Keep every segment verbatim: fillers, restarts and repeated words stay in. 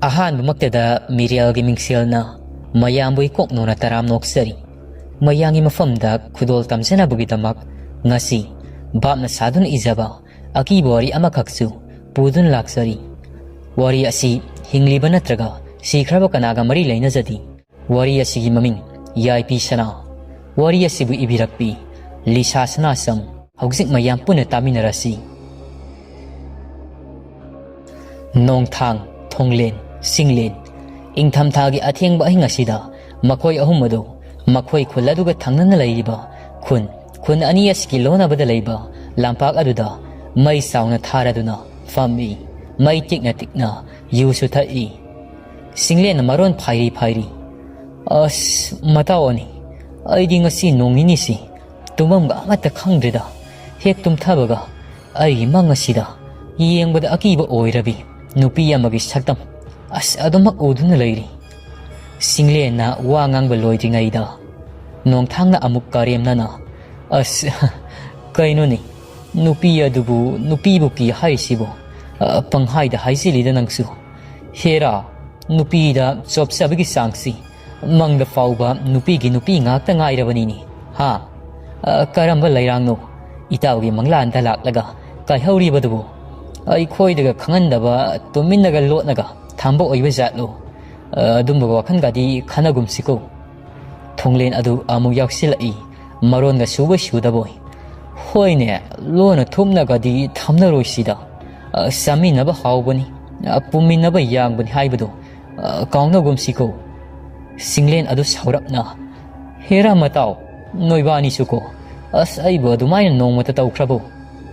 ꯑꯍꯥꯟꯕꯃꯛꯇꯗ ꯃꯤꯔꯦꯜꯒꯤ ꯃꯤꯡꯁꯦꯜꯅ ꯃꯌꯥꯝꯕꯨ ꯏꯀꯣꯛ ꯅꯣꯟꯅ ꯇꯔꯥꯝ ꯅꯣꯛꯆꯔꯤ꯫ ꯃꯌꯥꯝꯒꯤ ꯃꯐꯝꯗ ꯈꯨꯗꯣꯜ ꯇꯝꯖꯅꯕꯒꯤꯗꯃꯛ ꯉꯁꯤ ꯚꯥꯞꯅ ꯁꯥꯗꯨꯅ ꯏꯖꯕ ꯑꯀꯤꯕ ꯋꯥꯔꯤ ꯑꯃꯈꯛꯁꯨ ꯄꯨꯗꯨꯅ ꯂꯥꯛꯆꯔꯤ꯫ ꯋꯥꯔꯤ ꯑꯁꯤ ꯍꯤꯡꯂꯤꯕ ꯅꯠꯇ꯭ꯔꯒ ꯁꯤꯈ꯭ꯔꯕ ꯀꯅꯥꯒ ꯃꯔꯤ ꯂꯩꯅꯖꯗꯦ꯫ ꯋꯥꯔꯤ ꯑꯁꯤꯒꯤ ꯃꯃꯤꯡ ꯌꯥꯏꯄꯤ ꯁꯅꯥ꯫ ꯋꯥꯔꯤ ꯑꯁꯤꯕꯨ ꯏꯕꯤꯔꯛꯄꯤ ꯂꯤꯁꯥ ꯁꯅꯥꯁꯝ꯫ ꯍꯧꯖꯤꯛ ꯃꯌꯥꯝ ꯄꯨꯟꯅ ꯇꯥꯃꯤꯟꯅꯔꯁꯤ꯫ ꯅꯣꯡꯊꯥꯡ, ꯊꯣꯡꯂꯦꯟ, ꯁꯤꯡꯂꯦꯟ꯫ ꯏꯪꯊꯝꯊꯥꯒꯤ ꯑꯊꯦꯡꯕ ꯑꯍꯤꯡ ꯑꯁꯤꯗ ꯃꯈꯣꯏ ꯑꯍꯨꯝ ꯑꯗꯨ ꯃꯈꯣꯏ ꯈꯨꯜ ꯑꯗꯨꯒ ꯊꯪꯅꯅ ꯂꯩꯔꯤꯕ ꯈꯨꯟ, ꯈꯨꯟ ꯑꯅꯤ ꯑꯁꯤꯒꯤ ꯂꯣꯟꯅꯕꯗ ꯂꯩꯕ ꯂꯝꯄꯥꯛ ꯑꯗꯨꯗ ꯃꯩ ꯆꯥꯎꯅ ꯊꯥꯔꯗꯨꯅ ꯐꯝꯃꯤ꯫ ꯃꯩ ꯇꯤꯛꯅ ꯇꯤꯛꯅ ꯌꯨꯁꯨ ꯊꯛꯏ꯫ ꯁꯤꯡꯂꯦꯟꯅ ꯃꯔꯣꯟ ꯐꯥꯏꯔꯤ ꯐꯥꯏꯔꯤ, "ꯑꯁ, ꯃꯇꯥꯎ ꯑꯅꯤ, ꯑꯩꯗꯤ ꯉꯁꯤ ꯅꯣꯡ ꯅꯤꯅꯤꯁꯤ ꯇꯨꯝꯐꯝꯒ ꯑꯃꯠꯇ ꯈꯪꯗ꯭ꯔꯦꯗ꯫ ꯍꯦꯛ ꯇꯨꯝꯊꯕꯒ ꯑꯩꯒꯤ ꯃꯪ ꯑꯁꯤꯗ ꯌꯦꯡꯕꯗ ꯑꯀꯤꯕ ꯑꯣꯏꯔꯕꯤ ꯅꯨꯄꯤ ꯑꯃꯒꯤ ꯁꯛꯇꯝ꯫ ꯑꯁ, ꯑꯗꯨꯃꯛ ꯎꯗꯨꯅ ꯂꯩꯔꯤ꯫" ꯁꯤꯡꯂꯦꯟꯅ ꯋꯥ ꯉꯥꯡꯕ ꯂꯣꯏꯗ꯭ꯔꯤꯉꯩꯗ ꯅꯣꯡꯊꯥꯡꯅ ꯑꯃꯨꯛ ꯀꯔꯦꯝꯅꯅ, "ꯑꯁ, ꯀꯩꯅꯣꯅꯦ? ꯅꯨꯄꯤ ꯑꯗꯨꯕꯨ ꯅꯨꯄꯤꯕꯨ ꯀꯤ ꯍꯥꯏꯔꯤꯁꯤꯕꯨ? ꯑ, ꯄꯪꯍꯥꯏꯗ ꯍꯥꯏꯖꯤꯜꯂꯤꯗ ꯅꯪꯁꯨ꯫ ꯍꯦꯔꯥ, ꯅꯨꯄꯤꯗ ꯆꯣꯞꯆꯕꯒꯤ ꯆꯥꯡꯁꯤ ꯃꯪꯗ ꯐꯥꯎꯕ ꯅꯨꯄꯤꯒꯤ ꯅꯨꯄꯤ ꯉꯥꯛꯇ ꯉꯥꯏꯔꯕꯅꯤꯅꯦ꯫ ꯍꯥ? ꯑ, ꯀꯔꯝꯕ ꯂꯩꯔꯥꯡꯅꯣ ꯏꯇꯥꯎꯒꯤ ꯃꯪꯂꯥꯟꯗ ꯂꯥꯛꯂꯒ ꯀꯥꯏꯍꯧꯔꯤꯕꯗꯨꯕꯨ? ꯑꯩꯈꯣꯏꯗꯒ ꯈꯪꯍꯟꯗꯕ, ꯇꯨꯃꯤꯟꯅꯒ ꯂꯣꯠꯅꯒ ꯊꯝꯕ ꯑꯣꯏꯕ ꯖꯥꯠꯂꯣ? ꯑ, ꯑꯗꯨꯝꯕ ꯋꯥꯈꯜꯒꯗꯤ ꯈꯟꯅꯒꯨꯝꯁꯤꯀꯣ꯫" ꯊꯣꯡꯂꯦꯟ ꯑꯗꯨ ꯑꯃꯨꯛ ꯌꯥꯎꯁꯤꯜꯂꯛꯏ꯫ ꯃꯔꯣꯟꯒ ꯁꯨꯕꯣꯏ ꯁꯨꯗꯕꯣꯏ꯫ "ꯍꯣꯏꯅꯦ, ꯂꯣꯟꯅ ꯊꯨꯞꯅꯒꯗꯤ ꯊꯝꯅꯔꯣꯏꯁꯤꯗ꯫ ꯑ, ꯆꯥꯃꯤꯟꯅꯕ ꯍꯥꯎꯕꯅꯤ, ꯑ, ꯄꯨꯝꯃꯤꯟꯅꯕ ꯌꯥꯡꯕꯅꯤ ꯍꯥꯏꯕꯗꯣ, ꯑ, ꯀꯥꯎꯅꯒꯨꯝꯁꯤꯀꯣ꯫" ꯁꯤꯡꯂꯦꯟ ꯑꯗꯨ ꯁꯥꯎꯔꯞꯅ, "ꯍꯦꯔꯥ ꯃꯇꯥꯎ, ꯅꯣꯏꯕꯥꯅꯤꯁꯨꯀꯣ꯫ ꯑꯁ, ꯑꯩꯕꯨ ꯑꯗꯨꯃꯥꯏꯅ ꯅꯣꯡꯃꯇ ꯇꯧꯈ꯭ꯔꯕꯣ?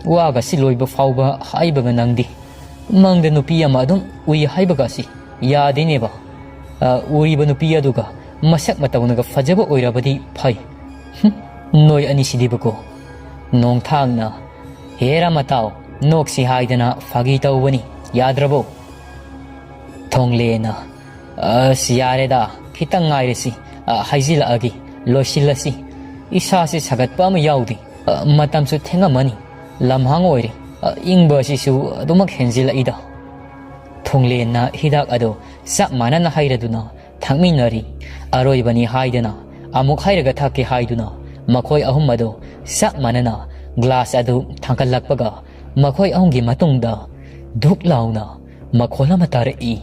ꯋꯥꯒꯁꯤ ꯂꯣꯏꯕ ꯐꯥꯎꯕ ꯍꯥꯏꯕꯒ ꯅꯪꯗꯤ꯫ ꯃꯪꯗ ꯅꯨꯄꯤ ꯑꯃ ꯑꯗꯨꯝ ꯎꯏ ꯍꯥꯏꯕꯒꯁꯤ ꯌꯥꯗꯦꯅꯦꯕ꯫ ꯑ, ꯎꯔꯤꯕ ꯅꯨꯄꯤ ꯑꯗꯨꯒ ꯃꯁꯛ ꯃꯇꯧꯅꯒ ꯐꯖꯕ ꯑꯣꯏꯔꯕꯗꯤ ꯐꯩ꯫ ꯍꯨꯝ, ꯅꯣꯏ ꯑꯅꯤꯁꯤꯗꯤꯕꯀꯣ꯫" ꯅꯣꯡꯊꯥꯡꯅ, "ꯍꯦꯔꯥ ꯃꯇꯥꯎ, ꯅꯣꯛꯁꯤ ꯍꯥꯏꯗꯅ ꯐꯥꯒꯤ ꯇꯧꯕꯅꯤ, ꯌꯥꯗ꯭ꯔꯕꯣ?" ꯊꯣꯡꯂꯦꯅ, "ꯑꯁ, ꯌꯥꯔꯦꯗ, ꯈꯤꯇꯪ ꯉꯥꯏꯔꯁꯤ, ꯑ, ꯍꯥꯏꯖꯤꯜꯂꯛꯑꯒꯦ, ꯂꯣꯏꯁꯤꯜꯂꯁꯤ꯫ ꯏꯁꯥꯁꯦ ꯁꯥꯒꯠꯄ ꯑꯃ ꯌꯥꯎꯗꯦ꯫ ꯑ, ꯃꯇꯝꯁꯨ ꯊꯦꯡꯉꯝꯃꯅꯤ, ꯂꯝꯍꯥꯡ ꯑꯣꯏꯔꯦ꯫ ꯑ, ꯏꯪꯕ ꯑꯁꯤꯁꯨ ꯑꯗꯨꯃꯛ ꯍꯦꯟꯖꯤꯜꯂꯛꯏꯗ꯫" ꯊꯣꯡꯂꯦꯟꯅ ꯍꯤꯗꯥꯛ ꯑꯗꯨ ꯆꯞ ꯃꯥꯟꯅꯅ ꯍꯩꯔꯗꯨꯅ ꯊꯛꯃꯤꯟꯅꯔꯤ꯫ ꯑꯔꯣꯏꯕꯅꯤ ꯍꯥꯏꯗꯅ ꯑꯃꯨꯛ ꯍꯩꯔꯒ ꯊꯛꯀꯦ ꯍꯥꯏꯗꯨꯅ ꯃꯈꯣꯏ ꯑꯍꯨꯝ ꯑꯗꯨ ꯆꯞ ꯃꯥꯟꯅꯅ ꯒ꯭ꯂꯥꯁ ꯑꯗꯨ ꯊꯥꯡꯒꯠꯂꯛꯄꯒ ꯃꯈꯣꯏ ꯑꯍꯨꯝꯒꯤ ꯃꯇꯨꯡꯗ ꯙꯨꯛ ꯂꯥꯎꯅ ꯃꯈꯣꯜ ꯑꯃ ꯇꯥꯔꯛꯏ꯫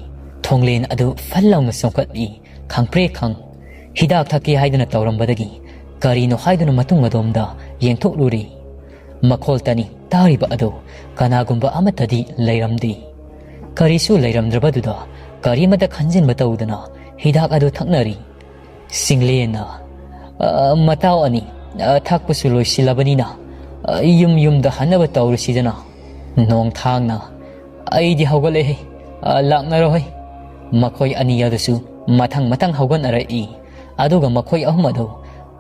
ꯊꯣꯡꯂꯦꯟ ꯑꯗꯨ ꯐꯜ ꯂꯥꯎꯅ ꯆꯣꯡꯈꯠꯂꯤ꯫ ꯈꯪꯄ꯭ꯔꯦꯛ ꯈꯪ꯫ ꯍꯤꯗꯥꯛ ꯊꯛꯀꯦ ꯍꯥꯏꯗꯨꯅ ꯇꯧꯔꯝꯕꯗꯒꯤ ꯀꯔꯤꯅꯣ ꯍꯥꯏꯗꯨꯅ ꯃꯇꯨꯡ ꯑꯗꯣꯝꯗ ꯌꯦꯡꯊꯣꯛꯂꯨꯔꯦ꯫ ꯃꯈꯣꯜꯇꯅꯤ ꯇꯥꯔꯤꯕ ꯑꯗꯨ꯫ ꯀꯅꯥꯒꯨꯝꯕ ꯑꯃꯠꯇꯗꯤ ꯂꯩꯔꯝꯗꯦ꯫ ꯀꯔꯤꯁꯨ ꯂꯩꯔꯝꯗ꯭ꯔꯕꯗꯨꯗ ꯀꯔꯤꯃꯠꯇ ꯈꯟꯖꯤꯟꯕ ꯇꯧꯗꯅ ꯍꯤꯗꯥꯛ ꯑꯗꯨ ꯊꯛꯅꯔꯤ꯫ ꯁꯤꯡꯂꯦꯟꯅ, "ꯑ, ꯃꯇꯥꯎ ꯑꯅꯤ, ꯑ, ꯊꯛꯄꯁꯨ ꯂꯣꯏꯁꯤꯜꯂꯕꯅꯤꯅ, ꯑ, ꯌꯨꯝ ꯌꯨꯝꯗ ꯍꯟꯅꯕ ꯇꯧꯔꯁꯤꯗꯅ"꯫ ꯅꯣꯡꯊꯥꯡꯅ, "ꯑꯩꯗꯤ ꯍꯧꯒꯠꯂꯦꯍꯦ, ꯑ, ꯂꯥꯛꯅꯔꯣꯍꯦ"꯫ ꯃꯈꯣꯏ ꯑꯅꯤ ꯑꯗꯨꯁꯨ ꯃꯊꯪ ꯃꯊꯪ ꯍꯧꯒꯠꯅꯔꯛꯏ꯫ ꯑꯗꯨꯒ ꯃꯈꯣꯏ ꯑꯍꯨꯝ ꯑꯗꯨ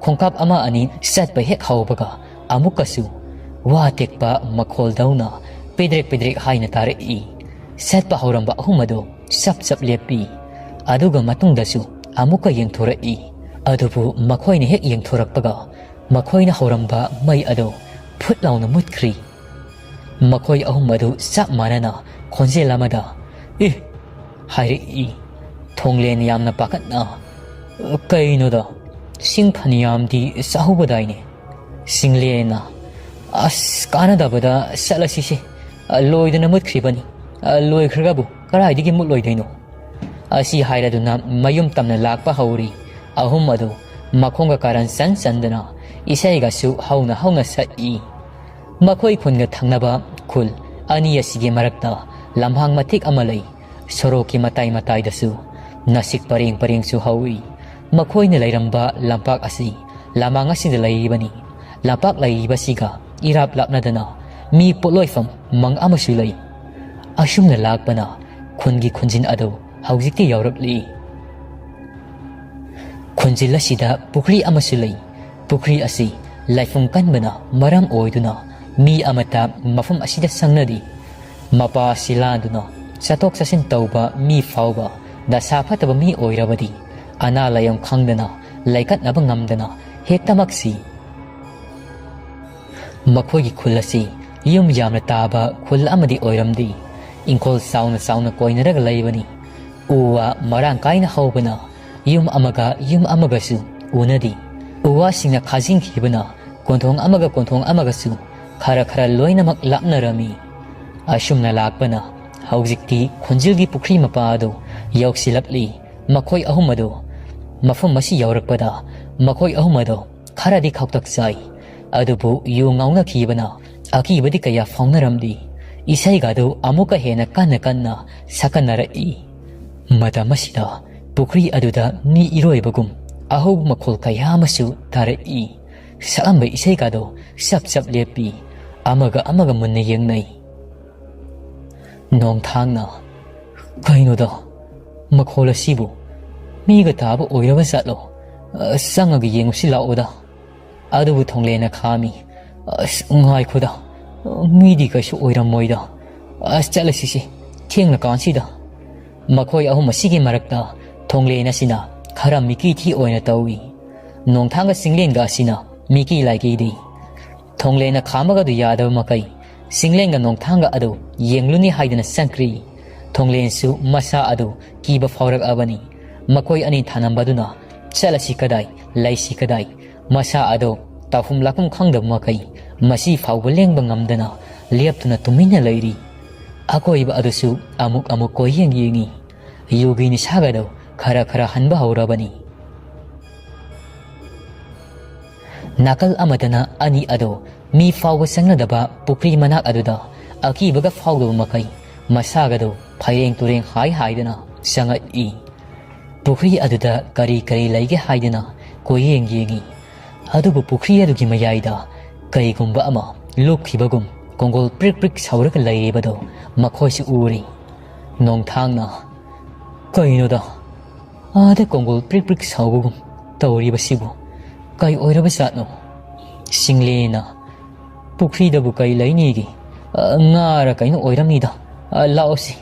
ꯈꯣꯡꯀꯥꯞ ꯑꯃ ꯑꯅꯤ ꯆꯠꯄ ꯍꯦꯛ ꯍꯧꯕꯒ ꯑꯃꯨꯛꯀꯁꯨ ꯋꯥ ꯇꯦꯛꯄ ꯃꯈꯣꯜꯗꯧꯅ ꯄꯤꯗ꯭ꯔꯤꯛ ꯄꯤꯗ꯭ꯔꯤꯛ ꯍꯥꯏꯅ ꯇꯥꯔꯛꯏ꯫ ꯆꯠꯄ ꯍꯧꯔꯝꯕ ꯑꯍꯨꯝ ꯑꯗꯨ ꯆꯞ ꯆꯞ ꯂꯦꯞꯄꯤ꯫ ꯑꯗꯨꯒ ꯃꯇꯨꯡꯗꯁꯨ ꯑꯃꯨꯛꯀ ꯌꯦꯡꯊꯣꯔꯛꯏ꯫ ꯑꯗꯨꯕꯨ ꯃꯈꯣꯏꯅ ꯍꯦꯛ ꯌꯦꯡꯊꯣꯔꯛꯄꯒ ꯃꯈꯣꯏꯅ ꯍꯧꯔꯝꯕ ꯃꯩ ꯑꯗꯨ ꯐꯨꯠ ꯂꯥꯎꯅ ꯃꯨꯠꯈ꯭ꯔꯤ꯫ ꯃꯈꯣꯏ ꯑꯍꯨꯝ ꯑꯗꯨ ꯆꯞ ꯃꯥꯟꯅꯅ ꯈꯣꯟꯖꯦꯜ ꯑꯃꯗ, "ꯑꯦ!" ꯍꯥꯏꯔꯛꯏ꯫ ꯊꯣꯡꯂꯦꯟ ꯌꯥꯝꯅ ꯄꯥꯈꯠꯅ, "ꯀꯩꯅꯣꯗ, ꯁꯤꯡ ꯐꯅꯌꯥꯝꯗꯤ ꯆꯥꯍꯧꯕꯗꯥꯏꯅꯦ?" ꯁꯤꯡꯂꯦꯟꯅ, "ꯑꯁ, ꯀꯥꯟꯅꯗꯕꯗ ꯆꯠꯂꯁꯤꯁꯦ꯫ ꯂꯣꯏꯗꯅ ꯃꯨꯠꯈ꯭ꯔꯤꯕꯅꯤ꯫ ꯂꯣꯏꯈ꯭ꯔꯒꯕꯨ ꯀꯗꯥꯏꯗꯒꯤ ꯃꯨꯠꯂꯣꯏꯗꯣꯏꯅꯣ?" ꯑꯁꯤ ꯍꯥꯏꯔꯗꯨꯅ ꯃꯌꯨꯝ ꯇꯝꯅ ꯂꯥꯛꯄ ꯍꯧꯔꯤ꯫ ꯑꯍꯨꯝ ꯑꯗꯨ ꯃꯈꯣꯡꯒ ꯀꯥꯔꯟ ꯆꯟ ꯆꯟꯗꯅ ꯏꯁꯩꯒꯁꯨ ꯍꯧꯅ ꯍꯧꯅ ꯁꯛꯏ꯫ ꯃꯈꯣꯏ ꯈꯨꯟꯒ ꯊꯪꯅꯕ ꯈꯨꯜ ꯑꯅꯤ ꯑꯁꯤꯒꯤ ꯃꯔꯛꯇ ꯂꯝꯍꯥꯡ ꯃꯇꯦꯛ ꯑꯃ ꯂꯩ꯫ ꯁꯣꯔꯣꯛꯀꯤ ꯃꯇꯥꯏ ꯃꯇꯥꯏꯗꯁꯨ ꯅꯥꯁꯤꯛ ꯄꯔꯦꯡ ꯄꯔꯦꯡꯁꯨ ꯍꯧꯏ꯫ ꯃꯈꯣꯏꯅ ꯂꯩꯔꯝꯕ ꯂꯝꯄꯥꯛ ꯑꯁꯤ ꯂꯃꯥꯡ ꯑꯁꯤꯗ ꯂꯩꯔꯤꯕꯅꯤ꯫ ꯂꯝꯄꯥꯛ ꯂꯩꯔꯤꯕꯁꯤꯒ ꯏꯔꯥꯞ ꯂꯥꯞꯅꯗꯅ ꯃꯤ ꯄꯣꯠꯂꯣꯏꯐꯝ ꯃꯪ ꯑꯃꯁꯨ ꯂꯩ꯫ ꯑꯁꯨꯝꯅ ꯂꯥꯛꯄꯅ ꯈꯨꯟꯒꯤ ꯈꯨꯟꯖꯤꯟ ꯑꯗꯨ ꯍꯧꯖꯤꯛꯇꯤ ꯌꯧꯔꯛꯂꯤ꯫ ꯈꯨꯟꯖꯤꯜ ꯑꯁꯤꯗ ꯄꯨꯈ꯭ꯔꯤ ꯑꯃꯁꯨ ꯂꯩ꯫ ꯄꯨꯈ꯭ꯔꯤ ꯑꯁꯤ ꯂꯥꯏꯐꯝ ꯀꯟꯕꯅ ꯃꯔꯝ ꯑꯣꯏꯗꯨꯅ ꯃꯤ ꯑꯃꯠꯇ ꯃꯐꯝ ꯑꯁꯤꯗ ꯆꯪꯅꯗꯦ꯫ ꯃꯄꯥ ꯑꯁꯤ ꯂꯥꯟꯗꯨꯅ ꯆꯠꯊꯣꯛ ꯆꯠꯁꯤꯟ ꯇꯧꯕ ꯃꯤ ꯐꯥꯎꯕ ꯗꯁꯥ ꯐꯠꯇꯕ ꯃꯤ ꯑꯣꯏꯔꯕꯗꯤ ꯑꯅꯥ ꯂꯥꯏꯌꯣꯡ ꯈꯪꯗꯅ ꯂꯩꯀꯠꯅꯕ ꯉꯝꯗꯅ ꯍꯦꯛꯇꯃꯛ ꯁꯤ꯫ ꯃꯈꯣꯏꯒꯤ ꯈꯨꯜ ꯑꯁꯤ ꯌꯨꯝ ꯌꯥꯝꯅ ꯇꯥꯕ ꯈꯨꯜ ꯑꯃꯗꯤ ꯑꯣꯏꯔꯝꯗꯦ꯫ ꯏꯪꯈꯣꯜ ꯆꯥꯎꯅ ꯆꯥꯎꯅ ꯀꯣꯏꯅꯔꯒ ꯂꯩꯕꯅꯤ꯫ ꯎ ꯋꯥ ꯃꯔꯥꯡ ꯀꯥꯏꯅ ꯍꯧꯕꯅ ꯌꯨꯝ ꯑꯃꯒ ꯌꯨꯝ ꯑꯃꯒꯁꯨ ꯎꯅꯗꯦ꯫ ꯎ ꯋꯥꯁꯤꯡꯅ ꯈꯥꯖꯤꯟꯈꯤꯕꯅ ꯀꯣꯟꯊꯣꯡ ꯑꯃꯒ ꯀꯣꯟꯊꯣꯡ ꯑꯃꯒꯁꯨ ꯈꯔ ꯈꯔ ꯂꯣꯏꯅꯃꯛ ꯂꯥꯞꯅꯔꯝꯃꯤ꯫ ꯑꯁꯨꯝꯅ ꯂꯥꯛꯄꯅ ꯍꯧꯖꯤꯛꯇꯤ ꯈꯣꯟꯖꯤꯜꯒꯤ ꯄꯨꯈ꯭ꯔꯤ ꯃꯄꯥ ꯑꯗꯨ ꯌꯧꯁꯤꯜꯂꯛꯂꯤ꯫ ꯃꯈꯣꯏ ꯑꯍꯨꯝ ꯑꯗꯨ ꯃꯐꯝ ꯑꯁꯤ ꯌꯧꯔꯛꯄꯗ ꯃꯈꯣꯏ ꯑꯍꯨꯝ ꯑꯗꯨ ꯈꯔꯗꯤ ꯈꯧꯇꯛ ꯆꯥꯏ꯫ ꯑꯗꯨꯕꯨ ꯌꯨ ꯉꯥꯎꯅꯈꯤꯕꯅ ꯑꯀꯤꯕꯗꯤ ꯀꯌꯥ ꯐꯥꯎꯅꯔꯝꯗꯦ꯫ ꯏꯁꯩꯒꯗꯨ ꯑꯃꯨꯛꯀ ꯍꯦꯟꯅ ꯀꯟꯅ ꯀꯟꯅ ꯁꯛꯀꯟꯅꯔꯛꯏ꯫ ꯃꯇꯝ ꯑꯁꯤꯗ ꯄꯨꯈ꯭ꯔꯤ ꯑꯗꯨꯗ ꯃꯤ ꯏꯔꯣꯏꯕꯒꯨꯝ ꯑꯍꯧꯕ ꯃꯈꯣꯜ ꯀꯌꯥ ꯑꯃꯁꯨ ꯇꯥꯔꯛꯏ꯫ ꯁꯛꯂꯝꯕ ꯏꯁꯩꯒꯗꯣ ꯆꯞ ꯆꯞ ꯂꯦꯞꯄꯤ꯫ ꯑꯃꯒ ꯑꯃꯒ ꯃꯨꯟꯅ ꯌꯦꯡꯅꯩ꯫ ꯅꯣꯡꯊꯥꯡꯅ, "ꯀꯩꯅꯣꯗ, ꯃꯈꯣꯜ ꯑꯁꯤꯕꯨ ꯃꯤꯒ ꯇꯥꯕ ꯑꯣꯏꯔꯕ ꯖꯥꯠꯂꯣ? ꯑ, ꯆꯪꯉꯒ ꯌꯦꯡꯉꯨꯁꯤ ꯂꯥꯛꯑꯣꯗ꯫" ꯑꯗꯨꯕꯨ ꯊꯣꯡꯂꯦꯅ ꯈꯥꯝꯃꯤ꯫ "ꯑꯁ, ꯉꯥꯏꯈꯣꯗ, ꯃꯤꯗꯤ ꯀꯩꯁꯨ ꯑꯣꯏꯔꯝꯃꯣꯏꯗ꯫ ꯑꯁ, ꯆꯠꯂꯁꯤꯁꯦ, ꯊꯦꯡꯂ ꯀꯥꯟꯁꯤꯗ꯫" ꯃꯈꯣꯏ ꯑꯍꯨꯝ ꯑꯁꯤꯒꯤ ꯃꯔꯛꯇ ꯊꯣꯡꯂꯦꯟ ꯑꯁꯤꯅ ꯈꯔ ꯃꯤꯀꯤ ꯊꯤ ꯑꯣꯏꯅ ꯇꯧꯏ꯫ ꯅꯣꯡꯊꯥꯡꯒ ꯆꯤꯡꯂꯦꯟꯒ ꯑꯁꯤꯅ ꯃꯤꯀꯤ ꯂꯥꯏꯀꯤꯗꯤ꯫ ꯊꯣꯡꯂꯦꯟꯅ ꯈꯥꯝꯃꯒꯗꯨ ꯌꯥꯗꯕ ꯃꯈꯩ ꯆꯤꯡꯂꯦꯟꯒ ꯅꯣꯡꯊꯥꯡꯒ ꯑꯗꯨ ꯌꯦꯡꯂꯨꯅꯤ ꯍꯥꯏꯗꯅ ꯆꯪꯈ꯭ꯔꯤ꯫ ꯊꯣꯡꯂꯦꯟꯁꯨ ꯃꯁꯥ ꯑꯗꯨ ꯀꯤꯕ ꯐꯥꯎꯔꯛꯑꯕꯅꯤ꯫ ꯃꯈꯣꯏ ꯑꯅꯤ ꯊꯥꯅꯝꯕꯗꯨꯅ ꯆꯠꯂꯁꯤ ꯀꯗꯥꯏ, ꯂꯩꯁꯤ ꯀꯗꯥꯏ? ꯃꯁꯥ ꯑꯗꯨ ꯇꯧꯐꯝ ꯂꯥꯛꯐꯝ ꯈꯪꯗꯕ ꯃꯈꯩ ꯃꯁꯤ ꯐꯥꯎꯕ ꯂꯦꯡꯕ ꯉꯝꯗꯅ ꯂꯦꯞꯇꯨꯅ ꯇꯨꯃꯤꯟꯅ ꯂꯩꯔꯤ꯫ ꯑꯀꯣꯏꯕ ꯑꯗꯨꯁꯨ ꯑꯃꯨꯛ ꯑꯃꯨꯛ ꯀꯣꯏꯌꯦꯡ ꯌꯦꯡꯉꯤ꯫ ꯌꯨꯒꯤ ꯅꯤꯁꯥꯒꯗꯨ ꯈꯔ ꯈꯔ ꯍꯟꯕ ꯍꯧꯔꯕꯅꯤ꯫ ꯅꯥꯀꯜ ꯑꯃꯗꯅ ꯑꯅꯤ ꯑꯗꯨ ꯃꯤ ꯐꯥꯎꯕ ꯆꯪꯅꯗꯕ ꯄꯨꯈ꯭ꯔꯤ ꯃꯅꯥꯛ ꯑꯗꯨꯗ ꯑꯀꯤꯕꯒ ꯐꯥꯎꯗꯕ ꯃꯈꯩ ꯃꯁꯥꯒꯗꯨ ꯐꯩꯔꯦꯡ ꯇꯨꯔꯦꯡ ꯍꯥꯏ ꯍꯥꯏꯗꯅ ꯆꯪꯉꯛꯏ꯫ ꯄꯨꯈ꯭ꯔꯤ ꯑꯗꯨꯗ ꯀꯔꯤ ꯀꯔꯤ ꯂꯩꯒꯦ ꯍꯥꯏꯗꯅ ꯀꯣꯏꯌꯦꯡ ꯌꯦꯡꯉꯤ꯫ ꯑꯗꯨꯕꯨ ꯄꯨꯈ꯭ꯔꯤ ꯑꯗꯨꯒꯤ ꯃꯌꯥꯏꯗ ꯀꯩꯒꯨꯝꯕ ꯑꯃ ꯂꯨꯞꯈꯤꯕꯒꯨꯝ ꯀꯣꯡꯒꯣꯜ ꯄ꯭ꯔꯤꯛ ꯄ꯭ꯔꯤꯛ ꯁꯧꯔꯒ ꯂꯩꯔꯤꯕꯗꯨ ꯃꯈꯣꯏꯁꯨ ꯎꯔꯤ꯫ ꯅꯣꯡꯊꯥꯡꯅ, "ꯀꯩꯅꯣꯗ, ꯑꯥꯗ ꯀꯣꯡꯒꯣꯜ ꯄ꯭ꯔꯤꯛ ꯄ꯭ꯔꯤꯛ ꯁꯧꯕꯒꯨꯝ ꯇꯧꯔꯤꯕꯁꯤꯕꯨ ꯀꯩ ꯑꯣꯏꯔꯕ ꯖꯥꯠꯅꯣ?" ꯁꯤꯡꯂꯦꯅ, "ꯄꯨꯈ꯭ꯔꯤꯗꯕꯨ ꯀꯩ ꯂꯩꯅꯤꯒꯦ? ꯑ, ꯉꯥꯔ ꯀꯩꯅꯣ ꯑꯣꯏꯔꯝꯅꯤꯗ꯫ ꯑ, ꯂꯥꯛꯑꯣꯁꯤ꯫"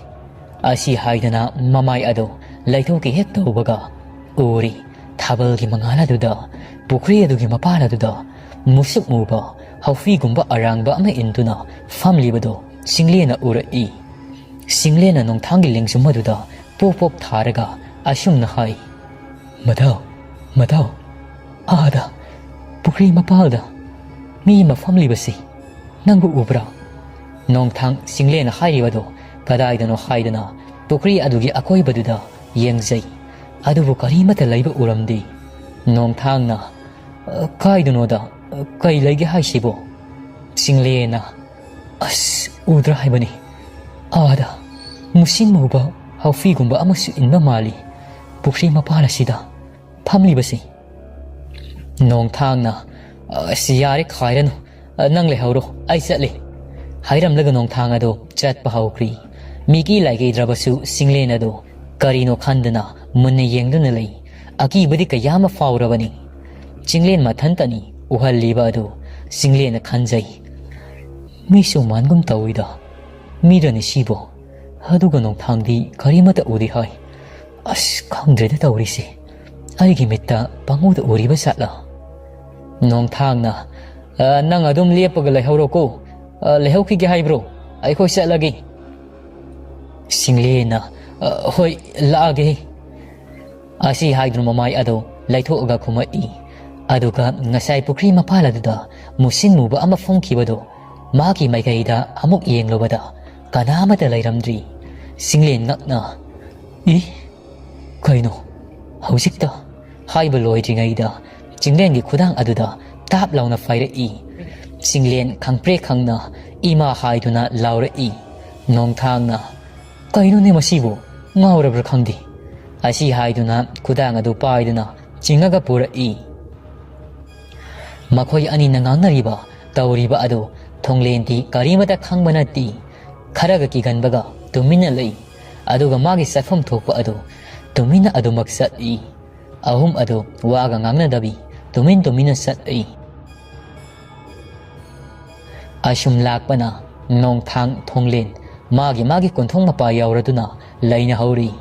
ꯑꯁꯤ ꯍꯥꯏꯗꯅ ꯃꯃꯥꯏ ꯑꯗꯨ ꯂꯩꯊꯣꯛꯀꯦ ꯍꯦꯛ ꯇꯧꯕꯒ ꯎꯔꯤ, ꯊꯥꯕꯜꯒꯤ ꯃꯉꯥꯜ ꯑꯗꯨꯗ ꯄꯨꯈ꯭ꯔꯤ ꯑꯗꯨꯒꯤ ꯃꯄꯥꯟ ꯑꯗꯨꯗ ꯃꯨꯁꯨꯛ ꯃꯨꯕ ꯍꯧꯐꯤꯒꯨꯝꯕ ꯑꯔꯥꯡꯕ ꯑꯃ ꯏꯟꯗꯨꯅ ꯐꯝꯂꯤꯕꯗꯨ ꯁꯤꯡꯂꯦꯅ ꯎꯔꯛꯏ꯫ ꯆꯤꯡꯂꯦꯟꯅ ꯅꯣꯡꯊꯥꯡꯒꯤ ꯂꯦꯡꯖꯨꯝ ꯑꯗꯨꯗ ꯄꯣꯞ ꯄꯣꯞ ꯊꯥꯔꯒ ꯑꯁꯨꯝꯅ ꯍꯥꯏ, "ꯃꯙꯧ, ꯃꯙꯧ, ꯑꯥꯗ, ꯄꯨꯈ꯭ꯔꯤ ꯃꯄꯥꯜꯗ ꯃꯤ ꯑꯃ ꯐꯝꯂꯤꯕꯁꯤ ꯅꯪꯕꯨ ꯎꯕ꯭ꯔꯥ?" ꯅꯣꯡꯊꯥꯡ ꯆꯤꯡꯂꯦꯟꯅ ꯍꯥꯏꯔꯤꯕꯗꯨ ꯀꯗꯥꯏꯗꯅꯣ ꯍꯥꯏꯗꯅ ꯄꯨꯈ꯭ꯔꯤ ꯑꯗꯨꯒꯤ ꯑꯀꯣꯏꯕꯗꯨꯗ ꯌꯦꯡꯖꯩ꯫ ꯑꯗꯨꯕꯨ ꯀꯔꯤꯃꯠꯇ ꯂꯩꯕ ꯎꯔꯝꯗꯦ꯫ ꯅꯣꯡꯊꯥꯡꯅ, "ꯑ, ꯀꯥꯏꯗꯅꯣꯗ? ꯑ, ꯀꯩ ꯂꯩꯒꯦ ꯍꯥꯏꯁꯤꯕꯣ?" ꯆꯤꯡꯂꯦꯟꯅ, "ꯑꯁ, ꯎꯗ꯭ꯔꯥ ꯍꯥꯏꯕꯅꯤ꯫ ꯑꯥꯗ ꯃꯨꯁꯤꯟ ꯃꯨꯕ ꯍꯥꯎꯐꯤꯒꯨꯝꯕ ꯑꯃꯁꯨ ꯏꯟꯕ ꯃꯥꯜꯂꯤ꯫ ꯄꯨꯈ꯭ꯔꯤ ꯃꯄꯥꯜ ꯑꯁꯤꯗ ꯐꯝꯂꯤꯕꯁꯤ꯫" ꯅꯣꯡꯊꯥꯡꯅ, "ꯑꯁ, ꯌꯥꯔꯦ ꯈꯥꯏꯔꯅꯨ꯫ ꯑ, ꯅꯪ ꯂꯩꯍꯧꯔꯣ, ꯑꯩ ꯆꯠꯂꯤ꯫" ꯍꯥꯏꯔꯝꯂꯒ ꯅꯣꯡꯊꯥꯡ ꯑꯗꯣ ꯆꯠꯄ ꯍꯧꯈ꯭ꯔꯤ꯫ ꯃꯤꯀꯤ ꯂꯥꯏꯀꯩꯗ꯭ꯔꯕꯁꯨ ꯆꯤꯡꯂꯦꯟ ꯑꯗꯣ ꯀꯔꯤꯅꯣ ꯈꯟꯗꯅ ꯃꯨꯟꯅ ꯌꯦꯡꯗꯨꯅ ꯂꯩ꯫ ꯑꯀꯤꯕꯗꯤ ꯀꯌꯥ ꯑꯃ ꯐꯥꯎꯔꯕꯅꯤ꯫ ꯆꯤꯡꯂꯦꯟ ꯃꯊꯟꯇꯅꯤ ꯎꯍꯜꯂꯤꯕ ꯑꯗꯨ꯫ ꯆꯤꯡꯂꯦꯟꯅ ꯈꯟꯖꯩ, "ꯃꯤꯁꯨ ꯃꯥꯟꯒꯨꯝ ꯇꯧꯏꯗ꯫ ꯃꯤꯔꯅꯤ ꯁꯤꯕꯣ? ꯑꯗꯨꯒ ꯅꯣꯡꯊꯥꯡꯗꯤ ꯀꯔꯤꯃꯠꯇ ꯎꯗꯦ ꯍꯥꯏ꯫ ꯑꯁ, ꯈꯪꯗ꯭ꯔꯦꯗ ꯇꯧꯔꯤꯁꯦ꯫ ꯑꯩꯒꯤ ꯃꯤꯠꯇ ꯄꯪꯎꯗ ꯎꯔꯤꯕ ꯖꯥꯠꯂ?" ꯅꯣꯡꯊꯥꯡꯅ, "ꯑ, ꯅꯪ ꯑꯗꯨꯝ ꯂꯦꯞꯄꯒ ꯂꯩꯍꯧꯔꯣꯀꯣ꯫ ꯑ, ꯂꯩꯍꯧꯈꯤꯒꯦ ꯍꯥꯏꯕ꯭ꯔꯣ? ꯑꯩꯈꯣꯏ ꯆꯠꯂꯒꯦ꯫" ꯆꯤꯡꯂꯦꯟꯅ, "ꯑ, ꯍꯣꯏ, ꯂꯥꯛꯑꯒꯦ꯫" ꯑꯁꯤ ꯍꯥꯏꯗꯨꯅ ꯃꯃꯥꯏ ꯑꯗꯨ ꯂꯩꯊꯣꯛꯑꯒ ꯈꯨꯝꯃꯛꯏ꯫ ꯑꯗꯨꯒ ꯉꯁꯥꯏ ꯄꯨꯈ꯭ꯔꯤ ꯃꯄꯥꯜ ꯑꯗꯨꯗ ꯃꯨꯁꯤꯟ ꯃꯨꯕ ꯑꯃ ꯐꯝꯈꯤꯕꯗꯨ ꯃꯥꯒꯤ ꯃꯥꯏꯀꯩꯗ ꯑꯃꯨꯛ ꯌꯦꯡꯂꯨꯕꯗ ꯀꯅꯥꯃꯠꯇ ꯂꯩꯔꯝꯗ꯭ꯔꯤ꯫ ꯆꯤꯡꯂꯦꯟ ꯉꯛꯅ, "ꯏ, ꯀꯩꯅꯣ ꯍꯧꯖꯤꯛꯇ?" ꯍꯥꯏꯕ ꯂꯣꯏꯗ꯭ꯔꯤꯉꯩꯗ ꯆꯤꯡꯂꯦꯟꯒꯤ ꯈꯨꯗꯥꯡ ꯑꯗꯨꯗ ꯇꯥꯞ ꯂꯥꯎꯅ ꯄꯥꯏꯔꯛꯏ꯫ ꯆꯤꯡꯂꯦꯟ ꯈꯪꯄ꯭ꯔꯦꯛ ꯈꯪꯅ ꯏꯃꯥ ꯍꯥꯏꯗꯨꯅ ꯂꯥꯎꯔꯛꯏ꯫ ꯅꯣꯡꯊꯥꯡꯅ, "ꯀꯩꯅꯣꯅꯦ ꯃꯁꯤꯕꯨ? ꯉꯥꯎꯔꯕ꯭ꯔꯥ ꯈꯪꯗꯦ꯫" ꯑꯁꯤ ꯍꯥꯏꯗꯨꯅ ꯈꯨꯗꯥꯡ ꯑꯗꯨ ꯄꯥꯏꯗꯨꯅ ꯆꯤꯡꯉꯒ ꯄꯨꯔꯛꯏ꯫ ꯃꯈꯣꯏ ꯑꯅꯤꯅ ꯉꯥꯡꯅꯔꯤꯕ ꯇꯧꯔꯤꯕ ꯑꯗꯨ ꯊꯣꯡꯂꯦꯟꯗꯤ ꯀꯔꯤꯃꯠꯇ ꯈꯪꯕ ꯅꯠꯇꯦ꯫ ꯈꯔꯒ ꯀꯤꯒꯟꯕꯒ ꯇꯨꯃꯤꯟꯅ ꯂꯩ꯫ ꯑꯗꯨꯒ ꯃꯥꯒꯤ ꯆꯠꯐꯝ ꯊꯣꯛꯄ ꯑꯗꯨ ꯇꯨꯃꯤꯟꯅ ꯑꯗꯨꯃꯛ ꯆꯠꯂꯤ꯫ ꯑꯍꯨꯝ ꯑꯗꯨ ꯋꯥꯒ ꯉꯥꯡꯅꯗꯕꯤ ꯇꯨꯃꯤꯟ ꯇꯨꯃꯤꯟꯅ ꯆꯠꯂꯤ꯫ ꯑꯁꯨꯝ ꯂꯥꯛꯄꯅ ꯅꯣꯡꯊꯥꯡ ꯊꯣꯡꯂꯦꯟ ꯃꯥꯒꯤ ꯃꯥꯒꯤ ꯀꯣꯟꯊꯣꯡ ꯃꯄꯥ ꯌꯧꯔꯗꯨꯅ ꯂꯩꯅꯍꯧꯔꯤ꯫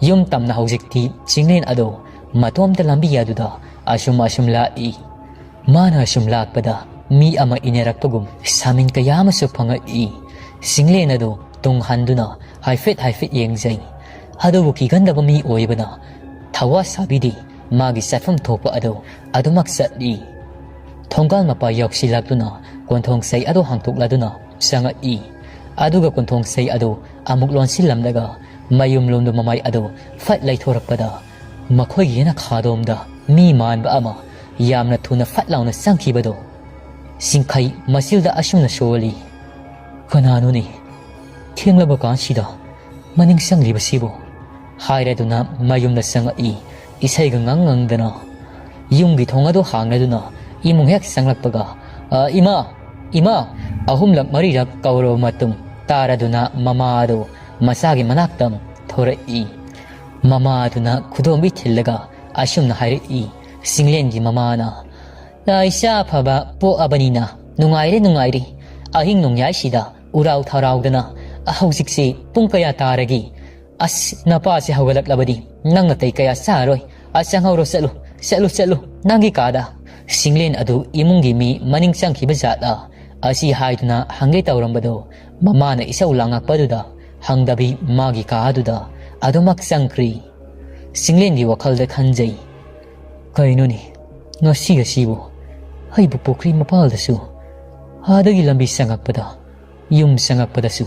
ꯌꯨꯝ ꯇꯝꯅ ꯍꯧꯖꯤꯛꯇꯤ ꯆꯤꯡꯂꯦꯟ ꯑꯗꯨ ꯃꯇꯣꯝꯇ ꯂꯝꯕꯤ ꯑꯗꯨꯗ ꯑꯁꯨꯝ ꯑꯁꯨꯝ ꯂꯥꯛꯏ꯫ ꯃꯥꯅ ꯑꯁꯨꯝ ꯂꯥꯛꯄꯗ ꯃꯤ ꯑꯃ ꯏꯟꯅꯔꯛꯄꯒꯨꯝ ꯁꯥꯃꯤꯟ ꯀꯌꯥ ꯑꯃꯁꯨ ꯐꯪꯉꯛꯏ꯫ ꯆꯤꯡꯂꯦꯟ ꯑꯗꯨ ꯇꯨꯡ ꯍꯟꯗꯨꯅ ꯍꯥꯏꯐꯦꯠ ꯍꯥꯏꯐꯦꯠ ꯌꯦꯡꯖꯩ꯫ ꯑꯗꯨꯕꯨ ꯀꯤꯒꯟꯗꯕ ꯃꯤ ꯑꯣꯏꯕꯅ ꯊꯋꯥ ꯁꯥꯕꯤꯗꯦ꯫ ꯃꯥꯒꯤ ꯆꯠꯐꯝ ꯊꯣꯛꯄ ꯑꯗꯨ ꯑꯗꯨꯃꯛ ꯆꯠꯂꯤ꯫ ꯊꯣꯡꯒꯥꯜ ꯃꯄꯥ ꯌꯧꯁꯤꯜꯂꯛꯇꯨꯅ ꯀꯣꯟꯊꯣꯡ ꯆꯩ ꯑꯗꯨ ꯍꯥꯡꯇꯣꯛꯂꯗꯨꯅ ꯆꯪꯉꯛꯏ꯫ ꯑꯗꯨꯒ ꯀꯣꯟꯊꯣꯡ ꯆꯩ ꯑꯗꯨ ꯑꯃꯨꯛ ꯂꯣꯟꯁꯤꯜꯂꯝꯂꯒ ꯃꯌꯨꯝ ꯂꯣꯝꯗ ꯃꯃꯥꯏ ꯑꯗꯨ ꯐꯠ ꯂꯩꯊꯣꯔꯛꯄꯗ ꯃꯈꯣꯏꯒꯤ ꯌꯦꯅꯈꯥꯗꯣꯝꯗ ꯃꯤ ꯃꯥꯟꯕ ꯑꯃ ꯌꯥꯝꯅ ꯊꯨꯅ ꯐꯠ ꯂꯥꯎꯅ ꯆꯪꯈꯤꯕꯗꯣ ꯁꯤꯡꯈꯩ ꯃꯆꯤꯜꯗ ꯑꯁꯨꯝꯅ ꯁꯣꯜꯂꯤ, "ꯀꯅꯥꯅꯣꯅꯦ? ꯊꯦꯡꯂꯕ ꯀꯥꯟꯁꯤꯗ ꯃꯅꯤꯡ ꯆꯪꯂꯤꯕꯁꯤꯕꯨ?" ꯍꯥꯏꯔꯗꯨꯅ ꯃꯌꯨꯝꯗ ꯆꯪꯉꯛꯏ꯫ ꯏꯁꯩꯒ ꯉꯪ ꯉꯪꯗꯅ ꯌꯨꯝꯒꯤ ꯊꯣꯡ ꯑꯗꯨ ꯍꯥꯡꯂꯗꯨꯅ ꯏꯃꯨꯡ ꯍꯦꯛ ꯆꯪꯂꯛꯄꯒ, "ꯑ, ꯏꯃꯥ! ꯏꯃꯥ!" ꯑꯍꯨꯝꯂꯛ ꯃꯔꯤꯔꯛ ꯀꯧꯔꯕ ꯃꯇꯨꯡ ꯇꯥꯔꯗꯨꯅ ꯃꯃꯥ ꯑꯗꯨ ꯃꯆꯥꯒꯤ ꯃꯅꯥꯛꯇ ꯊꯣꯔꯛꯏ꯫ ꯃꯃꯥ ꯑꯗꯨꯅ ꯈꯨꯗꯣꯝꯕꯤ ꯊꯤꯜꯂꯒ ꯑꯁꯨꯝꯅ ꯍꯥꯏꯔꯛꯏ, ꯆꯤꯡꯂꯦꯟꯒꯤ ꯃꯃꯥꯅ, "ꯏꯆꯥ ꯑꯐꯕ ꯄꯣꯛꯑꯕꯅꯤꯅ ꯅꯨꯡꯉꯥꯏꯔꯦ, ꯅꯨꯡꯉꯥꯏꯔꯦ꯫ ꯑꯍꯤꯡ ꯅꯣꯡꯌꯥꯏꯁꯤꯗ ꯎꯔꯥꯎ ꯊꯔꯥꯎꯗꯅ ꯍꯧꯖꯤꯛꯁꯤ ꯄꯨꯡ ꯀꯌꯥ ꯇꯥꯔꯒꯦ? ꯑꯁ, ꯅꯄꯥꯁꯦ ꯍꯧꯒꯠꯂꯛꯂꯕꯗꯤ ꯅꯪ ꯅꯇꯩ ꯀꯌꯥ ꯆꯥꯔꯣꯏ꯫ ꯑ, ꯆꯪꯍꯧꯔꯣ, ꯆꯠꯂꯨ, ꯆꯠꯂꯨ, ꯆꯠꯂꯨ, ꯅꯪꯒꯤ ꯀꯥꯗ꯫ ꯆꯤꯡꯂꯦꯟ ꯑꯗꯨ ꯏꯃꯨꯡꯒꯤ ꯃꯤ ꯃꯅꯤꯡ ꯆꯪꯈꯤꯕ ꯖꯥꯠꯂ?" ꯑꯁꯤ ꯍꯥꯏꯗꯨꯅ ꯍꯪꯒꯦ ꯇꯧꯔꯝꯕꯗꯣ ꯃꯃꯥꯅ ꯏꯁꯧ ꯂꯥꯡꯉꯛꯄꯗꯨꯗ ꯍꯪꯗꯕꯤ ꯃꯥꯒꯤ ꯀꯥ ꯑꯗꯨꯗ ꯑꯗꯨꯃꯛ ꯆꯪꯈ꯭ꯔꯤ꯫ ꯆꯤꯡꯂꯦꯟꯒꯤ ꯋꯥꯈꯜꯗ ꯈꯟꯖꯩ, "ꯀꯩꯅꯣꯅꯦ, ꯉꯁꯤ ꯑꯁꯤꯕꯨ ꯑꯩꯕꯨ ꯄꯨꯈ꯭ꯔꯤ ꯃꯄꯥꯜꯗꯁꯨ, ꯑꯥꯗꯒꯤ ꯂꯝꯕꯤ ꯆꯪꯉꯛꯄꯗ, ꯌꯨꯝ ꯆꯪꯉꯛꯄꯗꯁꯨ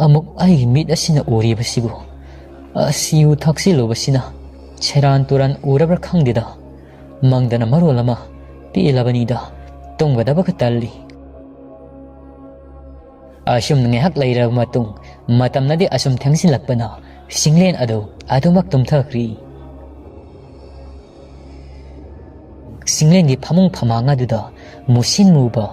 ꯑꯃꯨꯛ ꯑꯩꯒꯤ ꯃꯤꯠ ꯑꯁꯤꯅ ꯎꯔꯤꯕꯁꯤꯕꯨ? ꯑꯁ, ꯌꯨ ꯊꯛꯆꯤꯜꯂꯨꯕꯁꯤꯅ ꯁꯦꯔꯥꯟ ꯇꯨꯔꯥꯟ ꯎꯔꯕ꯭ꯔꯥ ꯈꯪꯗꯦꯗ꯫ ꯃꯪꯗꯅ ꯃꯔꯣꯜ ꯑꯃ ꯄꯦꯜꯂꯕꯅꯤꯗ꯫ ꯇꯨꯝꯒꯗꯕꯒ ꯇꯜꯂꯤ꯫" ꯑꯁꯨꯝ ꯉꯥꯏꯍꯥꯛ ꯂꯩꯔꯕ ꯃꯇꯨꯡ, ꯃꯇꯝꯅꯗꯤ ꯑꯁꯨꯝ ꯊꯦꯡꯖꯤꯜꯂꯛꯄꯅ ꯆꯤꯡꯂꯦꯟ ꯑꯗꯨ ꯑꯗꯨꯃꯛ ꯇꯨꯝꯊꯈ꯭ꯔꯤ꯫ ꯆꯤꯡꯂꯦꯟꯒꯤ ꯐꯃꯨꯡ ꯐꯃꯥꯡ ꯑꯗꯨꯗ ꯃꯨꯁꯤꯟ ꯃꯨꯕ,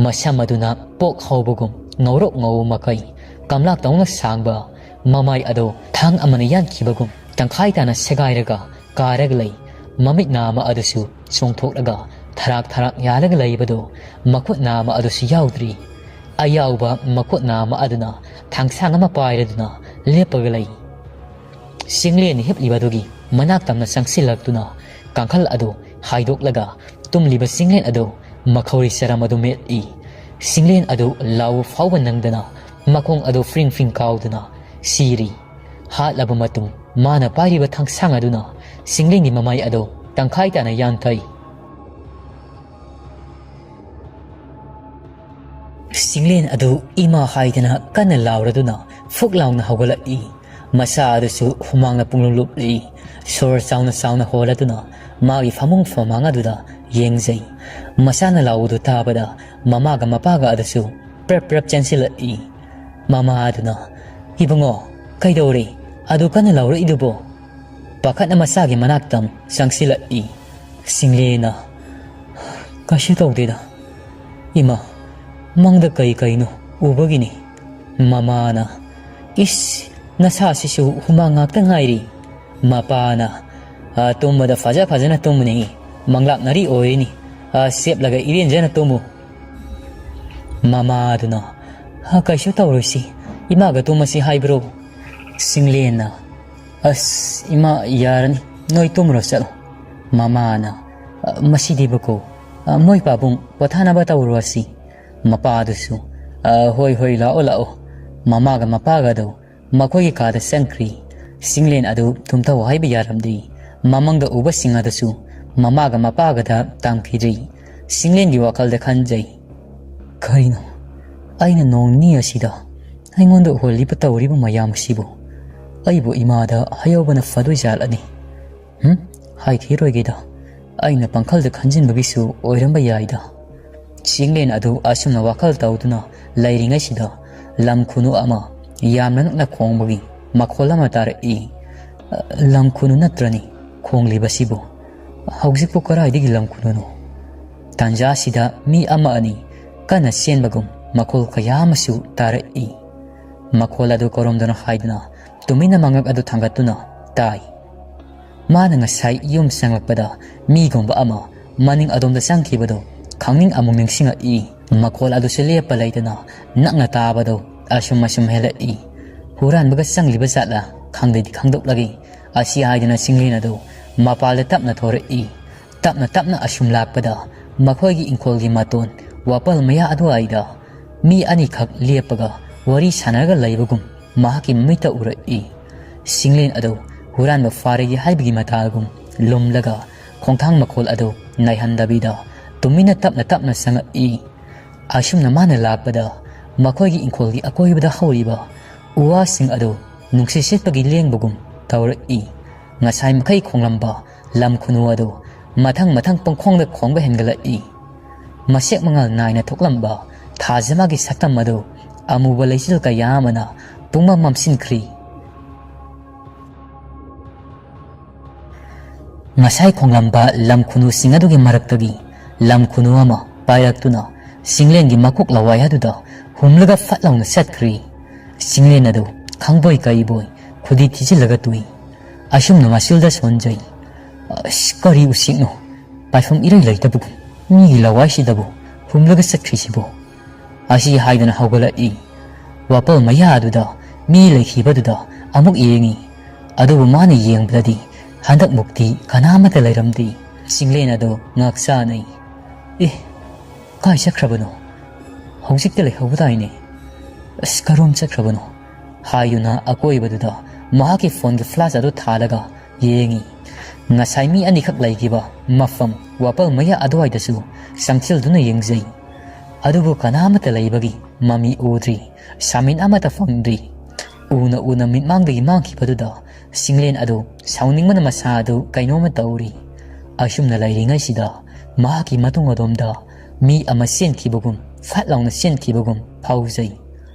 ꯃꯁꯝ ꯑꯗꯨꯅ ꯄꯣꯛ ꯍꯧꯕꯒꯨꯝ ꯉꯧꯔꯣꯛ ꯉꯧꯕ ꯃꯈꯩ, ꯀꯝꯂꯥꯛꯇꯧꯅ ꯁꯥꯡꯕ, ꯃꯃꯥꯏ ꯑꯗꯨ ꯊꯥꯡ ꯑꯃꯅ ꯌꯥꯟꯈꯤꯕꯒꯨꯝ ꯇꯪꯈꯥꯏ ꯇꯥꯅ ꯁꯦꯒꯥꯏꯔꯒ ꯀꯥꯔꯒ ꯂꯩ꯫ ꯃꯃꯤꯠ ꯅꯥ ꯑꯃ ꯑꯗꯨꯁꯨ ꯆꯣꯡꯊꯣꯛꯂꯒ ꯊꯔꯥꯛ ꯊꯔꯥꯛ ꯌꯥꯜꯂꯒ ꯂꯩꯕꯗꯨ ꯃꯈꯨꯠ ꯅꯥ ꯑꯃ ꯑꯗꯨꯁꯨ ꯌꯥꯎꯗ꯭ꯔꯤ꯫ ꯑꯌꯥꯎꯕ ꯃꯈꯨꯠ ꯅꯥ ꯑꯃ ꯑꯗꯨꯅ ꯊꯥꯡꯁꯥꯡ ꯑꯃ ꯄꯥꯏꯔꯗꯨꯅ ꯂꯦꯞꯄꯒ ꯂꯩ꯫ ꯆꯤꯡꯂꯦꯟ ꯍꯤꯞꯂꯤꯕꯗꯨꯒꯤ ꯃꯅꯥꯛ ꯇꯝꯅ ꯆꯪꯁꯤꯜꯂꯛꯇꯨꯅ ꯀꯥꯡꯈꯜ ꯑꯗꯨ ꯍꯥꯏꯗꯣꯛꯂꯒ ꯇꯨꯝꯂꯤꯕ ꯆꯤꯡꯂꯦꯟ ꯑꯗꯨ ꯃꯈꯧꯔꯤ ꯆꯔꯝ ꯑꯗꯨ ꯃꯦꯠꯂꯤ꯫ ꯆꯤꯡꯂꯦꯟ ꯑꯗꯨ ꯂꯥꯎꯕ ꯐꯥꯎꯕ ꯅꯪꯗꯅ ꯃꯈꯣꯡ ꯑꯗꯨ ꯐ꯭ꯔꯤꯡ ꯐ꯭ꯔꯤꯡ ꯀꯥꯎꯗꯨꯅ ꯁꯤꯔꯤ꯫ ꯍꯥꯠꯂꯕ ꯃꯇꯨꯡ ꯃꯥꯅ ꯄꯥꯏꯔꯤꯕ ꯊꯥꯡꯁꯥꯡ ꯑꯗꯨꯅ ꯁꯤꯡꯂꯦꯟꯒꯤ ꯃꯃꯥꯏ ꯑꯗꯨ ꯇꯪꯈꯥꯏ ꯇꯥꯅ ꯌꯥꯟꯊꯩ꯫ ꯁꯤꯡꯂꯦꯟ ꯑꯗꯨ ꯏꯃꯥ ꯍꯥꯏꯗꯅ ꯀꯟꯅ ꯂꯥꯎꯔꯗꯨꯅ ꯐꯨꯛ ꯂꯥꯎꯅ ꯍꯧꯒꯠꯂꯛꯏ꯫ ꯃꯁꯥ ꯑꯗꯨꯁꯨ ꯍꯨꯃꯥꯡꯅ ꯄꯨꯡꯂꯨꯞ ꯂꯨꯞꯂꯤ꯫ ꯁꯣꯔ ꯆꯥꯎꯅ ꯆꯥꯎꯅ ꯍꯣꯜꯂꯗꯨꯅ ꯃꯥꯒꯤ ꯐꯃꯨꯡ ꯐꯃꯥꯡ ꯑꯗꯨꯗ ꯌꯦꯡꯖꯩ꯫ ꯃꯁꯥꯅ ꯂꯥꯎꯕꯗꯨ ꯇꯥꯕꯗ ꯃꯃꯥꯒ ꯃꯄꯥꯒ ꯑꯗꯨꯁꯨ ꯄ꯭ꯔꯞ ꯄ꯭ꯔꯞ ꯆꯦꯟꯁꯤꯜꯂꯛꯏ꯫ ꯃꯃꯥ ꯑꯗꯨꯅ, "ꯏꯕꯨꯡꯉꯣ, ꯀꯩꯗꯧꯔꯦ? ꯑꯗꯨ ꯀꯟꯅ ꯂꯥꯎꯔꯛꯏꯗꯨꯕꯣ?" ꯄꯥꯈꯠꯅ ꯃꯆꯥꯒꯤ ꯃꯅꯥꯛꯇ ꯆꯪꯁꯤꯜꯂꯛꯏ꯫ ꯁꯤꯡꯂꯦꯟꯅ, "ꯀꯩꯁꯨ ꯇꯧꯗꯦꯗ꯫ ꯏꯃꯥ, ꯃꯪꯗ ꯀꯩ ꯀꯩꯅꯣ ꯎꯕꯒꯤꯅꯤ꯫" ꯃꯃꯥꯅ, "ꯏꯁ, ꯅꯁꯥꯁꯤꯁꯨ ꯍꯨꯃꯥꯡ ꯉꯥꯛꯇ ꯉꯥꯏꯔꯤ꯫" ꯃꯄꯥꯅ, "ꯑ, ꯇꯨꯝꯕꯗ ꯐꯖ ꯐꯖꯅ ꯇꯨꯝꯃꯨꯅꯦ꯫ ꯃꯪꯂꯥꯛꯅꯔꯤ ꯑꯣꯏꯔꯤꯅꯤ꯫ ꯑ, ꯁꯦꯞꯂꯒ ꯏꯔꯦꯟꯖꯅ ꯇꯨꯝꯃꯨ꯫" ꯃꯃꯥꯗꯨꯅ, "ꯑ, ꯀꯩꯁꯨ ꯇꯧꯔꯣꯏꯁꯤ꯫ ꯏꯃꯥꯒ ꯇꯨꯝꯃꯁꯤ ꯍꯥꯏꯕ꯭ꯔꯣ?" ꯁꯤꯡꯂꯦꯟꯅ, "ꯑꯁ, ꯏꯃꯥ, ꯌꯥꯔꯅꯤ꯫ ꯅꯣꯏ ꯇꯨꯝꯃꯨꯔꯣ ꯆꯠꯂꯣ꯫" ꯃꯃꯥꯅ, "ꯑ, ꯃꯁꯤꯗꯤꯕꯀꯣ, ꯑ, ꯃꯣꯏ ꯄꯥꯕꯨꯡ ꯄꯣꯊꯥꯅꯕ ꯇꯧꯔꯨꯔꯁꯤ꯫" ꯃꯄꯥꯗꯨꯁꯨ, "ꯑ, ꯍꯣꯏ, ꯍꯣꯏ, ꯂꯥꯛꯑꯣ, ꯂꯥꯛꯑꯣ꯫" ꯃꯃꯥꯒ ꯃꯄꯥꯒꯗꯣ ꯃꯈꯣꯏꯒꯤ ꯀꯥꯗ ꯆꯪꯈ꯭ꯔꯤ꯫ ꯁꯤꯡꯂꯦꯟ ꯑꯗꯨ ꯇꯨꯝꯊꯧ ꯍꯥꯏꯕ ꯌꯥꯔꯝꯗ꯭ꯔꯤ꯫ ꯃꯃꯪꯗ ꯎꯕꯁꯤꯡ ꯑꯗꯨꯁꯨ ꯃꯃꯥꯒ ꯃꯄꯥꯒꯗ ꯇꯝꯈꯤꯗ꯭ꯔꯤ꯫ ꯁꯤꯡꯂꯦꯟꯒꯤ ꯋꯥꯈꯜꯗ ꯈꯟꯖꯩ, "ꯀꯔꯤꯅꯣ? ꯑꯩꯅ ꯅꯣꯡ ꯅꯤꯅꯤ ꯑꯁꯤꯗ ꯑꯩꯉꯣꯟꯗ ꯎꯍꯜꯂꯤꯕ ꯇꯧꯔꯤꯕ ꯃꯌꯥꯝ ꯑꯁꯤꯕꯨ ꯑꯩꯕꯨ ꯏꯃꯥꯗ ꯍꯥꯏꯍꯧꯕꯅ ꯐꯗꯣꯏ ꯖꯥꯠꯂꯅꯤ? ꯍꯨꯝ? ꯍꯥꯏꯈꯤꯔꯣꯏꯒꯦꯗ꯫ ꯑꯩꯅ ꯄꯪꯈꯜꯗ ꯈꯟꯖꯤꯟꯕꯒꯤꯁꯨ ꯑꯣꯏꯔꯝꯕ ꯌꯥꯏꯗ꯫" ꯁꯤꯡꯂꯦꯟ ꯑꯗꯨ ꯑꯁꯨꯝꯅ ꯋꯥꯈꯜ ꯇꯧꯗꯨꯅ ꯂꯩꯔꯤꯉꯩꯁꯤꯗ ꯂꯝ ꯈꯨꯅꯨ ꯑꯃ ꯌꯥꯝꯅ ꯅꯛꯅ ꯈꯣꯡꯕꯒꯤ ꯃꯈꯣꯜ ꯑꯃ ꯇꯥꯔꯛꯏ꯫ ꯂꯝ ꯈꯨꯅꯨ ꯅꯠꯇ꯭ꯔꯅꯤ ꯈꯣꯡꯂꯤꯕꯁꯤꯕꯨ? ꯍꯧꯖꯤꯛꯄꯨ ꯀꯗꯥꯏꯗꯒꯤ ꯂꯝ ꯈꯨꯅꯨꯅꯣ? ꯇꯥꯟꯖꯥꯁꯤꯗ ꯃꯤ ꯑꯃ ꯑꯅꯤ ꯀꯟꯅ ꯆꯦꯟꯕꯒꯨꯝ ꯃꯈꯣꯜ ꯀꯌꯥ ꯑꯃꯁꯨ ꯇꯥꯔꯛꯏ꯫ ꯃꯈꯣꯜ ꯑꯗꯨ ꯀꯔꯣꯝꯗꯅꯣ ꯍꯥꯏꯗꯨꯅ ꯇꯨꯃꯤꯟꯅ ꯃꯉꯛ ꯑꯗꯨ ꯊꯥꯡꯒꯠꯇꯨꯅ ꯇꯥꯏ꯫ ꯃꯥꯅ ꯉꯁꯥꯏ ꯌꯨꯝ ꯆꯪꯂꯛꯄꯗ ꯃꯤꯒꯨꯝꯕ ꯑꯃ ꯃꯅꯤꯡ ꯑꯗꯣꯝꯗ ꯆꯪꯈꯤꯕꯗꯨ ꯈꯪꯅꯤꯡ ꯑꯃꯨꯛ ꯅꯤꯡꯁꯤꯡꯂꯛꯏ꯫ ꯃꯈꯣꯜ ꯑꯗꯨꯁꯨ ꯂꯦꯞꯄ ꯂꯩꯇꯅ ꯅꯛꯅ ꯇꯥꯕꯗꯨ ꯑꯁꯨꯝ ꯑꯁꯨꯝ ꯍꯦꯜꯂꯛꯏ꯫ "ꯍꯨꯔꯥꯟꯕꯒ ꯆꯪꯂꯤꯕ ꯖꯥꯠꯂꯥ ꯈꯪꯗꯦꯗꯤ ꯈꯪꯗꯣꯛꯂꯒꯦ" ꯑꯁꯤ ꯍꯥꯏꯗꯨꯅ ꯁꯤꯡꯂꯦꯟ ꯑꯗꯨ ꯃꯄꯥꯜꯗ ꯇꯞꯅ ꯊꯣꯔꯛꯏ꯫ ꯇꯞꯅ ꯇꯞꯅ ꯑꯁꯨꯝ ꯂꯥꯛꯄꯗ ꯃꯈꯣꯏꯒꯤ ꯏꯪꯈꯣꯜꯒꯤ ꯃꯇꯣꯟ ꯋꯥꯄꯜ ꯃꯌꯥ ꯑꯗꯨꯋꯥꯏꯗ ꯃꯤ ꯑꯅꯤꯈꯛ ꯂꯦꯞꯄꯒ ꯋꯥꯔꯤ ꯁꯥꯟꯅꯔꯒ ꯂꯩꯕꯒꯨꯝ ꯃꯍꯥꯛꯀꯤ ꯃꯃꯤꯠꯇ ꯎꯔꯛꯏ꯫ ꯁꯤꯡꯂꯦꯟ ꯑꯗꯨ ꯍꯨꯔꯥꯟꯕ ꯐꯥꯔꯦꯒꯤ ꯍꯥꯏꯕꯒꯤ ꯃꯇꯥꯒꯨꯝ ꯂꯨꯝꯂꯒ ꯈꯣꯡꯊꯥꯡ ꯃꯈꯣꯜ ꯑꯗꯨ ꯅꯥꯏꯍꯟꯗꯕꯤꯗ ꯇꯨꯃꯤꯟꯅ ꯇꯞꯅ ꯇꯞꯅ ꯆꯪꯉꯛꯏ꯫ ꯑꯁꯨꯝꯅ ꯃꯥꯅ ꯂꯥꯛꯄꯗ ꯃꯈꯣꯏꯒꯤ ꯏꯪꯈꯣꯜꯒꯤ ꯑꯀꯣꯏꯕꯗ ꯍꯧꯔꯤꯕ ꯎ ꯋꯥꯁꯤꯡ ꯑꯗꯨ ꯅꯨꯡꯁꯤꯠ ꯁꯤꯠꯄꯒꯤ ꯂꯦꯡꯕꯒꯨꯝ ꯇꯧꯔꯛꯏ꯫ ꯉꯁꯥꯏ ꯃꯈꯩ ꯈꯣꯡꯂꯝꯕ ꯂꯝ ꯈꯨꯅꯨ ꯑꯗꯨ ꯃꯊꯪ ꯃꯊꯪ ꯄꯪꯈꯣꯡꯗ ꯈꯣꯡꯕ ꯍꯦꯟꯒꯠꯂꯛꯏ꯫ ꯃꯁꯦꯛ ꯃꯉꯥꯜ ꯅꯥꯏꯅ ꯊꯣꯛꯂꯝꯕ ꯊꯥꯖꯃꯥꯒꯤ ꯁꯛꯇꯝ ꯑꯗꯨ ꯑꯃꯨꯕ ꯂꯩꯆꯤꯜ ꯀꯌꯥ ꯑꯃꯅ ꯄꯨꯡꯃꯝ ꯃꯝꯁꯤꯟꯈ꯭ꯔꯤ꯫ ꯉꯁꯥꯏ ꯈꯣꯡꯂꯝꯕ ꯂꯝ ꯈꯨꯅꯨꯁꯤꯡ ꯑꯗꯨꯒꯤ ꯃꯔꯛꯇꯒꯤ ꯂꯝ ꯈꯨꯅꯨ ꯑꯃ ꯄꯥꯏꯔꯛꯇꯨꯅ ꯁꯤꯡꯂꯦꯟꯒꯤ ꯃꯀꯣꯛ ꯂꯋꯥꯏ ꯑꯗꯨꯗ ꯍꯨꯝꯂꯒ ꯐꯠ ꯂꯥꯎꯅ ꯆꯠꯈ꯭ꯔꯤ꯫ ꯁꯤꯡꯂꯦꯟ ꯑꯗꯨ ꯈꯪꯕꯣꯏ ꯀꯩꯕꯣꯏ ꯈꯨꯗꯤ ꯊꯤꯖꯤꯜꯂꯒ ꯇꯨꯏ꯫ ꯑꯁꯨꯝꯅ ꯃꯆꯤꯜꯗ ꯁꯣꯟꯖꯩ꯫ "ꯑꯁ, ꯀꯔꯤ ꯎꯆꯦꯛꯅꯣ? ꯄꯥꯏꯐꯝ ꯏꯔꯩ ꯂꯩꯇꯕꯒꯨꯝ ꯃꯤꯒꯤ ꯂꯋꯥꯏꯁꯤꯗꯕꯨ ꯍꯨꯝꯂꯒ ꯆꯠꯈ꯭ꯔꯤꯁꯤꯕꯣ?" ꯑꯁꯤ ꯍꯥꯏꯗꯅ ꯍꯧꯒꯠꯂꯛꯏ꯫ ꯋꯥꯄꯜ ꯃꯌꯥ ꯑꯗꯨꯗ ꯃꯤ ꯂꯩꯈꯤꯕꯗꯨꯗ ꯑꯃꯨꯛ ꯌꯦꯡꯉꯤ꯫ ꯑꯗꯨꯕꯨ ꯃꯥꯅ ꯌꯦꯡꯕꯗꯗꯤ ꯍꯟꯗꯛ ꯃꯨꯛꯇꯤ ꯀꯅꯥꯃꯠꯇ ꯂꯩꯔꯝꯗꯦ꯫ ꯁꯤꯡꯂꯦꯟ ꯑꯗꯨ ꯉꯥꯛ ꯆꯥꯅꯩ꯫ "ꯑꯦ, ꯀꯥꯏ ꯆꯠꯈ꯭ꯔꯕꯅꯣ? ꯍꯧꯖꯤꯛꯇ ꯂꯩꯍꯧꯕꯗꯥꯏꯅꯦ꯫ ꯑꯁ, ꯀꯔꯣꯝ ꯆꯠꯈ꯭ꯔꯕꯅꯣ?" ꯍꯥꯏꯗꯨꯅ ꯑꯀꯣꯏꯕꯗꯨꯗ ꯃꯍꯥꯛꯀꯤ ꯐꯣꯟꯒꯤ ꯐ꯭ꯂꯥꯁ ꯑꯗꯨ ꯊꯥꯜꯂꯒ ꯌꯦꯡꯉꯤ꯫ ꯉꯁꯥꯏ ꯃꯤ ꯑꯅꯤꯈꯛ ꯂꯩꯈꯤꯕ ꯃꯐꯝ ꯋꯥꯄꯜ ꯃꯌꯥ ꯑꯗꯨꯋꯥꯏꯗꯁꯨ ꯆꯪꯁꯤꯜꯗꯨꯅ ꯌꯦꯡꯖꯩ꯫ ꯑꯗꯨꯕꯨ ꯀꯅꯥꯃꯠꯇ ꯂꯩꯕꯒꯤ ꯃꯃꯤ ꯎꯗ꯭ꯔꯤ꯫ ꯁꯥꯃꯤꯟ ꯑꯃꯠꯇ ꯐꯪꯗ꯭ꯔꯤ꯫ ꯎꯅ ꯎꯅ ꯃꯤꯠꯃꯥꯡꯗꯒꯤ ꯃꯥꯡꯈꯤꯕꯗꯨꯗ ꯁꯤꯡꯂꯦꯟ ꯑꯗꯨ ꯁꯥꯎꯅꯤꯡꯕꯅ ꯃꯁꯥ ꯑꯗꯨ ꯀꯩꯅꯣꯝꯃ ꯇꯧꯔꯤ꯫ ꯑꯁꯨꯝꯅ ꯂꯩꯔꯤꯉꯩꯁꯤꯗ ꯃꯍꯥꯛꯀꯤ ꯃꯇꯨꯡ ꯑꯗꯣꯝꯗ ꯃꯤ ꯑꯃ ꯆꯦꯟꯈꯤꯕꯒꯨꯝ, ꯐꯠ ꯂꯥꯎꯅ ꯆꯦꯟꯈꯤꯕꯒꯨꯝ ꯐꯥꯎꯖꯩ꯫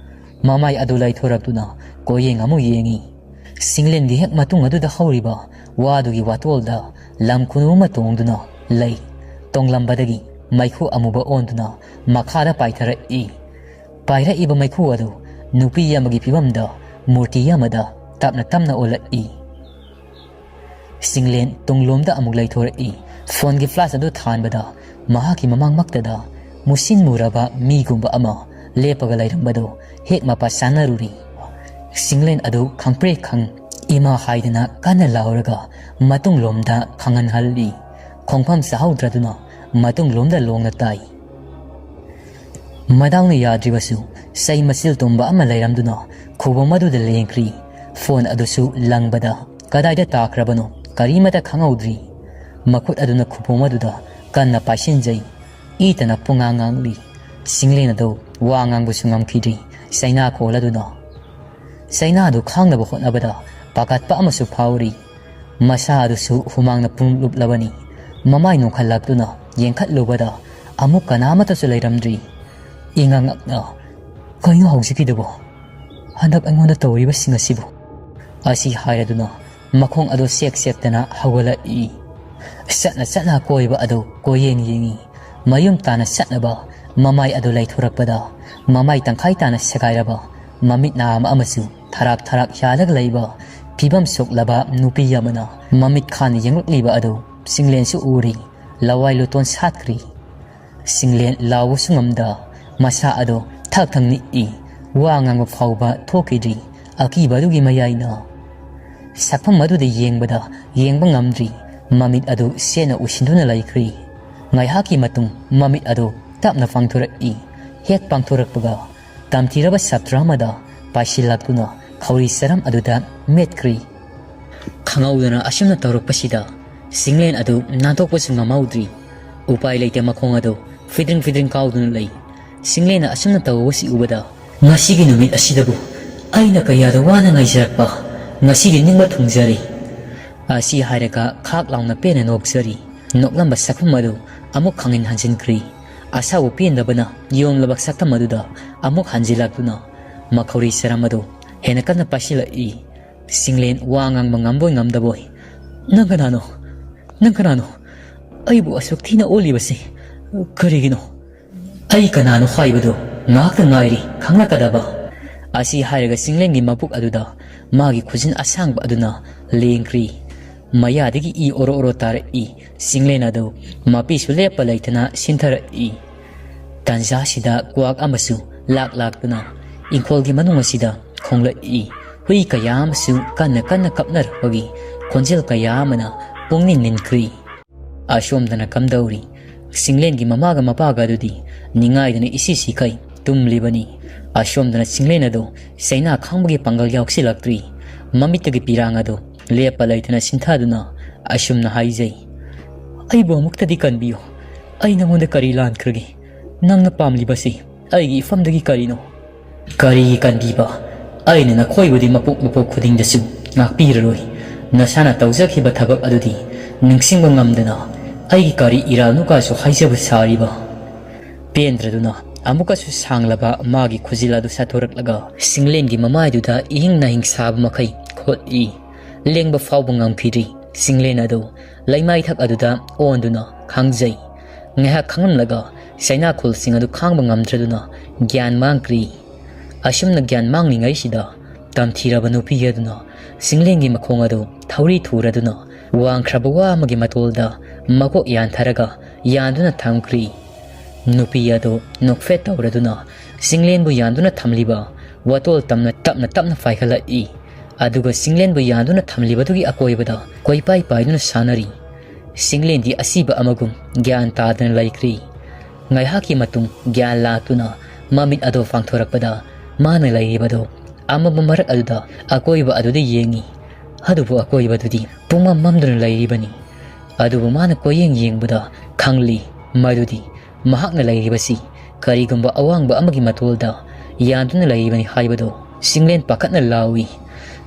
ꯃꯃꯥꯏ ꯑꯗꯨ ꯂꯥꯏꯊꯣꯔꯛꯇꯨꯅ ꯀꯣꯌꯦꯡ ꯑꯃꯨꯛ ꯌꯦꯡꯉꯤ꯫ ꯁꯤꯡꯂꯦꯟꯒꯤ ꯍꯦꯛ ꯃꯇꯨꯡ ꯑꯗꯨꯗ ꯍꯧꯔꯤꯕ ꯋꯥꯗꯨꯒꯤ ꯋꯥꯇꯣꯜꯗ ꯂꯝ ꯈꯨꯅꯨ ꯑꯃ ꯇꯣꯡꯗꯨꯅ ꯂꯩ꯫ ꯇꯣꯡꯂꯝꯕꯗꯒꯤ ꯃꯩꯈꯨ ꯑꯃꯨꯕ ꯑꯣꯟꯗꯨꯅ ꯃꯈꯥꯗ ꯄꯥꯏꯊꯔꯛꯏ꯫ ꯄꯥꯏꯔꯛꯏꯕ ꯃꯩꯈꯨ ꯑꯗꯨ ꯅꯨꯄꯤ ꯑꯃꯒꯤ ꯐꯤꯕꯝꯗ ꯃꯨꯔꯇꯤ ꯑꯃꯗ ꯇꯞꯅ ꯇꯞꯅ ꯑꯣꯜꯂꯛꯏ꯫ ꯁꯤꯡꯂꯦꯟ ꯇꯨꯡꯂꯣꯝꯗ ꯑꯃꯨꯛ ꯂꯩꯊꯣꯔꯛꯏ꯫ ꯐꯣꯟꯒꯤ ꯐ꯭ꯂꯥꯁ ꯑꯗꯨ ꯊꯥꯟꯕꯗ ꯃꯍꯥꯛꯀꯤ ꯃꯃꯥꯡꯃꯛꯇꯗ ꯃꯨꯁꯤꯟ ꯃꯨꯔꯕ ꯃꯤꯒꯨꯝꯕ ꯑꯃ ꯂꯦꯞꯄꯒ ꯂꯩꯔꯝꯕꯗꯨ ꯍꯦꯛ ꯃꯄꯥ ꯆꯥꯅꯔꯨꯔꯤ꯫ ꯁꯤꯡꯂꯦꯟ ꯑꯗꯨ ꯈꯪꯄ꯭ꯔꯦꯛ ꯈꯪ "ꯏꯃꯥ" ꯍꯥꯏꯗꯅ ꯀꯟꯅ ꯂꯥꯎꯔꯒ ꯃꯇꯨꯡꯂꯣꯝꯗ ꯈꯪꯍꯟꯍꯜꯂꯤ꯫ ꯈꯣꯡꯐꯝ ꯆꯥꯍꯧꯗ꯭ꯔꯗꯨꯅ ꯃꯇꯨꯡꯂꯣꯝꯗ ꯂꯣꯡꯅ ꯇꯥꯏ꯫ ꯃꯗꯥꯎꯅ ꯌꯥꯗ꯭ꯔꯤꯕꯁꯨ ꯆꯩ ꯃꯆꯤꯜ ꯇꯨꯝꯕ ꯑꯃ ꯂꯩꯔꯝꯗꯨꯅ ꯈꯨꯕꯝ ꯑꯗꯨꯗ ꯂꯦꯡꯈ꯭ꯔꯤ꯫ ꯐꯣꯟ ꯑꯗꯨꯁꯨ ꯂꯪꯕꯗ ꯀꯗꯥꯏꯗ ꯇꯥꯈ꯭ꯔꯕꯅꯣ ꯀꯔꯤꯃꯇ ꯈꯪꯍꯧꯗ꯭ꯔꯤ꯫ ꯃꯈꯨꯠ ꯑꯗꯨꯅ ꯈꯨꯕꯝ ꯑꯗꯨꯗ ꯀꯟꯅ ꯄꯥꯏꯁꯤꯟꯖꯩ꯫ ꯏꯇꯅ ꯄꯨꯡꯉꯥꯡ ꯉꯥꯡꯂꯤ꯫ ꯁꯤꯡꯂꯦꯟ ꯑꯗꯨ ꯋꯥ ꯉꯥꯡꯕꯁꯨ ꯉꯝꯈꯤꯗ꯭ꯔꯤ꯫ ꯆꯩꯅꯥ ꯈꯣꯜꯂꯗꯨꯅ ꯆꯩꯅꯥꯗꯨ ꯈꯥꯡꯅꯕ ꯍꯣꯠꯅꯕꯗ ꯄꯥꯈꯠꯄ ꯑꯃꯁꯨ ꯐꯥꯎꯔꯤ꯫ ꯃꯁꯥ ꯑꯗꯨꯁꯨ ꯍꯨꯃꯥꯡꯅ ꯄꯨꯡꯂꯨꯞ ꯂꯨꯞꯂꯕꯅꯤ꯫ ꯃꯃꯥꯏ ꯅꯣꯡꯈꯠꯂꯛꯇꯨꯅ ꯌꯦꯡꯈꯠꯂꯨꯕꯗ ꯑꯃꯨꯛ ꯀꯅꯥꯃꯠꯇꯁꯨ ꯂꯩꯔꯝꯗ꯭ꯔꯤ꯫ ꯏꯉꯛ ꯉꯛꯅ, "ꯀꯩꯅꯣ ꯍꯧꯖꯤꯛꯀꯤꯗꯨꯕꯣ? ꯍꯟꯗꯛ ꯑꯩꯉꯣꯟꯗ ꯇꯧꯔꯤꯕꯁꯤꯡ ꯑꯁꯤꯕꯨ?" ꯑꯁꯤ ꯍꯥꯏꯔꯗꯨꯅ ꯃꯈꯣꯡ ꯑꯗꯨ ꯁꯦꯛ ꯁꯦꯛꯇꯅ ꯍꯧꯒꯠꯂꯛꯏ꯫ ꯆꯠꯅ ꯆꯠꯅ ꯀꯣꯏꯕ ꯑꯗꯨ ꯀꯣꯏꯌꯦꯡ ꯌꯦꯡꯏ꯫ ꯃꯌꯨꯝ ꯇꯥꯅ ꯆꯠꯅꯕ ꯃꯃꯥꯏ ꯑꯗꯨ ꯂꯩꯊꯣꯔꯛꯄꯗ ꯃꯃꯥꯏ ꯇꯪꯈꯥꯏ ꯇꯥꯅ ꯁꯦꯒꯥꯏꯔꯕ, ꯃꯃꯤꯠ ꯅꯥ ꯑꯃ ꯑꯃꯁꯨ ꯊꯔꯥꯛ ꯊꯔꯥꯛ ꯌꯥꯜꯂꯒ ꯂꯩꯕ ꯐꯤꯕꯝ ꯁꯣꯛꯂꯕ ꯅꯨꯄꯤ ꯑꯃꯅ ꯃꯃꯤꯠ ꯈꯥꯅ ꯌꯦꯡꯂꯛꯂꯤꯕ ꯑꯗꯨ ꯁꯤꯡꯂꯦꯟꯁꯨ ꯎꯔꯤ꯫ ꯂꯋꯥꯏ ꯂꯨꯇꯣꯟ ꯁꯥꯠꯈ꯭ꯔꯤ꯫ ꯁꯤꯡꯂꯦꯟ ꯂꯥꯎꯕꯁꯨ ꯉꯝꯗ ꯃꯁꯥ ꯑꯗꯨ ꯊꯛ ꯊꯛ ꯅꯤꯛꯏ꯫ ꯋꯥ ꯉꯥꯡꯕ ꯐꯥꯎꯕ ꯊꯣꯛꯈꯤꯗ꯭ꯔꯤ꯫ ꯑꯀꯤꯕ ꯑꯗꯨꯒꯤ ꯃꯌꯥꯏꯅ ꯁꯛꯐꯝ ꯑꯗꯨꯗ ꯌꯦꯡꯕꯗ ꯌꯦꯡꯕ ꯉꯝꯗ꯭ꯔꯤ꯫ ꯃꯃꯤꯠ ꯑꯗꯨ ꯁꯦꯠꯅ ꯎꯏꯁꯤꯟꯗꯨꯅ ꯂꯩꯈ꯭ꯔꯤ꯫ ꯉꯥꯏꯍꯥꯛꯀꯤ ꯃꯇꯨꯡ ꯃꯃꯤꯠ ꯑꯗꯨ ꯇꯞꯅ ꯄꯥꯡꯊꯣꯔꯛꯏ꯫ ꯍꯦꯛ ꯄꯥꯡꯊꯣꯔꯛꯄꯒ ꯇꯝꯊꯤꯔꯕ ꯁꯥꯇ꯭ꯔ ꯑꯃꯗ ꯄꯥꯏꯁꯤꯜꯂꯛꯇꯨꯅ ꯈꯧꯔꯤ ꯆꯔꯝ ꯑꯗꯨꯗ ꯃꯦꯠꯈ꯭ꯔꯤ꯫ ꯈꯪꯍꯧꯗꯅ ꯑꯁꯨꯝꯅ ꯇꯧꯔꯛꯄꯁꯤꯗ ꯁꯤꯡꯂꯦꯟ ꯑꯗꯨ ꯅꯥꯟꯊꯣꯛꯄꯁꯨ ꯉꯝꯍꯧꯗ꯭ꯔꯤ꯫ ꯎꯄꯥꯏ ꯂꯩꯇꯦ, ꯃꯈꯣꯡ ꯑꯗꯨ ꯐꯤꯗ꯭ꯔꯤꯡ ꯐꯤꯗ꯭ꯔꯤꯡ ꯀꯥꯎꯗꯨꯅ ꯂꯩ꯫ ꯁꯤꯡꯂꯦꯟꯅ ꯑꯁꯨꯝꯅ ꯇꯧꯕꯁꯤ ꯎꯕꯗ, "ꯉꯁꯤꯒꯤ ꯅꯨꯃꯤꯠ ꯑꯁꯤꯗꯕꯨ ꯑꯩꯅ ꯀꯌꯥꯗ ꯋꯥꯅ ꯉꯥꯏꯖꯔꯛꯄ, ꯉꯁꯤꯗꯤ ꯅꯤꯡꯕ ꯊꯨꯡꯖꯔꯤ" ꯑꯁꯤ ꯍꯥꯏꯔꯒ ꯈꯥꯛ ꯂꯥꯎꯅ ꯄꯦꯟꯅ ꯅꯣꯛꯆꯔꯤ꯫ ꯅꯣꯛꯂꯝꯕ ꯁꯛꯐꯝ ꯑꯗꯨ ꯑꯃꯨꯛ ꯈꯪꯍꯟ ꯍꯟꯖꯤꯟꯈ꯭ꯔꯤ꯫ ꯑꯁꯥꯎꯕ ꯄꯦꯟꯗꯕꯅ ꯌꯣꯝꯂꯕ ꯁꯛꯇꯝ ꯑꯗꯨꯗ ꯑꯃꯨꯛ ꯍꯟꯖꯤꯜꯂꯛꯇꯨꯅ ꯃꯈꯧꯔꯤ ꯆꯔꯝ ꯑꯗꯨ ꯍꯦꯟꯅ ꯀꯟꯅ ꯄꯥꯏꯁꯤꯜꯂꯛꯏ꯫ ꯁꯤꯡꯂꯦꯟ ꯋꯥ ꯉꯥꯡꯕ ꯉꯝꯕꯣꯏ ꯉꯝꯗꯕꯣꯏ, "ꯅꯪ ꯀꯅꯥꯅꯣ? ꯅꯪ ꯀꯅꯥꯅꯣ? ꯑꯩꯕꯨ ꯑꯁꯨꯛ ꯊꯤꯅ ꯑꯣꯜꯂꯤꯕꯁꯤ ꯀꯔꯤꯒꯤꯅꯣ? ꯑꯩ ꯀꯅꯥꯅꯣ ꯍꯥꯏꯕꯗꯨ ꯉꯥꯏꯍꯥꯛꯇ ꯉꯥꯏꯔꯤ ꯈꯪꯂꯛꯀꯗꯕ" ꯑꯁꯤ ꯍꯥꯏꯔꯒ ꯁꯤꯡꯂꯦꯟꯒꯤ ꯃꯕꯨꯛ ꯑꯗꯨꯗ ꯃꯥꯒꯤ ꯈꯨꯖꯤꯟ ꯑꯁꯥꯡꯕ ꯑꯗꯨꯅ ꯂꯦꯡꯈ꯭ꯔꯤ꯫ ꯃꯌꯥꯗꯒꯤ ꯏ ꯑꯣꯔꯣ ꯑꯣꯔꯣ ꯇꯥꯔꯛꯏ꯫ ꯁꯤꯡꯂꯦꯟ ꯑꯗꯨ ꯃꯄꯤꯁꯨ ꯂꯦꯞꯄ ꯂꯩꯇꯅ ꯁꯤꯟꯊꯔꯛꯏ꯫ ꯇꯥꯟꯖꯥꯁꯤꯗ ꯀ꯭ꯋꯥꯛ ꯑꯃꯁꯨ ꯂꯥꯛ ꯂꯥꯛꯇꯨꯅ ꯏꯪꯈꯣꯜꯒꯤ ꯃꯅꯨꯡ ꯑꯁꯤꯗ ꯈꯣꯡꯂꯛꯏ꯫ ꯍꯨꯏ ꯀꯌꯥ ꯑꯃꯁꯨ ꯀꯟꯅ ꯀꯟꯅ ꯀꯞꯅꯔꯛꯄꯒꯤ ꯈꯣꯟꯖꯦꯜ ꯀꯌꯥ ꯑꯃꯅ ꯄꯨꯡꯅꯤꯟ ꯅꯤꯟꯈ꯭ꯔꯤ꯫ ꯑꯁꯣꯝꯗꯅ ꯀꯝꯗꯧꯔꯤ? ꯁꯤꯡꯂꯦꯟꯒꯤ ꯃꯃꯥꯒ ꯃꯄꯥꯒ ꯑꯗꯨꯗꯤ ꯅꯤꯡꯉꯥꯏꯗꯅ ꯏꯁꯤ ꯁꯤꯈꯩ ꯇꯨꯝꯂꯤꯕꯅꯤ꯫ ꯑꯁꯣꯝꯗꯅ ꯆꯤꯡꯂꯦꯟ ꯑꯗꯨ ꯆꯩꯅꯥ ꯈꯥꯡꯕꯒꯤ ꯄꯥꯡꯒꯜ ꯌꯥꯎꯁꯤꯜꯂꯛꯇ꯭ꯔꯤ꯫ ꯃꯃꯤꯠꯇꯒꯤ ꯄꯤꯔꯥꯡ ꯑꯗꯨ ꯂꯦꯞꯄ ꯂꯩꯇꯅ ꯁꯤꯟꯊꯗꯨꯅ ꯑꯁꯨꯝꯅ ꯍꯥꯏꯖꯩ, "ꯑꯩꯕꯨ ꯑꯃꯨꯛꯇꯗꯤ ꯀꯟꯕꯤꯌꯨ꯫ ꯑꯩ ꯅꯉꯣꯟꯗ ꯀꯔꯤ ꯂꯥꯟꯈ꯭ꯔꯒꯦ? ꯅꯪꯅ ꯄꯥꯝꯂꯤꯕꯁꯤ ꯑꯩꯒꯤ ꯏꯐꯝꯗꯒꯤ ꯀꯔꯤꯅꯣ?" "ꯀꯔꯤꯒꯤ ꯀꯟꯕꯤꯕ? ꯑꯩꯅ ꯅꯈꯣꯏꯕꯨꯗꯤ ꯃꯄꯣꯛ ꯃꯄꯣꯛ ꯈꯨꯗꯤꯡꯗꯁꯨ ꯉꯥꯛꯄꯤꯔꯔꯣꯏ꯫ ꯅꯁꯥꯅ ꯇꯧꯖꯈꯤꯕ ꯊꯕꯛ ꯑꯗꯨꯗꯤ ꯅꯤꯡꯁꯤꯡꯕ ꯉꯝꯗꯅ ꯑꯩꯒꯤ ꯀꯔꯤ ꯏꯔꯥꯜꯅꯣ ꯀꯥꯏꯁꯨ ꯍꯥꯏꯖꯕ ꯁꯥꯔꯤꯕ?" ꯄꯦꯟꯗ꯭ꯔꯗꯨꯅ ꯑꯃꯨꯛꯀꯁꯨ ꯁꯥꯡꯂꯕ ꯃꯥꯒꯤ ꯈꯨꯖꯤꯜ ꯑꯗꯨ ꯁꯥꯊꯣꯔꯛꯂꯒ ꯁꯤꯡꯂꯦꯟꯒꯤ ꯃꯃꯥꯏꯗꯨꯗ ꯏꯍꯤꯡ ꯅꯥꯍꯤꯡ ꯁꯥꯕ ꯃꯈꯩ ꯈꯣꯠꯂꯤ꯫ ꯂꯦꯡꯕ ꯐꯥꯎꯕ ꯉꯝꯈꯤꯗ꯭ꯔꯤ꯫ ꯁꯤꯡꯂꯦꯟ ꯑꯗꯨ ꯂꯩꯃꯥꯏꯊꯛ ꯑꯗꯨꯗ ꯑꯣꯟꯗꯨꯅ ꯈꯥꯡꯖꯩ꯫ ꯉꯥꯏꯍꯥꯛ ꯈꯥꯡꯂꯝꯂꯒ ꯆꯩꯅꯥꯈꯣꯜꯁꯤꯡ ꯑꯗꯨ ꯈꯥꯡꯕ ꯉꯝꯗ꯭ꯔꯗꯨꯅ ꯒ꯭ꯌꯥꯟ ꯃꯥꯡꯈ꯭ꯔꯤ꯫ ꯑꯁꯨꯝꯅ ꯒ꯭ꯌꯥꯟ ꯃꯥꯡꯂꯤꯉꯩꯁꯤꯗ ꯇꯝꯊꯤꯔꯕ ꯅꯨꯄꯤ ꯑꯗꯨꯅ ꯁꯤꯡꯂꯦꯟꯒꯤ ꯃꯈꯣꯡ ꯑꯗꯨ ꯊꯧꯔꯤ ꯊꯨꯔꯗꯨꯅ ꯋꯥꯡꯈ꯭ꯔꯕ ꯋꯥ ꯑꯃꯒꯤ ꯃꯇꯣꯜꯗ ꯃꯀꯣꯛ ꯌꯥꯟꯊꯔꯒ ꯌꯥꯟꯗꯨꯅ ꯊꯝꯈ꯭ꯔꯤ꯫ ꯅꯨꯄꯤ ꯑꯗꯨ ꯅꯣꯛꯐꯦꯠ ꯇꯧꯔꯗꯨꯅ ꯁꯤꯡꯂꯦꯟꯕꯨ ꯌꯥꯟꯗꯨꯅ ꯊꯝꯂꯤꯕ ꯋꯥꯇꯣꯜ ꯇꯝꯅ ꯇꯞꯅ ꯇꯞꯅ ꯄꯥꯏꯈꯠꯂꯛꯏ꯫ ꯑꯗꯨꯒ ꯁꯤꯡꯂꯦꯟꯕꯨ ꯌꯥꯟꯗꯨꯅ ꯊꯝꯂꯤꯕꯗꯨꯒꯤ ꯑꯀꯣꯏꯕꯗ ꯀꯣꯏꯄꯥꯏ ꯄꯥꯏꯗꯨꯅ ꯁꯥꯟꯅꯔꯤ꯫ ꯁꯤꯡꯂꯦꯟꯗꯤ ꯑꯁꯤꯕ ꯑꯃꯒꯨꯝ ꯒ꯭ꯌꯥꯟ ꯇꯥꯗꯅ ꯂꯩꯈ꯭ꯔꯤ꯫ ꯉꯥꯏꯍꯥꯛꯀꯤ ꯃꯇꯨꯡ ꯒ꯭ꯌꯥꯟ ꯂꯥꯛꯇꯨꯅ ꯃꯃꯤꯠ ꯑꯗꯨ ꯄꯥꯡꯊꯣꯔꯛꯄꯗ ꯃꯥꯅ ꯂꯩꯔꯤꯕꯗꯨ ꯑꯃꯝꯕ ꯃꯔꯛ ꯑꯗꯨꯗ ꯑꯀꯣꯏꯕ ꯑꯗꯨꯗ ꯌꯦꯡꯉꯤ꯫ ꯑꯗꯨꯕꯨ ꯑꯀꯣꯏꯕꯗꯨꯗꯤ ꯄꯨꯡꯃꯝ ꯃꯝꯗꯨꯅ ꯂꯩꯔꯤꯕꯅꯤ꯫ ꯑꯗꯨꯕꯨ ꯃꯥꯅ ꯀꯣꯏꯌꯦꯡ ꯌꯦꯡꯕꯗ ꯈꯪꯂꯤ ꯃꯗꯨꯗꯤ ꯃꯍꯥꯛꯅ ꯂꯩꯔꯤꯕꯁꯤ ꯀꯔꯤꯒꯨꯝꯕ ꯑꯋꯥꯡꯕ ꯑꯃꯒꯤ ꯃꯇꯣꯜꯗ ꯌꯥꯟꯗꯨꯅ ꯂꯩꯔꯤꯕꯅꯤ ꯍꯥꯏꯕꯗꯨ꯫ ꯁꯤꯡꯂꯦꯟ ꯄꯥꯈꯠꯅ ꯂꯥꯎꯏ,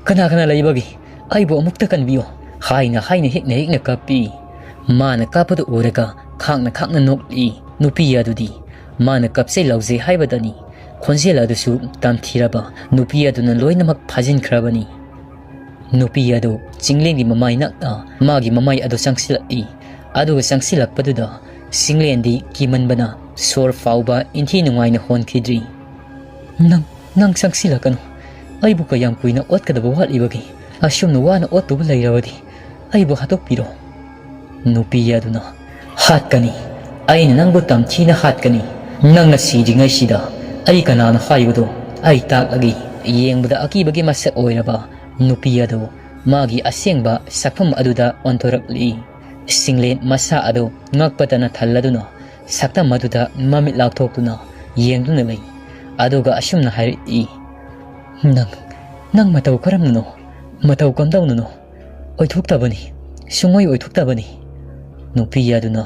"ꯀꯅꯥ ꯀꯅꯥ ꯂꯩꯕꯒꯦ? ꯑꯩꯕꯨ ꯑꯃꯨꯛꯇ ꯀꯟꯕꯤꯌꯨ!" ꯍꯥꯏꯅ ꯍꯥꯏꯅ ꯍꯦꯛꯅ ꯍꯦꯛꯅ ꯀꯞꯄꯤ꯫ ꯃꯥꯅ ꯀꯞꯄꯗꯨ ꯎꯔꯒ ꯈꯥꯡꯅ ꯈꯥꯡꯅ ꯅꯣꯛꯂꯤ꯫ ꯅꯨꯄꯤ ꯑꯗꯨꯗꯤ ꯃꯥꯅ ꯀꯞꯆꯩ ꯂꯥꯎꯖꯩ ꯍꯥꯏꯕꯗꯅꯤ꯫ ꯈꯣꯟꯖꯦꯜ ꯑꯗꯨꯁꯨ ꯇꯝꯊꯤꯔꯕ ꯅꯨꯄꯤ ꯑꯗꯨꯅ ꯂꯣꯏꯅꯃꯛ ꯐꯥꯖꯤꯟꯈ꯭ꯔꯕꯅꯤ꯫ ꯅꯨꯄꯤ ꯑꯗꯨ ꯆꯤꯡꯂꯦꯟꯒꯤ ꯃꯃꯥꯏ ꯅꯛꯅ ꯃꯥꯒꯤ ꯃꯃꯥꯏ ꯑꯗꯨ ꯆꯪꯁꯤꯜꯂꯛꯏ꯫ ꯑꯗꯨꯒ ꯆꯪꯁꯤꯜꯂꯛꯄꯗꯨꯗ ꯁꯤꯡꯂꯦꯟꯗꯤ ꯀꯤꯃꯟꯕꯅ ꯁꯣꯔ ꯐꯥꯎꯕ ꯏꯟꯊꯤ ꯅꯨꯡꯉꯥꯏꯅ ꯍꯣꯟꯈꯤꯗ꯭ꯔꯤ꯫ "ꯅꯪ, ꯅꯪ ꯆꯪꯁꯤꯜꯂꯛꯀꯅꯨ꯫ ꯑꯩꯕꯨ ꯀꯌꯥꯝ ꯀꯨꯏꯅ ꯑꯣꯠꯀꯗꯕ ꯋꯥꯠꯂꯤꯕꯒꯦ? ꯑꯁꯨꯝꯅ ꯋꯥꯅ ꯑꯣꯠꯇꯨꯕ ꯂꯩꯔꯕꯗꯤ ꯑꯩꯕꯨ ꯍꯥꯠꯇꯣꯛꯄꯤꯔꯣ꯫" ꯅꯨꯄꯤ ꯑꯗꯨꯅ, "ꯍꯥꯠꯀꯅꯤ꯫ ꯑꯩꯅ ꯅꯪꯕꯨ ꯇꯝꯊꯤꯅ ꯍꯥꯠꯀꯅꯤ꯫ ꯅꯪꯅ ꯁꯤꯗ꯭ꯔꯤꯉꯩꯁꯤꯗ ꯑꯩ ꯀꯅꯥꯅꯣ ꯍꯥꯏꯕꯗꯨ ꯑꯩ ꯇꯥꯛꯂꯒꯦ꯫" ꯌꯦꯡꯕꯗ ꯑꯀꯤꯕꯒꯤ ꯃꯁꯛ ꯑꯣꯏꯔꯕ ꯅꯨꯄꯤ ꯑꯗꯨ ꯃꯥꯒꯤ ꯑꯁꯦꯡꯕ ꯁꯛꯐꯝ ꯑꯗꯨꯗ ꯑꯣꯟꯊꯣꯔꯛꯂꯤ꯫ ꯁꯤꯡꯂꯦꯟ ꯃꯁꯥ ꯑꯗꯨ ꯉꯛꯄꯇꯅ ꯊꯜꯂꯗꯨꯅ ꯁꯛꯇꯝ ꯑꯗꯨꯗ ꯃꯃꯤꯠ ꯂꯥꯎꯊꯣꯛꯇꯨꯅ ꯌꯦꯡꯗꯨꯅ ꯂꯩ꯫ ꯑꯗꯨꯒ ꯑꯁꯨꯝꯅ ꯍꯥꯏꯔꯛꯏ, "ꯅꯪ, ꯅꯪ ꯃꯇꯧ ꯀꯔꯝꯅꯅꯣ? ꯃꯇꯧ ꯀꯝꯗꯧꯅꯅꯣ? ꯑꯣꯏꯊꯣꯛꯇꯕꯅꯤ, ꯁꯨꯡꯑꯣꯏ ꯑꯣꯏꯊꯣꯛꯇꯕꯅꯤ꯫" ꯅꯨꯄꯤ ꯑꯗꯨꯅ,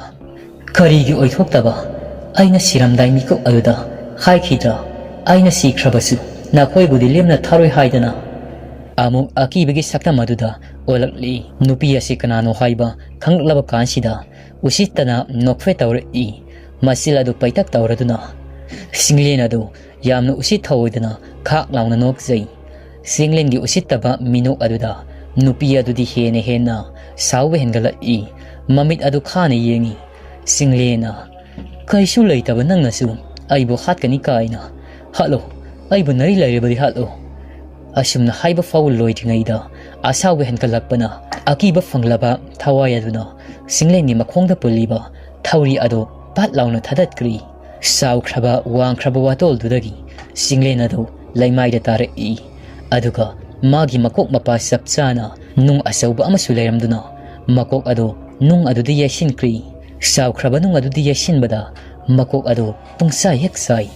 "ꯀꯔꯤꯒꯤ ꯑꯣꯏꯊꯣꯛꯇꯕ? ꯑꯩꯅ ꯁꯤꯔꯝꯗꯥꯏ ꯃꯤꯀꯨꯞ ꯑꯗꯨꯗ ꯍꯥꯏꯈꯤꯗ꯭ꯔꯥ? ꯑꯩꯅ ꯁꯤꯈ꯭ꯔꯕꯁꯨ ꯅꯈꯣꯏꯕꯨꯗꯤ ꯂꯦꯝꯅ ꯊꯥꯔꯣꯏ ꯍꯥꯏꯗꯅ?" ꯑꯃꯨꯛ ꯑꯀꯤꯕꯒꯤ ꯁꯛꯇꯝ ꯑꯗꯨꯗ ꯑꯣꯜꯂꯛꯂꯤ꯫ ꯅꯨꯄꯤ ꯑꯁꯤ ꯀꯅꯥꯅꯣ ꯍꯥꯏꯕ ꯈꯪꯂꯛꯂꯕ ꯀꯥꯟꯁꯤꯗ ꯎꯁꯤꯠꯇꯅ ꯅꯣꯛꯐꯦ ꯇꯧꯔꯛꯏ꯫ ꯃꯆꯤꯜ ꯑꯗꯨ ꯄꯩꯇꯛ ꯇꯧꯔꯗꯨꯅ ꯆꯤꯡꯂꯦꯟ ꯑꯗꯨ ꯌꯥꯝꯅ ꯎꯁꯤꯠ ꯊꯑꯣꯏꯗꯅ ꯈꯥꯛ ꯂꯥꯎꯅ ꯅꯣꯛꯆꯩ꯫ ꯆꯤꯡꯂꯦꯟꯒꯤ ꯎꯁꯤꯠꯇꯕ ꯃꯤꯅꯣꯛ ꯑꯗꯨꯗ ꯅꯨꯄꯤ ꯑꯗꯨꯗꯤ ꯍꯦꯟꯅ ꯍꯦꯟꯅ ꯁꯥꯎꯕ ꯍꯦꯟꯒꯠꯂꯛꯏ꯫ ꯃꯃꯤꯠ ꯑꯗꯨ ꯈꯥꯅ ꯌꯦꯡꯏ꯫ ꯆꯤꯡꯂꯦꯟꯅ, "ꯀꯩꯁꯨ ꯂꯩꯇꯕ ꯅꯪꯅꯁꯨ ꯑꯩꯕꯨ ꯍꯥꯠꯀꯅꯤ ꯀꯥꯏꯅ? ꯍꯥꯠꯂꯣ, ꯑꯩꯕꯨ ꯅꯔꯤ ꯂꯩꯔꯕꯗꯤ ꯍꯥꯠꯂꯣ꯫" ꯑꯁꯨꯝꯅ ꯍꯥꯏꯕ ꯐꯥꯎ ꯂꯣꯏꯗ꯭ꯔꯤꯉꯩꯗ ꯑꯁꯥꯎꯕ ꯍꯦꯟꯒꯠꯂꯛꯄꯅ ꯑꯀꯤꯕ ꯐꯪꯂꯕ ꯊꯋꯥꯏ ꯑꯗꯨꯅ ꯆꯤꯡꯂꯦꯟꯒꯤ ꯃꯈꯣꯡꯗ ꯄꯨꯜꯂꯤꯕ ꯊꯧꯔꯤ ꯑꯗꯨ ꯄꯥꯠ ꯂꯥꯎꯅ ꯊꯥꯗꯠꯈ꯭ꯔꯤ꯫ ꯆꯥꯎꯈ꯭ꯔꯕ ꯋꯥꯡꯈ꯭ꯔꯕ ꯋꯥꯇꯣꯜꯗꯨꯗꯒꯤ ꯆꯤꯡꯂꯦꯟ ꯑꯗꯨ ꯂꯩꯃꯥꯏꯗ ꯇꯥꯔꯛꯏ꯫ ꯑꯗꯨꯒ ꯃꯥꯒꯤ ꯃꯀꯣꯛ ꯃꯄꯥ ꯆꯞ ꯆꯥꯅ ꯅꯨꯡ ꯑꯆꯧꯕ ꯑꯃꯁꯨ ꯂꯩꯔꯝꯗꯨꯅ ꯃꯀꯣꯛ ꯑꯗꯨ ꯅꯨꯡ ꯑꯗꯨꯗ ꯌꯩꯁꯤꯟꯈ꯭ꯔꯤ꯫ ꯆꯥꯎꯈ꯭ꯔꯕ ꯅꯨꯡ ꯑꯗꯨꯗ ꯌꯩꯁꯤꯟꯕꯗ ꯃꯀꯣꯛ ꯑꯗꯨ ꯄꯨꯡꯆꯥꯏ ꯍꯦꯛ ꯆꯥꯏ꯫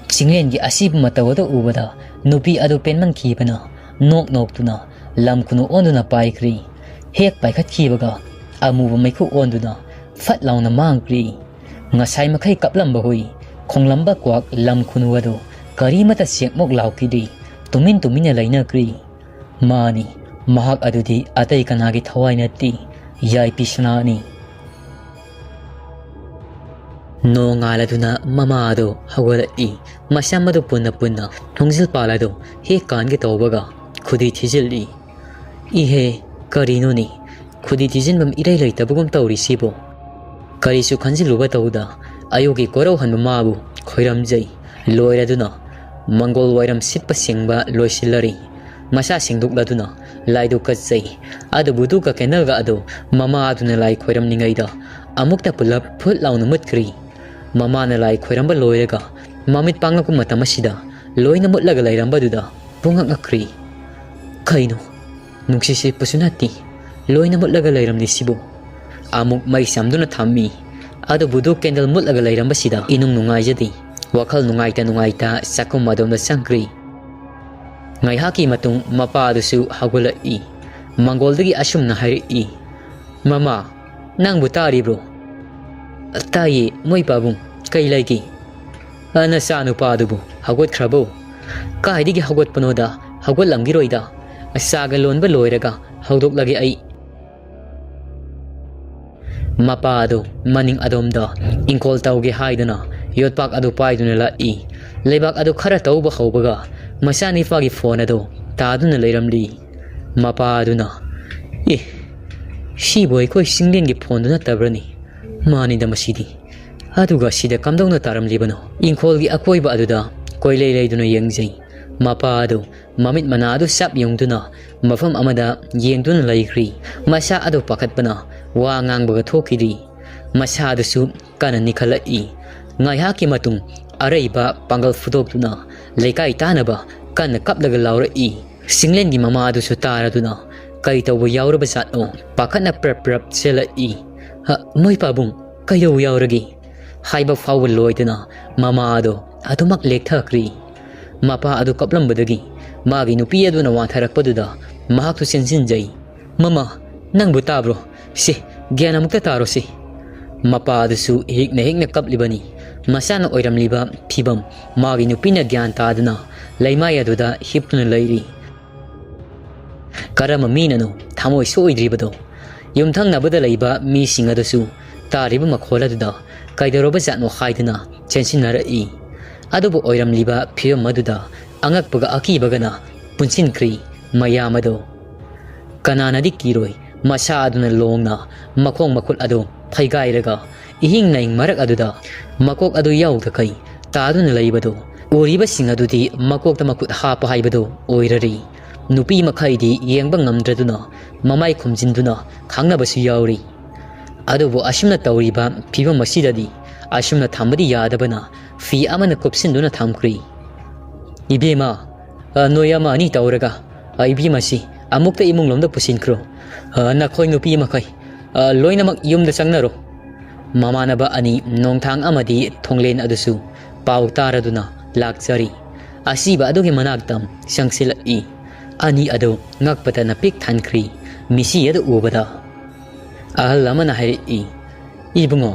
ꯆꯤꯡꯂꯦꯟꯒꯤ ꯑꯁꯤꯕ ꯃꯇꯧ ꯑꯗꯨ ꯎꯕꯗ ꯅꯨꯄꯤ ꯑꯗꯨ ꯄꯦꯟꯃꯟꯈꯤꯕꯅ ꯅꯣꯛ ꯅꯣꯛꯇꯨꯅ ꯂꯝ ꯈꯨꯅꯨ ꯑꯣꯟꯗꯨꯅ ꯄꯥꯏꯈ꯭ꯔꯤ꯫ ꯍꯦꯛ ꯄꯥꯏꯈꯠꯈꯤꯕꯒ ꯑꯃꯨꯕ ꯃꯩꯈꯨ ꯑꯣꯟꯗꯨꯅ ꯐꯠ ꯂꯥꯎꯅ ꯃꯥꯡꯈ꯭ꯔꯤ꯫ ꯉꯁꯥꯏ ꯃꯈꯩ ꯀꯞꯂꯝꯕ ꯍꯨꯏ, ꯈꯣꯡꯂꯝꯕ ꯀ꯭ꯋꯥꯛ, ꯂꯝ ꯈꯨꯅꯨ ꯑꯗꯨ ꯀꯔꯤꯃꯠꯇ ꯆꯦꯛꯃꯣꯛ ꯂꯥꯎꯈꯤꯗ꯭ꯔꯤ꯫ ꯇꯨꯃꯤꯟ ꯇꯨꯃꯤꯟꯅ ꯂꯩꯅꯈ꯭ꯔꯤ꯫ ꯃꯥꯅꯤ, ꯃꯍꯥꯛ ꯑꯗꯨꯗꯤ ꯑꯇꯩ ꯀꯅꯥꯒꯤ ꯊꯋꯥꯏ ꯅꯠꯇꯦ, ꯌꯥꯏꯄꯤ ꯁꯅꯥꯅꯤ꯫ ꯅꯣꯡꯉꯥꯜꯂꯗꯨꯅ ꯃꯃꯥ ꯑꯗꯨ ꯍꯧꯒꯠꯂꯛꯏ꯫ ꯃꯁꯝ ꯑꯗꯨ ꯄꯨꯟꯅ ꯄꯨꯟꯅ ꯊꯣꯡꯖꯤꯜ ꯄꯥꯜ ꯑꯗꯨ ꯍꯦꯛ ꯀꯥꯟꯒꯦ ꯇꯧꯕꯒ ꯈꯨꯗꯤ ꯊꯤꯖꯤꯜꯂꯤ꯫ "ꯏꯍꯦ, ꯀꯔꯤꯅꯣꯅꯦ? ꯈꯨꯗꯤ ꯊꯤꯖꯤꯟꯐꯝ ꯏꯔꯩ ꯂꯩꯇꯕꯒꯨꯝ ꯇꯧꯔꯤꯁꯤꯕꯣ?" ꯀꯔꯤꯁꯨ ꯈꯟꯖꯤꯜꯂꯨꯕ ꯇꯧꯗ ꯑꯌꯨꯛꯀꯤ ꯀꯣꯔꯧꯍꯟꯕ ꯃꯥꯕꯨ ꯈꯣꯏꯔꯝꯖꯩ꯫ ꯂꯣꯏꯔꯗꯨꯅ ꯃꯪꯒꯣꯜ ꯋꯥꯏꯔꯝ ꯁꯤꯠꯄ ꯁꯦꯡꯕ ꯂꯣꯏꯁꯤꯜꯂꯔꯤ꯫ ꯃꯁꯥ ꯁꯦꯡꯗꯣꯛꯂꯗꯨꯅ ꯂꯥꯏꯗꯨ ꯀꯠꯆꯩ꯫ ꯑꯗꯨꯕꯨ ꯙꯨꯛꯀ ꯀꯦꯟꯗꯜꯒ ꯑꯗꯨ ꯃꯃꯥ ꯑꯗꯨꯅ ꯂꯥꯏ ꯈꯣꯏꯔꯝꯂꯤꯉꯩꯗ ꯑꯃꯨꯛꯇ ꯄꯨꯂꯞ ꯐꯨꯠ ꯂꯥꯎꯅ ꯃꯨꯠꯈ꯭ꯔꯤ꯫ ꯃꯃꯥꯅ ꯂꯥꯏ ꯈꯣꯏꯔꯝꯕ ꯂꯣꯏꯔꯒ ꯃꯃꯤꯠ ꯄꯥꯡꯂꯛꯄ ꯃꯇꯝ ꯑꯁꯤꯗ ꯂꯣꯏꯅ ꯃꯨꯠꯂꯒ ꯂꯩꯔꯝꯕꯗꯨꯗ ꯄꯨꯡꯉꯛ ꯉꯛꯈ꯭ꯔꯤ꯫ "ꯀꯩꯅꯣ? ꯅꯨꯡꯁꯤꯠ ꯁꯤꯠꯄꯁꯨ ꯅꯠꯇꯦ, ꯂꯣꯏꯅ ꯃꯨꯠꯂꯒ ꯂꯩꯔꯝꯂꯤꯁꯤꯕꯨ?" ꯑꯃꯨꯛ ꯃꯩ ꯆꯝꯗꯨꯅ ꯊꯝꯃꯤ꯫ ꯑꯗꯨꯕꯨ ꯙꯨꯛ ꯀꯦꯟꯗꯜ ꯃꯨꯠꯂꯒ ꯂꯩꯔꯝꯕꯁꯤꯗ ꯏꯅꯨꯡ ꯅꯨꯡꯉꯥꯏꯖꯗꯦ꯫ ꯋꯥꯈꯜ ꯅꯨꯡꯉꯥꯏꯇ ꯅꯨꯡꯉꯥꯏꯇ ꯆꯥꯛꯈꯨꯝ ꯑꯗꯣꯝꯗ ꯆꯪꯈ꯭ꯔꯤ꯫ ꯉꯥꯏꯍꯥꯛꯀꯤ ꯃꯇꯨꯡ ꯃꯄꯥ ꯑꯗꯨꯁꯨ ꯍꯧꯒꯠꯂꯛꯏ꯫ ꯃꯪꯒꯣꯜꯗꯒꯤ ꯑꯁꯨꯝꯅ ꯍꯥꯏꯔꯛꯏ, "ꯃꯃꯥ, ꯅꯪꯕꯨ ꯇꯥꯔꯤꯕ꯭ꯔꯣ?" "ꯇꯥꯏꯌꯦ, ꯃꯣꯏ ꯄꯥꯕꯨꯡ, ꯀꯩ ꯂꯩꯒꯦ?" "ꯑ, ꯅꯆꯥ ꯅꯨꯄꯥ ꯑꯗꯨꯕꯨ ꯍꯧꯒꯠꯈ꯭ꯔꯕꯣ?" "ꯀꯥꯏꯗꯒꯤ ꯍꯧꯒꯠꯄꯅꯣꯗ, ꯍꯧꯒꯠꯂꯝꯈꯤꯔꯣꯏꯗ꯫ ꯆꯥꯒ ꯂꯣꯟꯕ ꯂꯣꯏꯔꯒ ꯍꯧꯗꯣꯛꯂꯒꯦ ꯑꯩ꯫" ꯃꯄꯥ ꯑꯗꯨ ꯃꯅꯤꯡ ꯑꯗꯣꯝꯗ ꯏꯪꯈꯣꯜ ꯇꯧꯒꯦ ꯍꯥꯏꯗꯨꯅ ꯌꯣꯠꯄꯥꯛ ꯑꯗꯨ ꯄꯥꯏꯗꯨꯅ ꯂꯥꯛꯏ꯫ ꯂꯩꯕꯥꯛ ꯑꯗꯨ ꯈꯔ ꯇꯧꯕ ꯍꯧꯕꯒ ꯃꯆꯥꯅꯤꯄꯥꯒꯤ ꯐꯣꯟ ꯑꯗꯨ ꯇꯥꯗꯨꯅ ꯂꯩꯔꯝꯂꯤ꯫ ꯃꯄꯥ ꯑꯗꯨꯅ, "ꯑꯦ, ꯁꯤꯕꯨ ꯑꯩꯈꯣꯏ ꯆꯤꯡꯂꯦꯟꯒꯤ ꯐꯣꯟꯗꯨ ꯅꯠꯇꯕ꯭ꯔꯅꯤ? ꯃꯥꯅꯤꯗ ꯃꯁꯤꯗꯤ꯫ ꯑꯗꯨꯒ ꯁꯤꯗ ꯀꯝꯗꯧꯅ ꯇꯥꯔꯝꯂꯤꯕꯅꯣ?" ꯏꯪꯈꯣꯜꯒꯤ ꯑꯀꯣꯏꯕ ꯑꯗꯨꯗ ꯀꯣꯏꯂꯩ ꯂꯩꯗꯨꯅ ꯌꯦꯡꯖꯩ꯫ ꯃꯄꯥ ꯑꯗꯨ ꯃꯃꯤꯠ ꯃꯅꯥ ꯑꯗꯨ ꯆꯞ ꯌꯨꯡꯗꯨꯅ ꯃꯐꯝ ꯑꯃꯗ ꯌꯦꯡꯗꯨꯅ ꯂꯩꯈ꯭ꯔꯤ꯫ ꯃꯁꯥ ꯑꯗꯨ ꯄꯥꯈꯠꯄꯅ ꯋꯥ ꯉꯥꯡꯕꯒ ꯊꯣꯛꯈꯤꯗ꯭ꯔꯤ꯫ ꯃꯁꯥ ꯑꯗꯨꯁꯨ ꯀꯟꯅ ꯅꯤꯛꯈꯠꯂꯛꯏ꯫ ꯉꯥꯏꯍꯥꯛꯀꯤ ꯃꯇꯨꯡ ꯑꯔꯩꯕ ꯄꯥꯡꯒꯜ ꯐꯨꯗꯣꯛꯇꯨꯅ ꯂꯩꯀꯥꯏ ꯇꯥꯅꯕ ꯀꯟꯅ ꯀꯞꯂꯒ ꯂꯥꯎꯔꯛꯏ꯫ ꯆꯤꯡꯂꯦꯟꯒꯤ ꯃꯃꯥ ꯑꯗꯨꯁꯨ ꯇꯥꯔꯗꯨꯅ ꯀꯩ ꯇꯧꯕ ꯌꯥꯎꯔꯕ ꯖꯥꯠꯅꯣ? ꯄꯥꯈꯠꯅ ꯄ꯭ꯔꯞ ꯄ꯭ꯔꯞ ꯆꯦꯜꯂꯛꯏ꯫ "ꯍ, ꯃꯣꯏ ꯄꯥꯕꯨꯡ, ꯀꯩꯗꯧꯕ ꯌꯥꯎꯔꯒꯦ?" ꯍꯥꯏꯕ ꯐꯥꯎꯕ ꯂꯣꯏꯗꯅ ꯃꯃꯥ ꯑꯗꯣ ꯑꯗꯨꯃꯛ ꯂꯦꯛꯊꯈ꯭ꯔꯤ꯫ ꯃꯄꯥ ꯑꯗꯨ ꯀꯞꯂꯝꯕꯗꯒꯤ ꯃꯥꯒꯤ ꯅꯨꯄꯤ ꯑꯗꯨꯅ ꯋꯥꯟꯊꯔꯛꯄꯗꯨꯗ ꯃꯍꯥꯛꯁꯨ ꯆꯦꯟꯁꯤꯟꯖꯩ꯫ "ꯃꯃꯥ, ꯅꯪꯕꯨ ꯇꯥꯕ꯭ꯔꯣ? ꯁꯦ, ꯒ꯭ꯌꯥꯟ ꯑꯃꯨꯛꯇ ꯇꯥꯔꯣꯁꯦ꯫" ꯃꯄꯥ ꯑꯗꯨꯁꯨ ꯍꯤꯛꯅ ꯍꯤꯛꯅ ꯀꯞꯂꯤꯕꯅꯤ꯫ ꯃꯆꯥꯅ ꯑꯣꯏꯔꯝꯂꯤꯕ ꯐꯤꯕꯝ ꯃꯥꯒꯤ ꯅꯨꯄꯤꯅ ꯒ꯭ꯌꯥꯟ ꯇꯥꯗꯨꯅ ꯂꯩꯃꯥꯏ ꯑꯗꯨꯗ ꯍꯤꯞꯇꯨꯅ ꯂꯩꯔꯤ꯫ ꯀꯔꯝꯕ ꯃꯤꯅꯅꯣ ꯊꯃꯣꯏ ꯁꯣꯛꯏꯗ꯭ꯔꯤꯕꯗꯣ? ꯌꯨꯝꯊꯪꯅꯕꯗ ꯂꯩꯕ ꯃꯤꯁꯤꯡ ꯑꯗꯨꯁꯨ ꯇꯥꯔꯤꯕ ꯃꯈꯣꯜ ꯑꯗꯨꯗ ꯀꯩꯗꯧꯔꯕ ꯖꯥꯠꯅꯣ ꯍꯥꯏꯗꯨꯅ ꯆꯦꯟꯁꯤꯟꯅꯔꯛꯏ꯫ ꯑꯗꯨꯕꯨ ꯑꯣꯏꯔꯝꯂꯤꯕ ꯐꯤꯕꯝ ꯑꯗꯨꯗ ꯑꯉꯛꯄꯒ ꯑꯀꯤꯕꯒꯅ ꯄꯨꯟꯁꯤꯟꯈ꯭ꯔꯤ ꯃꯌꯥꯝ ꯑꯗꯣ꯫ ꯀꯅꯥꯅꯗꯤ ꯀꯤꯔꯣꯏ? ꯃꯁꯥ ꯑꯗꯨꯅ ꯂꯣꯡꯅ ꯃꯈꯣꯡ ꯃꯈꯨꯠ ꯑꯗꯨ ꯐꯩꯒꯥꯏꯔꯒ ꯏꯍꯤꯡ ꯅꯥꯍꯤꯡ ꯃꯔꯛ ꯑꯗꯨꯗ ꯃꯀꯣꯛ ꯑꯗꯨ ꯌꯥꯎꯗꯈꯩ ꯇꯥꯗꯨꯅ ꯂꯩꯕꯗꯨ ꯎꯔꯤꯕꯁꯤꯡ ꯑꯗꯨꯗꯤ ꯃꯀꯣꯛꯇ ꯃꯈꯨꯠ ꯍꯥꯞꯄ ꯍꯥꯏꯕꯗꯨ ꯑꯣꯏꯔꯔꯤ꯫ ꯅꯨꯄꯤ ꯃꯈꯩꯗꯤ ꯌꯦꯡꯕ ꯉꯝꯗ꯭ꯔꯗꯨꯅ ꯃꯃꯥꯏ ꯈꯨꯝꯖꯤꯟꯗꯨꯅ ꯈꯪꯅꯕꯁꯨ ꯌꯥꯎꯔꯤ꯫ ꯑꯗꯨꯕꯨ ꯑꯁꯨꯝꯅ ꯇꯧꯔꯤꯕ ꯐꯤꯕꯝ ꯑꯁꯤꯗꯗꯤ ꯑꯁꯨꯝꯅ ꯊꯝꯕꯗꯤ ꯌꯥꯗꯕꯅ ꯐꯤ ꯑꯃꯅ ꯀꯨꯞꯁꯤꯟꯗꯨꯅ ꯊꯝꯈ꯭ꯔꯤ꯫ "ꯏꯕꯦꯝꯃ, ꯑ, ꯅꯣꯏ ꯑꯃ ꯑꯅꯤ ꯇꯧꯔꯒ, ꯑ, ꯏꯕꯦꯝꯃꯁꯤ ꯑꯃꯨꯛꯇ ꯏꯃꯨꯡ ꯂꯣꯝꯗ ꯄꯨꯁꯤꯟꯈ꯭ꯔꯣ꯫ ꯑ, ꯅꯈꯣꯏ ꯅꯨꯄꯤ ꯃꯈꯩ, ꯑ, ꯂꯣꯏꯅꯃꯛ ꯌꯨꯝꯗ ꯆꯪꯅꯔꯣ꯫" ꯃꯃꯥꯟꯅꯕ ꯑꯅꯤ ꯅꯣꯡꯊꯥꯡ ꯑꯃꯗꯤ ꯊꯣꯡꯂꯦꯟ ꯑꯗꯨꯁꯨ ꯄꯥꯎ ꯇꯥꯔꯗꯨꯅ ꯂꯥꯛꯆꯔꯤ꯫ ꯑꯁꯤꯕ ꯑꯗꯨꯒꯤ ꯃꯅꯥꯛꯇ ꯆꯪꯁꯤꯜꯂꯛꯏ꯫ ꯑꯅꯤ ꯑꯗꯨ ꯉꯛꯄꯇꯅ ꯄꯤꯛ ꯊꯟꯈ꯭ꯔꯤ꯫ ꯃꯤꯁꯤ ꯑꯗꯨ ꯎꯕꯗ ꯑꯍꯜ ꯑꯃꯅ ꯍꯥꯏꯔꯛꯏ, "ꯏꯕꯨꯡꯉꯣ,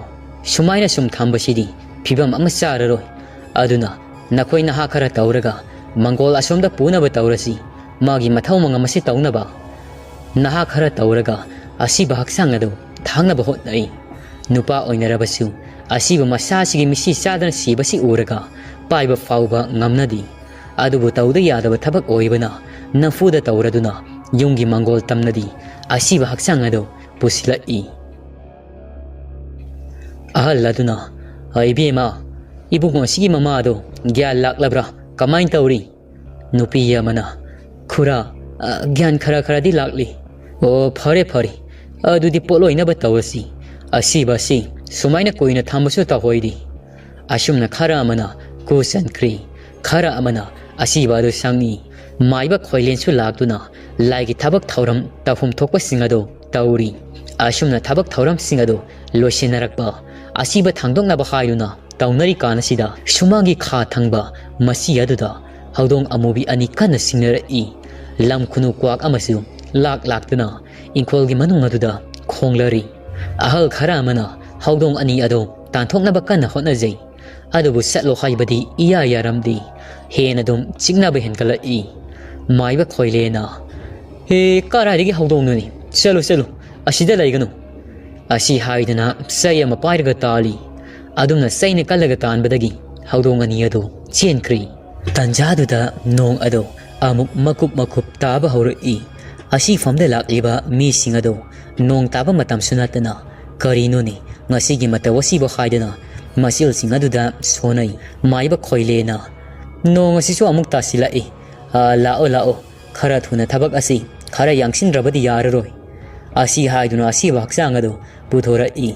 ꯁꯨꯃꯥꯏꯅ ꯁꯨꯝ ꯊꯝꯕꯁꯤꯗꯤ ꯐꯤꯕꯝ ꯑꯃ ꯆꯥꯔꯔꯣꯏ꯫ ꯑꯗꯨꯅ ꯅꯈꯣꯏ ꯅꯍꯥ ꯈꯔ ꯇꯧꯔꯒ ꯃꯪꯒꯣꯜ ꯑꯁꯣꯝꯗ ꯄꯨꯅꯕ ꯇꯧꯔꯁꯤ꯫ ꯃꯥꯒꯤ ꯃꯊꯧ ꯃꯉꯝ ꯑꯁꯤ ꯇꯧꯅꯕ ꯅꯍꯥ ꯈꯔ ꯇꯧꯔꯒ ꯑꯁꯤꯕ ꯍꯛꯆꯥꯡ ꯑꯗꯨ ꯊꯥꯡꯅꯕ ꯍꯣꯠꯅꯩ꯫ ꯅꯨꯄꯥ ꯑꯣꯏꯅꯔꯕꯁꯨ ꯑꯁꯤꯕ ꯃꯁꯥꯁꯤꯒꯤ ꯃꯤꯠꯁꯤ ꯆꯥꯗꯅ ꯁꯤꯕꯁꯤ ꯎꯔꯒ ꯄꯥꯏꯕ ꯐꯥꯎꯕ ꯉꯝꯅꯗꯦ꯫ ꯑꯗꯨꯕꯨ ꯇꯧꯗ ꯌꯥꯗꯕ ꯊꯕꯛ ꯑꯣꯏꯕꯅ ꯅꯝꯐꯨꯗ ꯇꯧꯔꯗꯨꯅ ꯌꯨꯝꯒꯤ ꯃꯪꯒꯣꯜ ꯇꯝꯅꯗꯤ ꯑꯁꯤꯕ ꯍꯛꯆꯥꯡ ꯑꯗꯨ ꯄꯨꯁꯤꯜꯂꯛꯏ꯫" ꯑꯍꯜ ꯑꯗꯨꯅ, "ꯏꯕꯦꯝꯃ, ꯏꯕꯨꯡꯉꯣ ꯑꯁꯤꯒꯤ ꯃꯃꯥꯗꯣ ꯒ꯭ꯌꯥꯟ ꯂꯥꯛꯂꯕ꯭ꯔꯥ? ꯀꯃꯥꯏꯅ ꯇꯧꯔꯤ?" ꯅꯨꯄꯤ ꯑꯃꯅ, "ꯈꯨꯔꯥ, ꯑ, ꯒ꯭ꯌꯥꯟ ꯈꯔ ꯈꯔꯗꯤ ꯂꯥꯛꯂꯤ꯫" "ꯑꯣ, ꯐꯔꯦ ꯐꯔꯦ, ꯑꯗꯨꯗꯤ ꯄꯣꯠꯂꯣꯏꯅꯕ ꯇꯧꯔꯁꯤ꯫ ꯑꯁꯤꯕ ꯑꯁꯤ ꯁꯨꯃꯥꯏꯅ ꯀꯨꯏꯅ ꯊꯝꯕꯁꯨ ꯇꯧꯍꯣꯏꯗꯦ꯫" ꯑꯁꯨꯝꯅ ꯈꯔ ꯑꯃꯅ ꯀꯨ ꯆꯟꯈ꯭ꯔꯤ, ꯈꯔ ꯑꯃꯅ ꯑꯁꯤꯕ ꯑꯗꯨ ꯁꯪꯏ꯫ ꯃꯥꯏꯕ ꯈꯣꯏꯂꯦꯟꯁꯨ ꯂꯥꯛꯇꯨꯅ ꯂꯥꯏꯒꯤ ꯊꯕꯛ ꯊꯧꯔꯝ ꯇꯧꯐꯝ ꯊꯣꯛꯄꯁꯤꯡ ꯑꯗꯨ ꯇꯧꯔꯤ꯫ ꯑꯁꯨꯝꯅ ꯊꯕꯛ ꯊꯧꯔꯝꯁꯤꯡ ꯑꯗꯨ ꯂꯣꯏꯁꯤꯟꯅꯔꯛꯄ, ꯑꯁꯤꯕ ꯊꯥꯡꯗꯣꯛꯅꯕ ꯍꯥꯏꯗꯨꯅ ꯇꯧꯅꯔꯤꯀꯥꯟ ꯑꯁꯤꯗ ꯁꯨꯃꯥꯡꯒꯤ ꯈꯥ ꯊꯪꯕ ꯃꯁꯤ ꯑꯗꯨꯗ ꯍꯧꯗꯣꯡ ꯑꯃꯨꯕꯤ ꯑꯅꯤ ꯀꯟꯅ ꯁꯤꯡꯅꯔꯛꯏ꯫ ꯂꯝ ꯈꯨꯅꯨ ꯀ꯭ꯋꯥꯛ ꯑꯃꯁꯨ ꯂꯥꯛ ꯂꯥꯛꯇꯨꯅ ꯏꯪꯈꯣꯜꯒꯤ ꯃꯅꯨꯡ ꯑꯗꯨꯗ ꯈꯣꯡꯂꯔꯤ꯫ ꯑꯍꯜ ꯈꯔ ꯑꯃꯅ ꯍꯧꯗꯣꯡ ꯑꯅꯤ ꯑꯗꯨ ꯇꯥꯟꯊꯣꯛꯅꯕ ꯀꯟꯅ ꯍꯣꯠꯅꯖꯩ꯫ ꯑꯗꯨꯕꯨ ꯆꯠꯂꯣ ꯍꯥꯏꯕꯗꯤ ꯏꯌꯥ ꯌꯥꯔꯝꯗꯦ꯫ ꯍꯦꯟꯅ ꯑꯗꯨꯝ ꯆꯤꯛꯅꯕ ꯍꯦꯟꯒꯠꯂꯛꯏ꯫ ꯃꯥꯏꯕ ꯈꯣꯏꯂꯦꯅ, "ꯍꯦ, ꯀꯔꯥꯏꯗꯒꯤ ꯍꯧꯗꯣꯡꯅꯣꯅꯦ? ꯆꯠꯂꯨ, ꯆꯠꯂꯨ, ꯑꯁꯤꯗ ꯂꯩꯒꯅꯨ꯫" ꯑꯁꯤ ꯍꯥꯏꯗꯨꯅ ꯆꯩ ꯑꯃ ꯄꯥꯏꯔꯒ ꯇꯥꯜꯂꯤ꯫ ꯑꯗꯨꯝꯅ ꯆꯩꯅ ꯀꯜꯂꯒ ꯇꯥꯟꯕꯗꯒꯤ ꯍꯧꯗꯣꯡ ꯑꯅꯤ ꯑꯗꯨ ꯆꯦꯟꯈ꯭ꯔꯤ꯫ ꯇꯟꯖꯥꯗꯨꯗ ꯅꯣꯡ ꯑꯗꯨ ꯑꯃꯨꯛ ꯃꯀꯨꯞ ꯃꯀꯨꯞ ꯇꯥꯕ ꯍꯧꯔꯛꯏ꯫ ꯑꯁꯤꯐꯝꯗ ꯂꯥꯛꯂꯤꯕ ꯃꯤꯁꯤꯡ ꯑꯗꯨ ꯅꯣꯡ ꯇꯥꯕ ꯃꯇꯝꯁꯨ ꯅꯠꯇꯅ ꯀꯔꯤꯅꯣꯅꯦ ꯉꯁꯤꯒꯤ ꯃꯇꯧ ꯑꯁꯤꯕꯨ ꯍꯥꯏꯗꯨꯅ ꯃꯆꯤꯜꯁꯤꯡ ꯑꯗꯨꯗ ꯁꯣꯟꯅꯩ꯫ ꯃꯥꯏꯕ ꯈꯣꯏꯂꯦꯅ, "ꯅꯣꯡ ꯑꯁꯤꯁꯨ ꯑꯃꯨꯛ ꯇꯥꯁꯤꯜꯂꯛꯏ꯫ ꯑ, ꯂꯥꯛꯑꯣ, ꯂꯥꯛꯑꯣ, ꯈꯔ ꯊꯨꯅ ꯊꯕꯛ ꯑꯁꯤ ꯈꯔ ꯌꯥꯡꯁꯤꯟꯗ꯭ꯔꯕꯗꯤ ꯌꯥꯔꯔꯣꯏ꯫" ꯑꯁꯤ ꯍꯥꯏꯗꯨꯅ ꯑꯁꯤꯕ ꯍꯛꯆꯥꯡ ꯑꯗꯨ ꯄꯨꯊꯣꯔꯛꯏ꯫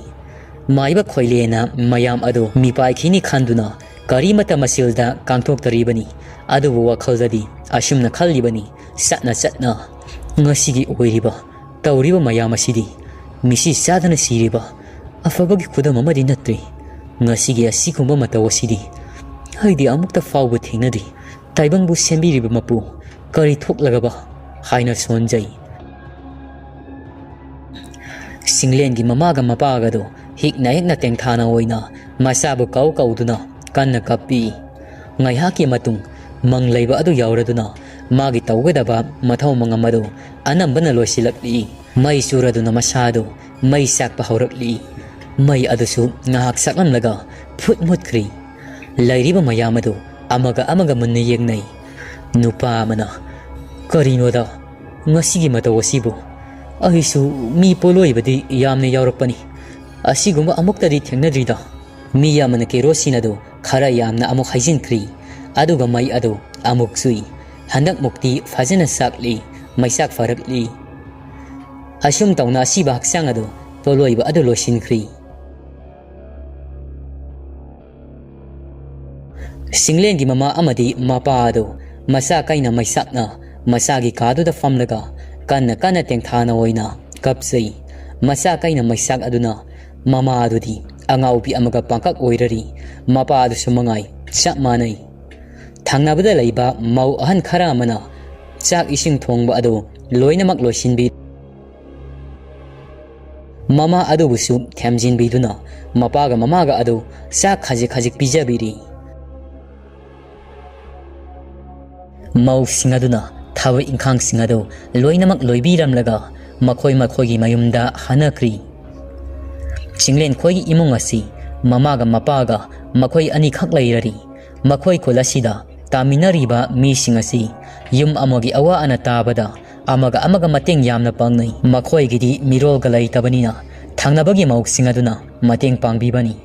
ꯃꯥꯏꯕ ꯈꯣꯏꯂꯦꯅ ꯃꯌꯥꯝ ꯑꯗꯨ ꯃꯤꯄꯥꯏꯈꯤꯅꯤ ꯈꯟꯗꯨꯅ ꯀꯔꯤꯃꯠꯇ ꯃꯆꯤꯜꯗ ꯀꯥꯡꯊꯣꯛꯇꯔꯤꯕꯅꯤ꯫ ꯑꯗꯨꯕꯨ ꯋꯥꯈꯜꯗꯗꯤ ꯑꯁꯨꯝꯅ ꯈꯜꯂꯤꯕꯅꯤ, ꯆꯠꯅ ꯆꯠꯅ, "ꯉꯁꯤꯒꯤ ꯑꯣꯏꯔꯤꯕ ꯇꯧꯔꯤꯕ ꯃꯌꯥꯝ ꯑꯁꯤꯗꯤ ꯃꯤꯁꯤ ꯆꯥꯗꯅ ꯁꯤꯔꯤꯕ ꯑꯐꯕꯒꯤ ꯈꯨꯗꯝ ꯑꯃꯗꯤ ꯅꯠꯇ꯭ꯔꯦ꯫ ꯉꯁꯤꯒꯤ ꯑꯁꯤꯒꯨꯝꯕ ꯃꯇꯧ ꯑꯁꯤꯗꯤ ꯑꯩꯗꯤ ꯑꯃꯨꯛꯇ ꯐꯥꯎꯕ ꯊꯦꯡꯅꯗ꯭ꯔꯤ꯫ ꯇꯥꯏꯕꯪꯕꯨ ꯁꯦꯝꯕꯤꯔꯤꯕ ꯃꯄꯨ ꯀꯔꯤ ꯊꯣꯛꯂꯒꯕ ꯍꯥꯏꯅ ꯁꯣꯟꯖꯩ꯫ ꯁꯤꯡꯂꯦꯟꯒꯤ ꯃꯃꯥꯒ ꯃꯄꯥꯒꯗꯨ ꯍꯤꯛꯅ ꯍꯤꯛꯅ ꯇꯦꯡꯊꯥꯅ ꯑꯣꯏꯅ ꯃꯆꯥꯕꯨ ꯀꯧ ꯀꯧꯗꯨꯅ ꯀꯟꯅ ꯀꯞꯄꯤ꯫ ꯉꯥꯏꯍꯥꯛꯀꯤ ꯃꯇꯨꯡ ꯃꯪ ꯂꯩꯕ ꯑꯗꯨ ꯌꯥꯎꯔꯗꯨꯅ ꯃꯥꯒꯤ ꯇꯧꯒꯗꯕ ꯃꯊꯧ ꯃꯉꯝ ꯑꯗꯨ ꯑꯅꯝꯕꯅ ꯂꯣꯏꯁꯤꯜꯂꯛꯂꯤ꯫ ꯃꯩ ꯆꯨꯔꯗꯨꯅ ꯃꯁꯥꯗꯨ ꯃꯩ ꯆꯥꯛꯄ ꯍꯧꯔꯛꯂꯤ꯫ ꯃꯩ ꯑꯗꯨꯁꯨ ꯉꯥꯏꯍꯥꯛ ꯆꯥꯛꯂꯝꯂꯒ ꯐꯨꯠ ꯃꯨꯠꯈ꯭ꯔꯤ꯫ ꯂꯩꯔꯤꯕ ꯃꯌꯥꯝ ꯑꯗꯨ ꯑꯃꯒ ꯑꯃꯒ ꯃꯨꯟꯅ ꯌꯦꯡꯅꯩ꯫ ꯅꯨꯄꯥ ꯑꯃꯅ, "ꯀꯔꯤꯅꯣꯗ, ꯉꯁꯤꯒꯤ ꯃꯇꯧ ꯑꯁꯤꯕꯨ? ꯑꯩꯁꯨ ꯃꯤ ꯄꯣꯂꯣꯏꯕꯗꯤ ꯌꯥꯝꯅ ꯌꯥꯎꯔꯛꯄꯅꯤ꯫ ꯑꯁꯤꯒꯨꯝꯕ ꯑꯃꯨꯛꯇꯗꯤ ꯊꯦꯡꯅꯗ꯭ꯔꯤꯗ꯫" ꯃꯤ ꯑꯃꯅ ꯀꯦꯔꯣꯁꯤꯟ ꯑꯗꯨ ꯈꯔ ꯌꯥꯝꯅ ꯑꯃꯨꯛ ꯍꯩꯖꯤꯟꯈ꯭ꯔꯤ꯫ ꯑꯗꯨꯒ ꯃꯩ ꯑꯗꯨ ꯑꯃꯨꯛ ꯆꯨꯏ꯫ ꯍꯟꯗꯛꯃꯨꯛꯇꯤ ꯐꯖꯅ ꯆꯥꯛꯂꯤ, ꯃꯩꯆꯥꯛ ꯐꯔꯛꯂꯤ꯫ ꯑꯁꯨꯝ ꯇꯧꯅ ꯑꯁꯤꯕ ꯍꯛꯆꯥꯡ ꯑꯗꯨ ꯄꯣꯂꯣꯏꯕ ꯑꯗꯨ ꯂꯣꯏꯁꯤꯟꯈ꯭ꯔꯤ꯫ ꯁꯤꯡꯂꯦꯟꯒꯤ ꯃꯃꯥ ꯑꯃꯗꯤ ꯃꯄꯥ ꯑꯗꯨ ꯃꯆꯥ ꯀꯩꯅ ꯃꯩꯆꯥꯛꯅ ꯃꯆꯥꯒꯤ ꯀꯥꯗꯨꯗ ꯐꯝꯂꯒ ꯀꯟꯅ ꯀꯟꯅ ꯇꯦꯡꯊꯥꯅ ꯑꯣꯏꯅ ꯀꯞꯆꯩ꯫ ꯃꯆꯥ ꯀꯩꯅ ꯃꯩꯆꯥꯛ ꯑꯗꯨꯅ ꯃꯃꯥ ꯑꯗꯨꯗꯤ ꯑꯉꯥꯎꯕꯤ ꯑꯃꯒ ꯄꯥꯡꯀꯛ ꯑꯣꯏꯔꯔꯤ꯫ ꯃꯄꯥ ꯑꯗꯨꯁꯨ ꯃꯉꯥꯏ ꯆꯞ ꯃꯥꯟꯅꯩ꯫ ꯊꯪꯅꯕꯗ ꯂꯩꯕ ꯃꯧ ꯑꯍꯟ ꯈꯔ ꯑꯃꯅ ꯆꯥꯛ ꯏꯁꯤꯡ ꯊꯣꯡꯕ ꯑꯗꯨ ꯂꯣꯏꯅꯃꯛ ꯂꯣꯏꯁꯤꯟꯕꯤ꯫ ꯃꯃꯥ ꯑꯗꯨꯕꯨꯁꯨ ꯊꯦꯝꯖꯤꯟꯕꯤꯗꯨꯅ ꯃꯄꯥꯒ ꯃꯃꯥꯒ ꯑꯗꯨ ꯆꯥꯛ ꯈꯖꯤꯛ ꯈꯖꯤꯛ ꯄꯤꯖꯕꯤꯔꯤ꯫ ꯃꯧꯁꯤꯡ ꯑꯗꯨꯅ ꯊꯕꯛ ꯏꯪꯈꯥꯡꯁꯤꯡ ꯑꯗꯨ ꯂꯣꯏꯅꯃꯛ ꯂꯣꯏꯕꯤꯔꯝꯂꯒ ꯃꯈꯣꯏ ꯃꯈꯣꯏꯒꯤ ꯃꯌꯨꯝꯗ ꯍꯟꯅꯈ꯭ꯔꯤ꯫ ꯆꯤꯡꯂꯦꯟꯈꯣꯏꯒꯤ ꯏꯃꯨꯡ ꯑꯁꯤ ꯃꯃꯥꯒ ꯃꯄꯥꯒ ꯃꯈꯣꯏ ꯑꯅꯤꯈꯛ ꯂꯩꯔꯔꯤ꯫ ꯃꯈꯣꯏ ꯈꯨꯜ ꯑꯁꯤꯗ ꯇꯥꯃꯤꯟꯅꯔꯤꯕ ꯃꯤꯁꯤꯡ ꯑꯁꯤ ꯌꯨꯝ ꯑꯃꯒꯤ ꯑꯋꯥ ꯑꯅꯥ ꯇꯥꯕꯗ ꯑꯃꯒ ꯑꯃꯒ ꯃꯇꯦꯡ ꯌꯥꯝꯅ ꯄꯥꯡꯅꯩ꯫ ꯃꯈꯣꯏꯒꯤꯗꯤ ꯃꯤꯔꯣꯜꯒ ꯂꯩꯇꯕꯅꯤꯅ ꯊꯪꯅꯕꯒꯤ ꯃꯧꯁꯤꯡ ꯑꯗꯨꯅ ꯃꯇꯦꯡ ꯄꯥꯡꯕꯤꯕꯅꯤ꯫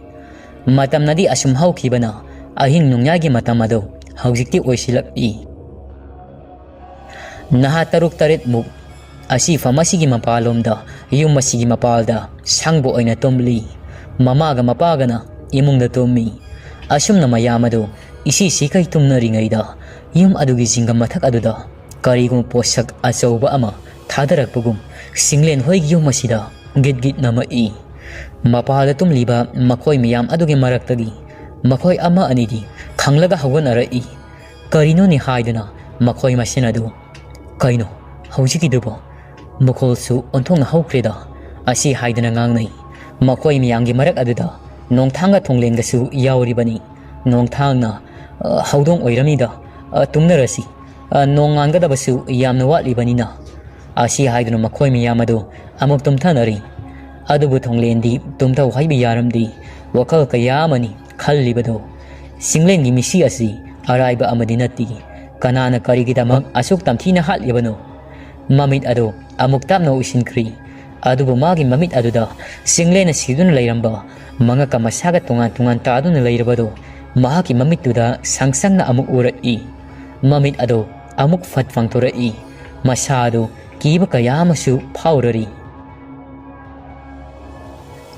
ꯃꯇꯝꯅꯗꯤ ꯑꯁꯨꯝ ꯍꯧꯈꯤꯕꯅ ꯑꯍꯤꯡ ꯅꯣꯡꯌꯥꯏꯒꯤ ꯃꯇꯝ ꯑꯗꯨ ꯍꯧꯖꯤꯛꯇꯤ ꯑꯣꯏꯁꯤꯜꯂꯛꯏ꯫ ꯅꯍꯥ ꯇꯔꯨꯛ ꯇꯔꯦꯠꯃꯨꯛ ꯑꯁꯤꯐꯝ ꯑꯁꯤꯒꯤ ꯃꯄꯥꯜꯂꯣꯝꯗ, ꯌꯨꯝ ꯑꯁꯤꯒꯤ ꯃꯄꯥꯜꯗ ꯁꯪꯕ ꯑꯣꯏꯅ ꯇꯨꯝꯂꯤ꯫ ꯃꯃꯥꯒ ꯃꯄꯥꯒꯅ ꯏꯃꯨꯡꯗ ꯇꯨꯝꯃꯤ꯫ ꯑꯁꯨꯝꯅ ꯃꯌꯥꯝ ꯑꯗꯨ ꯏꯁꯤ ꯁꯤꯈꯩ ꯇꯨꯝꯅꯔꯤꯉꯩꯗ ꯌꯨꯝ ꯑꯗꯨꯒꯤ ꯖꯤꯡꯒ ꯃꯊꯛ ꯑꯗꯨꯗ ꯀꯔꯤꯒꯨꯝꯕ ꯄꯣꯠꯁꯛ ꯑꯆꯧꯕ ꯑꯃ ꯊꯥꯗꯔꯛꯄꯒꯨꯝ ꯁꯤꯡꯂꯦꯟ ꯍꯣꯏꯒꯤ ꯌꯨꯝ ꯑꯁꯤꯗ ꯒꯤꯠ ꯒꯤꯠ ꯅꯝꯃꯛꯏ꯫ ꯃꯄꯥꯜꯗ ꯇꯨꯝꯂꯤꯕ ꯃꯈꯣꯏ ꯃꯌꯥꯝ ꯑꯗꯨꯒꯤ ꯃꯔꯛꯇꯒꯤ ꯃꯈꯣꯏ ꯑꯃ ꯑꯅꯤꯗꯤ ꯈꯪꯂꯒ ꯍꯧꯒꯠꯅꯔꯛꯏ꯫ "ꯀꯔꯤꯅꯣꯅꯦ?" ꯍꯥꯏꯗꯨꯅ ꯃꯈꯣꯏ ꯃꯁꯦꯟ ꯑꯗꯨ, "ꯀꯩꯅꯣ ꯍꯧꯖꯤꯛꯀꯤꯗꯨꯕꯣ? ꯃꯈꯣꯜꯁꯨ ꯑꯣꯟꯊꯣꯛꯅ ꯍꯧꯈ꯭ꯔꯦꯗ" ꯑꯁꯤ ꯍꯥꯏꯗꯨꯅ ꯉꯥꯡꯅꯩ꯫ ꯃꯈꯣꯏ ꯃꯌꯥꯝꯒꯤ ꯃꯔꯛ ꯑꯗꯨꯗ ꯅꯣꯡꯊꯥꯡꯒ ꯊꯣꯡꯂꯦꯟꯒꯁꯨ ꯌꯥꯎꯔꯤꯕꯅꯤ꯫ ꯅꯣꯡꯊꯥꯡꯅ, "ꯑ, ꯍꯧꯗꯣꯡ ꯑꯣꯏꯔꯝꯅꯤꯗ, ꯑ, ꯇꯨꯝꯅꯔꯁꯤ꯫ ꯑ, ꯅꯣꯡꯉꯥꯟꯒꯗꯕꯁꯨ ꯌꯥꯝꯅ ꯋꯥꯠꯂꯤꯕꯅꯤꯅ" ꯑꯁꯤ ꯍꯥꯏꯗꯨꯅ ꯃꯈꯣꯏ ꯃꯌꯥꯝ ꯑꯗꯨ ꯑꯃꯨꯛ ꯇꯨꯝꯊꯅꯔꯤ꯫ ꯑꯗꯨꯕꯨ ꯊꯣꯡꯂꯦꯟꯗꯤ ꯇꯨꯝꯊꯧ ꯍꯥꯏꯕ ꯌꯥꯔꯝꯗꯦ꯫ ꯋꯥꯈꯜ ꯀꯌꯥ ꯑꯃꯅꯤ ꯈꯜꯂꯤꯕꯗꯨ꯫ ꯆꯤꯡꯂꯦꯟꯒꯤ ꯃꯤꯁꯤ ꯑꯁꯤ ꯑꯔꯥꯏꯕ ꯑꯃꯗꯤ ꯅꯠꯇꯦ꯫ ꯀꯅꯥꯅ ꯀꯔꯤꯒꯤꯗꯃꯛ ꯑꯁꯨꯛ ꯇꯝꯊꯤꯅ ꯍꯥꯠꯂꯤꯕꯅꯣ? ꯃꯃꯤꯠ ꯑꯗꯨ ꯑꯃꯨꯛ ꯇꯞꯅ ꯎꯏꯁꯤꯟꯈ꯭ꯔꯤ꯫ ꯑꯗꯨꯕꯨ ꯃꯥꯒꯤ ꯃꯃꯤꯠ ꯑꯗꯨꯗ ꯆꯤꯡꯂꯦꯟꯅ ꯁꯤꯗꯨꯅ ꯂꯩꯔꯝꯕ ꯃꯉꯛꯀ ꯃꯁꯥꯒ ꯇꯣꯉꯥꯟ ꯇꯣꯉꯥꯟ ꯇꯥꯗꯨꯅ ꯂꯩꯔꯕꯗꯨ ꯃꯍꯥꯛꯀꯤ ꯃꯃꯤꯠꯇꯨꯗ ꯁꯪ ꯁꯪꯅ ꯑꯃꯨꯛ ꯎꯔꯛꯏ꯫ ꯃꯃꯤꯠ ꯑꯗꯨ ꯑꯃꯨꯛ ꯐꯠ ꯄꯥꯡꯊꯣꯔꯛꯏ꯫ ꯃꯁꯥ ꯑꯗꯨ ꯀꯤꯕ ꯀꯌꯥ ꯑꯃꯁꯨ ꯐꯥꯎꯔꯔꯤ꯫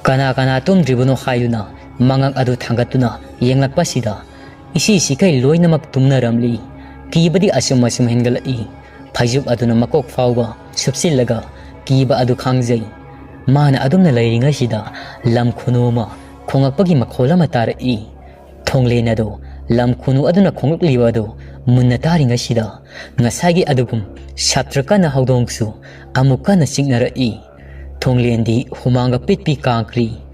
ꯀꯅꯥ ꯀꯅꯥ ꯇꯨꯝꯗ꯭ꯔꯤꯕꯅꯣ ꯍꯥꯏꯗꯨꯅ ꯃꯉꯛ ꯑꯗꯨ ꯊꯥꯡꯒꯠꯇꯨꯅ ꯌꯦꯡꯂꯛꯄꯁꯤꯗ ꯏꯁꯤ ꯁꯤꯈꯩ ꯂꯣꯏꯅꯃꯛ ꯇꯨꯝꯅꯔꯝꯂꯤ꯫ ꯀꯤꯕꯗꯤ ꯑꯁꯨꯝ ꯑꯁꯨꯝ ꯍꯦꯟꯒꯠꯂꯛꯏ꯫ ꯐꯩꯖꯨꯞ ꯑꯗꯨꯅ ꯃꯀꯣꯛ ꯐꯥꯎꯕ ꯁꯨꯞꯆꯤꯜꯂꯒ ꯀꯤꯕ ꯑꯗꯨ ꯈꯥꯡꯖꯩ꯫ ꯃꯥꯅ ꯑꯗꯨꯝꯅ ꯂꯩꯔꯤꯉꯩꯁꯤꯗ ꯂꯝ ꯈꯨꯅꯨ ꯑꯃ ꯈꯣꯡꯂꯛꯄꯒꯤ ꯃꯈꯣꯜ ꯑꯃ ꯇꯥꯔꯛꯏ꯫ ꯊꯣꯡꯂꯦꯟ ꯑꯗꯨ ꯂꯝ ꯈꯨꯅꯨ ꯑꯗꯨꯅ ꯈꯣꯡꯂꯛꯂꯤꯕ ꯑꯗꯨ ꯃꯨꯟꯅ ꯇꯥꯔꯤꯉꯩꯁꯤꯗ ꯉꯁꯥꯏꯒꯤ ꯑꯗꯨꯒꯨꯝ ꯁꯥꯇ꯭ꯔ ꯀꯟꯅ ꯍꯧꯗꯣꯡꯁꯨ ꯑꯃꯨꯛ ꯀꯟꯅ ꯆꯤꯛꯅꯔꯛꯏ꯫ ꯊꯣꯡꯂꯦꯟꯗꯤ ꯍꯨꯃꯥꯡꯒ ꯄꯤꯠ ꯄꯤꯠ ꯀꯥꯡꯈ꯭ꯔꯤ꯫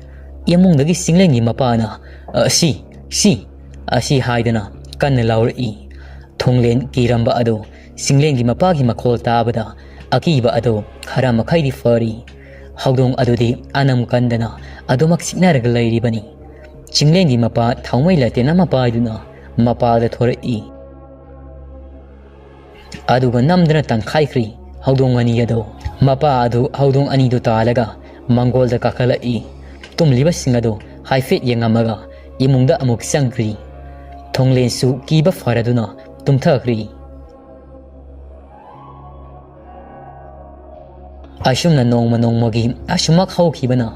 ꯏꯃꯨꯡꯗꯒꯤ ꯆꯤꯡꯂꯦꯟꯒꯤ ꯃꯄꯥꯅ, "ꯑ, ꯁꯤ, ꯁꯤ" ꯑꯁꯤ ꯍꯥꯏꯗꯅ ꯀꯟꯅ ꯂꯥꯎꯔꯛꯏ꯫ ꯊꯣꯡꯂꯦꯟ ꯀꯤꯔꯝꯕ ꯑꯗꯨ ꯆꯤꯡꯂꯦꯟꯒꯤ ꯃꯄꯥꯒꯤ ꯃꯈꯣꯜ ꯇꯥꯕꯗ ꯑꯀꯤꯕ ꯑꯗꯨ ꯈꯔ ꯃꯈꯩꯗꯤ ꯐꯔꯤ꯫ ꯍꯧꯗꯣꯡ ꯑꯗꯨꯗꯤ ꯑꯅꯝ ꯀꯟꯗꯅ ꯑꯗꯨꯃꯛ ꯆꯤꯛꯅꯔꯒ ꯂꯩꯔꯤꯕꯅꯤ꯫ ꯆꯤꯡꯂꯦꯟꯒꯤ ꯃꯄꯥ ꯊꯥꯎꯃꯩ ꯂꯥꯇꯦꯟ ꯑꯃ ꯄꯥꯏꯗꯨꯅ ꯃꯄꯥꯗ ꯊꯣꯔꯛꯏ꯫ ꯑꯗꯨꯒ ꯅꯝꯗꯅ ꯇꯪꯈꯥꯏꯈ꯭ꯔꯤ ꯍꯧꯗꯣꯡ ꯑꯅꯤ ꯑꯗꯨ꯫ ꯃꯄꯥ ꯑꯗꯨ ꯍꯧꯗꯣꯡ ꯑꯅꯤꯗꯨ ꯇꯥꯜꯂꯒ ꯃꯪꯒꯣꯜꯗ ꯀꯥꯈꯠꯂꯛꯏ꯫ ꯇꯨꯝꯂꯤꯕꯁꯤꯡ ꯑꯗꯨ ꯍꯥꯏꯐꯦꯠ ꯌꯦꯡꯉꯝꯃꯒ ꯏꯃꯨꯡꯗ ꯑꯃꯨꯛ ꯆꯪꯈ꯭ꯔꯤ꯫ ꯊꯣꯡꯂꯦꯟꯁꯨ ꯀꯤꯕ ꯐꯔꯗꯨꯅ ꯇꯨꯝꯊꯈ꯭ꯔꯤ꯫ ꯑꯁꯨꯝꯅ ꯅꯣꯡꯃ ꯅꯣꯡꯃꯒꯤ ꯑꯁꯨꯃꯛ ꯍꯧꯈꯤꯕꯅ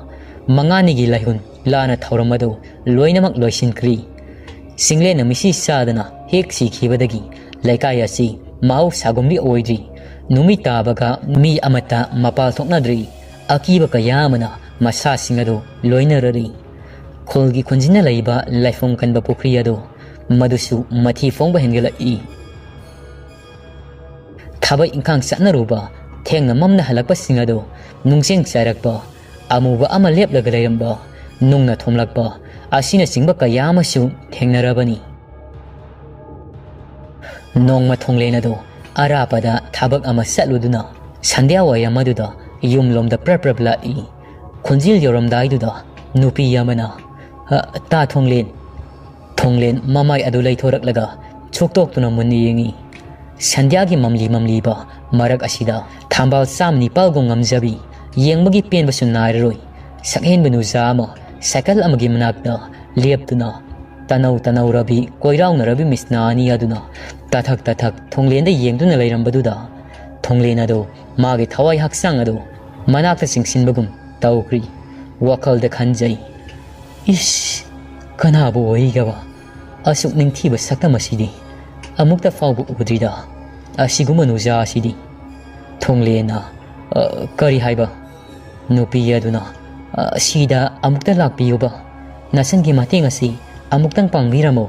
ꯃꯉꯥꯅꯤꯒꯤ ꯂꯥꯏꯍꯨꯟ ꯂꯥꯟꯅ ꯊꯧꯔꯝ ꯑꯗꯨ ꯂꯣꯏꯅꯃꯛ ꯂꯣꯏꯁꯤꯟꯈ꯭ꯔꯤ꯫ ꯆꯤꯡꯂꯦꯟꯅ ꯃꯤꯁꯤ ꯆꯥꯗꯅ ꯍꯦꯛ ꯁꯤꯈꯤꯕꯗꯒꯤ ꯂꯩꯀꯥꯏ ꯑꯁꯤ ꯃꯍꯧꯁꯥꯒꯨꯝꯗꯤ ꯑꯣꯏꯗ꯭ꯔꯤ꯫ ꯅꯨꯃꯤꯠ ꯇꯥꯕꯒ ꯃꯤ ꯑꯃꯠꯇ ꯃꯄꯥꯜ ꯊꯣꯛꯅꯗ꯭ꯔꯤ꯫ ꯑꯀꯤꯕ ꯀꯌꯥ ꯑꯃꯅ ꯃꯁꯥꯁꯤꯡ ꯑꯗꯨ ꯂꯣꯏꯅꯔꯔꯤ꯫ ꯈꯨꯜꯒꯤ ꯈꯨꯟꯖꯤꯟꯅ ꯂꯩꯕ ꯂꯥꯏꯐꯝ ꯀꯟꯕ ꯄꯨꯈ꯭ꯔꯤ ꯑꯗꯨ ꯃꯗꯨꯁꯨ ꯃꯊꯤ ꯐꯣꯡꯕ ꯍꯦꯟꯒꯠꯂꯛꯏ꯫ ꯊꯕꯛ ꯏꯪꯈꯥꯡ ꯆꯠꯅꯔꯨꯕ, ꯊꯦꯡꯅ ꯃꯝꯅ ꯍꯜꯂꯛꯄꯁꯤꯡ ꯑꯗꯨ ꯅꯨꯡꯖꯦꯡ ꯆꯥꯏꯔꯛꯄ, ꯑꯃꯨꯕ ꯑꯃ ꯂꯦꯞꯂꯒ ꯂꯩꯔꯝꯕ, ꯅꯨꯡꯅ ꯊꯣꯝꯂꯛꯄ ꯑꯁꯤꯅꯆꯤꯡꯕ ꯀꯌꯥ ꯑꯃꯁꯨ ꯊꯦꯡꯅꯔꯕꯅꯤ꯫ ꯅꯣꯡꯃ ꯊꯣꯡꯂꯦꯟ ꯑꯗꯨ ꯑꯔꯥꯞꯄꯗ ꯊꯕꯛ ꯑꯃ ꯆꯠꯂꯨꯗꯨꯅ ꯁꯟꯙ꯭ꯌꯥ ꯋꯥꯏꯔꯝ ꯑꯗꯨꯗ ꯌꯨꯝꯂꯣꯝꯗ ꯄ꯭ꯔꯞ ꯄ꯭ꯔꯞ ꯂꯥꯛꯏ꯫ ꯈꯣꯟꯖꯦꯜ ꯌꯧꯔꯝꯗꯥꯏꯗꯨꯗ ꯅꯨꯄꯤ ꯑꯃꯅ, "ꯑ, ꯇꯥ ꯊꯣꯡꯂꯦꯟ!" ꯊꯣꯡꯂꯦꯟ ꯃꯃꯥꯏ ꯑꯗꯨ ꯂꯩꯊꯣꯔꯛꯂꯒ ꯁꯨꯛꯇꯣꯛꯇꯨꯅ ꯃꯨꯟꯅ ꯌꯦꯡꯏ꯫ ꯁꯟꯙ꯭ꯌꯥꯒꯤ ꯃꯝꯂꯤ ꯃꯝꯂꯤꯕ ꯃꯔꯛ ꯑꯁꯤꯗ ꯊꯝꯕꯥꯜ ꯆꯥꯝ ꯅꯤꯄꯥꯜꯒꯨꯝ ꯉꯝꯖꯕꯤ, ꯌꯦꯡꯕꯒꯤ ꯄꯦꯟꯕꯁꯨ ꯅꯥꯏꯔꯔꯣꯏ, ꯁꯛꯍꯦꯟꯕ ꯅꯨꯖꯥ ꯑꯃ ꯁꯥꯏꯀꯜ ꯑꯃꯒꯤ ꯃꯅꯥꯛꯇ ꯂꯦꯞꯇꯨꯅ ꯇꯅꯧ ꯇꯅꯧꯔꯕꯤ, ꯀꯣꯏꯔꯥꯎꯅꯔꯕꯤ ꯃꯤꯠꯁꯅꯥ ꯑꯅꯤ ꯑꯗꯨꯅ ꯇꯥꯊꯛ ꯇꯥꯊꯛ ꯊꯣꯡꯂꯦꯟꯗ ꯌꯦꯡꯗꯨꯅ ꯂꯩꯔꯝꯕꯗꯨꯗ ꯊꯣꯡꯂꯦꯟ ꯑꯗꯨ ꯃꯥꯒꯤ ꯊꯋꯥꯏ ꯍꯛꯆꯥꯡ ꯑꯗꯨ ꯃꯅꯥꯛꯇ ꯆꯤꯡꯁꯤꯟꯕꯒꯨꯝ ꯇꯧꯈ꯭ꯔꯤ꯫ ꯋꯥꯈꯜꯗ ꯈꯟꯖꯩ, "ꯏꯁ, ꯀꯅꯥꯕꯨ ꯑꯣꯏꯒꯕ? ꯑꯁꯨꯛ ꯅꯤꯡꯊꯤꯕ ꯁꯛꯇꯝ ꯑꯁꯤꯗꯤ ꯑꯃꯨꯛꯇ ꯐꯥꯎꯕ ꯎꯗ꯭ꯔꯤꯗ꯫ ꯑꯁꯤꯒꯨꯝꯕ ꯅꯨꯖꯥ ꯑꯁꯤꯗꯤ"꯫ ꯊꯣꯡꯂꯦꯟꯅ, "ꯑ, ꯀꯔꯤ ꯍꯥꯏꯕ?" ꯅꯨꯄꯤ ꯑꯗꯨꯅ, "ꯑ, ꯁꯤꯗ ꯑꯃꯨꯛꯇ ꯂꯥꯛꯄꯤꯌꯨꯕ꯫ ꯅꯆꯟꯒꯤ ꯃꯇꯦꯡ ꯑꯁꯤ ꯑꯃꯨꯛꯇꯪ ꯄꯥꯡꯕꯤꯔꯝꯃꯨ"꯫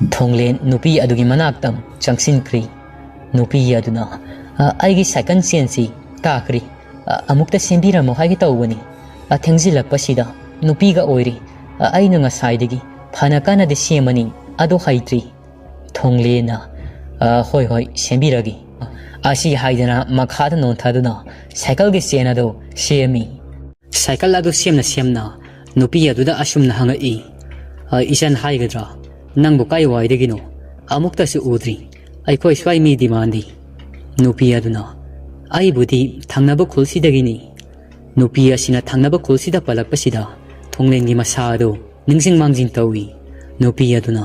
ꯊꯣꯡꯂꯦꯟ ꯅꯨꯄꯤ ꯑꯗꯨꯒꯤ ꯃꯅꯥꯛꯇ ꯆꯪꯁꯤꯟꯈ꯭ꯔꯤ꯫ ꯅꯨꯄꯤ ꯑꯗꯨꯅ, "ꯑ, ꯑꯩꯒꯤ ꯁꯥꯏꯀꯜ ꯆꯦꯟꯁꯤ ꯇꯥꯈ꯭ꯔꯤ꯫ ꯑ, ꯑꯃꯨꯛꯇ ꯁꯦꯝꯕꯤꯔꯝꯃꯣ ꯍꯥꯏꯒꯦ ꯇꯧꯕꯅꯤ꯫ ꯑ, ꯊꯦꯡꯖꯤꯜꯂꯛꯄꯁꯤꯗ ꯅꯨꯄꯤꯒ ꯑꯣꯏꯔꯤ꯫ ꯑ, ꯑꯩꯅ ꯉꯁꯥꯏꯗꯒꯤ ꯐꯅ ꯀꯟꯅꯗꯤ ꯁꯦꯝꯃꯅꯤ, ꯑꯗꯣ ꯍꯩꯇ꯭ꯔꯤ"꯫ ꯊꯣꯡꯂꯦꯟꯅ, "ꯑ, ꯍꯣꯏ, ꯍꯣꯏ, ꯁꯦꯝꯕꯤꯔꯒꯦ"꯫ ꯑꯁꯤ ꯍꯥꯏꯗꯅ ꯃꯈꯥꯗ ꯅꯣꯟꯊꯗꯨꯅ ꯁꯥꯏꯀꯜꯒꯤ ꯆꯦꯟ ꯑꯗꯨ ꯁꯦꯝꯃꯤ꯫ ꯁꯥꯏꯀꯜ ꯑꯗꯨ ꯁꯦꯝꯅ ꯁꯦꯝꯅ ꯅꯨꯄꯤ ꯑꯗꯨꯗ ꯑꯁꯨꯝꯅ ꯍꯪꯉꯛꯏ, "ꯑ, ꯏꯆꯟ ꯍꯥꯏꯒꯗ꯭ꯔꯥ, ꯅꯪꯕꯨ ꯀꯥꯏ ꯋꯥꯏꯗꯒꯤꯅꯣ? ꯑꯃꯨꯛꯇꯁꯨ ꯎꯗ꯭ꯔꯤ꯫ ꯑꯩꯈꯣꯏ ꯁ꯭ꯋꯥꯏ ꯃꯤꯗꯤ ꯃꯥꯟꯗꯦ"꯫ ꯅꯨꯄꯤ ꯑꯗꯨꯅ, "ꯑꯩꯕꯨꯗꯤ ꯊꯪꯅꯕ ꯈꯨꯜꯁꯤꯗꯒꯤꯅꯤ"꯫ ꯅꯨꯄꯤ ꯑꯁꯤꯅ ꯊꯪꯅꯕ ꯈꯨꯜꯁꯤꯗ ꯄꯜꯂꯛꯄꯁꯤꯗ ꯊꯣꯡꯂꯦꯟꯒꯤ ꯃꯁꯥ ꯑꯗꯨ ꯅꯤꯡꯁꯤꯡ ꯃꯥꯡꯖꯤꯡ ꯇꯧꯏ꯫ ꯅꯨꯄꯤ ꯑꯗꯨꯅ,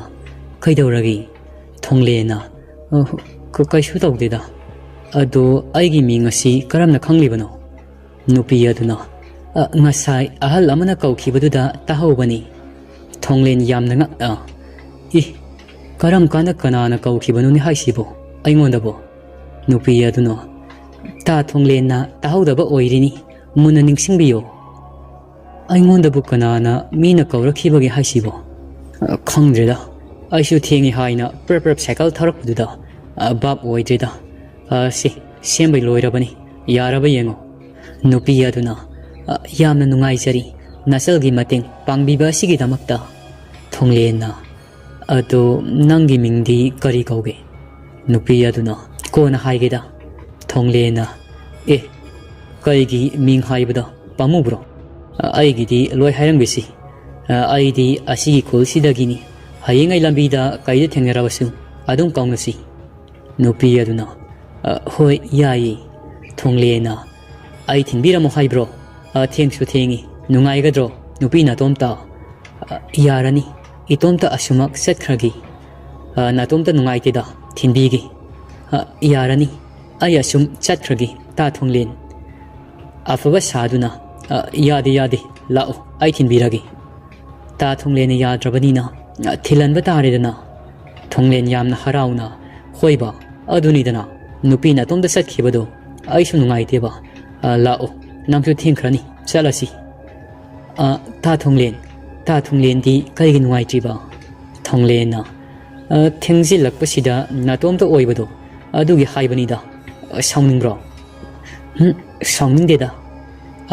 "ꯀꯩꯗꯧꯔꯒꯦ?" ꯊꯣꯡꯂꯦꯟꯅ, "ꯑ, ꯀ-, ꯀꯩꯁꯨ ꯇꯧꯗꯦꯗ꯫ ꯑꯗꯣ ꯑꯩꯒꯤ ꯃꯤꯡ ꯑꯁꯤ ꯀꯔꯝꯅ ꯈꯪꯂꯤꯕꯅꯣ?" ꯅꯨꯄꯤ ꯑꯗꯨꯅ, "ꯑ, ꯉꯁꯥꯏ ꯑꯍꯜ ꯑꯃꯅ ꯀꯧꯈꯤꯕꯗꯨꯗ ꯇꯥꯍꯧꯕꯅꯤ"꯫ ꯊꯣꯡꯂꯦꯟ ꯌꯥꯝꯅ ꯉꯛꯅ, "ꯏ, ꯀꯔꯝ ꯀꯥꯟꯗ ꯀꯅꯥꯅ ꯀꯧꯈꯤꯕꯅꯣꯅꯦ ꯍꯥꯏꯁꯤꯕꯣ ꯑꯩꯉꯣꯟꯗꯕꯣ?" ꯅꯨꯄꯤ ꯑꯗꯨꯅ, "ꯇꯥ ꯊꯣꯡꯂꯦꯟꯅ ꯇꯥꯍꯧꯗꯕ ꯑꯣꯏꯔꯤꯅꯤ, ꯃꯨꯟꯅ ꯅꯤꯡꯁꯤꯡꯕꯤꯌꯨ"꯫ "ꯑꯩꯉꯣꯟꯗꯕꯨ ꯀꯅꯥꯅ ꯃꯤꯅ ꯀꯧꯔꯛꯈꯤꯕꯒꯦ ꯍꯥꯏꯁꯤꯕꯣ? ꯑ, ꯈꯪꯗ꯭ꯔꯦꯗ"꯫ ꯑꯩꯁꯨ ꯊꯦꯡꯉꯤ ꯍꯥꯏꯅ ꯄ꯭ꯔꯞ ꯄ꯭ꯔꯞ ꯁꯥꯏꯀꯜ ꯊꯧꯔꯛꯄꯗꯨꯗ, "ꯑ, ꯚꯥꯞ ꯑꯣꯏꯗ꯭ꯔꯦꯗ꯫ ꯑ, ꯁꯤ, ꯁꯦꯝꯕꯩ ꯂꯣꯏꯔꯕꯅꯤ, ꯌꯥꯔꯕ ꯌꯦꯡꯉꯣ"꯫ ꯅꯨꯄꯤ ꯑꯗꯨꯅ, "ꯑ, ꯌꯥꯝꯅ ꯅꯨꯡꯉꯥꯏꯖꯔꯤ ꯅꯆꯜꯒꯤ ꯃꯇꯦꯡ ꯄꯥꯡꯕꯤꯕ ꯑꯁꯤꯒꯤꯗꯃꯛꯇ"꯫ ꯊꯣꯡꯂꯦꯟꯅ, "ꯑꯗꯣ ꯅꯪꯒꯤ ꯃꯤꯡꯗꯤ ꯀꯔꯤ ꯀꯧꯒꯦ?" ꯅꯨꯄꯤ ꯑꯗꯨꯅ, "ꯀꯣꯟꯅ ꯍꯥꯏꯒꯦꯗ"꯫ ꯊꯣꯡꯂꯦꯟꯅ, "ꯑꯦ, ꯀꯩꯒꯤ ꯃꯤꯡ ꯍꯥꯏꯕꯗ ꯄꯥꯝꯃꯨꯕ꯭ꯔꯣ? ꯑ, ꯑꯩꯒꯤꯗꯤ ꯂꯣꯏ ꯍꯥꯏꯔꯝꯒꯦꯁꯤ꯫ ꯑ, ꯑꯩꯗꯤ ꯑꯁꯤꯒꯤ ꯈꯨꯜꯁꯤꯗꯒꯤꯅꯤ꯫ ꯍꯌꯦꯡ ꯑꯩ ꯂꯝꯕꯤꯗ ꯀꯩꯗ ꯊꯦꯡꯅꯔꯕꯁꯨ ꯑꯗꯨꯝ ꯀꯧꯅꯁꯤ"꯫ ꯅꯨꯄꯤ ꯑꯗꯨꯅ, "ꯑ, ꯍꯣꯏ, ꯌꯥꯏꯌꯦ"꯫ ꯊꯣꯡꯂꯦꯟꯅ, "ꯑꯩ ꯊꯤꯟꯕꯤꯔꯝꯃꯣ ꯍꯥꯏꯕ꯭ꯔꯣ? ꯑ, ꯊꯦꯡꯁꯨ ꯊꯦꯡꯉꯤ꯫ ꯅꯨꯡꯉꯥꯏꯒꯗ꯭ꯔꯣ, ꯅꯨꯄꯤ ꯅꯇꯣꯝꯇ?" "ꯑ, ꯌꯥꯔꯅꯤ꯫ ꯏꯇꯣꯝꯇ ꯑꯁꯨꯃꯛ ꯆꯠꯈ꯭ꯔꯒꯦ꯫ ꯑ, ꯅꯇꯣꯝꯇ ꯅꯨꯡꯉꯥꯏꯇꯦꯗ, ꯊꯤꯟꯕꯤꯒꯦ"꯫ "ꯑ, ꯌꯥꯔꯅꯤ꯫ ꯑꯩ ꯑꯁꯨꯝ ꯆꯠꯈ꯭ꯔꯒꯦ, ꯇꯥ ꯊꯣꯡꯂꯦꯟ"꯫ ꯑꯐꯕ ꯁꯥꯗꯨꯅ, "ꯑ, ꯌꯥꯗꯦ, ꯌꯥꯗꯦ, ꯂꯥꯛꯑꯣ, ꯑꯩ ꯊꯤꯟꯕꯤꯔꯒꯦ"꯫ ꯇꯥ ꯊꯣꯡꯂꯦꯟꯅ ꯌꯥꯗ꯭ꯔꯕꯅꯤꯅ, "ꯑ, ꯊꯤꯜꯍꯟꯕ ꯇꯥꯔꯦꯗꯅ"꯫ ꯊꯣꯡꯂꯦꯟ ꯌꯥꯝꯅ ꯍꯔꯥꯎꯅ, "ꯍꯣꯏꯕ, ꯑꯗꯨꯅꯤꯗꯅ, ꯅꯨꯄꯤ ꯅꯇꯣꯝꯇ ꯆꯠꯈꯤꯕꯗꯣ ꯑꯩꯁꯨ ꯅꯨꯡꯉꯥꯏꯇꯦꯕ꯫ ꯑ, ꯂꯥꯛꯑꯣ, ꯅꯪꯁꯨ ꯊꯦꯡꯈ꯭ꯔꯅꯤ, ꯆꯠꯂꯁꯤ"꯫ "ꯑ, ꯇꯥ ꯊꯣꯡꯂꯦꯟ, ꯇꯥ ꯊꯣꯡꯂꯦꯟꯗꯤ ꯀꯔꯤꯒꯤ ꯅꯨꯡꯉꯥꯏꯇ꯭ꯔꯤꯕ?" ꯊꯣꯡꯂꯦꯟꯅ, "ꯑ, ꯊꯦꯡꯖꯤꯜꯂꯛꯄꯁꯤꯗ ꯅꯇꯣꯝꯇ ꯑꯣꯏꯕꯗꯣ ꯑꯗꯨꯒꯤ ꯍꯥꯏꯕꯅꯤꯗ꯫ ꯑ, ꯁꯥꯎꯅꯤꯡꯕ꯭ꯔꯣ?" "ꯍꯨꯝ, ꯁꯥꯎꯅꯤꯡꯗꯦꯗ"꯫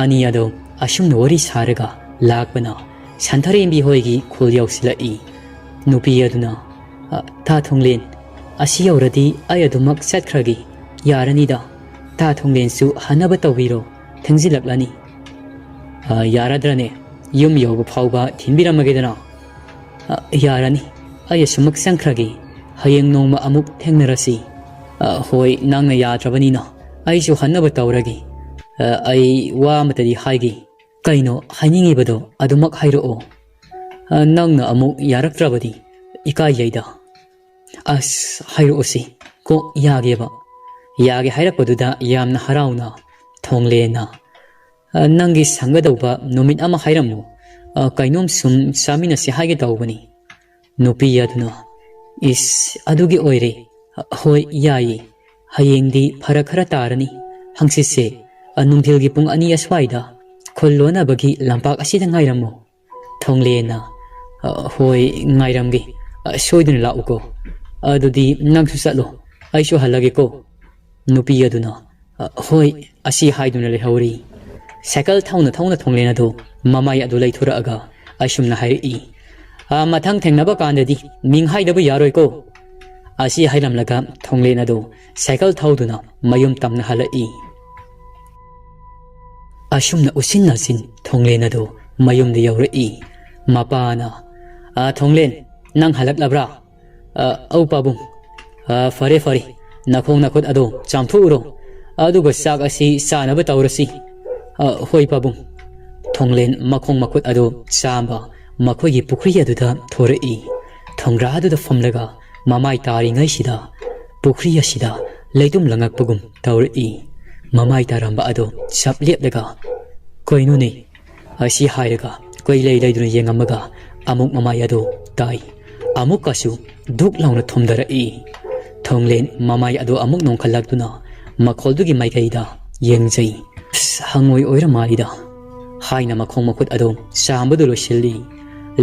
ꯑꯅꯤ ꯑꯗꯣ ꯑꯁꯨꯝꯅ ꯋꯥꯔꯤ ꯁꯥꯔꯒ ꯂꯥꯛꯄꯅ ꯁꯟꯊꯔꯦꯝꯕꯤ ꯍꯣꯏꯒꯤ ꯈꯨꯜ ꯌꯧꯁꯤꯜꯂꯛꯏ꯫ ꯅꯨꯄꯤ ꯑꯗꯨꯅ, "ꯑ, ꯇꯥ ꯊꯣꯡꯂꯦꯟ, ꯑꯁꯤ ꯌꯧꯔꯗꯤ ꯑꯩ ꯑꯗꯨꯃꯛ ꯆꯠꯈ꯭ꯔꯒꯦ꯫ ꯌꯥꯔꯅꯤꯗ, ꯇꯥ ꯊꯣꯡꯂꯦꯟꯁꯨ ꯍꯟꯅꯕ ꯇꯧꯕꯤꯔꯣ, ꯊꯦꯡꯖꯤꯜꯂꯛꯂꯅꯤ"꯫ "ꯑ, ꯌꯥꯔꯗ꯭ꯔꯅꯦ? ꯌꯨꯝ ꯌꯧꯕ ꯐꯥꯎꯕ ꯊꯤꯟꯕꯤꯔꯝꯃꯒꯦꯗꯅ"꯫ "ꯑ, ꯌꯥꯔꯅꯤ, ꯑꯩ ꯑꯁꯨꯃꯛ ꯆꯪꯈ꯭ꯔꯒꯦ, ꯍꯌꯦꯡ ꯅꯣꯡꯃ ꯑꯃꯨꯛ ꯊꯦꯡꯅꯔꯁꯤ"꯫ "ꯑ, ꯍꯣꯏ, ꯅꯪꯅ ꯌꯥꯗ꯭ꯔꯕꯅꯤꯅ ꯑꯩꯁꯨ ꯍꯟꯅꯕ ꯇꯧꯔꯒꯦ꯫ ꯑ, ꯑꯩ ꯋꯥ ꯑꯃꯇꯗꯤ ꯍꯥꯏꯒꯦ"꯫ "ꯀꯩꯅꯣ ꯍꯥꯏꯅꯤꯡꯉꯤꯕꯗꯣ ꯑꯗꯨꯃꯛ ꯍꯥꯏꯔꯛꯑꯣ"꯫ "ꯑ, ꯅꯪꯅ ꯑꯃꯨꯛ ꯌꯥꯔꯛꯇ꯭ꯔꯕꯗꯤ ꯏꯀꯥꯏꯖꯩꯗ"꯫ "ꯑꯁ, ꯍꯥꯏꯔꯛꯑꯣꯁꯤ, ꯀꯣꯛ ꯌꯥꯒꯦꯕ"꯫ ꯌꯥꯒꯦ ꯍꯥꯏꯔꯛꯄꯗꯨꯗ ꯌꯥꯝꯅ ꯍꯔꯥꯎꯅ ꯊꯣꯡꯂꯦꯟꯅ, "ꯑ, ꯅꯪꯒꯤ ꯁꯪꯒꯗꯧꯕ ꯅꯨꯃꯤꯠ ꯑꯃ ꯍꯥꯏꯔꯝꯃꯨ꯫ ꯑ, ꯀꯩꯅꯣꯝ ꯁꯨꯝ ꯆꯥꯃꯤꯟꯅꯁꯤ ꯍꯥꯏꯒꯦ ꯇꯧꯕꯅꯤ"꯫ ꯅꯨꯄꯤ ꯑꯗꯨꯅ, "ꯏꯁ, ꯑꯗꯨꯒꯤ ꯑꯣꯏꯔꯦ꯫ ꯍꯣꯏ, ꯌꯥꯏꯌꯦ꯫ ꯍꯌꯦꯡꯗꯤ ꯐꯔꯛ ꯈꯔ ꯇꯥꯔꯅꯤ꯫ ꯍꯪꯆꯤꯠꯁꯦ, ꯑ, ꯅꯨꯡꯊꯤꯜꯒꯤ ꯄꯨꯡ ꯑꯅꯤ ꯑꯁ꯭ꯋꯥꯏꯗ ꯈꯨꯜ ꯂꯣꯟꯅꯕꯒꯤ ꯂꯝꯄꯥꯛ ꯑꯁꯤꯗ ꯉꯥꯏꯔꯝꯃꯨ"꯫ ꯊꯣꯡꯂꯦꯟꯅ, "ꯑ, ꯍꯣꯏ, ꯉꯥꯏꯔꯝꯒꯦ꯫ "ꯑ, ꯁꯣꯏꯗꯅ ꯂꯥꯛꯎꯀꯣ꯫ ꯑꯗꯨꯗꯤ ꯅꯪꯁꯨ ꯆꯠꯂꯣ, ꯑꯩꯁꯨ ꯍꯜꯂꯒꯦꯀꯣ"꯫ ꯅꯨꯄꯤ ꯑꯗꯨꯅ, "ꯑ, ꯍꯣꯏ" ꯑꯁꯤ ꯍꯥꯏꯗꯨꯅ ꯂꯩꯍꯧꯔꯤ꯫ ꯁꯥꯏꯀꯜ ꯊꯧꯅ ꯊꯧꯅ ꯊꯣꯡꯂꯦꯟ ꯑꯗꯨ ꯃꯃꯥꯏ ꯑꯗꯨ ꯂꯩꯊꯣꯔꯛꯑꯒ ꯑꯁꯨꯝꯅ ꯍꯥꯏꯔꯛꯏ, "ꯑ, ꯃꯊꯪ ꯊꯦꯡꯅꯕ ꯀꯥꯟꯗꯗꯤ ꯃꯤꯡ ꯍꯥꯏꯗꯕ ꯌꯥꯔꯣꯏꯀꯣ"꯫ ꯑꯁꯤ ꯍꯥꯏꯔꯝꯂꯒ ꯊꯣꯡꯂꯦꯟ ꯑꯗꯨ ꯁꯥꯏꯀꯜ ꯊꯧꯗꯨꯅ ꯃꯌꯨꯝ ꯇꯝꯅ ꯍꯜꯂꯛꯏ꯫ ꯑꯁꯨꯝꯅ ꯎꯆꯤꯟ ꯅꯥꯆꯤꯟ ꯊꯣꯡꯂꯦꯟ ꯑꯗꯨ ꯃꯌꯨꯝꯗ ꯌꯧꯔꯛꯏ꯫ ꯃꯄꯥꯅ, "ꯑ, ꯊꯣꯡꯂꯦꯟ, ꯅꯪ ꯍꯜꯂꯛꯂꯕ꯭ꯔꯥ?" "ꯑ, ꯑꯧ ꯄꯥꯕꯨꯡ"꯫ "ꯑ, ꯐꯔꯦ ꯐꯔꯦ, ꯅꯈꯣꯡ ꯅꯈꯨꯠ ꯑꯗꯨ ꯆꯥꯝꯊꯣꯛꯎꯔꯣ, ꯑꯗꯨꯒ ꯆꯥꯛ ꯑꯁꯤ ꯆꯥꯅꯕ ꯇꯧꯔꯁꯤ"꯫ "ꯑ, ꯍꯣꯏ ꯄꯥꯕꯨꯡ"꯫ ꯊꯣꯡꯂꯦꯟ ꯃꯈꯣꯡ ꯃꯈꯨꯠ ꯑꯗꯨ ꯆꯥꯝꯕ ꯃꯈꯣꯏꯒꯤ ꯄꯨꯈ꯭ꯔꯤ ꯑꯗꯨꯗ ꯊꯣꯔꯛꯏ꯫ ꯊꯣꯡꯒ꯭ꯔꯥ ꯑꯗꯨꯗ ꯐꯝꯂꯒ ꯃꯃꯥꯏ ꯇꯥꯔꯤꯉꯩꯁꯤꯗ ꯄꯨꯈ꯭ꯔꯤ ꯑꯁꯤꯗ ꯂꯩꯇꯨꯝ ꯂꯪꯉꯛꯄꯒꯨꯝ ꯇꯧꯔꯛꯏ꯫ ꯃꯃꯥꯏ ꯇꯥꯔꯝꯕ ꯑꯗꯨ ꯆꯞ ꯂꯦꯞꯂꯒ, "ꯀꯩꯅꯣꯅꯦ?" ꯑꯁꯤ ꯍꯥꯏꯔꯒ ꯀꯣꯏꯂꯩ ꯂꯩꯗꯨꯅ ꯌꯦꯡꯉꯝꯃꯒ ꯑꯃꯨꯛ ꯃꯃꯥꯏ ꯑꯗꯨ ꯇꯥꯏ꯫ ꯑꯃꯨꯛꯀꯁꯨ ꯙꯨꯛ ꯂꯥꯎꯅ ꯊꯨꯝꯊꯔꯛꯏ꯫ ꯊꯣꯡꯂꯦꯟ ꯃꯃꯥꯏ ꯑꯗꯨ ꯑꯃꯨꯛ ꯅꯣꯡꯈꯠꯂꯛꯇꯨꯅ ꯃꯈꯣꯜꯗꯨꯒꯤ ꯃꯥꯏꯀꯩꯗ ꯌꯦꯡꯖꯩ꯫ "ꯑꯁ, ꯍꯪꯉꯣꯏ ꯑꯣꯏꯔ ꯃꯥꯜꯂꯤꯗ" ꯍꯥꯏꯅ ꯃꯈꯣꯡ ꯃꯈꯨꯠ ꯑꯗꯨ ꯆꯥꯝꯕꯗꯨ ꯂꯣꯏꯁꯤꯜꯂꯤ꯫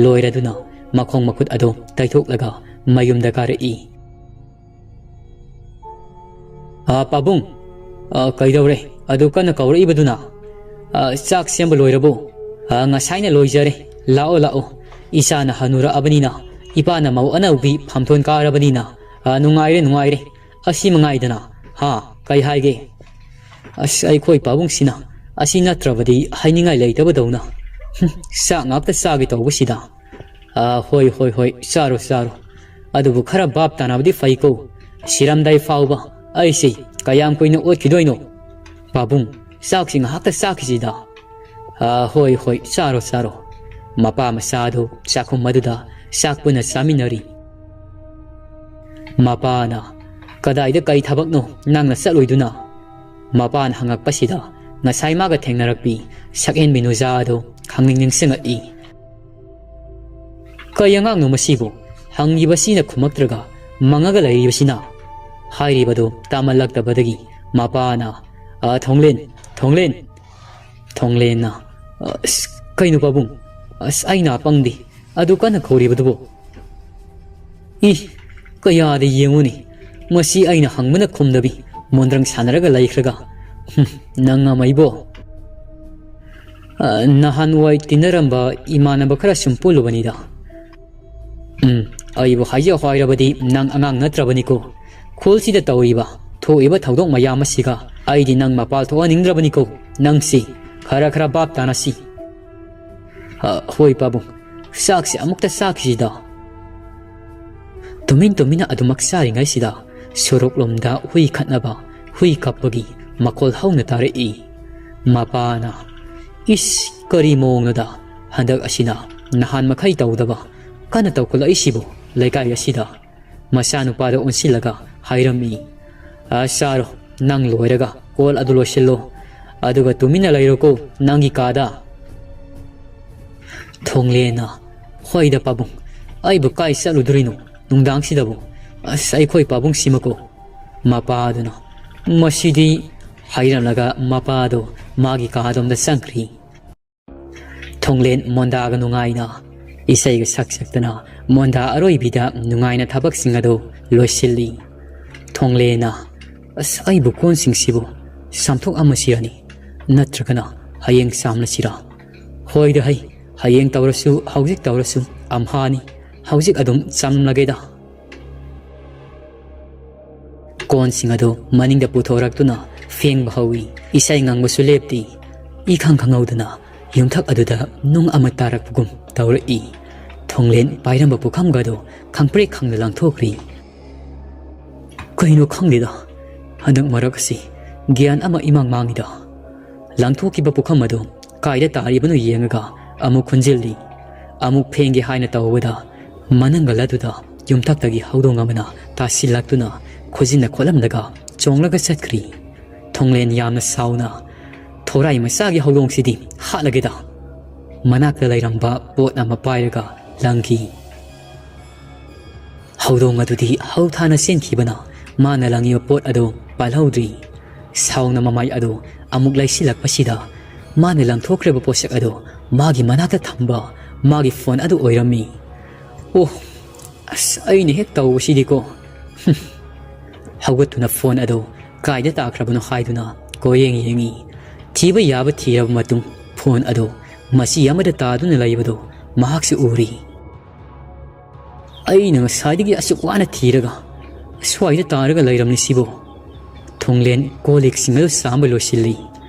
ꯂꯣꯏꯔꯗꯨꯅ ꯃꯈꯣꯡ ꯃꯈꯨꯠ ꯑꯗꯨ ꯇꯩꯊꯣꯛꯂꯒ ꯃꯌꯨꯝꯗ ꯀꯥꯔꯛꯏ꯫ "ꯑ, ꯄꯥꯕꯨꯡ, ꯑ, ꯀꯩꯗꯧꯔꯦ? ꯑꯗꯨ ꯀꯟꯅ ꯀꯧꯔꯛꯏꯕꯗꯨꯅ? ꯑ, ꯆꯥꯛ ꯁꯦꯝꯕ ꯂꯣꯏꯔꯕꯣ?" "ꯑ, ꯉꯁꯥꯏꯅ ꯂꯣꯏꯖꯔꯦ꯫ ꯂꯥꯛꯑꯣ, ꯂꯥꯛꯑꯣ꯫ ꯏꯆꯥꯅ ꯍꯅꯨꯔꯛꯑꯕꯅꯤꯅ, ꯏꯄꯥꯅ ꯃꯧ ꯑꯅꯧꯕꯤ ꯐꯝꯊꯣꯟ ꯀꯥꯔꯕꯅꯤꯅ, ꯑ, ꯅꯨꯡꯉꯥꯏꯔꯦ, ꯅꯨꯡꯉꯥꯏꯔꯦ꯫ ꯑꯁꯤ ꯃꯉꯥꯏꯗꯅ꯫ ꯍꯥ, ꯀꯩ ꯍꯥꯏꯒꯦ?" "ꯑꯁ, ꯑꯩꯈꯣꯏ ꯄꯥꯕꯨꯡꯁꯤꯅ ꯑꯁꯤ ꯅꯠꯇ꯭ꯔꯕꯗꯤ ꯍꯥꯏꯅꯤꯡꯉꯥꯏ ꯂꯩꯇꯕꯗꯧꯅ꯫ ꯍꯨꯝ, ꯆꯥꯛ ꯉꯥꯛꯇ ꯆꯥꯒꯦ ꯇꯧꯕꯁꯤꯗ꯫ ꯑ, ꯍꯣꯏ, ꯍꯣꯏ, ꯍꯣꯏ, ꯆꯥꯔꯣ, ꯆꯥꯔꯣ꯫ ꯑꯗꯨꯕꯨ ꯈꯔ ꯚꯥꯞ ꯇꯥꯅꯕꯗꯤ ꯐꯩꯀꯣ꯫ ꯁꯤꯔꯝꯗꯥꯏ ꯐꯥꯎꯕ ꯑꯩꯁꯦ ꯀꯌꯥꯝ ꯀꯨꯏꯅ ꯑꯣꯠꯈꯤꯗꯣꯏꯅꯣ? ꯄꯥꯕꯨꯡ, ꯆꯥꯛꯁꯤ ꯉꯥꯏꯍꯥꯛꯇ ꯆꯥꯈꯤꯁꯤꯗ"꯫ "ꯑ, ꯍꯣꯏ, ꯍꯣꯏ, ꯆꯥꯔꯣ, ꯆꯥꯔꯣ"꯫ ꯃꯄꯥ ꯃꯆꯥ ꯑꯗꯨ ꯆꯥꯛꯈꯨꯝ ꯑꯗꯨꯗ ꯆꯥꯛ ꯄꯨꯟꯅ ꯆꯥꯃꯤꯟꯅꯔꯤ꯫ ꯃꯄꯥꯅ, "ꯀꯗꯥꯏꯗ ꯀꯩ ꯊꯕꯛꯅꯣ ꯅꯪꯅ ꯆꯠꯂꯣꯏꯗꯨꯅ?" ꯃꯄꯥꯅ ꯍꯪꯉꯛꯄꯁꯤꯗ ꯉꯁꯥꯏ ꯃꯥꯒ ꯊꯦꯡꯅꯔꯛꯄꯤ ꯁꯛꯍꯦꯟꯕꯤ ꯅꯨꯖꯥ ꯑꯗꯨ ꯈꯪꯅꯤꯡ ꯅꯤꯡꯁꯤꯡꯉꯛꯏ꯫ "ꯀꯩ ꯑꯉꯥꯡꯅꯣ ꯃꯁꯤꯕꯨ? ꯍꯪꯉꯤꯕꯁꯤꯅ ꯈꯨꯝꯃꯛꯇ꯭ꯔꯒ ꯃꯪꯉꯒ ꯂꯩꯔꯤꯕꯁꯤꯅ?" ꯍꯥꯏꯔꯤꯕꯗꯨ ꯇꯥꯃꯜꯂꯛꯇꯕꯗꯒꯤ ꯃꯄꯥꯅ, "ꯑ, ꯊꯣꯡꯂꯦꯟ, ꯊꯣꯡꯂꯦꯟ!" ꯊꯣꯡꯂꯦꯟꯅ, "ꯑꯁ, ꯀꯩꯅꯣ ꯄꯥꯕꯨꯡ? ꯑꯁ, ꯑꯩ ꯅꯥ ꯄꯪꯗꯦ꯫ ꯑꯗꯨ ꯀꯟꯅ ꯀꯧꯔꯤꯕꯗꯨꯕꯨ?" ꯏ, ꯀꯌꯥꯗ ꯌꯦꯡꯉꯨꯅꯤ, ꯃꯁꯤ ꯑꯩꯅ ꯍꯪꯕꯅ ꯈꯨꯝꯗꯕꯤ, ꯃꯣꯟꯗ꯭ꯔꯪ ꯁꯥꯟꯅꯔꯒ ꯂꯩꯈ꯭ꯔꯒ꯫ ꯍꯨꯝ, ꯅꯪ ꯑꯃ ꯏꯕꯣ꯫ ꯑ, ꯅꯍꯥꯟꯋꯥꯏ ꯇꯤꯟꯅꯔꯝꯕ ꯏꯃꯥꯟꯅꯕ ꯈꯔ ꯁꯨꯝ ꯄꯨꯜꯂꯨꯕꯅꯤꯗ꯫ ꯎꯝ, ꯑꯩꯕꯨ ꯍꯥꯏꯖꯧ ꯍꯥꯏꯔꯕꯗꯤ ꯅꯪ ꯑꯉꯥꯡ ꯅꯠꯇ꯭ꯔꯕꯅꯤꯀꯣ꯫ ꯈꯨꯜꯁꯤꯗ ꯇꯧꯔꯤꯕ, ꯊꯣꯛꯏꯕ ꯊꯧꯗꯣꯛ ꯃꯌꯥꯝ ꯑꯁꯤꯒ ꯑꯩꯗꯤ ꯅꯪ ꯃꯄꯥꯜ ꯊꯣꯛꯍꯟꯅꯤꯡꯗ꯭ꯔꯕꯅꯤꯀꯣ꯫ ꯅꯪꯁꯤ ꯈꯔ ꯈꯔ ꯚꯥꯞ ꯇꯥꯅꯁꯤ꯫ ꯑ, ꯍꯣꯏ ꯄꯥꯕꯨꯡ, ꯆꯥꯛꯁꯦ ꯑꯃꯨꯛꯇ ꯆꯥꯈꯤꯁꯤꯗ꯫ ꯇꯨꯃꯤꯟ ꯇꯨꯃꯤꯟꯅ ꯑꯗꯨꯃꯛ ꯆꯥꯔꯤꯉꯩꯁꯤꯗ ꯁꯣꯔꯣꯛꯂꯣꯝꯗ ꯍꯨꯏ ꯈꯠꯅꯕ, ꯍꯨꯏ ꯀꯞꯄꯒꯤ ꯃꯈꯣꯜ ꯍꯧꯅ ꯇꯥꯔꯛꯏ꯫ ꯃꯄꯥꯅ, "ꯏꯁ, ꯀꯔꯤ ꯃꯑꯣꯡꯅꯣꯗ? ꯍꯟꯗꯛ ꯑꯁꯤꯅ ꯅꯍꯥꯟ ꯃꯈꯩ ꯇꯧꯗꯕ ꯀꯟꯅ ꯇꯧꯈꯠꯂꯛꯏꯁꯤꯕꯨ ꯂꯩꯀꯥꯏ ꯑꯁꯤꯗ?" ꯃꯆꯥꯅꯨꯄꯥꯗ ꯑꯣꯟꯁꯤꯜꯂꯒ ꯍꯥꯏꯔꯝꯃꯤ꯫ "ꯑ, ꯆꯥꯔꯣ, ꯅꯪ ꯂꯣꯏꯔꯒ ꯀꯣꯜ ꯑꯗꯨ ꯂꯣꯏꯁꯤꯜꯂꯣ, ꯑꯗꯨꯒ ꯇꯨꯃꯤꯟꯅ ꯂꯩꯔꯣꯀꯣ ꯅꯪꯒꯤ ꯀꯥꯗ꯫" ꯊꯣꯡꯂꯦꯅ, "ꯍꯣꯏꯗ ꯄꯥꯕꯨꯡ, ꯑꯩꯕꯨ ꯀꯥꯏ ꯆꯠꯂꯨꯗꯣꯔꯤꯅꯣ ꯅꯨꯡꯗꯥꯡꯁꯤꯗꯕꯨ? ꯑꯁ, ꯑꯩꯈꯣꯏ ꯄꯥꯕꯨꯡꯁꯤꯃꯀꯣ꯫" ꯃꯄꯥꯗꯨꯅ, "ꯃꯁꯤꯗꯤ," ꯍꯥꯏꯔꯝꯂꯒ ꯃꯄꯥꯗꯣ ꯃꯥꯒꯤ ꯀꯥꯗꯣꯝꯗ ꯆꯪꯈ꯭ꯔꯤ꯫ ꯊꯣꯡꯂꯦꯟ ꯃꯣꯟꯗꯥꯒ ꯅꯨꯡꯉꯥꯏꯅ ꯏꯁꯩꯒ ꯁꯛ ꯁꯛꯇꯅ ꯃꯣꯟꯗꯥ ꯑꯔꯣꯏꯕꯤꯗ ꯅꯨꯡꯉꯥꯏꯅ ꯊꯕꯛꯁꯤꯡ ꯑꯗꯨ ꯂꯣꯏꯁꯤꯜꯂꯤ꯫ ꯊꯣꯡꯂꯦꯅ, "ꯑꯁ, ꯑꯩꯕꯨ ꯀꯣꯟꯁꯤꯡꯁꯤꯕꯨ ꯆꯥꯝꯊꯣꯛ ꯑꯃ ꯁꯤꯔꯅꯤ, ꯅꯠꯇ꯭ꯔꯒꯅ ꯍꯌꯦꯡ ꯆꯥꯝꯂꯁꯤꯔ? ꯍꯣꯏꯗ ꯍꯩ, ꯍꯌꯦꯡ ꯇꯧꯔꯁꯨ ꯍꯧꯖꯤꯛ ꯇꯧꯔꯁꯨ ꯑꯝꯍꯥꯅꯤ, ꯍꯧꯖꯤꯛ ꯑꯗꯨꯝ ꯆꯥꯝꯂꯒꯦꯗ꯫" ꯀꯣꯟꯁꯤꯡ ꯑꯗꯨ ꯃꯅꯤꯡꯗ ꯄꯨꯊꯣꯔꯛꯇꯨꯅ ꯐꯦꯡꯕ ꯍꯧꯏ꯫ ꯏꯁꯩ ꯉꯪꯕꯁꯨ ꯂꯦꯞꯇꯦ꯫ ꯏꯈꯪ ꯈꯪꯍꯧꯗꯅ ꯌꯨꯝꯊꯛ ꯑꯗꯨꯗ ꯅꯨꯡ ꯑꯃ ꯇꯥꯔꯛꯄꯒꯨꯝ ꯇꯧꯔꯛꯏ꯫ ꯊꯣꯡꯂꯦꯟ ꯄꯥꯏꯔꯝꯕ ꯄꯨꯈꯝꯒꯗꯨ ꯈꯪꯄ꯭ꯔꯦꯛ ꯈꯪꯅ ꯂꯪꯊꯣꯛꯈ꯭ꯔꯤ꯫ "ꯀꯩꯅꯣ ꯈꯪꯗꯦꯗ, ꯍꯟꯗꯛ ꯃꯔꯛ ꯑꯁꯤ ꯒ꯭ꯌꯥꯟ ꯑꯃ ꯏꯃꯥꯡ ꯃꯥꯡꯉꯤꯗ꯫" ꯂꯪꯊꯣꯛꯈꯤꯕ ꯄꯨꯈꯝ ꯑꯗꯨ ꯀꯥꯏꯗ ꯇꯥꯔꯤꯕꯅꯣ ꯌꯦꯡꯉꯒ ꯑꯃꯨꯛ ꯈꯨꯟꯖꯤꯜꯂꯤ꯫ ꯑꯃꯨꯛ ꯐꯦꯡꯒꯦ ꯍꯥꯏꯅ ꯇꯧꯕꯗ ꯃꯅꯪꯒꯜ ꯑꯗꯨꯗ ꯌꯨꯝꯊꯛꯇꯒꯤ ꯍꯧꯗꯣꯡ ꯑꯃꯅ ꯇꯥꯁꯤꯜꯂꯛꯇꯨꯅ ꯈꯨꯖꯤꯟꯅ ꯈꯣꯠꯂꯝꯂꯒ ꯆꯣꯡꯂꯒ ꯆꯠꯈ꯭ꯔꯤ꯫ ꯊꯣꯡꯂꯦꯟ ꯌꯥꯝꯅ ꯁꯥꯎꯅ, "ꯊꯣꯔꯥꯏ ꯃꯆꯥꯒꯤ ꯍꯧꯗꯣꯡꯁꯤꯗꯤ ꯍꯥꯠꯂꯒꯦꯗ!" ꯃꯅꯥꯛꯇ ꯂꯩꯔꯝꯕ ꯄꯣꯠ ꯑꯃ ꯄꯥꯏꯔꯒ ꯂꯪꯈꯤ꯫ ꯍꯧꯗꯣꯡ ꯑꯗꯨꯗꯤ ꯍꯧ ꯊꯥꯅ ꯆꯦꯟꯈꯤꯕꯅ ꯃꯥꯅ ꯂꯪꯉꯤꯕ ꯄꯣꯠ ꯑꯗꯨ ꯄꯥꯜꯍꯧꯗ꯭ꯔꯤ꯫ ꯁꯥꯎꯅ ꯃꯃꯥꯏ ꯑꯗꯨ ꯑꯃꯨꯛ ꯂꯩꯁꯤꯜꯂꯛꯄꯁꯤꯗ ꯃꯥꯅ ꯂꯪꯊꯣꯛꯈ꯭ꯔꯤꯕ ꯄꯣꯠꯁꯛ ꯑꯗꯨ ꯃꯥꯒꯤ ꯃꯅꯥꯛꯇ ꯊꯝꯕ ꯃꯥꯒꯤ ꯐꯣꯟ ꯑꯗꯨ ꯑꯣꯏꯔꯝꯃꯤ꯫ "ꯑꯣ, "ꯑꯁ, ꯑꯩꯅ ꯍꯦꯛ ꯇꯧꯕꯁꯤꯗꯤꯀꯣ!" ꯍꯧꯒꯠꯇꯨꯅ ꯐꯣꯟ ꯑꯗꯨ ꯀꯥꯏꯗ ꯇꯥꯈ꯭ꯔꯕꯅꯣ ꯍꯥꯏꯗꯨꯅ ꯀꯣꯏꯌꯦꯡ ꯌꯦꯡꯉꯤ꯫ ꯊꯤꯕ ꯌꯥꯕ ꯊꯤꯔꯕ ꯃꯇꯨꯡ ꯐꯣꯟ ꯑꯗꯨ ꯃꯆꯤ ꯑꯃꯗ ꯇꯥꯗꯨꯅ ꯂꯩꯕꯗꯨ ꯃꯍꯥꯛꯁꯨ ꯎꯔꯤ꯫ "ꯑꯩꯅ ꯉꯁꯥꯏꯗꯒꯤ ꯑꯁꯨꯛ ꯋꯥꯅ ꯊꯤꯔꯒ ꯑꯁ꯭ꯋꯥꯏꯗ ꯇꯥꯔꯒ ꯂꯩꯔꯝꯂꯤꯁꯤꯕꯨ?" ꯊꯣꯡꯂꯦꯟ ꯀꯣꯜ ꯂꯤꯛꯁꯤꯡ ꯑꯗꯨ ꯆꯥꯝꯕ ꯂꯣꯏꯁꯤꯜꯂꯤ꯫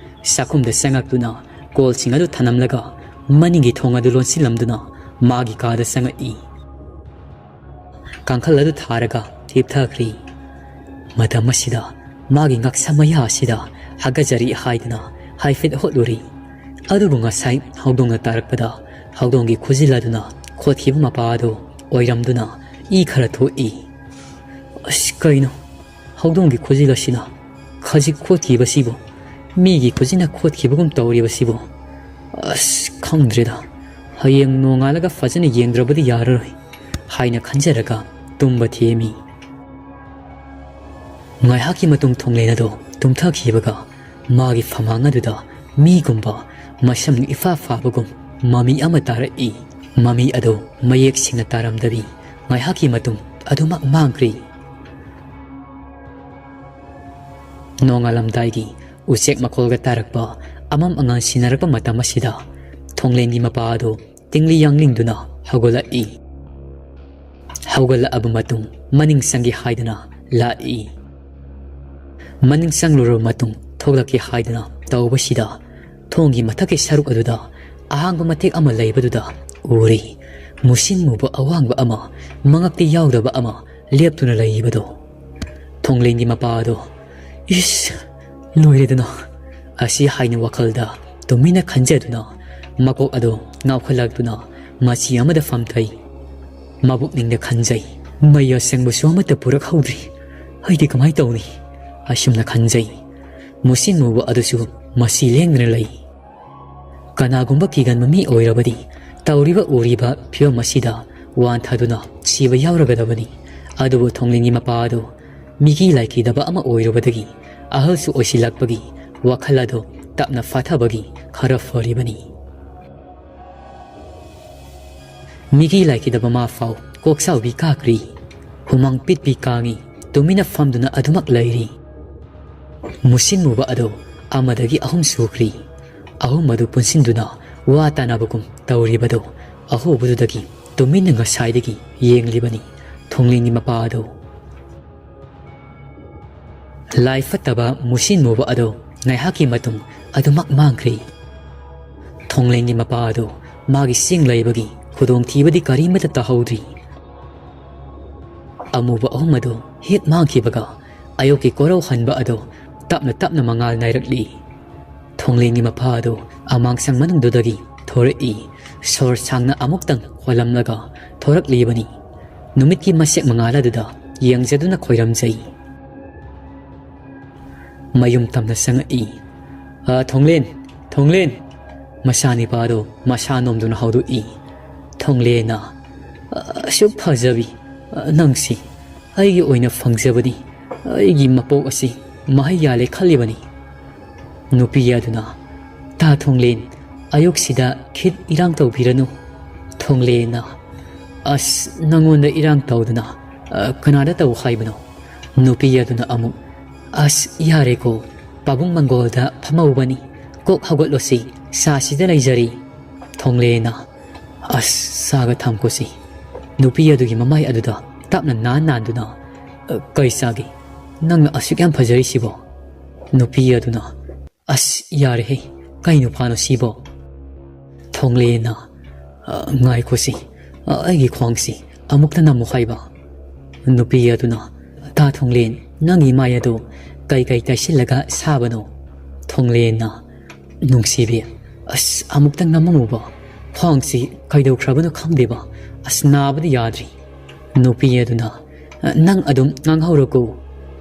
ꯆꯥꯛꯈꯨꯝꯗ ꯆꯪꯉꯛꯇꯨꯅ ꯀꯣꯜꯁꯤꯡ ꯑꯗꯨ ꯊꯅꯝꯂꯒ ꯃꯅꯤꯡꯒꯤ ꯊꯣꯡ ꯑꯗꯨ ꯂꯣꯟꯁꯤꯜꯂꯝꯗꯨꯅ ꯃꯥꯒꯤ ꯀꯥꯗ ꯆꯪꯉꯛꯏ꯫ ꯀꯥꯡꯈꯜ ꯑꯗꯨ ꯊꯥꯔꯒ ꯍꯤꯞꯊꯈ꯭ꯔꯤ꯫ ꯃꯇꯝ ꯑꯁꯤꯗ ꯃꯥꯒꯤ ꯉꯛꯁꯝ ꯃꯌꯥ ꯑꯁꯤꯗ ꯍꯥꯒꯠꯆꯔꯤ ꯍꯥꯏꯗꯨꯅ ꯍꯥꯏꯐꯦꯠ ꯍꯣꯠꯂꯨꯔꯤ꯫ ꯑꯗꯨꯕꯨ ꯉꯁꯥꯏ ꯍꯧꯗꯣꯡꯅ ꯇꯥꯔꯛꯄꯗ ꯍꯧꯗꯣꯡꯒꯤ ꯈꯨꯖꯤꯜ ꯑꯗꯨꯅ ꯈꯣꯠꯈꯤꯕ ꯃꯄꯥ ꯑꯗꯨ ꯑꯣꯏꯔꯝꯗꯨꯅ ꯏ ꯈꯔ ꯊꯣꯛꯏ꯫ "ꯑꯁ, ꯀꯩꯅꯣ? ꯍꯧꯗꯣꯡꯒꯤ ꯈꯨꯖꯤꯜ ꯑꯁꯤꯅ ꯈꯖꯤꯛ ꯈꯣꯠꯈꯤꯕꯁꯤꯕꯨ? ꯃꯤꯒꯤ ꯈꯨꯖꯤꯟꯅ ꯈꯣꯠꯈꯤꯕꯒꯨꯝ ꯇꯧꯔꯤꯕꯁꯤꯕꯨ? ꯑꯁ, ꯈꯪꯗ꯭ꯔꯦꯗ꯫ ꯍꯌꯦꯡ ꯅꯣꯡꯉꯥꯜꯂꯒ ꯐꯖꯅ ꯌꯦꯡꯗ꯭ꯔꯕꯗꯤ ꯌꯥꯔꯔꯣꯏ" ꯍꯥꯏꯅ ꯈꯟꯖꯔꯒ ꯇꯨꯝꯕ ꯊꯦꯝꯃꯤ꯫ ꯉꯥꯏꯍꯥꯛꯀꯤ ꯃꯇꯨꯡ ꯊꯣꯡꯂꯦꯟ ꯑꯗꯨ ꯇꯨꯝꯊꯈꯤꯕꯒ ꯃꯥꯒꯤ ꯐꯃꯥꯡ ꯑꯗꯨꯗ ꯃꯤꯒꯨꯝꯕ ꯃꯁꯝ ꯏꯐꯥ ꯐꯥꯕꯒꯨꯝ ꯃꯃꯤ ꯑꯃ ꯇꯥꯔꯛꯏ꯫ ꯃꯃꯤ ꯑꯗꯨ ꯃꯌꯦꯛ ꯁꯦꯡꯅ ꯇꯥꯔꯝꯗꯕꯤ ꯉꯥꯏꯍꯥꯛꯀꯤ ꯃꯇꯨꯡ ꯑꯗꯨꯃꯛ ꯃꯥꯡꯈ꯭ꯔꯤ꯫ ꯅꯣꯡꯉꯥꯜꯂꯝꯗꯥꯏꯒꯤ ꯎꯆꯦꯛ ꯃꯈꯣꯜꯒ ꯇꯥꯔꯛꯄ, ꯑꯃꯝ ꯑꯉꯥꯟ ꯁꯤꯟꯅꯔꯛꯄ ꯃꯇꯝ ꯑꯁꯤꯗ ꯊꯣꯡꯂꯦꯟꯒꯤ ꯃꯄꯥ ꯑꯗꯨ ꯇꯤꯡꯂꯤ ꯌꯥꯡꯂꯤꯡꯗꯨꯅ ꯍꯧꯒꯠꯂꯛꯏ꯫ ꯍꯧꯒꯠꯂꯛꯑꯕ ꯃꯇꯨꯡ ꯃꯅꯤꯡ ꯆꯪꯒꯦ ꯍꯥꯏꯗꯨꯅ ꯂꯥꯛꯏ꯫ ꯃꯅꯤꯡ ꯆꯪꯂꯨꯔꯕ ꯃꯇꯨꯡ ꯊꯣꯛꯂꯛꯀꯦ ꯍꯥꯏꯗꯨꯅ ꯇꯧꯕꯁꯤꯗ ꯊꯣꯡꯒꯤ ꯃꯊꯛꯀꯤ ꯁꯔꯨꯛ ꯑꯗꯨꯗ ꯑꯍꯥꯡꯕ ꯃꯇꯦꯛ ꯑꯃ ꯂꯩꯕꯗꯨꯗ ꯎꯔꯤ꯫ ꯃꯨꯁꯤꯟ ꯃꯨꯕ ꯑꯋꯥꯡꯕ ꯑꯃ, ꯃꯉꯛꯇꯤ ꯌꯥꯎꯗꯕ ꯑꯃ ꯂꯦꯞꯇꯨꯅ ꯂꯩꯔꯤꯕꯗꯣ꯫ ꯊꯣꯡꯂꯦꯟꯒꯤ ꯃꯄꯥ ꯑꯗꯣ, "ꯏꯁ, ꯂꯣꯏꯔꯦꯗꯅ" ꯑꯁꯤ ꯍꯥꯏꯅ ꯋꯥꯈꯜꯗ ꯇꯨꯃꯤꯟꯅ ꯈꯟꯖꯗꯨꯅ ꯃꯀꯣꯛ ꯑꯗꯣ ꯉꯥꯎꯈꯠꯂꯛꯇꯨꯅ ꯃꯆꯤ ꯑꯃꯗ ꯐꯝꯊꯩ꯫ ꯃꯕꯨꯛꯅꯤꯡꯗ ꯈꯟꯖꯩ, "ꯃꯩ ꯑꯁꯦꯡꯕꯁꯨ ꯑꯃꯠꯇ ꯄꯨꯔꯛꯍꯧꯗ꯭ꯔꯤ꯫ ꯑꯩꯗꯤ ꯀꯃꯥꯏ ꯇꯧꯅꯤ?" ꯑꯁꯨꯝꯅ ꯈꯟꯖꯩ꯫ ꯃꯨꯁꯤꯟ ꯃꯨꯕ ꯑꯗꯨꯁꯨ ꯃꯆꯤ ꯂꯦꯡꯗꯅ ꯂꯩ꯫ ꯀꯅꯥꯒꯨꯝꯕ ꯀꯤꯒꯟꯕ ꯃꯤ ꯑꯣꯏꯔꯕꯗꯤ ꯇꯧꯔꯤꯕ ꯎꯔꯤꯕ ꯐꯤꯕꯝ ꯑꯁꯤꯗ ꯋꯥꯟꯊꯗꯨꯅ ꯁꯤꯕ ꯌꯥꯎꯔꯒꯗꯕꯅꯤ꯫ ꯑꯗꯨꯕꯨ ꯊꯣꯡꯂꯦꯟꯒꯤ ꯃꯄꯥ ꯑꯗꯨ ꯃꯤꯒꯤ ꯂꯥꯏꯀꯤꯗꯕ ꯑꯃ ꯑꯣꯏꯔꯨꯕꯗꯒꯤ ꯑꯍꯜꯁꯨ ꯑꯣꯏꯁꯤꯜꯂꯛꯄꯒꯤ ꯋꯥꯈꯜ ꯑꯗꯨ ꯇꯞꯅ ꯐꯥꯊꯕꯒꯤ ꯈꯔ ꯐꯔꯤꯕꯅꯤ꯫ ꯃꯤꯒꯤ ꯂꯥꯏꯀꯤꯗꯕ ꯃꯥ ꯐꯥꯎ ꯀꯣꯛꯆꯥꯎꯕꯤ ꯀꯥꯈ꯭ꯔꯤ꯫ ꯍꯨꯃꯥꯡ ꯄꯤꯠ ꯄꯤꯠ ꯀꯥꯡꯉꯤ꯫ ꯇꯨꯃꯤꯟꯅ ꯐꯝꯗꯨꯅ ꯑꯗꯨꯃꯛ ꯂꯩꯔꯤ꯫ ꯃꯨꯁꯤꯟ ꯃꯨꯕ ꯑꯗꯣ ꯑꯃꯗꯒꯤ ꯑꯍꯨꯝ ꯁꯨꯈ꯭ꯔꯤ꯫ ꯑꯍꯨꯝ ꯑꯗꯨ ꯄꯨꯟꯁꯤꯟꯗꯨꯅ ꯋꯥ ꯇꯥꯅꯕꯒꯨꯝ ꯇꯧꯔꯤꯕꯗꯣ ꯑꯍꯧꯕꯗꯨꯗꯒꯤ ꯇꯨꯃꯤꯟꯅ ꯉꯁꯥꯏꯗꯒꯤ ꯌꯦꯡꯂꯤꯕꯅꯤ ꯊꯣꯡꯂꯦꯟꯒꯤ ꯃꯄꯥ ꯑꯗꯣ꯫ ꯂꯥꯏ ꯐꯠꯇꯕ ꯃꯨꯁꯤꯟ ꯃꯨꯕ ꯑꯗꯣ ꯉꯥꯏꯍꯥꯛꯀꯤ ꯃꯇꯨꯡ ꯑꯗꯨꯃꯛ ꯃꯥꯡꯈ꯭ꯔꯤ꯫ ꯊꯣꯡꯂꯦꯟꯒꯤ ꯃꯄꯥ ꯑꯗꯣ ꯃꯥꯒꯤ ꯆꯤꯡ ꯂꯩꯕꯒꯤ ꯈꯨꯗꯣꯡꯊꯤꯕꯗꯤ ꯀꯔꯤꯃꯠꯇ ꯇꯥꯍꯧꯗ꯭ꯔꯤ꯫ ꯑꯃꯨꯕ ꯑꯍꯨꯝ ꯑꯗꯣ ꯍꯦꯛ ꯃꯥꯡꯈꯤꯕꯒ ꯑꯌꯨꯛꯀꯤ ꯀꯣꯔꯧ ꯍꯟꯕ ꯑꯗꯣ ꯇꯞꯅ ꯇꯞꯅ ꯃꯉꯥꯜ ꯅꯥꯏꯔꯛꯂꯤ꯫ ꯊꯣꯡꯂꯦꯟꯒꯤ ꯃꯄꯥ ꯑꯗꯣ ꯑꯃꯥꯡꯁꯪ ꯃꯅꯨꯡꯗꯨꯗꯒꯤ ꯊꯣꯔꯛꯏ꯫ ꯁꯣꯔ ꯁꯥꯡꯅ ꯑꯃꯨꯛꯇꯪ ꯍꯣꯜꯂꯝꯂꯒ ꯊꯣꯔꯛꯂꯤꯕꯅꯤ꯫ ꯅꯨꯃꯤꯠꯀꯤ ꯃꯁꯦꯛ ꯃꯉꯥꯜ ꯑꯗꯨꯗ ꯌꯦꯡꯖꯗꯨꯅ ꯈꯣꯏꯔꯝꯖꯩ꯫ ꯃꯌꯨꯝ ꯇꯝꯅ ꯆꯪꯉꯛꯏ꯫ "ꯑ, ꯊꯣꯡꯂꯦꯟ, ꯊꯣꯡꯂꯦꯟ!" ꯃꯆꯥꯅꯤꯄꯥꯗꯣ ꯃꯁꯥ ꯅꯣꯝꯗꯨꯅ ꯍꯧꯗꯣꯛꯏ꯫ ꯊꯣꯡꯂꯦꯟꯅ, "ꯑ, ꯑꯁꯨꯛ ꯐꯖꯕꯤ, ꯑ, ꯅꯪꯁꯤ ꯑꯩꯒꯤ ꯑꯣꯏꯅ ꯐꯪꯖꯕꯅꯤ꯫ ꯑꯩꯒꯤ ꯃꯄꯣꯛ ꯑꯁꯤ ꯃꯍꯩ ꯌꯥꯜꯂꯦ ꯈꯜꯂꯤꯕꯅꯤ꯫" ꯅꯨꯄꯤ ꯑꯗꯨꯅ, "ꯇꯥ ꯊꯣꯡꯂꯦꯟ, ꯑꯌꯨꯛꯁꯤꯗ ꯈꯤꯠ ꯏꯔꯥꯡ ꯇꯧꯕꯤꯔꯅꯨ꯫" ꯊꯣꯡꯂꯦꯟꯅ, "ꯑꯁ, ꯅꯪꯉꯣꯟꯗ ꯏꯔꯥꯡ ꯇꯧꯗꯅ, ꯑ, ꯀꯅꯥꯗ ꯇꯧ ꯍꯥꯏꯕꯅꯣ?" ꯅꯨꯄꯤ ꯑꯗꯨꯅ ꯑꯃꯨꯛ, "ꯑꯁ, ꯌꯥꯔꯦꯀꯣ, ꯄꯥꯕꯨꯡ ꯃꯪꯒꯣꯜꯗ ꯐꯝꯍꯧꯕꯅꯤ, ꯀꯣꯛ ꯍꯧꯒꯠꯂꯣꯁꯤ, ꯆꯥꯁꯤꯗ ꯂꯩꯖꯔꯤ꯫" ꯊꯣꯡꯂꯦꯟꯅ, "ꯑꯁ, ꯆꯥꯒ ꯊꯝꯈꯣꯁꯤ꯫" ꯅꯨꯄꯤ ꯑꯗꯨꯒꯤ ꯃꯃꯥꯏ ꯑꯗꯨꯗ ꯇꯞꯅ ꯅꯥꯟ ꯅꯥꯟꯗꯨꯅ, "ꯑ, ꯀꯩ ꯆꯥꯒꯦ? ꯅꯪꯅ ꯑꯁꯨꯛ ꯌꯥꯝ ꯐꯖꯔꯤꯁꯤꯕꯣ?" ꯅꯨꯄꯤ ꯑꯗꯨꯅ, "ꯑꯁ, ꯌꯥꯔꯦꯍꯦ, ꯀꯩ ꯅꯨꯄꯥꯅꯣ ꯁꯤꯕꯣ?" ꯊꯣꯡꯂꯦꯟꯅ, "ꯑ, ꯉꯥꯏꯈꯣꯁꯤ, ꯑ, ꯑꯩꯒꯤ ꯈ꯭ꯋꯥꯡꯁꯤ ꯑꯃꯨꯛꯇ ꯅꯝꯃꯨ ꯍꯥꯏꯕ꯫" ꯅꯨꯄꯤ ꯑꯗꯨꯅ, "ꯇꯥ ꯊꯣꯡꯂꯦꯟ, ꯅꯪꯒꯤ ꯃꯥꯏ ꯑꯗꯨ ꯀꯩ ꯀꯩ ꯇꯩꯁꯤꯜꯂꯒ ꯁꯥꯕꯅꯣ?" ꯊꯣꯡꯂꯦꯟꯅ, "ꯅꯨꯡꯁꯤꯕꯤ, ꯑꯁ, ꯑꯃꯨꯛꯇ ꯅꯝꯃꯝꯃꯨꯕ, ꯈ꯭ꯋꯥꯡꯁꯤ ꯀꯩꯗꯧꯈ꯭ꯔꯕꯅꯣ ꯈꯪꯗꯦꯕ, ꯑꯁ, ꯅꯥꯕꯗꯤ ꯌꯥꯗ꯭ꯔꯤ꯫" ꯅꯨꯄꯤ ꯑꯗꯨꯅ, "ꯅꯪ ꯑꯗꯨꯝ ꯉꯥꯡꯍꯧꯔꯣꯀꯣ꯫"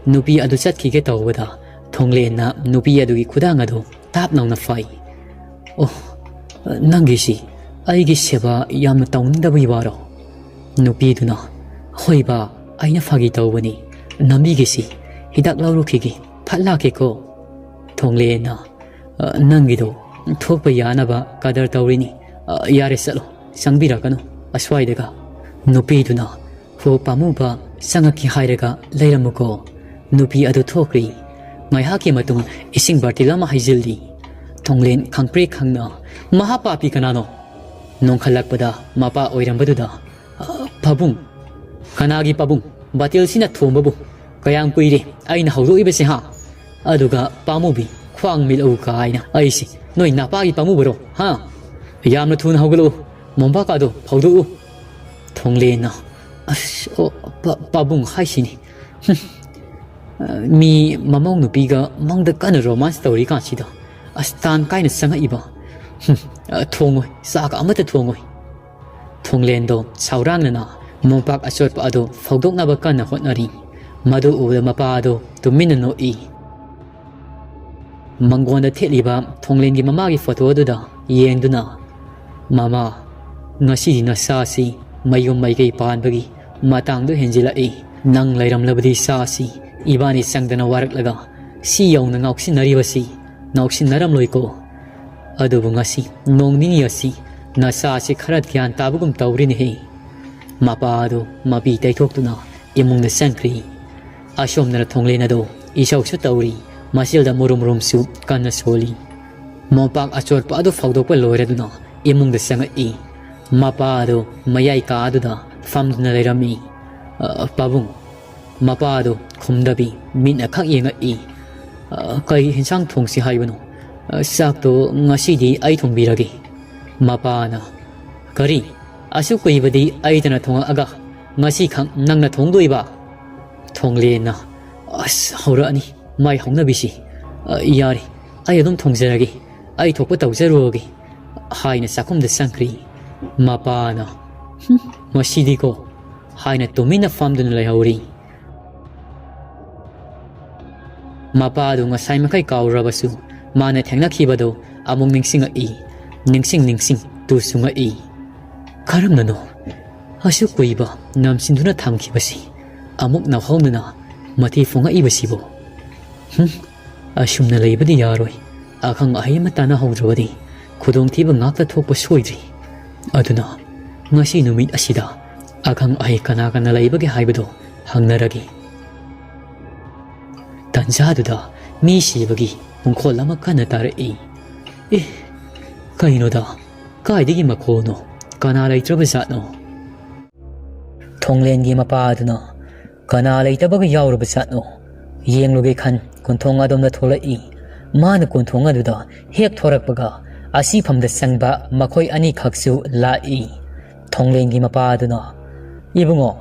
ꯅꯨꯄꯤ ꯑꯗꯨ ꯆꯠꯈꯤꯒꯦ ꯇꯧꯕꯗ ꯊꯣꯡꯂꯦꯟꯅ ꯅꯨꯄꯤ ꯑꯗꯨꯒꯤ ꯈꯨꯗꯥꯡ ꯑꯗꯨ ꯇꯥꯞ ꯂꯥꯎꯅ ꯐꯥꯏ꯫ "ꯑꯣ, ꯅꯪꯒꯤꯁꯤ ꯑꯩꯒꯤ ꯁꯦꯕꯥ ꯌꯥꯝꯅ ꯇꯧꯅꯤꯡꯗꯕꯒꯤ ꯋꯥꯔꯣ?" ꯅꯨꯄꯤꯗꯨꯅ, "ꯍꯣꯏ ꯕꯥ, ꯑꯩꯅ ꯐꯥꯒꯤ ꯇꯧꯕꯅꯤ꯫ ꯅꯝꯕꯤꯒꯦꯁꯤ, ꯍꯤꯗꯥꯛ ꯂꯧꯔꯨꯈꯤꯒꯦ, ꯐꯠ ꯂꯥꯛꯀꯦꯀꯣ꯫" ꯊꯣꯡꯂꯦꯟꯅ, "ꯑ, ꯅꯪꯒꯤꯗꯣ ꯊꯣꯛꯄ ꯌꯥꯅꯕ ꯀꯗꯔ ꯇꯧꯔꯤꯅꯤ꯫ ꯑ, ꯌꯥꯔꯦ, ꯆꯠꯂꯣ, ꯆꯪꯕꯤꯔꯛꯀꯅꯨ ꯑꯁ꯭ꯋꯥꯏꯗꯒ꯫" ꯅꯨꯄꯤꯗꯨꯅ, "ꯍꯣ ꯄꯥꯝꯃꯨꯕ, ꯆꯪꯉꯛꯀꯦ ꯍꯥꯏꯔꯒ ꯂꯩꯔꯝꯃꯨꯀꯣ"꯫ ꯅꯨꯄꯤ ꯑꯗꯨ ꯊꯣꯛꯈ꯭ꯔꯤ꯫ ꯉꯥꯏꯍꯥꯛꯀꯤ ꯃꯇꯨꯡ ꯏꯁꯤꯡ ꯕꯥꯔꯇꯤꯜ ꯑꯃ ꯍꯩꯖꯤꯜꯂꯤ꯫ ꯊꯣꯡꯂꯦꯟ ꯈꯪꯄ꯭ꯔꯦꯛ ꯈꯪꯅ, "ꯃꯍꯥ ꯄꯥꯄꯤ ꯀꯅꯥꯅꯣ?" ꯅꯣꯡꯈꯠꯂꯛꯄꯗ ꯃꯄꯥ ꯑꯣꯏꯔꯝꯕꯗꯨꯗ, "ꯑ, ꯄꯥꯕꯨꯡ"꯫ "ꯀꯅꯥꯒꯤ ꯄꯥꯕꯨꯡ? ꯕꯥꯔꯇꯤꯜꯁꯤꯅ ꯊꯣꯝꯕꯕꯨ ꯀꯌꯥꯝ ꯀꯨꯏꯔꯦ ꯑꯩꯅ ꯍꯧꯗꯣꯛꯏꯕꯁꯦ, ꯍꯥ? ꯑꯗꯨꯒ ꯄꯥꯝꯃꯨꯕꯤ, ꯈ꯭ꯋꯥꯡ ꯃꯤꯠꯂꯛꯎ ꯀꯥꯏꯅ꯫ ꯑꯩꯁꯦ ꯅꯣꯏ ꯅꯄꯥꯒꯤ ꯄꯥꯝꯃꯨꯕꯔꯣ, ꯍꯥ? ꯌꯥꯝꯅ ꯊꯨꯅ ꯍꯧꯒꯠꯂꯛꯎ, ꯃꯣꯝꯄꯥꯛꯀꯥꯗꯣ ꯐꯧꯗꯣꯛꯎ"꯫ ꯊꯣꯡꯂꯦꯟꯅ, "ꯑꯁ, ꯑꯣ, ꯄꯥ-, ꯄꯥꯕꯨꯡ ꯍꯥꯏꯁꯤꯅꯤ꯫ ꯍꯨꯝ꯫ ꯃꯤ ꯃꯃꯧ ꯅꯨꯄꯤꯒ ꯃꯪꯗ ꯀꯟꯅ ꯔꯣꯃꯥꯟꯁ ꯇꯧꯔꯤ ꯀꯥꯟꯁꯤꯗ, ꯑꯁ, ꯇꯥꯟ ꯀꯥꯏꯅ ꯆꯪꯉꯛꯏꯕ꯫ ꯍꯨꯝ, ꯊꯣꯡꯉꯣꯏ, ꯆꯥꯒ ꯑꯃꯠꯇ ꯊꯣꯡꯉꯣꯏ"꯫ ꯊꯣꯡꯂꯦꯟꯗꯣ ꯁꯥꯎꯔꯥꯡꯅꯅ ꯃꯣꯝꯄꯥꯛ ꯑꯆꯣꯠꯄ ꯑꯗꯨ ꯐꯧꯗꯣꯛꯅꯕ ꯀꯟꯅ ꯍꯣꯠꯅꯔꯤ꯫ ꯃꯗꯨ ꯎꯕꯗ ꯃꯄꯥ ꯑꯗꯨ ꯇꯨꯃꯤꯟꯅ ꯅꯣꯛꯏ꯫ ꯃꯪꯒꯣꯟꯗ ꯊꯦꯠꯂꯤꯕ ꯊꯣꯡꯂꯦꯟꯒꯤ ꯃꯃꯥꯒꯤ ꯐꯣꯇꯣ ꯑꯗꯨꯗ ꯌꯦꯡꯗꯨꯅ, "ꯃꯃꯥ, ꯉꯁꯤꯗꯤ ꯅꯁꯥꯁꯤ ꯃꯌꯨꯝ ꯃꯥꯏꯀꯩ ꯄꯥꯟꯕꯒꯤ ꯃꯇꯥꯡꯗꯨ ꯍꯦꯟꯖꯤꯜꯂꯛꯏ꯫ ꯅꯪ ꯂꯩꯔꯝꯂꯕꯗꯤ ꯏꯆꯥꯁꯤ ꯏꯕꯥꯅꯤ ꯆꯪꯗꯅ ꯋꯥꯔꯛꯂꯒ ꯁꯤ ꯌꯧꯅ ꯉꯥꯎꯁꯤꯟꯅꯔꯤꯕꯁꯤ ꯉꯥꯎꯁꯤꯟꯅꯔꯝꯂꯣꯏꯀꯣ꯫ ꯑꯗꯨꯕꯨ ꯉꯁꯤ ꯅꯣꯡ ꯅꯤꯅꯤ ꯑꯁꯤ ꯅꯁꯥꯁꯤ ꯈꯔ ꯒ꯭ꯌꯥꯟ ꯇꯥꯕꯒꯨꯝ ꯇꯧꯔꯤꯅꯦꯍꯦ"꯫ ꯃꯄꯥ ꯑꯗꯨ ꯃꯄꯤ ꯇꯩꯊꯣꯛꯇꯨꯅ ꯏꯃꯨꯡꯗ ꯆꯪꯈ꯭ꯔꯤ꯫ ꯑꯁꯣꯝꯗꯅ ꯊꯣꯡꯂꯦꯟ ꯑꯗꯨ ꯏꯁꯧꯁꯨ ꯇꯧꯔꯤ, ꯃꯆꯤꯜꯗ ꯃꯨꯔꯨꯝ ꯃꯨꯔꯨꯝꯁꯨ ꯀꯟꯅ ꯁꯣꯜꯂꯤ꯫ ꯃꯣꯝꯄꯥꯛ ꯑꯆꯣꯠꯄ ꯑꯗꯨ ꯐꯧꯗꯣꯛꯄ ꯂꯣꯏꯔꯗꯨꯅ ꯏꯃꯨꯡꯗ ꯆꯪꯉꯛꯏ꯫ ꯃꯄꯥ ꯑꯗꯨ ꯃꯌꯥꯏ ꯀꯥ ꯑꯗꯨꯗ ꯐꯝꯗꯨꯅ ꯂꯩꯔꯝꯃꯤ꯫ "ꯑ, ꯄꯥꯕꯨꯡ"꯫ ꯃꯄꯥ ꯑꯗꯨ ꯈꯨꯝꯗꯕꯤ ꯃꯤꯠꯅ ꯈꯛ ꯌꯦꯡꯉꯛꯏ꯫ "ꯑ, ꯀꯔꯤ ꯍꯤꯟꯁꯥꯡ ꯊꯣꯡꯁꯤ ꯍꯥꯏꯕꯅꯣ? ꯑ, ꯆꯥꯛꯇꯣ ꯉꯁꯤꯗꯤ ꯑꯩ ꯊꯣꯡꯕꯤꯔꯒꯦ"꯫ ꯃꯄꯥꯅ, "ꯀꯔꯤ? ꯑꯁꯨꯛ ꯀꯨꯏꯕꯗꯤ ꯑꯩꯇꯅ ꯊꯣꯡꯉꯛꯑꯒ ꯉꯁꯤꯈꯛ ꯅꯪꯅ ꯊꯣꯡꯗꯣꯏꯕ?" ꯊꯣꯡꯂꯦꯟꯅ, "ꯑꯁ, ꯍꯧꯔꯛꯑꯅꯤ ꯃꯥꯏ ꯍꯧꯅꯕꯤꯁꯤ꯫ ꯑ, ꯌꯥꯔꯦ, ꯑꯩ ꯑꯗꯨꯝ ꯊꯣꯡꯖꯔꯒꯦ, ꯑꯩ ꯊꯣꯛꯄ ꯇꯧꯖꯔꯨꯔꯒꯦ" ꯍꯥꯏꯅ ꯆꯥꯛꯈꯨꯝꯗ ꯆꯪꯈ꯭ꯔꯤ꯫ ꯃꯄꯥꯅ, "ꯍꯨꯝ, ꯃꯁꯤꯗꯤꯀꯣ" ꯍꯥꯏꯅ ꯇꯨꯃꯤꯟꯅ ꯐꯝꯗꯨꯅ ꯂꯩꯍꯧꯔꯤ꯫ ꯃꯄꯥꯗꯨ ꯉꯁꯥꯏ ꯃꯈꯩ ꯀꯥꯎꯔꯕꯁꯨ, ꯃꯥꯅ ꯊꯦꯡꯅꯈꯤꯕꯗꯨ ꯑꯃꯨꯛ ꯅꯤꯡꯁꯤꯡꯉꯛꯏ꯫ ꯅꯤꯡꯁꯤꯡ ꯅꯤꯡꯁꯤꯡ ꯇꯨ ꯁꯨꯡꯉꯛꯏ꯫ ꯀꯔꯝꯅꯅꯣ ꯑꯁꯨꯛ ꯀꯨꯏꯕ ꯅꯝꯁꯤꯟꯗꯨꯅ ꯊꯝꯈꯤꯕꯁꯤ ꯑꯃꯨꯛ ꯅꯧꯍꯧꯅꯅ ꯃꯊꯤ ꯐꯣꯡꯉꯛꯏꯕꯁꯤꯕꯨ? ꯍꯨꯝ, ꯑꯁꯨꯝꯅ ꯂꯩꯕꯗꯤ ꯌꯥꯔꯣꯏ꯫ ꯑꯈꯪ ꯑꯍꯩ ꯑꯃ ꯇꯥꯟꯅꯍꯧꯗ꯭ꯔꯕꯗꯤ ꯈꯨꯗꯣꯡꯊꯤꯕ ꯉꯥꯛꯇ ꯊꯣꯛꯄ ꯁꯣꯏꯗ꯭ꯔꯤ꯫ ꯑꯗꯨꯅ ꯉꯁꯤ ꯅꯨꯃꯤꯠ ꯑꯁꯤꯗ ꯑꯈꯪ ꯑꯍꯩ ꯀꯅꯥ ꯀꯅꯥ ꯂꯩꯕꯒꯦ ꯍꯥꯏꯕꯗꯨ ꯍꯪꯅꯔꯒꯦ꯫ ꯇꯟꯖꯥꯗꯨꯗ ꯃꯤ ꯁꯤꯕꯒꯤ ꯃꯈꯣꯜ ꯑꯃ ꯀꯟꯅ ꯇꯥꯔꯛꯏ꯫ ꯑꯦ, ꯀꯩꯅꯣꯗ? ꯀꯥꯏꯗꯒꯤ ꯃꯈꯣꯜꯅꯣ? ꯀꯅꯥ ꯂꯩꯇ꯭ꯔꯕ ꯖꯥꯠꯅꯣ? ꯊꯣꯡꯂꯦꯟꯒꯤ ꯃꯄꯥꯗꯨꯅ, "ꯀꯅꯥ ꯂꯩꯇꯕꯒ ꯌꯥꯎꯔꯕ ꯖꯥꯠꯅꯣ? ꯌꯦꯡꯂꯨꯒꯦ" ꯈꯟ ꯀꯣꯟꯊꯣꯡ ꯑꯗꯣꯝꯗ ꯊꯣꯛꯂꯛꯏ꯫ ꯃꯥꯅ ꯀꯣꯟꯊꯣꯡ ꯑꯗꯨꯗ ꯍꯦꯛ ꯊꯣꯔꯛꯄꯒ ꯑꯁꯤꯐꯝꯗ ꯆꯪꯕ ꯃꯈꯣꯏ ꯑꯅꯤꯈꯛꯁꯨ ꯂꯥꯛꯏ꯫ ꯊꯣꯡꯂꯦꯟꯒꯤ ꯃꯄꯥꯗꯨꯅ, "ꯏꯕꯨꯡꯉꯣ,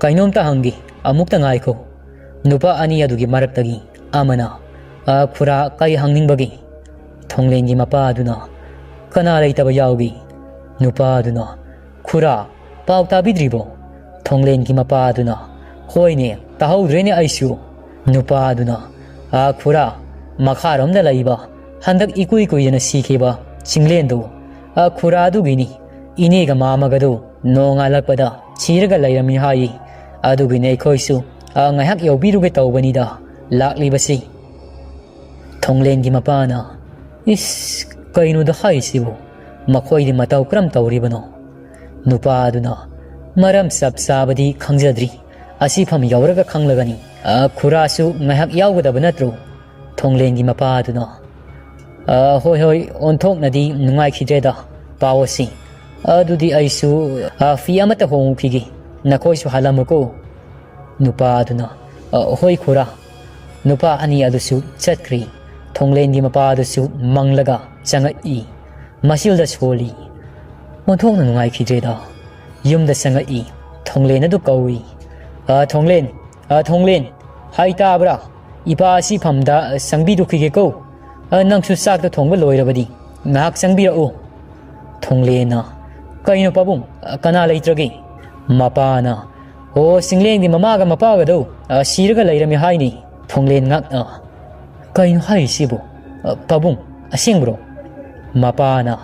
ꯀꯩꯅꯣꯝꯇ ꯍꯪꯒꯦ, ꯑꯃꯨꯛꯇ ꯉꯥꯏꯈꯣ"꯫ ꯅꯨꯄꯥ ꯑꯅꯤ ꯑꯗꯨꯒꯤ ꯃꯔꯛꯇꯒꯤ ꯑꯃꯅ, "ꯑ, ꯈꯨꯔꯥ, ꯀꯩ ꯍꯪꯅꯤꯡꯕꯒꯦ?" ꯊꯣꯡꯂꯦꯟꯒꯤ ꯃꯄꯥꯗꯨꯅ, "ꯀꯅꯥ ꯂꯩꯇꯕ ꯌꯥꯎꯒꯦ?" ꯅꯨꯄꯥꯗꯨꯅ, "ꯈꯨꯔꯥ, ꯄꯥꯎ ꯇꯥꯕꯤꯗ꯭ꯔꯤꯕꯣ?" ꯊꯣꯡꯂꯦꯟꯒꯤ ꯃꯄꯥꯗꯨꯅ, "ꯍꯣꯏꯅꯦ, ꯇꯥꯍꯧꯗ꯭ꯔꯦꯅꯦ ꯑꯩꯁꯨ"꯫ ꯅꯨꯄꯥꯗꯨꯅ, "ꯑ, ꯈꯨꯔꯥ, ꯃꯈꯥꯔꯣꯝꯗ ꯂꯩꯕ, ꯍꯟꯗꯛ ꯏꯀꯨꯏ ꯀꯨꯏꯗꯅ ꯁꯤꯈꯤꯕ ꯆꯤꯡꯂꯦꯟꯗꯨ, ꯑ, ꯈꯨꯔꯥ ꯑꯗꯨꯒꯤꯅꯤ꯫ ꯏꯅꯦꯒ ꯃꯥꯃꯒꯗꯨ ꯅꯣꯡꯉꯥꯜꯂꯛꯄꯗ ꯁꯤꯔꯒ ꯂꯩꯔꯝꯃꯤ ꯍꯥꯏꯌꯦ꯫ ꯑꯗꯨꯒꯤꯅꯦ ꯑꯩꯈꯣꯏꯁꯨ, ꯑ, ꯉꯥꯏꯍꯥꯛ ꯌꯧꯕꯤꯔꯨꯒꯦ ꯇꯧꯕꯅꯤꯗ ꯂꯥꯛꯂꯤꯕꯁꯤ"꯫ ꯊꯣꯡꯂꯦꯟꯒꯤ ꯃꯄꯥꯅ, "ꯏꯁ, ꯀꯩꯅꯣꯗ ꯍꯥꯏꯁꯤꯕꯨ? ꯃꯈꯣꯏꯗꯤ ꯃꯇꯧ ꯀꯔꯝ ꯇꯧꯔꯤꯕꯅꯣ?" ꯅꯨꯄꯥꯗꯨꯅ, "ꯃꯔꯝ ꯆꯞ ꯆꯥꯕꯗꯤ ꯈꯪꯖꯗ꯭ꯔꯤ꯫ ꯑꯁꯤꯐꯝ ꯌꯧꯔꯒ ꯈꯪꯂꯒꯅꯤ꯫ ꯑ, ꯈꯨꯔꯥꯁꯨ ꯉꯥꯏꯍꯥꯛ ꯌꯥꯎꯒꯗꯕ ꯅꯠꯇ꯭ꯔꯣ?" ꯊꯣꯡꯂꯦꯟꯒꯤ ꯃꯄꯥꯗꯨꯅ, "ꯑ, ꯍꯣꯏ, ꯍꯣꯏ, ꯑꯣꯟꯊꯣꯛꯅꯗꯤ ꯅꯨꯡꯉꯥꯏꯈꯤꯗ꯭ꯔꯦꯗ ꯄꯥꯎ ꯑꯁꯤ꯫ ꯑꯗꯨꯗꯤ ꯑꯩꯁꯨ, ꯑ, ꯐꯤ ꯑꯃꯠꯇ ꯍꯣꯡꯉꯨꯈꯤꯒꯦ꯫ ꯅꯈꯣꯏꯁꯨ ꯍꯜꯂꯝꯃꯨꯀꯣ"꯫ ꯅꯨꯄꯥꯗꯨꯅ, "ꯑ, ꯍꯣꯏ ꯈꯨꯔꯥ"꯫ ꯅꯨꯄꯥ ꯑꯅꯤ ꯑꯗꯨꯁꯨ ꯆꯠꯈ꯭ꯔꯤ꯫ ꯊꯣꯡꯂꯦꯟꯒꯤ ꯃꯄꯥꯗꯨꯁꯨ ꯃꯪꯂꯒ ꯆꯪꯉꯛꯏ꯫ ꯃꯁꯤꯜꯗ ꯁꯣꯜꯂꯤ꯫ ꯑꯣꯟꯊꯣꯛꯅ ꯅꯨꯡꯉꯥꯏꯈꯤꯗ꯭ꯔꯦꯗ꯫ ꯌꯨꯝꯗ ꯆꯪꯉꯛꯏ꯫ ꯊꯣꯡꯂꯦꯟ ꯑꯗꯨ ꯀꯧꯏ꯫ "ꯑ, ꯊꯣꯡꯂꯦꯟ, ꯑ, ꯊꯣꯡꯂꯦꯟ, ꯍꯥꯏ ꯇꯥꯕ꯭ꯔꯥ? ꯏꯄꯥ ꯑꯁꯤ ꯐꯝꯗ ꯆꯪꯕꯤꯔꯨꯈꯤꯒꯦꯀꯣ꯫ ꯑ, ꯅꯪꯁꯨ ꯆꯥꯛꯇ ꯊꯣꯡꯕ ꯂꯣꯏꯔꯕꯗꯤ ꯉꯥꯏꯍꯥꯛ ꯆꯪꯕꯤꯔꯛꯎ"꯫ ꯊꯣꯡꯂꯦꯟꯅ, "ꯀꯩꯅꯣ ꯄꯥꯕꯨꯡ, ꯀꯅꯥ ꯂꯩꯇ꯭ꯔꯒꯦ?" ꯃꯄꯥꯅ, "ꯑꯣ, ꯆꯤꯡꯂꯦꯟꯒꯤ ꯃꯃꯥꯒ ꯃꯄꯥꯒꯗꯣ, ꯑ, ꯁꯤꯔꯒ ꯂꯩꯔꯝꯃꯤ ꯍꯥꯏꯅꯤ"꯫ ꯊꯣꯡꯂꯦꯟ ꯉꯛꯅ, "ꯀꯩꯅꯣ ꯍꯥꯏꯔꯤꯁꯤꯕꯨ? ꯑ, ꯄꯥꯕꯨꯡ, ꯑꯁꯦꯡꯕ꯭ꯔꯣ?" ꯃꯄꯥꯅ,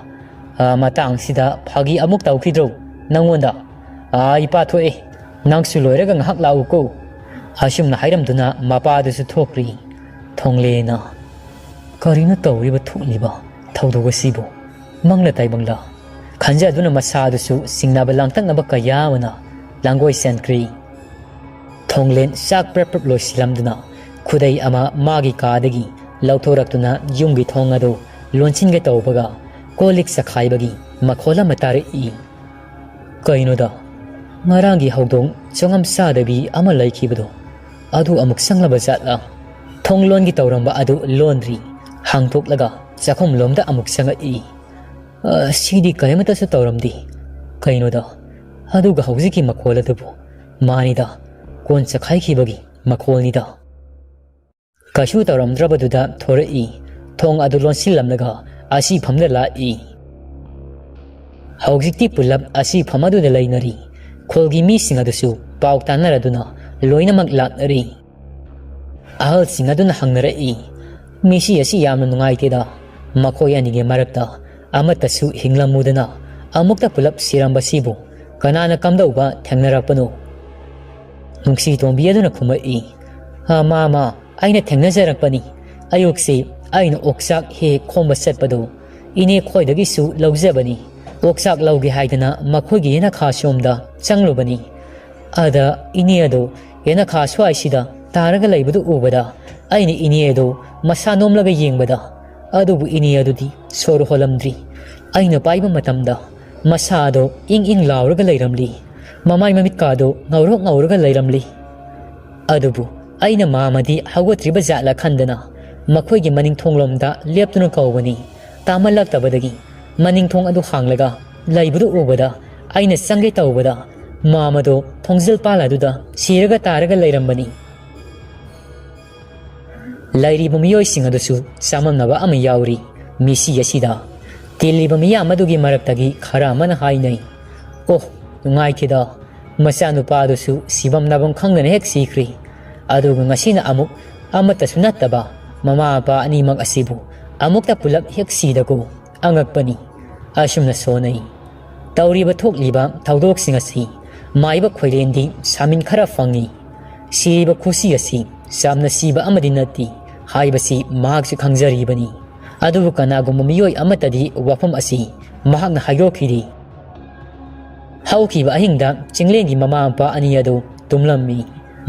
"ꯑ, ꯃꯇꯥꯡꯁꯤꯗ ꯐꯥꯒꯤ ꯑꯃꯨꯛ ꯇꯧꯈꯤꯗ꯭ꯔꯣ ꯅꯪꯉꯣꯟꯗ? ꯑ, ꯏꯄꯥ ꯊꯣꯛꯑꯦ, ꯅꯪꯁꯨ ꯂꯣꯏꯔꯒ ꯉꯥꯏꯍꯥꯛ ꯂꯥꯛꯎꯀꯣ"꯫ ꯑꯁꯨꯝꯅ ꯍꯥꯏꯔꯝꯗꯨꯅ ꯃꯄꯥꯗꯨꯁꯨ ꯊꯣꯛꯈ꯭ꯔꯤ꯫ ꯊꯣꯡꯂꯦꯟꯅ, "ꯀꯔꯤꯅꯣ ꯇꯧꯔꯤꯕ ꯊꯣꯛꯂꯤꯕ ꯊꯧꯗꯣꯛ ꯑꯁꯤꯕꯨ? ꯃꯪꯂ ꯇꯥꯏꯕꯪꯂ?" ꯈꯟꯖꯗꯨꯅ ꯃꯁꯥꯗꯨꯁꯨ ꯆꯤꯡꯅꯕ ꯂꯥꯡꯇꯛꯅꯕ ꯀꯌꯥ ꯑꯃꯅ ꯇꯥꯡꯒꯣꯏ ꯆꯟꯈ꯭ꯔꯤ꯫ ꯊꯣꯡꯂꯦꯟ ꯆꯥꯛ ꯄ꯭ꯔꯞ ꯄ꯭ꯔꯞ ꯂꯣꯏꯁꯤꯜꯂꯝꯗꯨꯅ ꯈꯨꯗꯩ ꯑꯃ ꯃꯥꯒꯤ ꯀꯥꯗꯒꯤ ꯂꯧꯊꯣꯔꯛꯇꯨꯅ ꯌꯨꯝꯒꯤ ꯊꯣꯡ ꯑꯗꯨ ꯂꯣꯟꯁꯤꯟꯒꯦ ꯇꯧꯕꯒ ꯀꯣꯜ ꯂꯤꯛ ꯆꯈꯥꯏꯕꯒꯤ ꯃꯈꯣꯜ ꯑꯃ ꯇꯥꯔꯛꯏ꯫ ꯀꯩꯅꯣꯗ, ꯉꯔꯥꯡꯒꯤ ꯍꯧꯗꯣꯡ ꯆꯉꯝ ꯆꯥꯗꯕꯤ ꯑꯃ ꯂꯩꯈꯤꯕꯗꯣ, ꯑꯗꯨ ꯑꯃꯨꯛ ꯆꯪꯂꯕ ꯖꯥꯠꯂꯥ? ꯊꯣꯡ ꯂꯣꯟꯒꯦ ꯇꯧꯔꯝꯕ ꯑꯗꯨ ꯂꯣꯟꯗ꯭ꯔꯤ, ꯍꯥꯡꯗꯣꯛꯂꯒ ꯆꯥꯛꯈꯨꯝꯂꯣꯝꯗ ꯑꯃꯨꯛ ꯆꯪꯉꯛꯏ꯫ "ꯑ, ꯁꯤꯗꯤ ꯀꯔꯤꯃꯠꯇꯁꯨ ꯇꯧꯔꯝꯗꯦ꯫ ꯀꯩꯅꯣꯗ, ꯑꯗꯨꯒ ꯍꯧꯖꯤꯛꯀꯤ ꯃꯈꯣꯜ ꯑꯗꯨꯕꯨ?" "ꯃꯥꯅꯤꯗ, ꯀꯣꯟ ꯆꯈꯥꯏꯈꯤꯕꯒꯤ ꯃꯈꯣꯜꯅꯤꯗ꯫" ꯀꯩꯁꯨ ꯇꯧꯔꯝꯗ꯭ꯔꯕꯗꯨꯗ ꯊꯣꯔꯛꯏ꯫ ꯊꯣꯡ ꯑꯗꯨ ꯂꯣꯟꯁꯤꯜꯂꯝꯂꯒ ꯑꯁꯤꯐꯝꯗ ꯂꯥꯛꯏ꯫ ꯍꯧꯖꯤꯛꯇꯤ ꯄꯨꯂꯞ ꯑꯁꯤꯐꯝ ꯑꯗꯨꯗ ꯂꯩꯅꯔꯤ꯫ ꯈꯨꯜꯒꯤ ꯃꯤꯁꯤꯡ ꯑꯗꯨꯁꯨ ꯄꯥꯎ ꯇꯥꯅꯔꯗꯨꯅ ꯂꯣꯏꯅꯃꯛ ꯂꯥꯛꯅꯔꯤ꯫ ꯑꯍꯜꯁꯤꯡ ꯑꯗꯨꯅ ꯍꯪꯅꯔꯛꯏ, "ꯃꯤꯁꯤ ꯑꯁꯤ ꯌꯥꯝꯅ ꯅꯨꯡꯉꯥꯏꯇꯦꯗ꯫ ꯃꯈꯣꯏ ꯑꯅꯤꯒꯤ ꯃꯔꯛꯇ ꯑꯃꯠꯇꯁꯨ ꯍꯤꯡꯂꯝꯃꯨꯗꯅ ꯑꯃꯨꯛꯇ ꯄꯨꯂꯞ ꯁꯤꯔꯝꯕꯁꯤꯕꯨ ꯀꯅꯥꯅ ꯀꯝꯗꯧꯕ ꯊꯦꯡꯅꯔꯛꯄꯅꯣ?" ꯅꯨꯡꯁꯤ ꯇꯣꯝꯕꯤ ꯑꯗꯨꯅ ꯈꯨꯝꯃꯛꯏ, "ꯑ, ꯃꯥ, ꯃꯥ, ꯑꯩꯅ ꯊꯦꯡꯅꯖꯔꯛꯄꯅꯤ꯫ ꯑꯌꯨꯛꯁꯤ ꯑꯩꯅ ꯑꯣꯛꯆꯥꯛ ꯍꯦꯛ ꯍꯦꯛ ꯈꯣꯝꯕ ꯆꯠꯄꯗꯨ ꯏꯅꯦ ꯈꯣꯏꯗꯒꯤꯁꯨ ꯂꯧꯖꯕꯅꯤ꯫ ꯑꯣꯛꯆꯥꯛ ꯂꯧꯒꯦ ꯍꯥꯏꯗꯅ ꯃꯈꯣꯏꯒꯤ ꯌꯦꯅꯈꯥ ꯁꯣꯝꯗ ꯆꯪꯂꯨꯕꯅꯤ꯫ ꯑꯗ ꯏꯅꯦ ꯑꯗꯨ ꯌꯦꯅꯈꯥ ꯁ꯭ꯋꯥꯏꯁꯤꯗ ꯇꯥꯔꯒ ꯂꯩꯕꯗꯨ ꯎꯕꯗ ꯑꯩꯅ ꯏꯅꯦ ꯑꯗꯨ ꯃꯁꯥ ꯅꯣꯝꯂꯒ ꯌꯦꯡꯕꯗ, ꯑꯗꯨꯕꯨ ꯏꯅꯦ ꯑꯗꯨꯗꯤ ꯁꯣꯔ ꯍꯣꯜꯂꯝꯗ꯭ꯔꯤ꯫ ꯑꯩꯅ ꯄꯥꯏꯕ ꯃꯇꯝꯗ ꯃꯁꯥ ꯑꯗꯨ ꯏꯪ ꯏꯪ ꯂꯥꯎꯔꯒ ꯂꯩꯔꯝꯂꯤ꯫ ꯃꯃꯥꯏ ꯃꯃꯤꯠꯀꯥꯗꯨ ꯉꯧꯔꯣꯛ ꯉꯧꯔꯒ ꯂꯩꯔꯝꯂꯤ꯫ ꯑꯗꯨꯕꯨ ꯑꯩꯅ ꯃꯥꯃꯗꯤ ꯍꯧꯒꯠꯇ꯭ꯔꯤꯕ ꯖꯥꯠꯂ ꯈꯟꯗꯅ ꯃꯈꯣꯏꯒꯤ ꯃꯅꯤꯡ ꯊꯣꯡꯂꯣꯝꯗ ꯂꯦꯞꯇꯨꯅ ꯀꯧꯕꯅꯤ꯫ ꯇꯥꯃꯜꯂꯛꯇꯕꯗꯒꯤ ꯃꯅꯤꯡ ꯊꯣꯡ ꯑꯗꯨ ꯍꯥꯡꯂꯒ ꯂꯩꯕꯗꯨ ꯎꯕꯗ ꯑꯩꯅ ꯆꯪꯒꯦ ꯇꯧꯕꯗ ꯃꯥꯃꯗꯣ ꯊꯣꯡꯖꯤꯜ ꯄꯥꯜ ꯑꯗꯨꯗ ꯁꯤꯔꯒ ꯇꯥꯔꯒ ꯂꯩꯔꯝꯕꯅꯤ꯫ ꯂꯩꯔꯤꯕ ꯃꯤꯑꯣꯏꯁꯤꯡ ꯑꯗꯨꯁꯨ ꯆꯃꯝꯅꯕ ꯑꯃ ꯌꯥꯎꯔꯤ꯫ ꯃꯤꯁꯤ ꯑꯁꯤꯗ ꯇꯤꯜꯂꯤꯕ ꯃꯤꯌꯥꯝ ꯑꯗꯨꯒꯤ ꯃꯔꯛꯇꯒꯤ ꯈꯔ ꯑꯃꯅ ꯍꯥꯏꯅꯩ, "ꯑꯣ, ꯅꯨꯡꯉꯥꯏꯈꯤꯗ, ꯃꯆꯥꯅꯨꯄꯥ ꯑꯗꯨꯁꯨ ꯁꯤꯐꯝ ꯅꯥꯐꯝ ꯈꯪꯗꯅ ꯍꯦꯛ ꯁꯤꯈ꯭ꯔꯤ꯫ ꯑꯗꯨꯒ ꯉꯁꯤꯅ ꯑꯃꯨꯛ ꯑꯃꯠꯇꯁꯨ ꯅꯠꯇꯕ ꯃꯃꯥ ꯃꯄꯥ ꯑꯅꯤꯃꯛ ꯑꯁꯤꯕꯨ ꯑꯃꯨꯛꯇ ꯄꯨꯂꯞ ꯍꯦꯛ ꯁꯤꯗꯀꯣ, ꯑꯉꯛꯄꯅꯤ꯫" ꯑꯁꯨꯝꯅ ꯁꯣꯟꯅꯩ꯫ ꯇꯧꯔꯤꯕ ꯊꯣꯛꯂꯤꯕ ꯊꯧꯗꯣꯛꯁꯤꯡ ꯑꯁꯤ ꯃꯥꯏꯕ ꯈꯣꯏꯔꯦꯟꯗꯤ ꯁꯥꯃꯤꯟ ꯈꯔ ꯐꯪꯏ꯫ ꯁꯤꯔꯤꯕ ꯈꯨꯁꯤ ꯑꯁꯤ ꯆꯝꯅ ꯁꯤꯕ ꯑꯃꯗꯤ ꯅꯠꯇꯦ ꯍꯥꯏꯕꯁꯤ ꯃꯍꯥꯛꯁꯨ ꯈꯪꯖꯔꯤꯕꯅꯤ꯫ ꯑꯗꯨꯕꯨ ꯀꯅꯥꯒꯨꯝꯕ ꯃꯤꯑꯣꯏ ꯑꯃꯠꯇꯗꯤ ꯋꯥꯐꯝ ꯑꯁꯤ ꯃꯍꯥꯛꯅ ꯍꯥꯏꯗꯣꯛꯈꯤꯗꯦ꯫ ꯍꯧꯈꯤꯕ ꯑꯍꯤꯡꯗ ꯆꯤꯡꯂꯦꯟꯒꯤ ꯃꯃꯥ ꯃꯄꯥ ꯑꯅꯤ ꯑꯗꯨ ꯇꯨꯝꯂꯝꯃꯤ꯫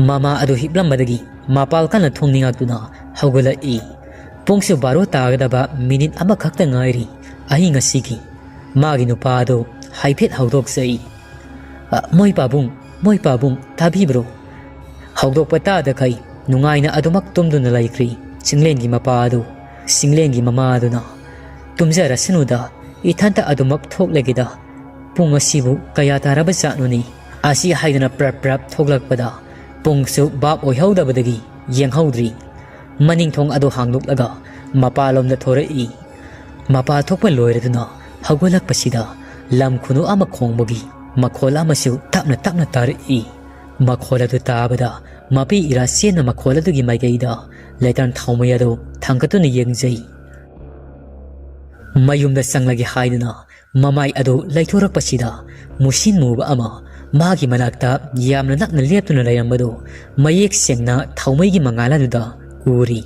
ꯃꯃꯥ ꯑꯗꯨ ꯍꯤꯞꯂꯝꯕꯗꯒꯤ ꯃꯄꯥꯜ ꯀꯟꯅ ꯊꯣꯡꯅꯤꯡꯉꯛꯇꯨꯅ ꯍꯧꯒꯠꯂꯛꯏ꯫ ꯄꯨꯡꯁꯨ ꯕꯥꯔꯣ ꯇꯥꯒꯗꯕ ꯃꯤꯅꯤꯠ ꯑꯃꯈꯛꯇ ꯉꯥꯏꯔꯤ꯫ ꯑꯍꯤꯡ ꯑꯁꯤꯒꯤ ꯃꯥꯒꯤ ꯅꯨꯄꯥ ꯑꯗꯨ ꯍꯥꯏꯐꯦꯠ ꯍꯧꯗꯣꯛꯆꯩ꯫ "ꯑ, ꯃꯣꯏ ꯄꯥꯕꯨꯡ, ꯃꯣꯏ ꯄꯥꯕꯨꯡ, ꯇꯥꯕꯤꯕ꯭ꯔꯣ?" ꯍꯧꯗꯣꯛꯄ ꯇꯥꯗꯈꯩ ꯅꯨꯡꯉꯥꯏꯅ ꯑꯗꯨꯃꯛ ꯇꯨꯝꯗꯨꯅ ꯂꯩꯈ꯭ꯔꯤ ꯆꯤꯡꯂꯦꯟꯒꯤ ꯃꯄꯥ ꯑꯗꯨ꯫ ꯆꯤꯡꯂꯦꯟꯒꯤ ꯃꯃꯥ ꯑꯗꯨꯅ, "ꯇꯨꯝꯖꯔꯁꯅꯨꯗ, ꯏꯊꯟꯇ ꯑꯗꯨꯃꯛ ꯊꯣꯛꯂꯒꯦꯗ꯫ ꯄꯨꯡ ꯑꯁꯤꯕꯨ ꯀꯌꯥ ꯇꯥꯔꯕ ꯖꯥꯠꯅꯣꯅꯦ?" ꯑꯁꯤ ꯍꯥꯏꯗꯨꯅ ꯄ꯭ꯔꯞ ꯄ꯭ꯔꯞ ꯊꯣꯛꯂꯛꯄꯗ ꯄꯨꯡꯁꯨ ꯚꯥꯞ ꯑꯣꯏꯍꯧꯗꯕꯗꯒꯤ ꯌꯦꯡꯍꯧꯗ꯭ꯔꯤ꯫ ꯃꯅꯤꯡ ꯊꯣꯡ ꯑꯗꯨ ꯍꯥꯡꯗꯣꯛꯂꯒ ꯃꯄꯥꯟꯂꯣꯝꯗ ꯊꯣꯔꯛꯏ꯫ ꯃꯄꯥ ꯊꯣꯛꯄ ꯂꯣꯏꯔꯗꯨꯅ ꯍꯧꯒꯠꯂꯛꯄꯁꯤꯗ ꯂꯝ ꯈꯨꯅꯨ ꯑꯃ ꯈꯣꯡꯕꯒꯤ ꯃꯈꯣꯜ ꯑꯃꯁꯨ ꯇꯞꯅ ꯇꯞꯅ ꯇꯥꯔꯛꯏ꯫ ꯃꯈꯣꯜ ꯑꯗꯨ ꯇꯥꯕꯗ ꯃꯄꯤ ꯏꯔꯥ ꯆꯦꯟꯅ ꯃꯈꯣꯜ ꯑꯗꯨꯒꯤ ꯃꯥꯏꯀꯩꯗ ꯂꯦꯇꯔꯟ ꯊꯥꯎꯃꯩ ꯑꯗꯨ ꯊꯥꯡꯒꯠꯇꯨꯅ ꯌꯦꯡꯖꯩ꯫ ꯃꯌꯨꯝꯗ ꯆꯪꯂꯒꯦ ꯍꯥꯏꯗꯨꯅ ꯃꯃꯥꯏ ꯑꯗꯨ ꯂꯩꯊꯣꯔꯛꯄꯁꯤꯗ ꯃꯨꯁꯤꯟ ꯃꯨꯕ ꯑꯃ ꯃꯥꯒꯤ ꯃꯅꯥꯛꯇ ꯌꯥꯝꯅ ꯅꯛꯅ ꯂꯦꯞꯇꯨꯅ ꯂꯩꯔꯝꯕꯗꯨ ꯃꯌꯦꯛ ꯁꯦꯡꯅ ꯊꯥꯎꯃꯩꯒꯤ ꯃꯉꯥꯜ ꯑꯗꯨꯗ ꯎꯔꯤ꯫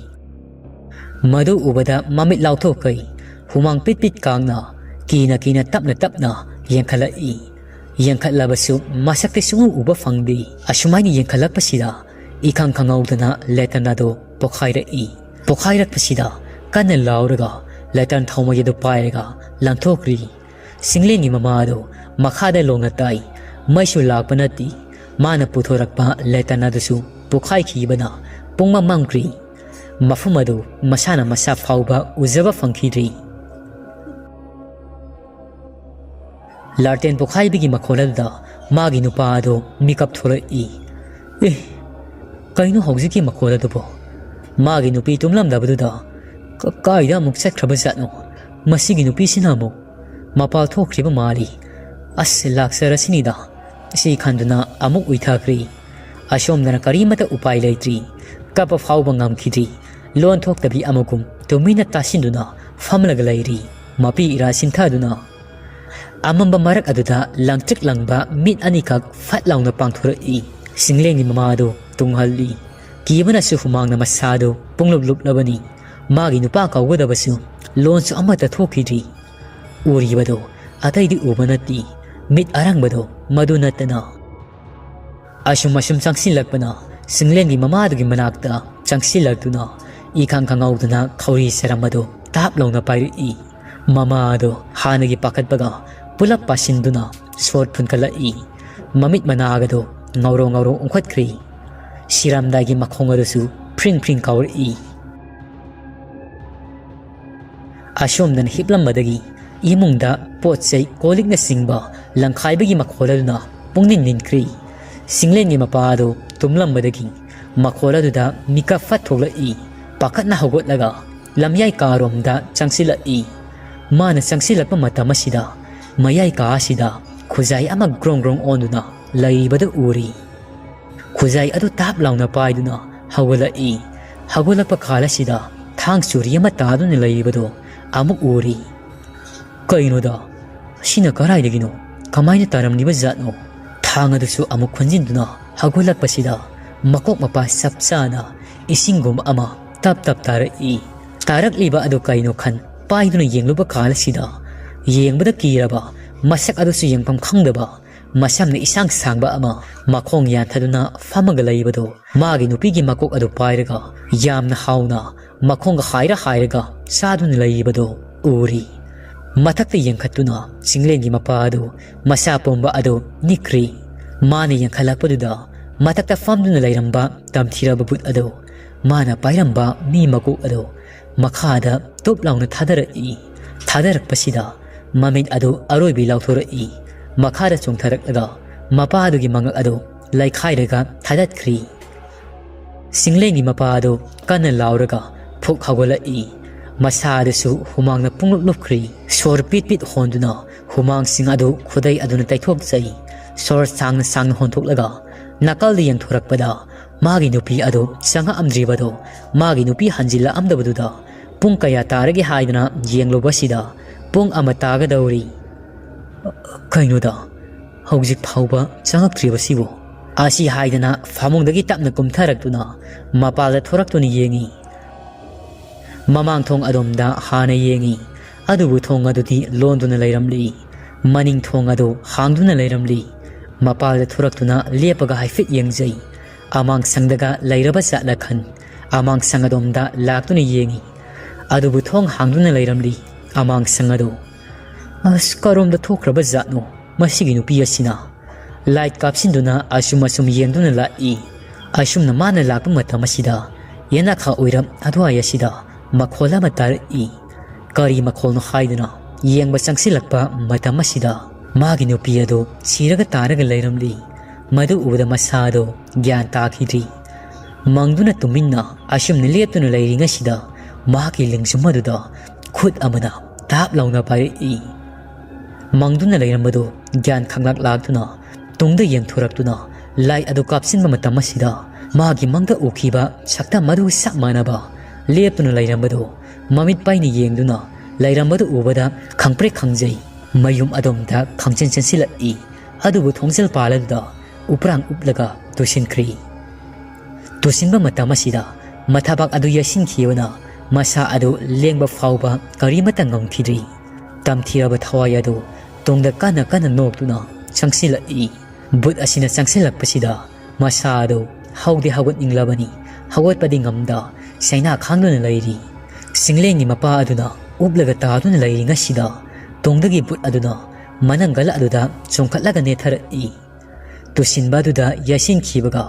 ꯃꯗꯨ ꯎꯕꯗ ꯃꯃꯤꯠ ꯂꯥꯎꯊꯣꯛꯈꯩ ꯍꯨꯃꯥꯡ ꯄꯤꯠ ꯄꯤꯠ ꯀꯥꯡꯅ ꯀꯤꯅ ꯀꯤꯅ ꯇꯞꯅ ꯇꯞꯅ ꯌꯦꯡꯈꯠꯂꯛꯏ꯫ ꯌꯦꯡꯈꯠꯂꯕꯁꯨ ꯃꯁꯛꯇꯤ ꯁꯨꯡꯎ ꯎꯕ ꯐꯪꯗꯦ꯫ ꯑꯁꯨꯃꯥꯏꯅ ꯌꯦꯡꯈꯠꯂꯛꯄꯁꯤꯗ ꯏꯈꯪ ꯈꯪꯍꯧꯗꯅ ꯂꯦꯇꯔꯟ ꯑꯗꯨ ꯄꯣꯈꯥꯏꯔꯛꯏ꯫ ꯄꯣꯈꯥꯏꯔꯛꯄꯁꯤꯗ ꯀꯟꯅ ꯂꯥꯎꯔꯒ ꯂꯦꯇꯔꯟ ꯊꯥꯎꯃꯩ ꯑꯗꯨ ꯄꯥꯏꯔꯒ ꯂꯥꯟꯊꯣꯛꯈ꯭ꯔꯤ꯫ ꯁꯤꯡꯂꯦꯟꯒꯤ ꯃꯃꯥ ꯑꯗꯨ ꯃꯈꯥꯗ ꯂꯣꯡꯅ ꯇꯥꯏ꯫ ꯃꯩꯁꯨ ꯂꯥꯛꯄ ꯅꯠꯇꯦ꯫ ꯃꯥꯅ ꯄꯨꯊꯣꯔꯛꯄ ꯂꯦꯇꯔꯟ ꯑꯗꯨꯁꯨ ꯄꯣꯈꯥꯏꯈꯤꯕꯅ ꯄꯨꯡꯃꯝ ꯃꯝꯈ꯭ꯔꯤ꯫ ꯃꯐꯝ ꯑꯗꯨ ꯃꯁꯥꯅ ꯃꯁꯥ ꯐꯥꯎꯕ ꯎꯖꯕ ꯐꯪꯈꯤꯗ꯭ꯔꯤ꯫ ꯂꯥꯔꯇꯦꯟ ꯄꯣꯈꯥꯏꯕꯒꯤ ꯃꯈꯣꯜ ꯑꯗꯨꯗ ꯃꯥꯒꯤ ꯅꯨꯄꯥ ꯑꯗꯨ ꯃꯤꯀꯞ ꯊꯣꯛꯂꯛꯏ꯫ "ꯑꯦ, ꯀꯩꯅꯣ ꯍꯧꯖꯤꯛꯀꯤ ꯃꯈꯣꯜ ꯑꯗꯨꯕꯣ? ꯃꯥꯒꯤ ꯅꯨꯄꯤ ꯇꯨꯝꯂꯝꯗꯕꯗꯨꯗ ꯀ-, ꯀꯥꯏꯗ ꯑꯃꯨꯛ ꯆꯠꯈ꯭ꯔꯕ ꯖꯥꯠꯅꯣ? ꯃꯁꯤꯒꯤ ꯅꯨꯄꯤꯁꯤꯅ ꯑꯃꯨꯛ ꯃꯄꯥꯜ ꯊꯣꯛꯈ꯭ꯔꯤꯕ ꯃꯥꯜꯂꯤ꯫ ꯑꯁ, ꯂꯥꯛꯆꯔꯁꯤꯅꯤꯗ," ꯁꯤ ꯈꯟꯗꯨꯅ ꯑꯃꯨꯛ ꯎꯏꯊꯈ꯭ꯔꯤ꯫ ꯑꯁꯣꯝꯗꯅ ꯀꯔꯤꯃꯠꯇ ꯎꯄꯥꯏ ꯂꯩꯇ꯭ꯔꯤ꯫ ꯀꯞꯄ ꯐꯥꯎꯕ ꯉꯝꯈꯤꯗ꯭ꯔꯤ꯫ ꯂꯣꯟ ꯊꯣꯛꯇꯕꯤ ꯑꯃꯒꯨꯝ ꯇꯨꯃꯤꯟꯅ ꯇꯥꯁꯤꯟꯗꯨꯅ ꯐꯝꯂꯒ ꯂꯩꯔꯤ꯫ ꯃꯄꯤ ꯏꯔꯥ ꯁꯤꯟꯊꯗꯨꯅ ꯑꯃꯝꯕ ꯃꯔꯛ ꯑꯗꯨꯗ ꯂꯪꯇ꯭ꯔꯤꯛ ꯂꯪꯕ ꯃꯤꯠ ꯑꯅꯤꯈꯛ ꯐꯠ ꯂꯥꯎꯅ ꯄꯥꯡꯊꯣꯔꯛꯏ꯫ ꯁꯤꯡꯂꯦꯟꯒꯤ ꯃꯃꯥ ꯑꯗꯨ ꯇꯨꯡꯍꯜꯂꯤ꯫ ꯀꯤꯕꯅꯁꯨ ꯍꯨꯃꯥꯡꯅ ꯃꯁꯥꯗꯨ ꯄꯨꯡꯂꯨꯞ ꯂꯨꯞꯂꯕꯅꯤ꯫ ꯃꯥꯒꯤ ꯅꯨꯄꯥ ꯀꯧꯒꯗꯕꯁꯨ ꯂꯣꯟꯁꯨ ꯑꯃꯠꯇ ꯊꯣꯛꯈꯤꯗ꯭ꯔꯤ꯫ ꯎꯔꯤꯕꯗꯨ ꯑꯇꯩꯗꯤ ꯎꯕ ꯅꯠꯇꯦ꯫ ꯃꯤꯠ ꯑꯔꯪꯕꯗꯣ ꯃꯗꯨ ꯅꯠꯇꯅ꯫ ꯑꯁꯨꯝ ꯑꯁꯨꯝ ꯆꯪꯁꯤꯜꯂꯛꯄꯅ ꯁꯤꯡꯂꯦꯟꯒꯤ ꯃꯃꯥꯗꯨꯒꯤ ꯃꯅꯥꯛꯇ ꯆꯪꯁꯤꯜꯂꯛꯇꯨꯅ ꯏꯈꯪ ꯈꯪꯍꯧꯗꯅ ꯈꯧꯔꯤ ꯁꯦꯔꯝ ꯑꯗꯨ ꯇꯥꯞ ꯂꯥꯎꯅ ꯄꯥꯏꯔꯛꯏ꯫ ꯃꯃꯥ ꯑꯗꯨ ꯍꯥꯟꯅꯒꯤ ꯄꯥꯈꯠꯄꯒ ꯄꯨꯂꯞ ꯄꯥꯁꯤꯟꯗꯨꯅ ꯁꯣꯔ ꯐꯨꯟꯀꯠꯂꯛꯏ꯫ ꯃꯃꯤꯠ ꯃꯅꯥꯒꯗꯨ ꯉꯧꯔꯣ ꯉꯧꯔꯣ ꯎꯪꯈꯠꯈ꯭ꯔꯤ꯫ ꯁꯤꯔꯝꯗꯥꯏꯒꯤ ꯃꯈꯣꯡ ꯑꯗꯨꯁꯨ ꯐ꯭ꯔꯤꯡ ꯐ꯭ꯔꯤꯡ ꯀꯥꯎꯔꯛꯏ꯫ ꯑꯁꯣꯝꯗꯅ ꯍꯤꯞꯂꯝꯕꯗꯒꯤ ꯏꯃꯨꯡꯗ ꯄꯣꯠ ꯆꯩ ꯀꯣꯜꯂꯤꯛꯅꯆꯤꯡꯕ ꯂꯪꯈꯥꯏꯕꯒꯤ ꯃꯈꯣꯜ ꯑꯗꯨꯅ ꯄꯨꯡꯅꯤꯟ ꯅꯤꯟꯈ꯭ꯔꯤ꯫ ꯁꯤꯡꯂꯦꯟꯒꯤ ꯃꯄꯥ ꯑꯗꯨ ꯇꯨꯝꯂꯝꯕꯗꯒꯤ ꯃꯈꯣꯜ ꯑꯗꯨꯗ ꯃꯤꯀꯞ ꯐꯠ ꯊꯣꯛꯂꯛꯏ꯫ ꯄꯥꯈꯠꯅ ꯍꯧꯒꯠꯂꯒ ꯂꯝꯌꯥꯏ ꯀꯥꯔꯣꯝꯗ ꯆꯪꯁꯤꯜꯂꯛꯏ꯫ ꯃꯥꯅ ꯆꯪꯁꯤꯜꯂꯛꯄ ꯃꯇꯝ ꯑꯁꯤꯗ ꯃꯌꯥꯏ ꯀꯥ ꯑꯁꯤꯗ ꯈꯨꯖꯥꯏ ꯑꯃ ꯒ꯭ꯔꯣꯡ ꯒ꯭ꯔꯣꯡ ꯑꯣꯟꯗꯨꯅ ꯂꯩꯔꯤꯕꯗꯨ ꯎꯔꯤ꯫ ꯈꯨꯖꯥꯏ ꯑꯗꯨ ꯇꯥꯞ ꯂꯥꯎꯅ ꯄꯥꯏꯗꯨꯅ ꯍꯧꯒꯠꯂꯛꯏ꯫ ꯍꯧꯒꯠꯂꯛꯄ ꯀꯥꯜ ꯑꯁꯤꯗ ꯊꯥꯡ ꯆꯨꯔꯤ ꯑꯃ ꯇꯥꯗꯨꯅ ꯂꯩꯔꯤꯕꯗꯨ ꯑꯃꯨꯛ ꯎꯔꯤ꯫ ꯀꯩꯅꯣꯗ, ꯁꯤꯅ ꯀꯗꯥꯏꯗꯒꯤꯅꯣ? ꯀꯃꯥꯏꯅ ꯇꯥꯔꯝꯂꯤꯕ ꯖꯥꯠꯅꯣ? ꯊꯥꯡ ꯑꯗꯨꯁꯨ ꯑꯃꯨꯛ ꯈꯨꯟꯖꯤꯟꯗꯨꯅ ꯍꯧꯒꯠꯂꯛꯄꯁꯤꯗ ꯃꯀꯣꯛ ꯃꯄꯥ ꯆꯞ ꯆꯥꯅ ꯏꯁꯤꯡꯒꯨꯝꯕ ꯑꯃ ꯇꯞ ꯇꯞ ꯇꯥꯔꯛꯏ꯫ ꯇꯥꯔꯛꯂꯤꯕ ꯑꯗꯨ ꯀꯩꯅꯣ ꯈꯟ ꯄꯥꯏꯗꯨꯅ ꯌꯦꯡꯂꯨꯕ ꯀꯥꯜ ꯑꯁꯤꯗ ꯌꯦꯡꯕꯗ ꯀꯤꯔꯕ, ꯃꯁꯛ ꯑꯗꯨꯁꯨ ꯌꯦꯡꯐꯝ ꯈꯪꯗꯕ, ꯃꯁꯝꯅ ꯏꯁꯥꯡ ꯁꯥꯡꯕ ꯑꯃ ꯃꯈꯣꯡ ꯌꯥꯟꯊꯗꯨꯅ ꯐꯝꯃꯒ ꯂꯩꯕꯗꯨ, ꯃꯥꯒꯤ ꯅꯨꯄꯤꯒꯤ ꯃꯀꯣꯛ ꯑꯗꯨ ꯄꯥꯏꯔꯒ ꯌꯥꯝꯅ ꯍꯥꯎꯅ ꯃꯈꯣꯡꯒ ꯍꯥꯏꯔ ꯍꯥꯏꯔꯒ ꯆꯥꯗꯨꯅ ꯂꯩꯔꯤꯕꯗꯨ ꯎꯔꯤ꯫ ꯃꯊꯛꯇ ꯌꯦꯡꯈꯠꯇꯨꯅ ꯆꯤꯡꯂꯦꯟꯒꯤ ꯃꯄꯥ ꯑꯗꯨ ꯃꯁꯥ ꯄꯨꯝꯕ ꯑꯗꯨ ꯅꯤꯛꯈ꯭ꯔꯤ꯫ ꯃꯥꯅ ꯌꯦꯡꯈꯠꯂꯛꯄꯗꯨꯗ ꯃꯊꯛꯇ ꯐꯝꯗꯨꯅ ꯂꯩꯔꯝꯕ ꯇꯝꯊꯤꯔꯕ ꯕꯨꯠ ꯑꯗꯨ, ꯃꯥꯅ ꯄꯥꯏꯔꯝꯕ ꯃꯤ ꯃꯀꯣꯛ ꯑꯗꯨ ꯃꯈꯥꯗ ꯇꯨꯞ ꯂꯥꯎꯅ ꯊꯥꯗꯔꯛꯏ꯫ ꯊꯥꯗꯔꯛꯄꯁꯤꯗ ꯃꯃꯤꯠ ꯑꯗꯨ ꯑꯔꯣꯏꯕꯤ ꯂꯥꯎꯊꯣꯔꯛꯏ꯫ ꯃꯈꯥꯗ ꯆꯣꯡꯊꯔꯛꯂꯒ ꯃꯄꯥꯗꯨꯒꯤ ꯃꯉꯛ ꯑꯗꯨ ꯂꯩꯈꯥꯏꯔꯒ ꯊꯥꯗꯠꯈ꯭ꯔꯤ꯫ ꯁꯤꯡꯂꯦꯟꯒꯤ ꯃꯄꯥ ꯑꯗꯨ ꯀꯟꯅ ꯂꯥꯎꯔꯒ ꯐꯨꯛ ꯍꯧꯒꯠꯂꯛꯏ꯫ ꯃꯁꯥ ꯑꯗꯨꯁꯨ ꯍꯨꯃꯥꯡꯅ ꯄꯨꯡꯂꯨꯞ ꯂꯨꯞꯈ꯭ꯔꯤ꯫ ꯁꯣꯔ ꯄꯤꯠ ꯄꯤꯠ ꯍꯣꯟꯗꯨꯅ ꯍꯨꯃꯥꯡꯁꯤꯡ ꯑꯗꯨ ꯈꯨꯗꯩ ꯑꯗꯨꯅ ꯇꯩꯊꯣꯛꯆꯩ꯫ ꯁꯣꯔ ꯁꯥꯡꯅ ꯁꯥꯡꯅ ꯍꯣꯟꯊꯣꯛꯂꯒ ꯅꯥꯀꯜꯗ ꯌꯦꯡꯊꯣꯔꯛꯄꯗ ꯃꯥꯒꯤ ꯅꯨꯄꯤ ꯑꯗꯨ ꯆꯪꯉꯛꯑꯝꯗ꯭ꯔꯤꯕꯗꯨ, ꯃꯥꯒꯤ ꯅꯨꯄꯤ ꯍꯟꯖꯤꯜꯂꯛꯑꯝꯗꯕꯗꯨꯗ ꯄꯨꯡ ꯀꯌꯥ ꯇꯥꯔꯒꯦ ꯍꯥꯏꯗꯅ ꯌꯦꯡꯂꯨꯕꯁꯤꯗ ꯄꯨꯡ ꯑꯃ ꯇꯥꯒꯗꯧꯔꯤ꯫ ꯀꯩꯅꯣꯗ, ꯍꯧꯖꯤꯛ ꯐꯥꯎꯕ ꯆꯪꯉꯛꯇ꯭ꯔꯤꯕꯁꯤꯕꯨ? ꯑꯁꯤ ꯍꯥꯏꯗꯅ ꯐꯃꯨꯡꯗꯒꯤ ꯇꯞꯅ ꯀꯨꯝꯊꯔꯛꯇꯨꯅ ꯃꯄꯥꯜꯗ ꯊꯣꯔꯛꯇꯨꯅ ꯌꯦꯡꯉꯤ꯫ ꯃꯃꯥꯡ ꯊꯣꯡ ꯑꯗꯣꯝꯗ ꯍꯥꯟꯅ ꯌꯦꯡꯉꯤ, ꯑꯗꯨꯕꯨ ꯊꯣꯡ ꯑꯗꯨꯗꯤ ꯂꯣꯟꯗꯨꯅ ꯂꯩꯔꯝꯂꯤ꯫ ꯃꯅꯤꯡ ꯊꯣꯡ ꯑꯗꯨ ꯍꯥꯡꯗꯨꯅ ꯂꯩꯔꯝꯂꯤ꯫ ꯃꯄꯥꯜꯗ ꯊꯣꯔꯛꯇꯨꯅ ꯂꯦꯞꯄꯒ ꯍꯥꯏꯐꯦꯠ ꯌꯦꯡꯖꯩ꯫ ꯑꯃꯥꯡꯁꯪꯗꯒ ꯂꯩꯔꯕ ꯖꯥꯠꯂ ꯈꯟ, ꯑꯃꯥꯡꯁꯪ ꯑꯗꯣꯝꯗ ꯂꯥꯛꯇꯨꯅ ꯌꯦꯡꯉꯤ꯫ ꯑꯗꯨꯕꯨ ꯊꯣꯡ ꯍꯥꯡꯗꯨꯅ ꯂꯩꯔꯝꯂꯤ꯫ ꯑꯃꯥꯡꯁꯪ ꯑꯗꯨ, "ꯑꯁ, ꯀꯔꯣꯝꯗ ꯊꯣꯛꯈ꯭ꯔꯕ ꯖꯥꯠꯅꯣ ꯃꯁꯤꯒꯤ ꯅꯨꯄꯤ ꯑꯁꯤꯅ?" ꯂꯥꯏꯠ ꯀꯥꯞꯁꯤꯟꯗꯨꯅ ꯑꯁꯨꯝ ꯑꯁꯨꯝ ꯌꯦꯡꯗꯨꯅ ꯂꯥꯛꯏ꯫ ꯑꯁꯨꯝꯅ ꯃꯥꯅ ꯂꯥꯛꯄ ꯃꯇꯝ ꯑꯁꯤꯗ ꯌꯦꯅꯥꯈꯥ ꯑꯣꯏꯔꯞ ꯑꯗꯨꯋꯥꯏ ꯑꯁꯤꯗ ꯃꯈꯣꯜ ꯑꯃ ꯇꯥꯔꯛꯏ꯫ ꯀꯔꯤ ꯃꯈꯣꯜꯅꯣ ꯍꯥꯏꯗꯨꯅ ꯌꯦꯡꯕ ꯆꯪꯁꯤꯜꯂꯛꯄ ꯃꯇꯝ ꯑꯁꯤꯗ ꯃꯥꯒꯤ ꯅꯨꯄꯤ ꯑꯗꯨ ꯁꯤꯔꯒ ꯇꯥꯔꯒ ꯂꯩꯔꯝꯂꯤ꯫ ꯃꯗꯨ ꯎꯕꯗ ꯃꯁꯥ ꯑꯗꯨ ꯒ꯭ꯌꯥꯟ ꯇꯥꯈꯤꯗ꯭ꯔꯤ꯫ ꯃꯪꯗꯨꯅ ꯇꯨꯃꯤꯟꯅ ꯑꯁꯨꯝꯅ ꯂꯦꯞꯇꯨꯅ ꯂꯩꯔꯤꯉꯩꯁꯤꯗ ꯃꯍꯥꯛꯀꯤ ꯂꯦꯡꯖꯨꯝ ꯑꯗꯨꯗ ꯈꯨꯠ ꯑꯃꯅ ꯇꯥꯞ ꯂꯥꯎꯅ ꯄꯥꯏꯔꯛꯏ꯫ ꯃꯪꯗꯨꯅ ꯂꯩꯔꯝꯕꯗꯨ ꯒ꯭ꯌꯥꯟ ꯈꯪꯂꯥꯛ ꯂꯥꯛꯇꯨꯅ ꯇꯨꯡꯗ ꯌꯦꯡꯊꯣꯔꯛꯇꯨꯅ ꯂꯥꯏꯠ ꯑꯗꯨ ꯀꯥꯞꯁꯤꯟꯕ ꯃꯇꯝ ꯑꯁꯤꯗ ꯃꯥꯒꯤ ꯃꯪꯗ ꯎꯈꯤꯕ ꯁꯛꯇꯝ ꯑꯗꯨꯒ ꯆꯞ ꯃꯥꯟꯅꯕ ꯂꯦꯞꯇꯨꯅ ꯂꯩꯔꯝꯕꯗꯨ ꯃꯃꯤꯠ ꯄꯩꯅ ꯌꯦꯡꯗꯨꯅ ꯂꯩꯔꯝꯕꯗꯨ ꯎꯕꯗ ꯈꯪꯄ꯭ꯔꯦꯛ ꯈꯪꯖꯩ꯫ ꯃꯌꯨꯝ ꯑꯗꯣꯝꯗ ꯈꯪꯆꯦꯟ ꯆꯦꯟꯁꯤꯜꯂꯛꯏ꯫ ꯑꯗꯨꯕꯨ ꯊꯣꯡꯖꯤꯜ ꯄꯥꯜ ꯑꯗꯨꯗ ꯎꯄ꯭ꯔꯥꯡ ꯎꯞꯂꯒ ꯇꯨꯁꯤꯟꯈ꯭ꯔꯤ꯫ ꯇꯨꯁꯤꯟꯕ ꯃꯇꯝ ꯑꯁꯤꯗ ꯃꯊꯕꯥꯛ ꯑꯗꯨ ꯌꯩꯁꯤꯟꯈꯤꯕꯅ ꯃꯁꯥ ꯑꯗꯨ ꯂꯦꯡꯕ ꯐꯥꯎꯕ ꯀꯔꯤꯃꯠꯇ ꯉꯝꯈꯤꯗ꯭ꯔꯤ꯫ ꯇꯝꯊꯤꯔꯕ ꯊꯋꯥꯏ ꯑꯗꯨ ꯇꯨꯡꯗ ꯀꯟꯅ ꯀꯟꯅ ꯅꯣꯛꯇꯨꯅ ꯆꯪꯁꯤꯜꯂꯛꯏ꯫ ꯕꯨꯠ ꯑꯁꯤꯅ ꯆꯪꯁꯤꯜꯂꯛꯄꯁꯤꯗ ꯃꯁꯥ ꯑꯗꯨ ꯍꯧꯗꯤ ꯍꯧꯒꯠꯅꯤꯡꯂꯕꯅꯤ, ꯍꯧꯒꯠꯄꯗꯤ ꯉꯝꯗ ꯆꯩꯅꯥ ꯈꯥꯡꯗꯨꯅ ꯂꯩꯔꯤ꯫ ꯆꯤꯡꯂꯦꯟꯒꯤ ꯃꯄꯥ ꯑꯗꯨꯅ ꯎꯞꯂꯒ ꯇꯥꯗꯨꯅ ꯂꯩꯔꯤꯉꯩꯁꯤꯗ ꯇꯨꯡꯗꯒꯤ ꯕꯨꯠ ꯑꯗꯨꯅ ꯃꯅꯪꯒꯜ ꯑꯗꯨꯗ ꯆꯣꯡꯈꯠꯂꯒ ꯅꯦꯠꯊꯔꯛꯏ꯫ ꯇꯨꯁꯤꯟꯕ ꯑꯗꯨꯗ ꯌꯩꯁꯤꯟꯈꯤꯕꯒ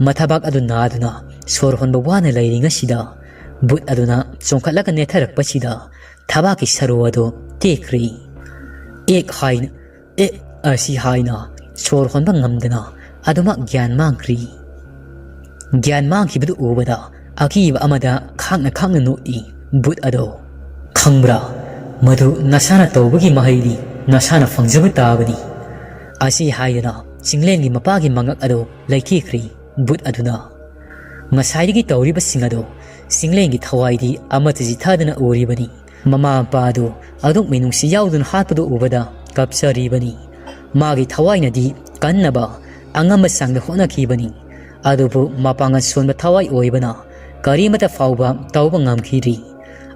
ꯃꯊꯕꯥꯛ ꯑꯗꯨ ꯅꯥꯗꯨꯅ ꯁꯣꯔ ꯍꯣꯟꯕ ꯋꯥꯅ ꯂꯩꯔꯤꯉꯩꯁꯤꯗ ꯕꯨꯠ ꯑꯗꯨꯅ ꯆꯣꯡꯈꯠꯂꯒ ꯅꯦꯠꯊꯔꯛꯄꯁꯤꯗ ꯊꯕꯥꯛꯀꯤ ꯁꯔꯨ ꯑꯗꯨ ꯇꯦꯛꯈ꯭ꯔꯤ꯫ "ꯑꯦꯛ" ꯍꯥꯏꯅ, "ꯑꯦꯛ" ꯑꯁꯤ ꯍꯥꯏꯅ ꯁꯣꯔ ꯍꯣꯟꯕ ꯉꯝꯗꯅ ꯑꯗꯨꯃꯛ ꯒ꯭ꯌꯥꯟ ꯃꯥꯡꯈ꯭ꯔꯤ꯫ ꯒ꯭ꯌꯥꯟ ꯃꯥꯡꯈꯤꯕꯗꯨ ꯎꯕꯗ ꯑꯀꯤꯕ ꯑꯃꯗ ꯈꯥꯡꯅ ꯈꯥꯡꯅ ꯅꯣꯛꯏ ꯕꯨꯠ ꯑꯗꯣ꯫ "ꯈꯪꯕ꯭ꯔꯥ, ꯃꯗꯨ ꯅꯁꯥꯅ ꯇꯧꯕꯒꯤ ꯃꯍꯩꯗꯤ ꯅꯁꯥꯅ ꯐꯪꯖꯕ ꯇꯥꯕꯅꯤ" ꯑꯁꯤ ꯍꯥꯏꯗꯨꯅ ꯆꯤꯡꯂꯦꯟꯒꯤ ꯃꯄꯥꯒꯤ ꯃꯉꯛ ꯑꯗꯨ ꯂꯩꯊꯦꯛꯈ꯭ꯔꯤ ꯕꯨꯠ ꯑꯗꯨꯅ꯫ ꯉꯁꯥꯏꯗꯒꯤ ꯇꯧꯔꯤꯕꯁꯤꯡ ꯑꯗꯨ ꯆꯤꯡꯂꯦꯟꯒꯤ ꯊꯋꯥꯏꯗꯤ ꯑꯃꯠꯇ ꯆꯤꯊꯗꯅ ꯎꯔꯤꯕꯅꯤ꯫ ꯃꯃꯥ ꯃꯄꯥ ꯑꯗꯨ ꯑꯗꯨꯛ ꯃꯤꯅꯨꯡꯁꯤ ꯌꯥꯎꯗꯨꯅ ꯍꯥꯠꯄꯗꯨ ꯎꯕꯗ ꯀꯞꯆꯔꯤꯕꯅꯤ꯫ ꯃꯥꯒꯤ ꯊꯋꯥꯏꯅꯗꯤ ꯀꯟꯅꯕ ꯑꯉꯝꯕ ꯆꯥꯡꯗ ꯍꯣꯠꯅꯈꯤꯕꯅꯤ꯫ ꯑꯗꯨꯕꯨ ꯃꯄꯥꯡꯒꯜ ꯁꯣꯟꯕ ꯊꯋꯥꯏ ꯑꯣꯏꯕꯅ ꯀꯔꯤꯃꯠꯇ ꯐꯥꯎꯕ ꯇꯧꯕ ꯉꯝꯈꯤꯗ꯭ꯔꯤ꯫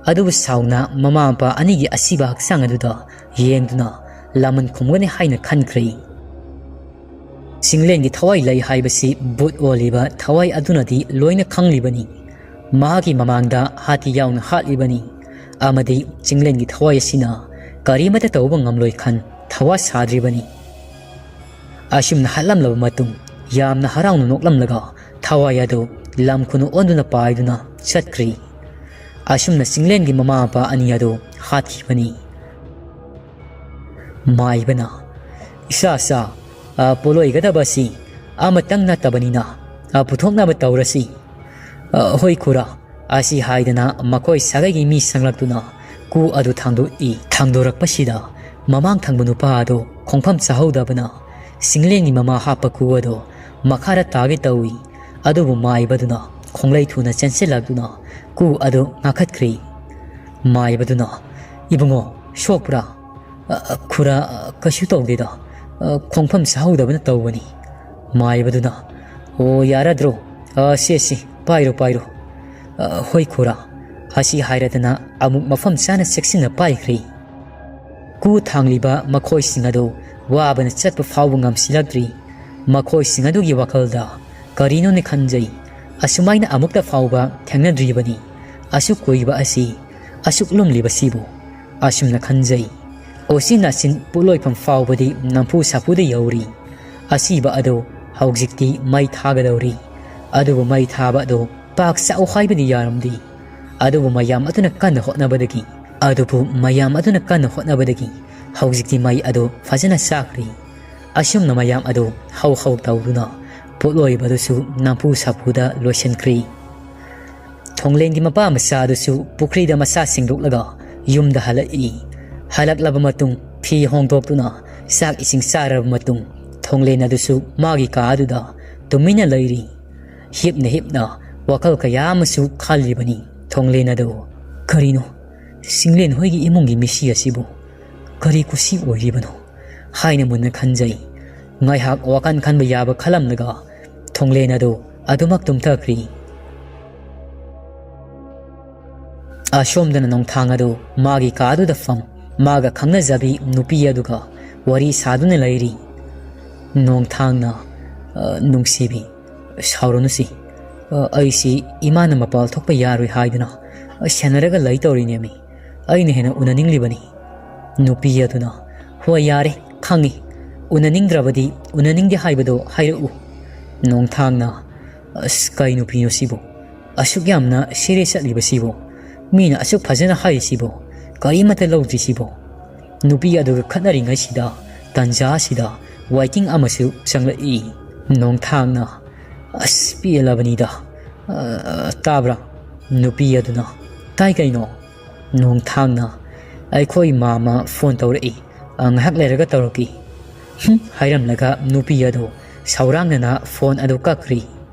ꯑꯗꯨꯕꯨ ꯁꯥꯎꯅ ꯃꯃꯥ ꯃꯄꯥ ꯑꯅꯤꯒꯤ ꯑꯁꯤꯕ ꯍꯛꯆꯥꯡ ꯑꯗꯨꯗ ꯌꯦꯡꯗꯨꯅ ꯂꯃꯟ ꯈꯨꯝꯒꯅꯤ ꯍꯥꯏꯅ ꯈꯟꯈ꯭ꯔꯦ꯫ ꯆꯤꯡꯂꯦꯟꯒꯤ ꯊꯋꯥꯏ ꯂꯩ ꯍꯥꯏꯕꯁꯤ ꯚꯨꯠ ꯑꯣꯜꯂꯤꯕ ꯊꯋꯥꯏ ꯑꯗꯨꯅꯗꯤ ꯂꯣꯏꯅ ꯈꯪꯂꯤꯕꯅꯤ꯫ ꯃꯍꯥꯛꯀꯤ ꯃꯃꯥꯡꯗ ꯍꯥꯊꯤ ꯌꯥꯎꯅ ꯍꯥꯠꯂꯤꯕꯅꯤ ꯑꯃꯗꯤ ꯆꯤꯡꯂꯦꯟꯒꯤ ꯊꯋꯥꯏ ꯑꯁꯤꯅ ꯀꯔꯤꯃꯠꯇ ꯇꯧꯕ ꯉꯝꯂꯣꯏ ꯈꯟ ꯊꯋꯥ ꯁꯥꯗ꯭ꯔꯤꯕꯅꯤ꯫ ꯑꯁꯨꯝꯅ ꯍꯥꯠꯂꯝꯂꯕ ꯃꯇꯨꯡ ꯌꯥꯝꯅ ꯍꯔꯥꯎꯅ ꯅꯣꯛꯂꯝꯂꯒ ꯊꯋꯥꯏ ꯑꯗꯨ ꯂꯝ ꯈꯨꯅꯨ ꯑꯣꯟꯗꯨꯅ ꯄꯥꯏꯗꯨꯅ ꯆꯠꯈ꯭ꯔꯤ꯫ ꯑꯁꯨꯝꯅ ꯆꯤꯡꯂꯦꯟꯒꯤ ꯃꯃꯥ ꯃꯄꯥ ꯑꯅꯤ ꯑꯗꯨ ꯍꯥꯠꯈꯤꯕꯅꯤ꯫ ꯃꯥꯏꯕꯅ, "ꯏꯆꯥ ꯆꯥ, ꯑ, ꯄꯣꯠꯂꯣꯏꯒꯗꯕ ꯑꯁꯤ ꯑꯃꯇꯪ ꯅꯠꯇꯕꯅꯤꯅ, ꯑ, ꯄꯨꯊꯣꯛꯅꯕ ꯇꯧꯔꯁꯤ꯫ ꯑ, ꯍꯣꯏ ꯈꯨꯔꯥ," ꯑꯁꯤ ꯍꯥꯏꯗꯅ ꯃꯈꯣꯏ ꯁꯥꯒꯩꯒꯤ ꯃꯤ ꯁꯪꯂꯛꯇꯨꯅ ꯀꯨ ꯑꯗꯨ ꯊꯥꯡꯗꯣꯛꯏ꯫ ꯊꯥꯡꯗꯣꯔꯛꯄꯁꯤꯗ ꯃꯃꯥꯡ ꯊꯪꯕ ꯅꯨꯄꯥ ꯑꯗꯨ ꯈꯣꯡꯐꯝ ꯆꯥꯍꯧꯗꯕꯅ ꯆꯤꯡꯂꯦꯟꯒꯤ ꯃꯃꯥ ꯍꯥꯞꯄ ꯀꯨ ꯑꯗꯨ ꯃꯈꯥꯗ ꯇꯥꯒꯦ ꯇꯧꯏ꯫ ꯑꯗꯨꯕꯨ ꯃꯥꯏꯕꯗꯨꯅ ꯈꯣꯡꯂꯩ ꯊꯨꯅ ꯆꯦꯟꯁꯤꯜꯂꯛꯇꯨꯅ ꯀꯨ ꯑꯗꯨ ꯉꯥꯛꯈꯠꯈ꯭ꯔꯤ꯫ ꯃꯥꯏꯕꯗꯨꯅ, "ꯏꯕꯨꯡꯉꯣ, ꯁꯣꯛꯄ꯭ꯔꯥ?" "ꯑ, ꯑ, ꯈꯨꯔꯥ, ꯑ, ꯀꯩꯁꯨ ꯇꯧꯗꯦꯗ꯫ ꯑ, ꯈꯣꯡꯐꯝ ꯆꯥꯍꯧꯗꯕꯅ ꯇꯧꯕꯅꯤ꯫" ꯃꯥꯏꯕꯗꯨꯅ, "ꯑꯣ, ꯌꯥꯔꯗ꯭ꯔꯣ? ꯑ, ꯁꯦ, ꯁꯦ, ꯄꯥꯏꯔꯣ, ꯄꯥꯏꯔꯣ꯫" "ꯑ, ꯍꯣꯏ ꯈꯨꯔꯥ꯫" ꯑꯁꯤ ꯍꯥꯏꯔꯗꯅ ꯑꯃꯨꯛ ꯃꯐꯝ ꯆꯥꯅ ꯆꯦꯛꯁꯤꯟꯅ ꯄꯥꯏꯈ꯭ꯔꯦ꯫ ꯀꯨ ꯊꯥꯡꯂꯤꯕ ꯃꯈꯣꯏꯁꯤꯡ ꯑꯗꯨ ꯋꯥꯕꯅ ꯆꯠꯄ ꯐꯥꯎꯕ ꯉꯝꯁꯤꯜꯂꯛꯇ꯭ꯔꯤ꯫ ꯃꯈꯣꯏꯁꯤꯡ ꯑꯗꯨꯒꯤ ꯋꯥꯈꯜꯗ ꯀꯔꯤꯅꯣꯅꯦ ꯈꯟꯖꯩ꯫ ꯑꯁꯨꯃꯥꯏꯅ ꯑꯃꯨꯛꯇ ꯐꯥꯎꯕ ꯊꯦꯡꯅꯗ꯭ꯔꯤꯕꯅꯤ꯫ ꯑꯁꯨꯛ ꯀꯨꯏꯕ ꯑꯁꯤ, ꯑꯁꯨꯛ ꯂꯨꯝꯂꯤꯕꯁꯤꯕꯨ꯫ ꯑꯁꯨꯝꯅ ꯈꯟꯖꯩ꯫ ꯎꯆꯤꯟ ꯅꯥꯆꯤꯟ ꯄꯣꯠꯂꯣꯏꯐꯝ ꯐꯥꯎꯕꯗꯤ ꯅꯝꯐꯨ ꯁꯥꯐꯨꯗ ꯌꯧꯔꯤ꯫ ꯑꯁꯤꯕ ꯑꯗꯨ ꯍꯧꯖꯤꯛꯇꯤ ꯃꯩ ꯊꯥꯒꯗꯧꯔꯤ꯫ ꯑꯗꯨꯕꯨ ꯃꯩ ꯊꯥꯕ ꯑꯗꯨ ꯄꯥꯛ ꯆꯥꯎ ꯍꯥꯏꯕꯗꯤ ꯌꯥꯔꯝꯗꯦ꯫ ꯑꯗꯨꯕꯨ ꯃꯌꯥꯝ ꯑꯗꯨꯅ ꯀꯟꯅ ꯍꯣꯠꯅꯕꯗꯒꯤ, ꯑꯗꯨꯕꯨ ꯃꯌꯥꯝ ꯑꯗꯨꯅ ꯀꯟꯅ ꯍꯣꯠꯅꯕꯗꯒꯤ ꯍꯧꯖꯤꯛꯇꯤ ꯃꯩ ꯑꯗꯨ ꯐꯖꯅ ꯆꯥꯛꯈ꯭ꯔꯦ꯫ ꯑꯁꯨꯝꯅ ꯃꯌꯥꯝ ꯑꯗꯨ ꯍꯧ ꯍꯧ ꯇꯧꯗꯨꯅ ꯄꯣꯠꯂꯣꯏꯕꯗꯨꯁꯨ ꯅꯝꯐꯨ ꯁꯥꯐꯨꯗ ꯂꯣꯏꯁꯤꯟꯈ꯭ꯔꯦ꯫ ꯊꯣꯡꯂꯦꯟꯒꯤ ꯃꯄꯥ ꯃꯆꯥ ꯑꯗꯨꯁꯨ ꯄꯨꯈ꯭ꯔꯤꯗ ꯃꯁꯥ ꯁꯦꯡꯗꯣꯛꯂꯒ ꯌꯨꯝꯗ ꯍꯜꯂꯛꯏ꯫ ꯍꯜꯂꯛꯂꯕ ꯃꯇꯨꯡ ꯐꯤ ꯍꯣꯡꯗꯣꯛꯇꯨꯅ ꯆꯥꯛ ꯏꯁꯤꯡ ꯆꯥꯔꯕ ꯃꯇꯨꯡ ꯊꯣꯡꯂꯦꯟ ꯑꯗꯨꯁꯨ ꯃꯥꯒꯤ ꯀꯥ ꯑꯗꯨꯗ ꯇꯨꯃꯤꯟꯅ ꯂꯩꯔꯤ꯫ ꯍꯤꯞꯅ ꯍꯤꯞꯅ ꯋꯥꯈꯜ ꯀꯌꯥ ꯑꯃꯁꯨ ꯈꯜꯂꯤꯕꯅꯤ ꯊꯣꯡꯂꯦꯟ ꯑꯗꯨ꯫ "ꯀꯔꯤꯅꯣ, ꯁꯤꯡꯂꯦꯟ ꯍꯣꯏꯒꯤ ꯏꯃꯨꯡꯒꯤ ꯃꯤꯁꯤ ꯑꯁꯤꯕꯨ ꯀꯔꯤ ꯀꯨꯁꯤ ꯑꯣꯏꯔꯤꯕꯅꯣ?" ꯍꯥꯏꯅ ꯃꯨꯟꯅ ꯈꯟꯖꯩ꯫ ꯉꯥꯏꯍꯥꯛ ꯋꯥꯈꯜ ꯈꯟꯕ ꯌꯥꯕ ꯈꯜꯂꯝꯂꯒ ꯊꯣꯡꯂꯦꯟ ꯑꯗꯨ ꯑꯗꯨꯃꯛ ꯇꯨꯝꯊꯈ꯭ꯔꯤ꯫ ꯑꯁꯣꯝꯗꯅ ꯅꯣꯡꯊꯥꯡ ꯑꯗꯨ ꯃꯥꯒꯤ ꯀꯥꯗꯨꯗ ꯐꯝ ꯃꯥꯒ ꯈꯪꯅꯖꯕꯤ ꯅꯨꯄꯤ ꯑꯗꯨꯒ ꯋꯥꯔꯤ ꯁꯥꯗꯨꯅ ꯂꯩꯔꯤ꯫ ꯅꯣꯡꯊꯥꯡꯅ, "ꯑ, ꯅꯨꯡꯁꯤꯕꯤ, ꯁꯥꯎꯔꯅꯨꯁꯤ꯫ ꯑ, ꯑꯩꯁꯤ ꯏꯃꯥꯅ ꯃꯄꯥꯜ ꯊꯣꯛꯄ ꯌꯥꯔꯣꯏ ꯍꯥꯏꯗꯨꯅ, ꯑ, ꯁꯦꯟꯅꯔꯒ ꯂꯩ ꯇꯧꯔꯤꯅꯦꯃꯤ꯫ ꯑꯩꯅ ꯍꯦꯟꯅ ꯎꯅꯅꯤꯡꯂꯤꯕꯅꯤ꯫" ꯅꯨꯄꯤ ꯑꯗꯨꯅ, "ꯍꯣꯏ, ꯌꯥꯔꯦ, ꯈꯪꯉꯤ꯫ ꯎꯅꯅꯤꯡꯗ꯭ꯔꯕꯗꯤ ꯎꯅꯅꯤꯡꯗꯦ ꯍꯥꯏꯕꯗꯣ ꯍꯥꯏꯔꯛꯎ꯫" ꯅꯣꯡꯊꯥꯡꯅ, "ꯑꯁ, ꯀꯩ ꯅꯨꯄꯤꯅꯣ ꯁꯤꯕꯣ? ꯑꯁꯨꯛ ꯌꯥꯝꯅ ꯁꯤꯔꯦ ꯆꯠꯂꯤꯕꯁꯤꯕꯣ? ꯃꯤꯅ ꯑꯁꯨꯛ ꯐꯖꯅ ꯍꯥꯏꯔꯤꯁꯤꯕꯣ? ꯀꯔꯤꯃꯠꯇ ꯂꯧꯗ꯭ꯔꯤꯁꯤꯕꯣ?" ꯅꯨꯄꯤ ꯑꯗꯨꯒ ꯈꯠꯅꯔꯤꯉꯩꯁꯤꯗ, ꯇꯟꯖꯥ ꯑꯁꯤꯗ ꯋꯥꯏꯇꯤꯡ ꯑꯃꯁꯨ ꯆꯪꯂꯛꯏ꯫ ꯅꯣꯡꯊꯥꯡꯅ, "ꯑꯁ, ꯄꯦꯜꯂꯕꯅꯤꯗ꯫ ꯑ, ꯇꯥꯕ꯭ꯔꯥ?" ꯅꯨꯄꯤ ꯑꯗꯨꯅ, "ꯇꯥꯏ ꯀꯩꯅꯣ?" ꯅꯣꯡꯊꯥꯡꯅ, "ꯑꯩꯈꯣꯏ ꯃꯥꯃ ꯐꯣꯟ ꯇꯧꯔꯛꯏ꯫ ꯑ, ꯉꯥꯏꯍꯥꯛ ꯂꯩꯔꯒ ꯇꯧꯔꯛꯀꯦ꯫" "ꯍꯨꯝ," ꯍꯥꯏꯔꯝꯂꯒ ꯅꯨꯄꯤ ꯑꯗꯨ ꯁꯧꯔꯥꯡꯅꯅ ꯐꯣꯟ ꯑꯗꯨ ꯀꯛꯈ꯭ꯔꯤ꯫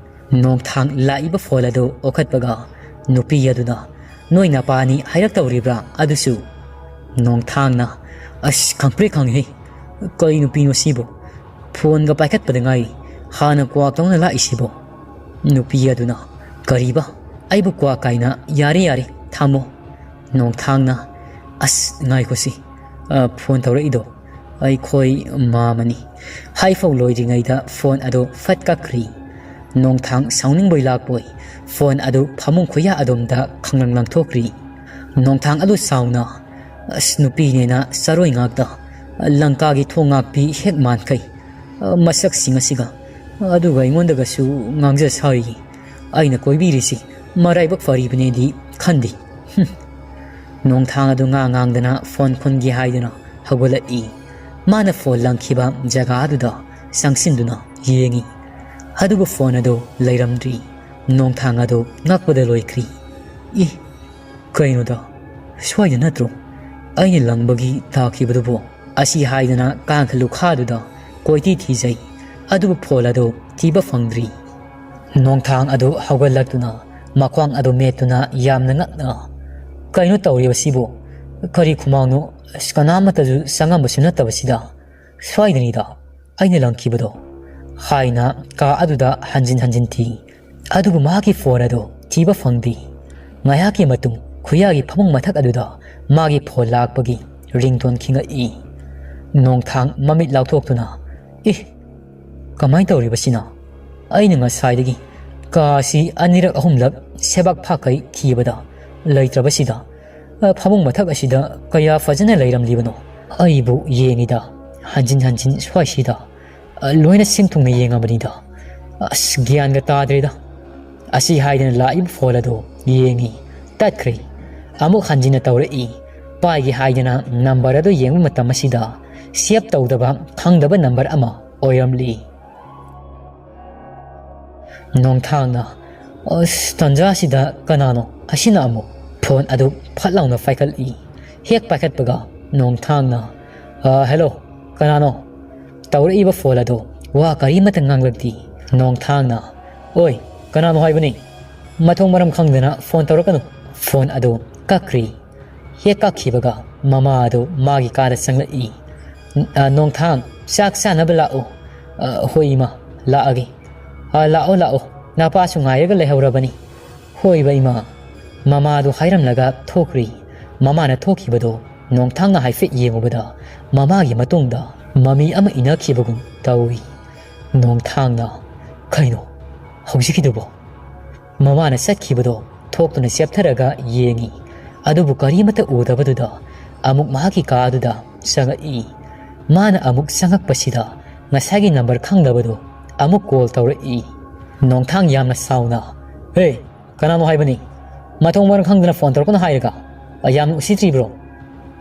ꯅꯣꯡꯊꯥꯡ ꯂꯥꯛꯏꯕ ꯐꯣꯟ ꯑꯗꯨ ꯑꯣꯈꯠꯄꯒ ꯅꯨꯄꯤ ꯑꯗꯨꯅ, "ꯅꯣꯏ ꯅꯄꯥꯅꯤ ꯍꯥꯏꯔꯛꯇꯧꯔꯤꯕ꯭ꯔꯥ ꯑꯗꯨꯁꯨ?" ꯅꯣꯡꯊꯥꯡꯅ, "ꯑꯁ, ꯈꯪꯄ꯭ꯔꯦꯛ ꯈꯪꯉꯤꯍꯦ꯫ ꯀꯩ ꯅꯨꯄꯤꯅꯣ ꯁꯤꯕꯨ? ꯐꯣꯟꯒ ꯄꯥꯏꯈꯠꯄꯗ ꯉꯥꯏꯔꯤ꯫ ꯍꯥꯟꯅ ꯀ꯭ꯋꯥꯛꯇꯧꯅ ꯂꯥꯛꯏꯁꯤꯕꯣ?" ꯅꯨꯄꯤ ꯑꯗꯨꯅ, "ꯀꯔꯤꯕ? ꯑꯩꯕꯨ ꯀ꯭ꯋꯥꯛ ꯀꯥꯏꯅ? ꯌꯥꯔꯦ, ꯌꯥꯔꯦ, ꯊꯝꯃꯣ꯫" ꯅꯣꯡꯊꯥꯡꯅ, "ꯑꯁ, ꯉꯥꯏꯈꯣꯁꯤ꯫ ꯑ, ꯐꯣꯟ ꯇꯧꯔꯛꯏꯗꯣ ꯑꯩꯈꯣꯏ ꯃꯥꯃꯅꯤ꯫" ꯍꯥꯏꯐꯥꯎ ꯂꯣꯏꯗ꯭ꯔꯤꯉꯩꯗ ꯐꯣꯟ ꯑꯗꯨ ꯐꯠ ꯀꯛꯈ꯭ꯔꯤ꯫ ꯅꯣꯡꯊꯥꯡ ꯁꯥꯎꯅꯤꯡꯕꯣꯏ ꯂꯥꯛꯄꯣꯏ ꯐꯣꯟ ꯑꯗꯨ ꯐꯃꯨꯡ ꯈꯨꯌꯥ ꯑꯗꯣꯝꯗ ꯈꯪꯂꯪ ꯂꯪꯊꯣꯛꯈ꯭ꯔꯤ꯫ ꯅꯣꯡꯊꯥꯡ ꯑꯗꯨ ꯁꯥꯎꯅ, "ꯑꯁ, ꯅꯨꯄꯤꯅꯦꯅ ꯆꯔꯣꯏ ꯉꯥꯛꯇ, ꯂꯪꯀꯥꯒꯤ ꯊꯣꯡ ꯉꯥꯛꯄꯤ ꯍꯦꯛ ꯃꯥꯟꯈꯩ, ꯃꯁꯛꯁꯤꯡ ꯑꯁꯤꯒ, ꯑꯗꯨꯒ ꯑꯩꯉꯣꯟꯗꯒꯁꯨ ꯉꯥꯡꯖ ꯁꯥꯔꯤ꯫ ꯑꯩꯅ ꯀꯣꯏꯕꯤꯔꯤꯁꯤ ꯃꯔꯥꯏꯕꯛ ꯐꯔꯤꯕꯅꯦꯗꯤ ꯈꯟꯗꯦ꯫" ꯍꯨꯝ꯫ ꯅꯣꯡꯊꯥꯡ ꯑꯗꯨ ꯉꯥ ꯉꯥꯡꯗꯅ ꯐꯣꯟ ꯈꯨꯟꯒꯦ ꯍꯥꯏꯗꯨꯅ ꯍꯧꯒꯠꯂꯛꯏ꯫ ꯃꯥꯅ ꯐꯣꯟ ꯂꯪꯈꯤꯕ ꯖꯒꯥꯗꯨꯗ ꯆꯪꯁꯤꯟꯗꯨꯅ ꯌꯦꯡꯉꯤ꯫ ꯑꯗꯨꯕꯨ ꯐꯣꯟ ꯑꯗꯨ ꯂꯩꯔꯝꯗ꯭ꯔꯤ꯫ ꯅꯣꯡꯊꯥꯡ ꯑꯗꯨ ꯉꯛꯄꯗ ꯂꯣꯏꯈ꯭ꯔꯤ꯫ "ꯏ, ꯀꯩꯅꯣꯗ, ꯁ꯭ꯋꯥꯏꯗ ꯅꯠꯇ꯭ꯔꯣ ꯑꯩꯅ ꯂꯪꯕꯒꯤ ꯇꯥꯈꯤꯕꯗꯨꯕꯣ?" ꯑꯁꯤ ꯍꯥꯏꯗꯨꯅ ꯀꯥꯡꯈ ꯂꯨꯈꯥꯗꯨꯗ ꯀꯣꯏꯊꯤ ꯊꯤꯖꯩ꯫ ꯑꯗꯨꯕꯨ ꯐꯣꯟ ꯑꯗꯨ ꯊꯤꯕ ꯐꯪꯗ꯭ꯔꯤ꯫ ꯅꯣꯡꯊꯥꯡ ꯑꯗꯨ ꯍꯧꯒꯠꯂꯛꯇꯨꯅ ꯃꯈ꯭ꯋꯥꯡ ꯑꯗꯨ ꯃꯦꯠꯇꯨꯅ ꯌꯥꯝꯅ ꯉꯛꯅ, "ꯀꯩꯅꯣ ꯇꯧꯔꯤꯕꯁꯤꯕꯨ? ꯀꯔꯤ ꯈꯨꯃꯥꯡꯅꯣ? ꯑꯁ, ꯀꯅꯥꯃꯠꯇꯁꯨ ꯆꯪꯉꯝꯕꯁꯨ ꯅꯠꯇꯕꯁꯤꯗ꯫ ꯁ꯭ꯋꯥꯏꯗꯅꯤꯗ ꯑꯩꯅ ꯂꯪꯈꯤꯕꯗꯣ," ꯍꯥꯏꯅ ꯀꯥ ꯑꯗꯨꯗ ꯍꯟꯖꯤꯟ ꯍꯟꯖꯤꯟ ꯊꯤ꯫ ꯑꯗꯨꯕꯨ ꯃꯍꯥꯛꯀꯤ ꯐꯣꯟ ꯑꯗꯨ ꯊꯤꯕ ꯐꯪꯗꯦ꯫ ꯉꯥꯏꯍꯥꯛꯀꯤ ꯃꯇꯨꯡ ꯈꯨꯌꯥꯒꯤ ꯐꯃꯨꯡ ꯃꯊꯛ ꯑꯗꯨꯗ ꯃꯥꯒꯤ ꯐꯣꯟ ꯂꯥꯛꯄꯒꯤ ringtone ꯈꯤꯡꯉꯛꯏ꯫ ꯅꯣꯡꯊꯥꯡ ꯃꯃꯤꯠ ꯂꯥꯎꯊꯣꯛꯇꯨꯅ, "ꯏ, ꯀꯃꯥꯏꯅ ꯇꯧꯔꯤꯕ ꯁꯤꯅ? ꯑꯩꯅ ꯉꯁꯥꯏꯗꯒꯤ ꯀꯥꯁꯤ ꯑꯅꯤꯔꯛ ꯑꯍꯨꯝꯂꯛ ꯁꯦꯕꯥꯛ ꯐꯥꯛꯈꯩ ꯊꯤꯕꯗ ꯂꯩꯇ꯭ꯔꯕꯁꯤꯗ, ꯑ, ꯐꯃꯨꯡ ꯃꯊꯛ ꯑꯁꯤꯗ ꯀꯌꯥ ꯐꯖꯅ ꯂꯩꯔꯝꯂꯤꯕꯅꯣ?" ꯑꯩꯕꯨ ꯌꯦꯡꯉꯤꯗ, ꯍꯟꯖꯤꯟ ꯍꯟꯖꯤꯟ ꯁ꯭ꯋꯥꯏꯁꯤꯗ, ꯑ, ꯂꯣꯏꯅ ꯁꯤꯟ ꯊꯨꯡꯅ ꯌꯦꯡꯉꯕꯅꯤꯗ꯫ ꯑꯁ, ꯒ꯭ꯌꯥꯟꯒ ꯇꯥꯗ꯭ꯔꯦꯗ꯫ ꯑꯁꯤ ꯍꯥꯏꯗꯅ ꯂꯥꯛꯏꯕ phone ꯑꯗꯨ ꯌꯦꯡꯉꯤ, ꯇꯠꯈ꯭ꯔꯦ꯫ ꯑꯃꯨꯛ ꯍꯟꯖꯤꯟꯅ ꯇꯧꯔꯛꯏ, ꯄꯥꯏꯒꯦ ꯍꯥꯏꯗꯅ number ꯑꯗꯨ ꯌꯦꯡꯕ ꯃꯇꯝ ꯑꯁꯤꯗ save ꯇꯧꯗꯕ ꯈꯪꯗꯕ number ꯑꯃ ꯑꯣꯏꯔꯝꯂꯤ꯫ ꯅꯣꯡꯊꯥꯡꯅ, "ꯑꯁ, ꯇꯟꯖꯥꯁꯤꯗ ꯀꯅꯥꯅꯣ?" ꯑꯁꯤꯅ ꯑꯃꯨꯛ phone ꯑꯗꯨ ꯐꯠ ꯂꯥꯎꯅ ꯄꯥꯏꯈꯠꯂꯤ꯫ ꯍꯦꯛ ꯄꯥꯏꯈꯠꯄꯒ ꯅꯣꯡꯊꯥꯡꯅ, "ꯑ, hello, ꯀꯅꯥꯅꯣ?" ꯇꯧꯔꯛꯏꯕ phone ꯑꯗꯣ ꯋꯥ ꯀꯔꯤꯃꯠꯇ ꯉꯥꯡꯂꯛꯇꯦ꯫ ꯅꯣꯡꯊꯥꯡꯅ, "ꯑꯣꯏ, ꯀꯅꯥꯅꯣ ꯍꯥꯏꯕꯅꯤ? ꯃꯊꯣꯡ ꯃꯔꯝ ꯈꯪꯗꯅ phone ꯇꯧꯔꯛꯀꯅꯨ꯫" Phone ꯑꯗꯨ ꯀꯛꯈ꯭ꯔꯤ꯫ ꯍꯦꯛ ꯀꯛꯈꯤꯕꯒ ꯃꯃꯥ ꯑꯗꯨ ꯃꯥꯒꯤ ꯀꯥꯗ ꯆꯪꯂꯛꯏ꯫ "ꯑ, ꯅꯣꯡꯊꯥꯡ, ꯆꯥꯛ ꯆꯥꯅꯕ ꯂꯥꯛꯎ꯫" "ꯑ, ꯍꯣꯏ ꯏꯃꯥ, ꯂꯥꯛꯑꯒꯦ꯫" "ꯑ, ꯂꯥꯛꯑꯣ, ꯂꯥꯛꯑꯣ, ꯅꯄꯥꯁꯨ ꯉꯥꯏꯔꯒ ꯂꯩꯍꯧꯔꯕꯅꯤ꯫" "ꯍꯣꯏꯕ ꯏꯃꯥ꯫" ꯃꯃꯥꯗꯨ ꯍꯥꯏꯔꯝꯂꯒ ꯊꯣꯛꯈ꯭ꯔꯤ꯫ ꯃꯃꯥꯅ ꯊꯣꯛꯈꯤꯕꯗꯣ ꯅꯣꯡꯊꯥꯡꯅ ꯍꯥꯏꯐꯦꯠ ꯌꯦꯡꯉꯨꯕꯗ ꯃꯃꯥꯒꯤ ꯃꯇꯨꯡꯗ ꯃꯃꯤ ꯑꯃ ꯏꯟꯅꯈꯤꯕꯒꯨꯝ ꯇꯧꯏ꯫ ꯅꯣꯡꯊꯥꯡꯅ, "ꯀꯩꯅꯣ ꯍꯧꯖꯤꯛꯀꯤꯗꯨꯕꯣ?" ꯃꯃꯥꯅ ꯆꯠꯈꯤꯕꯗꯣ ꯊꯣꯛꯇꯨꯅ ꯆꯦꯞꯊꯔꯒ ꯌꯦꯡꯉꯤ꯫ ꯑꯗꯨꯕꯨ ꯀꯔꯤꯃꯠꯇ ꯎꯗꯕꯗꯨꯗ ꯑꯃꯨꯛ ꯃꯍꯥꯛꯀꯤ ꯀꯥꯗꯨꯗ ꯆꯪꯉꯛꯏ꯫ ꯃꯥꯅ ꯑꯃꯨꯛ ꯆꯪꯉꯛꯄꯁꯤꯗ ꯉꯁꯥꯏꯒꯤ number ꯈꯪꯗꯕꯗꯨ ꯑꯃꯨꯛ call ꯇꯧꯔꯛꯏ꯫ ꯅꯣꯡꯊꯥꯡ ꯌꯥꯝꯅ ꯁꯥꯎꯅ, "ꯍꯦ, ꯀꯅꯥꯅꯣ ꯍꯥꯏꯕꯅꯤ? ꯃꯊꯣꯡ ꯃꯔꯝ ꯈꯪꯗꯅ phone ꯇꯧꯔꯛꯀꯅꯨ ꯍꯥꯏꯔꯒ ꯌꯥꯝꯅ ꯎꯁꯤꯠꯇ꯭ꯔꯤꯕ꯭ꯔꯣ?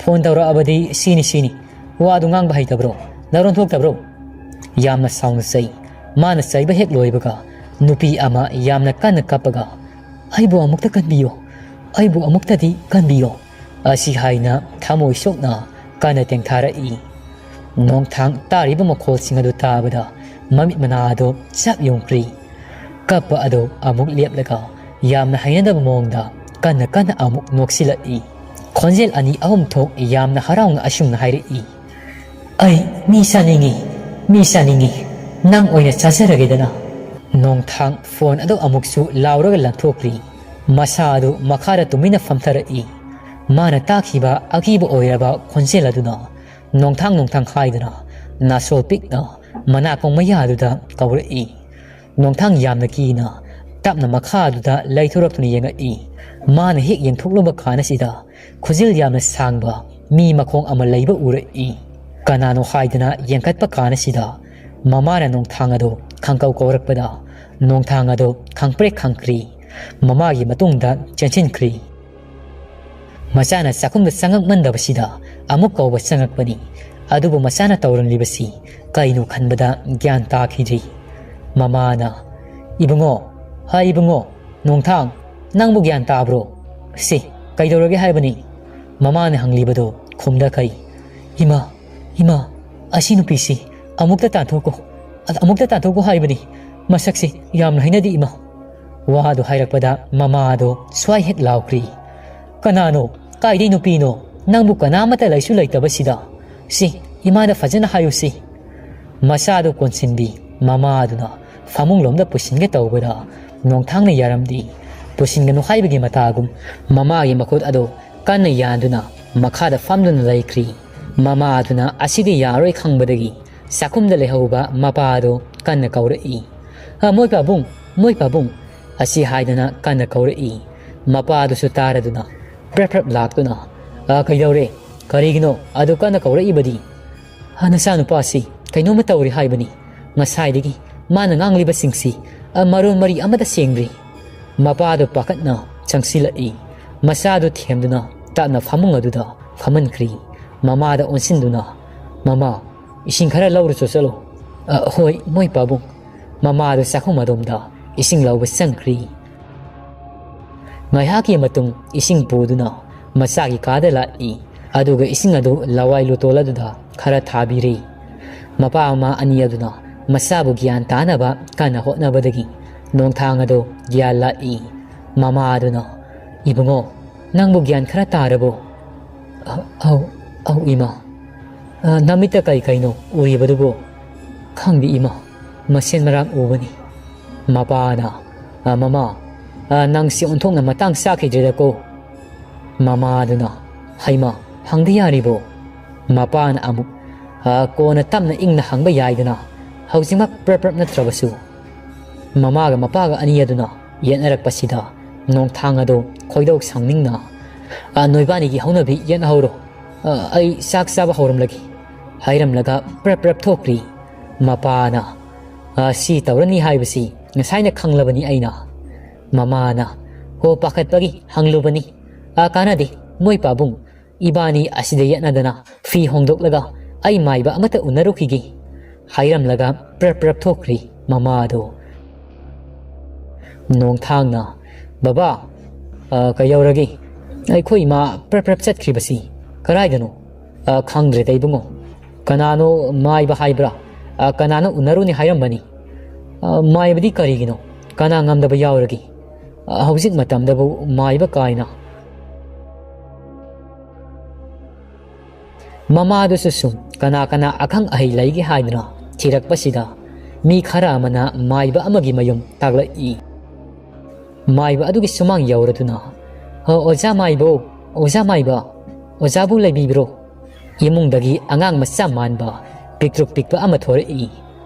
Phone ꯇꯧꯔꯛꯑꯕꯗꯤ ꯁꯤꯅꯤ ꯁꯤꯅꯤ꯫ ꯋꯥꯗꯨ ꯉꯥꯡꯕ ꯍꯩꯇꯕ꯭ꯔꯣ? ꯅꯔꯣꯟ ꯊꯣꯛꯇꯕ꯭ꯔꯣ?" ꯌꯥꯝꯅ ꯁꯥꯎꯅ ꯆꯩ꯫ ꯃꯥꯅ ꯆꯩꯕ ꯍꯦꯛ ꯂꯣꯏꯕꯒ ꯅꯨꯄꯤ ꯑꯃ ꯌꯥꯝꯅ ꯀꯟꯅ ꯀꯞꯄꯒ, "ꯑꯩꯕꯨ ꯑꯃꯨꯛꯇ ꯀꯟꯕꯤꯌꯣ, ꯑꯩꯕꯨ ꯑꯃꯨꯛꯇꯗꯤ ꯀꯟꯕꯤꯌꯣ" ꯑꯁꯤ ꯍꯥꯏꯅ ꯊꯃꯣꯏ ꯁꯣꯛꯅ ꯀꯟꯅ ꯇꯦꯡꯊꯥꯔꯛꯏ꯫ ꯅꯣꯡꯊꯥꯡ ꯇꯥꯔꯤꯕ ꯃꯈꯣꯜꯁꯤꯡ ꯑꯗꯨ ꯇꯥꯕꯗ ꯃꯃꯤꯠ ꯃꯅꯥ ꯑꯗꯨ ꯆꯞ ꯌꯨꯡꯈ꯭ꯔꯤ꯫ ꯀꯞꯄ ꯑꯗꯨ ꯑꯃꯨꯛ ꯂꯦꯞꯂꯒ ꯌꯥꯝꯅ ꯍꯩꯅꯗꯕ ꯃꯑꯣꯡꯗ ꯀꯟꯅ ꯀꯟꯅ ꯑꯃꯨꯛ ꯅꯣꯛꯁꯤꯜꯂꯛꯏ꯫ ꯈꯣꯟꯖꯦꯜ ꯑꯅꯤ ꯑꯍꯨꯝ ꯊꯣꯛ ꯌꯥꯝꯅ ꯍꯔꯥꯎꯅ ꯑꯁꯨꯝꯅ ꯍꯥꯏꯔꯛꯏ, "ꯑꯩ ꯃꯤ ꯆꯥꯅꯤꯡꯏ, ꯃꯤ ꯆꯥꯅꯤꯡꯏ, ꯅꯪ ꯑꯣꯏꯅ ꯆꯥꯖꯔꯒꯦꯗꯅ"꯫ ꯅꯣꯡꯊꯥꯡ phone ꯑꯗꯨ ꯑꯃꯨꯛꯁꯨ ꯂꯥꯎꯔꯒ ꯂꯪꯊꯣꯛꯈ꯭ꯔꯤ꯫ ꯃꯁꯥ ꯑꯗꯨ ꯃꯈꯥꯗ ꯇꯨꯃꯤꯟꯅ ꯐꯝꯊꯔꯛꯏ꯫ ꯃꯥꯅ ꯇꯥꯈꯤꯕ ꯑꯀꯤꯕ ꯑꯣꯏꯔꯕ ꯈꯣꯟꯖꯦꯜ ꯑꯗꯨꯅ ꯅꯣꯡꯊꯥꯡ ꯅꯣꯡꯊꯥꯡ ꯍꯥꯏꯗꯨꯅ ꯅꯥꯁꯣꯜ ꯄꯤꯛꯅ ꯃꯅꯥꯀꯣꯡ ꯃꯌꯥꯗꯨꯗ ꯀꯧꯔꯛꯏ꯫ ꯅꯣꯡꯊꯥꯡ ꯌꯥꯝꯅ ꯀꯤꯅ ꯇꯞꯅ ꯃꯈꯥꯗꯨꯗ ꯂꯩꯊꯣꯔꯛꯇꯨꯅ ꯌꯦꯡꯉꯛꯏ꯫ ꯃꯥꯅ ꯍꯦꯛ ꯌꯦꯡꯊꯣꯛꯂꯨꯕ ꯀꯥꯟ ꯑꯁꯤꯗ ꯈꯨꯖꯤꯜ ꯌꯥꯝꯅ ꯁꯥꯡꯕ ꯃꯤ ꯃꯈꯣꯡ ꯑꯃ ꯂꯩꯕ ꯎꯔꯛꯏ꯫ ꯀꯅꯥꯅꯣ ꯍꯥꯏꯗꯅ ꯌꯦꯡꯈꯠꯄ ꯀꯥꯟ ꯑꯁꯤꯗ ꯃꯃꯥꯅ ꯅꯣꯡꯊꯥꯡ ꯑꯗꯨ ꯈꯪꯀꯧ ꯀꯧꯔꯛꯄꯗ ꯅꯣꯡꯊꯥꯡ ꯑꯗꯨ ꯈꯪꯄ꯭ꯔꯦꯛ ꯈꯪꯈ꯭ꯔꯤ꯫ ꯃꯃꯥꯒꯤ ꯃꯇꯨꯡꯗ ꯆꯦꯟꯁꯤꯟꯈ꯭ꯔꯤ꯫ ꯃꯆꯥꯅ ꯆꯥꯛꯈꯨꯝꯗ ꯆꯪꯉꯛꯃꯟꯗꯕꯁꯤꯗ ꯑꯃꯨꯛ ꯀꯧꯕ ꯆꯪꯉꯛꯄꯅꯤ꯫ ꯑꯗꯨꯕꯨ ꯃꯆꯥꯅ ꯇꯧꯔꯝꯂꯤꯕꯁꯤ ꯀꯩꯅꯣ ꯈꯟꯕꯗ ꯒ꯭ꯌꯥꯟ ꯇꯥꯈꯤꯗ꯭ꯔꯤ꯫ ꯃꯃꯥꯅ, "ꯏꯕꯨꯡꯉꯣ, ꯍꯥꯏ ꯏꯕꯨꯡꯉꯣ, ꯅꯣꯡꯊꯥꯡ, ꯅꯪꯕꯨ ꯒ꯭ꯌꯥꯟ ꯇꯥꯕ꯭ꯔꯣ? ꯁꯤ, ꯀꯩꯗꯧꯔꯒꯦ ꯍꯥꯏꯕꯅꯤ?" ꯃꯃꯥꯅ ꯍꯪꯂꯤꯕꯗꯣ ꯈꯨꯝꯗꯈꯩ, "ꯏꯃꯥ, ꯏꯃꯥ, ꯑꯁꯤ ꯅꯨꯄꯤꯁꯤ ꯑꯃꯨꯛꯇ ꯇꯥꯟꯊꯣꯛꯀꯣ, ꯑꯃꯨꯛꯇ ꯇꯥꯟꯊꯣꯛꯀꯣ ꯍꯥꯏꯕꯅꯤ꯫ ꯃꯁꯛꯁꯤ ꯌꯥꯝꯅ ꯍꯩꯅꯗꯦ ꯏꯃꯥ꯫" ꯋꯥꯗꯨ ꯍꯥꯏꯔꯛꯄꯗ ꯃꯃꯥꯗꯣ ꯁ꯭ꯋꯥꯏ ꯍꯦꯛ ꯂꯥꯎꯈ꯭ꯔꯤ꯫ "ꯀꯅꯥꯅꯣ? ꯀꯥꯏꯗꯩ ꯅꯨꯄꯤꯅꯣ? ꯅꯪꯕꯨ ꯀꯅꯥꯃꯠꯇ ꯂꯩꯁꯨ ꯂꯩꯇꯕꯁꯤꯗ꯫ ꯁꯤ, ꯏꯃꯥꯗ ꯐꯖꯅ ꯍꯥꯏꯌꯨ ꯁꯤ꯫" ꯃꯆꯥꯗꯨ ꯀꯣꯟꯁꯤꯟꯕꯤ ꯃꯃꯥꯗꯨꯅ ꯐꯃꯨꯡꯂꯣꯝꯗ ꯄꯨꯁꯤꯟꯒꯦ ꯇꯧꯕꯗ ꯅꯣꯡꯊꯥꯡꯅ ꯌꯥꯔꯝꯗꯦ꯫ ꯄꯨꯁꯤꯟꯒꯅꯨ ꯍꯥꯏꯕꯒꯤ ꯃꯇꯥꯒꯨꯝ ꯃꯃꯥꯒꯤ ꯃꯈꯨꯠ ꯑꯗꯨ ꯀꯟꯅ ꯌꯥꯟꯗꯨꯅ ꯃꯈꯥꯗ ꯐꯝꯗꯨꯅ ꯂꯩꯈ꯭ꯔꯤ꯫ ꯃꯃꯥꯗꯨꯅ ꯑꯁꯤꯗꯤ ꯌꯥꯔꯣꯏ ꯈꯪꯕꯗꯒꯤ ꯆꯥꯛꯈꯨꯝꯗ ꯂꯩꯍꯧꯕ ꯃꯄꯥꯗꯨ ꯀꯟꯅ ꯀꯧꯔꯛꯏ꯫ "ꯑ, ꯃꯣꯏ ꯄꯥꯕꯨꯡ, ꯃꯣꯏ ꯄꯥꯕꯨꯡ!" ꯑꯁꯤ ꯍꯥꯏꯗꯨꯅ ꯀꯟꯅ ꯀꯧꯔꯛꯏ꯫ ꯃꯄꯥꯗꯨꯁꯨ ꯇꯥꯔꯗꯨꯅ ꯄ꯭ꯔꯞ ꯄ꯭ꯔꯞ ꯂꯥꯛꯇꯨꯅ, "ꯑ, ꯀꯩꯗꯧꯔꯦ? ꯀꯔꯤꯒꯤꯅꯣ ꯑꯗꯨ ꯀꯟꯅ ꯀꯧꯔꯛꯏꯕꯗꯤ?" "ꯑ, ꯅꯆꯥꯅꯨꯄꯥꯁꯤ ꯀꯩꯅꯣꯝꯃ ꯇꯧꯔꯦ ꯍꯥꯏꯕꯅꯤ꯫ ꯉꯁꯥꯏꯗꯒꯤ ꯃꯥꯅ ꯉꯥꯡꯂꯤꯕꯁꯤꯡꯁꯤ, ꯑ, ꯃꯔꯣꯟ ꯃꯔꯤ ꯑꯃꯠꯇ ꯁꯦꯡꯗ꯭ꯔꯤ꯫" ꯃꯄꯥꯗꯨ ꯄꯥꯈꯠꯅ ꯆꯪꯁꯤꯜꯂꯛꯏ꯫ ꯃꯆꯥꯗꯨ ꯊꯦꯝꯗꯨꯅ ꯇꯞꯅ ꯐꯃꯨꯡ ꯑꯗꯨꯗ ꯐꯝꯍꯟꯈ꯭ꯔꯤ꯫ ꯃꯃꯥꯗ ꯑꯣꯟꯁꯤꯟꯗꯨꯅ, "ꯃꯃꯥ, ꯏꯁꯤꯡ ꯈꯔ ꯂꯧꯔꯨꯆꯣ ꯆꯠꯂꯣ꯫" "ꯑ, ꯍꯣꯏ, ꯃꯣꯏ ꯄꯥꯕꯨꯡ꯫" ꯃꯃꯥꯗꯨ ꯆꯥꯛꯈꯨꯝ ꯑꯗꯣꯝꯗ ꯏꯁꯤꯡ ꯂꯧꯕ ꯆꯪꯈ꯭ꯔꯤ꯫ ꯉꯥꯏꯍꯥꯛꯀꯤ ꯃꯇꯨꯡ ꯏꯁꯤꯡ ꯄꯨꯗꯨꯅ ꯃꯆꯥꯒꯤ ꯀꯥꯗ ꯂꯥꯛꯏ꯫ ꯑꯗꯨꯒ ꯏꯁꯤꯡ ꯑꯗꯨ ꯂꯋꯥꯏ ꯂꯨꯇꯣꯜ ꯑꯗꯨꯗ ꯈꯔ ꯊꯥꯕꯤꯔꯤ꯫ ꯃꯄꯥ ꯃꯃꯥ ꯑꯅꯤ ꯑꯗꯨꯅ ꯃꯆꯥꯕꯨ ꯒ꯭ꯌꯥꯟ ꯇꯥꯅꯕ ꯀꯟꯅ ꯍꯣꯠꯅꯕꯗꯒꯤ ꯅꯣꯡꯊꯥꯡ ꯑꯗꯨ ꯒ꯭ꯌꯥꯟ ꯂꯥꯛꯏ꯫ ꯃꯃꯥ ꯑꯗꯨꯅ, "ꯏꯕꯨꯡꯉꯣ, ꯅꯪꯕꯨ ꯒ꯭ꯌꯥꯟ ꯈꯔ ꯇꯥꯔꯕꯣ?" "ꯑ-, ꯑꯧ, ꯑꯧ, ꯏꯃꯥ꯫" "ꯑ, ꯅꯃꯤꯠꯇ ꯀꯩ ꯀꯩꯅꯣ ꯎꯔꯤꯕꯗꯨꯕꯨ?" "ꯈꯪꯗꯦ, ꯏꯃꯥ꯫ ꯃꯁꯦꯟ ꯃꯔꯥꯡ ꯎꯕꯅꯤ꯫" ꯃꯄꯥꯅ, "ꯑ, ꯃꯃꯥ, ꯑ, ꯅꯪꯁꯤ ꯑꯣꯟꯊꯣꯛꯅ ꯃꯇꯥꯡ ꯆꯥꯈꯤꯗ꯭ꯔꯦꯗꯀꯣ꯫" ꯃꯃꯥꯗꯨꯅ, "ꯍꯩꯃꯥ, ꯍꯪꯕ ꯌꯥꯔꯤꯕꯣ?" ꯃꯄꯥꯅ ꯑꯃꯨꯛ, "ꯑ, ꯀꯣꯟꯅ ꯇꯞꯅ ꯏꯪꯅ ꯍꯪꯕ ꯌꯥꯏꯗꯅ, ꯍꯧꯖꯤꯛꯃꯛ ꯄ꯭ꯔꯞ ꯄ꯭ꯔꯞ ꯅꯠꯇ꯭ꯔꯕꯁꯨ꯫" ꯃꯃꯥꯒ ꯃꯄꯥꯒ ꯑꯅꯤ ꯑꯗꯨꯅ ꯌꯦꯠꯅꯔꯛꯄꯁꯤꯗ ꯅꯣꯡꯊꯥꯡ ꯑꯗꯣ ꯈꯣꯏꯗꯧ ꯁꯥꯎꯅꯤꯡꯅ, "ꯑ, ꯅꯣꯏꯕꯥꯅꯤꯒꯤ ꯍꯧꯅꯕꯤ ꯌꯦꯠꯅꯍꯧꯔꯣ꯫ ꯑ, ꯑꯩ ꯆꯥꯛ ꯆꯥꯕ ꯍꯧꯔꯝꯂꯒꯦ," ꯍꯥꯏꯔꯝꯂꯒ ꯄ꯭ꯔꯞ ꯄ꯭ꯔꯞ ꯊꯣꯛꯈ꯭ꯔꯤ꯫ ꯃꯄꯥꯅ, "ꯑ, ꯁꯤ ꯇꯧꯔꯅꯤ ꯍꯥꯏꯕꯁꯤ ꯉꯁꯥꯏꯅ ꯈꯪꯂꯕꯅꯤ ꯑꯩꯅ꯫" ꯃꯃꯥꯅ, "ꯍꯣ, ꯄꯥꯈꯠꯄꯒꯤ ꯍꯪꯂꯨꯕꯅꯤ꯫ ꯑ, ꯀꯥꯟꯅꯗꯦ, ꯃꯣꯏ ꯄꯥꯕꯨꯡ, ꯏꯕꯥꯅꯤ ꯑꯁꯤꯗ ꯌꯦꯠꯅꯗꯅ ꯐꯤ ꯍꯣꯡꯗꯣꯛꯂꯒ ꯑꯩ ꯃꯥꯏꯕ ꯑꯃꯠꯇ ꯎꯅꯔꯨꯈꯤꯒꯦ," ꯍꯥꯏꯔꯝꯂꯒ ꯄ꯭ꯔꯞ ꯄ꯭ꯔꯞ ꯊꯣꯛꯈ꯭ꯔꯤ ꯃꯃꯥꯗꯣ꯫ ꯅꯣꯡꯊꯥꯡꯅ, "ꯕꯕꯥ, ꯑ, ꯀꯩꯗꯧꯔꯒꯦ? ꯑꯩꯈꯣꯏ ꯏꯃꯥ ꯄ꯭ꯔꯞ ꯄ꯭ꯔꯞ ꯆꯠꯈ꯭ꯔꯤꯕꯁꯤ ꯀꯗꯥꯏꯗꯅꯣ?" "ꯑ, ꯈꯪꯗ꯭ꯔꯦꯗ ꯏꯕꯨꯡꯉꯣ꯫ ꯀꯅꯥꯅꯣ ꯃꯥꯏꯕ ꯍꯥꯏꯕ꯭ꯔꯥ? ꯑ, ꯀꯅꯥꯅꯣ ꯎꯅꯔꯨꯅꯤ ꯍꯥꯏꯔꯝꯕꯅꯤ꯫ ꯑ, ꯃꯥꯏꯕꯗꯤ ꯀꯔꯤꯒꯤꯅꯣ? ꯀꯅꯥ ꯉꯝꯗꯕ ꯌꯥꯎꯔꯒꯦ? ꯑ, ꯍꯧꯖꯤꯛ ꯃꯇꯝꯗꯕꯨ ꯃꯥꯏꯕ ꯀꯥꯏꯅ?" ꯃꯃꯥꯗꯨꯁꯨ ꯁꯨꯝ ꯀꯅꯥ ꯀꯅꯥ ꯑꯈꯪ ꯑꯍꯩ ꯂꯩꯒꯦ ꯍꯥꯏꯗꯨꯅ ꯊꯤꯔꯛꯄꯁꯤꯗ ꯃꯤ ꯈꯔ ꯑꯃꯅ ꯃꯥꯏꯕ ꯑꯃꯒꯤ ꯃꯌꯨꯝ ꯇꯥꯛꯂꯛꯏ꯫ ꯃꯥꯏꯕ ꯑꯗꯨꯒꯤ ꯁꯨꯃꯥꯡ ꯌꯧꯔꯗꯨꯅ, "ꯑ, ꯑꯣꯖꯥ ꯃꯥꯏꯕꯣ, ꯑꯣꯖꯥ ꯃꯥꯏꯕ, ꯑꯣꯖꯥꯕꯨ ꯂꯩꯕꯤꯕ꯭ꯔꯣ?" ꯏꯃꯨꯡꯗꯒꯤ ꯑꯉꯥꯡ ꯃꯆꯥ ꯃꯥꯟꯕ ꯄꯤꯛꯇ꯭ꯔꯨ ꯄꯤꯛꯄ ꯑꯃ ꯊꯣꯔꯛꯏ꯫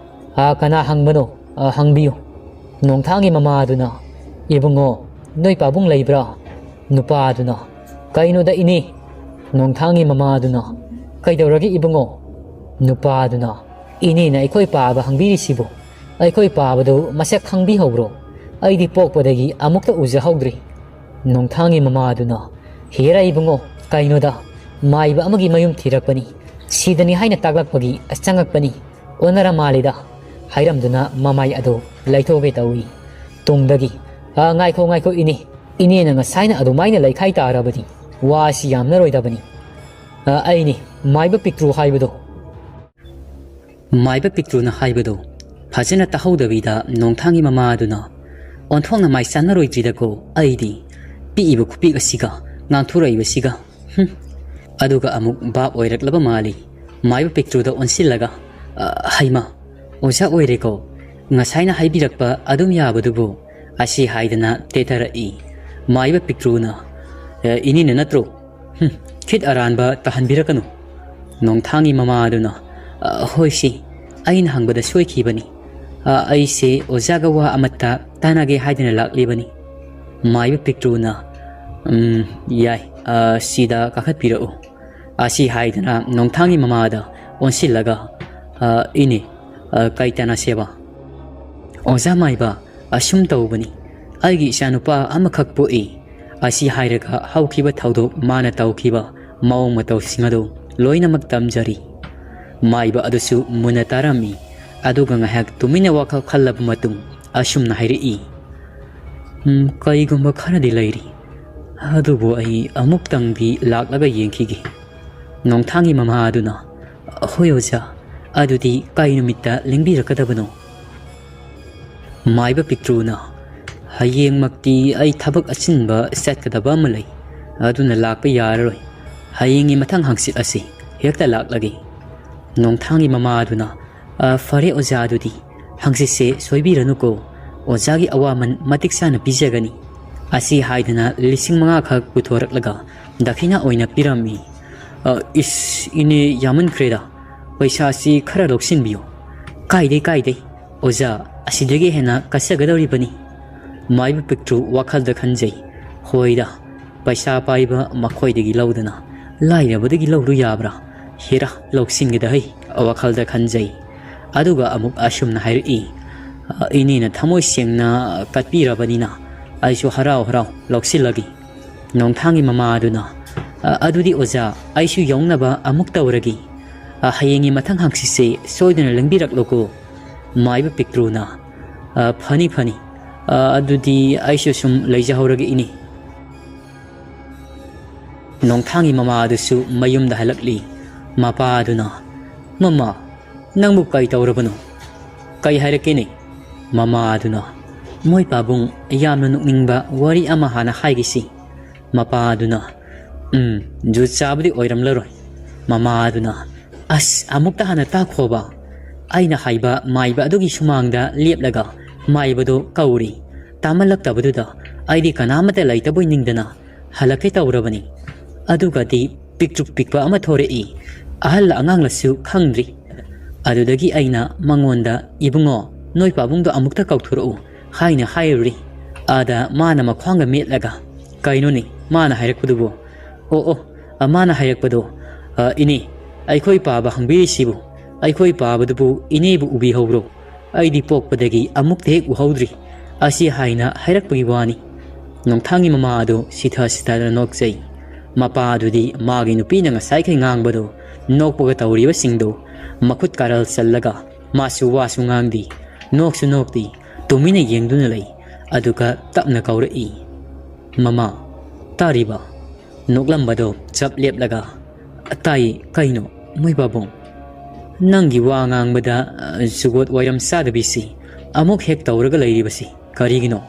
"ꯑ, ꯀꯅꯥ ꯍꯪꯕꯅꯣ? ꯑ, ꯍꯪꯕꯤꯌꯨ꯫" ꯅꯣꯡꯊꯥꯡꯒꯤ ꯃꯃꯥꯗꯨꯅ, "ꯏꯕꯨꯡꯉꯣ, ꯅꯣꯏ ꯄꯥꯕꯨꯡ ꯂꯩꯕ꯭ꯔꯥ?" ꯅꯨꯄꯥꯗꯨꯅ, "ꯀꯩꯅꯣꯗ ꯏꯅꯦ?" ꯅꯣꯡꯊꯥꯡꯒꯤ ꯃꯃꯥꯗꯨꯅ, "ꯀꯩꯗꯧꯔꯒꯦ ꯏꯕꯨꯡꯉꯣ?" ꯅꯨꯄꯥꯗꯨꯅ, "ꯏꯅꯦꯅ ꯑꯩꯈꯣꯏ ꯄꯥꯕ ꯍꯪꯕꯤꯔꯤꯁꯤꯕꯨ ꯑꯩꯈꯣꯏ ꯄꯥꯕꯗꯨ ꯃꯁꯛ ꯈꯪꯕꯤꯍꯧꯕ꯭ꯔꯣ? ꯑꯩꯗꯤ ꯄꯣꯛꯄꯗꯒꯤ ꯑꯃꯨꯛꯇ ꯎꯖꯍꯧꯗ꯭ꯔꯤ꯫" ꯅꯣꯡꯊꯥꯡꯒꯤ ꯃꯃꯥꯗꯨꯅ, "ꯍꯦꯔꯥ ꯏꯕꯨꯡꯉꯣ, ꯀꯩꯅꯣꯗ, ꯃꯥꯏꯕ ꯑꯃꯒꯤ ꯃꯌꯨꯝ ꯊꯤꯔꯛꯄꯅꯤ, ꯁꯤꯗꯅꯤ ꯍꯥꯏꯅ ꯇꯥꯛꯂꯛꯄꯒꯤ ꯆꯪꯉꯛꯄꯅꯤ, ꯑꯣꯟꯅꯔ ꯃꯥꯜꯂꯤꯗ" ꯍꯥꯏꯔꯝꯗꯨꯅ ꯃꯃꯥꯏ ꯑꯗꯨ ꯂꯩꯊꯣꯛꯀꯦ ꯇꯧꯏ꯫ ꯇꯨꯡꯗꯒꯤ, "ꯑ, ꯉꯥꯏꯈꯣ, ꯉꯥꯏꯈꯣ ꯏꯅꯦ, ꯏꯅꯦꯅ ꯉꯁꯥꯏꯅ ꯑꯗꯨꯃꯥꯏꯅ ꯂꯩꯈꯥꯏ ꯇꯥꯔꯕꯗꯤ ꯋꯥꯁꯤ ꯌꯥꯝꯅꯔꯣꯏꯗꯕꯅꯤ꯫ ꯑ, ꯑꯩꯅꯤ ꯃꯥꯏꯕ ꯄꯤꯛꯇ꯭ꯔꯨ ꯍꯥꯏꯕꯗꯣ꯫" ꯃꯥꯏꯕ ꯄꯤꯛꯇ꯭ꯔꯨꯅ ꯍꯥꯏꯕꯗꯨ ꯐꯖꯅ ꯇꯥꯍꯧꯗꯕꯤꯗ ꯅꯣꯡꯊꯥꯡꯒꯤ ꯃꯃꯥꯗꯨꯅ, "ꯑꯣꯟꯊꯣꯛꯅ ꯃꯥꯏ ꯆꯥꯟꯅꯔꯣꯏꯗ꯭ꯔꯤꯗꯀꯣ ꯑꯩꯗꯤ, ꯄꯤꯛꯏꯕ ꯈꯨꯄꯤꯛ ꯑꯁꯤꯒ ꯉꯥꯡꯊꯣꯔꯛꯏꯕꯁꯤꯒ, ꯍꯨꯝ꯫" ꯑꯗꯨꯒ ꯑꯃꯨꯛ ꯚꯥꯞ ꯑꯣꯏꯔꯛꯂꯕ ꯃꯥꯜꯂꯤ꯫ ꯃꯥꯏꯕ ꯄꯤꯛꯇ꯭ꯔꯨꯗ ꯑꯣꯟꯁꯤꯜꯂꯒ, "ꯑ, ꯍꯩꯃꯥ, ꯑꯣꯖꯥ ꯑꯣꯏꯔꯦꯀꯣ, ꯉꯁꯥꯏꯅ ꯍꯥꯏꯕꯤꯔꯛꯄ ꯑꯗꯨꯝ ꯌꯥꯕꯗꯨꯕꯨ?" ꯑꯁꯤ ꯍꯥꯏꯗꯅ ꯇꯦꯊꯔꯛꯏ꯫ ꯃꯥꯏꯕ ꯄꯤꯛꯇ꯭ꯔꯨꯅ, "ꯑꯦ, ꯏꯅꯦꯅ ꯅꯠꯇ꯭ꯔꯣ? ꯍꯨꯝ, ꯈꯤꯠ ꯑꯔꯥꯟꯕ ꯇꯥꯍꯟꯕꯤꯔꯛꯀꯅꯨ꯫" ꯅꯣꯡꯊꯥꯡꯒꯤ ꯃꯃꯥ ꯑꯗꯨꯅ, "ꯑ, ꯍꯣꯏ ꯁꯤ, ꯑꯩꯅ ꯍꯪꯕꯗ ꯁꯣꯏꯈꯤꯕꯅꯤ꯫ ꯑ, ꯑꯩꯁꯦ ꯑꯣꯖꯥꯒ ꯋꯥ ꯑꯃꯠꯇ ꯇꯥꯟꯅꯒꯦ ꯍꯥꯏꯗꯨꯅ ꯂꯥꯛꯂꯤꯕꯅꯤ꯫" ꯃꯥꯏꯕ ꯄꯤꯛꯇ꯭ꯔꯨꯅ, "ꯎꯝ, ꯌꯥꯏ, ꯑ, ꯁꯤꯗ ꯀꯥꯈꯠꯄꯤꯔꯛꯎ꯫" ꯑꯁꯤ ꯍꯥꯏꯗꯨꯅ ꯅꯣꯡꯊꯥꯡꯒꯤ ꯃꯃꯥꯗ ꯑꯣꯟꯁꯤꯜꯂꯒ, "ꯑ, ꯏꯅꯦ, ꯑ, ꯀꯩ ꯇꯥꯟꯅꯁꯦꯕ?" "ꯑꯣꯖꯥ ꯃꯥꯏꯕ, ꯑꯁꯨꯝ ꯇꯧꯕꯅꯤ, ꯑꯩꯒꯤ ꯏꯆꯥꯅꯨꯄꯥ ꯑꯃꯈꯛ ꯄꯣꯛꯏ꯫" ꯑꯁꯤ ꯍꯥꯏꯔꯒ ꯍꯧꯈꯤꯕ ꯊꯧꯗꯣꯛ, ꯃꯥꯅ ꯇꯧꯈꯤꯕ ꯃꯑꯣꯡ ꯃꯇꯧꯁꯤꯡ ꯑꯗꯨ ꯂꯣꯏꯅꯃꯛ ꯇꯝꯖꯔꯤ꯫ ꯃꯥꯏꯕ ꯑꯗꯨꯁꯨ ꯃꯨꯟꯅ ꯇꯥꯔꯝꯃꯤ, ꯑꯗꯨꯒ ꯉꯥꯏꯍꯥꯛ ꯇꯨꯃꯤꯟꯅ ꯋꯥꯈꯜ ꯈꯜꯂꯕ ꯃꯇꯨꯡ ꯑꯁꯨꯝꯅ ꯍꯥꯏꯔꯛꯏ, "ꯎꯝ, ꯀꯩꯒꯨꯝꯕ ꯈꯔꯗꯤ ꯂꯩꯔꯤ, ꯑꯗꯨꯕꯨ ꯑꯩ ꯑꯃꯨꯛꯇꯪꯗꯤ ꯂꯥꯛꯂꯒ ꯌꯦꯡꯈꯤꯒꯦ꯫" ꯅꯣꯡꯊꯥꯡꯒꯤ ꯃꯃꯥ ꯑꯗꯨꯅ, "ꯍꯣꯏ ꯑꯣꯖꯥ, ꯑꯗꯨꯗꯤ ꯀꯩ ꯅꯨꯃꯤꯠꯇ ꯂꯦꯡꯕꯤꯔꯛꯀꯗꯕꯅꯣ?" ꯃꯥꯏꯕ ꯄꯤꯛꯇ꯭ꯔꯨꯅ, "ꯍꯌꯦꯡꯃꯛꯇꯤ ꯑꯩ ꯊꯕꯛ ꯑꯆꯤꯟꯕ ꯆꯠꯀꯗꯕ ꯑꯃ ꯂꯩ, ꯑꯗꯨꯅ ꯂꯥꯛꯄ ꯌꯥꯔꯔꯣꯏ꯫ ꯍꯌꯦꯡꯒꯤ ꯃꯊꯪ ꯍꯪꯆꯤꯠ ꯑꯁꯤ ꯍꯦꯛꯇ ꯂꯥꯛꯂꯒꯦ꯫" ꯅꯣꯡꯊꯥꯡꯒꯤ ꯃꯃꯥ ꯑꯗꯨꯅ, "ꯑ, ꯐꯔꯦ ꯑꯣꯖꯥ, ꯑꯗꯨꯗꯤ ꯍꯪꯆꯤꯠꯁꯦ ꯁꯣꯏꯕꯤꯔꯅꯨꯀꯣ꯫ ꯑꯣꯖꯥꯒꯤ ꯑꯋꯥꯃꯟ ꯃꯇꯤꯛ ꯆꯥꯅ ꯄꯤꯖꯒꯅꯤ꯫" ꯑꯁꯤ ꯍꯥꯏꯗꯨꯅ ꯂꯤꯁꯤꯡ ꯃꯉꯥ ꯈꯛ ꯄꯨꯊꯣꯔꯛꯂꯒ ꯗꯈꯤꯅꯥ ꯑꯣꯏꯅ ꯄꯤꯔꯝꯃꯤ꯫ "ꯑ, ꯏꯁ, ꯏꯅꯦ, ꯌꯥꯝꯃꯟꯈ꯭ꯔꯦꯗ꯫ ꯄꯩꯁꯥꯁꯤ ꯈꯔ ꯂꯧꯁꯤꯟꯕꯤꯌꯨ꯫" "ꯀꯥꯏꯗꯦ, ꯀꯥꯏꯗꯦ꯫ ꯑꯣꯖꯥ, ꯑꯁꯤꯗꯒꯤ ꯍꯦꯟꯅ ꯀꯠꯆꯒꯗꯧꯔꯤꯕꯅꯤ꯫" ꯃꯥꯏꯕ ꯄꯤꯛꯇ꯭ꯔꯨ ꯋꯥꯈꯜꯗ ꯈꯟꯖꯩ, "ꯍꯣꯏꯗ, ꯄꯩꯁꯥ ꯄꯥꯏꯕ ꯃꯈꯣꯏꯗꯒꯤ ꯂꯧꯗꯅ ꯂꯥꯏꯔꯕꯗꯒꯤ ꯂꯧꯔꯨ ꯌꯥꯕ꯭ꯔꯥ? ꯍꯦꯔꯥ, ꯂꯧꯁꯤꯟꯒꯦꯗ ꯍꯩ", ꯋꯥꯈꯜꯗ ꯈꯟꯖꯩ꯫ ꯑꯗꯨꯒ ꯑꯃꯨꯛ ꯑꯁꯨꯝꯅ ꯍꯥꯏꯔꯛꯏ, "ꯑ, ꯏꯅꯦꯅ ꯊꯃꯣꯏ ꯁꯦꯡꯅ ꯀꯠꯄꯤꯔꯕꯅꯤꯅ ꯑꯩꯁꯨ ꯍꯔꯥꯎ ꯍꯔꯥꯎ ꯂꯧꯁꯤꯜꯂꯒꯦ꯫" ꯅꯣꯡꯊꯥꯡꯒꯤ ꯃꯃꯥ ꯑꯗꯨꯅ, "ꯑ, ꯑꯗꯨꯗꯤ ꯑꯣꯖꯥ, ꯑꯩꯁꯨ ꯌꯧꯅꯕ ꯑꯃꯨꯛ ꯇꯧꯔꯒꯦ꯫ ꯑ, ꯍꯌꯦꯡꯒꯤ ꯃꯊꯪ ꯍꯪꯆꯤꯠꯁꯦ ꯁꯣꯏꯗꯅ ꯂꯦꯡꯕꯤꯔꯛꯂꯣꯀꯣ꯫" ꯃꯥꯏꯕ ꯄꯤꯛꯇ꯭ꯔꯨꯅ, "ꯑ, ꯐꯅꯤ, ꯐꯅꯤ꯫ ꯑ, ꯑꯗꯨꯗꯤ ꯑꯩꯁꯨ ꯁꯨꯝ ꯂꯩꯖꯍꯧꯔꯒꯦ, ꯏꯅꯦ꯫" ꯅꯣꯡꯊꯥꯡꯒꯤ ꯃꯃꯥ ꯑꯗꯨꯁꯨ ꯃꯌꯨꯝꯗ ꯍꯜꯂꯛꯂꯤ꯫ ꯃꯄꯥ ꯑꯗꯨꯅ, "ꯃꯃꯥ, ꯅꯪꯕꯨ ꯀꯩ ꯇꯧꯔꯕꯅꯣ? ꯀꯩ ꯍꯥꯏꯔꯛꯀꯦꯅꯦ?" ꯃꯃꯥ ꯑꯗꯨꯅ, "ꯃꯣꯏ ꯄꯥꯕꯨꯡ, ꯌꯥꯝꯅ ꯅꯣꯛꯅꯤꯡꯕ ꯋꯥꯔꯤ ꯑꯃ ꯍꯥꯟꯅ ꯍꯥꯏꯒꯦꯁꯤ꯫" ꯃꯄꯥ ꯑꯗꯨꯅ, "ꯎꯝ, ꯖꯨꯠ ꯆꯥꯕꯗꯤ ꯑꯣꯏꯔꯝꯂꯔꯣꯏ꯫" ꯃꯃꯥ ꯑꯗꯨꯅ, "ꯑꯁ, ꯑꯃꯨꯛꯇ ꯍꯥꯟꯅ ꯇꯥꯈꯣꯕ꯫ ꯑꯩꯅ ꯍꯥꯏꯕ ꯃꯥꯏꯕ ꯑꯗꯨꯒꯤ ꯁꯨꯃꯥꯡꯗ ꯂꯦꯞꯂꯒ ꯃꯥꯏꯕꯗꯣ ꯀꯧꯔꯤ꯫ ꯇꯥꯃꯜꯂꯛꯇꯕꯗꯨꯗ ꯑꯩꯗꯤ ꯀꯅꯥꯃꯠꯇ ꯂꯩꯇꯕꯣꯏ ꯅꯤꯡꯗꯅ ꯍꯜꯂꯛꯀꯦ ꯇꯧꯔꯕꯅꯤ꯫ ꯑꯗꯨꯒꯗꯤ ꯄꯤꯛꯇ꯭ꯔꯨꯛ ꯄꯤꯛꯄ ꯑꯃ ꯊꯣꯔꯛꯏ꯫ ꯑꯍꯜ ꯑꯉꯥꯡꯂꯁꯨ ꯈꯪꯗ꯭ꯔꯤ꯫ ꯑꯗꯨꯗꯒꯤ ꯑꯩꯅ ꯃꯉꯣꯟꯗ, "ꯏꯕꯨꯡꯉꯣ, ꯅꯣꯏ ꯄꯥꯕꯨꯡꯗꯣ ꯑꯃꯨꯛꯇ ꯀꯧꯊꯣꯔꯛꯎ" ꯍꯥꯏꯅ ꯍꯥꯏꯔꯨꯔꯤ꯫ ꯑꯥꯗ ꯃꯥꯅ ꯃꯈ꯭ꯋꯥꯡꯒ ꯃꯦꯠꯂꯒ, "ꯀꯩꯅꯣꯅꯦ ꯃꯥꯅ ꯍꯥꯏꯔꯛꯄꯗꯨꯕꯨ?" "ꯑꯣ, ꯑꯣ, ꯑ, ꯃꯥꯅ ꯍꯥꯏꯔꯛꯄꯗꯣ, ꯑ, ꯏꯅꯦ, ꯑꯩꯈꯣꯏ ꯄꯥꯕ ꯍꯪꯕꯤꯔꯤꯁꯤꯕꯨ, ꯑꯩꯈꯣꯏ ꯄꯥꯕꯗꯨꯕꯨ ꯏꯅꯦꯕꯨ ꯎꯕꯤꯍꯧꯕ꯭ꯔꯣ? ꯑꯩꯗꯤ ꯄꯣꯛꯄꯗꯒꯤ ꯑꯃꯨꯛꯇ ꯍꯦꯛ ꯎꯍꯧꯗ꯭ꯔꯤ" ꯑꯁꯤ ꯍꯥꯏꯅ ꯍꯥꯏꯔꯛꯄꯒꯤ ꯋꯥꯅꯤ꯫ ꯅꯣꯡꯊꯥꯡꯒꯤ ꯃꯃꯥ ꯑꯗꯨ ꯁꯤꯊ ꯁꯤꯊꯗꯅ ꯅꯣꯛꯆꯩ꯫ ꯃꯄꯥ ꯑꯗꯨꯗꯤ ꯃꯥꯒꯤ ꯅꯨꯄꯤꯅ ꯉꯁꯥꯏꯈꯩ ꯉꯥꯡꯕꯗꯨ, ꯅꯣꯛꯄꯒ ꯇꯧꯔꯤꯕꯁꯤꯡꯗꯨ ꯃꯈꯨꯠ ꯀꯥꯔꯜ ꯆꯜꯂꯒ ꯃꯥꯁꯨ ꯋꯥꯁꯨ ꯉꯥꯡꯗꯦ, ꯅꯣꯛꯁꯨ ꯅꯣꯛꯇꯦ, ꯇꯨꯃꯤꯟꯅ ꯌꯦꯡꯗꯨꯅ ꯂꯩ꯫ ꯑꯗꯨꯒ ꯇꯞꯅ ꯀꯧꯔꯛꯏ, "ꯃꯃꯥ, ꯇꯥꯔꯤꯕ?" ꯅꯣꯛꯂꯝꯕꯗꯣ ꯆꯞ ꯂꯦꯞꯂꯒ, "ꯇꯥꯏ, ꯀꯩꯅꯣ, ꯃꯣꯏ ꯄꯥꯕꯨꯡ? ꯅꯪꯒꯤ ꯋꯥ ꯉꯥꯡꯕꯗ, ꯑ, ꯖꯨꯒꯣꯠ ꯋꯥꯏꯔꯝ ꯆꯥꯗꯕꯤꯁꯤ ꯑꯃꯨꯛ ꯍꯦꯛ ꯇꯧꯔꯒ ꯂꯩꯔꯤꯕꯁꯤ ꯀꯔꯤꯒꯤꯅꯣ?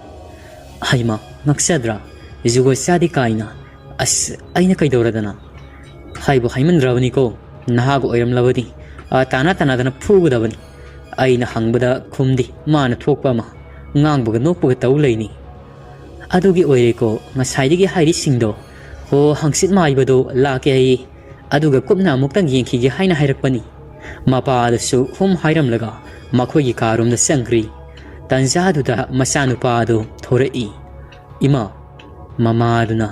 ꯍꯩꯃꯥ, ꯉꯛꯆꯗ꯭ꯔꯥ? ꯖꯨꯒꯣꯠ ꯆꯥꯗꯦ ꯀꯥꯏꯅ꯫ ꯑꯁ, ꯑꯩꯅ ꯀꯩꯗꯧꯔꯗꯅ? ꯍꯥꯏꯕꯨ ꯍꯥꯏꯃꯟꯗ꯭ꯔꯕꯅꯤꯀꯣ, ꯅꯍꯥꯒ ꯑꯣꯏꯔꯝꯂꯕꯗꯤ, ꯑ, ꯇꯥꯅ ꯇꯥꯅꯗꯅ ꯐꯨꯒꯗꯕꯅꯤ꯫ ꯑꯩꯅ ꯍꯪꯕꯗ ꯈꯨꯝꯗꯦ, ꯃꯥꯅ ꯊꯣꯛꯄ ꯑꯃ, ꯉꯥꯡꯕꯒ ꯅꯣꯛꯄꯒ ꯇꯧ ꯂꯩꯅꯤ꯫ ꯑꯗꯨꯒꯤ ꯑꯣꯏꯔꯦꯀꯣ ꯉꯁꯥꯏꯗꯒꯤ ꯍꯥꯏꯔꯤꯁꯤꯡꯗꯣ꯫ ꯍꯣ, ꯍꯪꯆꯤꯠ ꯃꯥꯏꯕꯗꯣ ꯂꯥꯛꯀꯦ ꯍꯥꯏꯌꯦ, ꯑꯗꯨꯒ ꯀꯨꯞꯅ ꯑꯃꯨꯛꯇꯪ ꯌꯦꯡꯈꯤꯒꯦ ꯍꯥꯏꯅ ꯍꯥꯏꯔꯛꯄꯅꯤ"꯫ ꯃꯄꯥꯗꯁꯨ ꯍꯨꯝ ꯍꯥꯏꯔꯝꯂꯒ ꯃꯈꯣꯏꯒꯤ ꯀꯥꯔꯣꯝꯗ ꯆꯪꯈ꯭ꯔꯤ꯫ ꯇꯟꯖꯥꯗꯨꯗ ꯃꯆꯥꯅꯨꯄꯥ ꯑꯗꯨ ꯊꯣꯔꯛꯏ꯫ "ꯏꯃꯥ", ꯃꯃꯥꯗꯨꯅ,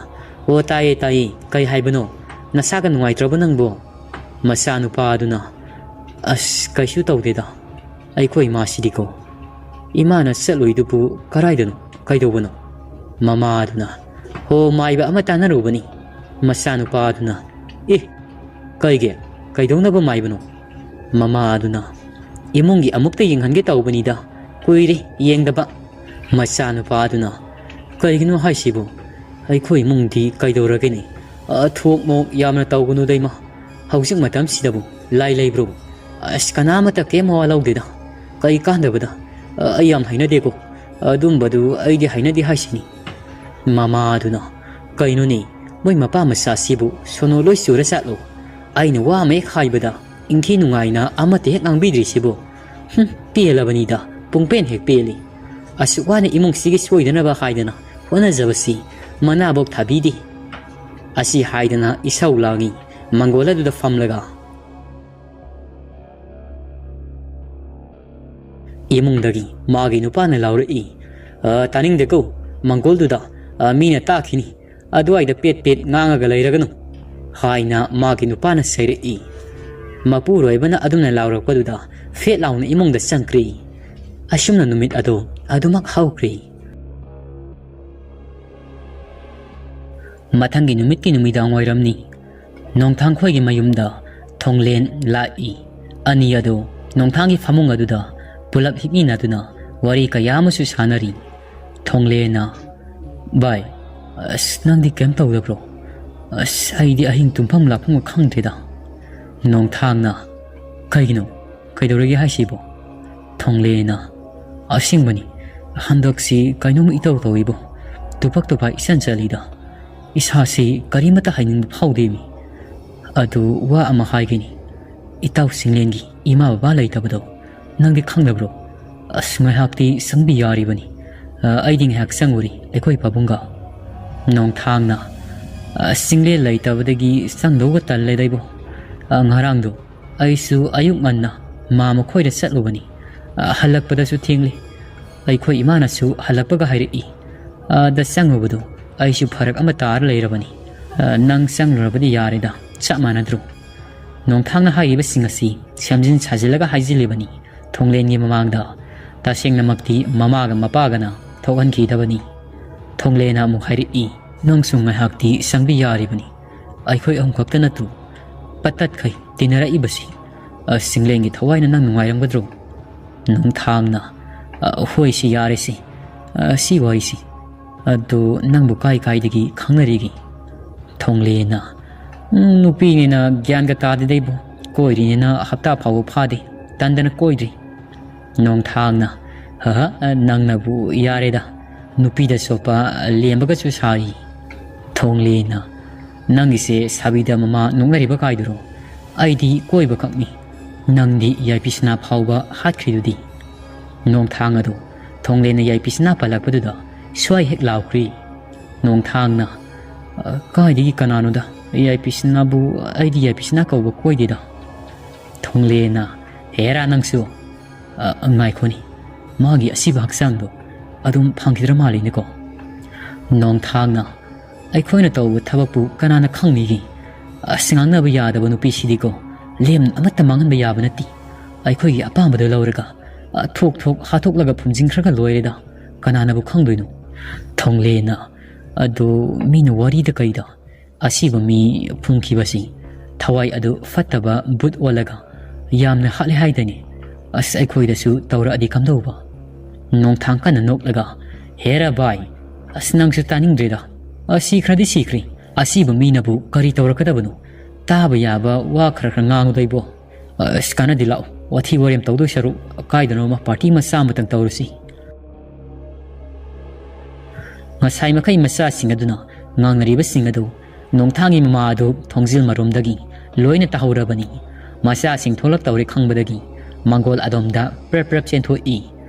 "ꯑꯣ, ꯇꯥꯏꯌꯦ, ꯇꯥꯏꯌꯦ, ꯀꯩ ꯍꯥꯏꯕꯅꯣ? ꯅꯁꯥꯒ ꯅꯨꯡꯉꯥꯏꯇ꯭ꯔꯕꯣ ꯅꯪꯕꯣ?" ꯃꯆꯥꯅꯨꯄꯥꯗꯨꯅ, "ꯑꯁ, ꯀꯩꯁꯨ ꯇꯧꯗꯦꯗ꯫ ꯑꯩꯈꯣꯏ ꯏꯃꯥꯁꯤꯗꯤꯀꯣ, ꯏꯃꯥꯅ ꯆꯠꯂꯨꯏꯗꯨꯕꯨ ꯀꯔꯥꯏꯗꯅꯣ? ꯀꯩꯗꯧꯕꯅꯣ?" ꯃꯃꯥꯗꯨꯅ, "ꯍꯣ, ꯃꯥꯏꯕ ꯑꯃ ꯇꯥꯟꯅꯔꯨꯕꯅꯤ"꯫ ꯃꯆꯥꯅꯨꯄꯥꯗꯨꯅ, "ꯑꯦ, ꯀꯩꯒꯤ? ꯀꯩꯗꯧꯅꯕ ꯃꯥꯏꯕꯅꯣ?" ꯃꯃꯥꯗꯨꯅ, "ꯏꯃꯨꯡꯒꯤ ꯑꯃꯨꯛꯇ ꯌꯦꯡꯍꯟꯒꯦ ꯇꯧꯕꯅꯤꯗ, ꯀꯨꯏꯔꯦ ꯌꯦꯡꯗꯕ"꯫ ꯃꯆꯥꯅꯨꯄꯥꯗꯨꯅ, "ꯀꯩꯒꯤꯅꯣ ꯍꯥꯏꯁꯤꯕꯨ? ꯑꯩꯈꯣꯏ ꯏꯃꯨꯡꯗꯤ ꯀꯩꯗꯧꯔꯒꯦꯅꯦ? ꯑ, ꯊꯣꯛ ꯃꯣꯛ ꯌꯥꯝꯅ ꯇꯧꯒꯅꯨꯗ ꯏꯃꯥ꯫ ꯍꯧꯖꯤꯛ ꯃꯇꯝꯁꯤꯗꯕꯨ ꯂꯥꯏ ꯂꯩꯕ꯭ꯔꯣ? ꯑꯁ, ꯀꯅꯥꯃꯠꯇ ꯀꯩꯝ ꯃꯋꯥ ꯂꯧꯗꯦꯗ꯫ ꯀꯩ ꯀꯥꯟꯗꯕꯗ? ꯑ, ꯑꯩ ꯌꯥꯝ ꯍꯩꯅꯗꯦꯀꯣ꯫ ꯑꯗꯨꯝꯕꯗꯨ ꯑꯩꯗꯤ ꯍꯩꯅꯗꯦ ꯍꯥꯏꯁꯤꯅꯤ"꯫ ꯃꯃꯥꯗꯨꯅ, "ꯀꯩꯅꯣꯅꯦ, ꯃꯣꯏ ꯃꯄꯥ ꯃꯆꯥꯁꯤꯕꯨ ꯁꯣꯅꯣ ꯂꯣꯏ ꯆꯨꯔ ꯆꯠꯂꯣ? ꯑꯩꯅ ꯋꯥ ꯑꯃ ꯍꯦꯛ ꯍꯥꯏꯕꯗ ꯏꯪꯈꯤ ꯅꯨꯡꯉꯥꯏꯅ ꯑꯃꯠꯇ ꯍꯦꯛ ꯉꯥꯡꯕꯤꯗ꯭ꯔꯤꯁꯤꯕꯨ꯫ ꯍꯨꯝ, ꯄꯦꯜꯂꯕꯅꯤꯗ, ꯄꯨꯡꯄꯦꯟ ꯍꯦꯛ ꯄꯦꯜꯂꯤ꯫ ꯑꯁꯨꯛ ꯋꯥꯅ ꯏꯃꯨꯡꯁꯤꯒꯤ ꯁꯣꯏꯗꯅꯕ ꯍꯥꯏꯗꯅ ꯍꯣꯠꯅꯖꯕꯁꯤ ꯃꯅꯥꯕꯣꯛ ꯊꯥꯕꯤꯗꯦ꯫ ꯑꯁꯤ ꯍꯥꯏꯗꯅ ꯏꯁꯧ ꯂꯥꯡꯏ ꯃꯪꯒꯣꯜ ꯑꯗꯨꯗ ꯐꯝꯂꯒ꯫ ꯏꯃꯨꯡꯗꯒꯤ ꯃꯥꯒꯤ ꯅꯨꯄꯥꯅ ꯂꯥꯎꯔꯛꯏ, "ꯑ, ꯇꯥꯅꯤꯡꯗꯦꯀꯣ, ꯃꯪꯒꯣꯜꯗꯨꯗ, ꯑ, ꯃꯤꯅ ꯇꯥꯈꯤꯅꯤ, ꯑꯗꯨꯋꯥꯏꯗ ꯄꯦꯠ ꯄꯦꯠ ꯉꯥꯡꯉꯒ ꯂꯩꯔꯒꯅꯨ," ꯍꯥꯏꯅ ꯃꯥꯒꯤ ꯅꯨꯄꯥꯅ ꯁꯩꯔꯛꯏ꯫ ꯃꯄꯨꯔꯣꯏꯕꯅ ꯑꯗꯨꯝꯅ ꯂꯥꯎꯔꯛꯄꯗꯨꯗ ꯐꯦꯠ ꯂꯥꯎꯅ ꯏꯃꯨꯡꯗ ꯆꯪꯈ꯭ꯔꯦ꯫ ꯑꯁꯨꯝꯅ ꯅꯨꯃꯤꯠ ꯑꯗꯨ ꯑꯗꯨꯃꯛ ꯍꯧꯈ꯭ꯔꯦ꯫ ꯃꯊꯪꯒꯤ ꯅꯨꯃꯤꯠꯀꯤ ꯅꯨꯃꯤꯗꯥꯡ ꯋꯥꯏꯔꯝꯅꯤ꯫ ꯅꯣꯡꯊꯥꯡ ꯈꯣꯏꯒꯤ ꯃꯌꯨꯝꯗ ꯊꯣꯡꯂꯦꯟ ꯂꯥꯛꯏ꯫ ꯑꯅꯤ ꯑꯗꯨ ꯅꯣꯡꯊꯥꯡꯒꯤ ꯐꯃꯨꯡ ꯑꯗꯨꯗ ꯄꯨꯂꯞ ꯍꯤꯞꯃꯤꯟꯅꯗꯨꯅ ꯋꯥꯔꯤ ꯀꯌꯥ ꯑꯃꯁꯨ ꯁꯥꯟꯅꯔꯤ꯫ ꯊꯣꯡꯂꯦꯟꯅ, "ꯚꯥꯏ, ꯑꯁ, ꯅꯪꯗꯤ ꯀꯩꯝ ꯇꯧꯗꯕ꯭ꯔꯣ? ꯑꯁ, ꯑꯩꯗꯤ ꯑꯍꯤꯡ ꯇꯨꯝꯐꯝ ꯂꯥꯛꯐꯝꯒ ꯈꯪꯗ꯭ꯔꯦꯗ꯫" ꯅꯣꯡꯊꯥꯡꯅ, "ꯀꯩꯒꯤꯅꯣ? ꯀꯩꯗꯧꯔꯒꯦ ꯍꯥꯏꯁꯤꯕꯣ?" ꯊꯣꯡꯂꯦꯟꯅ, "ꯑꯁꯦꯡꯕꯅꯤ, ꯍꯟꯗꯛꯁꯤ ꯀꯩꯅꯣꯝ ꯏꯇꯧ ꯇꯧꯏꯕꯣ꯫ ꯇꯨꯐꯛ ꯇꯨꯐꯥꯏ ꯏꯆꯟ ꯆꯠꯂꯤꯗ꯫ ꯏꯁꯥꯁꯤ ꯀꯔꯤꯃꯠꯇ ꯍꯥꯏꯅꯤꯡꯕ ꯐꯥꯎꯗꯦꯃꯤ꯫ ꯑꯗꯨ ꯋꯥ ꯑꯃ ꯍꯥꯏꯒꯦꯅꯤ꯫ ꯏꯇꯥꯎ ꯆꯤꯡꯂꯦꯟꯒꯤ ꯏꯃꯥ ꯕꯕꯥ ꯂꯩꯇꯕꯗꯣ ꯅꯪꯗꯤ ꯈꯪꯗꯕ꯭ꯔꯣ? ꯑꯁ, ꯉꯥꯏꯍꯥꯛꯇꯤ ꯆꯪꯕꯤ ꯌꯥꯔꯤꯕꯅꯤ꯫ ꯑ, ꯑꯩꯗꯤ ꯉꯥꯏꯍꯥꯛ ꯆꯪꯉꯨꯔꯤ ꯑꯩꯈꯣꯏ ꯄꯥꯕꯨꯡꯒ꯫" ꯅꯣꯡꯊꯥꯡꯅ, "ꯑ, ꯆꯤꯡꯂꯦꯟ ꯂꯩꯇꯕꯗꯒꯤ ꯆꯪꯗꯧꯒ ꯇꯜꯂꯦꯗ ꯏꯕꯣ꯫ ꯑ, ꯉꯔꯥꯡꯗꯣ ꯑꯩꯁꯨ ꯑꯌꯨꯛ ꯉꯟꯅ ꯃꯥ ꯃꯈꯣꯏꯗ ꯆꯠꯂꯨꯕꯅꯤ꯫ ꯑ, ꯍꯜꯂꯛꯄꯗꯁꯨ ꯊꯦꯡꯂꯦ꯫ ꯑꯩꯈꯣꯏ ꯏꯃꯥꯅꯁꯨ ꯍꯜꯂꯛꯄꯒ ꯍꯥꯏꯔꯛꯏ꯫ ꯑꯗ ꯆꯪꯉꯨꯕꯗꯨ ꯑꯩꯁꯨ ꯐꯔꯛ ꯑꯃ ꯇꯥꯔ ꯂꯩꯔꯕꯅꯤ꯫ ꯑ, ꯅꯪ ꯆꯪꯂꯨꯔꯕꯗꯤ ꯌꯥꯔꯦꯗ, ꯆꯞ ꯃꯥꯟꯅꯗ꯭ꯔꯣ?" ꯅꯣꯡꯊꯥꯡꯅ ꯍꯥꯏꯔꯤꯕꯁꯤꯡ ꯑꯁꯤ ꯁꯦꯝꯖꯤꯟ ꯁꯥꯖꯤꯜꯂꯒ ꯍꯥꯏꯖꯤꯜꯂꯤꯕꯅꯤ꯫ ꯊꯣꯡꯂꯦꯟꯒꯤ ꯃꯃꯥꯡꯗ ꯇꯁꯦꯡꯅꯃꯛꯇꯤ ꯃꯃꯥꯒ ꯃꯄꯥꯒꯅ ꯊꯣꯛꯍꯟꯈꯤꯗꯕꯅꯤ꯫ ꯊꯣꯡꯂꯦꯟꯅ ꯑꯃꯨꯛ ꯍꯥꯏꯔꯛꯏ, "ꯅꯪꯁꯨ ꯉꯥꯏꯍꯥꯛꯇꯤ ꯆꯪꯕꯤ ꯌꯥꯔꯤꯕꯅꯤ꯫ ꯑꯩꯈꯣꯏ ꯑꯍꯨꯝ ꯈꯛꯇ ꯅꯠꯇ꯭ꯔꯣ? ꯄꯠ ꯇꯠꯈꯩ ꯇꯤꯟꯅꯔꯛꯏꯕꯁꯤ꯫ ꯑ, ꯆꯤꯡꯂꯦꯟꯒꯤ ꯊꯋꯥꯏꯅ ꯅꯪ ꯅꯨꯡꯉꯥꯏꯔꯝꯒꯗ꯭ꯔꯣ?" ꯅꯣꯡꯊꯥꯡꯅ, "ꯑ, ꯍꯣꯏꯁꯤ, ꯌꯥꯔꯦꯁꯤ, ꯑ, ꯁꯤ ꯋꯥꯔꯤꯁꯤ꯫ ꯑꯗꯨ ꯅꯪꯕꯨ ꯀꯥꯏ ꯀꯥꯏꯗꯒꯤ ꯈꯪꯅꯔꯤꯒꯦ?" ꯊꯣꯡꯂꯦꯟꯅ, "ꯎꯝ, ꯅꯨꯄꯤꯅꯤꯅ ꯒ꯭ꯌꯥꯟꯒ ꯇꯥꯗꯦꯗ ꯏꯕꯣ꯫ ꯀꯣꯏꯔꯤꯅꯤꯅ ꯍꯞꯇꯥ ꯐꯥꯎꯕ ꯐꯥꯗꯦ꯫ ꯇꯟꯗꯅ ꯀꯣꯏꯗ꯭ꯔꯤ꯫" ꯅꯣꯡꯊꯥꯡꯅ, "ꯍꯍ, ꯅꯪꯅꯕꯨ ꯌꯥꯔꯦꯗ꯫ ꯅꯨꯄꯤꯗ ꯆꯣꯞꯄ ꯂꯦꯝꯕꯒꯁꯨ ꯁꯥꯔꯤ꯫" ꯊꯣꯡꯂꯦꯟꯅ, "ꯅꯪꯒꯤꯁꯦ ꯁꯥꯕꯤꯗ ꯃꯃꯥ ꯅꯣꯛꯅꯔꯤꯕ ꯀꯥꯏꯗꯨꯔꯣ? ꯑꯩꯗꯤ ꯀꯣꯏꯕꯈꯛꯅꯤ꯫ ꯅꯪꯗꯤ ꯌꯥꯏꯄꯤꯁꯅꯥ ꯐꯥꯎꯕ ꯍꯥꯠꯈ꯭ꯔꯤꯗꯨꯗꯤ꯫" ꯅꯣꯡꯊꯥꯡ ꯑꯗꯨ ꯊꯣꯡꯂꯦꯟꯅ ꯌꯥꯏꯄꯤꯁꯅꯥ ꯄꯜꯂꯛꯄꯗꯨꯗ ꯁ꯭ꯋꯥꯏ ꯍꯦꯛ ꯂꯥꯎꯈ꯭ꯔꯤ꯫ ꯅꯣꯡꯊꯥꯡꯅ, "ꯑ, ꯀꯥꯏꯗꯒꯤ ꯀꯅꯥꯅꯣꯗ? ꯌꯥꯏꯄꯤꯁꯅꯥꯕꯨ ꯑꯩꯗꯤ ꯌꯥꯏꯄꯤꯁꯅꯥ ꯀꯧꯕ ꯀꯣꯏꯗꯦꯗ꯫" ꯊꯣꯡꯂꯦꯅ, "ꯍꯦꯔꯥ ꯅꯪꯁꯨ, ꯑ, ꯉꯥꯏꯈꯣꯅꯤ, ꯃꯥꯒꯤ ꯑꯁꯤꯕ ꯍꯛꯆꯥꯡꯗꯣ ꯑꯗꯨꯝ ꯐꯪꯈꯤꯗ꯭ꯔ ꯃꯥꯜꯂꯤꯅꯦꯀꯣ?" ꯅꯣꯡꯊꯥꯡꯅ, "ꯑꯩꯈꯣꯏꯅ ꯇꯧꯕ ꯊꯕꯛꯄꯨ ꯀꯅꯥꯅ ꯈꯪꯅꯤꯒꯦ? ꯑꯁ, ꯉꯥꯡꯅꯕ ꯌꯥꯗꯕ ꯅꯨꯄꯤꯁꯤꯗꯤꯀꯣ, ꯂꯦꯝ ꯑꯃꯠꯇ ꯃꯥꯡꯍꯟꯕ ꯌꯥꯕ ꯅꯠꯇꯦ꯫ ꯑꯩꯈꯣꯏꯒꯤ ꯑꯄꯥꯝꯕꯗꯣ ꯂꯧꯔꯒ, ꯑ, ꯊꯣꯛ ꯊꯣꯛ ꯍꯥꯠꯇꯣꯛꯂꯒ ꯐꯨꯝꯖꯤꯟꯈ꯭ꯔꯒ ꯂꯣꯏꯔꯦꯗ꯫ ꯀꯅꯥꯅꯕꯨ ꯈꯪꯗꯣꯏꯅꯣ?" ꯊꯣꯡꯂꯦꯅ, "ꯑꯗꯣ ꯃꯤꯅ ꯋꯥꯔꯤꯗ ꯀꯩꯗ ꯑꯁꯤꯕ ꯃꯤ ꯐꯨꯝꯈꯤꯕꯁꯤ ꯊꯋꯥꯏ ꯑꯗꯨ ꯐꯠꯇꯕ ꯚꯨꯠ ꯑꯣꯜꯂꯒ ꯌꯥꯝꯅ ꯍꯥꯠꯂꯦ ꯍꯥꯏꯗꯅꯦ? ꯑꯁ, ꯑꯩꯈꯣꯏꯗꯁꯨ ꯇꯧꯔꯛꯑꯗꯤ ꯀꯝꯗꯧꯕ?" ꯅꯣꯡꯊꯥꯡ ꯀꯟꯅ ꯅꯣꯛꯂꯒ, "ꯍꯦꯔꯥ ꯚꯥꯏ, ꯑꯁ, ꯅꯪꯁꯨ ꯇꯥꯅꯤꯡꯗ꯭ꯔꯦꯗ꯫ ꯑꯁ, ꯁꯤꯈ꯭ꯔꯗꯤ ꯁꯤꯈ꯭ꯔꯦ꯫ ꯑꯁꯤꯕ ꯃꯤꯅꯕꯨ ꯀꯔꯤ ꯇꯧꯔꯛꯀꯗꯕꯅꯣ? ꯇꯥꯕ ꯌꯥꯕ ꯋꯥ ꯈꯔ ꯈꯔ ꯉꯥꯡꯉꯨꯗ ꯏꯕꯣ꯫ ꯑꯁ, ꯀꯥꯟꯅꯗꯦ, ꯂꯥꯛꯑꯣ, ꯋꯥꯊꯤ ꯋꯥꯔꯦꯝ ꯇꯧꯗꯣꯏ ꯁꯔꯨꯛ ꯀꯥꯏꯗꯅꯣꯃ ꯄꯥꯔꯇꯤ ꯃꯆꯥ ꯑꯃꯇꯪ ꯇꯧꯔꯨꯁꯤ꯫" ꯉꯁꯥꯏ ꯃꯈꯩ ꯃꯆꯥꯁꯤꯡ ꯑꯗꯨꯅ ꯉꯥꯡꯅꯔꯤꯕꯁꯤꯡ ꯑꯗꯨ ꯅꯣꯡꯊꯥꯡꯒꯤ ꯃꯃꯥ ꯑꯗꯨ ꯊꯣꯡꯖꯤꯜ ꯃꯔꯣꯝꯗꯒꯤ ꯂꯣꯏꯅ ꯇꯥꯍꯧꯔꯕꯅꯤ꯫ ꯃꯆꯥꯁꯤꯡ ꯊꯣꯛꯂꯛꯇꯧꯔꯦ ꯈꯪꯕꯗꯒꯤ ꯃꯥꯡꯒꯣꯜ ꯑꯗꯣꯝꯗ ꯄ꯭ꯔꯞ ꯄ꯭ꯔꯞ ꯆꯦꯟꯊꯣꯛꯏ꯫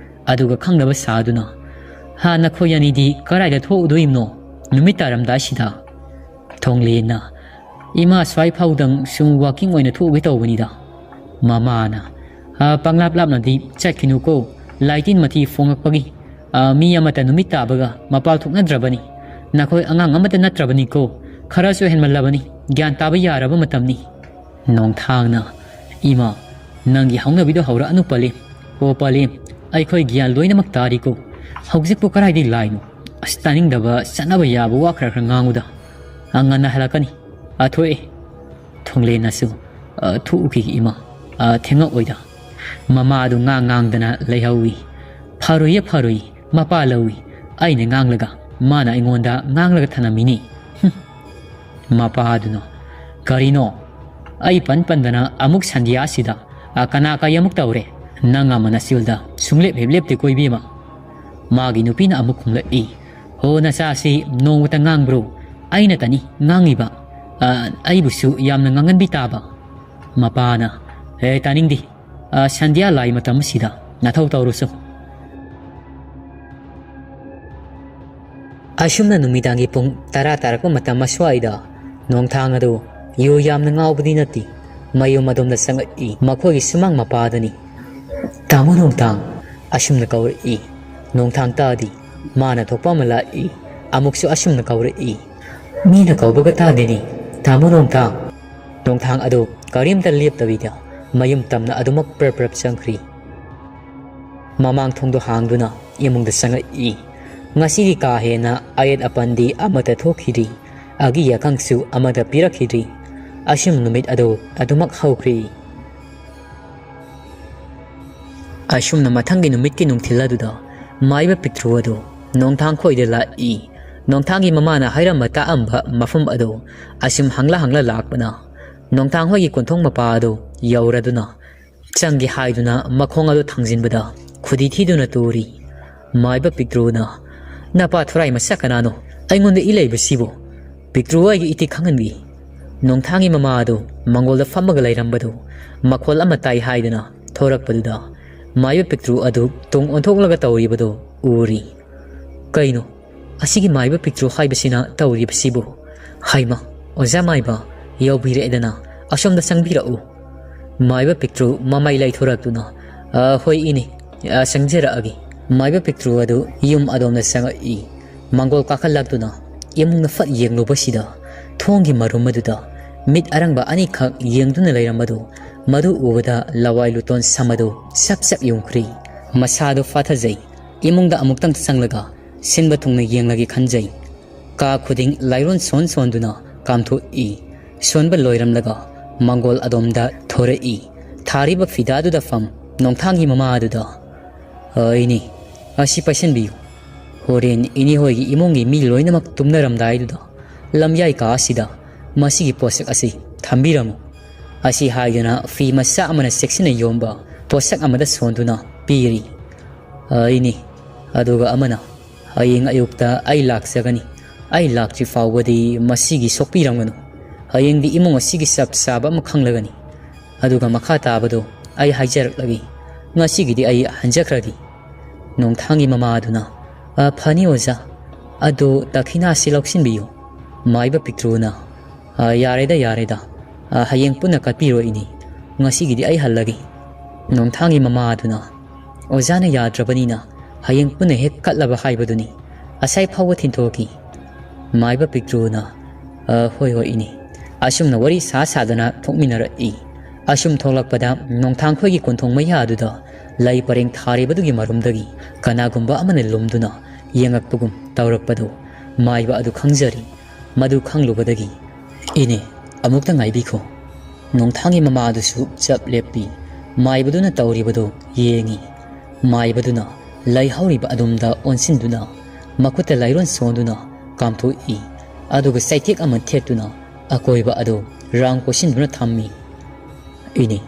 ꯑꯗꯨꯒ ꯈꯪꯗꯕ ꯁꯥꯗꯨꯅ, "ꯍꯥ, ꯅꯈꯣꯏ ꯑꯅꯤꯗꯤ ꯀꯗꯥꯏꯗ ꯊꯣꯛꯎꯗꯣꯏꯅꯣ ꯅꯨꯃꯤꯠ ꯇꯥꯔꯝꯗꯥꯏꯁꯤꯗ?" ꯊꯣꯡꯂꯦꯅ, "ꯏꯃꯥ, ꯁ꯭ꯋꯥꯏ ꯐꯥꯎꯗꯪ ꯁꯨꯝ ꯋꯥꯀꯤꯡ ꯑꯣꯏꯅ ꯊꯣꯛꯎꯒꯦ ꯇꯧꯕꯅꯤꯗ꯫" ꯃꯃꯥꯅ, "ꯑ, ꯄꯪꯂꯥꯞ ꯂꯥꯞꯅꯗꯤ ꯆꯠꯈꯤꯅꯨꯀꯣ, ꯂꯥꯏꯇꯤꯟ ꯃꯊꯤ ꯐꯣꯡꯉꯛꯄꯒꯤ꯫ ꯑ, ꯃꯤ ꯑꯃꯠꯇ ꯅꯨꯃꯤꯠ ꯇꯥꯕꯒ ꯃꯄꯥꯜ ꯊꯣꯛꯅꯗ꯭ꯔꯕꯅꯤ꯫ ꯅꯈꯣꯏ ꯑꯉꯥꯡ ꯑꯃꯠꯇ ꯅꯠꯇ꯭ꯔꯕꯅꯤꯀꯣ, ꯈꯔꯁꯨ ꯍꯦꯟꯃꯜꯂꯕꯅꯤ, ꯒ꯭ꯌꯥꯟ ꯇꯥꯕ ꯌꯥꯔꯕ ꯃꯇꯝꯅꯤ꯫" ꯅꯣꯡꯊꯥꯡꯅ, "ꯏꯃꯥ, ꯅꯪꯒꯤ ꯍꯧꯅꯕꯤꯗꯣ ꯍꯧꯔꯛꯑꯅꯨ ꯄꯂꯦꯝ꯫ ꯑꯣ ꯄꯂꯦꯝ, ꯑꯩꯈꯣꯏ ꯒ꯭ꯌꯥꯟ ꯂꯣꯏꯅꯃꯛ ꯇꯥꯔꯤꯀꯣ꯫ ꯍꯧꯖꯤꯛꯄꯨ ꯀꯗꯥꯏꯗꯒꯤ ꯂꯥꯏꯅꯣ? ꯑꯁ, ꯇꯥꯅꯤꯡꯗꯕ ꯆꯠꯅꯕ ꯌꯥꯕ ꯋꯥ ꯈꯔ ꯈꯔ ꯉꯥꯡꯉꯨꯗ꯫ ꯑ, ꯉꯟꯅ ꯍꯜꯂꯛꯀꯅꯤ꯫ ꯑ, ꯊꯣꯛꯑꯦ꯫" ꯊꯣꯡꯂꯦꯅꯁꯨ, "ꯑ, ꯊꯣꯛꯎꯈꯤꯒꯦ ꯏꯃꯥ, ꯑ, ꯊꯦꯡꯉꯛꯑꯣꯏꯗ꯫" ꯃꯃꯥ ꯑꯗꯨ ꯉꯥꯡ ꯉꯥꯡꯗꯅ ꯂꯩꯍꯧꯏ꯫ "ꯐꯔꯣꯏꯌꯦ, ꯐꯔꯣꯏꯌꯦ, ꯃꯄꯥ ꯂꯧꯏ꯫ ꯑꯩꯅ ꯉꯥꯡꯂꯒ ꯃꯥꯅ ꯑꯩꯉꯣꯟꯗ ꯉꯥꯡꯂꯒ ꯊꯅꯝꯃꯤꯅꯤ꯫ ꯍꯨꯝ꯫" ꯃꯄꯥ ꯑꯗꯨꯅ, "ꯀꯔꯤꯅꯣ? ꯑꯩ ꯄꯟ ꯄꯟꯗꯅ ꯑꯃꯨꯛ ꯁꯟꯙ꯭ꯌꯥꯁꯤꯗ, ꯑ, ꯀꯅꯥ ꯀꯔꯤ ꯑꯃꯨꯛ ꯇꯧꯔꯦ? ꯅꯪ ꯑꯃ ꯅꯆꯤꯜꯗ ꯁꯨꯡꯂꯦꯞ ꯍꯦꯛ ꯂꯦꯞꯇꯦꯀꯣ ꯏꯕꯦꯝꯃ꯫" ꯃꯥꯒꯤ ꯅꯨꯄꯤꯅ ꯑꯃꯨꯛ ꯈꯨꯝꯂꯛꯏ, "ꯍꯣ, ꯅꯆꯥꯁꯤ ꯅꯣꯡꯃꯇ ꯉꯥꯡꯕ꯭ꯔꯣ? ꯑꯩꯅꯇꯅꯤ ꯉꯥꯡꯉꯤꯕ꯫ ꯑ, ꯑꯩꯕꯨꯁꯨ ꯌꯥꯝꯅ ꯉꯥꯡꯍꯟꯕꯤ ꯇꯥꯕ꯫" ꯃꯄꯥꯅ, "ꯍꯦ, ꯇꯥꯅꯤꯡꯗꯦ꯫ ꯑ, ꯁꯟꯙ꯭ꯌꯥ ꯂꯥꯏ ꯃꯇꯝ ꯑꯁꯤꯗ ꯅꯊꯧ ꯇꯧꯔꯨꯁꯨ꯫" ꯑꯁꯨꯝꯅ ꯅꯨꯃꯤꯗꯥꯡꯒꯤ ꯄꯨꯡ ꯇꯔꯥ ꯇꯥꯔꯛꯄ ꯃꯇꯝ ꯑꯁ꯭ꯋꯥꯏꯗ ꯅꯣꯡꯊꯥꯡ ꯑꯗꯨ ꯌꯨ ꯌꯥꯝꯅ ꯉꯥꯎꯕꯗꯤ ꯅꯠꯇꯦ, ꯃꯌꯨꯝ ꯑꯗꯣꯝꯗ ꯆꯪꯂꯛꯏ꯫ ꯃꯈꯣꯏꯒꯤ ꯁꯨꯃꯥꯡ ꯃꯄꯥꯗꯅꯤ꯫ "ꯇꯥꯃꯣ ꯅꯣꯡꯊꯥꯡ!" ꯑꯁꯨꯝꯅ ꯀꯧꯔꯛꯏ꯫ ꯅꯣꯡꯊꯥꯡ ꯇꯥꯗꯦ꯫ ꯃꯥꯅ ꯊꯣꯛꯄ ꯑꯃ ꯂꯥꯛꯏ꯫ ꯑꯃꯨꯛꯁꯨ ꯑꯁꯨꯝꯅ ꯀꯧꯔꯛꯏ꯫ ꯃꯤꯅ ꯀꯧꯕꯒ ꯇꯥꯗꯦꯅꯦ, ꯇꯥꯃꯣ ꯅꯣꯡꯊꯥꯡ꯫ ꯅꯣꯡꯊꯥꯡ ꯑꯗꯨ ꯀꯔꯤꯝꯇ ꯂꯦꯞꯇꯕꯤꯗ ꯃꯌꯨꯝ ꯇꯝꯅ ꯑꯗꯨꯃꯛ ꯄ꯭ꯔꯞ ꯄ꯭ꯔꯞ ꯆꯪꯈ꯭ꯔꯤ꯫ ꯃꯃꯥꯡ ꯊꯣꯡꯗꯣ ꯍꯥꯡꯗꯨꯅ ꯏꯃꯨꯡꯗ ꯆꯪꯂꯛꯏ꯫ ꯉꯁꯤꯗꯤ ꯀꯥ ꯍꯦꯟꯅ ꯑꯌꯦꯠ ꯑꯄꯟꯗꯤ ꯑꯃꯠꯇ ꯊꯣꯛꯈꯤꯗ꯭ꯔꯤ꯫ ꯑꯒꯤ ꯑꯈꯪꯁꯨ ꯑꯃꯠꯇ ꯄꯤꯔꯛꯈꯤꯗ꯭ꯔꯤ꯫ ꯑꯁꯨꯝ ꯅꯨꯃꯤꯠ ꯑꯗꯨ ꯑꯗꯨꯃꯛ ꯍꯧꯈ꯭ꯔꯤ꯫ ꯑꯁꯨꯝꯅ ꯃꯊꯪꯒꯤ ꯅꯨꯃꯤꯠꯀꯤ ꯅꯨꯡꯊꯤꯜ ꯑꯗꯨꯗ ꯃꯥꯏꯕ ꯄꯤꯛꯇ꯭ꯔꯨ ꯑꯗꯨ ꯅꯣꯡꯊꯥꯡ ꯈꯣꯏꯗ ꯂꯥꯛꯏ꯫ ꯅꯣꯡꯊꯥꯡꯒꯤ ꯃꯃꯥꯅ ꯍꯥꯏꯔꯝꯕ ꯇꯥꯛꯑꯝꯕ ꯃꯐꯝ ꯑꯗꯨ ꯑꯁꯨꯝ ꯍꯪꯂ ꯍꯪꯂ ꯂꯥꯛꯄꯅ ꯅꯣꯡꯊꯥꯡ ꯍꯣꯏꯒꯤ ꯀꯣꯟꯊꯣꯡ ꯃꯄꯥ ꯑꯗꯨ ꯌꯧꯔꯗꯨꯅ ꯆꯪꯒꯦ ꯍꯥꯏꯗꯨꯅ ꯃꯈꯣꯡ ꯑꯗꯨ ꯊꯥꯡꯖꯤꯟꯕꯗ ꯈꯨꯗꯤ ꯊꯤꯗꯨꯅ ꯇꯨꯔꯤ꯫ ꯃꯥꯏꯕ ꯄꯤꯛꯇ꯭ꯔꯨꯅ, "ꯅꯄꯥ ꯊꯣꯔꯥꯏ ꯃꯁꯛ ꯀꯅꯥꯅꯣ ꯑꯩꯉꯣꯟꯗ ꯏ ꯂꯩꯕꯁꯤꯕꯨ?" ꯄꯤꯛꯇ꯭ꯔꯨ ꯑꯩꯒꯤ ꯏꯇꯤꯛ ꯈꯪꯍꯟꯕꯤ꯫ ꯅꯣꯡꯊꯥꯡꯒꯤ ꯃꯃꯥ ꯑꯗꯨ ꯃꯪꯒꯣꯜꯗ ꯐꯝꯃꯒ ꯂꯩꯔꯝꯕꯗꯨ ꯃꯈꯣꯜ ꯑꯃ ꯇꯥꯏ ꯍꯥꯏꯗꯨꯅ ꯊꯣꯔꯛꯄꯗꯨꯗ ꯃꯥꯏꯕ ꯄꯤꯛꯇ꯭ꯔꯨ ꯑꯗꯨ ꯇꯨꯡ ꯑꯣꯟꯊꯣꯛꯂꯒ ꯇꯧꯔꯤꯕꯗꯨ ꯎꯔꯤ꯫ "ꯀꯩꯅꯣ ꯑꯁꯤꯒꯤ ꯃꯥꯏꯕ ꯄꯤꯛꯇ꯭ꯔꯨ ꯍꯥꯏꯕꯁꯤꯅ ꯇꯧꯔꯤꯕꯁꯤꯕꯨ? ꯍꯩꯃ, ꯑꯣꯖꯥ ꯃꯥꯏꯕ ꯌꯧꯕꯤꯔꯛꯑꯦꯗꯅ, ꯑꯁꯣꯝꯗ ꯆꯪꯕꯤꯔꯛꯎ꯫" ꯃꯥꯏꯕ ꯄꯤꯛꯇ꯭ꯔꯨ ꯃꯃꯥꯏ ꯂꯩꯊꯣꯔꯛꯇꯨꯅ, "ꯑ, ꯍꯣꯏ ꯏꯅꯦ, ꯑ, ꯆꯪꯖꯔꯛꯑꯒꯦ꯫" ꯃꯥꯏꯕ ꯄꯤꯛꯇ꯭ꯔꯨ ꯑꯗꯨ ꯌꯨꯝ ꯑꯗꯣꯝꯗ ꯆꯪꯉꯛꯏ꯫ ꯃꯪꯒꯣꯜ ꯀꯥꯈꯠꯂꯛꯇꯨꯅ ꯏꯃꯨꯡꯗ ꯐꯠ ꯌꯦꯡꯂꯨꯕꯁꯤꯗ ꯊꯣꯡꯒꯤ ꯃꯔꯨꯝ ꯑꯗꯨꯗ ꯃꯤꯠ ꯑꯔꯪꯕ ꯑꯅꯤꯈꯛ ꯌꯦꯡꯗꯨꯅ ꯂꯩꯔꯝꯕꯗꯨ, ꯃꯗꯨ ꯎꯕꯗ ꯂꯋꯥꯏ ꯂꯨꯇꯣꯟ ꯁꯝ ꯑꯗꯨ ꯁꯞ ꯁꯞ ꯌꯨꯡꯈ꯭ꯔꯤ꯫ ꯃꯁꯥꯗꯨ ꯐꯥꯊꯖꯩ꯫ ꯏꯃꯨꯡꯗ ꯑꯃꯨꯛꯇꯪ ꯆꯪꯂꯒ ꯁꯤꯟꯕ ꯊꯨꯡꯅ ꯌꯦꯡꯂꯒꯦ ꯈꯟꯖꯩ꯫ ꯀꯥ ꯈꯨꯗꯤꯡ ꯂꯥꯏꯔꯣꯟ ꯁꯣꯟ ꯁꯣꯟꯗꯨꯅ ꯀꯥꯝꯊꯣꯛꯏ꯫ ꯁꯣꯟꯕ ꯂꯣꯏꯔꯝꯂꯒ ꯃꯪꯒꯣꯜ ꯑꯗꯣꯝꯗ ꯊꯣꯔꯛꯏ꯫ ꯊꯥꯔꯤꯕ ꯐꯤꯗꯥꯗꯨꯗ ꯐꯝ ꯅꯣꯡꯊꯥꯡꯒꯤ ꯃꯃꯥ ꯑꯗꯨꯗ, "ꯑ, ꯏꯅꯦ, ꯑꯁꯤ ꯄꯥꯏꯁꯤꯟꯕꯤꯌꯨ꯫ ꯍꯣꯔꯦꯟ ꯏꯅꯦ ꯍꯣꯏꯒꯤ ꯏꯃꯨꯡꯒꯤ ꯃꯤ ꯂꯣꯏꯅꯃꯛ ꯇꯨꯝꯅꯔꯝꯗꯥꯏꯗꯨꯗ ꯂꯝꯌꯥꯏ ꯀꯥ ꯑꯁꯤꯗ ꯃꯁꯤꯒꯤ ꯄꯣꯠꯁꯛ ꯑꯁꯤ ꯊꯝꯕꯤꯔꯝꯃꯨ꯫" ꯑꯁꯤ ꯍꯥꯏꯗꯨꯅ ꯐꯤ ꯃꯆꯥ ꯑꯃꯅ ꯆꯦꯛꯁꯤꯟꯅ ꯌꯣꯝꯕ ꯄꯣꯠꯁꯛ ꯑꯃꯗ ꯁꯣꯟꯗꯨꯅ ꯄꯤꯔꯤ꯫ "ꯑ, ꯏꯅꯦ, ꯑꯗꯨꯒ ꯑꯃꯅ, ꯍꯌꯦꯡ ꯑꯌꯨꯛꯇ ꯑꯩ ꯂꯥꯛꯆꯒꯅꯤ꯫ ꯑꯩ ꯂꯥꯛꯇ꯭ꯔꯤ ꯐꯥꯎꯕꯗꯤ ꯃꯁꯤꯒꯤ ꯁꯣꯛꯄꯤꯔꯝꯒꯅꯨ꯫ ꯍꯌꯦꯡꯗꯤ ꯏꯃꯨꯡ ꯑꯁꯤꯒꯤ ꯆꯞ ꯆꯥꯕ ꯑꯃ ꯈꯪꯂꯒꯅꯤ꯫ ꯑꯗꯨꯒ ꯃꯈꯥ ꯇꯥꯕꯗꯣ ꯑꯩ ꯍꯥꯏꯖꯔꯛꯂꯒꯦ꯫ ꯉꯁꯤꯒꯤꯗꯤ ꯑꯩ ꯍꯟꯖꯈ꯭ꯔꯒꯦ꯫" ꯅꯣꯡꯊꯥꯡꯒꯤ ꯃꯃꯥ ꯑꯗꯨꯅ, "ꯑ, ꯐꯅꯤ ꯑꯣꯖꯥ, "ꯑꯗꯨ ꯗꯈꯤꯅꯥꯁꯤ ꯂꯧꯁꯤꯟꯕꯤꯌꯨ꯫" ꯃꯥꯏꯕ ꯄꯤꯛꯇ꯭ꯔꯨꯅ, "ꯑ, ꯌꯥꯔꯦꯗ, ꯌꯥꯔꯦꯗ꯫ ꯑ, ꯍꯌꯦꯡ ꯄꯨꯟꯅ ꯀꯠꯄꯤꯔꯣ ꯏꯅꯦ꯫ ꯉꯁꯤꯒꯤꯗꯤ ꯑꯩ ꯍꯜꯂꯒꯦ꯫" ꯅꯣꯡꯊꯥꯡꯒꯤ ꯃꯃꯥ ꯑꯗꯨꯅ, "ꯑꯣꯖꯥꯅ ꯌꯥꯗ꯭ꯔꯕꯅꯤꯅ ꯍꯌꯦꯡ ꯄꯨꯟꯅ ꯍꯦꯛ ꯀꯠꯂꯕ ꯍꯥꯏꯕꯗꯨꯅꯤ꯫ ꯉꯁꯥꯏ ꯐꯥꯎꯕ ꯊꯤꯟꯊꯣꯛꯈꯤ꯫" ꯃꯥꯏꯕ ꯄꯤꯛꯇ꯭ꯔꯨꯅ, "ꯑ, ꯍꯣꯏ, ꯍꯣꯏ ꯏꯅꯦ꯫" ꯑꯁꯨꯝꯅ ꯋꯥꯔꯤ ꯁꯥ ꯁꯥꯗꯅ ꯊꯣꯛꯃꯤꯟꯅꯔꯛꯏ꯫ ꯑꯁꯨꯝ ꯊꯣꯛꯂꯛꯄꯗ ꯅꯣꯡꯊꯥꯡꯈꯣꯏꯒꯤ ꯀꯣꯟꯊꯣꯡ ꯃꯌꯥ ꯑꯗꯨꯗ ꯂꯩ ꯄꯔꯦꯡ ꯊꯥꯔꯤꯕꯗꯨꯒꯤ ꯃꯔꯨꯝꯗꯒꯤ ꯀꯅꯥꯒꯨꯝꯕ ꯑꯃꯅ ꯂꯨꯝꯗꯨꯅ ꯌꯦꯡꯉꯛꯄꯒꯨꯝ ꯇꯧꯔꯛꯄꯗꯨ ꯃꯥꯏꯕ ꯑꯗꯨ ꯈꯪꯖꯔꯤ꯫ ꯃꯗꯨ ꯈꯪꯂꯨꯕꯗꯒꯤ, "ꯏꯅꯦ, ꯑꯃꯨꯛꯇ ꯉꯥꯏꯕꯤꯈꯣ꯫" ꯅꯣꯡꯊꯥꯡꯒꯤ ꯃꯃꯥ ꯑꯗꯨꯁꯨ ꯆꯞ ꯂꯦꯞꯄꯤ꯫ ꯃꯥꯏꯕꯗꯨꯅ ꯇꯧꯔꯤꯕꯗꯨ ꯌꯦꯡꯉꯤ꯫ ꯃꯥꯏꯕꯗꯨꯅ ꯂꯩꯍꯧꯔꯤꯕ ꯑꯗꯨꯝꯗ ꯑꯣꯟꯁꯤꯟꯗꯨꯅ ꯃꯈꯨꯠꯇ ꯂꯥꯏꯔꯣꯟ ꯁꯣꯟꯗꯨꯅ ꯀꯥꯝꯊꯣꯛꯏ꯫ ꯑꯗꯨꯒ ꯆꯩꯇꯦꯛ ꯑꯃ ꯊꯦꯠꯇꯨꯅ ꯑꯀꯣꯏꯕ ꯑꯗꯨ ꯔꯥꯎꯟ ꯀꯣꯏꯁꯤꯟꯗꯨꯅ ꯊꯝꯃꯤ꯫ "ꯏꯅꯦ,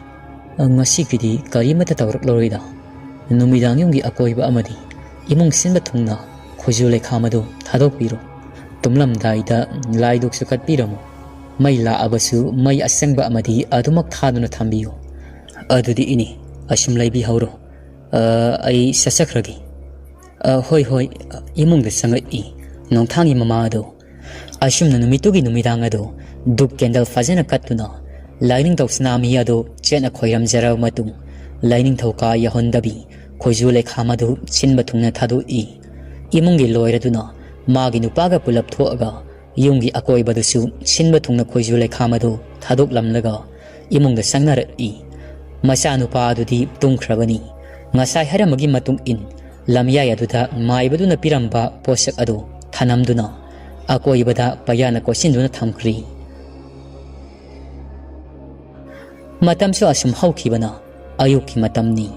ꯉꯁꯤꯒꯤꯗꯤ ꯀꯔꯤꯃꯠꯇ ꯇꯧꯔꯛꯂꯔꯣꯏꯗ꯫ ꯅꯨꯃꯤꯗꯥꯡ ꯌꯨꯝꯒꯤ ꯑꯀꯣꯏꯕ ꯑꯃꯗꯤ ꯏꯃꯨꯡ ꯁꯤꯟꯕ ꯊꯨꯡꯅ ꯈꯣꯏꯖꯨ ꯂꯩꯈꯥꯝ ꯑꯗꯨ ꯊꯥꯗꯣꯛꯄꯤꯔꯣ꯫ ꯇꯨꯝꯂꯝꯗꯥꯏꯗ ꯂꯥꯏꯗꯨꯛꯁꯨ ꯀꯠꯄꯤꯔꯝꯃꯨ꯫ ꯃꯩ ꯂꯥꯛꯑꯕꯁꯨ ꯃꯩ ꯑꯁꯪꯕ ꯑꯃꯗꯤ ꯑꯗꯨꯃꯛ ꯊꯥꯗꯨꯅ ꯊꯝꯕꯤꯌꯨ꯫ ꯑꯗꯨꯗꯤ ꯏꯅꯦ, ꯑꯁꯨꯝ ꯂꯩꯕꯤꯍꯧꯔꯣ꯫ ꯑ, ꯑꯩ ꯆꯠꯆꯈ꯭ꯔꯒꯦ꯫" "ꯑ, ꯍꯣꯏ, ꯍꯣꯏ꯫" ꯏꯃꯨꯡꯗ ꯆꯪꯂꯛꯏ ꯅꯣꯡꯊꯥꯡꯒꯤ ꯃꯃꯥ ꯑꯗꯨ꯫ ꯑꯁꯨꯝꯅ ꯅꯨꯃꯤꯠꯇꯨꯒꯤ ꯅꯨꯃꯤꯗꯥꯡ ꯑꯗꯨ ꯙꯨꯞ ꯀꯦꯟꯗꯜ ꯐꯖꯅ ꯀꯠꯇꯨꯅ ꯂꯥꯏꯅꯤꯡꯊꯧ ꯁꯅꯥꯃꯍꯤ ꯑꯗꯨ ꯆꯦꯠꯅ ꯈꯣꯏꯔꯝꯖꯔꯕ ꯃꯇꯨꯡ, ꯂꯥꯏꯅꯤꯡꯊꯧ ꯀꯥ ꯌꯧꯍꯟꯗꯕꯤ ꯈꯣꯏꯖꯨ ꯂꯩꯈꯥꯝ ꯑꯗꯨ ꯁꯤꯟꯕ ꯊꯨꯡꯅ ꯊꯥꯗꯣꯛꯏ꯫ ꯏꯃꯨꯡꯒꯤ ꯂꯣꯏꯔꯗꯨꯅ ꯃꯥꯒꯤ ꯅꯨꯄꯥꯒ ꯄꯨꯂꯞ ꯊꯣꯛꯑꯒ ꯌꯨꯝꯒꯤ ꯑꯀꯣꯏꯕꯗꯨꯁꯨ ꯁꯤꯟꯕ ꯊꯨꯡꯅ ꯈꯣꯏꯖꯨ ꯂꯩꯈꯥꯝ ꯑꯗꯨ ꯊꯥꯗꯣꯛꯂꯝꯂꯒ ꯏꯃꯨꯡꯗ ꯆꯪꯅꯔꯛꯏ꯫ ꯃꯆꯥꯅꯨꯄꯥ ꯑꯗꯨꯗꯤ ꯇꯨꯝꯈ꯭ꯔꯕꯅꯤ꯫ ꯉꯁꯥꯏ ꯍꯥꯏꯔꯝꯕꯒꯤ ꯃꯇꯨꯡ ꯏꯟ ꯂꯝꯌꯥꯏ ꯑꯗꯨꯗ ꯃꯥꯏꯕꯗꯨꯅ ꯄꯤꯔꯝꯕ ꯄꯣꯠꯁꯛ ꯑꯗꯨ ꯊꯅꯝꯗꯨꯅ ꯑꯀꯣꯏꯕꯗ ꯄꯩꯌꯥꯅ ꯀꯣꯏꯁꯤꯟꯗꯨꯅ ꯊꯝꯈ꯭ꯔꯤ꯫ ꯃꯇꯝꯁꯨ ꯑꯁꯨꯝ ꯍꯧꯈꯤꯕꯅ ꯑꯌꯨꯛꯀꯤ ꯃꯇꯝꯅꯤ꯫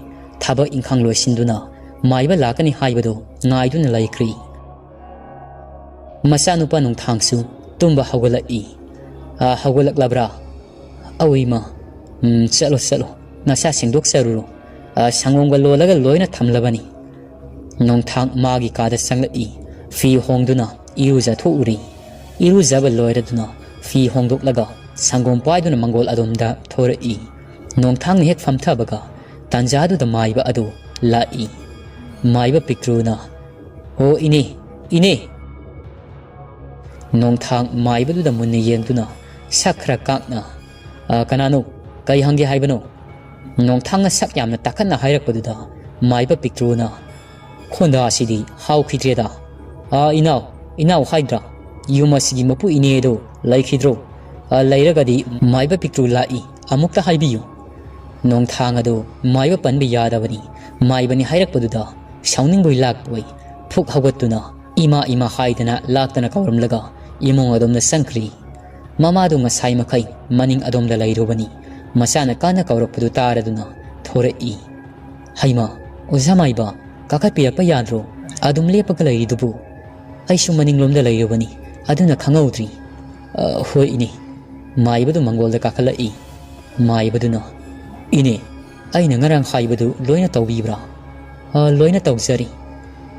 ꯊꯕꯛ ꯏꯪꯈꯥꯡ ꯂꯣꯏꯁꯤꯟꯗꯨꯅ ꯃꯥꯏꯕ ꯂꯥꯛꯀꯅꯤ ꯍꯥꯏꯕꯗꯨ ꯉꯥꯏꯗꯨꯅ ꯂꯩꯈ꯭ꯔꯤ꯫ ꯃꯆꯥꯅꯨꯄꯥ ꯅꯣꯡꯊꯥꯡꯁꯨ ꯇꯨꯝꯕ ꯍꯧꯒꯠꯂꯛꯏ꯫ "ꯑ, ꯍꯧꯒꯠꯂꯛꯂꯕ꯭ꯔꯥ?" "ꯑꯧ ꯏꯃꯥ꯫" "ꯎꯝ, ꯆꯠꯂꯣ, ꯆꯠꯂꯣ, ꯅꯁꯥ ꯁꯦꯡꯗꯣꯛꯆꯔꯨꯔꯣ꯫ ꯑ, ꯁꯪꯒꯣꯝꯒ ꯂꯣꯜꯂꯒ ꯂꯣꯏꯅ ꯊꯝꯂꯕꯅꯤ꯫" ꯅꯣꯡꯊꯥꯡ ꯃꯥꯒꯤ ꯀꯥꯗ ꯆꯪꯂꯛꯏ꯫ ꯐꯤ ꯍꯣꯡꯗꯨꯅ ꯏꯔꯨꯖꯊꯣꯛꯎꯔꯤ꯫ ꯏꯔꯨꯖꯕ ꯂꯣꯏꯔꯗꯨꯅ ꯐꯤ ꯍꯣꯡꯗꯣꯛꯂꯒ ꯁꯪꯒꯣꯝ ꯄꯥꯏꯗꯨꯅ ꯃꯪꯒꯣꯜ ꯑꯗꯣꯝꯗ ꯊꯣꯔꯛꯏ꯫ ꯅꯣꯡꯊꯥꯡꯅ ꯍꯦꯛ ꯐꯝꯊꯕꯒ ꯇꯥꯟꯖꯥꯗꯨꯗ ꯃꯥꯏꯕ ꯑꯗꯨ ꯂꯥꯛꯏ꯫ ꯃꯥꯏꯕ ꯄꯤꯛꯇ꯭ꯔꯨꯅ, "ꯍꯣ ꯏꯅꯦ, ꯏꯅꯦ!" ꯅꯣꯡꯊꯥꯡ ꯃꯥꯏꯕꯗꯨꯗ ꯃꯨꯟꯅ ꯌꯦꯡꯗꯨꯅ ꯁꯛ ꯈꯔ ꯀꯥꯛꯅ, "ꯑ, ꯀꯅꯥꯅꯣ? ꯀꯩ ꯍꯪꯒꯦ ꯍꯥꯏꯕꯅꯣ?" ꯅꯣꯡꯊꯥꯡꯅ ꯁꯛ ꯌꯥꯝꯅ ꯇꯥꯈꯠꯅ ꯍꯥꯏꯔꯛꯄꯗꯨꯗ ꯃꯥꯏꯕ ꯄꯤꯛꯇ꯭ꯔꯨꯅ, "ꯈꯣꯟꯗꯥ ꯑꯁꯤꯗꯤ ꯍꯥꯎꯈꯤꯗ꯭ꯔꯦꯗ꯫ ꯑ, ꯏꯅꯥꯎ, ꯏꯅꯥꯎ ꯍꯥꯏꯗ꯭ꯔꯥ? ꯌꯨꯝ ꯑꯁꯤꯒꯤ ꯃꯄꯨ ꯏꯅꯦꯗꯣ ꯂꯩꯈꯤꯗ꯭ꯔꯣ? ꯑ, ꯂꯩꯔꯒꯗꯤ ꯃꯥꯏꯕ ꯄꯤꯛꯇ꯭ꯔꯨ ꯂꯥꯛꯏ ꯑꯃꯨꯛꯇ ꯍꯥꯏꯕꯤꯌꯨ꯫" ꯅꯣꯡꯊꯥꯡ ꯑꯗꯨ ꯃꯥꯏꯕ ꯄꯟꯕ ꯌꯥꯗꯕꯅꯤ꯫ ꯃꯥꯏꯕꯅꯤ ꯍꯥꯏꯔꯛꯄꯗꯨꯗ ꯁꯥꯎꯅꯤꯡꯕꯣꯏ ꯂꯥꯛꯄꯣꯏ ꯐꯨꯛ ꯍꯧꯒꯠꯇꯨꯅ ꯏꯃꯥ ꯏꯃꯥ ꯍꯥꯏꯗꯅ ꯂꯥꯛꯇꯅ ꯀꯧꯔꯝꯂꯒ ꯏꯃꯨꯡ ꯑꯗꯣꯝꯗ ꯆꯪꯈ꯭ꯔꯤ꯫ ꯃꯃꯥꯗꯨ ꯉꯁꯥꯏ ꯃꯈꯩ ꯃꯅꯤꯡ ꯑꯗꯣꯝꯗ ꯂꯩꯔꯨꯕꯅꯤ꯫ ꯃꯆꯥꯅ ꯀꯟꯅ ꯀꯧꯔꯛꯄꯗꯨ ꯇꯥꯔꯗꯨꯅ ꯊꯣꯔꯛꯏ꯫ "ꯍꯩꯃꯥ, ꯑꯣꯖꯥ ꯃꯥꯏꯕ, ꯀꯥꯈꯠꯄꯤꯔꯛꯄ ꯌꯥꯗ꯭ꯔꯣ? ꯑꯗꯨꯝ ꯂꯦꯞꯄꯒ ꯂꯩꯔꯤꯗꯨꯕꯨ?" "ꯑꯩꯁꯨ ꯃꯅꯤꯡꯂꯣꯝꯗ ꯂꯩꯔꯨꯕꯅꯤ, ꯑꯗꯨꯅ ꯈꯪꯍꯧꯗ꯭ꯔꯤ꯫" "ꯑ, ꯍꯣꯏ ꯏꯅꯦ꯫" ꯃꯥꯏꯕꯗꯨ ꯃꯪꯒꯣꯜꯗ ꯀꯥꯈꯠꯂꯛꯏ꯫ ꯃꯥꯏꯕꯗꯨꯅ, "ꯏꯅꯦ, ꯑꯩꯅ ꯉꯔꯥꯡ ꯍꯥꯏꯕꯗꯨ ꯂꯣꯏꯅ ꯇꯧꯕꯤꯕ꯭ꯔꯥ?" "ꯑ, ꯂꯣꯏꯅ ꯇꯧꯖꯔꯤ꯫"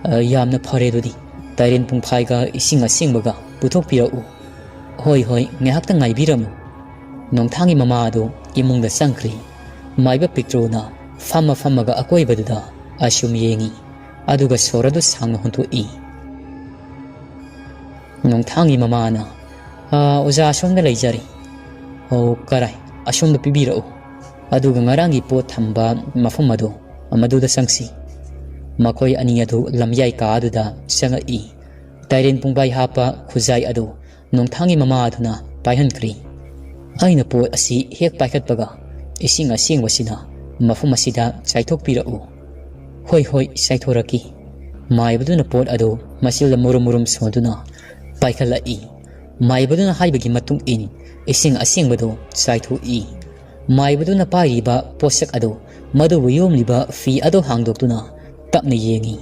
"ꯑ, ꯌꯥꯝꯅ ꯐꯔꯦ ꯑꯗꯨꯗꯤ꯫ ꯇꯥꯏꯔꯦꯟ ꯄꯨꯡꯐꯥꯏꯒ ꯏꯁꯤꯡ ꯑꯁꯦꯡꯕꯒ ꯄꯨꯊꯣꯛꯄꯤꯔꯛꯎ꯫" "ꯍꯣꯏ, ꯍꯣꯏ, ꯉꯥꯏꯍꯥꯛꯇꯪ ꯉꯥꯏꯕꯤꯔꯝꯃꯨ꯫" ꯅꯣꯡꯊꯥꯡꯒꯤ ꯃꯃꯥ ꯑꯗꯨ ꯏꯃꯨꯡꯗ ꯆꯪꯈ꯭ꯔꯤ꯫ ꯃꯥꯏꯕ ꯄꯤꯛꯇ꯭ꯔꯨꯅ ꯐꯝꯃ ꯐꯝꯃꯒ ꯑꯀꯣꯏꯕꯗꯨꯗ ꯑꯁꯨꯝ ꯌꯦꯡꯉꯤ꯫ ꯑꯗꯨꯒ ꯁꯣꯔ ꯑꯗꯨ ꯁꯥꯡꯅ ꯍꯣꯟꯊꯣꯛꯏ꯫ ꯅꯣꯡꯊꯥꯡꯒꯤ ꯃꯃꯥꯅ, "ꯑꯥ, ꯑꯣꯖꯥ, ꯑꯁꯣꯝꯗ ꯂꯩꯖꯔꯤ꯫" "ꯑꯣ, ꯀꯔꯥꯏ? ꯑꯁꯣꯝꯗ ꯄꯤꯕꯤꯔꯛꯎ꯫ ꯑꯗꯨꯒ ꯉꯔꯥꯡꯒꯤ ꯄꯣꯠ ꯊꯝꯕ ꯃꯐꯝ ꯑꯗꯨ, ꯃꯗꯨꯗ ꯆꯪꯁꯤ꯫" ꯃꯈꯣꯏ ꯑꯅꯤ ꯑꯗꯨ ꯂꯝꯌꯥꯏ ꯀꯥ ꯑꯗꯨꯗ ꯆꯪꯉꯛꯏ꯫ ꯇꯥꯏꯔꯦꯟ ꯄꯨꯡꯕꯥꯏ ꯍꯥꯞꯄ ꯈꯨꯖꯥꯏ ꯑꯗꯨ ꯅꯣꯡꯊꯥꯡꯒꯤ ꯃꯃꯥ ꯑꯗꯨꯅ ꯄꯥꯏꯍꯟꯈ꯭ꯔꯤ꯫ "ꯑꯩꯅ ꯄꯣꯠ ꯑꯁꯤ ꯍꯦꯛ ꯄꯥꯏꯈꯠꯄꯒ ꯏꯁꯤꯡ ꯑꯁꯦꯡꯕꯁꯤꯅ ꯃꯐꯝ ꯑꯁꯤꯗ ꯆꯥꯏꯊꯣꯛꯄꯤꯔꯛꯎ꯫" "ꯍꯣꯏ, ꯍꯣꯏ, ꯆꯥꯏꯊꯣꯔꯛꯀꯦ꯫" ꯃꯥꯏꯕꯗꯨꯅ ꯄꯣꯠ ꯑꯗꯨ ꯃꯆꯤꯜꯗ ꯃꯨꯔꯨꯝ ꯃꯨꯔꯨꯝ ꯁꯣꯟꯗꯨꯅ ꯄꯥꯏꯈꯠꯂꯛꯏ꯫ ꯃꯥꯏꯕꯗꯨꯅ ꯍꯥꯏꯕꯒꯤ ꯃꯇꯨꯡ ꯏꯟ ꯏꯁꯤꯡ ꯑꯁꯦꯡꯕꯗꯨ ꯆꯥꯏꯊꯣꯛꯏ꯫ ꯃꯥꯏꯕꯗꯨꯅ ꯄꯥꯏꯔꯤꯕ ꯄꯣꯠꯁꯛ ꯑꯗꯨ, ꯃꯗꯨꯕꯨ ꯌꯣꯝꯂꯤꯕ ꯐꯤ ꯑꯗꯨ ꯍꯥꯡꯗꯣꯛꯇꯨꯅ ꯇꯞꯅ ꯌꯦꯡꯏ꯫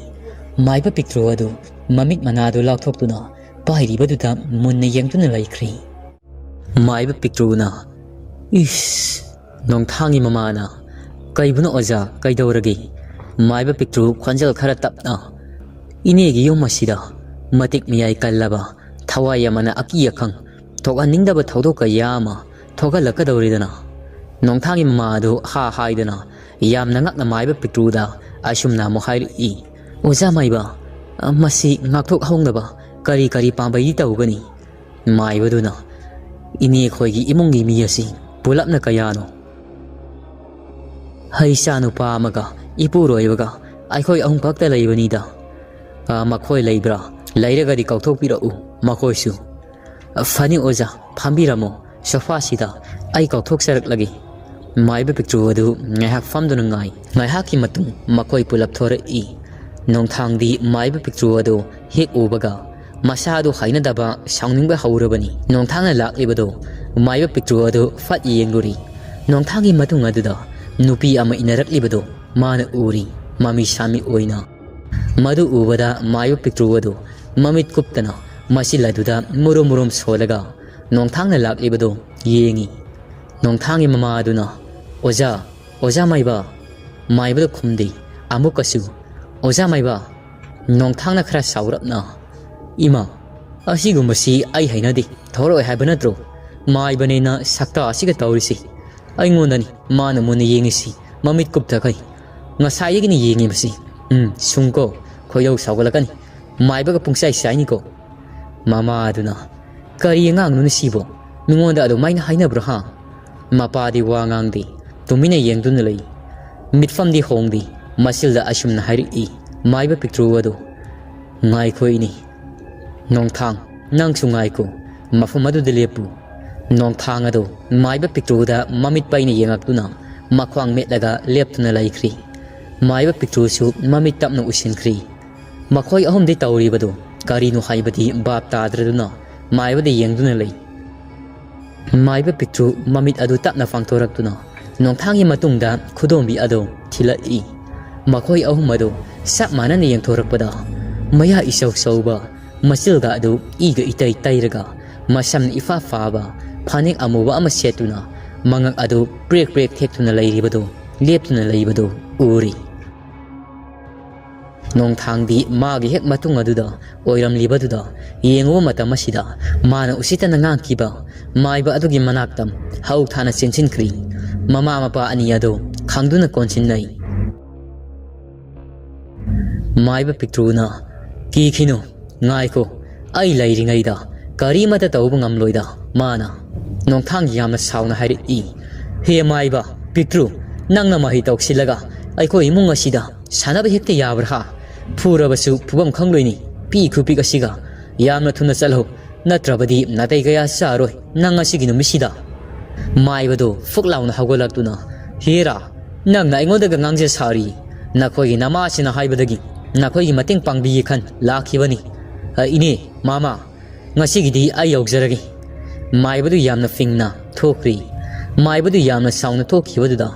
ꯃꯥꯏꯕ ꯄꯤꯛꯇ꯭ꯔꯨ ꯑꯗꯨ ꯃꯃꯤꯠ ꯃꯅꯥꯗꯨ ꯂꯥꯎꯊꯣꯛꯇꯨꯅ ꯄꯥꯏꯔꯤꯕꯗꯨꯗ ꯃꯨꯟꯅ ꯌꯦꯡꯗꯨꯅ ꯂꯩꯈ꯭ꯔꯤ꯫ ꯃꯥꯏꯕ ꯄꯤꯛꯇ꯭ꯔꯨꯅ, "ꯏꯁ!" ꯅꯣꯡꯊꯥꯡꯒꯤ ꯃꯃꯥꯅ, "ꯀꯩꯕꯨꯅꯣ ꯑꯣꯖꯥ, ꯀꯩꯗꯧꯔꯒꯦ?" ꯃꯥꯏꯕ ꯄꯤꯛꯇ꯭ꯔꯨ ꯈꯣꯟꯖꯦꯜ ꯈꯔ ꯇꯞꯅ, "ꯏꯅꯦꯒꯤ ꯌꯨꯝ ꯑꯁꯤꯗ ꯃꯇꯤꯛ ꯃꯌꯥꯏ ꯀꯜꯂꯕ ꯊꯋꯥꯏ ꯑꯃꯅ ꯑꯀꯤ ꯑꯈꯪ ꯊꯣꯛꯍꯟꯅꯤꯡꯗꯕ ꯊꯧꯗꯣꯛ ꯀꯌꯥ ꯑꯃ ꯊꯣꯛꯍꯜꯂꯛꯀꯗꯧꯔꯤꯗꯅ꯫" ꯅꯣꯡꯊꯥꯡꯒꯤ ꯃꯃꯥ ꯑꯗꯨ ꯍꯥ ꯍꯥꯏꯗꯨꯅ ꯌꯥꯝꯅ ꯉꯛꯅ ꯃꯥꯏꯕ ꯄꯤꯛꯇ꯭ꯔꯨꯗ ꯑꯁꯨꯝꯅ ꯑꯃꯨꯛ ꯍꯥꯏꯔꯛꯏ, "ꯑꯣꯖꯥ ꯃꯥꯏꯕ, ꯃꯁꯤ ꯉꯥꯛꯊꯣꯛꯍꯧꯅꯕ ꯀꯔꯤ ꯀꯔꯤ ꯄꯥꯝꯕꯩꯗꯤ ꯇꯧꯒꯅꯤ?" ꯃꯥꯏꯕꯗꯨꯅ, "ꯏꯅꯦ ꯑꯩꯈꯣꯏꯒꯤ ꯏꯃꯨꯡꯒꯤ ꯃꯤ ꯑꯁꯤ ꯄꯨꯂꯞꯅ ꯀꯌꯥꯅꯣ?" "ꯍꯩꯁꯥ ꯅꯨꯄꯥ ꯑꯃꯒ ꯏꯄꯨꯔꯣꯏꯕꯒ ꯑꯩꯈꯣꯏ ꯑꯍꯨꯝ ꯈꯛꯇ ꯂꯩꯕꯅꯤꯗ꯫ ꯑ, ꯃꯈꯣꯏ ꯂꯩꯕ꯭ꯔꯥ? ꯂꯩꯔꯒꯗꯤ ꯀꯧꯊꯣꯛꯄꯤꯔꯛꯎ ꯃꯈꯣꯏꯁꯨ꯫" "ꯐꯅꯤ ꯑꯣꯖꯥ, ꯐꯝꯕꯤꯔꯝꯃꯣ ꯁꯣꯐꯥꯁꯤꯗ, ꯑꯩ ꯀꯧꯊꯣꯛꯆꯔꯛꯂꯒꯦ꯫" ꯃꯥꯏꯕ ꯄꯤꯛꯇ꯭ꯔꯨ ꯑꯗꯨ ꯉꯥꯏꯍꯥꯛ ꯐꯝꯗꯨꯅ ꯉꯥꯏ꯫ ꯉꯥꯏꯍꯥꯛꯀꯤ ꯃꯇꯨꯡ ꯃꯈꯣꯏ ꯄꯨꯂꯞ ꯊꯣꯔꯛꯏ꯫ ꯅꯣꯡꯊꯥꯡꯗꯤ ꯃꯥꯏꯕ ꯄꯤꯛꯇ꯭ꯔꯨ ꯑꯗꯨ ꯍꯦꯛ ꯎꯕꯒ ꯃꯁꯥꯗꯨ ꯍꯩꯅꯗꯕ, ꯁꯥꯎꯅꯤꯡꯕ ꯍꯧꯔꯕꯅꯤ꯫ ꯅꯣꯡꯊꯥꯡꯅ ꯂꯥꯛꯂꯤꯕꯗꯨ ꯃꯥꯏꯕ ꯄꯤꯛꯇ꯭ꯔꯨ ꯑꯗꯨ ꯐꯠ ꯌꯦꯡꯂꯨꯔꯤ꯫ ꯅꯣꯡꯊꯥꯡꯒꯤ ꯃꯇꯨꯡ ꯑꯗꯨꯗ ꯅꯨꯄꯤ ꯑꯃ ꯏꯟꯅꯔꯛꯂꯤꯕꯗꯨ ꯃꯥꯅ ꯎꯔꯤ꯫ ꯃꯃꯤ ꯁꯥꯃꯤ ꯑꯣꯏꯅ ꯃꯗꯨ ꯎꯕꯗ ꯃꯥꯏꯕ ꯄꯤꯛꯇ꯭ꯔꯨ ꯑꯗꯨ ꯃꯃꯤꯠ ꯀꯨꯞꯇꯅ ꯃꯆꯤꯜ ꯑꯗꯨꯗ ꯃꯨꯔꯨꯝ ꯃꯨꯔꯨꯝ ꯁꯣꯜꯂꯒ ꯅꯣꯡꯊꯥꯡꯅ ꯂꯥꯛꯂꯤꯕꯗꯨ ꯌꯦꯡꯏ꯫ ꯅꯣꯡꯊꯥꯡꯒꯤ ꯃꯃꯥ ꯑꯗꯨꯅ, "ꯑꯣꯖꯥ, ꯑꯣꯖꯥ ꯃꯥꯏꯕ?" ꯃꯥꯏꯕꯗ ꯈꯨꯝꯗꯦ꯫ ꯑꯃꯨꯛꯀꯁꯨ, "ꯑꯣꯖꯥ ꯃꯥꯏꯕ?" ꯅꯣꯡꯊꯥꯡꯅ ꯈꯔ ꯁꯥꯎꯔꯞꯅ, "ꯏꯃꯥ, ꯑꯁꯤꯒꯨꯝꯕꯁꯤ ꯑꯩ ꯍꯩꯅꯗꯦ꯫ ꯊꯣꯔꯛꯑꯣꯏ ꯍꯥꯏꯕ ꯅꯠꯇ꯭ꯔꯣ? ꯃꯥꯏꯕꯅꯦꯅ ꯁꯛꯇꯥ ꯑꯁꯤꯒ ꯇꯧꯔꯤꯁꯤ꯫ ꯑꯩꯉꯣꯟꯗꯅꯤ ꯃꯥꯅ ꯃꯨꯟꯅ ꯌꯦꯡꯉꯤꯁꯤ, ꯃꯃꯤꯠ ꯀꯨꯞꯇꯈꯩ꯫ ꯉꯁꯥꯏꯗꯒꯤꯅꯤ ꯌꯦꯡꯉꯤꯕꯁꯤ꯫ ꯎꯝ, ꯁꯨꯡꯀꯣ, ꯈꯣꯏꯗꯧ ꯁꯥꯎꯒꯠꯂꯛꯀꯅꯤ꯫ ꯃꯥꯏꯕꯒ ꯄꯨꯡꯆꯥꯏ ꯆꯥꯏꯅꯤꯀꯣ꯫" ꯃꯃꯥ ꯑꯗꯨꯅ, "ꯀꯔꯤ ꯑꯉꯥꯡꯅꯣꯅꯦ ꯁꯤꯕꯣ? ꯃꯤꯉꯣꯟꯗ ꯑꯗꯨꯃꯥꯏꯅ ꯍꯥꯏꯅꯕ꯭ꯔꯣ, ꯍꯥ?" ꯃꯄꯥꯗꯤ ꯋꯥ ꯉꯥꯡꯗꯦ, ꯇꯨꯃꯤꯟꯅ ꯌꯦꯡꯗꯨꯅ ꯂꯩ꯫ ꯃꯤꯠꯐꯝꯗꯤ ꯍꯣꯡꯗꯦ꯫ ꯃꯆꯤꯜꯗ ꯑꯁꯨꯝꯅ ꯍꯥꯏꯔꯛꯏ ꯃꯥꯏꯕ ꯄꯤꯛꯇ꯭ꯔꯨ ꯑꯗꯨ, "ꯉꯥꯏꯈꯣ ꯏꯅꯦ꯫ ꯅꯣꯡꯊꯥꯡ, ꯅꯪꯁꯨ ꯉꯥꯏꯈꯣ꯫ ꯃꯐꯝ ꯑꯗꯨꯗ ꯂꯦꯞꯄꯨ꯫" ꯅꯣꯡꯊꯥꯡ ꯑꯗꯨ ꯃꯥꯏꯕ ꯄꯤꯛꯇ꯭ꯔꯨꯗ ꯃꯃꯤꯠ ꯄꯩꯅ ꯌꯦꯡꯉꯛꯇꯨꯅ ꯃꯈ꯭ꯋꯥꯡ ꯃꯦꯠꯂꯒ ꯂꯦꯞꯇꯨꯅ ꯂꯩꯈ꯭ꯔꯤ꯫ ꯃꯥꯏꯕ ꯄꯤꯛꯇ꯭ꯔꯨꯁꯨ ꯃꯃꯤꯠ ꯇꯞꯅ ꯎꯏꯁꯤꯟꯈ꯭ꯔꯤ꯫ ꯃꯈꯣꯏ ꯑꯍꯨꯝꯗꯤ ꯇꯧꯔꯤꯕꯗꯨ ꯀꯔꯤꯅꯣ ꯍꯥꯏꯕꯗꯤ ꯚꯥꯞ ꯇꯥꯗ꯭ꯔꯗꯨꯅ ꯃꯥꯏꯕꯗ ꯌꯦꯡꯗꯨꯅ ꯂꯩ꯫ ꯃꯥꯏꯕ ꯄꯤꯛꯇ꯭ꯔꯨ ꯃꯃꯤꯠ ꯑꯗꯨ ꯇꯞꯅ ꯄꯥꯡꯊꯣꯔꯛꯇꯨꯅ ꯅꯣꯡꯊꯥꯡꯒꯤ ꯃꯇꯨꯡꯗ ꯈꯨꯗꯣꯝꯕꯤ ꯑꯗꯨ ꯊꯤꯜꯂꯛꯏ꯫ ꯃꯈꯣꯏ ꯑꯍꯨꯝ ꯑꯗꯨ ꯆꯞ ꯃꯥꯟꯅꯅ ꯌꯦꯡꯊꯣꯔꯛꯄꯗ ꯃꯌꯥ ꯏꯆꯧ ꯆꯧꯕ, ꯃꯆꯤꯜꯒ ꯑꯗꯨ ꯏꯒ ꯏꯇꯩ ꯇꯩꯔꯒ ꯃꯁꯝ ꯏꯐꯥ ꯐꯥꯕ ꯐꯅꯦꯛ ꯑꯃꯨꯕ ꯑꯃ ꯁꯦꯠꯇꯨꯅ ꯃꯉꯛ ꯑꯗꯨ ꯄ꯭ꯔꯦꯛ ꯄ꯭ꯔꯦꯛ ꯊꯦꯛꯇꯨꯅ ꯂꯩꯔꯤꯕꯗꯨ, ꯂꯦꯞꯇꯨꯅ ꯂꯩꯕꯗꯨ ꯎꯔꯤ꯫ ꯅꯣꯡꯊꯥꯡꯗꯤ ꯃꯥꯒꯤ ꯍꯦꯛ ꯃꯇꯨꯡ ꯑꯗꯨꯗ ꯑꯣꯏꯔꯝꯂꯤꯕꯗꯨꯗ ꯌꯦꯡꯉꯨꯕ ꯃꯇꯝ ꯑꯁꯤꯗ ꯃꯥꯅ ꯎꯁꯤꯠꯇꯅ ꯉꯥꯡꯈꯤꯕ ꯃꯥꯏꯕ ꯑꯗꯨꯒꯤ ꯃꯅꯥꯛꯇ ꯍꯧ ꯊꯥꯅ ꯆꯦꯟꯁꯤꯟꯈ꯭ꯔꯤ꯫ ꯃꯃꯥ ꯃꯄꯥ ꯑꯅꯤ ꯑꯗꯨ ꯈꯪꯗꯨꯅ ꯀꯣꯟꯁꯤꯟꯅꯩ꯫ ꯃꯥꯏꯕ ꯄꯤꯛꯇ꯭ꯔꯨꯅ, "ꯀꯤꯈꯤꯅꯨ, ꯉꯥꯏꯈꯣ, ꯑꯩ ꯂꯩꯔꯤꯉꯩꯗ ꯀꯔꯤꯃꯠꯇ ꯇꯧꯕ ꯉꯝꯂꯣꯏꯗ꯫ ꯃꯥꯅ ꯅꯣꯡꯊꯥꯡ ꯌꯥꯝꯅ ꯁꯥꯎꯅ ꯍꯥꯏꯔꯛꯏ, "ꯍꯦ ꯃꯥꯏꯕ ꯄꯤꯛꯇ꯭ꯔꯨ, ꯅꯪꯅ ꯃꯍꯩ ꯇꯧꯁꯤꯜꯂꯒ ꯑꯩꯈꯣꯏ ꯏꯃꯨꯡ ꯑꯁꯤꯗ ꯁꯥꯟꯅꯕ ꯍꯦꯛꯇ ꯌꯥꯕ꯭ꯔꯥ? ꯐꯨꯔꯕꯁꯨ ꯐꯨꯐꯝ ꯈꯪꯂꯣꯏꯅꯤ꯫ ꯄꯤ ꯈꯨꯄꯤꯛ ꯑꯁꯤꯒ ꯌꯥꯝꯅ ꯊꯨꯅ ꯆꯠꯂꯣ, ꯅꯠꯇ꯭ꯔꯕꯗꯤ ꯅꯥꯇꯩ ꯀꯌꯥ ꯆꯥꯔꯣꯏ ꯅꯪ ꯉꯁꯤꯒꯤ ꯅꯨꯃꯤꯠꯁꯤꯗ꯫" ꯃꯥꯏꯕꯗꯨ ꯐꯨꯛ ꯂꯥꯎꯅ ꯍꯧꯒꯠꯂꯛꯇꯨꯅ, "ꯍꯦꯔꯥ, ꯅꯪꯅ ꯑꯩꯉꯣꯟꯗꯒ ꯉꯥꯡꯖ ꯁꯥꯔꯤ꯫ ꯅꯈꯣꯏꯒꯤ ꯅꯃꯥꯁꯤꯅ ꯍꯥꯏꯕꯗꯒꯤ ꯅꯈꯣꯏꯒꯤ ꯃꯇꯦꯡ ꯄꯥꯡꯕꯤꯒꯦ ꯈꯟ ꯂꯥꯛꯈꯤꯕꯅꯤ꯫ ꯑ, ꯏꯅꯦ, ꯃꯥꯃ, ꯉꯁꯤꯒꯤꯗꯤ ꯑꯩ ꯌꯧꯖꯔꯒꯦ꯫" ꯃꯥꯏꯕꯗꯨ ꯌꯥꯝꯅ ꯐꯤꯡꯅ ꯊꯣꯛꯈ꯭ꯔꯤ꯫ ꯃꯥꯏꯕꯗꯨ ꯌꯥꯝꯅ ꯁꯥꯎꯅ ꯊꯣꯛꯈꯤꯕꯗꯨꯗ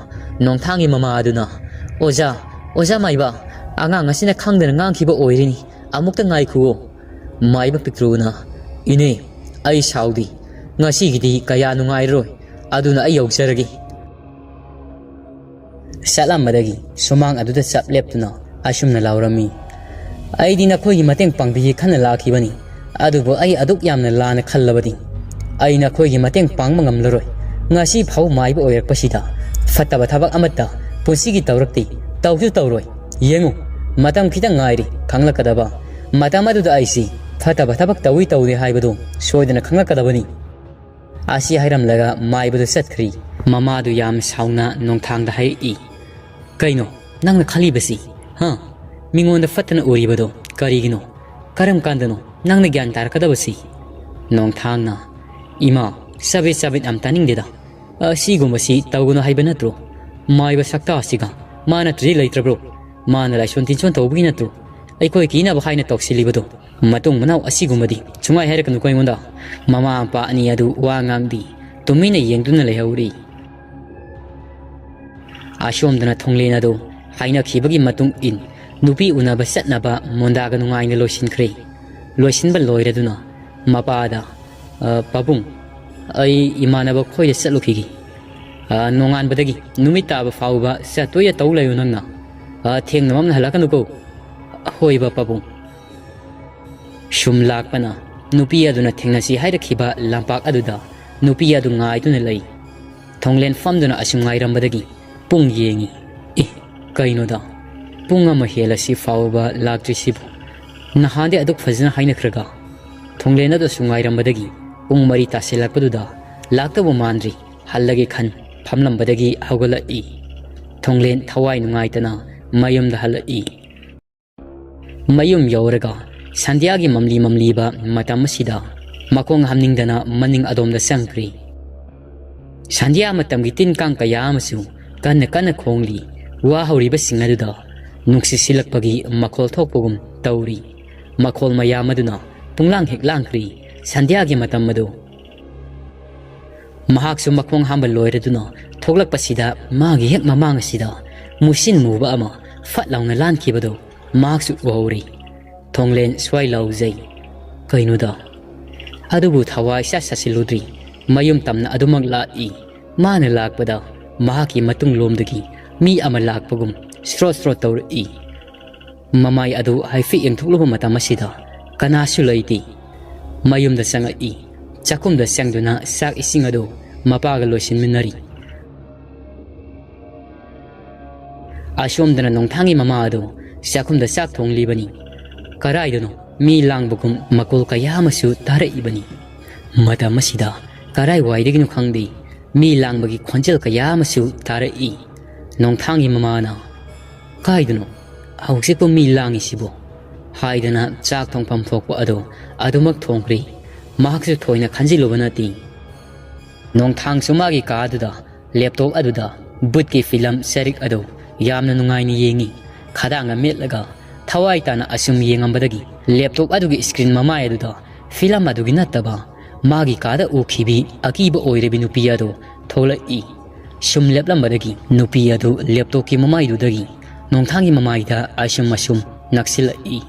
ꯅꯣꯡꯊꯥꯡꯒꯤ ꯃꯃꯥ ꯑꯗꯨꯅ, "ꯑꯣꯖꯥ, ꯑꯣꯖꯥ ꯃꯥꯏꯕ, ꯑꯉꯥꯡ ꯑꯁꯤꯅ ꯈꯪꯗꯅ ꯉꯥꯡꯈꯤꯕ ꯑꯣꯏꯔꯤꯅꯤ꯫ ꯑꯃꯨꯛꯇ ꯉꯥꯏꯈꯨꯑꯣ꯫" ꯃꯥꯏꯕ ꯄꯤꯛꯇ꯭ꯔꯨꯅ, "ꯏꯅꯦ, ꯑꯩ ꯁꯥꯎꯗꯦ꯫ ꯉꯁꯤꯒꯤꯗꯤ ꯀꯌꯥ ꯅꯨꯡꯉꯥꯏꯔꯔꯣꯏ꯫ ꯑꯗꯨꯅ ꯑꯩ ꯌꯧꯖꯔꯒꯦ꯫" ꯆꯠꯂꯝꯕꯗꯒꯤ ꯁꯨꯃꯥꯡ ꯑꯗꯨꯗ ꯆꯞ ꯂꯦꯞꯇꯨꯅ ꯑꯁꯨꯝꯅ ꯂꯥꯎꯔꯝꯃꯤ, "ꯑꯩꯗꯤ ꯅꯈꯣꯏꯒꯤ ꯃꯇꯦꯡ ꯄꯥꯡꯕꯤꯒꯦ ꯈꯟꯅ ꯂꯥꯛꯈꯤꯕꯅꯤ, ꯑꯗꯨꯕꯨ ꯑꯩ ꯑꯗꯨꯛ ꯌꯥꯝꯅ ꯂꯥꯟꯅ ꯈꯜꯂꯕꯗꯤ ꯑꯩ ꯅꯈꯣꯏꯒꯤ ꯃꯇꯦꯡ ꯄꯥꯡꯕ ꯉꯝꯂꯔꯣꯏ꯫ ꯉꯁꯤ ꯐꯥꯎ ꯃꯥꯏꯕ ꯑꯣꯏꯔꯛꯄꯁꯤꯗ ꯐꯠꯇꯕ ꯊꯕꯛ ꯑꯃꯠꯇ ꯄꯨꯟꯁꯤꯒꯤ ꯇꯧꯔꯛꯇꯦ, ꯇꯧꯁꯨ ꯇꯧꯔꯣꯏ꯫ ꯌꯦꯡꯉꯨ, ꯃꯇꯝ ꯈꯤꯇꯪ ꯉꯥꯏꯔꯤ ꯈꯪꯂꯛꯀꯗꯕ꯫ ꯃꯇꯝ ꯑꯗꯨꯗ ꯑꯩꯁꯤ ꯐꯠꯇꯕ ꯊꯕꯛ ꯇꯧꯏ ꯇꯧꯗꯦ ꯍꯥꯏꯕꯗꯨ ꯁꯣꯏꯗꯅ ꯈꯪꯂꯛꯀꯗꯕꯅꯤ꯫" ꯑꯁꯤ ꯍꯥꯏꯔꯝꯂꯒ ꯃꯥꯏꯕꯗꯨ ꯆꯠꯈ꯭ꯔꯤ꯫ ꯃꯃꯥꯗꯨ ꯌꯥꯝ ꯁꯥꯎꯅ ꯅꯣꯡꯊꯥꯡꯗ ꯍꯥꯏꯔꯛꯏ, "ꯀꯩꯅꯣ ꯅꯪꯅ ꯈꯜꯂꯤꯕꯁꯤ? ꯍꯥ? ꯃꯤꯉꯣꯟꯗ ꯐꯠꯇꯅ ꯎꯔꯤꯕꯗꯣ ꯀꯔꯤꯒꯤꯅꯣ? ꯀꯔꯝ ꯀꯥꯟꯗꯅꯣ ꯅꯪꯅ ꯒ꯭ꯌꯥꯟ ꯇꯥꯔꯛꯀꯗꯕꯁꯤ?" ꯅꯣꯡꯊꯥꯡꯅ, "ꯏꯃꯥ, ꯆꯕꯦꯠ ꯆꯕꯦꯠ ꯌꯥꯝ ꯇꯥꯅꯤꯡꯗꯦꯗ꯫ ꯑꯁꯤꯒꯨꯝꯕꯁꯤ ꯇꯧꯒꯅꯨ ꯍꯥꯏꯕ ꯅꯠꯇ꯭ꯔꯣ? ꯃꯥꯏꯕ ꯁꯛꯇꯥꯁꯤꯒ ꯃꯥ ꯅꯠꯇ꯭ꯔꯗꯤ ꯂꯩꯇ꯭ꯔꯕ꯭ꯔꯣ? ꯃꯥꯅ ꯂꯥꯏꯁꯣꯟ ꯇꯤꯟꯁꯣꯟ ꯇꯧꯕꯒꯤ ꯅꯠꯇ꯭ꯔꯣ ꯑꯩꯈꯣꯏ ꯀꯤꯅꯕ ꯍꯥꯏꯅ ꯇꯧꯁꯤꯜꯂꯤꯕꯗꯣ? ꯃꯇꯨꯡ ꯃꯅꯥꯎ ꯑꯁꯤꯒꯨꯝꯕꯗꯤ ꯁꯨꯡꯍꯥꯏ ꯍꯥꯏꯔꯛꯀꯅꯨꯀꯣ ꯑꯩꯉꯣꯟꯗ꯫" ꯃꯃꯥ ꯃꯄꯥ ꯑꯅꯤ ꯑꯗꯨ ꯋꯥ ꯉꯥꯡꯗꯦ, ꯇꯨꯃꯤꯟꯅ ꯌꯦꯡꯗꯨꯅ ꯂꯩꯍꯧꯔꯤ꯫ ꯑꯁꯣꯝꯗꯅ ꯊꯣꯡꯂꯦꯟ ꯑꯗꯨ ꯍꯥꯏꯅꯈꯤꯕꯒꯤ ꯃꯇꯨꯡ ꯏꯟ ꯅꯨꯄꯤ ꯎꯅꯕ ꯆꯠꯅꯕ ꯃꯣꯟꯗꯥꯒ ꯅꯨꯡꯉꯥꯏꯅ ꯂꯣꯏꯁꯤꯟꯈ꯭ꯔꯦ꯫ ꯂꯣꯏꯁꯤꯟꯕ ꯂꯣꯏꯔꯗꯨꯅ ꯃꯄꯥꯗ, "ꯑ, ꯄꯥꯕꯨꯡ, ꯑꯩ ꯏꯃꯥꯟꯅꯕ ꯈꯣꯏꯗ ꯆꯠꯂꯨꯈꯤꯒꯦ꯫ ꯑ, ꯅꯣꯡꯉꯥꯟꯕꯗꯒꯤ ꯅꯨꯃꯤꯠ ꯇꯥꯕ ꯐꯥꯎꯕ ꯆꯠꯇꯣꯏꯗ ꯇꯧ ꯂꯩꯌꯨ ꯅꯪꯅ꯫ ꯑ, ꯊꯦꯡꯅ ꯃꯝꯅ ꯍꯜꯂꯛꯀꯅꯨꯀꯣ꯫" "ꯍꯣꯏꯕ ꯄꯥꯕꯨꯡ꯫" ꯁꯨꯝ ꯂꯥꯛꯄꯅ ꯅꯨꯄꯤ ꯑꯗꯨꯅ ꯊꯦꯡꯅꯁꯤ ꯍꯥꯏꯔꯛꯈꯤꯕ ꯂꯝꯄꯥꯛ ꯑꯗꯨꯗ ꯅꯨꯄꯤ ꯑꯗꯨ ꯉꯥꯏꯗꯨꯅ ꯂꯩ꯫ ꯊꯣꯡꯂꯦꯟ ꯐꯝꯗꯨꯅ ꯑꯁꯨꯝ ꯉꯥꯏꯔꯝꯕꯗꯒꯤ ꯄꯨꯡ ꯌꯦꯡꯉꯤ꯫ "ꯑꯦ, ꯀꯩꯅꯣꯗ, ꯄꯨꯡ ꯑꯃ ꯍꯦꯜꯂꯁꯤ ꯐꯥꯎꯕ ꯂꯥꯛꯇ꯭ꯔꯤꯁꯤꯕꯨ? ꯅꯍꯥꯟꯗꯤ ꯑꯗꯨꯛ ꯐꯖꯅ ꯍꯥꯏꯅꯈ꯭ꯔꯒ?" ꯊꯣꯡꯂꯦꯟ ꯑꯗꯨꯁꯨ ꯉꯥꯏꯔꯝꯕꯗꯒꯤ ꯄꯨꯡ ꯃꯔꯤ ꯇꯥꯁꯤꯜꯂꯛꯄꯗꯨꯗ ꯂꯥꯛꯇꯧꯕ ꯃꯥꯟꯗ꯭ꯔꯤ, ꯍꯜꯂꯒꯦ ꯈꯟ ꯐꯝꯂꯝꯕꯗꯒꯤ ꯍꯧꯒꯠꯂꯛꯏ꯫ ꯊꯣꯡꯂꯦꯟ ꯊꯋꯥꯏ ꯅꯨꯡꯉꯥꯏꯇꯅ ꯃꯌꯨꯝꯗ ꯍꯜꯂꯛꯏ꯫ ꯃꯌꯨꯝ ꯌꯧꯔꯒ ꯁꯟꯙ꯭ꯌꯥꯒꯤ ꯃꯝꯂꯤ ꯃꯝꯂꯤꯕ ꯃꯇꯝ ꯑꯁꯤꯗ ꯃꯈꯣꯡ ꯍꯥꯝꯅꯤꯡꯗꯅ ꯃꯅꯤꯡ ꯑꯗꯣꯝꯗ ꯆꯪꯈ꯭ꯔꯤ꯫ ꯁꯟꯙ꯭ꯌꯥ ꯃꯇꯝꯒꯤ ꯇꯤꯟ ꯀꯥꯡ ꯀꯌꯥ ꯑꯃꯁꯨ ꯀꯟꯅ ꯀꯟꯅ ꯈꯣꯡꯂꯤ꯫ ꯋꯥ ꯍꯧꯔꯤꯕꯁꯤꯡ ꯑꯗꯨꯗ ꯅꯨꯡꯁꯤꯠ ꯁꯤꯜꯂꯛꯄꯒꯤ ꯃꯈꯣꯜ ꯊꯣꯛꯄꯒꯨꯝ ꯇꯧꯔꯤ꯫ ꯃꯈꯣꯜ ꯃꯌꯥꯝ ꯑꯗꯨꯅ ꯄꯨꯡꯂꯥꯡ ꯍꯦꯛ ꯂꯥꯡꯈ꯭ꯔꯤ꯫ ꯁꯟꯙ꯭ꯌꯥꯒꯤ ꯃꯇꯝ ꯑꯗꯨ ꯃꯍꯥꯛꯁꯨ ꯃꯈꯣꯡ ꯍꯥꯝꯕ ꯂꯣꯏꯔꯗꯨꯅ ꯊꯣꯛꯂꯛꯄꯁꯤꯗ ꯃꯥꯒꯤ ꯍꯦꯛ ꯃꯃꯥꯡ ꯑꯁꯤꯗ ꯃꯨꯁꯤꯟ ꯃꯨꯕ ꯑꯃ ꯐꯠ ꯂꯥꯎꯅ ꯂꯥꯟꯈꯤꯕꯗꯨ ꯃꯍꯥꯛꯁꯨ ꯎꯍꯧꯔꯤ꯫ ꯊꯣꯡꯂꯦꯟ ꯁ꯭ꯋꯥꯏ ꯂꯥꯎꯖꯩ꯫ ꯀꯩꯅꯣꯗ? ꯑꯗꯨꯕꯨ ꯊꯋꯥꯏ ꯁꯥ ꯁꯥꯁꯤꯜꯂꯨꯗ꯭ꯔꯤ꯫ ꯃꯌꯨꯝ ꯇꯝꯅ ꯑꯗꯨꯃꯛ ꯂꯥꯛꯏ꯫ ꯃꯥꯅ ꯂꯥꯛꯄꯗ ꯃꯍꯥꯛꯀꯤ ꯃꯇꯨꯡꯂꯣꯝꯗꯒꯤ ꯃꯤ ꯑꯃ ꯂꯥꯛꯄꯒꯨꯝ ꯁ꯭ꯔꯣꯠ ꯁ꯭ꯔꯣꯠ ꯇꯧꯔꯛꯏ꯫ ꯃꯃꯥꯏ ꯑꯗꯨ ꯍꯥꯏꯐꯦꯠ ꯌꯦꯡꯊꯣꯛꯂꯨꯕ ꯃꯇꯝ ꯑꯁꯤꯗ ꯀꯅꯥꯁꯨ ꯂꯩꯇꯦ꯫ ꯃꯌꯨꯝꯗ ꯆꯪꯉꯛꯏ꯫ ꯆꯥꯛꯈꯨꯝꯗ ꯆꯪꯗꯨꯅ ꯆꯥꯛ ꯏꯁꯤꯡ ꯑꯗꯨ ꯃꯄꯥꯒ ꯂꯣꯏꯁꯤꯟꯃꯤꯟꯅꯔꯤ꯫ ꯑꯁꯣꯝꯗꯅ ꯅꯣꯡꯊꯥꯡꯒꯤ ꯃꯃꯥ ꯑꯗꯨ ꯆꯥꯛꯈꯨꯝꯗ ꯆꯥꯛ ꯊꯣꯡꯂꯤꯕꯅꯤ꯫ ꯀꯔꯥꯏꯗꯅꯣ ꯃꯤ ꯂꯥꯡꯕꯒꯨꯝ ꯃꯈꯣꯜ ꯀꯌꯥ ꯑꯃꯁꯨ ꯇꯥꯔꯛꯏꯕꯅꯤ꯫ ꯃꯇꯝ ꯑꯁꯤꯗ ꯀꯔꯥꯏꯋꯥꯏꯗꯒꯤꯅꯣ ꯈꯪꯗꯦ, ꯃꯤ ꯂꯥꯡꯕꯒꯤ ꯈꯣꯟꯖꯦꯜ ꯀꯌꯥ ꯑꯃꯁꯨ ꯇꯥꯔꯛꯏ꯫ ꯅꯣꯡꯊꯥꯡꯒꯤ ꯃꯃꯥꯅ, "ꯀꯥꯏꯗꯅꯣ ꯍꯧꯖꯤꯛꯄꯨ ꯃꯤ ꯂꯥꯡꯉꯤꯁꯤꯕꯣ?" ꯍꯥꯏꯗꯅ ꯆꯥꯛ ꯊꯣꯡꯐꯝ ꯊꯣꯛꯄ ꯑꯗꯨ ꯑꯗꯨꯃꯛ ꯊꯣꯡꯈ꯭ꯔꯤ꯫ ꯃꯍꯥꯛꯁꯨ ꯊꯣꯏꯅ ꯈꯟꯖꯤꯜꯂꯨꯕ ꯅꯠꯇꯦ꯫ ꯅꯣꯡꯊꯥꯡꯁꯨ ꯃꯥꯒꯤ ꯀꯥ ꯑꯗꯨꯗ ꯂꯦꯞꯇꯣꯞ ꯑꯗꯨꯗ ꯚꯨꯠꯀꯤ ꯐꯤꯂꯝ ꯁꯔꯤꯛ ꯑꯗꯨ ꯌꯥꯝꯅ ꯅꯨꯡꯉꯥꯏꯅ ꯌꯦꯡꯉꯤ꯫ ꯈꯗꯥꯡꯅ ꯃꯦꯠꯂꯒ ꯊꯋꯥꯏ ꯇꯥꯅ ꯑꯁꯨꯝ ꯌꯦꯡꯉꯝꯕꯗꯒꯤ ꯂꯦꯞꯇꯣꯞ ꯑꯗꯨꯒꯤ ꯁ꯭ꯀ꯭ꯔꯤꯟ ꯃꯃꯥꯏ ꯑꯗꯨꯗ ꯐꯤꯂꯝ ꯑꯗꯨꯒꯤ ꯅꯠꯇꯕ ꯃꯥꯒꯤ ꯀꯥꯗ ꯎꯈꯤꯕꯤ ꯑꯀꯤꯕ ꯑꯣꯏꯔꯕꯤ ꯅꯨꯄꯤ ꯑꯗꯨ ꯊꯣꯛꯂꯛꯏ꯫ ꯁꯨꯝ ꯂꯦꯞꯂꯝꯕꯗꯒꯤ ꯅꯨꯄꯤ ꯑꯗꯨ ꯂꯦꯞꯇꯣꯞꯀꯤ ꯃꯃꯥꯏꯗꯨꯗꯒꯤ ꯅꯣꯡꯊꯥꯡꯒꯤ ꯃꯃꯥꯏꯗ ꯑꯁꯨꯝ ꯑꯁꯨꯝ ꯅꯛꯁꯤꯜꯂꯛꯏ꯫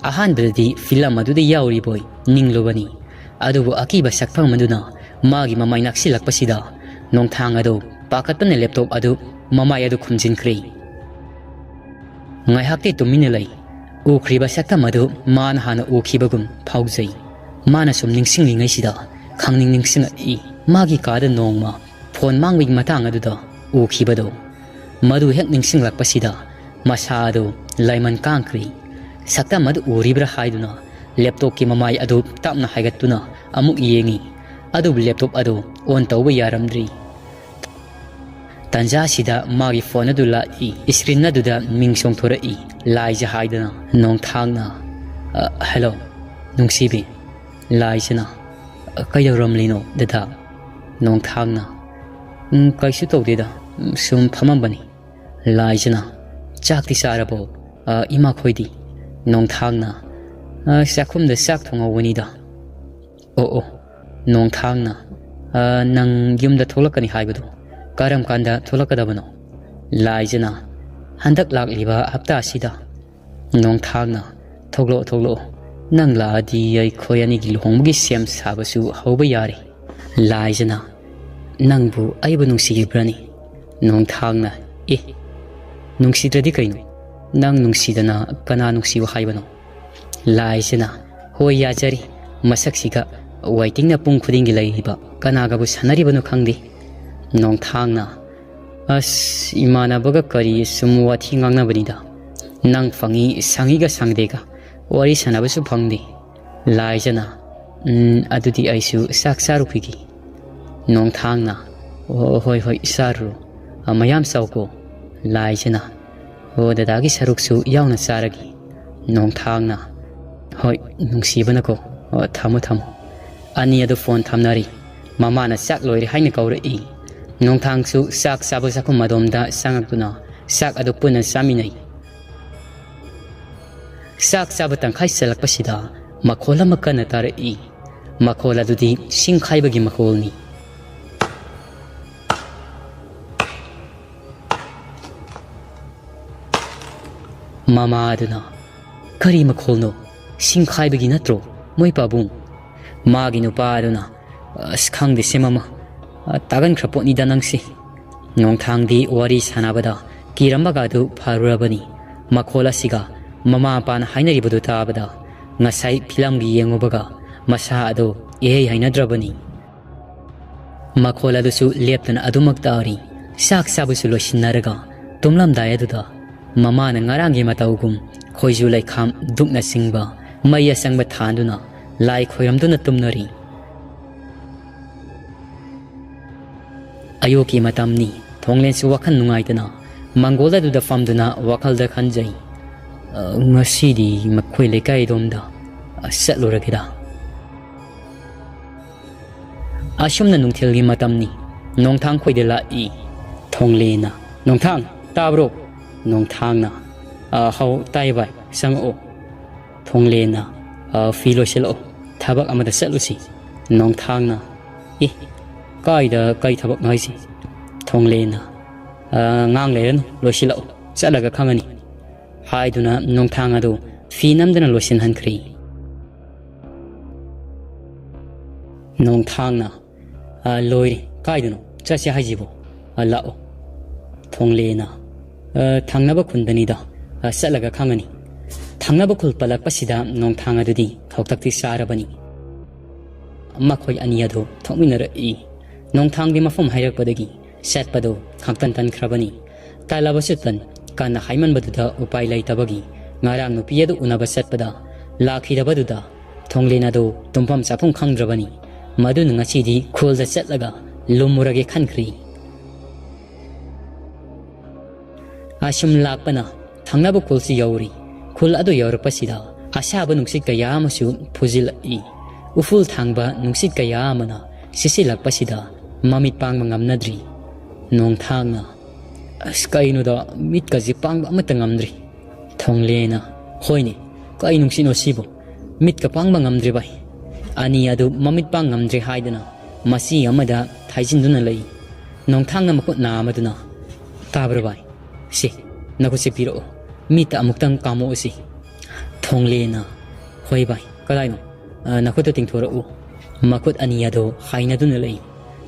ꯑꯍꯥꯟꯕꯗꯗꯤ ꯐꯤꯂꯝ ꯑꯗꯨꯗ ꯌꯥꯎꯔꯤꯕꯣꯏ ꯅꯤꯡꯂꯨꯕꯅꯤ꯫ ꯑꯗꯨꯕꯨ ꯑꯀꯤꯕ ꯁꯛꯐꯝ ꯑꯗꯨꯅ ꯃꯥꯒꯤ ꯃꯃꯥꯏ ꯅꯛꯁꯤꯜꯂꯛꯄꯁꯤꯗ ꯅꯣꯡꯊꯥꯡ ꯑꯗꯨ ꯄꯥꯈꯠꯄꯅ ꯂꯦꯞꯇꯣꯞ ꯑꯗꯨ ꯃꯃꯥꯏ ꯑꯗꯨ ꯈꯨꯝꯖꯤꯟꯈ꯭ꯔꯦ꯫ ꯉꯥꯏꯍꯥꯛꯇꯤ ꯇꯨꯃꯤꯟꯅ ꯂꯩ꯫ ꯎꯈ꯭ꯔꯤꯕ ꯁꯛꯇꯝ ꯑꯗꯨ ꯃꯥꯅ ꯍꯥꯟꯅ ꯎꯈꯤꯕꯒꯨꯝ ꯐꯥꯎꯖꯩ꯫ ꯃꯥꯅ ꯁꯨꯝ ꯅꯤꯡꯁꯤꯡꯂꯤꯉꯩꯁꯤꯗ ꯈꯪꯅꯤꯡ ꯅꯤꯡꯁꯤꯡꯂꯛꯏ꯫ ꯃꯥꯒꯤ ꯀꯥꯗ ꯅꯣꯡꯃ ꯐꯣꯟ ꯃꯥꯡꯕꯒꯤ ꯃꯇꯥꯡ ꯑꯗꯨꯗ ꯎꯈꯤꯕꯗꯣ꯫ ꯃꯗꯨ ꯍꯦꯛ ꯅꯤꯡꯁꯤꯡꯂꯛꯄꯁꯤꯗ ꯃꯁꯥ ꯑꯗꯨ ꯂꯥꯏꯃꯟ ꯀꯥꯡꯈ꯭ꯔꯦ꯫ ꯁꯛꯇꯝ ꯑꯗꯨ ꯎꯔꯤꯕ꯭ꯔꯥ ꯍꯥꯏꯗꯨꯅ ꯂꯦꯞꯇꯣꯞꯀꯤ ꯃꯃꯥꯏ ꯑꯗꯨ ꯇꯞꯅ ꯍꯥꯏꯒꯠꯇꯨꯅ ꯑꯃꯨꯛ ꯌꯦꯡꯉꯤ꯫ ꯑꯗꯨꯕꯨ ꯂꯦꯞꯇꯣꯞ ꯑꯗꯨ ꯑꯣꯟ ꯇꯧꯕ ꯌꯥꯔꯝꯗ꯭ꯔꯤ꯫ ꯇꯥꯟꯖꯥꯁꯤꯗ ꯃꯥꯒꯤ ꯐꯣꯟ ꯑꯗꯨ ꯂꯥꯛꯏ꯫ ꯏꯁꯀ꯭ꯔꯤꯟ ꯑꯗꯨꯗ ꯃꯤꯡ ꯆꯣꯡꯊꯣꯔꯛꯏ꯫ ꯂꯥꯏꯖ ꯍꯥꯏꯗꯅ꯫ ꯅꯣꯡꯊꯥꯡꯅ, "ꯑ, ꯍꯦꯜꯂꯣ, ꯅꯨꯡꯁꯤꯕꯤ꯫" ꯂꯥꯏꯖꯅ, "ꯑ, ꯀꯩꯗꯧꯔꯝꯂꯤꯅꯣ, ꯗꯗꯥ?" ꯅꯣꯡꯊꯥꯡꯅ, "ꯎꯝ, ꯀꯩꯁꯨ ꯇꯧꯗꯦꯗ, ꯎꯝ, ꯁꯨꯝ ꯐꯝꯃꯝꯕꯅꯤ꯫" ꯂꯥꯏꯖꯅ, "ꯆꯥꯛꯇꯤ ꯆꯥꯔꯕꯣ, ꯑ, ꯏꯃꯥꯈꯣꯏꯗꯤ?" ꯅꯣꯡꯊꯥꯡꯅ, "ꯑ, ꯆꯥꯛꯈꯨꯝꯗ ꯆꯥꯛ ꯊꯣꯡꯍꯧꯕꯅꯤꯗ꯫" "ꯑꯣ, ꯑꯣ꯫" ꯅꯣꯡꯊꯥꯡꯅ, "ꯑ, ꯅꯪ ꯌꯨꯝꯗ ꯊꯣꯛꯂꯛꯀꯅꯤ ꯍꯥꯏꯕꯗꯨ ꯀꯔꯝ ꯀꯥꯟꯗ ꯊꯣꯛꯂꯛꯀꯗꯕꯅꯣ?" ꯂꯥꯏꯖꯅ, "ꯍꯟꯗꯛ ꯂꯥꯛꯂꯤꯕ ꯍꯞꯇꯥ ꯑꯁꯤꯗ꯫" ꯅꯣꯡꯊꯥꯡꯅ, "ꯊꯣꯛꯂꯛꯑꯣ, ꯊꯣꯛꯂꯛꯑꯣ꯫ ꯅꯪ ꯂꯥꯛꯑꯗꯤ ꯑꯩꯈꯣꯏ ꯑꯅꯤꯒꯤ ꯂꯨꯍꯣꯡꯕꯒꯤ ꯁꯦꯝ ꯁꯥꯕꯁꯨ ꯍꯧꯕ ꯌꯥꯔꯦ꯫" ꯂꯥꯏꯖꯅ, "ꯅꯪꯕꯨ ꯑꯩꯕꯨ ꯅꯨꯡꯁꯤꯔꯤꯕ꯭ꯔꯅꯤ?" ꯅꯣꯡꯊꯥꯡꯅ, "ꯑꯦ, ꯅꯨꯡꯁꯤꯗ꯭ꯔꯗꯤ ꯀꯩꯅꯣ? ꯅꯪ ꯅꯨꯡꯁꯤꯗꯅ ꯀꯅꯥ ꯅꯨꯡꯁꯤꯌꯨ ꯍꯥꯏꯕꯅꯣ?" ꯂꯥꯏꯖꯅ, "ꯍꯣꯏ, ꯌꯥꯖꯔꯤ꯫ ꯃꯁꯛꯁꯤꯒ ꯋꯥꯏꯇꯤꯡꯅ ꯄꯨꯡ ꯈꯨꯗꯤꯡꯒꯤ ꯂꯩꯔꯤꯕ ꯀꯅꯥꯒꯕꯨ ꯁꯥꯟꯅꯔꯤꯕꯅꯣ ꯈꯪꯗꯦ꯫" ꯅꯣꯡꯊꯥꯡꯅ, "ꯑꯁ, ꯏꯃꯥꯟꯅꯕꯒ ꯀꯔꯤ ꯁꯨꯝ ꯋꯥꯊꯤ ꯉꯥꯡꯅꯕꯅꯤꯗ꯫ ꯅꯪ ꯐꯪꯉꯤ, ꯁꯪꯉꯤꯒ ꯁꯪꯗꯦꯒ ꯋꯥꯔꯤ ꯁꯥꯟꯅꯕꯁꯨ ꯐꯪꯗꯦ꯫" ꯂꯥꯏꯖꯅ, "ꯎꯝ, ꯑꯗꯨꯗꯤ ꯑꯩꯁꯨ ꯆꯥꯛ ꯆꯥꯔꯨꯈꯤꯒꯦ꯫" ꯅꯣꯡꯊꯥꯡꯅ, "ꯑꯣ, ꯍꯣꯏ, ꯍꯣꯏ, ꯆꯥꯔꯨꯔꯣ꯫ ꯑ, ꯃꯌꯥꯝ ꯆꯥꯎꯀꯣ꯫" ꯂꯥꯏꯖꯅ, "ꯑꯣ, ꯗꯗꯥꯒꯤ ꯁꯔꯨꯛꯁꯨ ꯌꯥꯎꯅ ꯆꯥꯔꯒꯦ꯫" ꯅꯣꯡꯊꯥꯡꯅ, "ꯍꯣꯏ, ꯅꯨꯡꯁꯤꯕꯅꯀꯣ꯫ ꯑꯣ, ꯊꯝꯃꯣ, ꯊꯝꯃꯣ꯫" ꯑꯅꯤ ꯑꯗꯨ ꯐꯣꯟ ꯊꯝꯅꯔꯤ꯫ ꯃꯃꯥꯅ ꯆꯥꯛ ꯂꯣꯏꯔꯦ ꯍꯥꯏꯅ ꯀꯧꯔꯛꯏ꯫ ꯅꯣꯡꯊꯥꯡꯁꯨ ꯆꯥꯛ ꯆꯥꯕ ꯆꯥꯛꯈꯨꯝ ꯑꯗꯣꯝꯗ ꯆꯪꯉꯛꯇꯨꯅ ꯆꯥꯛ ꯑꯗꯨ ꯄꯨꯟꯅ ꯆꯥꯃꯤꯟꯅꯩ꯫ ꯆꯥꯛ ꯆꯥꯕ ꯇꯪꯈꯥꯏ ꯆꯜꯂꯛꯄꯁꯤꯗ ꯃꯈꯣꯜ ꯑꯃ ꯀꯟꯅ ꯇꯥꯔꯛꯏ꯫ ꯃꯈꯣꯜ ꯑꯗꯨꯗꯤ ꯁꯤꯡꯈꯥꯏꯕꯒꯤ ꯃꯈꯣꯜꯅꯤ꯫ ꯃꯃꯥ ꯑꯗꯨꯅ, "ꯀꯔꯤ ꯃꯈꯣꯜꯅꯣ? ꯁꯤꯡꯈꯥꯏꯕꯒꯤ ꯅꯠꯇ꯭ꯔꯣ, ꯃꯣꯏ ꯄꯥꯕꯨꯡ?" ꯃꯥꯒꯤ ꯅꯨꯄꯥ ꯑꯗꯨꯅ, "ꯑꯁ, ꯈꯪꯗꯦꯁꯦ ꯃꯃꯥ, ꯇꯥꯒꯟꯈ꯭ꯔ ꯄꯣꯠꯅꯤꯗ ꯅꯪꯁꯤ꯫" ꯅꯣꯡꯊꯥꯡꯗꯤ ꯋꯥꯔꯤ ꯁꯥꯟꯅꯕꯗ ꯀꯤꯔꯝꯕꯒ ꯑꯗꯨ ꯐꯔꯨꯔꯕꯅꯤ꯫ ꯃꯈꯣꯜ ꯑꯁꯤꯒ ꯃꯃꯥ ꯃꯄꯥꯅ ꯍꯥꯏꯅꯔꯤꯕꯗꯨ ꯇꯥꯕꯗ ꯉꯁꯥꯏ ꯐꯤꯂꯝꯒꯤ ꯌꯦꯡꯉꯨꯕꯒ ꯃꯁꯥ ꯑꯗꯨ ꯏꯍꯩ ꯍꯩꯅꯗ꯭ꯔꯕꯅꯤ꯫ ꯃꯈꯣꯜ ꯑꯗꯨꯁꯨ ꯂꯦꯞꯇꯅ ꯑꯗꯨꯃꯛ ꯇꯥꯔꯤ꯫ ꯆꯥꯛ ꯆꯥꯕꯁꯨ ꯂꯣꯏꯁꯤꯟꯅꯔꯒ ꯇꯨꯝꯂꯝꯗꯥꯏ ꯑꯗꯨꯗ ꯃꯃꯥꯅ ꯉꯔꯥꯡꯒꯤ ꯃꯇꯧꯒꯨꯝ ꯈꯣꯏꯖꯨ ꯂꯩꯈꯥꯝ ꯗꯨꯛꯅꯆꯤꯡꯕ ꯃꯩ ꯑꯁꯪꯕ ꯊꯥꯟꯗꯨꯅ ꯂꯥꯏ ꯈꯣꯏꯔꯝꯗꯨꯅ ꯇꯨꯝꯅꯔꯤ꯫ ꯑꯌꯨꯛꯀꯤ ꯃꯇꯝꯅꯤ꯫ ꯊꯣꯡꯂꯦꯟꯁꯨ ꯋꯥꯈꯜ ꯅꯨꯡꯉꯥꯏꯇꯅ ꯃꯪꯒꯣꯜ ꯑꯗꯨꯗ ꯐꯝꯗꯨꯅ ꯋꯥꯈꯜꯗ ꯈꯟꯖꯩ, "ꯑ, ꯉꯁꯤꯗꯤ ꯃꯈꯣꯏ ꯂꯩꯀꯥꯏꯗꯣꯝꯗ, ꯑ, ꯆꯠꯂꯨꯔꯒꯦꯗ"꯫ ꯑꯁꯨꯝꯅ ꯅꯨꯡꯊꯤꯜꯒꯤ ꯃꯇꯝꯅꯤ꯫ ꯅꯣꯡꯊꯥꯡ ꯈꯣꯏꯗ ꯂꯥꯛꯏ꯫ ꯊꯣꯡꯂꯦꯅ, "ꯅꯣꯡꯊꯥꯡ, ꯇꯥꯕ꯭ꯔꯣ?" ꯅꯣꯡꯊꯥꯡꯅ, "ꯑ, ꯍꯥꯎ, ꯇꯥꯏ ꯚꯥꯏ, ꯆꯪꯉꯛꯑꯣ"꯫ ꯊꯣꯡꯂꯦꯅ, "ꯑ, ꯐꯤ ꯂꯣꯏꯁꯤꯜꯂꯛꯑꯣ, ꯊꯕꯛ ꯑꯃꯗ ꯆꯠꯂꯨꯁꯤ"꯫ ꯅꯣꯡꯊꯥꯡꯅ, "ꯑꯦ, ꯀꯥꯏꯗ, ꯀꯩ ꯊꯕꯛꯅꯣ ꯍꯥꯏꯁꯦ?" ꯊꯣꯡꯂꯦꯅ, "ꯑ, ꯉꯥꯡ ꯂꯩꯔꯅꯨ, ꯂꯣꯏꯁꯤꯜꯂꯛꯑꯣ, ꯆꯠꯂꯒ ꯈꯪꯉꯅꯤ" ꯍꯥꯏꯗꯨꯅ ꯅꯣꯡꯊꯥꯡ ꯑꯗꯨ ꯐꯤ ꯅꯝꯗꯅ ꯂꯣꯏꯁꯤꯟꯍꯟꯈ꯭ꯔꯦ꯫ ꯅꯣꯡꯊꯥꯡꯅ, "ꯑ, ꯂꯣꯏꯔꯦ, ꯀꯥꯏꯗꯅꯣ ꯆꯠꯁꯦ ꯍꯥꯏꯁꯤꯕꯣ? ꯑ, ꯂꯥꯛꯑꯣ"꯫ ꯊꯣꯡꯂꯦꯅ, "ꯑ, ꯊꯪꯅꯕ ꯈꯨꯟꯗꯅꯤꯗ, ꯑ, ꯆꯠꯂꯒ ꯈꯪꯉꯅꯤ"꯫ ꯊꯪꯅꯕ ꯈꯨꯜ ꯄꯜꯂꯛꯄꯁꯤꯗ ꯅꯣꯡꯊꯥꯡ ꯑꯗꯨꯗꯤ ꯈꯧꯇꯛꯇꯤ ꯆꯥꯔꯕꯅꯤ꯫ ꯃꯈꯣꯏ ꯑꯅꯤ ꯑꯗꯨ ꯊꯣꯛꯃꯤꯟꯅꯔꯛꯏ꯫ ꯅꯣꯡꯊꯥꯡꯗꯤ ꯃꯐꯝ ꯍꯥꯏꯔꯛꯄꯗꯒꯤ ꯆꯠꯄꯗꯨ ꯈꯪꯇꯟ ꯇꯟꯈ꯭ꯔꯕꯅꯤ꯫ ꯇꯜꯂꯕꯁꯨ ꯇꯟ, ꯀꯟꯅ ꯍꯥꯏꯃꯟꯕꯗꯨꯗ ꯎꯄꯥꯏ ꯂꯩꯇꯕꯒꯤ ꯉꯔꯥꯡ ꯅꯨꯄꯤ ꯑꯗꯨ ꯎꯅꯕ ꯆꯠꯄꯗ ꯂꯥꯛꯈꯤꯗꯕꯗꯨꯗ ꯊꯣꯡꯂꯦꯟ ꯑꯗꯨ ꯇꯨꯝꯐꯝ ꯆꯥꯐꯝ ꯈꯪꯗ꯭ꯔꯕꯅꯤ꯫ ꯃꯗꯨꯅ ꯉꯁꯤꯗꯤ ꯈꯨꯜꯗ ꯆꯠꯂꯒ ꯂꯨꯝꯃꯨꯔꯒꯦ ꯈꯟꯈ꯭ꯔꯤ꯫ ꯑꯁꯨꯝ ꯂꯥꯛꯄꯅ ꯊꯪꯅꯕ ꯈꯨꯜꯁꯨ ꯌꯧꯔꯤ꯫ ꯈꯨꯜ ꯑꯗꯨ ꯌꯧꯔꯛꯄꯁꯤꯗ ꯑꯁꯥꯕ ꯅꯨꯡꯁꯤꯠ ꯀꯌꯥ ꯑꯃꯁꯨ ꯐꯨꯖꯤꯜꯂꯛꯏ꯫ ꯎꯐꯨꯜ ꯊꯥꯡꯕ ꯅꯨꯡꯁꯤꯠ ꯀꯌꯥ ꯑꯃꯅ ꯁꯤꯠꯆꯤꯜꯂꯛꯄꯁꯤꯗ ꯃꯃꯤꯠ ꯄꯥꯡꯕ ꯉꯝꯅꯗ꯭ꯔꯤ꯫ ꯅꯣꯡꯊꯥꯡꯅ, "ꯑꯁ, ꯀꯩꯅꯣꯗ, ꯃꯤꯠꯀꯁꯤ ꯄꯥꯡꯕ ꯑꯃꯠꯇ ꯉꯝꯗ꯭ꯔꯤ"꯫ ꯊꯣꯡꯂꯦꯅ, "ꯍꯣꯏꯅꯦ, ꯀꯩ ꯅꯨꯡꯁꯤꯠꯅꯣ ꯁꯤꯕꯨ? ꯃꯤꯠꯀ ꯄꯥꯡꯕ ꯉꯝꯗ꯭ꯔꯦ ꯚꯥꯏ"꯫ ꯑꯅꯤ ꯑꯗꯨ ꯃꯃꯤꯠ ꯄꯥꯡ ꯉꯝꯗ꯭ꯔꯦ ꯍꯥꯏꯗꯅ ꯃꯆꯤ ꯑꯃꯗ ꯊꯥꯏꯖꯤꯟꯗꯨꯅ ꯂꯩ꯫ ꯅꯣꯡꯊꯥꯡꯅ ꯃꯈꯨꯠ ꯅꯥꯝꯃꯗꯨꯅ, "ꯇꯥꯕ꯭ꯔꯣ ꯚꯥꯏ? ꯁꯤ, ꯅꯈꯨꯠꯁꯦ ꯄꯤꯔꯛꯑꯣ꯫ ꯃꯤꯠꯇ ꯑꯃꯨꯛꯇꯪ ꯀꯥꯝꯃꯛꯎꯁꯤ"꯫ ꯊꯣꯡꯂꯦꯅ, "ꯍꯣꯏ ꯚꯥꯏ, ꯀꯗꯥꯏꯅꯣ? ꯑ, ꯅꯈꯨꯠꯇꯨ ꯇꯤꯡꯊꯣꯔꯛꯎ"꯫ ꯃꯈꯨꯠ ꯑꯅꯤ ꯑꯗꯨ ꯍꯥꯏꯅꯗꯨꯅ ꯂꯩ꯫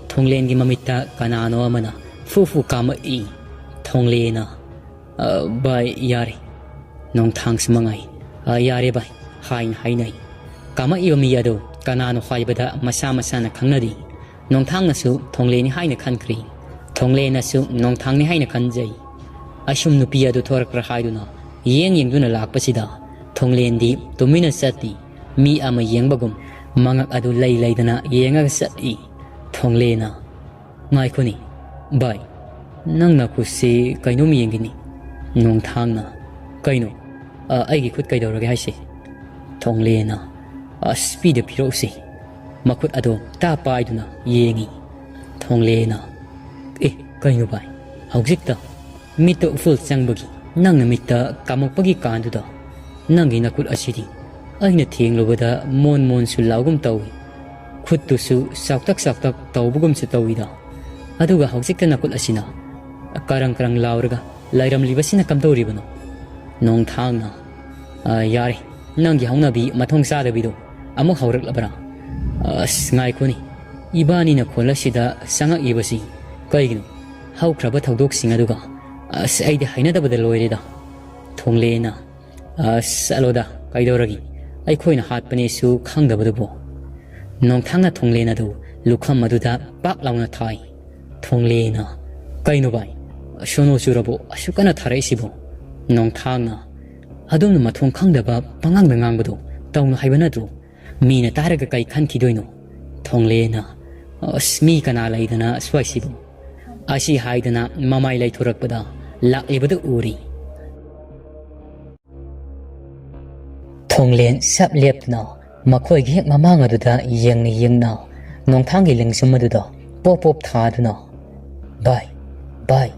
ꯊꯣꯡꯂꯦꯟꯒꯤ ꯃꯃꯤꯠꯇ ꯀꯅꯥꯅꯣ ꯑꯃꯅ ꯐꯨ ꯐꯨ ꯀꯥꯝꯃꯛꯏ꯫ ꯊꯣꯡꯂꯦꯅ, "ꯑ, ꯚꯥꯏ, ꯌꯥꯔꯦ"꯫ ꯅꯣꯡꯊꯥꯡꯁꯨ ꯃꯉꯥꯏ, "ꯑ, ꯌꯥꯔꯦ ꯚꯥꯏ" ꯍꯥꯏꯅ ꯍꯥꯏꯅꯩ꯫ ꯀꯥꯝꯃꯛꯏꯕ ꯃꯤ ꯑꯗꯨ ꯀꯅꯥꯅꯣ ꯍꯥꯏꯕꯗ ꯃꯁꯥ ꯃꯁꯥꯅ ꯈꯪꯅꯔꯤ꯫ ꯅꯣꯡꯊꯥꯡꯅꯁꯨ ꯊꯣꯡꯂꯦꯅꯤ ꯍꯥꯏꯅ ꯈꯟꯈ꯭ꯔꯤ꯫ ꯊꯣꯡꯂꯦꯅꯁꯨ ꯅꯣꯡꯊꯥꯡꯅꯤ ꯍꯥꯏꯅ ꯈꯟꯖꯩ꯫ ꯑꯁꯨꯝ ꯅꯨꯄꯤ ꯑꯗꯨ ꯊꯣꯔꯛꯄ꯭ꯔꯥ ꯍꯥꯏꯗꯨꯅ ꯌꯦꯡ ꯌꯦꯡꯗꯨꯅ ꯂꯥꯛꯄꯁꯤꯗ ꯊꯣꯡꯂꯦꯟꯗꯤ ꯇꯨꯃꯤꯟꯅ ꯆꯠꯇꯦ꯫ ꯃꯤ ꯑꯃ ꯌꯦꯡꯕꯒꯨꯝ ꯃꯉꯛ ꯑꯗꯨ ꯂꯩ ꯂꯩꯗꯅ ꯌꯦꯡꯉꯒ ꯆꯠꯂꯤ꯫ ꯊꯣꯡꯂꯦꯅ, "ꯉꯥꯏꯈꯣꯅꯦ, ꯚꯥꯏ, ꯅꯪ ꯅꯈꯨꯠꯁꯤ ꯀꯩꯅꯣꯝ ꯌꯦꯡꯒꯤꯅꯤ?" ꯅꯣꯡꯊꯥꯡꯅ, "ꯀꯩꯅꯣ? ꯑ, ꯑꯩꯒꯤ ꯈꯨꯠ ꯀꯩꯗꯧꯔꯒꯦ ꯍꯥꯏꯁꯦ?" ꯊꯣꯡꯂꯦꯅ, "ꯑꯁ, ꯄꯤꯗ ꯄꯤꯔꯛꯎꯁꯦ, ꯃꯈꯨꯠ ꯑꯗꯣ ꯇꯥ ꯄꯥꯏꯗꯨꯅ ꯌꯦꯡꯉꯤ꯫" ꯊꯣꯡꯂꯦꯅ, "ꯑꯦ, ꯀꯩꯅꯣ ꯚꯥꯏ, ꯍꯧꯖꯤꯛꯇ ꯃꯤꯠꯇ ꯎꯐꯨꯜ ꯆꯪꯕꯒꯤ ꯅꯪꯅ ꯃꯤꯠꯇ ꯀꯥꯝꯃꯛꯄꯒꯤ ꯀꯥꯟꯗꯨꯗ ꯅꯪꯒꯤ ꯅꯈꯨꯠ ꯑꯁꯤꯗꯤ ꯑꯩꯅ ꯊꯦꯡꯂꯨꯕꯗ ꯃꯣꯟ ꯃꯣꯟꯁꯨ ꯂꯥꯎꯒꯨꯝ ꯇꯧꯏ, ꯈꯨꯠꯇꯨꯁꯨ ꯆꯥꯎꯇꯛ ꯆꯥꯎꯇꯛ ꯇꯧꯕꯒꯨꯝꯁꯨ ꯇꯧꯏꯗ, ꯑꯗꯨꯒ ꯍꯧꯖꯤꯛꯇ ꯅꯈꯨꯠ ꯑꯁꯤꯅ ꯀꯔꯪ ꯀꯔꯪ ꯂꯥꯎꯔꯒ ꯂꯩꯔꯝꯂꯤꯕꯁꯤꯅ ꯀꯝꯗꯧꯔꯤꯕꯅꯣ?" ꯅꯣꯡꯊꯥꯡꯅ, "ꯑ, ꯌꯥꯔꯦ, ꯅꯪꯒꯤ ꯍꯧꯅꯕꯤ ꯃꯊꯣꯡ ꯆꯥꯗꯕꯤꯗꯣ ꯑꯃꯨꯛ ꯍꯧꯔꯛꯂꯕ꯭ꯔꯥ? ꯑꯁ, ꯉꯥꯏꯈꯣꯅꯦ, ꯏꯕꯥꯅꯤꯅ ꯈꯣꯜ ꯑꯁꯤꯗ ꯆꯪꯉꯛꯏꯕꯁꯤ ꯀꯩꯒꯤꯅꯣ? ꯍꯧꯈ꯭ꯔꯕ ꯊꯧꯗꯣꯛꯁꯤꯡ ꯑꯗꯨꯒ, ꯑꯁ, ꯑꯩꯗꯤ ꯍꯩꯅꯗꯕꯗ ꯂꯣꯏꯔꯦꯗ꯫" ꯊꯣꯡꯂꯦꯅ, "ꯑꯁ, ꯆꯠꯂꯣꯗ, ꯀꯩꯗꯧꯔꯒꯦ? ꯑꯩꯈꯣꯏꯅ ꯍꯥꯠꯄꯅꯦꯁꯨ ꯈꯪꯗꯕꯗꯨꯕꯨ?" ꯅꯣꯡꯊꯥꯡꯅ ꯊꯣꯡꯂꯦꯟ ꯑꯗꯨ ꯂꯨꯈꯝ ꯑꯗꯨꯗ ꯄꯥꯛ ꯂꯥꯎꯅ ꯊꯥꯏ꯫ ꯊꯣꯡꯂꯦꯅ, "ꯀꯩꯅꯣ ꯚꯥꯏ, ꯁꯣꯅꯣ ꯆꯨꯔꯕꯣ ꯑꯁꯨꯛ ꯀꯟꯅ ꯊꯥꯔꯛꯏꯁꯤꯕꯣ?" ꯅꯣꯡꯊꯥꯡꯅ, "ꯑꯗꯣꯝꯅ ꯃꯊꯣꯡ ꯈꯪꯗꯕ ꯄꯉꯥꯡꯗ ꯉꯥꯡꯕꯗꯣ ꯇꯧꯅꯨ ꯍꯥꯏꯕ ꯅꯠꯇ꯭ꯔꯣ? ꯃꯤꯅ ꯇꯥꯔꯒ ꯀꯩ ꯈꯟꯈꯤꯗꯣꯏꯅꯣ?" ꯊꯣꯡꯂꯦꯅ, "ꯑꯁ, ꯃꯤ ꯀꯅꯥ ꯂꯩꯗꯅ ꯁ꯭ꯋꯥꯏꯁꯤꯕꯨ?" ꯑꯁꯤ ꯍꯥꯏꯗꯅ ꯃꯃꯥꯏ ꯂꯩꯊꯣꯔꯛꯄꯗ ꯂꯥꯛꯂꯤꯕꯗꯨ ꯎꯔꯤ꯫ ꯊꯣꯡꯂꯦꯟ ꯁꯞ ꯂꯦꯞꯇꯨꯅ ꯃꯈꯣꯏꯒꯤ ꯍꯦꯛ ꯃꯃꯥꯡ ꯑꯗꯨꯗ ꯌꯦꯡꯅ ꯌꯦꯡꯅ ꯅꯣꯡꯊꯥꯡꯒꯤ ꯂꯦꯡꯖꯨꯝ ꯑꯗꯨꯗ ꯄꯣꯞ ꯄꯣꯞ ꯊꯥꯗꯨꯅ, "ꯚꯥꯏ, ꯚꯥꯏ!"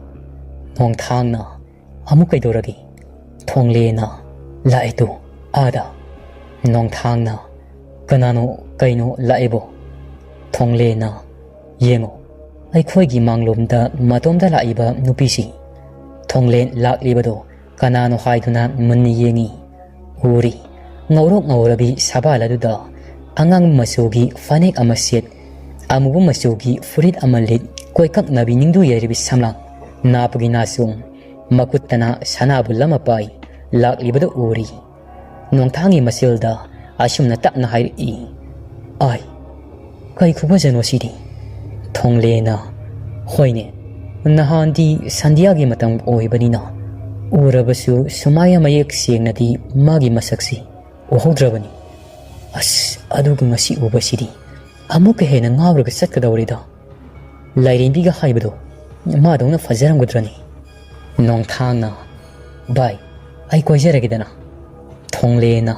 ꯅꯣꯡꯊꯥꯡꯅ, "ꯑꯃꯨꯛ ꯀꯩꯗꯧꯔꯒꯦ?" ꯊꯣꯡꯂꯦꯅ, "ꯂꯥꯛꯑꯦ ꯇꯨ, ꯑꯥꯗ!" ꯅꯣꯡꯊꯥꯡꯅ, "ꯀꯅꯥꯅꯣ, ꯀꯩꯅꯣ ꯂꯥꯛꯑꯦꯕꯣ?" ꯊꯣꯡꯂꯦꯅ, "ꯌꯦꯡꯉꯣ, ꯑꯩꯈꯣꯏꯒꯤ ꯃꯥꯡꯂꯣꯝꯗ ꯃꯇꯣꯝꯇ ꯂꯥꯛꯏꯕ ꯅꯨꯄꯤꯁꯤ꯫" ꯊꯣꯡꯂꯦꯟ ꯂꯥꯛꯂꯤꯕꯗꯣ ꯀꯅꯥꯅꯣ ꯍꯥꯏꯗꯨꯅ ꯃꯨꯟꯅ ꯌꯦꯡꯉꯤ꯫ ꯎꯔꯤ, ꯉꯧꯔꯣꯛ ꯉꯧꯔꯕꯤ ꯁꯕꯥꯜ ꯑꯗꯨꯗ ꯑꯉꯥꯡꯕ ꯃꯆꯨꯒꯤ ꯐꯅꯦꯛ ꯑꯃ ꯁꯦꯠ, ꯑꯃꯨꯕ ꯃꯆꯨꯒꯤ ꯐꯨꯔꯤꯠ ꯑꯃ ꯂꯤꯠ, ꯀꯣꯏꯀꯛꯅꯕꯤ ꯅꯤꯡꯗꯨ ꯌꯩꯔꯕꯤ ꯁꯝꯂꯥꯡ, ꯅꯥꯄꯒꯤ ꯅꯥꯆꯣꯡ, ꯃꯈꯨꯠꯇꯅ ꯁꯅꯥꯕꯨꯜ ꯑꯃ ꯄꯥꯏ, ꯂꯥꯛꯂꯤꯕꯗꯨ ꯎꯔꯤ꯫ ꯅꯣꯡꯊꯥꯡꯒꯤ ꯃꯆꯤꯜꯗ ꯑꯁꯨꯝꯅ ꯇꯞꯅ ꯍꯥꯏꯔꯛꯏ, "ꯑꯥꯏ, ꯀꯩ ꯈꯨꯐꯖꯅꯣ ꯁꯤꯗꯤ!" ꯊꯣꯡꯂꯦꯅ, "ꯍꯣꯏꯅꯦ, ꯅꯍꯥꯟꯗꯤ ꯁꯟꯙ꯭ꯌꯥꯒꯤ ꯃꯇꯝ ꯑꯣꯏꯕꯅꯤꯅ ꯎꯔꯕꯁꯨ ꯁꯨꯃꯥꯏꯅ ꯃꯌꯦꯛ ꯁꯦꯡꯅꯗꯤ ꯃꯥꯒꯤ ꯃꯁꯛꯁꯤ ꯎꯍꯧꯗ꯭ꯔꯕꯅꯤ꯫ ꯑꯁ, ꯑꯗꯨꯒ ꯉꯁꯤ ꯎꯕꯁꯤꯗꯤ ꯑꯃꯨꯛꯀ ꯍꯦꯟꯅ ꯉꯥꯎꯔꯒ ꯆꯠꯀꯗꯧꯔꯤꯗ꯫ ꯂꯥꯏꯔꯦꯝꯕꯤꯒ ꯍꯥꯏꯕꯗꯣ ꯃꯥꯗꯧꯅ ꯐꯖꯔꯝꯒꯗ꯭ꯔꯅꯤ? ꯅꯣꯡꯊꯥꯡꯅ, "ꯚꯥꯏ, ꯑꯩ ꯀꯣꯏꯖꯔꯒꯦꯗꯅ?" ꯊꯣꯡꯂꯦꯅ,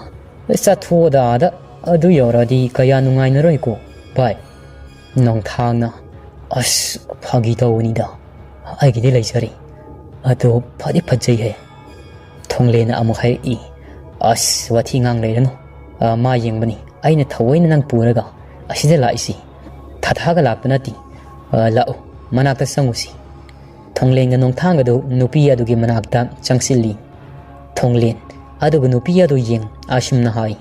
"ꯆꯠꯊꯣꯛꯑꯣꯗ ꯑꯥꯗ, ꯑꯗꯨ ꯌꯧꯔꯗꯤ ꯀꯌꯥ ꯅꯨꯡꯉꯥꯏꯅꯔꯣꯏꯀꯣ ꯚꯥꯏ?" ꯅꯣꯡꯊꯥꯡꯅ, "ꯑꯁ, ꯐꯥꯒꯤ ꯇꯧꯕꯅꯤꯗ, ꯑꯩꯒꯤꯗꯤ ꯂꯩꯖꯔꯤ, ꯑꯗꯣ ꯐꯗꯤ ꯐꯖꯩꯍꯦ꯫" ꯊꯣꯡꯂꯦꯅ ꯑꯃꯨꯛ ꯍꯥꯏꯔꯛꯏ, "ꯑꯁ, ꯋꯥꯊꯤ ꯉꯥꯡ ꯂꯩꯔꯅꯨ꯫ ꯑ, ꯃꯥ ꯌꯦꯡꯕꯅꯤ꯫ ꯑꯩꯅ ꯊꯑꯣꯏꯅ ꯅꯪ ꯄꯨꯔꯒ ꯑꯁꯤꯗ ꯂꯥꯛꯏꯁꯤ꯫ ꯊꯥꯊꯥꯒ ꯂꯥꯛꯄ ꯅꯠꯇꯦ꯫ ꯑ, ꯂꯥꯛꯎ, ꯃꯅꯥꯛꯇ ꯆꯪꯉꯨꯁꯤ꯫" ꯊꯣꯡꯂꯦꯟꯒ ꯅꯣꯡꯊꯥꯡꯒꯗꯨ ꯅꯨꯄꯤ ꯑꯗꯨꯒꯤ ꯃꯅꯥꯛꯇ ꯆꯪꯁꯤꯜꯂꯤ꯫ ꯊꯣꯡꯂꯦꯟ ꯑꯗꯨꯒ ꯅꯨꯄꯤ ꯑꯗꯨ ꯌꯦꯡ ꯑꯁꯨꯝꯅ ꯍꯥꯏ,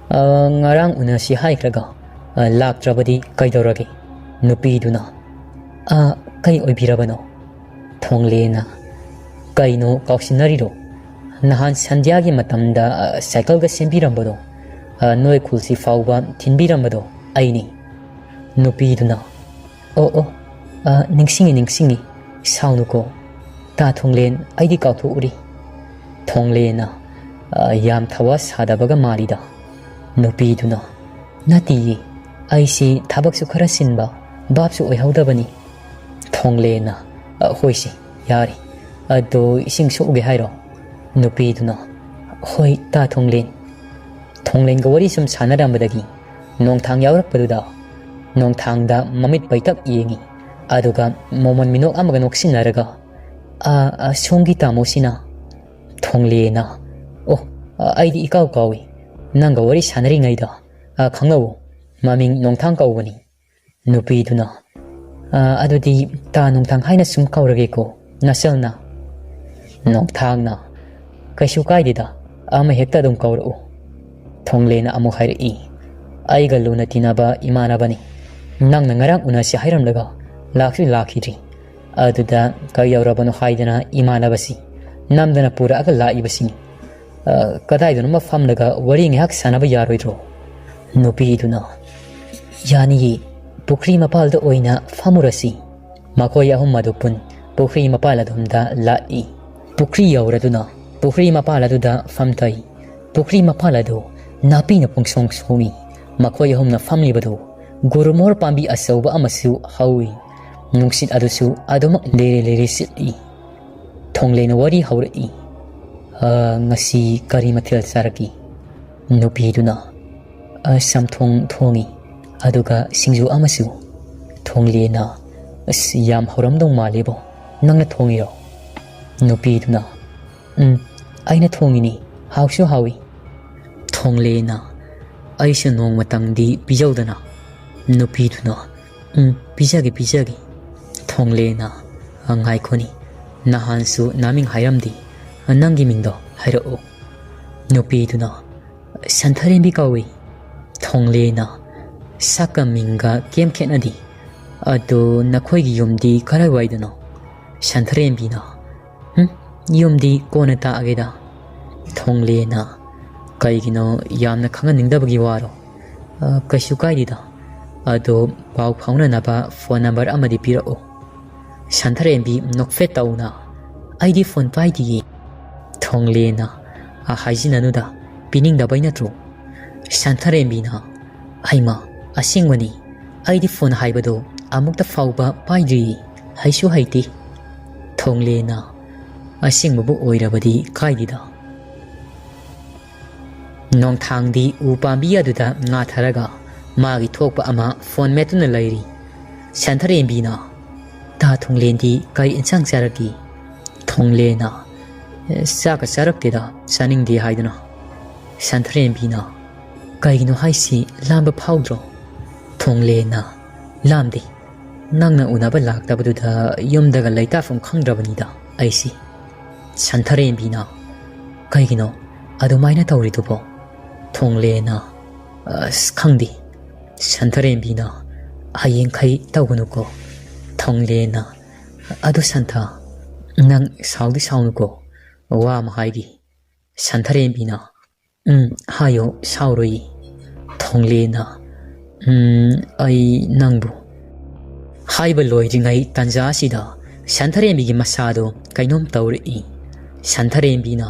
"ꯑ, ꯉꯔꯥꯡ ꯎꯅꯁꯤ ꯍꯥꯏꯈ꯭ꯔꯒ, ꯑ, ꯂꯥꯛꯇ꯭ꯔꯕꯗꯤ ꯀꯩꯗꯧꯔꯒꯦ?" ꯅꯨꯄꯤꯗꯨꯅ, "ꯑ, ꯀꯩ ꯑꯣꯏꯕꯤꯔꯕꯅꯣ?" ꯊꯣꯡꯂꯦꯅ, "ꯀꯩꯅꯣ ꯀꯥꯎꯁꯤꯟꯅꯔꯤꯔꯣ? ꯅꯍꯥꯟ ꯁꯟꯙ꯭ꯌꯥꯒꯤ ꯃꯇꯝꯗ, ꯑ, ꯁꯥꯏꯀꯜꯒ ꯁꯦꯝꯕꯤꯔꯝꯕꯗꯣ, ꯑ, ꯅꯣꯏ ꯈꯨꯜꯁꯤ ꯐꯥꯎꯕ ꯊꯤꯟꯕꯤꯔꯝꯕꯗꯣ ꯑꯩꯅꯤ꯫" ꯅꯨꯄꯤꯗꯨꯅ, "ꯑꯣ, ꯑꯣ, ꯑ, ꯅꯤꯡꯁꯤꯡꯉꯤ, ꯅꯤꯡꯁꯤꯡꯉꯤ꯫ ꯁꯥꯎꯅꯨꯀꯣ꯫ ꯇꯥ ꯊꯣꯡꯂꯦꯟ, ꯑꯩꯗꯤ ꯀꯥꯎꯊꯣꯛꯎꯔꯤ꯫" ꯊꯣꯡꯂꯦꯅ, ꯑ, ꯌꯥꯝ ꯊꯋꯥ ꯁꯥꯗꯕꯒ ꯃꯥꯜꯂꯤꯗ꯫ ꯅꯨꯄꯤꯗꯨꯅ, "ꯅꯠꯇꯤꯌꯦ, ꯑꯩꯁꯤ ꯊꯕꯛꯁꯨ ꯈꯔ ꯆꯤꯟꯕ, ꯚꯥꯞꯁꯨ ꯑꯣꯏꯍꯧꯗꯕꯅꯤ꯫" ꯊꯣꯡꯂꯦꯅ, "ꯑ, ꯍꯣꯏꯁꯦ, ꯌꯥꯔꯦ꯫ ꯑꯗꯣ ꯏꯁꯤꯡ ꯁꯣꯛꯎꯒꯦ ꯍꯥꯏꯔꯣ?" ꯅꯨꯄꯤꯗꯨꯅ, "ꯍꯣꯏ, ꯇꯥ ꯊꯣꯡꯂꯦꯟ꯫" ꯊꯣꯡꯂꯦꯟꯒ ꯋꯥꯔꯤ ꯁꯨꯝ ꯁꯥꯟꯅꯔꯝꯕꯗꯒꯤ ꯅꯣꯡꯊꯥꯡ ꯌꯥꯎꯔꯛꯄꯗꯨꯗ ꯅꯣꯡꯊꯥꯡꯗ ꯃꯃꯤꯠ ꯄꯩꯇꯛ ꯌꯦꯡꯉꯤ꯫ ꯑꯗꯨꯒ ꯃꯣꯃꯣꯟ ꯃꯤꯅꯣꯛ ꯑꯃꯒ ꯅꯣꯛꯁꯤꯟꯅꯔꯒ, "ꯑ, ꯑ, ꯁꯣꯝꯒꯤ ꯇꯥꯃꯣꯁꯤꯅ?" ꯊꯣꯡꯂꯦꯅ, "ꯑꯣ, ꯑ, ꯑꯩꯗꯤ ꯏꯀꯥꯎ ꯀꯥꯎꯏ꯫ ꯅꯪꯒ ꯋꯥꯔꯤ ꯁꯥꯟꯅꯔꯤꯉꯩꯗ, ꯑ, ꯈꯪꯅꯧ, ꯃꯃꯤꯡ ꯅꯣꯡꯊꯥꯡ ꯀꯧꯕꯅꯤ꯫" ꯅꯨꯄꯤꯗꯨꯅ, "ꯑ, ꯑꯗꯨꯗꯤ ꯇꯥ ꯅꯣꯡꯊꯥꯡ ꯍꯥꯏꯅ ꯁꯨꯝ ꯀꯧꯔꯒꯦꯀꯣ, ꯅꯆꯜꯅ?" ꯅꯣꯡꯊꯥꯡꯅ, "ꯀꯩꯁꯨ ꯀꯥꯏꯗꯦꯗ, ꯑꯃ ꯍꯦꯛꯇ ꯑꯗꯨꯝ ꯀꯧꯔꯛꯎ꯫" ꯊꯣꯡꯂꯦꯅ ꯑꯃꯨꯛ ꯍꯥꯏꯔꯛꯏ, "ꯑꯩꯒ ꯂꯨꯅ ꯇꯤꯟꯅꯕ ꯏꯃꯥꯟꯅꯕꯅꯤ꯫ ꯅꯪꯅ ꯉꯔꯥꯡ ꯎꯅꯁꯤ ꯍꯥꯏꯔꯝꯂꯒ ꯂꯥꯛꯁꯨ ꯂꯥꯛꯈꯤꯗ꯭ꯔꯤ꯫ ꯑꯗꯨꯗ ꯀꯩꯗꯧꯔꯕꯅꯣ ꯍꯥꯏꯗꯅ ꯏꯃꯥꯟꯅꯕꯁꯤ ꯅꯝꯗꯅ ꯄꯨꯔꯛꯑꯒ ꯂꯥꯛꯏꯕꯁꯤꯅꯤ꯫ ꯑ, ꯀꯗꯥꯏꯗꯅꯣꯃ ꯐꯝꯂꯒ ꯋꯥꯔꯤ ꯉꯥꯏꯍꯥꯛ ꯁꯥꯟꯅꯕ ꯌꯥꯔꯣꯏꯗ꯭ꯔꯣ?" ꯅꯨꯄꯤꯗꯨꯅ, "ꯌꯥꯅꯤꯌꯦ, ꯄꯨꯈ꯭ꯔꯤ ꯃꯄꯥꯜꯗ ꯑꯣꯏꯅ ꯐꯝꯃꯨꯔꯁꯤ꯫" ꯃꯈꯣꯏ ꯑꯍꯨꯝ ꯑꯗꯨ ꯄꯨꯟ ꯄꯨꯈ꯭ꯔꯤ ꯃꯄꯥꯜ ꯑꯗꯣꯝꯗ ꯂꯥꯛꯏ꯫ ꯄꯨꯈ꯭ꯔꯤ ꯌꯧꯔꯗꯨꯅ ꯄꯨꯈ꯭ꯔꯤ ꯃꯄꯥꯜ ꯑꯗꯨꯗ ꯐꯝꯊꯩ꯫ ꯄꯨꯈ꯭ꯔꯤ ꯃꯄꯥꯜ ꯑꯗꯨ ꯅꯥꯄꯤꯅ ꯄꯨꯡꯁꯣꯡ ꯁꯣꯡꯏ꯫ ꯃꯈꯣꯏ ꯑꯍꯨꯝꯅ ꯐꯝꯂꯤꯕꯗꯨ ꯒꯨꯔꯃꯣꯍꯣꯔ ꯄꯥꯝꯕꯤ ꯑꯆꯧꯕ ꯑꯃꯁꯨ ꯍꯧꯏ꯫ ꯅꯨꯡꯁꯤꯠ ꯑꯗꯨꯁꯨ ꯑꯗꯨꯃꯛ ꯂꯤꯔꯤ ꯂꯤꯔꯤ ꯁꯤꯠꯂꯤ꯫ ꯊꯣꯡꯂꯦꯅ ꯋꯥꯔꯤ ꯍꯧꯔꯛꯏ꯫ "ꯑ, ꯉꯁꯤ ꯀꯔꯤ ꯃꯊꯦꯜ ꯆꯥꯔꯛꯏ?" ꯅꯨꯄꯤꯗꯨꯅ, "ꯑ, ꯆꯝꯊꯣꯡ ꯊꯣꯡꯉꯤ, ꯑꯗꯨꯒ ꯁꯤꯡꯖꯨ ꯑꯃꯁꯨ꯫" ꯊꯣꯡꯂꯦꯅ, "ꯑꯁ, ꯌꯥꯝ ꯍꯧꯔꯝꯗꯧ ꯃꯥꯜꯂꯤꯕꯣ, ꯅꯪꯅ ꯊꯣꯡꯉꯤꯔꯣ?" ꯅꯨꯄꯤꯗꯨꯅ, "ꯎꯝ, ꯑꯩꯅ ꯊꯣꯡꯉꯤꯅꯤ, ꯍꯥꯎꯁꯨ ꯍꯥꯎꯏ꯫" ꯊꯣꯡꯂꯦꯅ, "ꯑꯩꯁꯨ ꯅꯣꯡꯃꯇꯪꯗꯤ ꯄꯤꯖꯧꯗꯅ꯫" ꯅꯨꯄꯤꯗꯨꯅ, "ꯎꯝ, ꯄꯤꯖꯒꯦ, ꯄꯤꯖꯒꯦ꯫" ꯊꯣꯡꯂꯦꯅ, "ꯑ, ꯉꯥꯏꯈꯣꯅꯤ, ꯅꯍꯥꯟꯁꯨ ꯅꯃꯤꯡ ꯍꯥꯏꯔꯝꯗꯦ, ꯅꯪꯒꯤ ꯃꯤꯡꯗꯣ ꯍꯥꯏꯔꯛꯑꯣ꯫" ꯅꯨꯄꯤꯗꯨꯅ, "ꯁꯟꯊꯔꯦꯝꯕꯤ ꯀꯧꯏ꯫" ꯊꯣꯡꯂꯦꯅ, "ꯁꯛꯀ ꯃꯤꯡꯒ ꯀꯩꯝ ꯈꯦꯠꯅꯗꯦ꯫ ꯑꯗꯣ ꯅꯈꯣꯏꯒꯤ ꯌꯨꯝꯗꯤ ꯀꯔꯥꯏꯋꯥꯏꯗꯅꯣ?" ꯁꯟꯊꯔꯦꯝꯕꯤꯅ, "ꯍꯨꯝ, ꯌꯨꯝꯗꯤ ꯀꯣꯟꯅ ꯇꯥꯛꯑꯒꯦꯗ꯫" ꯊꯣꯡꯂꯦꯅ, "ꯀꯩꯒꯤꯅꯣ, ꯌꯥꯝꯅ ꯈꯪꯍꯟꯅꯤꯡꯗꯕꯒꯤ ꯋꯥꯔꯣ?" "ꯑ, ꯀꯩꯁꯨ ꯀꯥꯏꯗꯦꯗ꯫ ꯑꯗꯣ ꯄꯥꯎ ꯐꯥꯎꯅꯅꯕ ꯐꯣꯟ ꯅꯝꯕꯔ ꯑꯃꯗꯤ ꯄꯤꯔꯛꯑꯣ꯫" ꯁꯟꯊꯔꯦꯝꯕꯤ ꯅꯣꯛꯐꯦꯠ ꯇꯧꯅ, "ꯑꯩꯗꯤ ꯐꯣꯟ ꯄꯥꯏꯗꯤꯌꯦ꯫" ꯊꯣꯡꯂꯦꯅ, "ꯑ, ꯍꯥꯏꯖꯤꯟꯅꯅꯨꯗ, ꯄꯤꯅꯤꯡꯗꯕꯩ ꯅꯠꯇ꯭ꯔꯣ?" ꯁꯟꯊꯔꯦꯝꯕꯤꯅ, "ꯍꯩꯃꯥ, ꯑꯁꯦꯡꯕꯅꯤ, ꯑꯩꯗꯤ ꯐꯣꯟ ꯍꯥꯏꯕꯗꯣ ꯑꯃꯨꯛꯇ ꯐꯥꯎꯕ ꯄꯥꯏꯗ꯭ꯔꯤ, ꯍꯩꯁꯨ ꯍꯩꯇꯦ꯫" ꯊꯣꯡꯂꯦꯅ, "ꯑꯁꯦꯡꯕꯕꯨ ꯑꯣꯏꯔꯕꯗꯤ ꯀꯥꯏꯗꯦꯗ꯫" ꯅꯣꯡꯊꯥꯡꯗꯤ ꯎ ꯄꯥꯝꯕꯤ ꯑꯗꯨꯗ ꯉꯥꯊꯔꯒ ꯃꯥꯒꯤ ꯊꯣꯛꯄ ꯑꯃ ꯐꯣꯟ ꯃꯦꯠꯇꯨꯅ ꯂꯩꯔꯤ꯫ ꯁꯟꯊꯔꯦꯝꯕꯤꯅ, "ꯇꯥ ꯊꯣꯡꯂꯦꯟꯗꯤ ꯀꯔꯤ ꯏꯟꯁꯥꯡ ꯆꯥꯔꯛꯀꯦ?" ꯊꯣꯡꯂꯦꯅ, "ꯆꯥꯛꯀ ꯆꯥꯔꯛꯇꯦꯗ, ꯆꯥꯅꯤꯡꯗꯦ ꯍꯥꯏꯗꯨꯅ꯫" ꯁꯟꯊꯔꯦꯝꯕꯤꯅ, "ꯀꯩꯒꯤꯅꯣ ꯍꯥꯏꯁꯤ, ꯂꯥꯝꯕ ꯐꯥꯎꯗ꯭ꯔꯣ?" ꯊꯣꯡꯂꯦꯅ, "ꯂꯥꯝꯗꯦ꯫ ꯅꯪꯅ ꯎꯅꯕ ꯂꯥꯛꯇꯕꯗꯨꯗ ꯌꯨꯝꯗꯒ ꯂꯩꯇꯥꯐꯝ ꯈꯪꯗ꯭ꯔꯕꯅꯤꯗ ꯑꯩꯁꯤ꯫" ꯁꯟꯊꯔꯦꯝꯕꯤꯅ, "ꯀꯩꯒꯤꯅꯣ ꯑꯗꯨꯃꯥꯏꯅ ꯇꯧꯔꯤꯗꯨꯕꯣ?" ꯊꯣꯡꯂꯦꯅ, "ꯑꯁ, ꯈꯪꯗꯦ꯫" ꯁꯟꯊꯔꯦꯝꯕꯤꯅ, "ꯍꯌꯦꯡꯈꯩ ꯇꯧꯒꯅꯨꯀꯣ꯫" ꯊꯣꯡꯂꯦꯅ, "ꯑꯗꯨ ꯁꯟꯊ, ꯅꯪ ꯁꯥꯎꯗꯤ ꯁꯥꯎꯅꯨꯀꯣ, ꯋꯥ ꯑꯃ ꯍꯥꯏꯒꯦ꯫" ꯁꯟꯊꯔꯦꯝꯕꯤꯅ, "ꯎꯝ, ꯍꯥꯏꯌꯣ, ꯁꯥꯎꯔꯣꯏꯌꯦ꯫" ꯊꯣꯡꯂꯦꯅ, "ꯎꯝ, ꯑꯩ ꯅꯪꯕꯨ꯫" ꯍꯥꯏꯕ ꯂꯣꯏꯗ꯭ꯔꯤꯉꯩ ꯇꯥꯟꯖꯥ ꯑꯁꯤꯗ ꯁꯟꯊꯔꯦꯝꯕꯤꯒꯤ ꯃꯁꯥꯗꯣ ꯀꯩꯅꯣꯝ ꯇꯧꯔꯛꯏ꯫ ꯁꯟꯊꯔꯦꯝꯕꯤꯅ,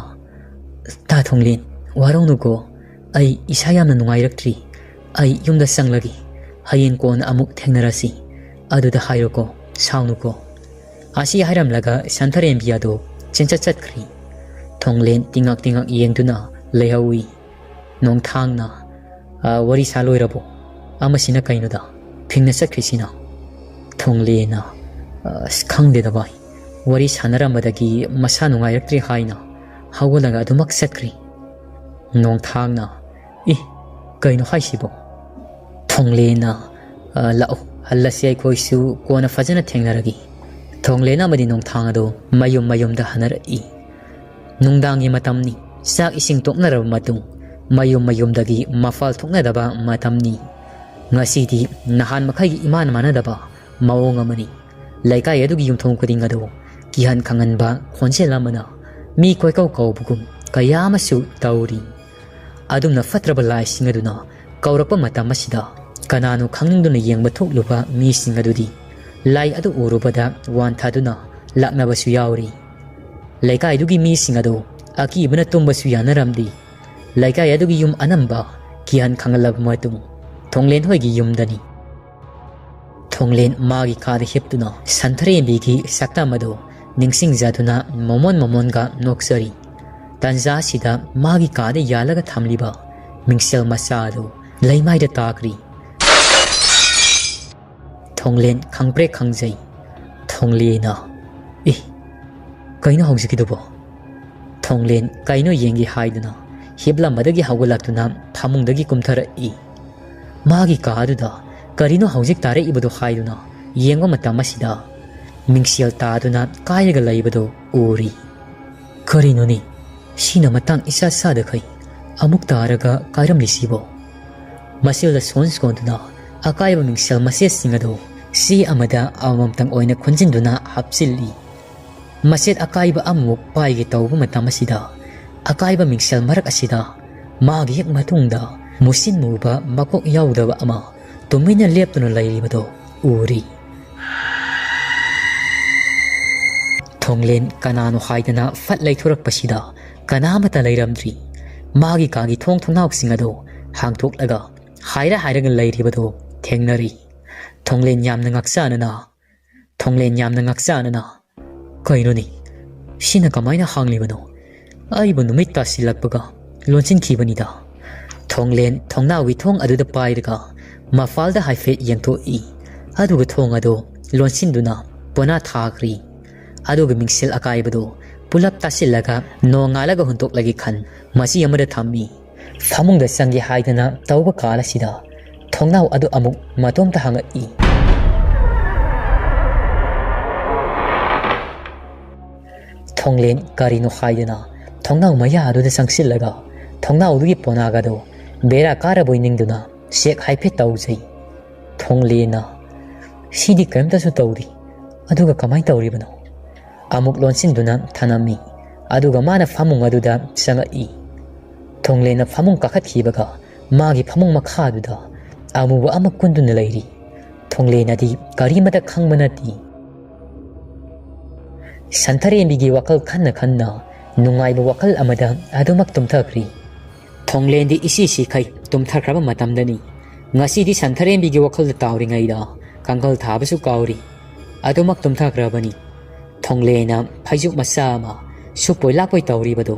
"ꯇꯥ ꯊꯣꯡꯂꯦꯟ, ꯋꯥꯔꯧꯅꯨꯀꯣ, ꯑꯩ ꯏꯁꯥ ꯌꯥꯝꯅ ꯅꯨꯡꯉꯥꯏꯔꯛꯇ꯭ꯔꯤ꯫ ꯑꯩ ꯌꯨꯝꯗ ꯆꯪꯂꯒꯦ꯫ ꯍꯌꯦꯡ ꯀꯣꯟꯅ ꯑꯃꯨꯛ ꯊꯦꯡꯅꯔꯁꯤ꯫ ꯑꯗꯨꯗ ꯍꯥꯏꯔꯣꯀꯣ, ꯁꯥꯎꯅꯨꯀꯣ"꯫ ꯑꯁꯤ ꯍꯥꯏꯔꯝꯂꯒ ꯁꯟꯊꯔꯦꯝꯕꯤ ꯑꯗꯨ ꯆꯦꯟꯆꯠ ꯆꯠꯈ꯭ꯔꯤ꯫ ꯊꯣꯡꯂꯦꯟ ꯇꯤꯉꯛ ꯇꯤꯉꯛ ꯌꯦꯡꯗꯨꯅ ꯂꯩꯍꯧꯏ꯫ ꯅꯣꯡꯊꯥꯡꯅ, "ꯑ, ꯋꯥꯔꯤ ꯁꯥ ꯂꯣꯏꯔꯕꯣ? ꯑꯃꯁꯤꯅ ꯀꯩꯅꯣꯗ ꯐꯤꯡꯅ ꯆꯠꯈ꯭ꯔꯤꯁꯤꯅ?" ꯊꯣꯡꯂꯦꯟꯅ, "ꯑꯁ, ꯈꯪꯗꯦꯗ ꯚꯥꯏ, ꯋꯥꯔꯤ ꯁꯥꯟꯅꯔꯝꯕꯗꯒꯤ ꯃꯁꯥ ꯅꯨꯡꯉꯥꯏꯔꯛꯇ꯭ꯔꯦ ꯍꯥꯏꯅ ꯍꯧꯒꯠꯂꯒ ꯑꯗꯨꯃꯛ ꯆꯠꯈ꯭ꯔꯤ"꯫ ꯅꯣꯡꯊꯥꯡꯅ, "ꯏ, ꯀꯩꯅꯣ ꯍꯥꯏꯁꯤꯕꯣ?" ꯊꯣꯡꯂꯦꯟꯅ, "ꯑ, ꯂꯥꯛꯑꯣ, ꯍꯜꯂꯁꯤ, ꯑꯩꯈꯣꯏꯁꯨ ꯀꯣꯟꯅ ꯐꯖꯅ ꯊꯦꯡꯅꯔꯒꯦ"꯫ ꯊꯣꯡꯂꯦꯟ ꯑꯃꯗꯤ ꯅꯣꯡꯊꯥꯡ ꯑꯗꯨ ꯃꯌꯨꯝ ꯃꯌꯨꯝꯗ ꯍꯟꯅꯔꯛꯏ꯫ ꯅꯨꯡꯗꯥꯡꯒꯤ ꯃꯇꯝꯅꯤ꯫ ꯆꯥꯛ ꯏꯁꯤꯡ ꯇꯣꯛꯅꯔꯕ ꯃꯇꯨꯡ ꯃꯌꯨꯝ ꯃꯌꯨꯝꯗꯒꯤ ꯃꯄꯥꯜ ꯊꯣꯛꯅꯗꯕ ꯃꯇꯝꯅꯤ꯫ ꯉꯁꯤꯗꯤ ꯅꯍꯥꯟ ꯃꯈꯩꯒꯤ ꯏꯃꯥꯟ ꯃꯥꯟꯅꯗꯕ ꯃꯑꯣꯡ ꯑꯃꯅꯤ꯫ ꯂꯩꯀꯥꯏ ꯑꯗꯨꯒꯤ ꯌꯨꯝꯊꯣꯡ ꯈꯨꯗꯤꯡ ꯑꯗꯨ ꯀꯤꯍꯟ ꯈꯪꯍꯟꯕ ꯈꯣꯟꯖꯦꯜ ꯑꯃꯅ ꯃꯤ ꯀꯣꯏꯀꯧ ꯀꯧꯕꯒꯨꯝ ꯀꯌꯥ ꯑꯃꯁꯨ ꯇꯧꯔꯤ꯫ ꯑꯗꯨꯝꯅ ꯐꯠꯇ꯭ꯔꯕ ꯂꯥꯏꯁꯤꯡ ꯑꯗꯨꯅ ꯀꯧꯔꯛꯄ ꯃꯇꯝ ꯑꯁꯤꯗ ꯀꯅꯥꯅꯣ ꯈꯪꯅꯤꯡꯗꯨꯅ ꯌꯦꯡꯕ ꯊꯣꯛꯂꯨꯕ ꯃꯤꯁꯤꯡ ꯑꯗꯨꯗꯤ ꯂꯥꯏ ꯑꯗꯨ ꯎꯔꯨꯕꯗ ꯋꯥꯟꯊꯗꯨꯅ ꯂꯥꯛꯅꯕꯁꯨ ꯌꯥꯎꯔꯤ꯫ ꯂꯩꯀꯥꯏꯗꯨꯒꯤ ꯃꯤꯁꯤꯡ ꯑꯗꯨ ꯑꯀꯤꯕꯅ ꯇꯨꯝꯕꯁꯨ ꯌꯥꯅꯔꯝꯗꯦ꯫ ꯂꯩꯀꯥꯏ ꯑꯗꯨꯒꯤ ꯌꯨꯝ ꯑꯅꯝꯕ ꯀꯤꯍꯟ ꯈꯪꯍꯜꯂꯕ ꯃꯇꯨꯡ ꯊꯣꯡꯂꯦꯟ ꯍꯣꯏꯒꯤ ꯌꯨꯝꯗꯅꯤ꯫ ꯊꯣꯡꯂꯦꯟ ꯃꯥꯒꯤ ꯀꯥꯗ ꯍꯤꯞꯇꯨꯅ ꯁꯟꯊꯔꯦꯝꯕꯤꯒꯤ ꯁꯛꯇꯝ ꯑꯗꯨ ꯅꯤꯡꯁꯤꯡꯖꯗꯨꯅ ꯃꯣꯃꯣꯟ ꯃꯣꯃꯣꯟꯒ ꯅꯣꯛꯆꯔꯤ꯫ ꯇꯟꯖꯥ ꯑꯁꯤꯗ ꯃꯥꯒꯤ ꯀꯥꯗ ꯌꯥꯜꯂꯒ ꯊꯝꯂꯤꯕ ꯃꯤꯡꯁꯦꯜ ꯃꯆꯥ ꯑꯗꯨ ꯂꯩꯃꯥꯏꯗ ꯇꯥꯈ꯭ꯔꯤ꯫ ꯊꯣꯡꯂꯦꯟ ꯈꯪꯄ꯭ꯔꯦꯛ ꯈꯪꯖꯩ꯫ ꯊꯣꯡꯂꯦꯟꯅ, "ꯏ, ꯀꯩꯅꯣ ꯍꯧꯖꯤꯛꯀꯤꯗꯨꯕꯣ?" ꯊꯣꯡꯂꯦꯟ ꯀꯩꯅꯣ ꯌꯦꯡꯒꯦ ꯍꯥꯏꯗꯨꯅ ꯍꯤꯞꯂꯝꯕꯗꯒꯤ ꯍꯧꯒꯠꯂꯛꯇꯨꯅ ꯐꯃꯨꯡꯗꯒꯤ ꯀꯨꯝꯊꯔꯛꯏ꯫ ꯃꯥꯒꯤ ꯀꯥꯗꯨꯗ ꯀꯔꯤꯅꯣ ꯍꯧꯖꯤꯛ ꯇꯥꯔꯛꯏꯕꯗꯣ ꯍꯥꯏꯗꯨꯅ ꯌꯦꯡꯕ ꯃꯇꯝ ꯑꯁꯤꯗ ꯃꯤꯡꯁꯦꯜ ꯇꯥꯗꯨꯅ ꯀꯥꯏꯔꯒ ꯂꯩꯕꯗꯨ ꯎꯔꯤ꯫ "ꯀꯔꯤꯅꯣꯅꯦ, ꯁꯤꯅ ꯃꯇꯥꯡ ꯏꯆꯥ ꯆꯥꯗꯈꯩ ꯑꯃꯨꯛ ꯇꯥꯔꯒ ꯀꯥꯏꯔꯝꯂꯤꯁꯤꯕꯣ?" ꯃꯁꯤꯜꯗ ꯁꯣꯟ ꯁꯣꯟꯗꯨꯅ ꯑꯀꯥꯏꯕ ꯃꯤꯡꯁꯦꯜ ꯃꯆꯦꯠꯁꯤꯡ ꯑꯗꯨ ꯆꯦ ꯑꯃꯗ ꯑꯃꯃꯝꯇꯪ ꯑꯣꯏꯅ ꯈꯨꯟꯖꯤꯟꯗꯨꯅ ꯍꯥꯞꯆꯤꯜꯂꯤ꯫ ꯃꯆꯦꯠ ꯑꯀꯥꯏꯕ ꯑꯃꯃꯨꯛ ꯄꯥꯏꯒꯦ ꯇꯧꯕ ꯃꯇꯝ ꯑꯁꯤꯗ, ꯑꯀꯥꯏꯕ ꯃꯤꯡꯁꯦꯜ ꯃꯔꯛ ꯑꯁꯤꯗ ꯃꯥꯒꯤ ꯍꯦꯛ ꯃꯇꯨꯡꯗ ꯃꯨꯁꯤꯟ ꯃꯨꯕ ꯃꯀꯣꯛ ꯌꯥꯎꯗꯕ ꯑꯃ ꯇꯨꯃꯤꯟꯅ ꯂꯦꯞꯇꯨꯅ ꯂꯩꯔꯤꯕꯗꯨ ꯎꯔꯤ꯫ ꯊꯣꯡꯂꯦꯟ ꯀꯅꯥꯅꯣ ꯍꯥꯏꯗꯅ ꯐꯠ ꯂꯩꯊꯣꯔꯛꯄꯁꯤꯗ ꯀꯅꯥ ꯑꯃꯠꯇ ꯂꯩꯔꯝꯗ꯭ꯔꯤ꯫ ꯃꯥꯒꯤ ꯀꯥꯒꯤ ꯊꯣꯡ ꯊꯣꯡꯅꯥꯎꯁꯤꯡ ꯑꯗꯨ ꯍꯥꯡꯗꯣꯛꯂꯒ ꯍꯥꯏꯔ ꯍꯥꯏꯔꯒ ꯂꯩꯔꯤꯕꯗꯨ ꯊꯦꯡꯅꯔꯤ꯫ ꯊꯣꯡꯂꯦꯟ ꯌꯥꯝꯅ ꯉꯥꯛꯆꯥꯅꯅ, ꯊꯣꯡꯂꯦꯟ ꯌꯥꯝꯅ ꯉꯥꯛꯆꯥꯅꯅ, "ꯀꯩꯅꯣꯅꯦ? ꯁꯤꯅ ꯀꯃꯥꯏꯅ ꯍꯥꯡꯂꯤꯕꯅꯣ? ꯑꯩꯕꯨ ꯅꯨꯃꯤꯠ ꯇꯥꯁꯤꯜꯂꯛꯄꯒ ꯂꯣꯟꯁꯤꯟꯈꯤꯕꯅꯤꯗ"꯫ ꯊꯣꯡꯂꯦꯟ ꯊꯣꯡꯅꯥꯎꯒꯤ ꯊꯣꯡ ꯑꯗꯨꯗ ꯄꯥꯏꯔꯒ ꯃꯄꯥꯜꯗ ꯍꯥꯏꯐꯦꯠ ꯌꯦꯡꯊꯣꯛꯏ꯫ ꯑꯗꯨꯒ ꯊꯣꯡ ꯑꯗꯨ ꯂꯣꯟꯁꯤꯟꯗꯨꯅ ꯄꯣꯅꯥ ꯊꯥꯈ꯭ꯔꯤ꯫ ꯑꯗꯨꯒ ꯃꯤꯡꯁꯦꯜ ꯑꯀꯥꯏꯕꯗꯨ ꯄꯨꯂꯞ ꯇꯥꯁꯤꯜꯂꯒ ꯅꯣꯡꯉꯥꯜꯂꯒ ꯍꯨꯟꯗꯣꯛꯂꯒꯦ ꯈꯟ ꯃꯆꯤ ꯑꯃꯗ ꯊꯝꯃꯤ꯫ ꯐꯃꯨꯡꯗ ꯆꯪꯒꯦ ꯍꯥꯏꯗꯅ ꯇꯧꯕ ꯀꯥꯜ ꯑꯁꯤꯗ ꯊꯣꯡꯅꯥꯎ ꯑꯗꯨ ꯑꯃꯨꯛ ꯃꯇꯣꯝꯇ ꯍꯥꯡꯉꯛꯏ꯫ ꯊꯣꯡꯂꯦꯟ ꯀꯔꯤꯅꯣ ꯍꯥꯏꯗꯅ ꯊꯣꯡꯅꯥꯎ ꯃꯌꯥ ꯑꯗꯨꯗ ꯆꯪꯁꯤꯜꯂꯒ ꯊꯣꯡꯅꯥꯎꯗꯨꯒꯤ ꯄꯣꯅꯥꯒꯗꯣ ꯕꯦꯔꯥ ꯀꯥꯔꯕꯣꯏ ꯅꯤꯡꯗꯨꯅ ꯆꯦꯛ ꯍꯥꯏꯐꯦꯠ ꯇꯧꯖꯩ꯫ ꯊꯣꯡꯂꯦꯟꯅ, "ꯁꯤꯗꯤ ꯀꯔꯤꯝꯇꯁꯨ ꯇꯧꯗꯦ, ꯑꯗꯨꯒ ꯀꯃꯥꯏꯅ ꯇꯧꯔꯤꯕꯅꯣ?" ꯑꯃꯨꯛ ꯂꯣꯟꯁꯤꯟꯗꯨꯅ ꯊꯅꯝꯃꯤ꯫ ꯑꯗꯨꯒ ꯃꯥꯅ ꯐꯃꯨꯡ ꯑꯗꯨꯗ ꯆꯪꯉꯛꯏ꯫ ꯊꯣꯡꯂꯦꯟꯅ ꯐꯃꯨꯡ ꯀꯥꯈꯠꯈꯤꯕꯒ ꯃꯥꯒꯤ ꯐꯃꯨꯡ ꯃꯈꯥꯗꯨꯗ ꯑꯃꯨꯕ ꯑꯃ ꯀꯨꯟꯗꯨꯅ ꯂꯩꯔꯤ꯫ ꯊꯣꯡꯂꯦꯟꯅꯗꯤ ꯀꯔꯤꯃꯇ ꯈꯪꯕ ꯅꯠꯇꯦ꯫ ꯁꯟꯊꯔꯦꯝꯕꯤꯒꯤ ꯋꯥꯈꯜ ꯈꯟꯅ ꯈꯟꯅ ꯅꯨꯡꯉꯥꯏꯕ ꯋꯥꯈꯜ ꯑꯃꯗ ꯑꯗꯨꯃꯛ ꯇꯨꯝꯊꯈ꯭ꯔꯤ꯫ ꯊꯣꯡꯂꯦꯟꯗꯤ ꯏꯁꯤ ꯁꯤꯈꯩ ꯇꯨꯝꯊꯈ꯭ꯔꯕ ꯃꯇꯝꯗꯅꯤ꯫ ꯉꯁꯤꯗꯤ ꯁꯟꯊꯔꯦꯝꯕꯤꯒꯤ ꯋꯥꯈꯜꯗ ꯇꯥꯎꯔꯤꯉꯩꯗ ꯀꯥꯡꯈꯜ ꯊꯥꯕꯁꯨ ꯀꯥꯎꯔꯤ꯫ ꯑꯗꯨꯃꯛ ꯇꯨꯝꯊꯈ꯭ꯔꯕꯅꯤ꯫ ꯊꯣꯡꯂꯦꯟꯅ ꯐꯩꯖꯨꯞ ꯃꯆꯥ ꯑꯃ ꯁꯨꯞꯄꯣꯏ ꯂꯥꯛꯄꯣꯏ ꯇꯧꯔꯤꯕꯗꯨ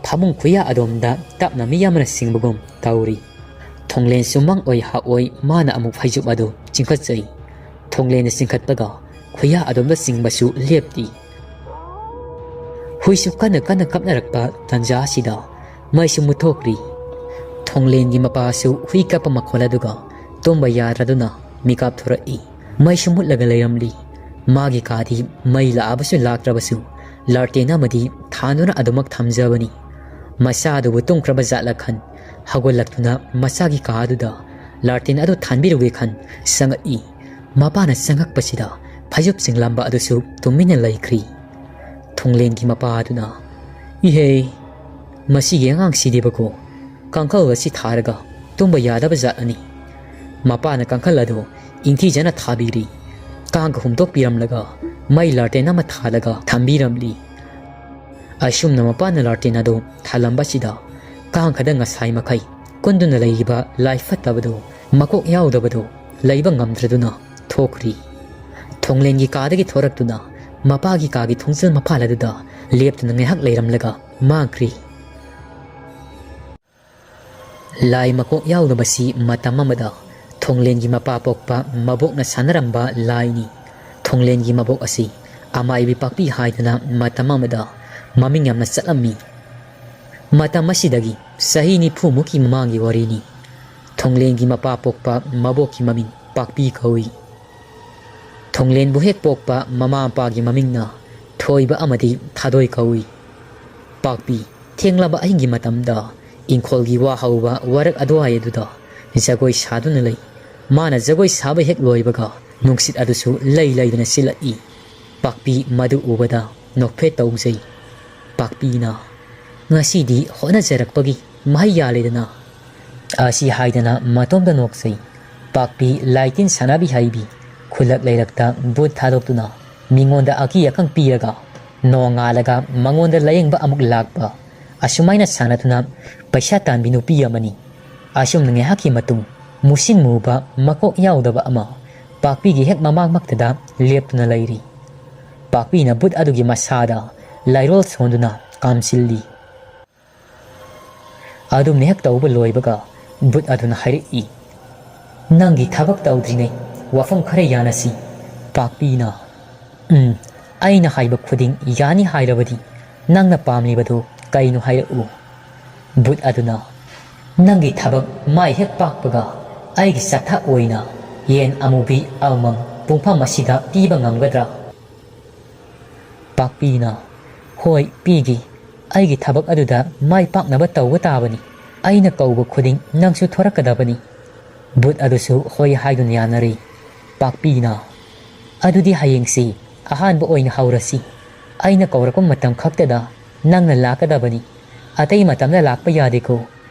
ꯐꯃꯨꯡ ꯈꯨꯌꯥ ꯑꯗꯣꯝꯗ ꯇꯞꯅ ꯃꯤ ꯑꯃꯅ ꯆꯤꯡꯕꯒꯨꯝ ꯇꯧꯔꯤ꯫ ꯊꯣꯡꯂꯦꯟꯁꯨ ꯃꯪ ꯑꯣꯏ ꯍꯛ ꯑꯣꯏ ꯃꯥꯅ ꯑꯃꯨꯛ ꯐꯩꯖꯨꯞ ꯑꯗꯨ ꯆꯤꯡꯈꯠꯆꯩ꯫ ꯊꯣꯡꯂꯦꯟꯅ ꯆꯤꯡꯈꯠꯄꯒ ꯈꯨꯌꯥ ꯑꯗꯣꯝꯗ ꯆꯤꯡꯕꯁꯨ ꯂꯦꯞꯇꯦ꯫ ꯍꯨꯏꯁꯨ ꯀꯟꯅ ꯀꯟꯅ ꯀꯞꯅꯔꯛꯄ ꯇꯥꯟꯖꯥ ꯑꯁꯤꯗ ꯃꯩꯁꯨ ꯃꯨꯠꯊꯣꯛꯈ꯭ꯔꯤ꯫ ꯊꯣꯡꯂꯦꯟꯒꯤ ꯃꯄꯥꯁꯨ ꯍꯨꯏ ꯀꯞꯄ ꯃꯈꯣꯜ ꯑꯗꯨꯒ ꯇꯨꯝꯕ ꯌꯥꯗ꯭ꯔꯗꯨꯅ ꯃꯤꯀꯥꯞ ꯊꯣꯔꯛꯏ꯫ ꯃꯩꯁꯨ ꯃꯨꯠꯂꯒ ꯂꯩꯔꯝꯂꯤ꯫ ꯃꯥꯒꯤ ꯀꯥꯗꯤ ꯃꯩ ꯂꯥꯛꯑꯕꯁꯨ ꯂꯥꯛꯇ꯭ꯔꯕꯁꯨ ꯂꯥꯔꯇꯦꯟ ꯑꯃꯗꯤ ꯊꯥꯟꯗꯨꯅ ꯑꯗꯨꯃꯛ ꯊꯝꯖꯕꯅꯤ꯫ ꯃꯆꯥꯗꯨꯕꯨ ꯇꯨꯝꯈ꯭ꯔꯕ ꯖꯥꯠꯂ ꯈꯟ ꯍꯧꯒꯠꯂꯛꯇꯨꯅ ꯃꯆꯥꯒꯤ ꯀꯥ ꯑꯗꯨꯗ ꯂꯥꯔꯇꯦꯟ ꯑꯗꯨ ꯊꯥꯟꯕꯤꯔꯨꯒꯦ ꯈꯟ ꯆꯪꯉꯛꯏ꯫ ꯃꯄꯥꯅ ꯆꯪꯉꯛꯄꯁꯤꯗ ꯐꯩꯖꯨꯞ ꯆꯤꯡꯂꯝꯕ ꯑꯗꯨꯁꯨ ꯇꯨꯃꯤꯟꯅ ꯂꯩꯈ꯭ꯔꯤ꯫ ꯊꯣꯡꯂꯦꯟꯒꯤ ꯃꯄꯥ ꯑꯗꯨꯅ, "ꯏꯍꯦ, ꯃꯁꯤꯒꯤ ꯑꯉꯥꯡꯁꯤꯗꯤꯕꯀꯣ, ꯀꯥꯡꯈꯜ ꯑꯁꯤ ꯊꯥꯔꯒ ꯇꯨꯝꯕ ꯌꯥꯗꯕ ꯖꯥꯠ ꯑꯅꯤ"꯫ ꯃꯄꯥꯅ ꯀꯥꯡꯈꯜ ꯑꯗꯨ ꯏꯪꯊꯤꯖꯅ ꯊꯥꯕꯤꯔꯤ꯫ ꯀꯥꯡꯒ ꯍꯨꯝꯗꯣꯛꯄꯤꯔꯝꯂꯒ ꯃꯩ ꯂꯥꯔꯇꯦꯟ ꯑꯃ ꯊꯥꯜꯂꯒ ꯊꯝꯕꯤꯔꯝꯂꯤ꯫ ꯑꯁꯨꯝꯅ ꯃꯄꯥꯅ ꯂꯥꯔꯇꯦꯟ ꯑꯗꯨ ꯊꯥꯜꯂꯝꯕꯁꯤꯗ ꯀꯥꯡꯈꯗ ꯉꯁꯥꯏ ꯃꯈꯩ ꯀꯨꯟꯗꯨꯅ ꯂꯩꯔꯤꯕ ꯂꯥꯏ ꯐꯠꯇꯕꯗꯨ, ꯃꯀꯣꯛ ꯌꯥꯎꯗꯕꯗꯨ ꯂꯩꯕ ꯉꯝꯗ꯭ꯔꯗꯨꯅ ꯊꯣꯛꯈ꯭ꯔꯤ꯫ ꯊꯣꯡꯂꯦꯟꯒꯤ ꯀꯥꯗꯒꯤ ꯊꯣꯔꯛꯇꯨꯅ ꯃꯄꯥꯒꯤ ꯀꯥꯒꯤ ꯊꯣꯡꯖꯤꯜ ꯃꯄꯥꯜ ꯑꯗꯨꯗ ꯂꯦꯞꯇꯨꯅ ꯉꯥꯏꯍꯥꯛ ꯂꯩꯔꯝꯂꯒ ꯃꯥꯡꯈ꯭ꯔꯤ꯫ ꯂꯥꯏ ꯃꯀꯣꯛ ꯌꯥꯎꯗꯕꯁꯤ ꯃꯇꯝ ꯑꯃꯗ ꯊꯣꯡꯂꯦꯟꯒꯤ ꯃꯄꯥ ꯄꯣꯛꯄ ꯃꯕꯣꯛꯅ ꯁꯥꯟꯅꯔꯝꯕ ꯂꯥꯏꯅꯤ꯫ ꯊꯣꯡꯂꯦꯟꯒꯤ ꯃꯕꯣꯛ ꯑꯁꯤ ꯑꯃꯥꯏꯕꯤ ꯄꯥꯛꯄꯤ ꯍꯥꯏꯗꯅ ꯃꯇꯝ ꯑꯃꯗ ꯃꯃꯤꯡ ꯌꯥꯝꯅ ꯆꯠꯂꯝꯃꯤ꯫ ꯃꯇꯝ ꯑꯁꯤꯗꯒꯤ ꯆꯍꯤ ꯅꯤꯐꯨꯃꯨꯛꯀꯤ ꯃꯃꯥꯡꯒꯤ ꯋꯥꯔꯤꯅꯤ꯫ ꯊꯣꯡꯂꯦꯟꯒꯤ ꯃꯄꯥ ꯄꯣꯛꯄ ꯃꯕꯣꯛꯀꯤ ꯃꯃꯤꯡ ꯄꯥꯛꯄꯤ ꯀꯧꯏ꯫ ꯊꯣꯡꯂꯦꯟꯕꯨ ꯍꯦꯛ ꯄꯣꯛꯄ ꯃꯃꯥ ꯃꯄꯥꯒꯤ ꯃꯃꯤꯡꯅ ꯊꯣꯏꯕ ꯑꯃꯗꯤ ꯊꯥꯗꯣꯏ ꯀꯧꯏ꯫ ꯄꯥꯛꯄꯤ, ꯊꯦꯡꯂꯕ ꯑꯍꯤꯡꯒꯤ ꯃꯇꯝꯗ ꯏꯪꯈꯣꯜꯒꯤ ꯋꯥ ꯍꯧꯕ ꯋꯥꯔꯛ ꯑꯗꯨꯋꯥꯏ ꯑꯗꯨꯗ ꯖꯒꯣꯏ ꯁꯥꯗꯨꯅ ꯂꯩ꯫ ꯃꯥꯅ ꯖꯒꯣꯏ ꯁꯥꯕ ꯍꯦꯛ ꯂꯣꯏꯕꯒ ꯅꯨꯡꯁꯤꯠ ꯑꯗꯨꯁꯨ ꯂꯩ ꯂꯩꯗꯨꯅ ꯁꯤꯜꯂꯛꯏ꯫ ꯄꯥꯛꯄꯤ ꯃꯗꯨ ꯎꯕꯗ ꯅꯣꯛꯐꯦꯠ ꯇꯧꯖꯩ꯫ ꯄꯥꯛꯄꯤꯅ, "ꯉꯁꯤꯗꯤ ꯍꯣꯠꯅꯖꯔꯛꯄꯒꯤ ꯃꯍꯩ ꯌꯥꯜꯂꯦꯗꯅ" ꯑꯁꯤ ꯍꯥꯏꯗꯅ ꯃꯇꯣꯝꯇ ꯅꯣꯛꯆꯩ꯫ ꯄꯥꯛꯄꯤ ꯂꯥꯏꯇꯤꯟ ꯁꯥꯟꯅꯕꯤ ꯍꯩꯕꯤ, ꯈꯨꯜꯂꯛ ꯂꯩꯔꯛꯇ ꯚꯨꯠ ꯊꯥꯗꯣꯛꯇꯨꯅ ꯃꯤꯉꯣꯟꯗ ꯑꯀꯤ ꯑꯈꯪ ꯄꯤꯔꯒ ꯅꯣꯡꯉꯥꯜꯂꯒ ꯃꯉꯣꯟꯗ ꯂꯥꯌꯦꯡꯕ ꯑꯃꯨꯛ ꯂꯥꯛꯄ, ꯑꯁꯨꯃꯥꯏꯅ ꯁꯥꯟꯅꯗꯨꯅ ꯄꯩꯁꯥ ꯇꯥꯟꯕꯤ ꯅꯨꯄꯤ ꯑꯃꯅꯤ꯫ ꯑꯁꯨꯝꯅ ꯉꯥꯏꯍꯥꯛꯀꯤ ꯃꯇꯨꯡ ꯃꯨꯁꯤꯟ ꯃꯨꯕ ꯃꯀꯣꯛ ꯌꯥꯎꯗꯕ ꯑꯃ ꯄꯥꯛꯄꯤꯒꯤ ꯍꯦꯛ ꯃꯃꯥꯡꯃꯛꯇꯗ ꯂꯦꯞꯇꯨꯅ ꯂꯩꯔꯤ꯫ ꯄꯥꯛꯄꯤꯅ ꯚꯨꯠ ꯑꯗꯨꯒꯤ ꯃꯁꯥꯗ ꯂꯥꯏꯔꯣꯜ ꯁꯣꯟꯗꯨꯅ ꯀꯥꯝꯁꯤꯜꯂꯤ꯫ ꯑꯗꯨꯝꯅ ꯍꯦꯛ ꯇꯧꯕ ꯂꯣꯏꯕꯒ ꯚꯨꯠ ꯑꯗꯨꯅ ꯍꯥꯏꯔꯛꯏ, "ꯅꯪꯒꯤ ꯊꯕꯛ ꯇꯧꯗ꯭ꯔꯤꯉꯩ ꯋꯥꯐꯝ ꯈꯔ ꯌꯥꯅꯁꯤ꯫" ꯄꯥꯛꯄꯤꯅ, "ꯎꯝ, ꯑꯩꯅ ꯍꯥꯏꯕ ꯈꯨꯗꯤꯡ ꯌꯥꯅꯤ ꯍꯥꯏꯔꯕꯗꯤ ꯅꯪꯅ ꯄꯥꯝꯂꯤꯕꯗꯨ ꯀꯩꯅꯣ ꯍꯥꯏꯔꯛꯎ꯫" ꯚꯨꯠ ꯑꯗꯨꯅ, "ꯅꯪꯒꯤ ꯊꯕꯛ ꯃꯥꯏ ꯍꯦꯛ ꯄꯥꯛꯄꯒ ꯑꯩꯒꯤ ꯆꯥꯛꯊꯛ ꯑꯣꯏꯅ ꯌꯦꯟ ꯑꯃꯨꯕꯤ ꯑꯃꯃꯝ ꯄꯨꯡꯐꯝ ꯑꯁꯤꯗ ꯄꯤꯕ ꯉꯝꯒꯗ꯭ꯔꯥ?" ꯄꯥꯛꯄꯤꯅ, "ꯍꯣꯏ, ꯄꯤꯒꯦ꯫ ꯑꯩꯒꯤ ꯊꯕꯛ ꯑꯗꯨꯗ ꯃꯥꯏ ꯄꯥꯛꯅꯕ ꯇꯧꯕ ꯇꯥꯕꯅꯤ꯫ ꯑꯩꯅ ꯀꯧꯕ ꯈꯨꯗꯤꯡ ꯅꯪꯁꯨ ꯊꯣꯔꯛꯀꯗꯕꯅꯤ꯫" ꯚꯨꯠ ꯑꯗꯨꯁꯨ ꯍꯣꯏ ꯍꯥꯏꯗꯨꯅ ꯌꯥꯅꯔꯦ꯫ ꯄꯥꯛꯄꯤꯅ, "ꯑꯗꯨꯗꯤ ꯍꯌꯦꯡꯁꯤ ꯑꯍꯥꯟꯕ ꯑꯣꯏꯅ ꯍꯧꯔꯁꯤ꯫ ꯑꯩꯅ ꯀꯧꯔꯛꯄ ꯃꯇꯝ ꯈꯛꯇꯗ ꯅꯪꯅ ꯂꯥꯛꯀꯗꯕꯅꯤ꯫ ꯑꯇꯩ ꯃꯇꯝꯗ ꯂꯥꯛꯄ ꯌꯥꯗꯦꯀꯣ꯫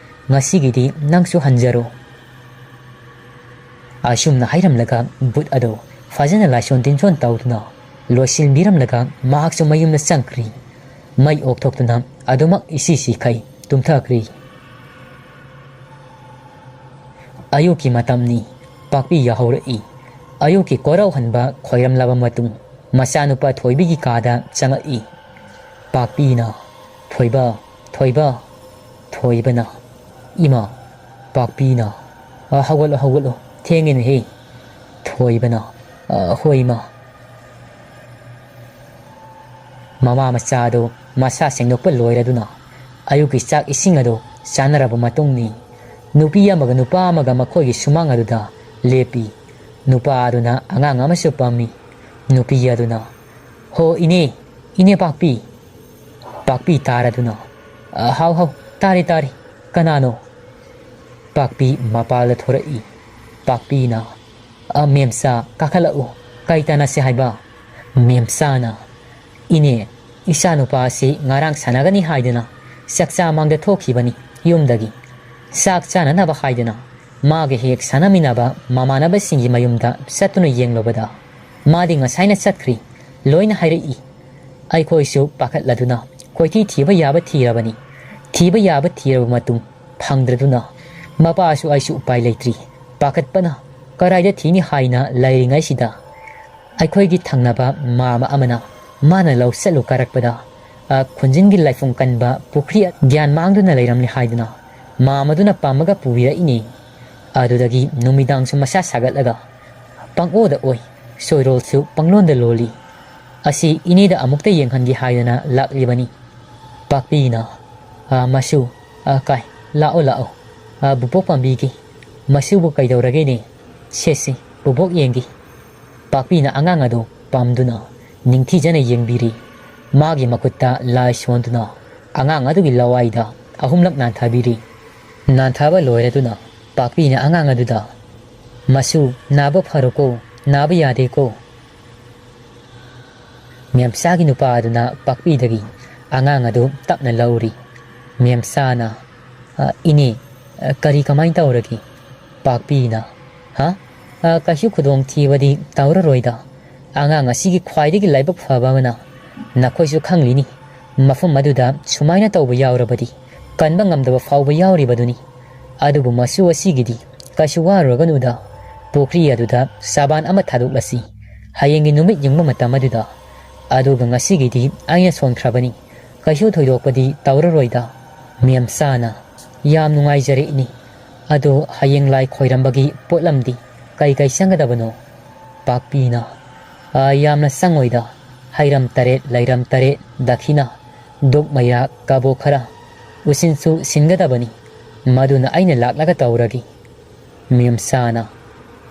ꯉꯁꯤꯒꯤꯗꯤ ꯅꯪꯁꯨ ꯍꯟꯖꯔꯣ꯫" ꯑꯁꯨꯝꯅ ꯍꯥꯏꯔꯝꯂꯒ ꯚꯨꯠ ꯑꯗꯨ ꯐꯖꯅ ꯂꯥꯏꯁꯣꯟ ꯇꯤꯟꯁꯣꯟ ꯇꯧꯗꯨꯅ ꯂꯣꯏꯁꯤꯟꯕꯤꯔꯝꯂꯒ ꯃꯍꯥꯛꯁꯨ ꯃꯌꯨꯝꯗ ꯆꯪꯈ꯭ꯔꯤ꯫ ꯃꯩ ꯑꯣꯛꯊꯣꯛꯇꯨꯅ ꯑꯗꯨꯃꯛ ꯏꯁꯤ ꯁꯤꯈꯩ ꯇꯨꯝꯊꯈ꯭ꯔꯤ꯫ ꯑꯌꯨꯛꯀꯤ ꯃꯇꯝꯅꯤ꯫ ꯄꯥꯛꯄꯤ ꯌꯥꯍꯧꯔꯛꯏ꯫ ꯑꯌꯨꯛꯀꯤ ꯀꯣꯔꯧꯍꯟꯕ ꯈꯣꯏꯔꯝꯂꯕ ꯃꯇꯨꯡ, ꯃꯆꯥꯅꯨꯄꯥ ꯊꯣꯏꯕꯤꯒꯤ ꯀꯥꯗ ꯆꯪꯉꯛꯏ꯫ ꯄꯥꯛꯄꯤꯅ, "ꯊꯣꯏꯕ, ꯊꯣꯏꯕ"꯫ ꯊꯣꯏꯕꯅ, "ꯏꯃꯥ"꯫ ꯄꯥꯛꯄꯤꯅ, "ꯑ, ꯍꯧꯒꯠꯂꯣ, ꯍꯧꯒꯠꯂꯣ, ꯊꯦꯡꯉꯦꯅꯦꯍꯦ"꯫ ꯊꯣꯏꯕꯅ, "ꯑ, ꯍꯣꯏ, ꯏꯃꯥ"꯫ ꯃꯃꯥ ꯃꯆꯥ ꯑꯗꯨ ꯃꯁꯥ ꯁꯦꯡꯗꯣꯛꯄ ꯂꯣꯏꯔꯗꯨꯅ ꯑꯌꯨꯛꯀꯤ ꯆꯥꯛ ꯏꯁꯤꯡ ꯑꯗꯨ ꯆꯥꯅꯔꯕ ꯃꯇꯨꯡꯅꯤ꯫ ꯅꯨꯄꯤ ꯑꯃꯒ ꯅꯨꯄꯥ ꯑꯃꯒ ꯃꯈꯣꯏꯒꯤ ꯁꯨꯃꯥꯡ ꯑꯗꯨꯗ ꯂꯦꯞꯄꯤ꯫ ꯅꯨꯄꯥ ꯑꯗꯨꯅ ꯑꯉꯥꯡ ꯑꯃꯁꯨ ꯄꯝꯃꯤ꯫ ꯅꯨꯄꯤ ꯑꯗꯨꯅ, "ꯍꯣ ꯏꯅꯦ, ꯏꯅꯦ ꯄꯥꯛꯄꯤ"꯫ ꯄꯥꯛꯄꯤ ꯇꯥꯔꯗꯨꯅ, "ꯑ, ꯍꯥꯎ ꯍꯥꯎ, ꯇꯥꯔꯦ ꯇꯥꯔꯦ, ꯀꯅꯥꯅꯣ?" ꯄꯥꯛꯄꯤ ꯃꯄꯥꯜꯗ ꯊꯣꯔꯛꯏ꯫ ꯄꯥꯛꯄꯤꯅ, "ꯑ, ꯃꯦꯝꯆꯥ, ꯀꯥꯈꯠꯂꯛꯎ, ꯀꯩ ꯇꯥꯟꯅꯁꯦ ꯍꯥꯏꯕ?" ꯃꯦꯝꯆꯥꯅ, "ꯏꯅꯦ, ꯏꯆꯥꯅꯨꯄꯥ ꯑꯁꯤ ꯉꯔꯥꯡ ꯁꯥꯟꯅꯒꯅꯤ ꯍꯥꯏꯗꯨꯅ ꯆꯥꯛꯆꯥ ꯃꯥꯡꯗ ꯊꯣꯛꯈꯤꯕꯅꯤ ꯌꯨꯝꯗꯒꯤ꯫ ꯆꯥꯛ ꯆꯥꯅꯅꯕ ꯍꯥꯏꯗꯨꯅ ꯃꯥꯒ ꯍꯦꯛ ꯁꯥꯟꯅꯃꯤꯟꯅꯕ ꯃꯃꯥꯟꯅꯕꯁꯤꯡꯒꯤ ꯃꯌꯨꯝꯗ ꯆꯠꯇꯨꯅ ꯌꯦꯡꯂꯨꯕꯗ ꯃꯥꯗꯤ ꯉꯁꯥꯏꯅ ꯆꯠꯈ꯭ꯔꯤ꯫ ꯂꯣꯏꯅ ꯍꯥꯏꯔꯛꯏ"꯫ ꯑꯩꯈꯣꯏꯁꯨ ꯄꯥꯈꯠꯂꯗꯨꯅ ꯀꯣꯏꯊꯤ ꯊꯤꯕ ꯌꯥꯕ ꯊꯤꯔꯕꯅꯤ꯫ ꯊꯤꯕ ꯌꯥꯕ ꯊꯤꯔꯕ ꯃꯇꯨꯡ ꯐꯪꯗ꯭ꯔꯗꯨꯅ ꯃꯄꯥꯁꯨ ꯑꯩꯁꯨ ꯎꯄꯥꯏ ꯂꯩꯇ꯭ꯔꯤ꯫ ꯄꯥꯈꯠꯄꯅ ꯀꯔꯥꯏꯗ ꯊꯤꯅꯤ ꯍꯥꯏꯅ ꯂꯩꯔꯤꯉꯩꯁꯤꯗ ꯑꯩꯈꯣꯏꯒꯤ ꯊꯪꯅꯕ ꯃꯥꯃ ꯑꯃꯅ ꯃꯥꯅ ꯂꯧ ꯆꯠꯂꯨ ꯀꯥꯔꯛꯄꯗ, ꯑ, ꯈꯨꯟꯖꯤꯟꯒꯤ ꯂꯥꯏꯐꯝ ꯀꯟꯕ ꯄꯨꯈ꯭ꯔꯤ ꯒ꯭ꯌꯥꯟ ꯃꯥꯡꯗꯨꯅ ꯂꯩꯔꯝꯂꯦ ꯍꯥꯏꯗꯨꯅ ꯃꯥꯃꯗꯨꯅ ꯄꯥꯝꯃꯒ ꯄꯨꯕꯤꯔꯛꯏꯅꯦ꯫ ꯑꯗꯨꯗꯒꯤ ꯅꯨꯃꯤꯗꯥꯡꯁꯨ ꯃꯁꯥ ꯁꯥꯒꯠꯂꯒ ꯄꯪꯑꯣꯗ ꯑꯣꯏ, ꯁꯣꯏꯔꯣꯜꯁꯨ ꯄꯪꯂꯣꯟꯗ ꯂꯣꯜꯂꯤ꯫ ꯑꯁꯤ ꯏꯅꯦꯗ ꯑꯃꯨꯛꯇ ꯌꯦꯡꯍꯟꯒꯦ ꯍꯥꯏꯗꯅ ꯂꯥꯛꯂꯤꯕꯅꯤ꯫ ꯄꯥꯛꯄꯤꯅ, "ꯑ, ꯃꯁꯨ, ꯑ, ꯀꯥꯏ, ꯂꯥꯛꯑꯣ, ꯂꯥꯛꯑꯣ꯫ ꯑ, ꯕꯨꯕꯣꯛ ꯄꯥꯝꯕꯤꯒꯦ꯫ ꯃꯁꯤꯕꯨ ꯀꯩꯗꯧꯔꯒꯦꯅꯦ? ꯁꯦ, ꯁꯦ, ꯕꯨꯕꯣꯛ ꯌꯦꯡꯒꯦ"꯫ ꯄꯥꯛꯄꯤꯅ ꯑꯉꯥꯡ ꯑꯗꯨ ꯄꯥꯝꯗꯨꯅ ꯅꯤꯡꯊꯤꯖꯅ ꯌꯦꯡꯕꯤꯔꯤ꯫ ꯃꯥꯒꯤ ꯃꯈꯨꯠꯇ ꯂꯥꯏ ꯁꯣꯟꯗꯨꯅ ꯑꯉꯥꯡ ꯑꯗꯨꯒꯤ ꯂꯋꯥꯏꯗ ꯑꯍꯨꯝꯂꯛ ꯅꯥꯟꯊꯕꯤꯔꯤ꯫ ꯅꯥꯟꯊꯕ ꯂꯣꯏꯔꯗꯨꯅ ꯄꯥꯛꯄꯤꯅ ꯑꯉꯥꯡ ꯑꯗꯨꯗ, "ꯃꯁꯨ, ꯅꯥꯕ ꯐꯔꯣꯀꯣ, ꯅꯥꯕ ꯌꯥꯗꯦꯀꯣ"꯫ ꯃꯦꯝꯆꯥꯒꯤ ꯅꯨꯄꯥ ꯑꯗꯨꯅ ꯄꯥꯛꯄꯤꯗꯒꯤ ꯑꯉꯥꯡ ꯑꯗꯨ ꯇꯞꯅ ꯂꯧꯔꯤ꯫ ꯃꯦꯝꯆꯥꯅ, "ꯑ, ꯏꯅꯦ, ꯑ, ꯀꯔꯤ ꯀꯃꯥꯏꯅ ꯇꯧꯔꯒꯦ?" ꯄꯥꯛꯄꯤꯅ, "ꯍꯥ? ꯑ, ꯀꯩꯁꯨ ꯈꯨꯗꯣꯡꯊꯤꯕꯗꯤ ꯇꯧꯔꯔꯣꯏꯗ꯫ ꯑꯉꯥꯡ ꯑꯁꯤꯒꯤ ꯈ꯭ꯋꯥꯏꯗꯒꯤ ꯂꯥꯏꯕꯛ ꯐꯕ ꯑꯃꯅ, ꯅꯈꯣꯏꯁꯨ ꯈꯪꯂꯤꯅꯤ, ꯃꯐꯝ ꯑꯗꯨꯗ ꯁꯨꯃꯥꯏꯅ ꯇꯧꯕ ꯌꯥꯎꯔꯕꯗꯤ ꯀꯟꯕ ꯉꯝꯗꯕ ꯐꯥꯎꯕ ꯌꯥꯎꯔꯤꯕꯗꯨꯅꯤ꯫ ꯑꯗꯨꯕꯨ ꯃꯆꯨ ꯑꯁꯤꯒꯤꯗꯤ ꯀꯩꯁꯨ ꯋꯥꯔꯨꯔꯒꯅꯨꯗ꯫ ꯄꯨꯈ꯭ꯔꯤ ꯑꯗꯨꯗ ꯁꯥꯕꯥꯟ ꯑꯃ ꯊꯥꯗꯣꯛꯂꯁꯤ꯫ ꯍꯌꯦꯡꯒꯤ ꯅꯨꯃꯤꯠ ꯌꯨꯡꯕ ꯃꯇꯝ ꯑꯗꯨꯗ꯫ ꯑꯗꯨꯒ ꯉꯁꯤꯒꯤꯗꯤ ꯑꯩꯅ ꯁꯣꯟꯈ꯭ꯔꯕꯅꯤ꯫ ꯀꯩꯁꯨ ꯊꯣꯏꯗꯣꯛꯄꯗꯤ ꯇꯧꯔꯔꯣꯏꯗ꯫ ꯃꯦꯝꯆꯥꯅ, "ꯌꯥꯝ ꯅꯨꯡꯉꯥꯏꯖꯔꯦ ꯏꯅꯦ꯫ ꯑꯗꯣ ꯍꯌꯦꯡ ꯂꯥꯏ ꯈꯣꯏꯔꯝꯕꯒꯤ ꯄꯣꯠꯂꯝꯗꯤ ꯀꯩ ꯀꯩ ꯆꯪꯒꯗꯕꯅꯣ?" ꯄꯥꯛꯄꯤꯅ, "ꯑ, ꯌꯥꯝꯅ ꯆꯪꯉꯣꯏꯗ꯫ ꯍꯩꯔꯝ ꯇꯔꯦꯠ, ꯂꯩꯔꯝ ꯇꯔꯦꯠ, ꯗꯈꯤꯅ, ꯗꯨꯛ ꯃꯌꯥ, ꯀꯕꯣꯛ ꯈꯔ, ꯎꯁꯤꯟꯁꯨ ꯁꯤꯟꯒꯗꯕꯅꯤ꯫ ꯃꯗꯨꯅ ꯑꯩꯅ ꯂꯥꯛꯂꯒ ꯇꯧꯔꯒꯦ꯫" ꯃꯦꯝꯆꯥꯅ,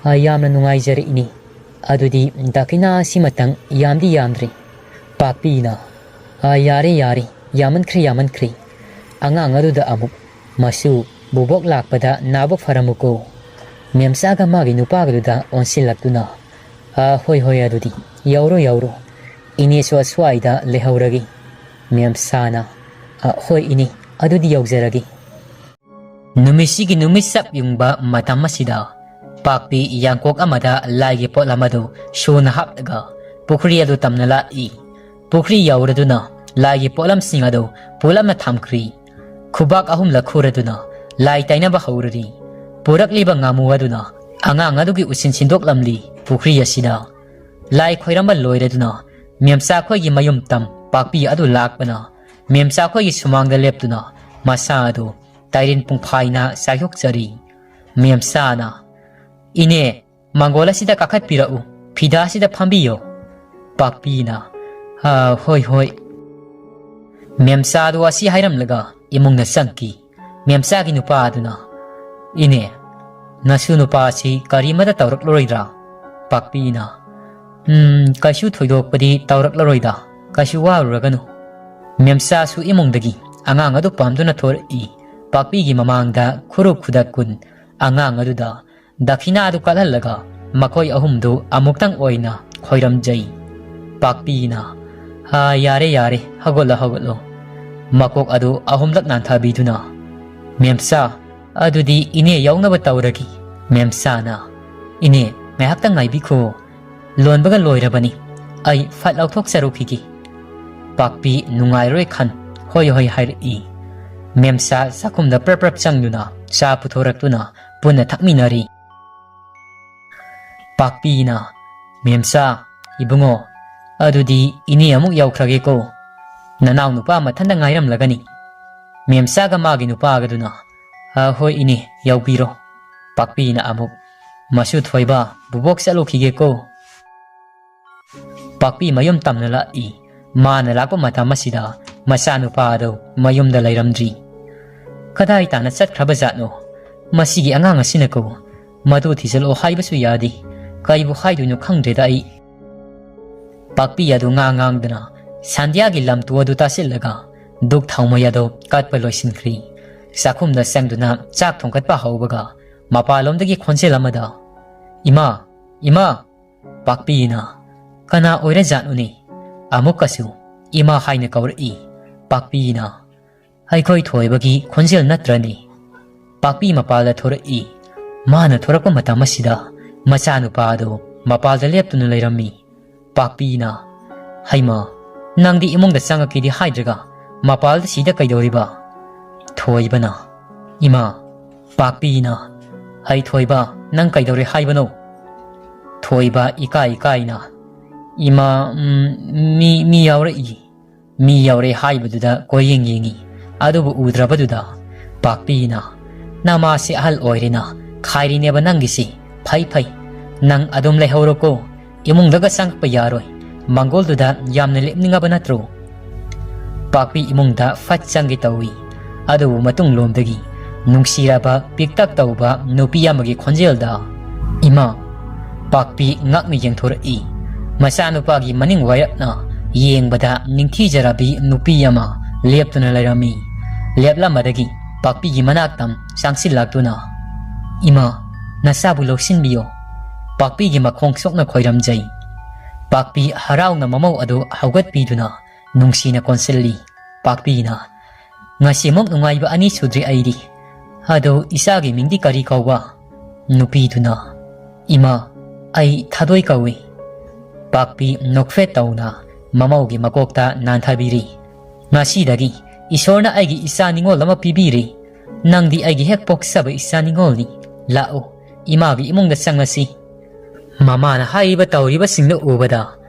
"ꯑ, ꯌꯥꯝꯅ ꯅꯨꯡꯉꯥꯏꯖꯔꯦ ꯏꯅꯦ꯫ ꯑꯗꯨꯗꯤ ꯗꯈꯤꯅꯥ ꯑꯁꯤꯃꯇꯪ, ꯌꯥꯝꯗꯤ ꯌꯥꯝꯗ꯭ꯔꯤ꯫" ꯄꯥꯛꯄꯤꯅ, "ꯑ, ꯌꯥꯔꯦ, ꯌꯥꯔꯦ, ꯌꯥꯝꯃꯟꯈ꯭ꯔꯦ, ꯌꯥꯝꯃꯟꯈ꯭ꯔꯦ꯫ ꯑꯉꯥꯡ ꯑꯗꯨꯗ ꯑꯃꯨꯛ ꯃꯁꯨ ꯕꯨꯕꯣꯛ ꯂꯥꯛꯄꯗ ꯅꯥꯕ ꯐꯔꯝꯃꯨꯀꯣ꯫" ꯃꯦꯝꯆꯥꯒ ꯃꯥꯒꯤ ꯅꯨꯄꯥꯒꯗꯨꯗ ꯑꯣꯟꯁꯤꯜꯂꯛꯇꯨꯅ, "ꯑ, ꯍꯣꯏ, ꯍꯣꯏ, ꯑꯗꯨꯗꯤ ꯌꯧꯔꯣ, ꯌꯧꯔꯣ꯫ ꯏꯅꯦꯁꯨ ꯑꯁ꯭ꯋꯥꯏꯗ ꯂꯩꯍꯧꯔꯒꯦ꯫" ꯃꯦꯝꯆꯥꯅ, "ꯑ, ꯍꯣꯏ ꯏꯅꯦ, ꯑꯗꯨꯗꯤ ꯌꯧꯖꯔꯒꯦ꯫" ꯅꯨꯃꯤꯠꯁꯤꯒꯤ ꯅꯨꯃꯤꯠ ꯆꯞ ꯌꯨꯡꯕ ꯃꯇꯝ ꯑꯁꯤꯗ, ꯄꯥꯛꯄꯤ ꯌꯥꯡꯀꯣꯛ ꯑꯃꯗ ꯂꯥꯏꯒꯤ ꯄꯣꯠꯂꯝ ꯑꯗꯨ ꯁꯨꯅ ꯍꯥꯞꯂꯒ ꯄꯨꯈ꯭ꯔꯤ ꯑꯗꯨ ꯇꯝꯅ ꯂꯥꯛꯏ꯫ ꯄꯨꯈ꯭ꯔꯤ ꯌꯧꯔꯗꯨꯅ ꯂꯥꯏꯒꯤ ꯄꯣꯠꯂꯝꯁꯤꯡ ꯑꯗꯨ ꯄꯨꯂꯞꯅ ꯊꯝꯈ꯭ꯔꯤ꯫ ꯈꯨꯕꯥꯛ ꯑꯍꯨꯝꯂꯛ ꯈꯨꯔꯗꯨꯅ ꯂꯥꯏ ꯇꯩꯅꯕ ꯍꯧꯔꯔꯤ꯫ ꯄꯨꯔꯛꯂꯤꯕ ꯉꯥꯃꯨ ꯑꯗꯨꯅ ꯑꯉꯥꯡ ꯑꯗꯨꯒꯤ ꯎꯁꯤꯟ ꯁꯤꯟꯗꯣꯛꯂꯝꯂꯤ ꯄꯨꯈ꯭ꯔꯤ ꯑꯁꯤꯗ꯫ ꯂꯥꯏ ꯈꯣꯏꯔꯝꯕ ꯂꯣꯏꯔꯗꯨꯅ ꯃꯦꯝꯆꯥ ꯈꯣꯏꯒꯤ ꯃꯌꯨꯝ ꯇꯝ ꯄꯥꯛꯄꯤ ꯑꯗꯨ ꯂꯥꯛꯄꯅ ꯃꯦꯝꯆꯥ ꯈꯣꯏꯒꯤ ꯁꯨꯃꯥꯡꯗ ꯂꯦꯞꯇꯨꯅ ꯃꯁꯥ ꯑꯗꯨ ꯇꯥꯏꯔꯦꯟ ꯄꯨꯡꯐꯥꯏꯅ ꯆꯥꯏꯊꯣꯛꯆꯔꯤ꯫ ꯃꯦꯝꯆꯥꯅ, "ꯏꯅꯦ, ꯃꯥꯡꯒꯣꯜ ꯑꯁꯤꯗ ꯀꯥꯈꯠꯄꯤꯔꯛꯎ, ꯐꯤꯗꯥ ꯑꯁꯤꯗ ꯐꯝꯕꯤꯌꯣ꯫" ꯄꯥꯛꯄꯤꯅ, "ꯑ, ꯍꯣꯏ, ꯍꯣꯏ꯫" ꯃꯦꯝꯆꯥꯗꯨ ꯑꯁꯤ ꯍꯥꯏꯔꯝꯂꯒ ꯏꯃꯨꯡꯗ ꯆꯪꯈꯤ꯫ ꯃꯦꯝꯆꯥꯒꯤ ꯅꯨꯄꯥ ꯑꯗꯨꯅ, "ꯏꯅꯦ, ꯅꯁꯨ ꯅꯨꯄꯥ ꯑꯁꯤ ꯀꯔꯤꯃꯇ ꯇꯧꯔꯛꯂꯔꯣꯏꯗ꯭ꯔꯥ?" ꯄꯥꯛꯄꯤꯅ, "ꯎꯝ, ꯀꯩꯁꯨ ꯊꯣꯏꯗꯣꯛꯄꯗꯤ ꯇꯧꯔꯛꯂꯔꯣꯏꯗ, ꯀꯩꯁꯨ ꯋꯥꯔꯨꯔꯒꯅꯨ꯫" ꯃꯦꯝꯆꯥꯁꯨ ꯏꯃꯨꯡꯗꯒꯤ ꯑꯉꯥꯡ ꯑꯗꯨ ꯄꯥꯝꯗꯨꯅ ꯊꯣꯔꯛꯏ꯫ ꯄꯥꯛꯄꯤꯒꯤ ꯃꯃꯥꯡꯗ ꯈꯨꯔꯨ ꯈꯨꯗꯛ ꯀꯨꯟ ꯑꯉꯥꯡ ꯑꯗꯨꯗ ꯗꯈꯤꯅꯥ ꯑꯗꯨ ꯀꯠꯍꯜꯂꯒ ꯃꯈꯣꯏ ꯑꯍꯨꯝꯗꯨ ꯑꯃꯨꯛꯇꯪ ꯑꯣꯏꯅ ꯈꯣꯏꯔꯝꯖꯩ꯫ ꯄꯥꯛꯄꯤꯅ, "ꯑꯥ, ꯌꯥꯔꯦ, ꯌꯥꯔꯦ, ꯍꯧꯒꯠꯂꯣ, ꯍꯧꯒꯠꯂꯣ꯫" ꯃꯀꯣꯛ ꯑꯗꯨ ꯑꯍꯨꯝꯂꯛ ꯅꯥꯟꯊꯕꯤꯗꯨꯅ, "ꯃꯦꯝꯆꯥ, ꯑꯗꯨꯗꯤ ꯏꯅꯦ ꯌꯥꯎꯅꯕ ꯇꯧꯔꯒꯦ꯫" ꯃꯦꯝꯆꯥꯅ, "ꯏꯅꯦ, ꯉꯥꯏꯍꯥꯛꯇꯪ ꯉꯥꯏꯕꯤꯈꯣ꯫" "ꯂꯣꯟꯕꯒ ꯂꯣꯏꯔꯕꯅꯤ, ꯑꯩ ꯐꯠ ꯂꯧꯊꯣꯛꯆꯔꯨꯈꯤꯒꯦ꯫" ꯄꯥꯛꯄꯤ ꯅꯨꯡꯉꯥꯏꯔꯣꯏ ꯈꯟ ꯍꯣꯏ ꯍꯣꯏ ꯍꯥꯏꯔꯛꯏ꯫ ꯃꯦꯝꯆꯥ ꯆꯥꯛꯈꯨꯝꯗ ꯄ꯭ꯔꯞ ꯄ꯭ꯔꯞ ꯆꯪꯗꯨꯅ ꯆꯥ ꯄꯨꯊꯣꯔꯛꯇꯨꯅ ꯄꯨꯟꯅ ꯊꯛꯃꯤꯟꯅꯔꯤ꯫ ꯄꯥꯛꯄꯤꯅ, "ꯃꯦꯝꯆꯥ, ꯏꯕꯨꯡꯉꯣ, ꯑꯗꯨꯗꯤ ꯏꯅꯦ ꯑꯃꯨꯛ ꯌꯧꯈ꯭ꯔꯒꯦꯀꯣ꯫ ꯅꯅꯥꯎ ꯅꯨꯄꯥ ꯃꯊꯟꯇ ꯉꯥꯏꯔꯝꯂꯒꯅꯤ꯫" ꯃꯦꯝꯆꯥꯒ ꯃꯥꯒꯤ ꯅꯨꯄꯥꯒꯗꯨꯅ, "ꯑ, ꯍꯣꯏ ꯏꯅꯦ, ꯌꯧꯕꯤꯔꯣ꯫" ꯄꯥꯛꯄꯤꯅ ꯑꯃꯨꯛ, "ꯃꯁꯨ ꯊꯣꯏꯕ, ꯕꯨꯕꯣꯛ ꯆꯠꯂꯨꯈꯤꯒꯦꯀꯣ꯫" ꯄꯥꯛꯄꯤ ꯃꯌꯨꯝ ꯇꯝꯅ ꯂꯥꯛꯏ꯫ ꯃꯥꯅ ꯂꯥꯛꯄ ꯃꯇꯝ ꯑꯁꯤꯗ ꯃꯆꯥꯅꯨꯄꯥ ꯑꯗꯨ ꯃꯌꯨꯝꯗ ꯂꯩꯔꯝꯗ꯭ꯔꯤ꯫ ꯀꯗꯥꯏ ꯇꯥꯅ ꯆꯠꯈ꯭ꯔꯕ ꯖꯥꯠꯅꯣ? ꯃꯁꯤꯒꯤ ꯑꯉꯥꯡ ꯑꯁꯤꯅꯀꯣ, ꯃꯗꯨ ꯊꯤꯖꯤꯜꯂꯛꯑꯣ ꯍꯥꯏꯕꯁꯨ ꯌꯥꯗꯦ꯫ ꯀꯔꯤꯕꯨ ꯍꯥꯏꯗꯣꯏꯅꯣ ꯈꯪꯗ꯭ꯔꯦꯗ ꯑꯩ꯫ ꯄꯥꯛꯄꯤ ꯑꯗꯨ ꯉꯥꯡ ꯉꯥꯡꯗꯅ ꯁꯥꯟꯗ꯭ꯌꯥꯒꯤ ꯂꯝꯇꯨ ꯑꯗꯨ ꯇꯥꯁꯤꯜꯂꯒ ꯗꯨꯛ ꯊꯥꯎꯃꯩ ꯑꯗꯨ ꯀꯠꯄ ꯂꯣꯏꯁꯤꯟꯈ꯭ꯔꯤ꯫ ꯆꯥꯛꯈꯨꯝꯗ ꯆꯪꯗꯨꯅ ꯆꯥꯛ ꯊꯣꯡꯒꯠꯄ ꯍꯧꯕꯒ ꯃꯄꯥꯟꯂꯣꯝꯗꯒꯤ ꯈꯣꯟꯖꯦꯜ ꯑꯃꯗ, "ꯏꯃꯥ! ꯏꯃꯥ!" ꯄꯥꯛꯄꯤꯅ, "ꯀꯅꯥ ꯑꯣꯏꯔꯖꯥꯠꯅꯣꯅꯦ? ꯑꯃꯨꯛꯀꯁꯨ ꯏꯃꯥ ꯍꯥꯏꯅ ꯀꯧꯔꯛꯏ꯫" ꯄꯥꯛꯄꯤꯅ, "ꯑꯩꯈꯣꯏ ꯊꯣꯏꯕꯒꯤ ꯈꯣꯟꯖꯦꯜ ꯅꯠꯇ꯭ꯔꯅꯦ?" ꯄꯥꯛꯄꯤ ꯃꯄꯥꯜꯗ ꯊꯣꯔꯛꯏ꯫ ꯃꯥꯅ ꯊꯣꯔꯛꯄ ꯃꯇꯝ ꯑꯁꯤꯗ ꯃꯆꯥꯅꯨꯄꯥ ꯑꯗꯨ ꯃꯄꯥꯜꯗ ꯂꯦꯞꯇꯨꯅ ꯂꯩꯔꯝꯃꯤ꯫ ꯄꯥꯛꯄꯤꯅ, "ꯍꯩꯃꯥ, ꯅꯪꯗꯤ ꯏꯃꯨꯡꯗ ꯆꯪꯉꯛꯀꯦꯗꯤ ꯍꯥꯏꯗ꯭ꯔꯒ ꯃꯄꯥꯜꯗ ꯁꯤꯗ ꯀꯩꯗꯧꯔꯤꯕ?" ꯊꯣꯏꯕꯅ, "ꯏꯃꯥ, ꯄꯥꯛꯄꯤꯅ, 'ꯑꯩ ꯊꯣꯏꯕ, ꯅꯪ ꯀꯩꯗꯧꯔꯦ ꯍꯥꯏꯕꯅꯣ?'" ꯊꯣꯏꯕ ꯏꯀꯥꯏ ꯏꯀꯥꯏꯅ, "ꯏꯃꯥ, ꯎꯝ, ꯃꯤ, ꯃꯤ ꯌꯥꯎꯔꯛꯏ꯫" ꯃꯤ ꯌꯥꯎꯔꯦ ꯍꯥꯏꯕꯗꯨꯗ ꯀꯣꯏꯌꯦꯡ ꯌꯦꯡꯉꯤ꯫ ꯑꯗꯨꯕꯨ ꯎꯗ꯭ꯔꯕꯗꯨꯗ ꯄꯥꯛꯄꯤꯅ, "ꯅꯃꯥꯁꯦ ꯑꯍꯜ ꯑꯣꯏꯔꯦꯅ ꯈꯥꯏꯔꯤꯅꯦꯕ ꯅꯪꯒꯤꯁꯤ꯫ ꯐꯩ, ꯐꯩ꯫ ꯅꯪ ꯑꯗꯨꯝ ꯂꯩꯍꯧꯔꯣꯀꯣ꯫ ꯏꯃꯨꯡꯗꯒ ꯆꯪꯉꯛꯄ ꯌꯥꯔꯣꯏ꯫ ꯃꯪꯒꯣꯜꯗꯨꯗ ꯌꯥꯝꯅ ꯂꯦꯞꯅꯤꯡꯉꯕ ꯅꯠꯇ꯭ꯔꯣ?" ꯄꯥꯛꯄꯤ ꯏꯃꯨꯡꯗ ꯐꯠ ꯆꯪꯒꯦ ꯇꯧꯏ꯫ ꯑꯗꯨꯕꯨ ꯃꯇꯨꯡꯂꯣꯝꯗꯒꯤ ꯅꯨꯡꯁꯤꯔꯕ ꯄꯤꯛꯇꯛ ꯇꯧꯕ ꯅꯨꯄꯤ ꯑꯃꯒꯤ ꯈꯣꯟꯖꯦꯜꯗ, "ꯏꯃꯥ!" ꯄꯥꯛꯄꯤ ꯉꯛꯅ ꯌꯦꯡꯊꯣꯔꯛꯏ꯫ ꯃꯆꯥꯅꯨꯄꯥꯒꯤ ꯃꯅꯤꯡ ꯋꯥꯏꯔꯞꯅ ꯌꯦꯡꯕꯗ ꯅꯤꯡꯊꯤꯖꯔꯕꯤ ꯅꯨꯄꯤ ꯑꯃ ꯂꯦꯞꯇꯨꯅ ꯂꯩꯔꯝꯃꯤ꯫ ꯂꯦꯞꯂꯝꯕꯗꯒꯤ ꯄꯥꯛꯄꯤꯒꯤ ꯃꯅꯥꯛꯇ ꯆꯪꯁꯤꯜꯂꯛꯇꯨꯅ, "ꯏꯃꯥ, ꯅꯆꯥꯕꯨ ꯂꯧꯁꯤꯟꯕꯤꯌꯣ꯫" ꯄꯥꯛꯄꯤꯒꯤ ꯃꯈꯣꯡ ꯁꯣꯛꯅ ꯈꯣꯏꯔꯝꯖꯩ꯫ ꯄꯥꯛꯄꯤ ꯍꯔꯥꯎꯅ ꯃꯃꯧ ꯑꯗꯨ ꯍꯧꯒꯠꯄꯤꯗꯨꯅ ꯅꯨꯡꯁꯤꯅ ꯀꯣꯟꯁꯤꯜꯂꯤ꯫ ꯄꯥꯛꯄꯤꯅ, "ꯉꯁꯤꯃꯨꯛ ꯅꯨꯡꯉꯥꯏꯕ ꯑꯅꯤ ꯁꯨꯗ꯭ꯔꯤ ꯑꯩꯗꯤ꯫ ꯑꯗꯣ ꯏꯆꯥꯒꯤ ꯃꯤꯡꯗꯤ ꯀꯔꯤ ꯀꯧꯕ?" ꯅꯨꯄꯤꯗꯨꯅ, "ꯏꯃꯥ, ꯑꯩ ꯊꯥꯗꯣꯏ ꯀꯧꯏ꯫" ꯄꯥꯛꯄꯤ ꯅꯣꯛꯐꯦꯠ ꯇꯧꯅ ꯃꯃꯧꯒꯤ ꯃꯀꯣꯛꯇ ꯅꯥꯟꯊꯕꯤꯔꯤ꯫ "ꯉꯁꯤꯗꯒꯤ ꯏꯁꯣꯔꯅ ꯑꯩꯒꯤ ꯏꯆꯥ ꯅꯤꯉꯣꯜ ꯑꯃ ꯄꯤꯕꯤꯔꯦ꯫ ꯅꯪꯗꯤ ꯑꯩꯒꯤ ꯍꯦꯛ ꯄꯣꯛꯆꯕ ꯏꯆꯥ ꯅꯤꯉꯣꯜꯅꯤ꯫ ꯂꯥꯛꯎ, ꯏꯃꯥꯒꯤ ꯏꯃꯨꯡꯗ ꯆꯪꯂꯁꯤ꯫" ꯃꯃꯥꯅ ꯍꯥꯏꯔꯤꯕ ꯇꯧꯔꯤꯕꯁꯤꯡꯗꯨ ꯎꯕꯗ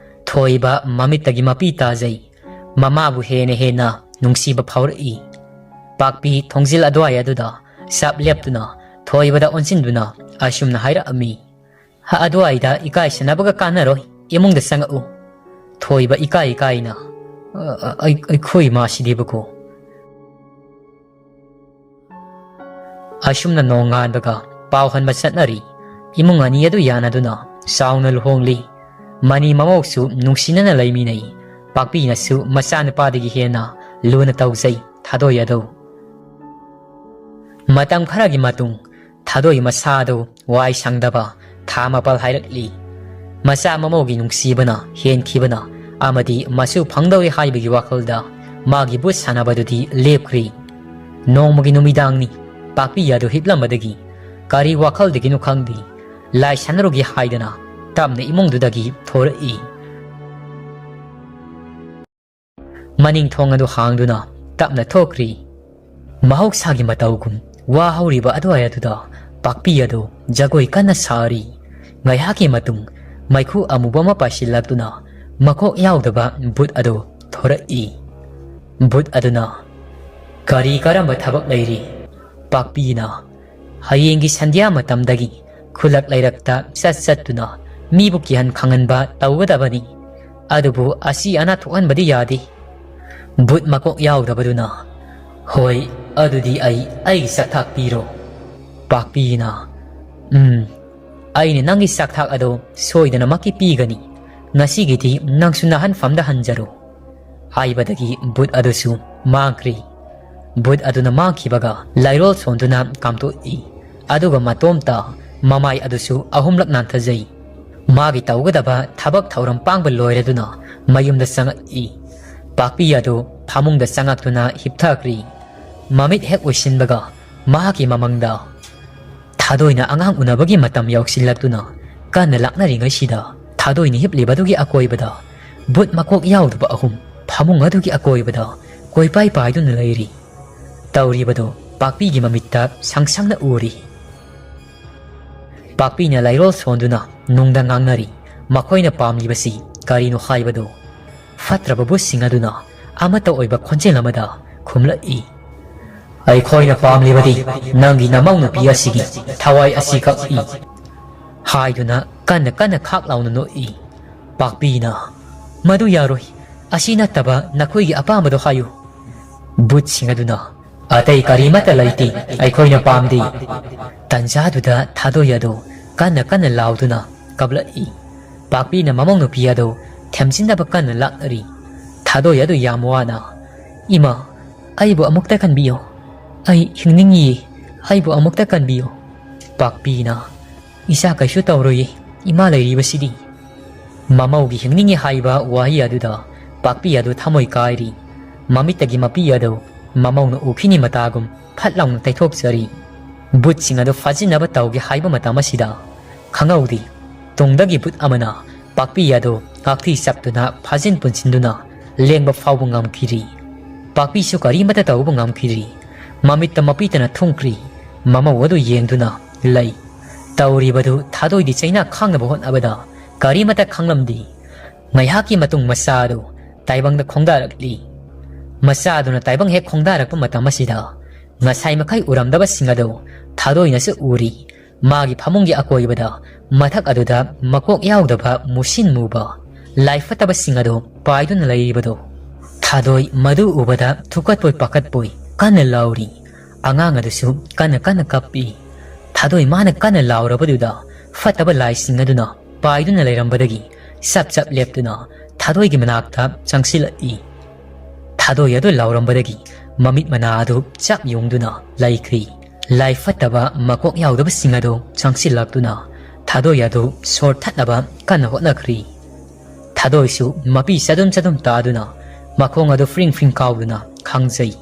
ꯊꯣꯏꯕ ꯃꯃꯤꯠꯇꯒꯤ ꯃꯄꯤ ꯇꯥꯖꯩ꯫ ꯃꯃꯥꯕꯨ ꯍꯦꯟꯅ ꯍꯦꯟꯅ ꯅꯨꯡꯁꯤꯕ ꯐꯥꯎꯔꯛꯏ꯫ ꯄꯥꯛꯄꯤ ꯊꯣꯡꯖꯤꯜ ꯑꯗꯨꯋꯥꯏ ꯑꯗꯨꯗ ꯆꯞ ꯂꯦꯞꯇꯨꯅ ꯊꯣꯏꯕꯗ ꯑꯣꯟꯁꯤꯟꯗꯨꯅ ꯑꯁꯨꯝꯅ ꯍꯥꯏꯔꯛꯑꯝꯃꯤ, "ꯑꯗꯨꯋꯥꯏꯗ ꯏꯀꯥꯏꯁꯟꯅꯕꯒ ꯀꯥꯟꯅꯔꯣꯏ, ꯏꯃꯨꯡꯗ ꯆꯪꯉꯛꯎ꯫" ꯊꯣꯏꯕ ꯏꯀꯥꯏ ꯏꯀꯥꯏꯅ, "ꯑ, ꯑ, ꯑꯩ-, ꯑꯩꯈꯣꯏ ꯏꯃꯥꯁꯤꯗꯤꯕꯀꯣ?" ꯑꯁꯨꯝꯅ ꯅꯣꯡꯉꯥꯟꯕꯒ ꯄꯥꯎ ꯍꯟꯕ ꯆꯠꯅꯔꯤ꯫ ꯏꯃꯨꯡ ꯑꯅꯤ ꯑꯗꯨ ꯌꯥꯅꯗꯨꯅ ꯆꯥꯎꯅ ꯂꯨꯍꯣꯡꯂꯤ꯫ ꯃꯅꯤ ꯃꯃꯧꯁꯨ ꯅꯨꯡꯁꯤꯅꯅ ꯂꯩꯃꯤꯟꯅꯩ꯫ ꯄꯥꯛꯄꯤꯅꯁꯨ ꯃꯆꯥꯅꯨꯄꯥꯗꯒꯤ ꯍꯦꯟꯅ ꯂꯨꯅ ꯇꯧꯖꯩ ꯊꯥꯗꯣꯏ ꯑꯗꯨ꯫ ꯃꯇꯝ ꯈꯔꯒꯤ ꯃꯇꯨꯡ ꯊꯥꯗꯣꯏ ꯃꯁꯥꯗꯨ ꯋꯥꯏ ꯁꯪꯗꯕ ꯊꯥ ꯃꯥꯄꯜ ꯍꯥꯏꯔꯛꯂꯤ꯫ ꯃꯆꯥ ꯃꯃꯧꯒꯤ ꯅꯨꯡꯁꯤꯕꯅ ꯍꯦꯟꯈꯤꯕꯅ ꯑꯃꯗꯤ ꯃꯁꯨ ꯐꯪꯗꯧꯔꯦ ꯍꯥꯏꯕꯒꯤ ꯋꯥꯈꯜꯗ ꯃꯥꯒꯤ ꯚꯨꯠ ꯁꯥꯟꯅꯕꯗꯨꯗꯤ ꯂꯦꯞꯈ꯭ꯔꯤ꯫ ꯅꯣꯡꯃꯒꯤ ꯅꯨꯃꯤꯗꯥꯡꯅꯤ꯫ ꯄꯥꯛꯄꯤ ꯑꯗꯨ ꯍꯤꯞꯂꯝꯕꯗꯒꯤ ꯀꯔꯤ ꯋꯥꯈꯜꯗꯒꯤꯅꯣ ꯈꯪꯗꯦ, ꯂꯥꯏ ꯁꯥꯟꯅꯔꯨꯒꯦ ꯍꯥꯏꯗꯅ ꯇꯞꯅ ꯏꯃꯨꯡꯗꯨꯗꯒꯤ ꯊꯣꯔꯛꯏ꯫ ꯃꯅꯤꯡ ꯊꯣꯡ ꯑꯗꯨ ꯍꯥꯡꯗꯨꯅ ꯇꯞꯅ ꯊꯣꯛꯈ꯭ꯔꯤ꯫ ꯃꯍꯧꯁꯥꯒꯤ ꯃꯇꯧꯒꯨꯝ ꯋꯥ ꯍꯧꯔꯤꯕ ꯑꯗꯨꯋꯥꯏ ꯑꯗꯨꯗ ꯄꯥꯛꯄꯤ ꯑꯗꯨ ꯖꯒꯣꯏ ꯀꯟꯅ ꯁꯥꯔꯤ꯫ ꯉꯥꯏꯍꯥꯛꯀꯤ ꯃꯇꯨꯡ ꯃꯩꯈꯨ ꯑꯃꯨꯕ ꯑꯃ ꯄꯥꯏꯁꯤꯜꯂꯛꯇꯨꯅ ꯃꯀꯣꯛ ꯌꯥꯎꯗꯕ ꯚꯨꯠ ꯑꯗꯨ ꯊꯣꯔꯛꯏ꯫ ꯚꯨꯠ ꯑꯗꯨꯅ, "ꯀꯔꯤ ꯀꯔꯝꯕ ꯊꯕꯛ ꯂꯩꯔꯤ?" ꯄꯥꯛꯄꯤꯅ, "ꯍꯌꯦꯡꯒꯤ ꯁꯟꯙ꯭ꯌꯥ ꯃꯇꯝꯗꯒꯤ ꯈꯨꯜꯂꯛ ꯂꯩꯔꯛꯇ ꯆꯠ ꯆꯠꯇꯨꯅ ꯃꯤꯕꯨ ꯀꯤꯍꯟ ꯈꯪꯍꯟꯕ ꯇꯧꯒꯗꯕꯅꯤ꯫ ꯑꯗꯨꯕꯨ ꯑꯁꯤ ꯑꯅꯥ ꯊꯣꯛꯍꯟꯕꯗꯤ ꯌꯥꯗꯦ꯫" ꯚꯨꯠ ꯃꯀꯣꯛ ꯌꯥꯎꯗꯕꯗꯨꯅ, "ꯍꯣꯏ, ꯑꯗꯨꯗꯤ ꯑꯩ ꯑꯩꯒꯤ ꯆꯥꯛꯊꯥꯛ ꯄꯤꯔꯣ꯫" ꯄꯥꯛꯄꯤꯅ, "ꯎꯝ, ꯑꯩꯅ ꯅꯪꯒꯤ ꯆꯥꯛꯊꯥꯛ ꯑꯗꯣ ꯁꯣꯏꯗꯅꯃꯛꯀꯤ ꯄꯤꯒꯅꯤ꯫ ꯉꯁꯤꯒꯤꯗꯤ ꯅꯪꯁꯨ ꯅꯥꯍꯟꯐꯝꯗ ꯍꯟꯖꯔꯣ" ꯍꯥꯏꯕꯗꯒꯤ ꯚꯨꯠ ꯑꯗꯨꯁꯨ ꯃꯥꯡꯈ꯭ꯔꯤ꯫ ꯚꯨꯠ ꯑꯗꯨꯅ ꯃꯥꯡꯈꯤꯕꯒ ꯂꯥꯏꯔꯣꯜ ꯁꯣꯟꯗꯨꯅ ꯀꯥꯝꯊꯣꯛꯏ꯫ ꯑꯗꯨꯒ ꯃꯇꯣꯝꯇ ꯃꯃꯥꯏ ꯑꯗꯨꯁꯨ ꯑꯍꯨꯝꯂꯛ ꯅꯥꯟꯊꯖꯩ꯫ ꯃꯥꯒꯤ ꯇꯧꯒꯗꯕ ꯊꯕꯛ ꯊꯧꯔꯝ ꯄꯥꯡꯕ ꯂꯣꯏꯔꯗꯨꯅ ꯃꯌꯨꯝꯗ ꯆꯪꯉꯛꯏ꯫ ꯄꯥꯛꯄꯤ ꯑꯗꯨ ꯐꯃꯨꯡꯗ ꯆꯪꯉꯛꯇꯨꯅ ꯍꯤꯞꯊꯈ꯭ꯔꯤ꯫ ꯃꯃꯤꯠ ꯍꯦꯛ ꯎꯏꯁꯤꯟꯕꯒ ꯃꯍꯥꯛꯀꯤ ꯃꯃꯪꯗ ꯊꯥꯗꯣꯏꯅ ꯑꯉꯥꯡ ꯎꯅꯕꯒꯤ ꯃꯇꯝ ꯌꯧꯁꯤꯜꯂꯛꯇꯨꯅ ꯀꯟꯅ ꯂꯥꯛꯅꯔꯤꯉꯩꯁꯤꯗ ꯊꯥꯗꯣꯏꯅ ꯍꯤꯞꯂꯤꯕꯗꯨꯒꯤ ꯑꯀꯣꯏꯕꯗ ꯚꯨꯠ ꯃꯀꯣꯛ ꯌꯥꯎꯗꯕ ꯑꯍꯨꯝ ꯐꯃꯨꯡ ꯑꯗꯨꯒꯤ ꯑꯀꯣꯏꯕꯗ ꯀꯣꯏꯄꯥꯏ ꯄꯥꯏꯗꯨꯅ ꯂꯩꯔꯤ꯫ ꯇꯧꯔꯤꯕꯗꯨ ꯄꯥꯛꯄꯤꯒꯤ ꯃꯃꯤꯠꯇ ꯁꯪ ꯁꯪꯅ ꯎꯔꯤ꯫ ꯄꯥꯛꯄꯤꯅ ꯂꯩꯔꯣꯜ ꯁꯣꯟꯗꯨꯅ ꯅꯨꯡꯗ ꯉꯥꯡꯅꯔꯤ꯫ ꯃꯈꯣꯏꯅ ꯄꯥꯝꯂꯤꯕꯁꯤ ꯀꯔꯤꯅꯣ ꯍꯥꯏꯕꯗꯨ ꯐꯠꯇ꯭ꯔꯕ ꯚꯨꯠꯁꯤꯡ ꯑꯗꯨꯅ ꯑꯃꯠꯇ ꯑꯣꯏꯕ ꯈꯣꯟꯖꯦꯜ ꯑꯃꯗ ꯈꯨꯝꯂꯛꯏ꯫ "ꯑꯩꯈꯣꯏꯅ ꯄꯥꯝꯂꯤꯕꯗꯤ ꯅꯪꯒꯤ ꯅꯃꯧ ꯅꯨꯄꯤ ꯑꯁꯤꯒꯤ ꯊꯋꯥꯏ ꯑꯁꯤ ꯀꯛꯏ" ꯍꯥꯏꯗꯨꯅ ꯀꯟꯅ ꯀꯟꯅ ꯈꯥꯛ ꯂꯥꯎꯅ ꯅꯣꯛꯏ꯫ ꯄꯥꯛꯄꯤꯅ, "ꯃꯗꯨ ꯌꯥꯔꯣꯏ꯫ ꯑꯁꯤ ꯅꯠꯇꯕ ꯅꯈꯣꯏꯒꯤ ꯑꯄꯥꯝꯕꯗꯣ ꯍꯥꯏꯌꯨ"꯫ ꯚꯨꯠꯁꯤꯡ ꯑꯗꯨꯅ, "ꯑꯇꯩ ꯀꯔꯤꯃꯠꯇ ꯂꯩꯇꯦ, ꯑꯩꯈꯣꯏꯅ ꯄꯥꯝꯗꯦ"꯫ ꯇꯟꯖꯥꯗꯨꯗ ꯊꯥꯗꯣꯏ ꯑꯗꯨ ꯀꯟꯅ ꯀꯟꯅ ꯂꯥꯎꯗꯨꯅ ꯀꯞꯂꯛꯏ꯫ ꯄꯥꯛꯄꯤꯅ ꯃꯃꯧ ꯅꯨꯄꯤ ꯑꯗꯨ ꯊꯦꯝꯖꯤꯟꯅꯕ ꯀꯟꯅ ꯂꯥꯛꯅꯔꯤ꯫ ꯊꯥꯗꯣꯏ ꯑꯗꯨ ꯌꯥꯝ ꯋꯥꯅ, "ꯏꯃꯥ, ꯑꯩꯕꯨ ꯑꯃꯨꯛꯇ ꯀꯟꯕꯤꯌꯨ꯫ ꯑꯩ ꯍꯤꯡꯅꯤꯡꯏ꯫ ꯑꯩꯕꯨ ꯑꯃꯨꯛꯇ ꯀꯟꯕꯤꯌꯨ"꯫ ꯄꯥꯛꯄꯤꯅ, "ꯏꯆꯥ ꯀꯩꯁꯨ ꯇꯧꯔꯣꯏꯌꯦ, ꯏꯃꯥ ꯂꯩꯔꯤꯕꯁꯤꯗꯤ"꯫ ꯃꯃꯧꯒꯤ "ꯍꯤꯡꯅꯤꯡꯏ" ꯍꯥꯏꯕ ꯋꯥꯍꯩ ꯑꯗꯨꯗ ꯄꯥꯛꯄꯤ ꯑꯗꯨ ꯊꯃꯣꯏ ꯀꯥꯏꯔꯤ꯫ ꯃꯃꯤꯠꯇꯒꯤ ꯃꯄꯤ ꯑꯗꯨ ꯃꯃꯧꯅ ꯎꯈꯤꯅꯤ ꯃꯇꯥꯒꯨꯝ ꯐꯠ ꯂꯥꯎꯅ ꯇꯩꯊꯣꯛꯆꯔꯤ꯫ ꯚꯨꯠꯁꯤꯡ ꯑꯗꯨ ꯐꯥꯖꯤꯟꯅꯕ ꯇꯧꯒꯦ ꯍꯥꯏꯕ ꯃꯇꯝ ꯑꯁꯤꯗ ꯈꯪꯍꯧꯗꯦ, ꯇꯨꯡꯗꯒꯤ ꯚꯨꯠ ꯑꯃꯅ ꯄꯥꯛꯄꯤ ꯑꯗꯨ ꯉꯥꯛꯊꯤ ꯆꯞꯇꯨꯅ ꯐꯥꯖꯤꯟ ꯄꯨꯟꯁꯤꯟꯗꯨꯅ ꯂꯦꯡꯕ ꯐꯥꯎꯕ ꯉꯝꯈꯤꯗ꯭ꯔꯤ꯫ ꯄꯥꯛꯄꯤꯁꯨ ꯀꯔꯤꯃꯠꯇ ꯇꯧꯕ ꯉꯝꯈꯤꯗ꯭ꯔꯤ꯫ ꯃꯃꯤꯠꯇ ꯃꯄꯤꯇꯅ ꯊꯨꯡꯈ꯭ꯔꯤ꯫ ꯃꯃꯧ ꯑꯗꯨ ꯌꯦꯡꯗꯨꯅ ꯂꯩ꯫ ꯇꯧꯔꯤꯕꯗꯨ ꯊꯥꯗꯣꯏꯗꯤ ꯆꯩꯅꯥ ꯈꯥꯡꯅꯕ ꯍꯣꯠꯅꯕꯗ ꯀꯔꯤꯃꯠꯇ ꯈꯪꯂꯝꯗꯦ꯫ ꯉꯥꯏꯍꯥꯛꯀꯤ ꯃꯇꯨꯡ ꯃꯆꯥ ꯑꯗꯨ ꯇꯥꯏꯕꯪꯗ ꯈꯣꯡꯗꯥꯔꯛꯂꯤ꯫ ꯃꯆꯥ ꯑꯗꯨꯅ ꯇꯥꯏꯕꯪ ꯍꯦꯛ ꯈꯣꯡꯗꯥꯔꯛꯄ ꯃꯇꯝ ꯑꯁꯤꯗ ꯉꯁꯥꯏ ꯃꯈꯩ ꯎꯔꯝꯗꯕꯁꯤꯡ ꯑꯗꯨ ꯊꯥꯗꯣꯏꯅꯁꯨ ꯎꯔꯤ꯫ ꯃꯥꯒꯤ ꯐꯃꯨꯡꯒꯤ ꯑꯀꯣꯏꯕꯗ ꯃꯊꯛ ꯑꯗꯨꯗ ꯃꯀꯣꯛ ꯌꯥꯎꯗꯕ ꯃꯨꯁꯤꯟ ꯃꯨꯕ ꯂꯥꯏ ꯐꯠꯇꯕꯁꯤꯡ ꯑꯗꯨ ꯄꯥꯏꯗꯨꯅ ꯂꯩꯔꯤꯕꯗꯨ꯫ ꯊꯥꯗꯣꯏ ꯃꯗꯨ ꯎꯕꯗ ꯊꯨꯀꯠꯄꯣꯏ ꯄꯥꯈꯠꯄꯣꯏ ꯀꯟꯅ ꯂꯥꯎꯔꯤ꯫ ꯑꯉꯥꯡ ꯑꯗꯨꯁꯨ ꯀꯟꯅ ꯀꯟꯅ ꯀꯞꯄꯤ꯫ ꯊꯥꯗꯣꯏ ꯃꯥꯅ ꯀꯟꯅ ꯂꯥꯎꯔꯕꯗꯨꯗ ꯐꯠꯇꯕ ꯂꯥꯏꯁꯤꯡ ꯑꯗꯨꯅ ꯄꯥꯏꯗꯨꯅ ꯂꯩꯔꯝꯕꯗꯒꯤ ꯆꯞ ꯆꯞ ꯂꯦꯞꯇꯨꯅ ꯊꯥꯗꯣꯏꯒꯤ ꯃꯅꯥꯛꯇ ꯆꯪꯁꯤꯜꯂꯛꯏ꯫ ꯊꯥꯗꯣꯏ ꯑꯗꯨ ꯂꯥꯎꯔꯝꯕꯗꯒꯤ ꯃꯃꯤꯠ ꯃꯅꯥ ꯑꯗꯨ ꯆꯞ ꯌꯨꯡꯗꯨꯅ ꯂꯩꯈ꯭ꯔꯤ꯫ ꯂꯥꯏ ꯐꯠꯇꯕ ꯃꯀꯣꯛ ꯌꯥꯎꯗꯕꯁꯤꯡ ꯑꯗꯨ ꯆꯪꯁꯤꯜꯂꯛꯇꯨꯅ ꯊꯥꯗꯣꯏ ꯑꯗꯨ ꯁꯣꯔ ꯊꯠꯅꯕ ꯀꯟꯅ ꯍꯣꯠꯅꯈ꯭ꯔꯤ꯫ ꯊꯥꯗꯣꯏꯁꯨ ꯃꯄꯤ ꯆꯗꯨꯝ ꯆꯗꯨꯝ ꯇꯥꯗꯨꯅ ꯃꯈꯣꯡ ꯑꯗꯨ ꯐ꯭ꯔꯤꯡ ꯐ꯭ꯔꯤꯡ ꯀꯥꯎꯗꯨꯅ ꯈꯥꯡꯖꯩ꯫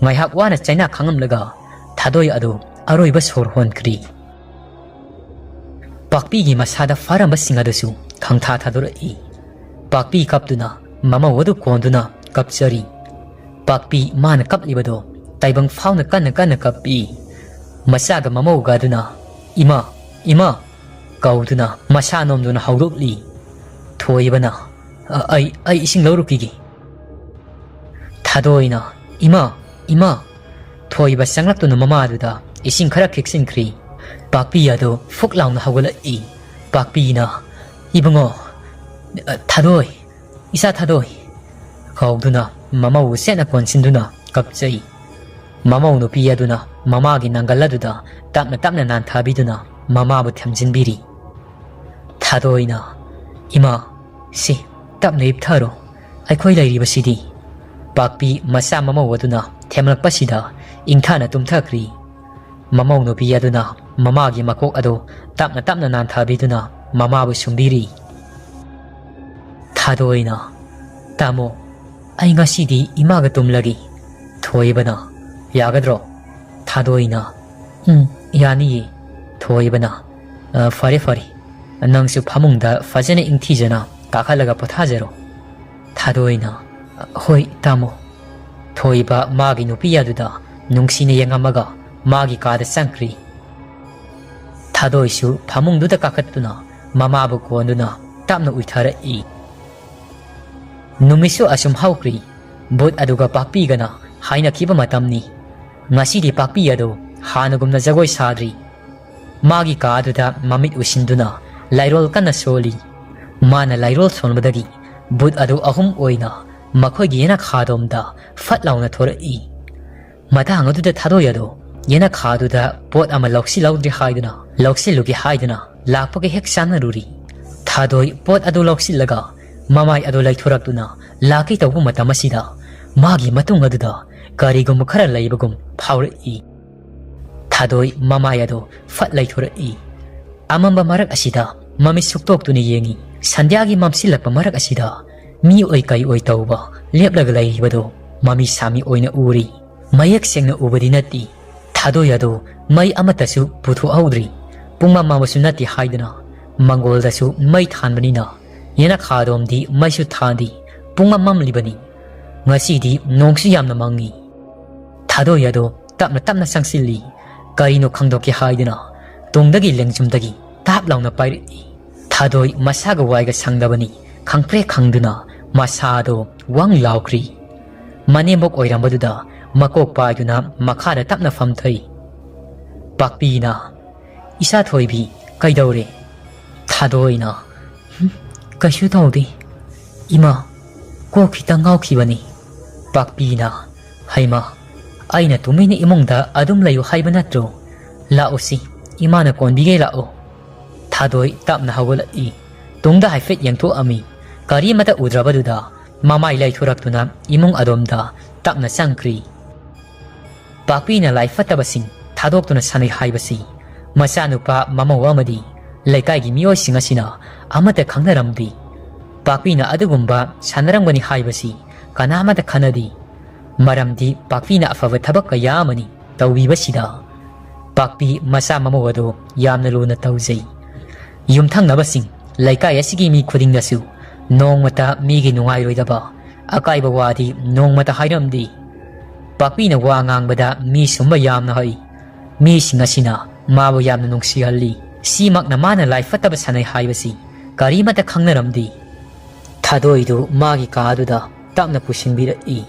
ꯉꯥꯏꯍꯥꯛ ꯋꯥꯅ ꯆꯩꯅꯥ ꯈꯥꯡꯉꯝꯂꯒ ꯊꯥꯗꯣꯏ ꯑꯗꯨ ꯑꯔꯣꯏꯕ ꯁꯣꯔ ꯍꯣꯟꯈ꯭ꯔꯤ꯫ ꯄꯥꯛꯄꯤꯒꯤ ꯃꯁꯥꯗ ꯐꯥꯔꯝꯕꯁꯤꯡ ꯑꯗꯨꯁꯨ ꯈꯪꯊꯥ ꯊꯥꯗꯣꯔꯛꯏ꯫ ꯄꯥꯛꯄꯤ ꯀꯞꯇꯨꯅ ꯃꯃꯧ ꯑꯗꯨ ꯀꯣꯟꯗꯨꯅ ꯀꯞꯆꯔꯤ꯫ ꯄꯥꯛꯄꯤ ꯃꯥꯅ ꯀꯞꯂꯤꯕꯗꯣ ꯇꯥꯏꯕꯪ ꯐꯥꯎꯅ ꯀꯟꯅ ꯀꯟꯅ ꯀꯞꯄꯤ꯫ ꯃꯆꯥꯒ ꯃꯃꯧꯒ ꯑꯗꯨꯅ "ꯏꯃꯥ, ꯏꯃꯥ" ꯀꯧꯗꯨꯅ ꯃꯁꯥ ꯅꯣꯝꯗꯨꯅ ꯍꯧꯗꯣꯛꯂꯤ꯫ ꯊꯣꯏꯕꯅ "ꯑ-, ꯑꯩ, ꯑꯩ ꯏꯁꯤꯡ ꯂꯧꯔꯨꯈꯤꯒꯦ"꯫ ꯊꯥꯗꯣꯏꯅ "ꯏꯃꯥ, ꯏꯃꯥ"꯫ ꯊꯣꯏꯕ ꯆꯪꯂꯛꯇꯨꯅ ꯃꯃꯥꯗꯨꯗ ꯏꯁꯤꯡ ꯈꯔ ꯈꯤꯛꯆꯤꯟꯈ꯭ꯔꯤ꯫ ꯄꯥꯛꯄꯤ ꯑꯗꯨ ꯐꯨꯛ ꯂꯥꯎꯅ ꯍꯧꯒꯠꯂꯛꯏ꯫ ꯄꯥꯛꯄꯤꯅ "ꯏꯕꯨꯡꯉꯣ, ꯑ, ꯊꯥꯗꯣꯏ, ꯏꯆꯥ ꯊꯥꯗꯣꯏ" ꯀꯧꯗꯨꯅ ꯃꯃꯧꯕꯨ ꯆꯦꯠꯅ ꯀꯣꯟꯁꯤꯟꯗꯨꯅ ꯀꯞꯆꯩ꯫ ꯃꯃꯧ ꯅꯨꯄꯤ ꯑꯗꯨꯅ ꯃꯃꯥꯒꯤ ꯅꯪꯒꯜ ꯑꯗꯨꯗ ꯇꯞꯅ ꯇꯞꯅ ꯅꯥꯟꯊꯕꯤꯗꯨꯅ ꯃꯃꯥꯕꯨ ꯊꯦꯝꯖꯤꯟꯕꯤꯔꯤ꯫ ꯊꯥꯗꯣꯏꯅ "ꯏꯃꯥ, ꯁꯤ, ꯇꯞꯅ ꯍꯤꯞꯊꯔꯣ, ꯑꯩꯈꯣꯏ ꯂꯩꯔꯤꯕꯁꯤꯗꯤ"꯫ ꯄꯥꯛꯄꯤ ꯃꯆꯥ ꯃꯃꯧ ꯑꯗꯨꯅ ꯊꯦꯝꯂꯛꯄꯁꯤꯗ ꯏꯪꯊꯅ ꯇꯨꯝꯊꯈ꯭ꯔꯤ꯫ ꯃꯃꯧ ꯅꯨꯄꯤ ꯑꯗꯨꯅ ꯃꯃꯥꯒꯤ ꯃꯀꯣꯛ ꯑꯗꯨ ꯇꯞꯅ ꯇꯞꯅ ꯅꯥꯟꯊꯕꯤꯗꯨꯅ ꯃꯃꯥꯕꯨ ꯁꯨꯝꯕꯤꯔꯤ꯫ ꯊꯥꯗꯣꯏꯅ "ꯇꯥꯃꯣ, ꯑꯩ ꯉꯁꯤꯗꯤ ꯏꯃꯥꯒ ꯇꯨꯝꯂꯒꯦ"꯫ ꯊꯣꯏꯕꯅ "ꯌꯥꯒꯗ꯭ꯔꯣ?" ꯊꯥꯗꯣꯏꯅ "ꯎꯝ, ꯌꯥꯅꯤꯌꯦ"꯫ ꯊꯣꯏꯕꯅ "ꯑ, ꯐꯔꯦ, ꯐꯔꯦ, ꯅꯪꯁꯨ ꯐꯃꯨꯡꯗ ꯐꯖꯅ ꯏꯪꯊꯤꯖꯅ ꯀꯥꯈꯠꯂꯒ ꯄꯣꯊꯥꯖꯔꯣ"꯫ ꯊꯥꯗꯣꯏꯅ "ꯍꯣꯏ, ꯇꯥꯃꯣ"꯫ ꯊꯣꯏꯕ ꯃꯥꯒꯤ ꯅꯨꯄꯤ ꯑꯗꯨꯗ ꯅꯨꯡꯁꯤꯅ ꯌꯦꯡꯉꯝꯃꯒ ꯃꯥꯒꯤ ꯀꯥꯗ ꯆꯪꯈ꯭ꯔꯤ꯫ ꯊꯥꯗꯣꯏꯁꯨ ꯐꯃꯨꯡꯗꯨꯗ ꯀꯥꯈꯠꯇꯨꯅ ꯃꯃꯥꯕꯨ ꯀꯣꯟꯗꯨꯅ ꯇꯞꯅ ꯎꯏꯊꯔꯛꯏ꯫ ꯅꯨꯃꯤꯠꯁꯨ ꯑꯁꯨꯝ ꯍꯧꯈ꯭ꯔꯤ꯫ ꯕꯨꯠ ꯑꯗꯨꯒ ꯄꯥꯛꯄꯤꯒꯅ ꯍꯥꯏꯅꯈꯤꯕ ꯃꯇꯝꯅꯤ꯫ ꯉꯁꯤꯗꯤ ꯄꯥꯛꯄꯤ ꯑꯗꯨ ꯍꯥꯟꯅꯒꯨꯝꯅ ꯖꯒꯣꯏ ꯁꯥꯗ꯭ꯔꯤ꯫ ꯃꯥꯒꯤ ꯀꯥ ꯑꯗꯨꯗ ꯃꯃꯤꯠ ꯎꯏꯁꯤꯟꯗꯨꯅ ꯂꯥꯏꯔꯣꯜ ꯀꯟꯅ ꯁꯣꯜꯂꯤ꯫ ꯃꯥꯅ ꯂꯥꯏꯔꯣꯜ ꯁꯣꯟꯕꯗꯒꯤ ꯕꯨꯠ ꯑꯗꯨ ꯑꯍꯨꯝ ꯑꯣꯏꯅ ꯃꯈꯣꯏꯒꯤ ꯌꯦꯅꯈꯥꯗꯣꯝꯗ ꯐꯠ ꯂꯥꯎꯅ ꯊꯣꯔꯛꯏ꯫ ꯃꯇꯥꯡ ꯑꯗꯨꯗ ꯊꯥꯗꯣꯏ ꯑꯗꯨ ꯌꯦꯅꯈꯥꯗꯨꯗ ꯄꯣꯠ ꯑꯃ ꯂꯧꯁꯤꯜꯍꯧꯗ꯭ꯔꯦ ꯍꯥꯏꯗꯨꯅ, ꯂꯧꯁꯤꯜꯂꯨꯒꯦ ꯍꯥꯏꯗꯨꯅ ꯂꯥꯛꯄꯒ ꯍꯦꯛ ꯆꯥꯟꯅꯔꯨꯔꯤ꯫ ꯊꯥꯗꯣꯏ ꯄꯣꯠ ꯑꯗꯨ ꯂꯧꯁꯤꯜꯂꯒ ꯃꯃꯥꯏ ꯑꯗꯨ ꯂꯩꯊꯣꯔꯛꯇꯨꯅ ꯂꯥꯛꯀꯦ ꯇꯧꯕ ꯃꯇꯝ ꯑꯁꯤꯗ ꯃꯥꯒꯤ ꯃꯇꯨꯡ ꯑꯗꯨꯗ ꯀꯔꯤꯒꯨꯝꯕ ꯈꯔ ꯂꯩꯕꯒꯨꯝ ꯐꯥꯎꯔꯛꯏ꯫ ꯊꯥꯗꯣꯏ ꯃꯃꯥꯏ ꯑꯗꯨ ꯐꯠ ꯂꯩꯊꯣꯔꯛꯏ꯫ ꯑꯃꯝꯕ ꯃꯔꯛ ꯑꯁꯤꯗ ꯃꯃꯤꯠ ꯁꯨꯛꯇꯣꯛꯇꯨꯅ ꯌꯦꯡꯉꯤ꯫ ꯁꯟꯙ꯭ꯌꯥꯒꯤ ꯃꯝꯁꯤꯜꯂꯛꯄ ꯃꯔꯛ ꯑꯁꯤꯗ ꯃꯤ ꯑꯣꯏ ꯀꯩ ꯑꯣꯏ ꯇꯧꯕ ꯂꯦꯞꯂꯒ ꯂꯩꯔꯤꯕꯗꯨ ꯃꯃꯤ ꯁꯥꯃꯤ ꯑꯣꯏꯅ ꯎꯔꯤ꯫ ꯃꯌꯦꯛ ꯁꯦꯡꯅ ꯎꯕꯗꯤ ꯅꯠꯇꯦ꯫ ꯊꯥꯗꯣꯏ ꯑꯗꯨ ꯃꯩ ꯑꯃꯠꯇꯁꯨ ꯄꯨꯊꯣꯛꯍꯧꯗ꯭ꯔꯤ꯫ ꯄꯨꯡꯃꯝ ꯃꯝꯕꯁꯨ ꯅꯠꯇꯦ ꯍꯥꯏꯗꯨꯅ ꯃꯪꯒꯣꯜꯗꯁꯨ ꯃꯩ ꯊꯥꯟꯕꯅꯤꯅ ꯌꯦꯅꯈꯥꯔꯣꯝꯗꯤ ꯃꯩꯁꯨ ꯊꯥꯟꯗꯦ, ꯄꯨꯡꯃꯝ ꯃꯝꯂꯤꯕꯅꯤ꯫ ꯉꯁꯤꯗꯤ ꯅꯣꯡꯁꯨ ꯌꯥꯝꯅ ꯃꯪꯉꯤ꯫ ꯊꯥꯗꯣꯏ ꯑꯗꯣ ꯇꯞꯅ ꯇꯞꯅ ꯆꯪꯁꯤꯜꯂꯤ꯫ ꯀꯔꯤꯅꯣ ꯈꯪꯗꯣꯛꯀꯦ ꯍꯥꯏꯗꯨꯅ ꯇꯨꯡꯗꯒꯤ ꯂꯦꯡꯖꯨꯝꯗꯒꯤ ꯇꯥꯞ ꯂꯥꯎꯅ ꯄꯥꯏꯔꯛꯏ꯫ ꯊꯥꯗꯣꯏ ꯃꯁꯥꯒ ꯋꯥꯏꯒ ꯁꯪꯗꯕꯅꯤ, ꯈꯪꯄ꯭ꯔꯦꯛ ꯈꯪꯗꯨꯅ ꯃꯁꯥꯗꯣ ꯋꯪ ꯂꯥꯎꯈ꯭ꯔꯤ꯫ ꯃꯅꯦꯝꯕꯣꯛ ꯑꯣꯏꯔꯝꯕꯗꯨꯗ ꯃꯀꯣꯛ ꯄꯥꯏꯗꯨꯅ ꯃꯈꯥꯗ ꯇꯞꯅ ꯐꯝꯊꯩ꯫ ꯄꯥꯛꯄꯤꯅ, "ꯏꯆꯥ ꯊꯣꯏꯕꯤ, ꯀꯩꯗꯧꯔꯦ?" ꯊꯥꯗꯣꯏꯅ, "ꯍꯨꯝ, ꯀꯩꯁꯨ ꯇꯧꯗꯦ ꯏꯃꯥ, ꯀꯣꯛ ꯈꯤꯇꯪ ꯉꯥꯎꯈꯤꯕꯅꯤ꯫" ꯄꯥꯛꯄꯤꯅ, "ꯍꯩꯃꯥ, ꯑꯩꯅ ꯇꯨꯃꯤꯟꯅ ꯏꯃꯨꯡꯗ ꯑꯗꯨꯝ ꯂꯩꯌꯨ ꯍꯥꯏꯕ ꯅꯠꯇ꯭ꯔꯣ? ꯂꯥꯛꯎꯁꯤ, ꯏꯃꯥꯅ ꯀꯣꯟꯕꯤꯒꯦ, ꯂꯥꯛꯑꯣ꯫" ꯊꯥꯗꯣꯏ ꯇꯞꯅ ꯍꯧꯒꯠꯂꯛꯏ꯫ ꯇꯨꯡꯗ ꯍꯥꯏꯐꯦꯠ ꯌꯦꯡꯊꯣꯛꯑꯝꯃꯤ꯫ ꯀꯔꯤꯃꯠꯇ ꯎꯗ꯭ꯔꯕꯗꯨꯗ ꯃꯃꯥꯏ ꯂꯩꯊꯣꯔꯛꯇꯨꯅ ꯏꯃꯨꯡ ꯑꯗꯣꯝꯗ ꯇꯞꯅ ꯆꯪꯈ꯭ꯔꯤ꯫ ꯄꯥꯛꯄꯤꯅ ꯂꯥꯏ ꯐꯠꯇꯕꯁꯤꯡ ꯊꯥꯗꯣꯛꯇꯨꯅ ꯁꯥꯟꯅꯩ ꯍꯥꯏꯕꯁꯤ ꯃꯆꯥꯅꯨꯄꯥ ꯃꯃꯧ ꯑꯃꯗꯤ ꯂꯩꯀꯥꯏꯒꯤ ꯃꯤꯑꯣꯏꯁꯤꯡ ꯑꯁꯤꯅ ꯑꯃꯠꯇ ꯈꯪꯅꯔꯝꯗꯦ꯫ ꯄꯥꯛꯄꯤꯅ ꯑꯗꯨꯒꯨꯝꯕ ꯁꯥꯟꯅꯔꯝꯒꯅꯤ ꯍꯥꯏꯕꯁꯤ ꯀꯅꯥꯃꯠꯇ ꯈꯟꯅꯗꯦ꯫ ꯃꯔꯝꯗꯤ ꯄꯥꯛꯄꯤꯅ ꯑꯐꯕ ꯊꯕꯛ ꯀꯌꯥ ꯑꯃꯅꯤ ꯇꯧꯕꯤꯕꯁꯤꯗ꯫ ꯄꯥꯛꯄꯤ ꯃꯆꯥ ꯃꯃꯧ ꯑꯗꯨ ꯌꯥꯝꯅ ꯂꯨꯅ ꯇꯧꯖꯩ꯫ ꯌꯨꯝꯊꯪꯅꯕꯁꯤꯡ, ꯂꯩꯀꯥꯏ ꯑꯁꯤꯒꯤ ꯃꯤ ꯈꯨꯗꯤꯡꯅꯁꯨ ꯅꯣꯡꯃꯇ ꯃꯤꯒꯤ ꯅꯨꯡꯉꯥꯏꯔꯣꯏꯗꯕ, ꯑꯀꯥꯏꯕ ꯋꯥꯗꯤ ꯅꯣꯡꯃꯇ ꯍꯥꯏꯔꯝꯗꯦ꯫ ꯄꯥꯛꯄꯤꯅ ꯋꯥ ꯉꯥꯡꯕꯗ ꯃꯤ ꯁꯨꯝꯕ ꯌꯥꯝꯅ ꯍꯩ꯫ ꯃꯤꯁꯤꯡ ꯑꯁꯤꯅ ꯃꯥꯕꯨ ꯌꯥꯝꯅ ꯅꯨꯡꯁꯤꯍꯜꯂꯤ꯫ ꯁꯤꯃꯛꯅ ꯃꯥꯅ ꯂꯥꯏ ꯐꯠꯇꯕ ꯁꯥꯟꯅꯩ ꯍꯥꯏꯕꯁꯤ ꯀꯔꯤꯃꯠꯇ ꯈꯪꯅꯔꯝꯗꯦ꯫ ꯊꯥꯗꯣꯏꯗꯨ ꯃꯥꯒꯤ ꯀꯥꯗꯨꯗ ꯇꯞꯅ ꯄꯨꯁꯤꯟꯕꯤꯔꯛꯏ꯫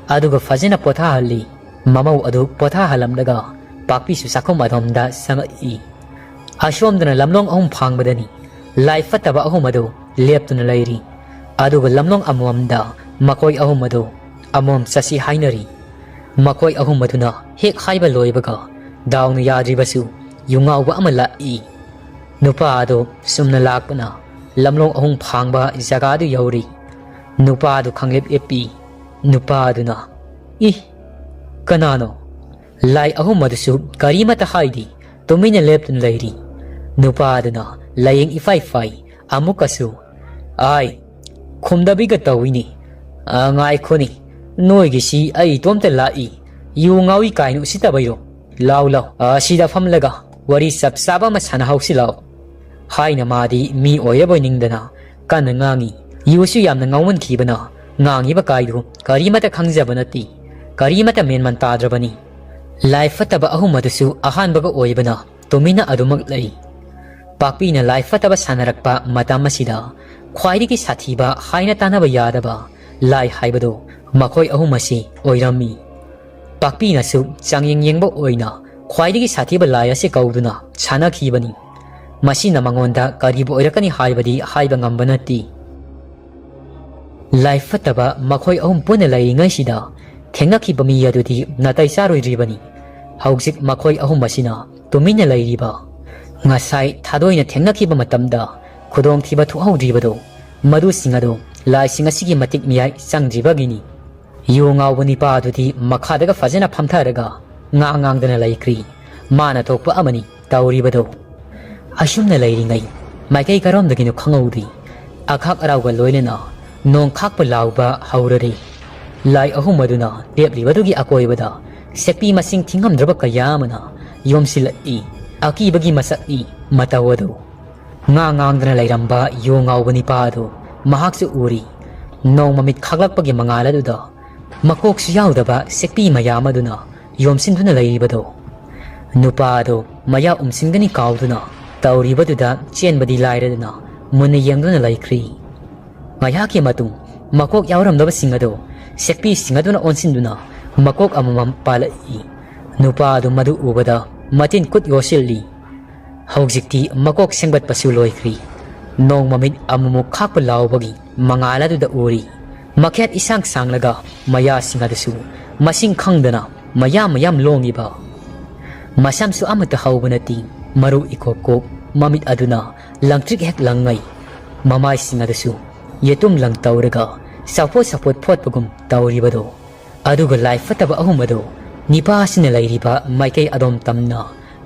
ꯑꯗꯨꯒ ꯐꯖꯅ ꯄꯣꯊꯥꯍꯜꯂꯤ꯫ ꯃꯃꯧ ꯑꯗꯨ ꯄꯣꯊꯥꯍꯜꯂꯝꯂꯒ ꯄꯥꯛꯄꯤꯁꯨ ꯆꯥꯛꯈꯨꯝ ꯑꯗꯣꯝꯗ ꯆꯪꯉꯛꯏ꯫ ꯑꯁꯣꯝꯗꯅ ꯂꯝꯂꯣꯡ ꯑꯍꯨꯝ ꯐꯥꯡꯕꯗꯅꯤ ꯂꯥꯏ ꯐꯠꯇꯕ ꯑꯍꯨꯝ ꯑꯗꯨ ꯂꯦꯞꯇꯨꯅ ꯂꯩꯔꯤ꯫ ꯑꯗꯨꯒ ꯂꯝꯂꯣꯡ ꯑꯃꯃꯝꯗ ꯃꯈꯣꯏ ꯑꯍꯨꯝ ꯑꯗꯨ ꯑꯃꯃꯝ ꯆꯠꯁꯤ ꯍꯥꯏꯅꯔꯤ꯫ ꯃꯈꯣꯏ ꯑꯍꯨꯝ ꯑꯗꯨꯅ ꯍꯦꯛ ꯍꯥꯏꯕ ꯂꯣꯏꯕꯒ ꯗꯥꯎꯅ ꯌꯥꯗ꯭ꯔꯤꯕꯁꯨ ꯌꯨꯉꯥꯎꯕ ꯑꯃ ꯂꯥꯛꯏ꯫ ꯅꯨꯄꯥ ꯑꯗꯨ ꯆꯨꯝꯅ ꯂꯥꯛꯄꯅ ꯂꯝꯂꯣꯡ ꯑꯍꯨꯝ ꯐꯥꯡꯕ ꯖꯒꯥꯗꯨ ꯌꯧꯔꯤ꯫ ꯅꯨꯄꯥ ꯑꯗꯨ ꯈꯪꯂꯦꯞ ꯂꯦꯞꯄꯤ꯫ ꯅꯨꯄꯥ ꯑꯗꯨꯅ, "ꯏ, ꯀꯅꯥꯅꯣ?" ꯂꯥꯏ ꯑꯍꯨꯝ ꯑꯗꯨꯁꯨ ꯀꯔꯤꯃꯠꯇ ꯍꯥꯏꯗꯦ, ꯇꯨꯃꯤꯟꯅ ꯂꯦꯞꯇꯨꯅ ꯂꯩꯔꯤ꯫ ꯅꯨꯄꯥ ꯑꯗꯨꯅ ꯂꯥꯏꯌꯦꯡ ꯏꯐꯥꯏ ꯐꯥꯏ꯫ ꯑꯃꯨꯛꯀꯁꯨ, "ꯑꯥꯏ, ꯈꯨꯝꯗꯕꯤꯒ ꯇꯧꯏꯅꯦ꯫ ꯑ, ꯉꯥꯏꯈꯣꯅꯦ, ꯅꯣꯏꯒꯤꯁꯤ ꯑꯩ ꯏꯇꯣꯝꯇ ꯂꯥꯛꯏ꯫ ꯌꯨ ꯉꯥꯎꯏ ꯀꯥꯏꯅ ꯎꯁꯤꯠꯇꯕꯩꯔꯣ? ꯂꯥꯎ, ꯂꯥꯎ, ꯑꯁꯤꯗ ꯐꯝꯂꯒ ꯋꯥꯔꯤ ꯆꯞ ꯆꯥꯕ ꯑꯃ ꯁꯥꯟꯅꯍꯧꯁꯤ ꯂꯥꯎ꯫" ꯍꯥꯏꯅ ꯃꯥꯗꯤ ꯃꯤ ꯑꯣꯏꯔꯕꯣꯏ ꯅꯤꯡꯗꯅ ꯀꯟꯅ ꯉꯥꯡꯉꯤ꯫ ꯌꯨꯁꯨ ꯌꯥꯝꯅ ꯉꯥꯎꯃꯟꯈꯤꯕꯅ ꯉꯥꯡꯉꯤꯕ ꯀꯥꯏꯗꯨ ꯀꯔꯤꯃꯠꯇ ꯈꯪꯖꯕ ꯅꯠꯇꯦ, ꯀꯔꯤꯃꯠꯇ ꯃꯦꯟꯃꯥꯟ ꯇꯥꯗ꯭ꯔꯕꯅꯤ꯫ ꯂꯥꯏ ꯐꯠꯇꯕ ꯑꯍꯨꯝ ꯑꯗꯨꯁꯨ ꯑꯍꯥꯟꯕꯒ ꯑꯣꯏꯕꯅ ꯇꯨꯃꯤꯟꯅ ꯑꯗꯨꯃꯛ ꯂꯩ꯫ ꯄꯥꯛꯄꯤꯅ ꯂꯥꯏ ꯐꯠꯇꯕ ꯁꯥꯟꯅꯔꯛꯄ ꯃꯇꯝ ꯑꯁꯤꯗ ꯈ꯭ꯋꯥꯏꯗꯒꯤ ꯁꯥꯊꯤꯕ, ꯍꯥꯏꯅ ꯇꯥꯟꯅꯕ ꯌꯥꯗꯕ ꯂꯥꯏ ꯍꯥꯏꯕꯗꯨ ꯃꯈꯣꯏ ꯑꯍꯨꯝ ꯑꯁꯤ ꯑꯣꯏꯔꯝꯃꯤ꯫ ꯄꯥꯛꯄꯤꯅꯁꯨ ꯆꯥꯡꯌꯦꯡ ꯌꯦꯡꯕ ꯑꯣꯏꯅ ꯈ꯭ꯋꯥꯏꯗꯒꯤ ꯁꯥꯊꯤꯕ ꯂꯥꯏ ꯑꯁꯤ ꯀꯧꯗꯨꯅ ꯁꯥꯟꯅꯈꯤꯕꯅꯤ꯫ ꯃꯁꯤꯅ ꯃꯉꯣꯟꯗ ꯀꯔꯤꯕꯨ ꯑꯣꯏꯔꯛꯀꯅꯤ ꯍꯥꯏꯕꯗꯤ ꯍꯥꯏꯕ ꯉꯝꯕ ꯅꯠꯇꯦ꯫ ꯂꯥꯏ ꯐꯠꯇꯕ ꯃꯈꯣꯏ ꯑꯍꯨꯝ ꯄꯨꯟꯅ ꯂꯩꯔꯤꯉꯩꯁꯤꯗ ꯊꯦꯡꯅꯈꯤꯕ ꯃꯤ ꯑꯗꯨꯗꯤ ꯅꯥꯇꯩ ꯆꯥꯔꯣꯏꯗ꯭ꯔꯤꯕꯅꯤ꯫ ꯍꯧꯖꯤꯛ ꯃꯈꯣꯏ ꯑꯍꯨꯝ ꯑꯁꯤꯅ ꯇꯨꯃꯤꯟꯅ ꯂꯩꯔꯤꯕ, ꯉꯁꯥꯏ ꯊꯥꯗꯣꯏꯅ ꯊꯦꯡꯅꯈꯤꯕ ꯃꯇꯝꯗ ꯈꯨꯗꯣꯡꯊꯤꯕ ꯊꯣꯛꯍꯧꯗ꯭ꯔꯤꯕꯗꯨ, ꯃꯗꯨꯁꯤꯡ ꯑꯗꯨ ꯂꯥꯏꯁꯤꯡ ꯑꯁꯤꯒꯤ ꯃꯇꯤꯛ ꯃꯌꯥꯏ ꯆꯪꯗ꯭ꯔꯤꯕꯒꯤꯅꯤ꯫ ꯌꯨ ꯉꯥꯎꯕ ꯅꯤꯄꯥ ꯑꯗꯨꯗꯤ ꯃꯈꯥꯗꯒ ꯐꯖꯅ ꯐꯝꯊꯔꯒ ꯉꯥ ꯉꯥꯡꯗꯅ ꯂꯩꯈ꯭ꯔꯤ꯫ ꯃꯥꯅ ꯊꯣꯛꯄ ꯑꯃꯅꯤ ꯇꯧꯔꯤꯕꯗꯨ꯫ ꯑꯁꯨꯝꯅ ꯂꯩꯔꯤꯉꯩ ꯃꯥꯏꯀꯩ ꯀꯔꯣꯝꯗꯒꯤꯅꯣ ꯈꯪꯍꯧꯗꯦ, ꯑꯈꯥꯛ ꯑꯔꯥꯎꯒ ꯂꯣꯏꯅꯅ ꯅꯣꯡ ꯈꯥꯛꯄ ꯂꯥꯎꯕ ꯍꯧꯔꯔꯤ꯫ ꯂꯥꯏ ꯑꯍꯨꯝ ꯑꯗꯨꯅ ꯂꯦꯞꯂꯤꯕꯗꯨꯒꯤ ꯑꯀꯣꯏꯕꯗ ꯁꯦꯛꯄꯤ ꯃꯁꯤꯡ ꯊꯤꯉꯝꯗ꯭ꯔꯕ ꯀꯌꯥ ꯑꯃꯅ ꯌꯣꯝꯁꯤꯜꯂꯛꯏ꯫ ꯑꯀꯤꯕꯒꯤ ꯃꯁꯛꯅꯤ ꯃꯇꯧ ꯑꯗꯨ꯫ ꯉꯥ ꯉꯥꯡꯗꯅ ꯂꯩꯔꯝꯕ ꯌꯨ ꯉꯥꯎꯕ ꯅꯤꯄꯥ ꯑꯗꯨ ꯃꯍꯥꯛꯁꯨ ꯎꯔꯤ꯫ ꯅꯣꯡ ꯃꯃꯤꯠ ꯈꯥꯛꯂꯛꯄꯒꯤ ꯃꯉꯥꯜ ꯑꯗꯨꯗ ꯃꯀꯣꯛꯁꯨ ꯌꯥꯎꯗꯕ ꯁꯦꯛꯄꯤ ꯃꯌꯥꯝ ꯑꯗꯨꯅ ꯌꯣꯝꯁꯤꯟꯗꯨꯅ ꯂꯩꯔꯤꯕꯗꯨ꯫ ꯅꯨꯄꯥ ꯑꯗꯨ ꯃꯌꯥ ꯎꯝꯁꯤꯟꯒꯅꯤ ꯀꯥꯎꯗꯨꯅ ꯇꯧꯔꯤꯕꯗꯨꯗ ꯆꯦꯟꯕꯗꯤ ꯂꯥꯏꯔꯗꯅ ꯃꯨꯟꯅ ꯌꯦꯡꯗꯨꯅ ꯂꯩꯈ꯭ꯔꯤ꯫ ꯉꯥꯏꯍꯥꯛꯀꯤ ꯃꯇꯨꯡ ꯃꯀꯣꯛ ꯌꯥꯎꯔꯝꯗꯕꯁꯤꯡ ꯑꯗꯨ ꯁꯦꯛꯄꯤꯁꯤꯡ ꯑꯗꯨꯅ ꯑꯣꯟꯁꯤꯟꯗꯨꯅ ꯃꯀꯣꯛ ꯑꯃꯃꯝ ꯄꯥꯜꯂꯛꯏ꯫ ꯅꯨꯄꯥ ꯑꯗꯨ ꯃꯗꯨ ꯎꯕꯗ ꯃꯇꯤꯟ ꯀꯨꯠ ꯌꯣꯠꯁꯤꯜꯂꯤ꯫ ꯍꯧꯖꯤꯛꯇꯤ ꯃꯀꯣꯛ ꯁꯦꯝꯒꯠꯄꯁꯨ ꯂꯣꯏꯈ꯭ꯔꯤ꯫ ꯅꯣꯡ ꯃꯃꯤꯠ ꯑꯃꯨꯛꯃꯨꯛ ꯈꯥꯛꯄ ꯂꯥꯎꯕꯒꯤ ꯃꯉꯥꯜ ꯑꯗꯨꯗ ꯎꯔꯤ꯫ ꯃꯈꯦꯠ ꯏꯁꯥꯡ ꯁꯥꯡꯂꯒ ꯃꯌꯥꯁꯤꯡ ꯑꯗꯨꯁꯨ ꯃꯁꯤꯡ ꯈꯪꯗꯅ ꯃꯌꯥꯝ ꯃꯌꯥꯝ ꯂꯣꯡꯂꯤꯕ꯫ ꯃꯁꯝꯁꯨ ꯑꯃꯠꯇ ꯍꯧꯕ ꯅꯠꯇꯦ, ꯃꯔꯨ ꯏꯀꯣꯛ ꯀꯣꯛ, ꯃꯃꯤꯠ ꯑꯗꯨꯅ ꯂꯪꯇ꯭ꯔꯤꯛ ꯍꯦꯛ ꯂꯪꯉꯩ꯫ ꯃꯃꯥꯏꯁꯤꯡ ꯑꯗꯨꯁꯨ ꯌꯦꯇꯨꯝ ꯂꯪ ꯇꯧꯔꯒ ꯆꯥꯎꯐꯣꯠ ꯆꯥꯎꯐꯣꯠ ꯐꯣꯠꯄꯒꯨꯝ ꯇꯧꯔꯤꯕꯗꯣ꯫ ꯑꯗꯨꯒ ꯂꯥꯏ ꯐꯠꯇꯕ ꯑꯍꯨꯝ ꯑꯗꯨ ꯅꯤꯄꯥ ꯑꯁꯤꯅ ꯂꯩꯔꯤꯕ ꯃꯥꯏꯀꯩ ꯑꯗꯣꯝ ꯇꯝꯅ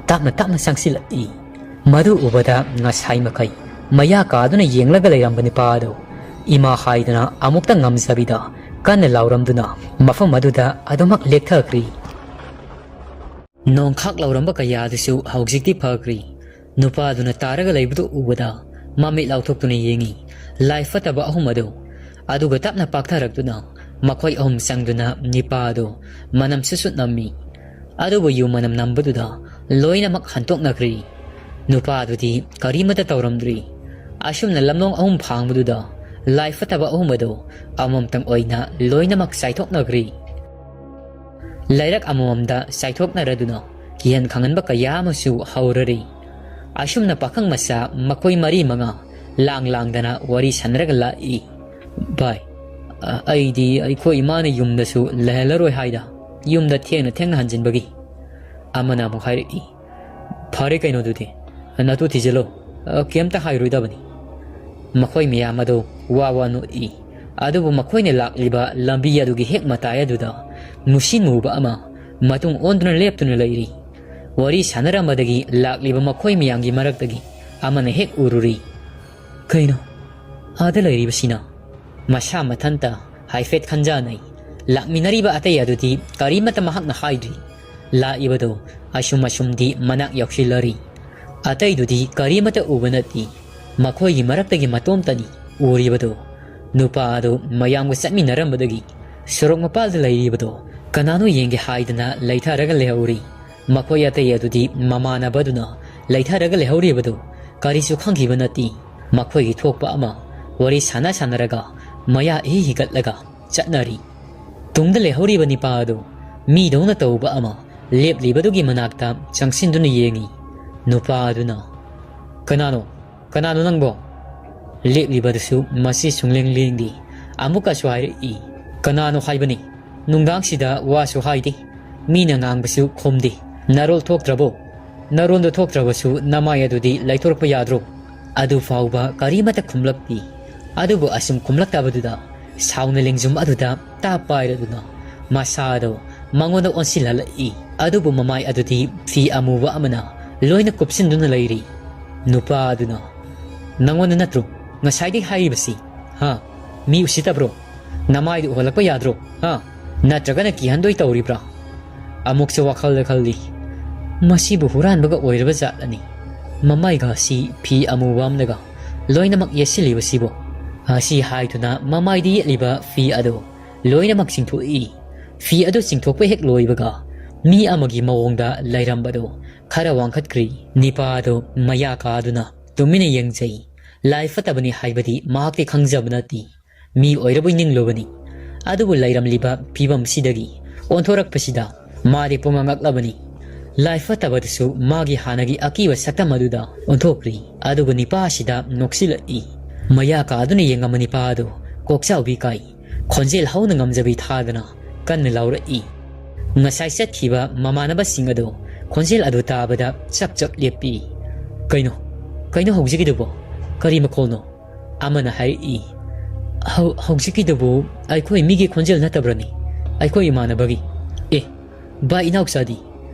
ꯇꯞꯅ ꯇꯞꯅ ꯆꯪꯁꯤꯜꯂꯛꯏ꯫ ꯃꯗꯨ ꯎꯕꯗ ꯉꯁꯥꯏ ꯃꯈꯩ ꯃꯌꯥ ꯀꯥꯗꯨꯅ ꯌꯦꯡꯂꯒ ꯂꯩꯔꯝꯕ ꯅꯤꯄꯥ ꯑꯗꯨ ꯏꯃꯥ ꯍꯥꯏꯗꯅ ꯑꯃꯨꯛꯇ ꯉꯝꯖꯕꯤꯗ ꯀꯟꯅ ꯂꯥꯎꯔꯝꯗꯨꯅ ꯃꯐꯝ ꯑꯗꯨꯗ ꯑꯗꯨꯃꯛ ꯂꯦꯛꯊꯈ꯭ꯔꯤ꯫ ꯅꯣꯡꯈꯥꯛ ꯂꯥꯎꯔꯝꯕ ꯀꯌꯥ ꯑꯗꯨꯁꯨ ꯍꯧꯖꯤꯛꯇꯤ ꯐꯈ꯭ꯔꯤ꯫ ꯅꯨꯄꯥꯗꯨꯅ ꯇꯥꯔꯒ ꯂꯩꯕꯗꯨ ꯎꯕꯗ ꯃꯃꯤꯠ ꯂꯥꯎꯊꯣꯛꯇꯨꯅ ꯌꯦꯡꯉꯤ ꯂꯥꯏ ꯐꯠꯇꯕ ꯑꯍꯨꯝ ꯑꯗꯨ꯫ ꯑꯗꯨꯒ ꯇꯞꯅ ꯄꯥꯛꯊꯔꯛꯇꯨꯅ ꯃꯈꯣꯏ ꯑꯍꯨꯝ ꯆꯪꯗꯨꯅ ꯅꯤꯄꯥ ꯑꯗꯨ ꯃꯅꯝ ꯁꯨꯠ ꯁꯨꯠ ꯅꯝꯃꯤ꯫ ꯑꯗꯨꯕꯨ ꯌꯨ ꯃꯅꯝ ꯅꯝꯕꯗꯨꯗ ꯂꯣꯏꯅꯃꯛ ꯍꯟꯇꯣꯛꯅꯈ꯭ꯔꯤ꯫ ꯅꯨꯄꯥ ꯑꯗꯨꯗꯤ ꯀꯔꯤꯃꯠꯇ ꯇꯧꯔꯝꯗ꯭ꯔꯤ꯫ ꯑꯁꯨꯝꯅ ꯂꯝꯂꯣꯡ ꯑꯍꯨꯝ ꯐꯥꯡꯕꯗꯨꯗ ꯂꯥꯏ ꯐꯠꯇꯕ ꯑꯍꯨꯝ ꯑꯗꯨ ꯑꯃꯃꯝꯇꯪ ꯑꯣꯏꯅ ꯂꯣꯏꯅꯃꯛ ꯆꯥꯏꯊꯣꯛꯅꯈ꯭ꯔꯤ꯫ ꯂꯩꯔꯛ ꯑꯃꯃꯝꯗ ꯆꯥꯏꯊꯣꯛꯅꯔꯗꯨꯅ ꯀꯤꯍꯟ ꯈꯪꯍꯟꯕ ꯀꯌꯥ ꯑꯃꯁꯨ ꯍꯧꯔꯔꯤ꯫ ꯑꯁꯨꯝꯅ ꯄꯥꯈꯪ ꯃꯆꯥ ꯃꯈꯣꯏ ꯃꯔꯤ ꯃꯉꯥ ꯂꯥꯡ ꯂꯥꯡꯗꯅ ꯋꯥꯔꯤ ꯁꯥꯟꯅꯔꯒ ꯂꯥꯛꯏ꯫ "ꯚꯥꯏ, ꯑ-, ꯑꯩꯗꯤ ꯑꯩꯈꯣꯏ ꯏꯃꯥꯅ ꯌꯨꯝꯗꯁꯨ ꯂꯩꯍꯜꯂꯔꯣꯏ ꯍꯥꯏꯗ, ꯌꯨꯝꯗ ꯊꯦꯡꯅ ꯊꯦꯡꯅ ꯍꯟꯖꯤꯟꯕꯒꯤ꯫" ꯑꯃꯅ ꯑꯃꯨꯛ ꯍꯥꯏꯔꯛꯏ, "ꯐꯔꯦ ꯀꯩꯅꯣ ꯑꯗꯨꯗꯤ, ꯅꯇꯨ ꯊꯤꯖꯤꯜꯂꯣ, ꯑ, ꯀꯩꯝꯇ ꯍꯥꯏꯔꯣꯏꯗꯕꯅꯤ꯫" ꯃꯈꯣꯏ ꯃꯌꯥꯝ ꯑꯗꯨ ꯋꯥ ꯋꯥ ꯅꯣꯛꯏ꯫ ꯑꯗꯨꯕꯨ ꯃꯈꯣꯏꯅ ꯂꯥꯛꯂꯤꯕ ꯂꯝꯕꯤ ꯑꯗꯨꯒꯤ ꯍꯦꯛ ꯃꯇꯥꯏ ꯑꯗꯨꯗ ꯃꯨꯁꯤ ꯃꯨꯕ ꯑꯃ ꯃꯇꯨꯡ ꯑꯣꯟꯗꯨꯅ ꯂꯦꯞꯇꯨꯅ ꯂꯩꯔꯤ꯫ ꯋꯥꯔꯤ ꯁꯥꯟꯅꯔꯝꯕꯗꯒꯤ ꯂꯥꯛꯂꯤꯕ ꯃꯈꯣꯏ ꯃꯌꯥꯝꯒꯤ ꯃꯔꯛꯇꯒꯤ ꯑꯃꯅ ꯍꯦꯛ ꯎꯔꯨꯔꯤ꯫ "ꯀꯩꯅꯣ, ꯑꯥꯗ ꯂꯩꯔꯤꯕꯁꯤꯅ?" ꯃꯁꯥ ꯃꯊꯟꯇ ꯍꯥꯏꯐꯦꯠ ꯈꯟꯖꯥꯅꯩ꯫ ꯂꯥꯛꯃꯤꯟꯅꯔꯤꯕ ꯑꯇꯩ ꯑꯗꯨꯗꯤ ꯀꯔꯤꯃꯠꯇ ꯃꯍꯥꯛꯅ ꯍꯥꯏꯗ꯭ꯔꯤ꯫ ꯂꯥꯛꯏꯕꯗꯨ ꯑꯁꯨꯝ ꯑꯁꯨꯝꯗꯤ ꯃꯅꯥꯛ ꯌꯧꯁꯤꯜꯂꯔꯤ꯫ ꯑꯇꯩꯗꯨꯗꯤ ꯀꯔꯤꯃꯠꯇ ꯎꯕ ꯅꯠꯇꯦ꯫ ꯃꯈꯣꯏꯒꯤ ꯃꯔꯛꯇꯒꯤ ꯃꯇꯣꯝꯇꯅꯤ ꯎꯔꯤꯕꯗꯨ꯫ ꯅꯨꯄꯥ ꯑꯗꯨ ꯃꯌꯥꯝꯒ ꯆꯠꯃꯤꯟꯅꯔꯝꯕꯗꯒꯤ ꯁꯣꯔꯣꯛ ꯃꯄꯥꯜꯗ ꯂꯩꯔꯤꯕꯗꯨ ꯀꯅꯥꯅꯣ ꯌꯦꯡꯒꯦ ꯍꯥꯏꯗꯅ ꯂꯩꯊꯔꯒ ꯂꯩꯍꯧꯔꯤ꯫ ꯃꯈꯣꯏ ꯑꯇꯩ ꯑꯗꯨꯗꯤ ꯃꯃꯥꯟꯅꯕꯗꯨꯅ ꯂꯩꯊꯔꯒ ꯂꯩꯍꯧꯔꯤꯕꯗꯨ ꯀꯔꯤꯁꯨ ꯈꯪꯈꯤꯕ ꯅꯠꯇꯦ꯫ ꯃꯈꯣꯏꯒꯤ ꯊꯣꯛꯄ ꯑꯃ ꯋꯥꯔꯤ ꯁꯥꯟꯅ ꯁꯥꯟꯅꯔꯒ ꯃꯌꯥ ꯏꯍꯤ ꯍꯤꯒꯠꯂꯒ ꯆꯠꯅꯔꯤ꯫ ꯇꯨꯡꯗ ꯂꯩꯍꯧꯔꯤꯕ ꯅꯤꯄꯥ ꯑꯗꯨ ꯃꯤꯗꯧꯅ ꯇꯧꯕ ꯑꯃ ꯂꯦꯞꯂꯤꯕꯗꯨꯒꯤ ꯃꯅꯥꯛꯇ ꯆꯪꯁꯤꯟꯗꯨꯅ ꯌꯦꯡꯉꯤ꯫ ꯅꯨꯄꯥ ꯑꯗꯨꯅ, "ꯀꯅꯥꯅꯣ? ꯀꯅꯥꯅꯣ ꯅꯪꯕꯣ?" ꯂꯦꯞꯂꯤꯕꯗꯨꯁꯨ ꯃꯁꯤ ꯁꯨꯡꯂꯦꯡ ꯂꯦꯡꯗꯦ꯫ ꯑꯃꯨꯛꯀꯁꯨ ꯍꯥꯏꯔꯛꯏ, "ꯀꯅꯥꯅꯣ ꯍꯥꯏꯕꯅꯤ? ꯅꯨꯡꯗꯥꯡꯁꯤꯗ ꯋꯥꯁꯨ ꯍꯥꯏꯗꯦ, ꯃꯤꯅ ꯉꯥꯡꯕꯁꯨ ꯈꯨꯝꯗꯦ꯫ ꯅꯔꯣꯜ ꯊꯣꯛꯇ꯭ꯔꯕꯣ? ꯅꯔꯣꯟꯗꯣ ꯊꯣꯛꯇ꯭ꯔꯕꯁꯨ ꯅꯃꯥꯏ ꯑꯗꯨꯗꯤ ꯂꯩꯊꯣꯔꯛꯄ ꯌꯥꯗ꯭ꯔꯣ?" ꯑꯗꯨ ꯐꯥꯎꯕ ꯀꯔꯤꯃꯠꯇ ꯈꯨꯝꯂꯛꯇꯦ꯫ ꯑꯗꯨꯕꯨ ꯑꯁꯨꯝ ꯈꯨꯝꯂꯛꯇꯕꯗꯨꯗ ꯁꯥꯎꯅ ꯂꯦꯡꯖꯨꯝ ꯑꯗꯨꯗ ꯇꯥꯞ ꯄꯥꯏꯔꯗꯨꯅ ꯃꯁꯥꯗꯣ ꯃꯉꯣꯟꯗ ꯑꯣꯟꯁꯤꯜꯍꯜꯂꯛꯏ꯫ ꯑꯗꯨꯕꯨ ꯃꯃꯥꯏ ꯑꯗꯨꯗꯤ ꯐꯤ ꯑꯃꯨꯕ ꯑꯃꯅ ꯂꯣꯏꯅ ꯀꯨꯞꯁꯤꯟꯗꯨꯅ ꯂꯩꯔꯤ꯫ ꯅꯨꯄꯥ ꯑꯗꯨꯅ, "ꯅꯉꯣꯟꯗ ꯅꯠꯇ꯭ꯔꯣ ꯉꯁꯥꯏꯗꯒꯤ ꯍꯥꯏꯔꯤꯕꯁꯤ? ꯍꯥ? ꯃꯤ ꯎꯁꯤꯠꯇꯕ꯭ꯔꯣ? ꯅꯃꯥꯏꯗꯨ ꯎꯍꯜꯂꯛꯄ ꯌꯥꯗ꯭ꯔꯣ? ꯍꯥ? ꯅꯠꯇ꯭ꯔꯒꯅ ꯀꯤꯍꯟꯗꯣꯏ ꯇꯧꯔꯤꯕ꯭ꯔꯥ?" ꯑꯃꯨꯛꯁꯨ ꯋꯥꯈꯜꯗ ꯈꯜꯂꯤ, "ꯃꯁꯤꯕꯨ ꯍꯨꯔꯥꯟꯕꯒ ꯑꯣꯏꯔꯕ ꯖꯥꯠꯂꯅꯤ?" ꯃꯃꯥꯏꯒ ꯑꯁꯤ ꯐꯤ ꯑꯃꯨꯕ ꯑꯃꯅꯒ ꯂꯣꯏꯅꯃꯛ ꯌꯦꯠꯁꯤꯜꯂꯤꯕꯁꯤꯕꯨ?" ꯑꯁꯤ ꯍꯥꯏꯗꯨꯅ ꯃꯃꯥꯏꯗ ꯌꯦꯠꯂꯤꯕ ꯐꯤ ꯑꯗꯨ ꯂꯣꯏꯅꯃꯛ ꯆꯤꯡꯊꯣꯛꯏ꯫ ꯐꯤ ꯑꯗꯨ ꯆꯤꯡꯊꯣꯛꯄ ꯍꯦꯛ ꯂꯣꯏꯕꯒ ꯃꯤ ꯑꯃꯒꯤ ꯃꯑꯣꯡꯗ ꯂꯩꯔꯝꯕꯗꯨ ꯈꯔ ꯋꯥꯡꯈꯠꯈ꯭ꯔꯤ꯫ ꯅꯤꯄꯥ ꯑꯗꯨ ꯃꯌꯥ ꯀꯥꯗꯨꯅ ꯇꯨꯃꯤꯟꯅ ꯌꯦꯡꯖꯩ꯫ ꯂꯥꯏ ꯐꯠꯇꯕꯅꯤ ꯍꯥꯏꯕꯗꯤ ꯃꯍꯥꯛꯇꯤ ꯈꯪꯖꯕ ꯅꯠꯇꯦ꯫ ꯃꯤ ꯑꯣꯏꯔꯕꯣꯏ ꯅꯤꯡꯂꯨꯕꯅꯤ꯫ ꯑꯗꯨꯕꯨ ꯂꯩꯔꯝꯂꯤꯕ ꯐꯤꯕꯝꯁꯤꯗꯒꯤ ꯑꯣꯟꯊꯣꯔꯛꯄꯁꯤꯗ ꯃꯥꯗꯤ ꯄꯨꯡꯉꯛ ꯉꯛꯂꯕꯅꯤ꯫ ꯂꯥꯏ ꯐꯠꯇꯕꯗꯨꯁꯨ ꯃꯥꯒꯤ ꯍꯥꯟꯅꯒꯤ ꯑꯀꯤꯕ ꯁꯛꯇꯝ ꯑꯗꯨꯗ ꯑꯣꯟꯊꯣꯛꯈ꯭ꯔꯤ꯫ ꯑꯗꯨꯒ ꯅꯤꯄꯥ ꯑꯁꯤꯗ ꯅꯣꯛꯁꯤꯜꯂꯛꯏ꯫ ꯃꯌꯥ ꯀꯥꯗꯨꯅ ꯌꯦꯡꯉꯝꯕ ꯅꯤꯄꯥ ꯑꯗꯨ ꯀꯣꯛꯆꯥꯎꯕꯤ ꯀꯥꯏ꯫ ꯈꯣꯟꯖꯦꯜ ꯍꯧꯅ ꯉꯝꯖꯕꯤ ꯊꯥꯗꯅ ꯀꯟꯅ ꯂꯥꯎꯔꯛꯏ꯫ ꯉꯁꯥꯏ ꯆꯠꯈꯤꯕ ꯃꯃꯥꯟꯅꯕꯁꯤꯡ ꯑꯗꯨ ꯈꯣꯟꯖꯦꯜ ꯑꯗꯨ ꯇꯥꯕꯗ ꯆꯞ ꯆꯞ ꯂꯦꯞꯄꯤ꯫ "ꯀꯩꯅꯣ? ꯀꯩꯅꯣ ꯍꯧꯖꯤꯛꯀꯤꯗꯨꯕꯣ? ꯀꯔꯤ ꯃꯈꯣꯜꯅꯣ?" ꯑꯃꯅ ꯍꯥꯏꯔꯛꯏ꯫ "ꯍꯧ-, ꯍꯧꯖꯤꯛꯀꯤꯗꯨꯕꯨ ꯑꯩꯈꯣꯏ ꯃꯤꯒꯤ ꯈꯣꯟꯖꯦꯜ ꯅꯠꯇꯕ꯭ꯔꯅꯤ? ꯑꯩꯈꯣꯏ ꯏꯃꯥꯟꯅꯕꯒꯤ꯫ ꯑꯦ, ꯚꯥꯏ ꯏꯅꯥꯎꯆꯥꯗꯤ?"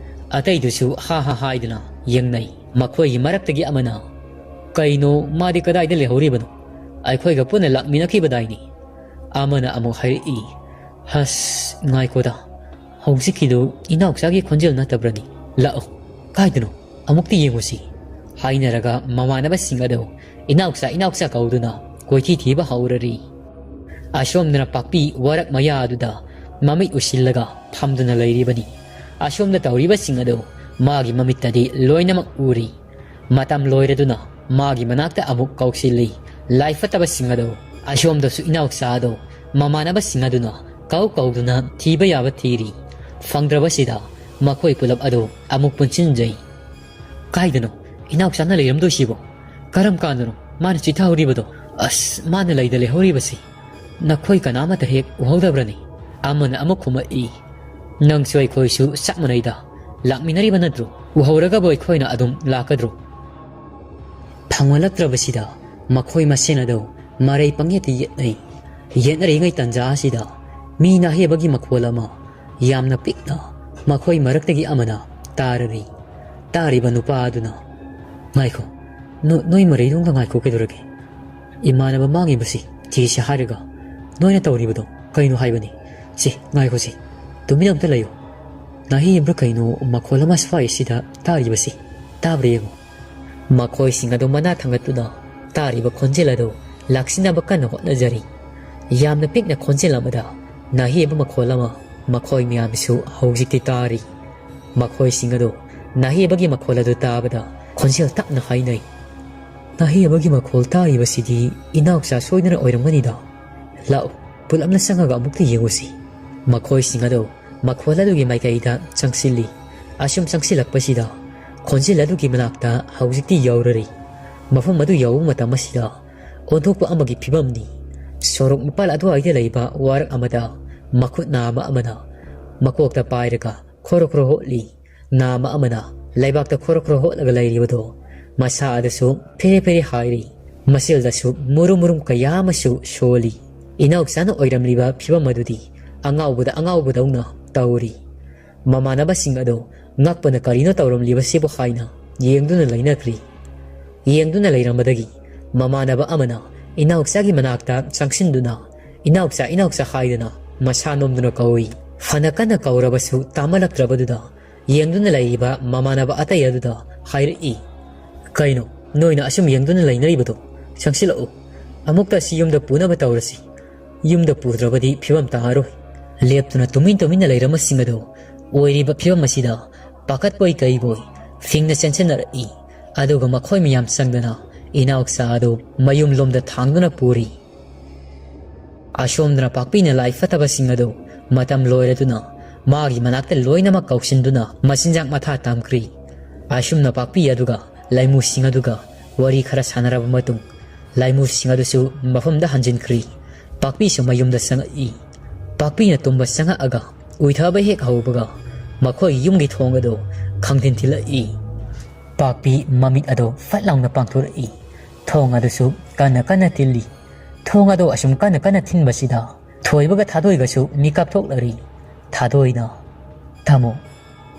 ꯑꯇꯩꯗꯨꯁꯨ ꯍꯥ ꯍꯥ ꯍꯥꯏꯗꯨꯅ ꯌꯦꯡꯅꯩ꯫ ꯃꯈꯣꯏꯒꯤ ꯃꯔꯛꯇꯒꯤ ꯑꯃꯅ, "ꯀꯩꯅꯣ, ꯃꯥꯗꯤ ꯀꯗꯥꯏꯗ ꯂꯩꯍꯧꯔꯤꯕꯅꯣ? ꯑꯩꯈꯣꯏꯒ ꯄꯨꯟꯅ ꯂꯥꯛꯃꯤꯟꯅꯈꯤꯕꯗꯥꯏꯅꯤ?" ꯑꯃꯅ ꯑꯃꯨꯛ ꯍꯥꯏꯔꯛꯏ, "ꯍꯁ, ꯉꯥꯏꯈꯣꯗ, ꯍꯧꯖꯤꯛꯀꯤꯗꯨ ꯏꯅꯥꯎꯆꯥꯒꯤ ꯈꯣꯟꯖꯦꯜ ꯅꯠꯇꯕ꯭ꯔꯅꯤ? ꯂꯥꯛꯑꯣ, ꯀꯥꯏꯗꯅꯣ? ꯑꯃꯨꯛꯇ ꯌꯦꯡꯉꯨꯁꯤ," ꯍꯥꯏꯅꯔꯒ ꯃꯃꯥꯟꯅꯕꯁꯤꯡ ꯑꯗꯨ "ꯏꯅꯥꯎꯆꯥ, ꯏꯅꯥꯎꯆꯥ" ꯀꯧꯗꯨꯅ ꯀꯣꯏꯊꯤ ꯊꯤꯕ ꯍꯧꯔꯔꯤ꯫ ꯑꯁꯣꯝꯗꯅ ꯄꯥꯛꯄꯤ ꯋꯥꯔꯛ ꯃꯌꯥ ꯑꯗꯨꯗ ꯃꯃꯤꯠ ꯎꯁꯤꯜꯂꯒ ꯐꯝꯗꯨꯅ ꯂꯩꯔꯤꯕꯅꯤ꯫ ꯑꯁꯣꯝꯗ ꯇꯧꯔꯤꯕꯁꯤꯡ ꯑꯗꯨ ꯃꯥꯒꯤ ꯃꯃꯤꯠꯇꯗꯤ ꯂꯣꯏꯅꯃꯛ ꯎꯔꯤ꯫ ꯃꯇꯝ ꯂꯣꯏꯔꯗꯨꯅ ꯃꯥꯒꯤ ꯃꯅꯥꯛꯇ ꯑꯃꯨꯛ ꯀꯧꯁꯤꯜꯂꯤ꯫ ꯂꯥꯏ ꯐꯠꯇꯕꯁꯤꯡ ꯑꯗꯨ ꯑꯁꯣꯝꯗꯁꯨ ꯏꯅꯥꯎꯆꯥ ꯑꯗꯨ ꯃꯃꯥꯟꯅꯕꯁꯤꯡ ꯑꯗꯨꯅ ꯀꯧ ꯀꯧꯗꯨꯅ ꯊꯤꯕ ꯌꯥꯕ ꯊꯤꯔꯤ꯫ ꯐꯪꯗ꯭ꯔꯕꯁꯤꯗ ꯃꯈꯣꯏ ꯄꯨꯂꯞ ꯑꯗꯨ ꯑꯃꯨꯛ ꯄꯨꯟꯁꯤꯟꯖꯩ꯫ "ꯀꯥꯏꯗꯅꯣ ꯏꯅꯥꯎꯆꯥꯅ ꯂꯩꯔꯝꯗꯣꯏꯁꯤꯕꯣ? ꯀꯔꯝ ꯀꯥꯟꯗꯅꯣ ꯃꯥꯅ ꯆꯤꯊꯍꯧꯔꯤꯕꯗꯣ? ꯑꯁ, ꯃꯥꯅ ꯂꯩꯗ ꯂꯩꯍꯧꯔꯤꯕꯁꯤ ꯅꯈꯣꯏ ꯀꯅꯥꯃꯠꯇ ꯍꯦꯛ ꯎꯍꯧꯗꯕ꯭ꯔꯅꯤ?" ꯑꯃꯅ ꯑꯃꯨꯛ ꯈꯨꯝꯃꯛꯏ, "ꯅꯪꯁꯨ ꯑꯩꯈꯣꯏꯁꯨ ꯆꯞ ꯃꯥꯟꯅꯩꯗ, ꯂꯥꯛꯃꯤꯟꯅꯔꯤꯕ ꯅꯠꯇ꯭ꯔꯣ? ꯎꯍꯧꯔꯒꯕꯨ ꯑꯩꯈꯣꯏꯅ ꯑꯗꯨꯝ ꯂꯥꯛꯀꯗ꯭ꯔꯣ?" ꯐꯪꯍꯜꯂꯛꯇ꯭ꯔꯕꯁꯤꯗ ꯃꯈꯣꯏ ꯃꯁꯦꯟ ꯑꯗꯨ ꯃꯔꯩ ꯄꯪꯌꯦꯠꯇ ꯌꯦꯠꯅꯩ꯫ ꯌꯦꯠꯅꯔꯤꯉꯩ ꯇꯟꯖꯥ ꯑꯁꯤꯗ ꯃꯤ ꯅꯥꯍꯦꯕꯒꯤ ꯃꯈꯣꯜ ꯑꯃ ꯌꯥꯝꯅ ꯄꯤꯛꯅ ꯃꯈꯣꯏ ꯃꯔꯛꯇꯒꯤ ꯑꯃꯅ ꯇꯥꯔꯔꯤ꯫ ꯇꯥꯔꯤꯕ ꯅꯨꯄꯥ ꯑꯗꯨꯅ, "ꯉꯥꯏꯈꯣ, ꯅꯣ-, ꯅꯣꯏ ꯃꯔꯩꯗꯣꯝꯗ ꯉꯥꯏꯈꯣ, ꯀꯩꯗꯧꯔꯒꯦ? ꯏꯃꯥꯟꯅꯕ ꯃꯥꯡꯉꯤꯕꯁꯤ ꯊꯤꯁꯤ ꯍꯥꯏꯔꯒ ꯅꯣꯏꯅ ꯇꯧꯔꯤꯕꯗꯣ ꯀꯩꯅꯣ ꯍꯥꯏꯕꯅꯤ? ꯁꯤ, ꯉꯥꯏꯈꯣ ꯁꯤ, ꯇꯨꯃꯤꯟ ꯑꯝꯇ ꯂꯩꯌꯨ꯫ ꯅꯥꯍꯦꯕ꯭ꯔꯥ ꯀꯩꯅꯣ ꯃꯈꯣꯜ ꯑꯃ ꯁ꯭ꯋꯥꯏꯁꯤꯗ ꯇꯥꯔꯤꯕꯁꯤ, ꯇꯥꯕ꯭ꯔꯥ ꯌꯦꯡꯉꯨ꯫" ꯃꯈꯣꯏꯁꯤꯡ ꯑꯗꯨ ꯃꯅꯥ ꯊꯥꯡꯒꯠꯇꯨꯅ ꯇꯥꯔꯤꯕ ꯈꯣꯟꯖꯦꯜ ꯑꯗꯨ ꯂꯥꯛꯁꯤꯟꯅꯕ ꯀꯟꯅ ꯍꯣꯠꯅꯖꯔꯤ꯫ ꯌꯥꯝꯅ ꯄꯤꯛꯅ ꯈꯣꯟꯖꯦꯜ ꯑꯃꯗ ꯅꯥꯍꯦꯕ ꯃꯈꯣꯜ ꯑꯃ ꯃꯈꯣꯏ ꯃꯌꯥꯝꯁꯨ ꯍꯧꯖꯤꯛꯇꯤ ꯇꯥꯔꯤ꯫ ꯃꯈꯣꯏꯁꯤꯡ ꯑꯗꯨ ꯅꯥꯍꯦꯕꯒꯤ ꯃꯈꯣꯜ ꯑꯗꯨ ꯇꯥꯕꯗ ꯈꯣꯟꯖꯦꯜ ꯇꯞꯅ ꯍꯥꯏꯅꯩ, "ꯅꯥꯍꯦꯕꯒꯤ ꯃꯈꯣꯜ ꯇꯥꯔꯤꯕꯁꯤꯗꯤ ꯏꯅꯥꯎꯆꯥ ꯁꯣꯏꯗꯅ ꯑꯣꯏꯔꯝꯒꯅꯤꯗ꯫ ꯂꯥꯛꯎ, ꯄꯨꯂꯞꯅ ꯆꯪꯉꯒ ꯑꯃꯨꯛꯇ ꯌꯦꯡꯉꯨꯁꯤ꯫" ꯃꯈꯣꯏꯁꯤꯡ ꯑꯗꯨ ꯃꯈꯣꯜ ꯑꯗꯨꯒꯤ ꯃꯥꯏꯀꯩꯗ ꯆꯪꯁꯤꯜꯂꯤ꯫ ꯑꯁꯨꯝ ꯆꯪꯁꯤꯜꯂꯛꯄꯁꯤꯗ ꯈꯣꯟꯖꯦꯜ ꯑꯗꯨꯒꯤ ꯃꯅꯥꯛꯇ ꯍꯧꯖꯤꯛꯇꯤ ꯌꯧꯔꯔꯤ꯫ ꯃꯐꯝ ꯑꯗꯨ ꯌꯧꯕ ꯃꯇꯝ ꯑꯁꯤꯗ ꯑꯣꯟꯊꯣꯛꯄ ꯑꯃꯒꯤ ꯐꯤꯕꯝꯅꯤ꯫ ꯁꯣꯔꯣꯛ ꯃꯄꯥꯜ ꯑꯗꯨꯋꯥꯏꯗ ꯂꯩꯕ ꯋꯥꯔꯛ ꯑꯃꯗ ꯃꯈꯨꯠ ꯅꯥꯝꯃ ꯑꯃꯅ ꯃꯀꯣꯛꯇ ꯄꯥꯏꯔꯒ ꯈꯣꯔꯣ ꯈꯣꯔꯣ ꯍꯣꯠꯂꯤ꯫ ꯅꯥꯝꯃ ꯑꯃꯅ ꯂꯩꯕꯥꯛꯇ ꯈꯣꯔꯣ ꯈꯣꯔꯣ ꯍꯣꯠꯂꯒ ꯂꯩꯔꯤꯕꯗꯣ ꯃꯁꯥ ꯑꯗꯨꯁꯨ ꯐꯦꯔꯦ ꯐꯦꯔꯦ ꯍꯥꯏꯔꯤ꯫ ꯃꯁꯦꯜꯗꯁꯨ ꯃꯨꯔꯨꯝ ꯃꯨꯔꯨꯝ ꯀꯌꯥ ꯑꯃꯁꯨ ꯁꯣꯜꯂꯤ꯫ ꯏꯅꯥꯎꯆꯥꯅ ꯑꯣꯏꯔꯝꯂꯤꯕ ꯐꯤꯕꯝ ꯑꯗꯨꯗꯤ ꯑꯉꯥꯎꯕꯗ ꯑꯉꯥꯎꯕꯗꯧꯅ ꯇꯧꯔꯤ꯫ ꯃꯃꯥꯟꯅꯕꯁꯤꯡ ꯑꯗꯨ ꯉꯛꯄꯅ ꯀꯔꯤꯅꯣ ꯇꯧꯔꯝꯂꯤꯕꯁꯤꯕꯨ ꯍꯥꯏꯅ ꯌꯦꯡꯗꯨꯅ ꯂꯩꯅꯈ꯭ꯔꯤ꯫ ꯌꯦꯡꯗꯨꯅ ꯂꯩꯔꯝꯕꯗꯒꯤ ꯃꯃꯥꯟꯅꯕ ꯑꯃꯅ ꯏꯅꯥꯎꯆꯥꯒꯤ ꯃꯅꯥꯛꯇ ꯆꯪꯁꯤꯟꯗꯨꯅ, "ꯏꯅꯥꯎꯆꯥ, ꯏꯅꯥꯎꯆꯥ" ꯍꯥꯏꯗꯨꯅ ꯃꯁꯥ ꯅꯣꯝꯗꯨꯅ ꯀꯧꯏ꯫ ꯐꯅ ꯀꯟꯅ ꯀꯧꯔꯕꯁꯨ ꯇꯥꯃꯜꯂꯛꯇ꯭ꯔꯕꯗꯨꯗ ꯌꯦꯡꯗꯨꯅ ꯂꯩꯔꯤꯕ ꯃꯃꯥꯟꯅꯕ ꯑꯇꯩ ꯑꯗꯨꯗ ꯍꯥꯏꯔꯛꯏ, "ꯀꯩꯅꯣ ꯅꯣꯏꯅ ꯑꯁꯨꯝ ꯌꯦꯡꯗꯨꯅ ꯂꯩꯅꯔꯤꯕꯗꯣ? ꯆꯪꯁꯤꯜꯂꯛꯎ꯫ ꯑꯃꯨꯛꯇ ꯑꯁꯤ ꯌꯨꯝꯗ ꯄꯨꯅꯕ ꯇꯧꯔꯁꯤ꯫ ꯌꯨꯝꯗ ꯄꯨꯗ꯭ꯔꯕꯗꯤ ꯐꯤꯕꯝ ꯇꯥꯔꯔꯣꯏ꯫" ꯂꯦꯞꯇꯨꯅ ꯇꯨꯃꯤꯟ ꯇꯨꯃꯤꯟꯅ ꯂꯩꯔꯝꯕꯁꯤꯡ ꯑꯗꯨ ꯑꯣꯏꯔꯤꯕ ꯐꯤꯕꯝ ꯑꯁꯤꯗ ꯄꯥꯈꯠꯄꯣꯏ ꯀꯩꯕꯣꯏ ꯐꯤꯡꯅ ꯆꯦꯟꯁꯤꯟꯅꯔꯛꯏ꯫ ꯑꯗꯨꯒ ꯃꯈꯣꯏ ꯃꯌꯥꯝ ꯆꯪꯗꯅ ꯏꯅꯥꯎꯆꯥ ꯑꯗꯨ ꯃꯌꯨꯝꯂꯣꯝꯗ ꯊꯥꯡꯗꯨꯅ ꯄꯨꯔꯤ꯫ ꯑꯁꯣꯝꯗꯅ ꯄꯥꯛꯄꯤꯅ ꯂꯥꯏ ꯐꯠꯇꯕꯁꯤꯡ ꯑꯗꯨ ꯃꯇꯝ ꯂꯣꯏꯔꯗꯨꯅ ꯃꯥꯒꯤ ꯃꯅꯥꯛꯇ ꯂꯣꯏꯅꯃꯛ ꯀꯧꯁꯤꯟꯗꯨꯅ ꯃꯆꯤꯟꯖꯥꯛ ꯃꯊꯥ ꯇꯝꯈ꯭ꯔꯤ꯫ ꯑꯁꯨꯝꯅ ꯄꯥꯛꯄꯤ ꯑꯗꯨꯒ ꯂꯥꯏꯃꯨꯁꯤꯡ ꯑꯗꯨꯒ ꯋꯥꯔꯤ ꯈꯔ ꯁꯥꯟꯅꯔꯕ ꯃꯇꯨꯡ ꯂꯥꯏꯃꯨꯁꯤꯡ ꯑꯗꯨꯁꯨ ꯃꯐꯝꯗ ꯍꯟꯖꯤꯟꯈ꯭ꯔꯤ꯫ ꯄꯥꯛꯄꯤꯁꯨ ꯃꯌꯨꯝꯗ ꯆꯪꯉꯛꯏ꯫ ꯄꯥꯛꯄꯤꯅ ꯇꯨꯝꯕ ꯆꯪꯉꯛꯑꯒ ꯎꯏꯊꯕ ꯍꯦꯛ ꯍꯧꯕꯒ ꯃꯈꯣꯏꯒꯤ ꯌꯨꯝꯒꯤ ꯊꯣꯡ ꯑꯗꯨ ꯈꯪꯊꯤꯟ ꯊꯤꯜꯂꯛꯏ꯫ ꯄꯥꯛꯄꯤ ꯃꯃꯤꯠ ꯑꯗꯨ ꯐꯠ ꯂꯥꯎꯅ ꯄꯥꯡꯊꯣꯔꯛꯏ꯫ ꯊꯣꯡ ꯑꯗꯨꯁꯨ ꯀꯟꯅ ꯀꯟꯅ ꯊꯤꯜꯂꯤ꯫ ꯊꯣꯡ ꯑꯗꯨ ꯑꯁꯨꯝ ꯀꯟꯅ ꯀꯟꯅ ꯊꯤꯟꯕꯁꯤꯗ ꯊꯣꯏꯕꯒ ꯊꯥꯗꯣꯏꯒꯁꯨ ꯃꯤꯀꯞ ꯊꯣꯛꯂꯔꯤ꯫ ꯊꯥꯗꯣꯏꯅ, "ꯇꯥꯃꯣ,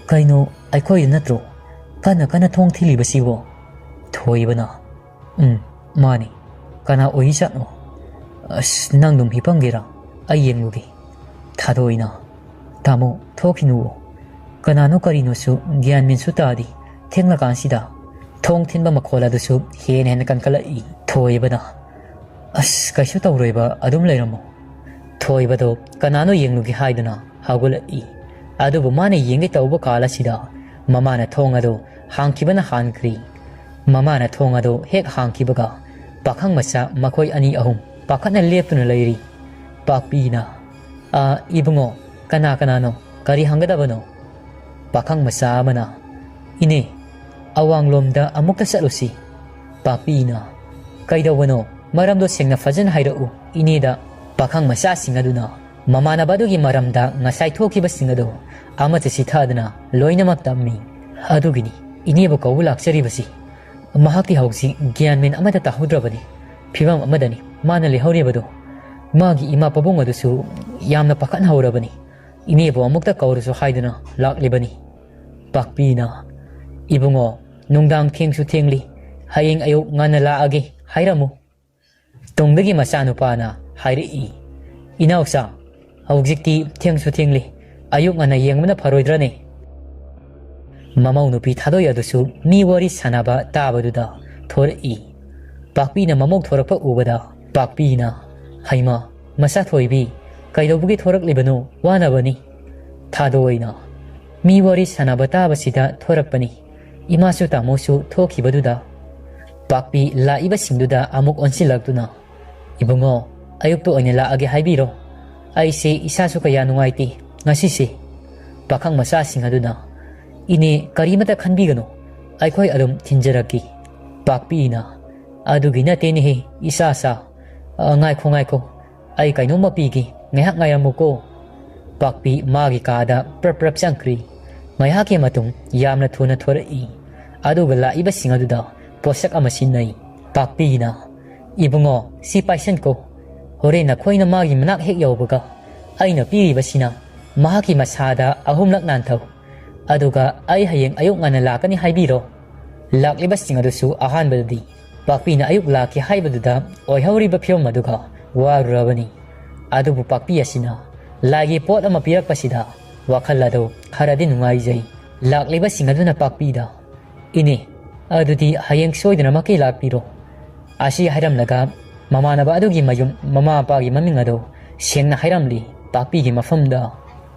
ꯀꯩꯅꯣ ꯑꯩꯈꯣꯏꯗ ꯅꯠꯇ꯭ꯔꯣ ꯀꯟꯅ ꯀꯟꯅ ꯊꯣꯡ ꯊꯤꯜꯂꯤꯕꯁꯤꯕꯣ?" ꯊꯣꯏꯕꯅ, "ꯎꯝ, ꯃꯥꯅꯤ꯫ ꯀꯅꯥ ꯑꯣꯏꯔꯤꯖꯥꯠꯅꯣ? ꯑꯁ, ꯅꯪꯗꯨꯝ ꯍꯤꯞꯄꯝꯒꯦꯔꯥ? ꯑꯩ ꯌꯦꯡꯂꯨꯒꯦ꯫" ꯊꯥꯗꯣꯏꯅ, "ꯇꯥꯃꯣ, ꯊꯣꯛꯈꯤꯅꯨꯋꯣ꯫ ꯀꯅꯥꯅꯣ ꯀꯔꯤꯅꯣꯁꯨ ꯒ꯭ꯌꯥꯟ ꯃꯦꯟꯁꯨ ꯇꯥꯗꯦ꯫ ꯊꯦꯡꯂꯀꯥꯟꯁꯤꯗ ꯊꯣꯡ ꯊꯤꯟꯕ ꯃꯈꯣꯜ ꯑꯗꯨꯁꯨ ꯍꯦꯟꯅ ꯍꯦꯟꯅ ꯀꯟꯈꯠꯂꯛꯏ꯫ ꯊꯣꯏꯕꯅ, "ꯑꯁ, ꯀꯩꯁꯨ ꯇꯧꯔꯣꯏꯕ, ꯑꯗꯨꯝ ꯂꯩꯔꯝꯃꯣ"꯫ ꯊꯣꯏꯕꯗꯣ ꯀꯅꯥꯅꯣ ꯌꯦꯡꯂꯨꯒꯦ ꯍꯥꯏꯗꯨꯅ ꯍꯧꯒꯠꯂꯛꯏ꯫ ꯑꯗꯨꯕꯨ ꯃꯥꯅ ꯌꯦꯡꯒꯦ ꯇꯧꯕ ꯀꯥꯜ ꯑꯁꯤꯗ ꯃꯃꯥꯅ ꯊꯣꯡ ꯑꯗꯨ ꯍꯥꯡꯈꯤꯕꯅ ꯍꯥꯟꯈ꯭ꯔꯤ꯫ ꯃꯃꯥꯅ ꯊꯣꯡ ꯑꯗꯨ ꯍꯦꯛ ꯍꯥꯡꯈꯤꯕꯒ ꯄꯥꯈꯪ ꯃꯆꯥ ꯃꯈꯣꯏ ꯑꯅꯤ ꯑꯍꯨꯝ ꯄꯥꯈꯠꯅ ꯂꯦꯞꯇꯨꯅ ꯂꯩꯔꯤ꯫ ꯄꯥꯛꯄꯤꯅ, "ꯑ, ꯏꯕꯨꯡꯉꯣ, ꯀꯅꯥ ꯀꯅꯥꯅꯣ? ꯀꯔꯤ ꯍꯪꯒꯗꯕꯅꯣ?" ꯄꯥꯈꯪ ꯃꯆꯥ ꯑꯃꯅ, "ꯏꯅꯦ, ꯑꯋꯥꯡꯂꯣꯝꯗ ꯑꯃꯨꯛꯇ ꯆꯠꯂꯨꯁꯤ"꯫ ꯄꯥꯛꯄꯤꯅ, "ꯀꯩꯗꯧꯕꯅꯣ? ꯃꯔꯝꯗꯣ ꯁꯦꯡꯅ ꯐꯖꯅ ꯍꯥꯏꯔꯛꯎ ꯏꯅꯦꯗ"꯫ ꯄꯥꯈꯪ ꯃꯆꯥꯁꯤꯡ ꯑꯗꯨꯅ ꯃꯃꯥꯟꯅꯕ ꯑꯗꯨꯒꯤ ꯃꯔꯝꯗ ꯉꯁꯥꯏ ꯊꯣꯛꯈꯤꯕꯁꯤꯡ ꯑꯗꯨ ꯑꯃꯠꯇ ꯆꯤꯊꯗꯅ ꯂꯣꯏꯅꯃꯛ ꯇꯝꯃꯤ꯫ "ꯑꯗꯨꯒꯤꯅꯤ ꯏꯅꯦꯕꯨ ꯀꯧꯕ ꯂꯥꯛꯆꯔꯤꯕꯁꯤ꯫ ꯃꯍꯥꯛꯇꯤ ꯍꯧꯖꯤꯛ ꯒ꯭ꯌꯥꯟ ꯃꯦꯟ ꯑꯃꯠꯇ ꯇꯥꯍꯧꯗ꯭ꯔꯕꯅꯤ꯫ ꯐꯤꯕꯝ ꯑꯃꯗꯅꯤ ꯃꯥꯅ ꯂꯩꯍꯧꯔꯤꯕꯗꯣ꯫ ꯃꯥꯒꯤ ꯏꯃꯥ ꯄꯥꯕꯨꯡ ꯑꯗꯨꯁꯨ ꯌꯥꯝꯅ ꯄꯥꯈꯠꯍꯧꯔꯕꯅꯤ꯫ ꯏꯅꯦꯕꯨ ꯑꯃꯨꯛꯇ ꯀꯧꯔꯁꯨ ꯍꯥꯏꯗꯨꯅ ꯂꯥꯛꯂꯤꯕꯅꯤ"꯫ ꯄꯥꯛꯄꯤꯅ, "ꯏꯕꯨꯡꯉꯣ, ꯅꯨꯡꯗꯥꯡ ꯊꯦꯡꯁꯨ ꯊꯦꯡꯂꯤ, ꯍꯌꯦꯡ ꯑꯌꯨꯛ ꯉꯟꯅ ꯂꯥꯛꯑꯒꯦ ꯍꯥꯏꯔꯝꯃꯨ"꯫ ꯇꯨꯡꯗꯒꯤ ꯃꯆꯥꯅꯨꯄꯥꯅ ꯍꯥꯏꯔꯛꯏ, "ꯏꯅꯥꯎꯆꯥ, ꯍꯧꯖꯤꯛꯇꯤ ꯊꯦꯡꯁꯨ ꯊꯦꯡꯂꯤ, ꯑꯌꯨꯛ ꯉꯟꯅ ꯌꯦꯡꯕꯅ ꯐꯔꯣꯏꯗ꯭ꯔꯅꯦ?" ꯃꯃꯧ ꯅꯨꯄꯤ ꯊꯥꯗꯣꯏ ꯑꯗꯨꯁꯨ ꯃꯤ ꯋꯥꯔꯤ ꯁꯥꯟꯅꯕ ꯇꯥꯕꯗꯨꯗ ꯊꯣꯔꯛꯏ꯫ ꯄꯥꯛꯄꯤꯅ ꯃꯃꯧ ꯊꯣꯔꯛꯄ ꯎꯕꯗ ꯄꯥꯛꯄꯤꯅ, "ꯍꯩꯃꯥ, ꯃꯆꯥ ꯊꯣꯏꯕꯤ, ꯀꯩꯗꯧꯕꯒꯤ ꯊꯣꯔꯛꯂꯤꯕꯅꯣ? ꯋꯥꯅꯕꯅꯤ"꯫ ꯊꯥꯗꯣꯏꯅ, "ꯃꯤ ꯋꯥꯔꯤ ꯁꯥꯟꯅꯕ ꯇꯥꯕꯁꯤꯗ ꯊꯣꯔꯛꯄꯅꯤ꯫ ꯏꯃꯥꯁꯨ ꯇꯥꯃꯣꯁꯨ ꯊꯣꯛꯈꯤꯕꯗꯨꯗ"꯫ ꯄꯥꯛꯄꯤ ꯂꯥꯛꯏꯕꯁꯤꯡꯗꯨꯗ ꯑꯃꯨꯛ ꯑꯣꯟꯁꯤꯜꯂꯛꯇꯨꯅ, "ꯏꯕꯨꯡꯉꯣ, ꯑꯌꯨꯛꯇ ꯑꯣꯏꯅ ꯂꯥꯛꯑꯒꯦ ꯍꯥꯏꯕꯤꯔꯣ꯫ ꯑꯩꯁꯦ ꯏꯁꯥꯁꯨ ꯀꯌꯥ ꯅꯨꯡꯉꯥꯏꯇꯦ ꯉꯁꯤꯁꯦ"꯫ ꯄꯥꯈꯪ ꯃꯆꯥꯁꯤꯡ ꯑꯗꯨꯅ, "ꯏꯅꯦ, ꯀꯔꯤꯃꯇ ꯈꯟꯕꯤꯒꯅꯨ, ꯑꯩꯈꯣꯏ ꯑꯗꯨꯝ ꯊꯤꯟꯖꯔꯛꯀꯦ"꯫ ꯄꯥꯛꯄꯤꯅ, "ꯑꯗꯨꯒꯤ ꯅꯠꯇꯦꯅꯦꯍꯦ, ꯏꯆꯥꯆꯥ꯫ ꯑ, ꯉꯥꯏꯈꯣ, ꯉꯥꯏꯈꯣ, ꯑꯩ ꯀꯩꯅꯣꯝꯃ ꯄꯤꯒꯦ, ꯉꯥꯏꯍꯥꯛ ꯉꯥꯏꯔꯝꯃꯨꯀꯣ"꯫ ꯄꯥꯛꯄꯤ ꯃꯥꯒꯤ ꯀꯥꯗ ꯄ꯭ꯔꯞ ꯄ꯭ꯔꯞ ꯆꯪꯈ꯭ꯔꯤ꯫ ꯉꯥꯏꯍꯥꯛꯀꯤ ꯃꯇꯨꯡ ꯌꯥꯝꯅ ꯊꯨꯅ ꯊꯣꯔꯛꯏ꯫ ꯑꯗꯨꯒ ꯂꯥꯛꯏꯕꯁꯤꯡ ꯑꯗꯨꯗ ꯄꯣꯠꯁꯛ ꯑꯃ ꯁꯤꯟꯅꯩ꯫ ꯄꯥꯛꯄꯤꯅ, "ꯏꯕꯨꯡꯉꯣ, ꯁꯤ ꯄꯥꯏꯁꯟꯀꯣ꯫ ꯍꯣꯔꯦꯟ ꯅꯈꯣꯏꯅ ꯃꯥꯒꯤ ꯃꯅꯥꯛ ꯍꯦꯛ ꯌꯧꯕꯒ ꯑꯩꯅ ꯄꯤꯔꯤꯕꯁꯤꯅ ꯃꯍꯥꯛꯀꯤ ꯃꯁꯥꯗ ꯑꯍꯨꯝꯂꯛ ꯅꯥꯟꯊꯧ꯫ ꯑꯗꯨꯒ ꯑꯩ ꯍꯌꯦꯡ ꯑꯌꯨꯛ ꯉꯟꯅ ꯂꯥꯛꯀꯅꯤ ꯍꯥꯏꯕꯤꯔꯣ"꯫ ꯂꯥꯛꯂꯤꯕꯁꯤꯡ ꯑꯗꯨꯁꯨ ꯑꯍꯥꯟꯕꯗꯗꯤ ꯄꯥꯛꯄꯤꯅ ꯑꯌꯨꯛ ꯂꯥꯛꯀꯦ ꯍꯥꯏꯕꯗꯨꯗ ꯑꯣꯏꯍꯧꯔꯤꯕ ꯐꯤꯕꯝ ꯑꯗꯨꯒ ꯋꯥꯔꯨꯔꯕꯅꯤ꯫ ꯑꯗꯨꯕꯨ ꯄꯥꯛꯄꯤ ꯑꯁꯤꯅ ꯂꯥꯏꯒꯤ ꯄꯣꯠ ꯑꯃ ꯄꯤꯔꯛꯄꯁꯤꯗ ꯋꯥꯈꯜ ꯑꯗꯨ ꯈꯔꯗꯤ ꯅꯨꯡꯉꯥꯏꯖꯩ꯫ ꯂꯥꯛꯂꯤꯕꯁꯤꯡ ꯑꯗꯨꯅ ꯄꯥꯛꯄꯤꯗ, "ꯏꯅꯦ, "ꯑꯗꯨꯗꯤ ꯍꯌꯦꯡ ꯁꯣꯏꯗꯅꯃꯛꯀꯤ ꯂꯥꯛꯄꯤꯔꯣ"꯫ ꯑꯁꯤ ꯍꯥꯏꯔꯝꯂꯒ ꯃꯃꯥꯟꯅꯕ ꯑꯗꯨꯒꯤ ꯃꯌꯨꯝ ꯃꯃꯥ ꯃꯄꯥꯒꯤ ꯃꯃꯤꯡ ꯑꯗꯨ ꯁꯦꯡꯅ ꯍꯥꯏꯔꯝꯂꯤ ꯄꯥꯛꯄꯤꯒꯤ ꯃꯐꯝꯗ꯫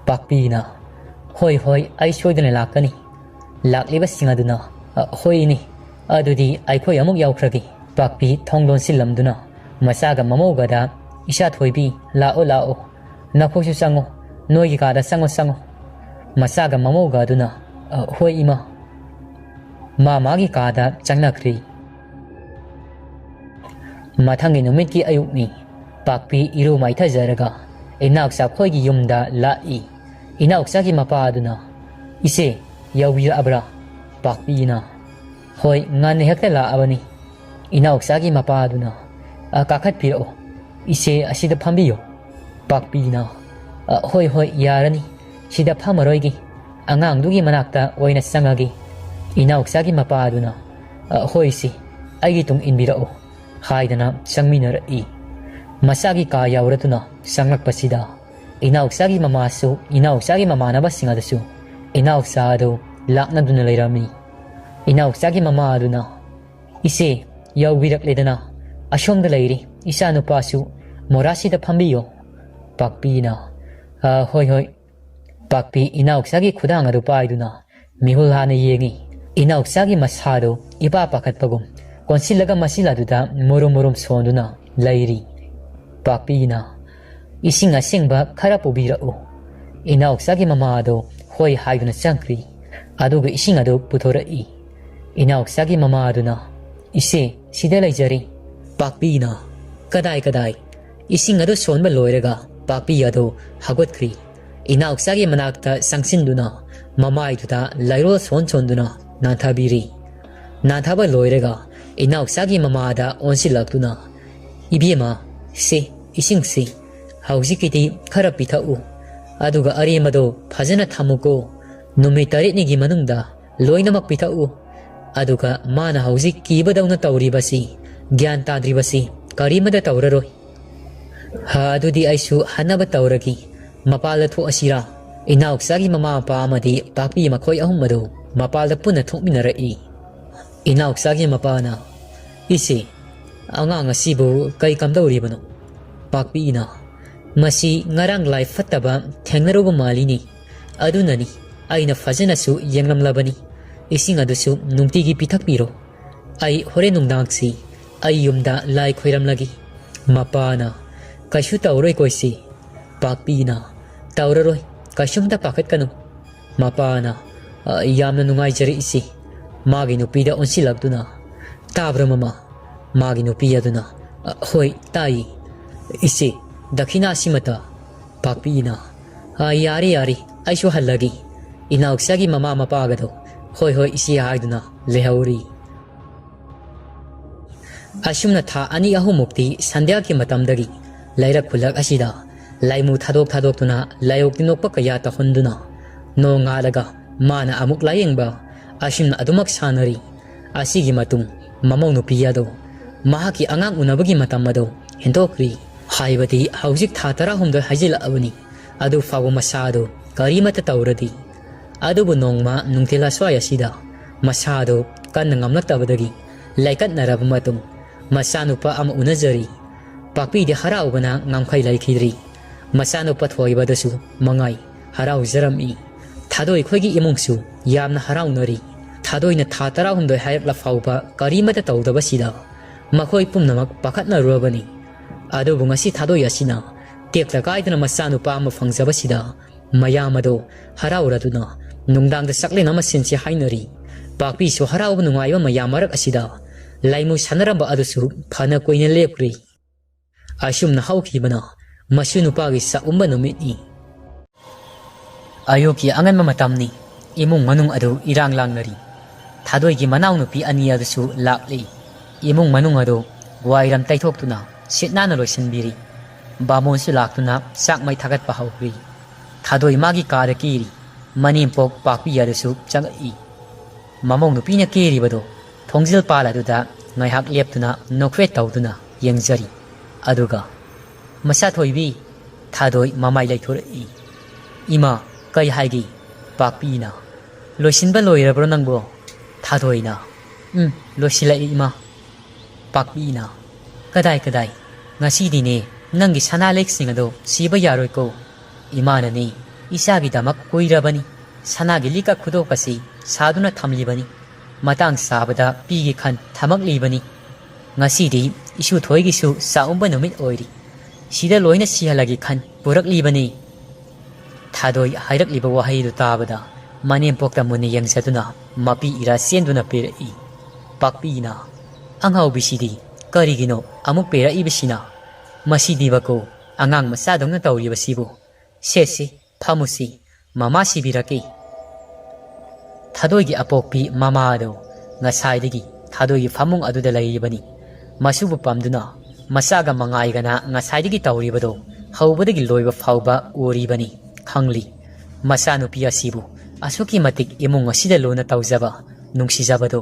ꯄꯥꯛꯄꯤꯅ, "ꯍꯣꯏ, ꯍꯣꯏ, ꯑꯩ ꯁꯣꯏꯗꯅ ꯂꯥꯛꯀꯅꯤ"꯫ ꯂꯥꯛꯂꯤꯕꯁꯤꯡ ꯑꯗꯨꯅ, "ꯑ, ꯍꯣꯏꯅꯦ, ꯑꯗꯨꯗꯤ ꯑꯩꯈꯣꯏ ꯑꯃꯨꯛ ꯌꯥꯎꯈ꯭ꯔꯒꯦ"꯫ ꯄꯥꯛꯄꯤ ꯊꯣꯡ ꯂꯣꯟꯁꯤꯜꯂꯝꯗꯨꯅ ꯃꯆꯥꯒ ꯃꯃꯧꯒꯗ, "ꯏꯆꯥ ꯊꯣꯏꯕꯤ, ꯂꯥꯛꯑꯣ, ꯂꯥꯛꯑꯣ, ꯅꯈꯣꯏꯁꯨ ꯆꯪꯉꯣ, ꯅꯣꯏꯒꯤ ꯀꯥꯗ ꯆꯪꯉꯣ, ꯆꯪꯉꯣ"꯫ ꯃꯆꯥꯒ ꯃꯃꯧꯒ ꯑꯗꯨꯅ, "ꯑ, ꯍꯣꯏ ꯏꯃꯥ"꯫ ꯃꯥ ꯃꯥꯒꯤ ꯀꯥꯗ ꯆꯪꯅꯈ꯭ꯔꯤ꯫ ꯃꯊꯪꯒꯤ ꯅꯨꯃꯤꯠꯀꯤ ꯑꯌꯨꯛꯅꯤ꯫ ꯄꯥꯛꯄꯤ ꯏꯔꯨ ꯃꯥꯏꯊꯖꯔꯒ ꯏꯅꯥꯎꯆꯥ ꯈꯣꯏꯒꯤ ꯌꯨꯝꯗ ꯂꯥꯛꯏ꯫ ꯏꯅꯥꯎꯆꯥꯒꯤ ꯃꯄꯥ ꯑꯗꯨꯅ, "ꯏꯆꯦ, ꯌꯧꯕꯤꯔꯛꯑꯕ꯭ꯔꯥ?" ꯄꯥꯛꯄꯤꯅ, "ꯍꯣꯏ, ꯉꯟꯅ ꯍꯦꯛꯇ ꯂꯥꯛꯑꯕꯅꯤ"꯫ ꯏꯅꯥꯎꯆꯥꯒꯤ ꯃꯄꯥ ꯑꯗꯨꯅ, "ꯑ, ꯀꯥꯈꯠꯄꯤꯔꯛꯑꯣ꯫ ꯏꯆꯦ, ꯑꯁꯤꯗ ꯐꯝꯕꯤꯌꯨ"꯫ ꯄꯥꯛꯄꯤꯅ, "ꯑ, ꯍꯣꯏ, ꯍꯣꯏ, ꯌꯥꯔꯅꯤ꯫ ꯁꯤꯗ ꯐꯝꯃꯔꯣꯏꯒꯦ꯫ ꯑꯉꯥꯡꯗꯨꯒꯤ ꯃꯅꯥꯛꯇ ꯑꯣꯏꯅ ꯆꯪꯉꯒꯦ"꯫ ꯏꯅꯥꯎꯆꯥꯒꯤ ꯃꯄꯥ ꯑꯗꯨꯅ, "ꯑ, ꯍꯣꯏ ꯏꯆꯦ, ꯑꯩꯒꯤ ꯇꯨꯡ ꯏꯟꯕꯤꯔꯛꯎ" ꯍꯥꯏꯗꯅ ꯆꯪꯃꯤꯟꯅꯔꯛꯏ꯫ ꯃꯆꯥꯒꯤ ꯀꯥ ꯌꯧꯔꯗꯨꯅ ꯆꯪꯂꯛꯄꯁꯤꯗ ꯏꯅꯥꯎꯆꯥꯒꯤ ꯃꯃꯥꯁꯨ ꯏꯅꯥꯎꯆꯥꯒꯤ ꯃꯃꯥꯟꯅꯕꯁꯤꯡ ꯑꯗꯨꯁꯨ ꯏꯅꯥꯎꯆꯥ ꯑꯗꯨ ꯂꯥꯛꯅꯗꯨꯅ ꯂꯩꯔꯝꯃꯤ꯫ ꯏꯅꯥꯎꯆꯥꯒꯤ ꯃꯃꯥ ꯑꯗꯨꯅ, "ꯏꯆꯦ, ꯌꯧꯕꯤꯔꯛꯂꯦꯗꯅ, ꯑꯁꯣꯝꯗ ꯂꯩꯔꯤ ꯏꯆꯥꯅꯨꯄꯥꯁꯨ, ꯃꯣꯔꯥꯁꯤꯗ ꯐꯝꯕꯤꯌꯣ"꯫ ꯄꯥꯛꯄꯤꯅ, "ꯑ, ꯍꯣꯏ, ꯍꯣꯏ"꯫ ꯄꯥꯛꯄꯤ ꯏꯅꯥꯎꯆꯥꯒꯤ ꯈꯨꯗꯥꯡ ꯑꯗꯨ ꯄꯥꯏꯗꯨꯅ ꯃꯤꯍꯨꯜ ꯍꯥꯟꯅ ꯌꯦꯡꯉꯤ꯫ ꯏꯅꯥꯎꯆꯥꯒꯤ ꯃꯁꯥꯗꯨ ꯏꯄꯥ ꯄꯥꯈꯠꯄꯒꯨꯝ ꯀꯣꯟꯁꯤꯜꯂꯒ ꯃꯆꯤꯜ ꯑꯗꯨꯗ ꯃꯨꯔꯨꯝ ꯃꯨꯔꯨꯝ ꯁꯣꯟꯗꯨꯅ ꯂꯩꯔꯤ꯫ ꯄꯥꯛꯄꯤꯅ, "ꯏꯁꯤꯡ ꯑꯁꯦꯡꯕ ꯈꯔ ꯄꯨꯕꯤꯔꯛꯎ"꯫ ꯏꯅꯥꯎꯆꯥꯒꯤ ꯃꯃꯥ ꯑꯗꯨ ꯍꯣꯏ ꯍꯥꯏꯗꯨꯅ ꯆꯪꯈ꯭ꯔꯤ꯫ ꯑꯗꯨꯒ ꯏꯁꯤꯡ ꯑꯗꯨ ꯄꯨꯊꯣꯔꯛꯏ꯫ ꯏꯅꯥꯎꯆꯥꯒꯤ ꯃꯃꯥ ꯑꯗꯨꯅ, "ꯏꯆꯦ, ꯁꯤꯗ ꯂꯩꯖꯔꯤ"꯫ ꯄꯥꯛꯄꯤꯅ, "ꯀꯗꯥꯏ, ꯀꯗꯥꯏ?" ꯏꯁꯤꯡ ꯑꯗꯨ ꯁꯣꯟꯕ ꯂꯣꯏꯔꯒ ꯄꯥꯛꯄꯤ ꯑꯗꯨ ꯍꯧꯒꯠꯈ꯭ꯔꯤ꯫ ꯏꯅꯥꯎꯆꯥꯒꯤ ꯃꯅꯥꯛꯇ ꯆꯪꯁꯤꯟꯗꯨꯅ ꯃꯃꯥꯏꯗꯨꯗ ꯂꯩꯔꯣꯜ ꯁꯣꯟ ꯁꯣꯟꯗꯨꯅ ꯅꯥꯟꯊꯕꯤꯔꯤ꯫ ꯅꯥꯟꯊꯕ ꯂꯣꯏꯔꯒ ꯏꯅꯥꯎꯆꯥꯒꯤ ꯃꯃꯥꯗ ꯑꯣꯟꯁꯤꯜꯂꯛꯇꯨꯅ, "ꯏꯕꯦꯝꯃ, ꯁꯤ ꯏꯁꯤꯡꯁꯤ ꯍꯧꯖꯤꯛꯀꯤꯗꯤ ꯈꯔ ꯄꯤꯊꯛꯎ, ꯑꯗꯨꯒ ꯑꯔꯦꯝꯕꯗꯣ ꯐꯖꯅ ꯊꯝꯃꯨꯀꯣ꯫ ꯅꯨꯃꯤꯠ ꯇꯔꯦꯠꯅꯤꯒꯤ ꯃꯅꯨꯡꯗ ꯂꯣꯏꯅꯃꯛ ꯄꯤꯊꯛꯎ꯫ ꯑꯗꯨꯒ ꯃꯥꯅ ꯍꯧꯖꯤꯛ ꯀꯤꯕꯗꯧꯅ ꯇꯧꯔꯤꯕꯁꯤ, ꯒ꯭ꯌꯥꯟ ꯇꯥꯗ꯭ꯔꯤꯕꯁꯤ ꯀꯔꯤꯃꯇ ꯇꯧꯔꯔꯣꯏ꯫ ꯍꯥ, ꯑꯗꯨꯗꯤ ꯑꯩꯁꯨ ꯍꯟꯅꯕ ꯇꯧꯔꯒꯦ꯫ ꯃꯄꯥꯜꯗ ꯊꯣꯛꯑꯁꯤꯔꯥ?" ꯏꯅꯥꯎꯆꯥꯒꯤ ꯃꯃꯥ ꯃꯄꯥ ꯑꯃꯗꯤ ꯄꯥꯛꯄꯤ ꯃꯈꯣꯏ ꯑꯍꯨꯝ ꯑꯗꯨ ꯃꯄꯥꯜꯗ ꯄꯨꯟꯅ ꯊꯣꯛꯃꯤꯟꯅꯔꯛꯏ꯫ ꯏꯅꯥꯎꯆꯥꯒꯤ ꯃꯄꯥꯅ, "ꯏꯆꯦ, ꯑꯉꯥꯡ ꯑꯁꯤꯕꯨ ꯀꯩ ꯀꯝꯗꯧꯔꯤꯕꯅꯣ?" ꯄꯥꯛꯄꯤꯅ, "ꯃꯁꯤ ꯉꯔꯥꯡ ꯂꯥꯏ ꯐꯠꯇꯕ ꯊꯦꯡꯅꯔꯨꯕ ꯃꯥꯜꯂꯤꯅꯦ꯫ ꯑꯗꯨꯅꯅꯤ, ꯑꯩꯅ ꯐꯖꯅꯁꯨ ꯌꯦꯡꯂꯝꯂꯕꯅꯤ꯫ ꯏꯁꯤꯡ ꯑꯗꯨꯁꯨ ꯅꯨꯡꯇꯤꯒꯤ ꯄꯤꯊꯛꯄꯤꯔꯣ꯫ ꯑꯩ ꯍꯣꯔꯦꯟ ꯅꯨꯡꯗꯥꯡꯁꯤ ꯑꯩ ꯌꯨꯝꯗ ꯂꯥꯏ ꯈꯣꯏꯔꯝꯂꯒꯦ꯫" ꯃꯄꯥꯅ, "ꯀꯩꯁꯨ ꯇꯧꯔꯣꯏꯀꯣ ꯏꯆꯦ꯫" ꯄꯥꯛꯄꯤꯅ, "ꯇꯧꯔꯔꯣꯏ, ꯀꯩꯁꯨꯝꯇ ꯄꯥꯈꯠꯀꯅꯨ꯫" ꯃꯄꯥꯅ, "ꯑ, ꯌꯥꯝꯅ ꯅꯨꯡꯉꯥꯏꯖꯔꯦ ꯏꯆꯦ꯫" ꯃꯥꯒꯤ ꯅꯨꯄꯤꯗ ꯑꯣꯟꯁꯤꯜꯂꯛꯇꯨꯅ, "ꯇꯥꯕ꯭ꯔꯥ ꯃꯃꯥ?" ꯃꯥꯒꯤ ꯅꯨꯄꯤ ꯑꯗꯨꯅ, "ꯑ, ꯍꯣꯏ, ꯇꯥꯏꯌꯦ꯫ ꯏꯆꯦ, ꯗꯈꯤꯅꯥꯁꯤꯃꯇ꯫" ꯄꯥꯛꯄꯤꯅ, "ꯑ, ꯌꯥꯔꯦ, ꯌꯥꯔꯦ, ꯑꯩꯁꯨ ꯍꯜꯂꯒꯦ꯫" ꯏꯅꯥꯎꯆꯥꯒꯤ ꯃꯃꯥ ꯃꯄꯥꯒꯗꯣ, "ꯍꯣꯏ, ꯍꯣꯏ, ꯏꯆꯦ" ꯍꯥꯏꯗꯨꯅ ꯂꯩꯍꯧꯔꯤ꯫ ꯑꯁꯨꯝꯅ ꯊꯥ ꯑꯅꯤ ꯑꯍꯨꯝꯃꯨꯛꯇꯤ ꯁꯟꯙ꯭ꯌꯥꯒꯤ ꯃꯇꯝꯗꯒꯤ ꯂꯩꯔꯛ ꯈꯨꯜꯂꯛ ꯑꯁꯤꯗ ꯂꯥꯏꯃꯨ ꯊꯥꯗꯣꯛ ꯊꯥꯗꯣꯛꯇꯨꯅ ꯂꯥꯏꯑꯣꯛ ꯇꯤꯟꯑꯣꯛꯄ ꯀꯌꯥ ꯇꯧꯍꯟꯗꯨꯅ, ꯅꯣꯡꯉꯥꯜꯂꯒ ꯃꯥꯅ ꯑꯃꯨꯛ ꯂꯥꯏꯌꯦꯡꯕ, ꯑꯁꯨꯝꯅ ꯑꯗꯨꯃꯛ ꯁꯥꯟꯅꯔꯤ꯫ ꯑꯁꯤꯒꯤ ꯃꯇꯨꯡ ꯃꯃꯧ ꯅꯨꯄꯤ ꯑꯗꯨ ꯃꯍꯥꯛꯀꯤ ꯑꯉꯥꯡ ꯎꯅꯕꯒꯤ ꯃꯇꯝ ꯑꯗꯨ ꯍꯦꯟꯗꯣꯛꯈ꯭ꯔꯤ꯫ ꯍꯥꯏꯕꯗꯤ ꯍꯧꯖꯤꯛ ꯊꯥ ꯇꯔꯥꯍꯨꯝꯗꯣꯏ ꯍꯥꯏꯖꯤꯜꯂꯛꯑꯕꯅꯤ꯫ ꯑꯗꯨ ꯐꯥꯎꯕ ꯃꯁꯥ ꯑꯗꯨ ꯀꯔꯤꯃꯠꯇ ꯇꯧꯔꯗꯤ꯫ ꯑꯗꯨꯕꯨ ꯅꯣꯡꯃ ꯅꯨꯡꯊꯤꯜ ꯑꯁ꯭ꯋꯥꯏ ꯑꯁꯤꯗ ꯃꯁꯥ ꯑꯗꯨ ꯀꯟꯅ ꯉꯝꯂꯛꯇꯕꯗꯒꯤ ꯂꯥꯏꯀꯠꯅꯔꯕ ꯃꯇꯨꯡ ꯃꯆꯥꯅꯨꯄꯥ ꯑꯃ ꯎꯅꯖꯔꯤ꯫ ꯄꯥꯛꯄꯤꯗꯤ ꯍꯔꯥꯎꯕꯅ ꯉꯝꯈꯩ ꯂꯩꯈꯤꯗ꯭ꯔꯤ꯫ ꯃꯆꯥꯅꯨꯄꯥ ꯊꯣꯏꯕꯗꯁꯨ ꯃꯉꯥꯏ ꯍꯔꯥꯎꯖꯔꯝꯏ꯫ ꯊꯥꯗꯣꯏ ꯈꯣꯏꯒꯤ ꯏꯃꯨꯡꯁꯨ ꯌꯥꯝꯅ ꯍꯔꯥꯎꯅꯔꯤ꯫ ꯊꯥꯗꯣꯏꯅ ꯊꯥ ꯇꯔꯥꯍꯨꯝꯗꯣꯏ ꯍꯥꯏꯔꯛꯂ ꯐꯥꯎꯕ ꯀꯔꯤꯃꯠꯇ ꯇꯧꯗꯕꯁꯤꯗ ꯃꯈꯣꯏ ꯄꯨꯝꯅꯃꯛ ꯄꯥꯈꯠꯅꯔꯨꯔꯕꯅꯤ꯫ ꯑꯗꯨꯕꯨ ꯉꯁꯤ ꯊꯥꯗꯣꯏ ꯑꯁꯤꯅ ꯇꯦꯛꯇ ꯀꯥꯏꯗꯅ ꯃꯆꯥꯅꯨꯄꯥ ꯑꯃ ꯐꯪꯖꯕꯁꯤꯗ ꯃꯌꯥꯝ ꯑꯗꯨ ꯍꯔꯥꯎꯔꯗꯨꯅ ꯅꯨꯡꯗꯥꯡꯗ ꯆꯥꯛꯂꯦꯟ ꯑꯃ ꯁꯤꯟꯁꯤ ꯍꯥꯏꯅꯔꯤ꯫ ꯄꯥꯛꯄꯤꯁꯨ ꯍꯔꯥꯎꯕ ꯅꯨꯡꯉꯥꯏꯕ ꯃꯌꯥꯝ ꯃꯔꯛ ꯑꯁꯤꯗ ꯂꯥꯏꯃꯨ ꯁꯥꯟꯅꯔꯝꯕ ꯑꯗꯨꯁꯨ ꯐꯅ ꯀꯨꯏꯅ ꯂꯦꯞꯈ꯭ꯔꯦ꯫ ꯑꯁꯨꯝꯅ ꯍꯧꯈꯤꯕꯅ ꯃꯁꯨ ꯅꯨꯄꯥꯒꯤ ꯆꯥꯛꯎꯝꯕ ꯅꯨꯃꯤꯠꯅꯤ꯫ ꯑꯌꯨꯛꯀꯤ ꯑꯉꯟꯕ ꯃꯇꯝꯅꯤ꯫ ꯏꯃꯨꯡ ꯃꯅꯨꯡ ꯑꯗꯨ ꯏꯔꯥꯡ ꯂꯥꯡꯅꯔꯤ꯫ ꯊꯥꯗꯣꯏꯒꯤ ꯃꯅꯥꯎꯅꯨꯄꯤ ꯑꯅꯤ ꯑꯗꯨꯁꯨ ꯂꯥꯛꯂꯤ꯫ ꯏꯃꯨꯡ ꯃꯅꯨꯡ ꯑꯗꯨ ꯋꯥꯏꯔꯝ ꯇꯩꯊꯣꯛꯇꯨꯅ ꯁꯤꯠ ꯅꯥꯟꯅ ꯂꯣꯏꯁꯤꯟꯕꯤꯔꯤ꯫ ꯕꯥꯃꯣꯟꯁꯨ ꯂꯥꯛꯇꯨꯅ ꯆꯥꯛ ꯃꯩ ꯊꯥꯒꯠꯄ ꯍꯧꯈ꯭ꯔꯤ꯫ ꯊꯥꯗꯣꯏ ꯃꯥꯒꯤ ꯀꯥꯗ ꯀꯦꯔꯤ꯫ ꯃꯅꯦꯝꯄꯣꯛ ꯄꯥꯛꯄꯤ ꯑꯗꯨꯁꯨ ꯆꯪꯉꯛꯏ꯫ ꯃꯃꯧ ꯅꯨꯄꯤꯅ ꯀꯦꯔꯤꯕꯗꯨ ꯊꯣꯡꯖꯤꯜ ꯄꯥꯜ ꯑꯗꯨꯗ ꯉꯥꯏꯍꯥꯛ ꯂꯦꯞꯇꯨꯅ ꯅꯣꯛꯐꯦꯠ ꯇꯧꯗꯨꯅ ꯌꯦꯡꯖꯔꯤ꯫ ꯑꯗꯨꯒ, "ꯃꯆꯥ ꯊꯣꯏꯕꯤ!" ꯊꯥꯗꯣꯏ ꯃꯃꯥꯏ ꯂꯩꯊꯣꯔꯛꯏ꯫ "ꯏꯃꯥ, ꯀꯩ ꯍꯥꯏꯒꯦ?" ꯄꯥꯛꯄꯤꯅ, "ꯂꯣꯏꯁꯤꯟꯕ ꯂꯣꯏꯔꯕ꯭ꯔꯣ ꯅꯪꯕꯣ?" ꯊꯥꯗꯣꯏꯅ, "ꯎꯝ, ꯂꯣꯏꯁꯤꯜꯂꯛꯏ, ꯏꯃꯥ꯫" ꯄꯥꯛꯄꯤꯅ, "ꯀꯗꯥꯏ ꯀꯗꯥꯏ? ꯉꯁꯤꯗꯤꯅꯦ, ꯅꯪꯒꯤ ꯁꯅꯥ ꯂꯤꯛꯁꯤꯡ ꯑꯗꯣ ꯁꯤꯕ ꯌꯥꯔꯣꯏꯀꯣ꯫ ꯏꯃꯥꯅꯅꯦ, ꯏꯆꯥꯒꯤꯗꯃꯛ ꯀꯨꯏꯔꯕꯅꯤ ꯁꯅꯥꯒꯤ ꯂꯤꯛꯀ ꯈꯨꯗꯣꯞꯀꯁꯤ ꯁꯥꯗꯨꯅ ꯊꯝꯂꯤꯕꯅꯤ꯫ ꯃꯇꯥꯡ ꯆꯥꯕꯗ ꯄꯤꯒꯦ ꯈꯟ ꯊꯝꯃꯛꯂꯤꯕꯅꯤ꯫ ꯉꯁꯤꯗꯤ ꯏꯁꯨ ꯊꯣꯏꯒꯤꯁꯨ ꯆꯥꯛꯎꯝꯕ ꯅꯨꯃꯤꯠ ꯑꯣꯏꯔꯤ꯫ ꯁꯤꯗ ꯂꯣꯏꯅ ꯁꯤꯍꯜꯂꯒꯦ ꯈꯟ ꯄꯨꯔꯛꯂꯤꯕꯅꯤ꯫" ꯊꯥꯗꯣꯏ ꯍꯥꯏꯔꯛꯂꯤꯕ ꯋꯥꯍꯩꯗꯨ ꯇꯥꯕꯗ ꯃꯅꯦꯝꯄꯣꯛꯇ ꯃꯨꯟꯅ ꯌꯦꯡꯖꯗꯨꯅ ꯃꯄꯤ ꯏꯔꯥ ꯆꯦꯟꯗꯨꯅ ꯄꯤꯔꯛꯏ꯫ ꯄꯥꯛꯄꯤꯅ, "ꯑꯉꯥꯎꯕꯤꯁꯤꯗꯤ ꯀꯔꯤꯒꯤꯅꯣ ꯑꯃꯨꯛ ꯄꯤꯔꯛꯏꯕꯁꯤꯅ? ꯃꯁꯤꯗꯤꯕꯀꯣ ꯑꯉꯥꯡ ꯃꯆꯥꯗꯧꯅ ꯇꯧꯔꯤꯕꯁꯤꯕꯨ꯫ ꯁꯦ ꯁꯦ, ꯐꯝꯃꯨꯁꯤ, ꯃꯃꯥ ꯁꯤꯕꯤꯔꯛꯀꯦ꯫" ꯊꯥꯗꯣꯏꯒꯤ ꯑꯄꯣꯛꯄꯤ ꯃꯃꯥ ꯑꯗꯨ ꯉꯁꯥꯏꯗꯒꯤ ꯊꯥꯗꯣꯏꯒꯤ ꯐꯃꯨꯡ ꯑꯗꯨꯗ ꯂꯩꯔꯤꯕꯅꯤ꯫ ꯃꯁꯨꯕꯨ ꯄꯝꯗꯨꯅ ꯃꯆꯥꯒ ꯃꯉꯥꯏꯒꯅ ꯉꯁꯥꯏꯗꯒꯤ ꯇꯧꯔꯤꯕꯗꯨ ꯍꯧꯕꯗꯒꯤ ꯂꯣꯏꯕ ꯐꯥꯎꯕ ꯎꯔꯤꯕꯅꯤ, ꯈꯪꯂꯤ꯫ ꯃꯆꯥꯅꯨꯄꯤ ꯑꯁꯤꯕꯨ ꯑꯁꯨꯛꯀꯤ ꯃꯇꯤꯛ ꯏꯃꯨꯡ ꯑꯁꯤꯗ ꯂꯨꯅ ꯇꯧꯖꯕ, ꯅꯨꯡꯁꯤꯖꯕꯗꯨ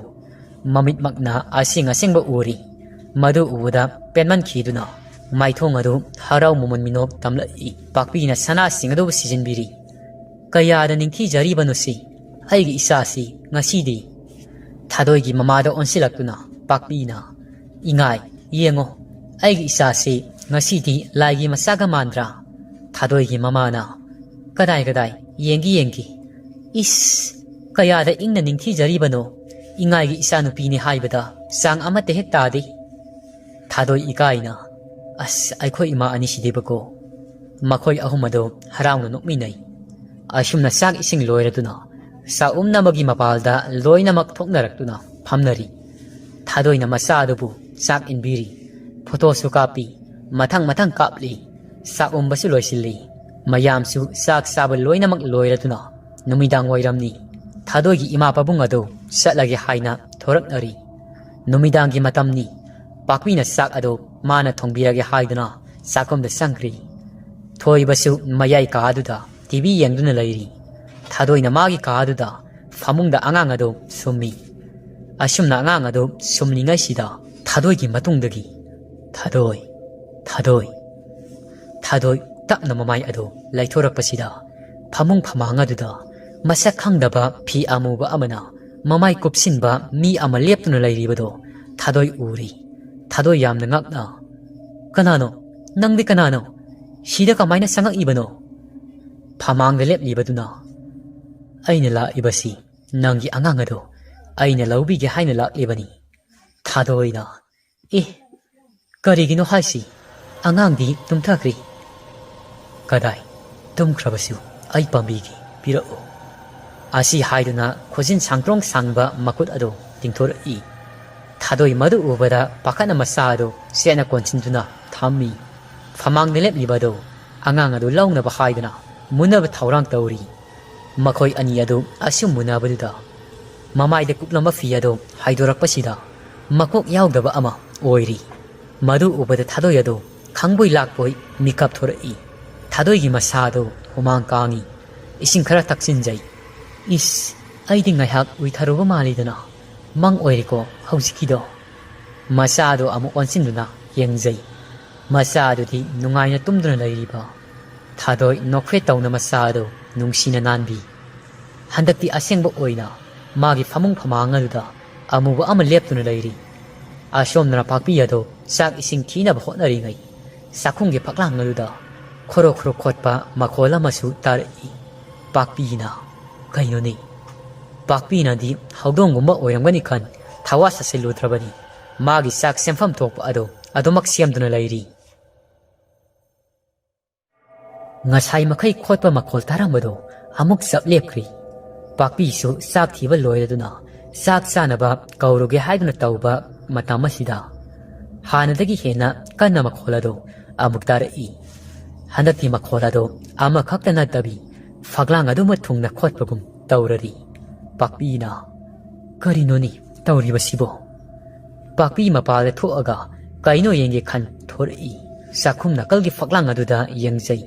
ꯃꯃꯤꯠꯃꯛꯅ ꯑꯁꯦꯡ ꯑꯁꯦꯡꯕ ꯎꯔꯤ꯫ ꯃꯗꯨ ꯎꯕꯗ ꯄꯦꯟꯃꯟꯈꯤꯗꯨꯅ ꯃꯥꯏꯊꯣꯡ ꯑꯗꯨ ꯍꯔꯥꯎ ꯃꯃꯣꯟ ꯃꯤꯅꯣꯛ ꯇꯝꯂꯛꯏ꯫ ꯄꯥꯛꯄꯤꯅ ꯁꯅꯥꯁꯤꯡ ꯑꯗꯨꯕꯨ ꯁꯤꯖꯤꯟꯕꯤꯔꯤ꯫ "ꯀꯌꯥꯗ ꯅꯤꯡꯊꯤꯖꯔꯤꯕꯅꯣ ꯁꯤ, ꯑꯩꯒꯤ ꯏꯆꯥꯁꯤ ꯉꯁꯤꯗꯤ!" ꯊꯥꯗꯣꯏꯒꯤ ꯃꯃꯥꯗ ꯑꯣꯟꯁꯤꯜꯂꯛꯇꯨꯅ ꯄꯥꯛꯄꯤꯅ, "ꯏꯉꯥꯏ, ꯌꯦꯡꯉꯣ, ꯑꯩꯒꯤ ꯏꯆꯥꯁꯤ ꯉꯁꯤꯗꯤ ꯂꯥꯏꯒꯤ ꯃꯆꯥꯒ ꯃꯥꯟꯗ꯭ꯔꯥ?" ꯊꯥꯗꯣꯏꯒꯤ ꯃꯃꯥꯅ, "ꯀꯗꯥꯏ ꯀꯗꯥꯏ? ꯌꯦꯡꯒꯦ ꯌꯦꯡꯒꯦ꯫ ꯏꯁ, ꯀꯌꯥꯗ ꯏꯪꯅ ꯅꯤꯡꯊꯤꯖꯔꯤꯕꯅꯣ! ꯏꯉꯥꯏꯒꯤ ꯏꯆꯥꯅꯨꯄꯤꯅꯤ ꯍꯥꯏꯕꯗ ꯆꯥꯡ ꯑꯃꯠꯇ ꯍꯦꯛ ꯇꯥꯗꯦ꯫" ꯊꯥꯗꯣꯏ ꯏꯀꯥꯏꯅ, "ꯑꯁ, ꯑꯩꯈꯣꯏ ꯏꯃꯥ ꯑꯅꯤꯁꯤꯗꯤꯕꯀꯣ!" ꯃꯈꯣꯏ ꯑꯍꯨꯝ ꯑꯗꯨ ꯍꯔꯥꯎꯅ ꯅꯣꯛꯃꯤꯟꯅꯩ꯫ ꯑꯁꯨꯝꯅ ꯆꯥꯛ ꯏꯁꯤꯡ ꯂꯣꯏꯔꯗꯨꯅ ꯆꯥꯛꯎꯝꯅꯕꯒꯤ ꯃꯄꯥꯜꯗ ꯂꯣꯏꯅꯃꯛ ꯊꯣꯛꯅꯔꯛꯇꯨꯅ ꯐꯝꯅꯔꯤ꯫ ꯊꯥꯗꯣꯏꯅ ꯃꯆꯥ ꯑꯗꯨꯕꯨ ꯆꯥꯛ ꯏꯟꯕꯤꯔꯤ꯫ ꯐꯣꯇꯣꯁꯨ ꯀꯥꯞꯄꯤ꯫ ꯃꯊꯪ ꯃꯊꯪ ꯀꯥꯞꯂꯤ꯫ ꯆꯥꯛꯎꯝꯕꯁꯨ ꯂꯣꯏꯁꯤꯜꯂꯤ꯫ ꯃꯌꯥꯝꯁꯨ ꯆꯥꯛ ꯆꯥꯕ ꯂꯣꯏꯅꯃꯛ ꯂꯣꯏꯔꯗꯨꯅ ꯅꯨꯃꯤꯗꯥꯡ ꯋꯥꯏꯔꯝꯅꯤ꯫ ꯊꯥꯗꯣꯏꯒꯤ ꯏꯃꯥ ꯄꯥꯕꯨꯡ ꯑꯗꯨ ꯆꯠꯂꯒꯦ ꯍꯥꯏꯅ ꯊꯣꯔꯛꯅꯔꯤ꯫ ꯅꯨꯃꯤꯗꯥꯡꯒꯤ ꯃꯇꯝꯅꯤ꯫ ꯄꯥꯛꯄꯤꯅ ꯆꯥꯛ ꯑꯗꯨ ꯃꯥꯅ ꯊꯣꯡꯕꯤꯔꯒꯦ ꯍꯥꯏꯗꯨꯅ ꯆꯥꯛꯈꯨꯝꯗ ꯆꯪꯈ꯭ꯔꯤ꯫ ꯊꯣꯏꯕꯁꯨ ꯃꯌꯥꯏ ꯀꯥꯗꯨꯗ ꯇꯤ ꯚꯤ ꯌꯦꯡꯗꯨꯅ ꯂꯩꯔꯤ꯫ ꯊꯥꯗꯣꯏꯅ ꯃꯥꯒꯤ ꯀꯥꯗꯨꯗ ꯐꯃꯨꯡꯗ ꯑꯉꯥꯡ ꯑꯗꯨ ꯁꯨꯝꯃꯤ꯫ ꯑꯁꯨꯝꯅ ꯑꯉꯥꯡ ꯑꯗꯨ ꯁꯨꯝꯂꯤꯉꯩꯁꯤꯗ ꯊꯥꯗꯣꯏꯒꯤ ꯃꯇꯨꯡꯗꯒꯤ, "ꯊꯥꯗꯣꯏ, ꯊꯥꯗꯣꯏ꯫" ꯊꯥꯗꯣꯏ ꯇꯞꯅ ꯃꯃꯥꯏ ꯑꯗꯨ ꯂꯩꯊꯣꯔꯛꯄꯁꯤꯗ ꯐꯃꯨꯡ ꯐꯃꯥꯡ ꯑꯗꯨꯗ ꯃꯁꯛ ꯈꯪꯗꯕ ꯐꯤ ꯑꯃꯨꯕ ꯑꯃꯅ ꯃꯃꯥꯏ ꯀꯨꯞꯁꯤꯟꯕ ꯃꯤ ꯑꯃ ꯂꯦꯞꯇꯨꯅ ꯂꯩꯔꯤꯕꯗꯣ ꯊꯥꯗꯣꯏ ꯎꯔꯤ꯫ ꯊꯥꯗꯣꯏ ꯌꯥꯝꯅ ꯉꯛꯅ, "ꯀꯅꯥꯅꯣ? ꯅꯪꯗꯤ ꯀꯅꯥꯅꯣ? ꯁꯤꯗ ꯀꯃꯥꯏꯅ ꯆꯪꯉꯛꯏꯕꯅꯣ?" ꯐꯃꯥꯡꯗ ꯂꯦꯞꯂꯤꯕꯗꯨꯅ, "ꯑꯩꯅ ꯂꯥꯛꯂꯤꯕꯁꯤ ꯅꯪꯒꯤ ꯑꯉꯥꯡ ꯑꯗꯣ ꯑꯩꯅ ꯂꯧꯕꯤꯒꯦ ꯍꯥꯏꯅ ꯂꯥꯛꯂꯤꯕꯅꯤ꯫" ꯊꯥꯗꯣꯏꯅ, "ꯑꯦ, ꯀꯔꯤꯒꯤꯅꯣ ꯍꯥꯏꯁꯤ? ꯑꯉꯥꯡꯗꯤ ꯇꯨꯝꯊꯈ꯭ꯔꯤ꯫" "ꯀꯗꯥꯏ? ꯇꯨꯝꯈ꯭ꯔꯕꯁꯨ ꯑꯩ ꯄꯥꯝꯕꯤꯒꯦ, ꯄꯤꯔꯛꯎ꯫" ꯑꯁꯤ ꯍꯥꯏꯗꯨꯅ ꯈꯨꯖꯤꯟ ꯁꯥꯡꯇ꯭ꯔꯣꯡ ꯁꯥꯡꯕ ꯃꯈꯨꯠ ꯑꯗꯨ ꯇꯤꯡꯊꯣꯔꯛꯏ꯫ ꯊꯥꯗꯣꯏ ꯃꯗꯨ ꯎꯕꯗ ꯄꯥꯈꯠꯅ ꯃꯆꯥ ꯑꯗꯨ ꯆꯦꯠꯅ ꯀꯣꯟꯁꯤꯟꯗꯨꯅ ꯊꯝꯃꯤ꯫ ꯐꯃꯥꯡꯗ ꯂꯦꯞꯂꯤꯕ ꯑꯗꯨ ꯑꯉꯥꯡ ꯑꯗꯨ ꯂꯧꯅꯕ ꯍꯥꯏꯗꯨꯅ ꯃꯨꯟꯅꯕ ꯊꯧꯔꯥꯡ ꯇꯧꯔꯤ꯫ ꯃꯈꯣꯏ ꯑꯅꯤ ꯑꯗꯨ ꯑꯁꯨꯝ ꯃꯨꯟꯅꯕꯗꯨꯗ ꯃꯃꯥꯏꯗ ꯀꯨꯞꯂꯝꯕ ꯐꯤ ꯑꯗꯨ ꯍꯥꯏꯗꯣꯔꯛꯄꯁꯤꯗ ꯃꯀꯣꯛ ꯌꯥꯎꯗꯕ ꯑꯃ ꯑꯣꯏꯔꯤ꯫ ꯃꯗꯨ ꯎꯕꯗ ꯊꯥꯗꯣꯏ ꯑꯗꯨ ꯈꯪꯕꯣꯏ ꯂꯥꯛꯄꯣꯏ ꯃꯤꯀꯞ ꯊꯣꯔꯛꯏ꯫ ꯊꯥꯗꯣꯏꯒꯤ ꯃꯁꯥ ꯑꯗꯨ ꯍꯨꯃꯥꯡ ꯀꯥꯡꯏ꯫ ꯏꯁꯤꯡ ꯈꯔ ꯊꯛꯆꯤꯟꯖꯩ꯫ "ꯏꯁ, ꯑꯩꯗꯤ ꯉꯥꯏꯍꯥꯛ ꯎꯏꯊꯔꯨꯕ ꯃꯥꯜꯂꯤꯗꯅ꯫ ꯃꯪ ꯑꯣꯏꯔꯦꯀꯣ ꯍꯧꯖꯤꯛꯀꯤꯗꯣ?" ꯃꯆꯥ ꯑꯗꯨ ꯑꯃꯨꯛ ꯑꯣꯟꯁꯤꯟꯗꯨꯅ ꯌꯦꯡꯖꯩ꯫ ꯃꯆꯥ ꯑꯗꯨꯗꯤ ꯅꯨꯡꯉꯥꯏꯅ ꯇꯨꯝꯗꯨꯅ ꯂꯩꯔꯤꯕ꯫ ꯊꯥꯗꯣꯏ ꯅꯣꯛꯐꯦꯠ ꯇꯧꯅ ꯃꯆꯥ ꯑꯗꯨ ꯅꯨꯡꯁꯤꯅ ꯅꯥꯟꯕꯤ꯫ ꯍꯟꯗꯛꯇꯤ ꯑꯁꯦꯡꯕ ꯑꯣꯏꯅ ꯃꯥꯒꯤ ꯐꯃꯨꯡ ꯐꯃꯥꯡ ꯑꯗꯨꯗ ꯑꯃꯨꯕ ꯑꯃ ꯂꯦꯞꯇꯨꯅ ꯂꯩꯔꯤ꯫ ꯑꯁꯣꯝꯗꯅ ꯄꯥꯛꯄꯤ ꯑꯗꯨ ꯆꯥꯛ ꯏꯁꯤꯡ ꯊꯤꯅꯕ ꯍꯣꯠꯅꯔꯤꯉꯩ ꯆꯥꯛꯈꯨꯝꯒꯤ ꯐꯛꯂꯥꯡ ꯑꯗꯨꯗ ꯈꯣꯔꯣ ꯈꯣꯔꯣ ꯈꯣꯠꯄ ꯃꯈꯣꯜ ꯑꯃꯁꯨ ꯇꯥꯔꯛꯏ꯫ ꯄꯥꯛꯄꯤꯅ, "ꯀꯩꯅꯣꯅꯦ?" ꯄꯥꯛꯄꯤꯅꯗꯤ ꯍꯧꯗꯣꯡꯒꯨꯝꯕ ꯑꯣꯏꯔꯝꯒꯅꯤ ꯈꯟ ꯊꯋꯥ ꯁꯥꯁꯤꯜꯂꯨꯗ꯭ꯔꯕꯅꯤ꯫ ꯃꯥꯒꯤ ꯆꯥꯛ ꯁꯦꯝꯐꯝ ꯊꯣꯛꯄ ꯑꯗꯨ ꯑꯗꯨꯃꯛ ꯁꯦꯝꯗꯨꯅ ꯂꯩꯔꯤ꯫ ꯉꯁꯥꯏ ꯃꯈꯩ ꯈꯣꯠꯄ ꯃꯈꯣꯜ ꯇꯥꯔꯝꯕꯗꯨ ꯑꯃꯨꯛ ꯆꯞ ꯂꯦꯞꯈ꯭ꯔꯤ꯫ ꯄꯥꯛꯄꯤꯁꯨ ꯆꯥꯛ ꯊꯤꯕ ꯂꯣꯏꯔꯗꯨꯅ ꯆꯥꯛ ꯆꯥꯅꯕ ꯀꯧꯔꯨꯒꯦ ꯍꯥꯏꯗꯨꯅ ꯇꯧꯕ ꯃꯇꯝ ꯑꯁꯤꯗ ꯍꯥꯟꯅꯗꯒꯤ ꯍꯦꯟꯅ ꯀꯟꯅ ꯃꯈꯣꯜ ꯑꯗꯨ ꯑꯃꯨꯛ ꯇꯥꯔꯛꯏ꯫ ꯍꯟꯗꯛꯇꯤ ꯃꯈꯣꯜ ꯑꯗꯨ ꯑꯃꯈꯛꯇ ꯅꯠꯇꯕꯤ ꯐꯛꯂꯥꯡ ꯑꯗꯨꯃ ꯊꯨꯡꯅ ꯈꯣꯠꯄꯒꯨꯝ ꯇꯧꯔꯔꯤ꯫ ꯄꯥꯛꯄꯤꯅ, "ꯀꯔꯤꯅꯣꯅꯤ ꯇꯧꯔꯤꯕꯁꯤꯕꯣ?" ꯄꯥꯛꯄꯤ ꯃꯄꯥꯗ ꯊꯣꯛꯑꯒ ꯀꯩꯅꯣ ꯌꯦꯡꯒꯦ ꯈꯟ ꯊꯣꯔꯛꯏ꯫ ꯆꯥꯛꯈꯨꯝ ꯅꯥꯀꯜꯒꯤ ꯐꯛꯂꯥꯡ ꯑꯗꯨꯗ ꯌꯦꯡꯖꯩ꯫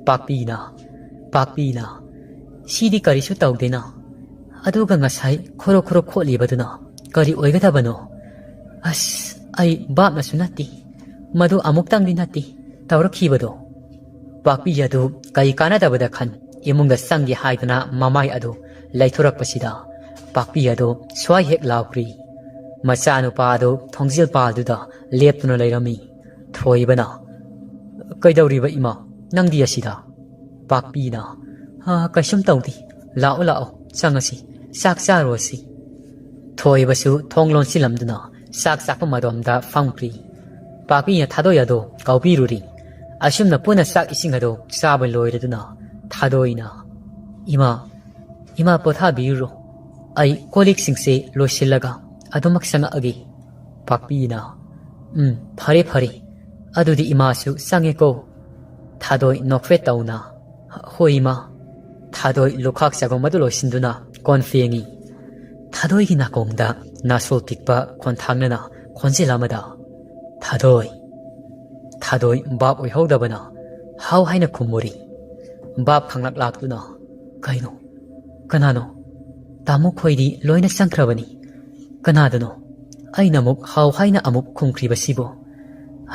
ꯄꯥꯛꯄꯤꯅ, ꯄꯥꯛꯄꯤꯅ, "ꯁꯤꯗꯤ ꯀꯔꯤꯁꯨ ꯇꯧꯗꯦꯅ꯫ ꯑꯗꯨꯒ ꯉꯁꯥꯏ ꯈꯣꯔꯣ ꯈꯣꯔꯣ ꯈꯣꯠꯂꯤꯕꯗꯨꯅ ꯀꯔꯤ ꯑꯣꯏꯒꯗꯕꯅꯣ? ꯑꯁ, ꯑꯩ ꯚꯥꯞꯅꯁꯨ ꯅꯠꯇꯦ꯫ ꯃꯗꯨ ꯑꯃꯨꯛꯇꯪꯗꯤ ꯅꯠꯇꯦ ꯇꯧꯔꯛꯈꯤꯕꯗꯣ꯫" ꯄꯥꯛꯄꯤ ꯑꯗꯨ ꯀꯔꯤ ꯀꯥꯟꯅꯗꯕꯗ ꯈꯟ ꯏꯃꯨꯡꯗ ꯆꯪꯒꯦ ꯍꯥꯏꯗꯨꯅ ꯃꯃꯥꯏ ꯑꯗꯨ ꯂꯩꯊꯣꯔꯛꯄꯁꯤꯗ ꯄꯥꯛꯄꯤ ꯑꯗꯨ ꯁ꯭ꯋꯥꯏ ꯍꯦꯛ ꯂꯥꯎꯈ꯭ꯔꯤ꯫ ꯃꯆꯥꯅꯨꯄꯥ ꯑꯗꯨ ꯊꯣꯡꯖꯤꯜ ꯄꯥꯜꯗꯨꯗ ꯂꯦꯞꯇꯨꯅ ꯂꯩꯔꯝꯃꯤ꯫ ꯊꯣꯏꯕꯅ, "ꯀꯩꯗꯧꯔꯤꯕ ꯏꯃꯥ? ꯅꯪꯗꯤ ꯑꯁꯤꯗ?" ꯄꯥꯛꯄꯤꯅ, "ꯑ, ꯀꯩꯁꯨꯝ ꯇꯧꯗꯦ꯫ ꯂꯥꯛꯑꯣ, ꯂꯥꯛꯑꯣ, ꯆꯪꯉꯁꯤ, ꯆꯥꯛ ꯆꯥꯔꯨꯔꯁꯤ꯫" ꯊꯣꯏꯕꯁꯨ ꯊꯣꯡ ꯂꯣꯟꯁꯤꯜꯂꯝꯗꯨꯅ ꯆꯥꯛ ꯆꯥꯐꯝ ꯑꯗꯣꯝꯗ ꯐꯝꯈ꯭ꯔꯤ꯫ ꯄꯥꯛꯄꯤꯅ ꯊꯥꯗꯣꯏ ꯑꯗꯣ ꯀꯧꯕꯤꯔꯨꯔꯤ꯫ ꯑꯁꯨꯝꯅ ꯄꯨꯟꯅ ꯆꯥꯛ ꯏꯁꯤꯡ ꯑꯗꯣ ꯆꯥꯕ ꯂꯣꯏꯔꯗꯨꯅ ꯊꯥꯗꯣꯏꯅ, "ꯏꯃꯥ, ꯏꯃꯥ ꯄꯣꯊꯥꯕꯤꯔꯨꯔꯣ꯫ ꯑꯩ ꯀꯣꯜ ꯂꯤꯛꯁꯤꯡꯁꯦ ꯂꯣꯏꯁꯤꯜꯂꯒ ꯑꯗꯨꯃꯛ ꯆꯪꯉꯛꯑꯒꯦ꯫" ꯄꯥꯛꯄꯤꯅ, "ꯎꯝ, ꯐꯔꯦ, ꯐꯔꯦ꯫ ꯑꯗꯨꯗꯤ ꯏꯃꯥꯁꯨ ꯆꯪꯉꯦꯀꯣ꯫" ꯊꯥꯗꯣꯏ ꯅꯣꯛꯐꯦꯠ ꯇꯧꯅ, "ꯍꯣꯏ, ꯏꯃꯥ꯫" ꯊꯥꯗꯣꯏ ꯂꯨꯈꯥꯛ ꯆꯒꯨꯝ ꯑꯗꯨ ꯂꯣꯏꯁꯤꯟꯗꯨꯅ ꯀꯣꯟ ꯐꯦꯡꯉꯤ꯫ ꯊꯥꯗꯣꯏꯒꯤ ꯅꯥꯀꯣꯡꯗ ꯅꯥꯁꯣꯜ ꯄꯤꯛꯄ ꯈꯣꯟꯊꯥꯡꯅꯅ ꯈꯣꯟꯖꯦꯜ ꯑꯃꯗ, "ꯊꯥꯗꯣꯏ꯫" ꯊꯥꯗꯣꯏ ꯚꯥꯞ ꯑꯣꯏꯍꯧꯗꯕꯅ ꯍꯥꯎ ꯍꯥꯏꯅ ꯈꯨꯝꯃꯨꯔꯤ꯫ ꯚꯥꯞ ꯈꯪꯂꯛ ꯂꯥꯛꯇꯨꯅ, "ꯀꯩꯅꯣ? ꯀꯅꯥꯅꯣ? ꯇꯥꯃꯣ ꯈꯣꯏꯗꯤ ꯂꯣꯏꯅ ꯆꯪꯈ꯭ꯔꯕꯅꯤ꯫ ꯀꯅꯥꯗꯅꯣ?" ꯑꯩꯅ ꯑꯃꯨꯛ ꯍꯥꯎ ꯍꯥꯏꯅ ꯑꯃꯨꯛ ꯈꯨꯝꯈ꯭ꯔꯤꯕꯁꯤꯕꯨ꯫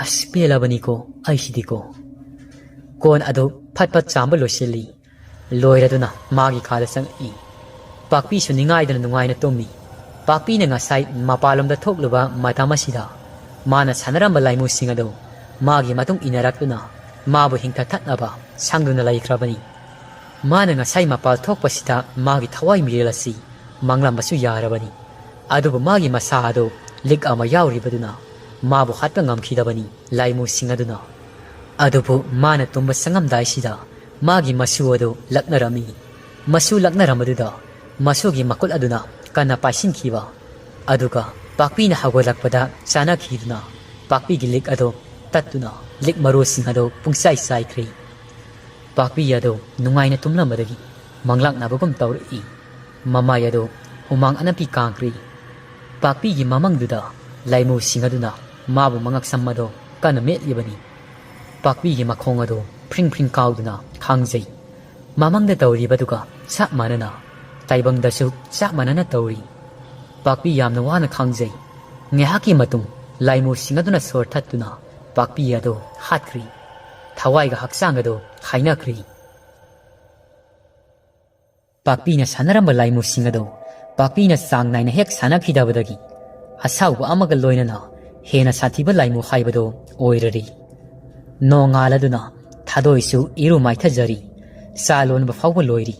ꯑꯁ, ꯄꯦꯜꯂꯕꯅꯤꯀꯣ ꯑꯩꯁꯤꯗꯤꯀꯣ꯫ ꯀꯣꯟ ꯑꯗꯨ ꯐꯠ ꯐꯠ ꯆꯥꯝꯕ ꯂꯣꯏꯁꯤꯜꯂꯤ꯫ ꯂꯣꯏꯔꯗꯨꯅ ꯃꯥꯒꯤ ꯀꯥꯗ ꯆꯪꯉꯛꯏ꯫ ꯄꯥꯛꯄꯤꯁꯨ ꯅꯤꯡꯉꯥꯏꯗꯅ ꯅꯨꯡꯉꯥꯏꯅ ꯇꯨꯝꯃꯤ꯫ ꯄꯥꯛꯄꯤꯅ ꯉꯁꯥꯏ ꯃꯄꯥꯟꯂꯣꯝꯗ ꯊꯣꯛꯂꯨꯕ ꯃꯇꯝ ꯑꯁꯤꯗ ꯃꯥꯅ ꯁꯥꯟꯅꯔꯝꯕ ꯂꯥꯏꯃꯨꯁꯤꯡ ꯑꯗꯨ ꯃꯥꯒꯤ ꯃꯇꯨꯡ ꯏꯟꯅꯔꯛꯇꯨꯅ ꯃꯥꯕꯨ ꯍꯤꯡꯊꯊꯠꯅꯕ ꯁꯪꯗꯨꯅ ꯂꯩꯈ꯭ꯔꯕꯅꯤ꯫ ꯃꯥꯅ ꯉꯁꯥꯏ ꯃꯄꯥꯜ ꯊꯣꯛꯄꯁꯤꯗ ꯃꯥꯒꯤ ꯊꯋꯥꯏ ꯃꯤꯔꯦꯜ ꯑꯁꯤ ꯃꯥꯡꯂꯝꯕꯁꯨ ꯌꯥꯔꯕꯅꯤ꯫ ꯑꯗꯨꯕꯨ ꯃꯥꯒꯤ ꯃꯁꯥ ꯑꯗꯨ ꯂꯤꯛ ꯑꯃ ꯌꯥꯎꯔꯤꯕꯗꯨꯅ ꯃꯥꯕꯨ ꯍꯥꯠꯄ ꯉꯝꯈꯤꯗꯕꯅꯤ ꯂꯥꯏꯃꯨꯁꯤꯡ ꯑꯗꯨꯅ꯫ ꯑꯗꯨꯕꯨ ꯃꯥꯅ ꯇꯨꯝꯕ ꯆꯪꯉꯝꯗꯥꯏꯁꯤꯗ ꯃꯥꯒꯤ ꯃꯁꯨ ꯑꯗꯨ ꯂꯛꯅꯔꯝꯃꯤ꯫ ꯃꯁꯨ ꯂꯛꯅꯔꯝꯕꯗꯨꯗ ꯃꯁꯨꯒꯤ ꯃꯈꯨꯠ ꯑꯗꯨꯅ ꯀꯟꯅ ꯄꯥꯏꯁꯤꯟꯈꯤꯕ꯫ ꯑꯗꯨꯒ ꯄꯥꯛꯄꯤꯅ ꯍꯧꯒꯠꯂꯛꯄꯗ ꯆꯥꯅꯈꯤꯗꯨꯅ ꯄꯥꯛꯄꯤꯒꯤ ꯂꯤꯛ ꯑꯗꯨ ꯇꯠꯇꯨꯅ ꯂꯤꯛ ꯃꯔꯨꯁꯤꯡ ꯑꯗꯨ ꯄꯨꯡꯆꯥꯏ ꯆꯥꯏꯈ꯭ꯔꯦ꯫ ꯄꯥꯛꯄꯤ ꯑꯗꯨ ꯅꯨꯡꯉꯥꯏꯅ ꯇꯨꯝꯂꯝꯕꯗꯒꯤ ꯃꯪꯂꯥꯛꯅꯕꯒꯨꯝ ꯇꯧꯔꯛꯏ꯫ ꯃꯃꯥꯏ ꯑꯗꯨ ꯍꯨꯃꯥꯡ ꯑꯅꯞꯄꯤ ꯀꯥꯡꯈ꯭ꯔꯤ꯫ ꯄꯥꯛꯄꯤꯒꯤ ꯃꯃꯪꯗꯨꯗ ꯂꯥꯏꯃꯨꯁꯤꯡ ꯑꯗꯨꯅ ꯃꯥꯕꯨ ꯃꯉꯛꯁꯝ ꯑꯗꯨ ꯀꯟꯅ ꯃꯦꯠꯂꯤꯕꯅꯤ꯫ ꯄꯥꯛꯄꯤꯒꯤ ꯃꯈꯣꯡ ꯑꯗꯨ ꯐ꯭ꯔꯤꯡ ꯐ꯭ꯔꯤꯡ ꯀꯥꯎꯗꯨꯅ ꯈꯥꯡꯖꯩ꯫ ꯃꯃꯪꯗ ꯇꯧꯔꯤꯕꯗꯨꯒ ꯆꯞ ꯃꯥꯟꯅꯅ ꯇꯥꯏꯕꯪꯗꯁꯨ ꯆꯞ ꯃꯥꯟꯅꯅ ꯇꯧꯔꯤ꯫ ꯄꯥꯛꯄꯤ ꯌꯥꯝꯅ ꯋꯥꯅ ꯈꯥꯡꯖꯩ꯫ ꯉꯥꯏꯍꯥꯛꯀꯤ ꯃꯇꯨꯡ ꯂꯥꯏꯃꯨꯁꯤꯡ ꯑꯗꯨꯅ ꯁꯣꯔ ꯊꯠꯇꯨꯅ ꯄꯥꯛꯄꯤ ꯑꯗꯨ ꯍꯥꯠꯈ꯭ꯔꯤ꯫ ꯊꯋꯥꯏꯒ ꯍꯛꯆꯥꯡ ꯑꯗꯨ ꯈꯥꯏꯅꯈ꯭ꯔꯤ꯫ ꯄꯥꯛꯄꯤꯅ ꯁꯥꯟꯅꯔꯝꯕ ꯂꯥꯏꯃꯨꯁꯤꯡ ꯑꯗꯨ ꯄꯥꯛꯄꯤꯅ ꯆꯥꯡ ꯅꯥꯏꯅ ꯍꯦꯛ ꯁꯥꯟꯅꯈꯤꯗꯕꯗꯒꯤ ꯑꯁꯥꯎꯕ ꯑꯃꯒ ꯂꯣꯏꯅꯅ ꯍꯦꯟꯅ ꯁꯥꯊꯤꯕ ꯂꯥꯏꯃꯨ ꯍꯥꯏꯕꯗꯣ ꯑꯣꯏꯔꯔꯤ꯫ ꯅꯣꯡꯉꯥꯜꯂꯗꯨꯅ ꯊꯥꯗꯣꯏꯁꯨ ꯏꯔꯨ ꯃꯥꯏꯊꯖꯔꯤ꯫ ꯆꯥ ꯂꯣꯟꯕ ꯐꯥꯎꯕ ꯂꯣꯏꯔꯤ꯫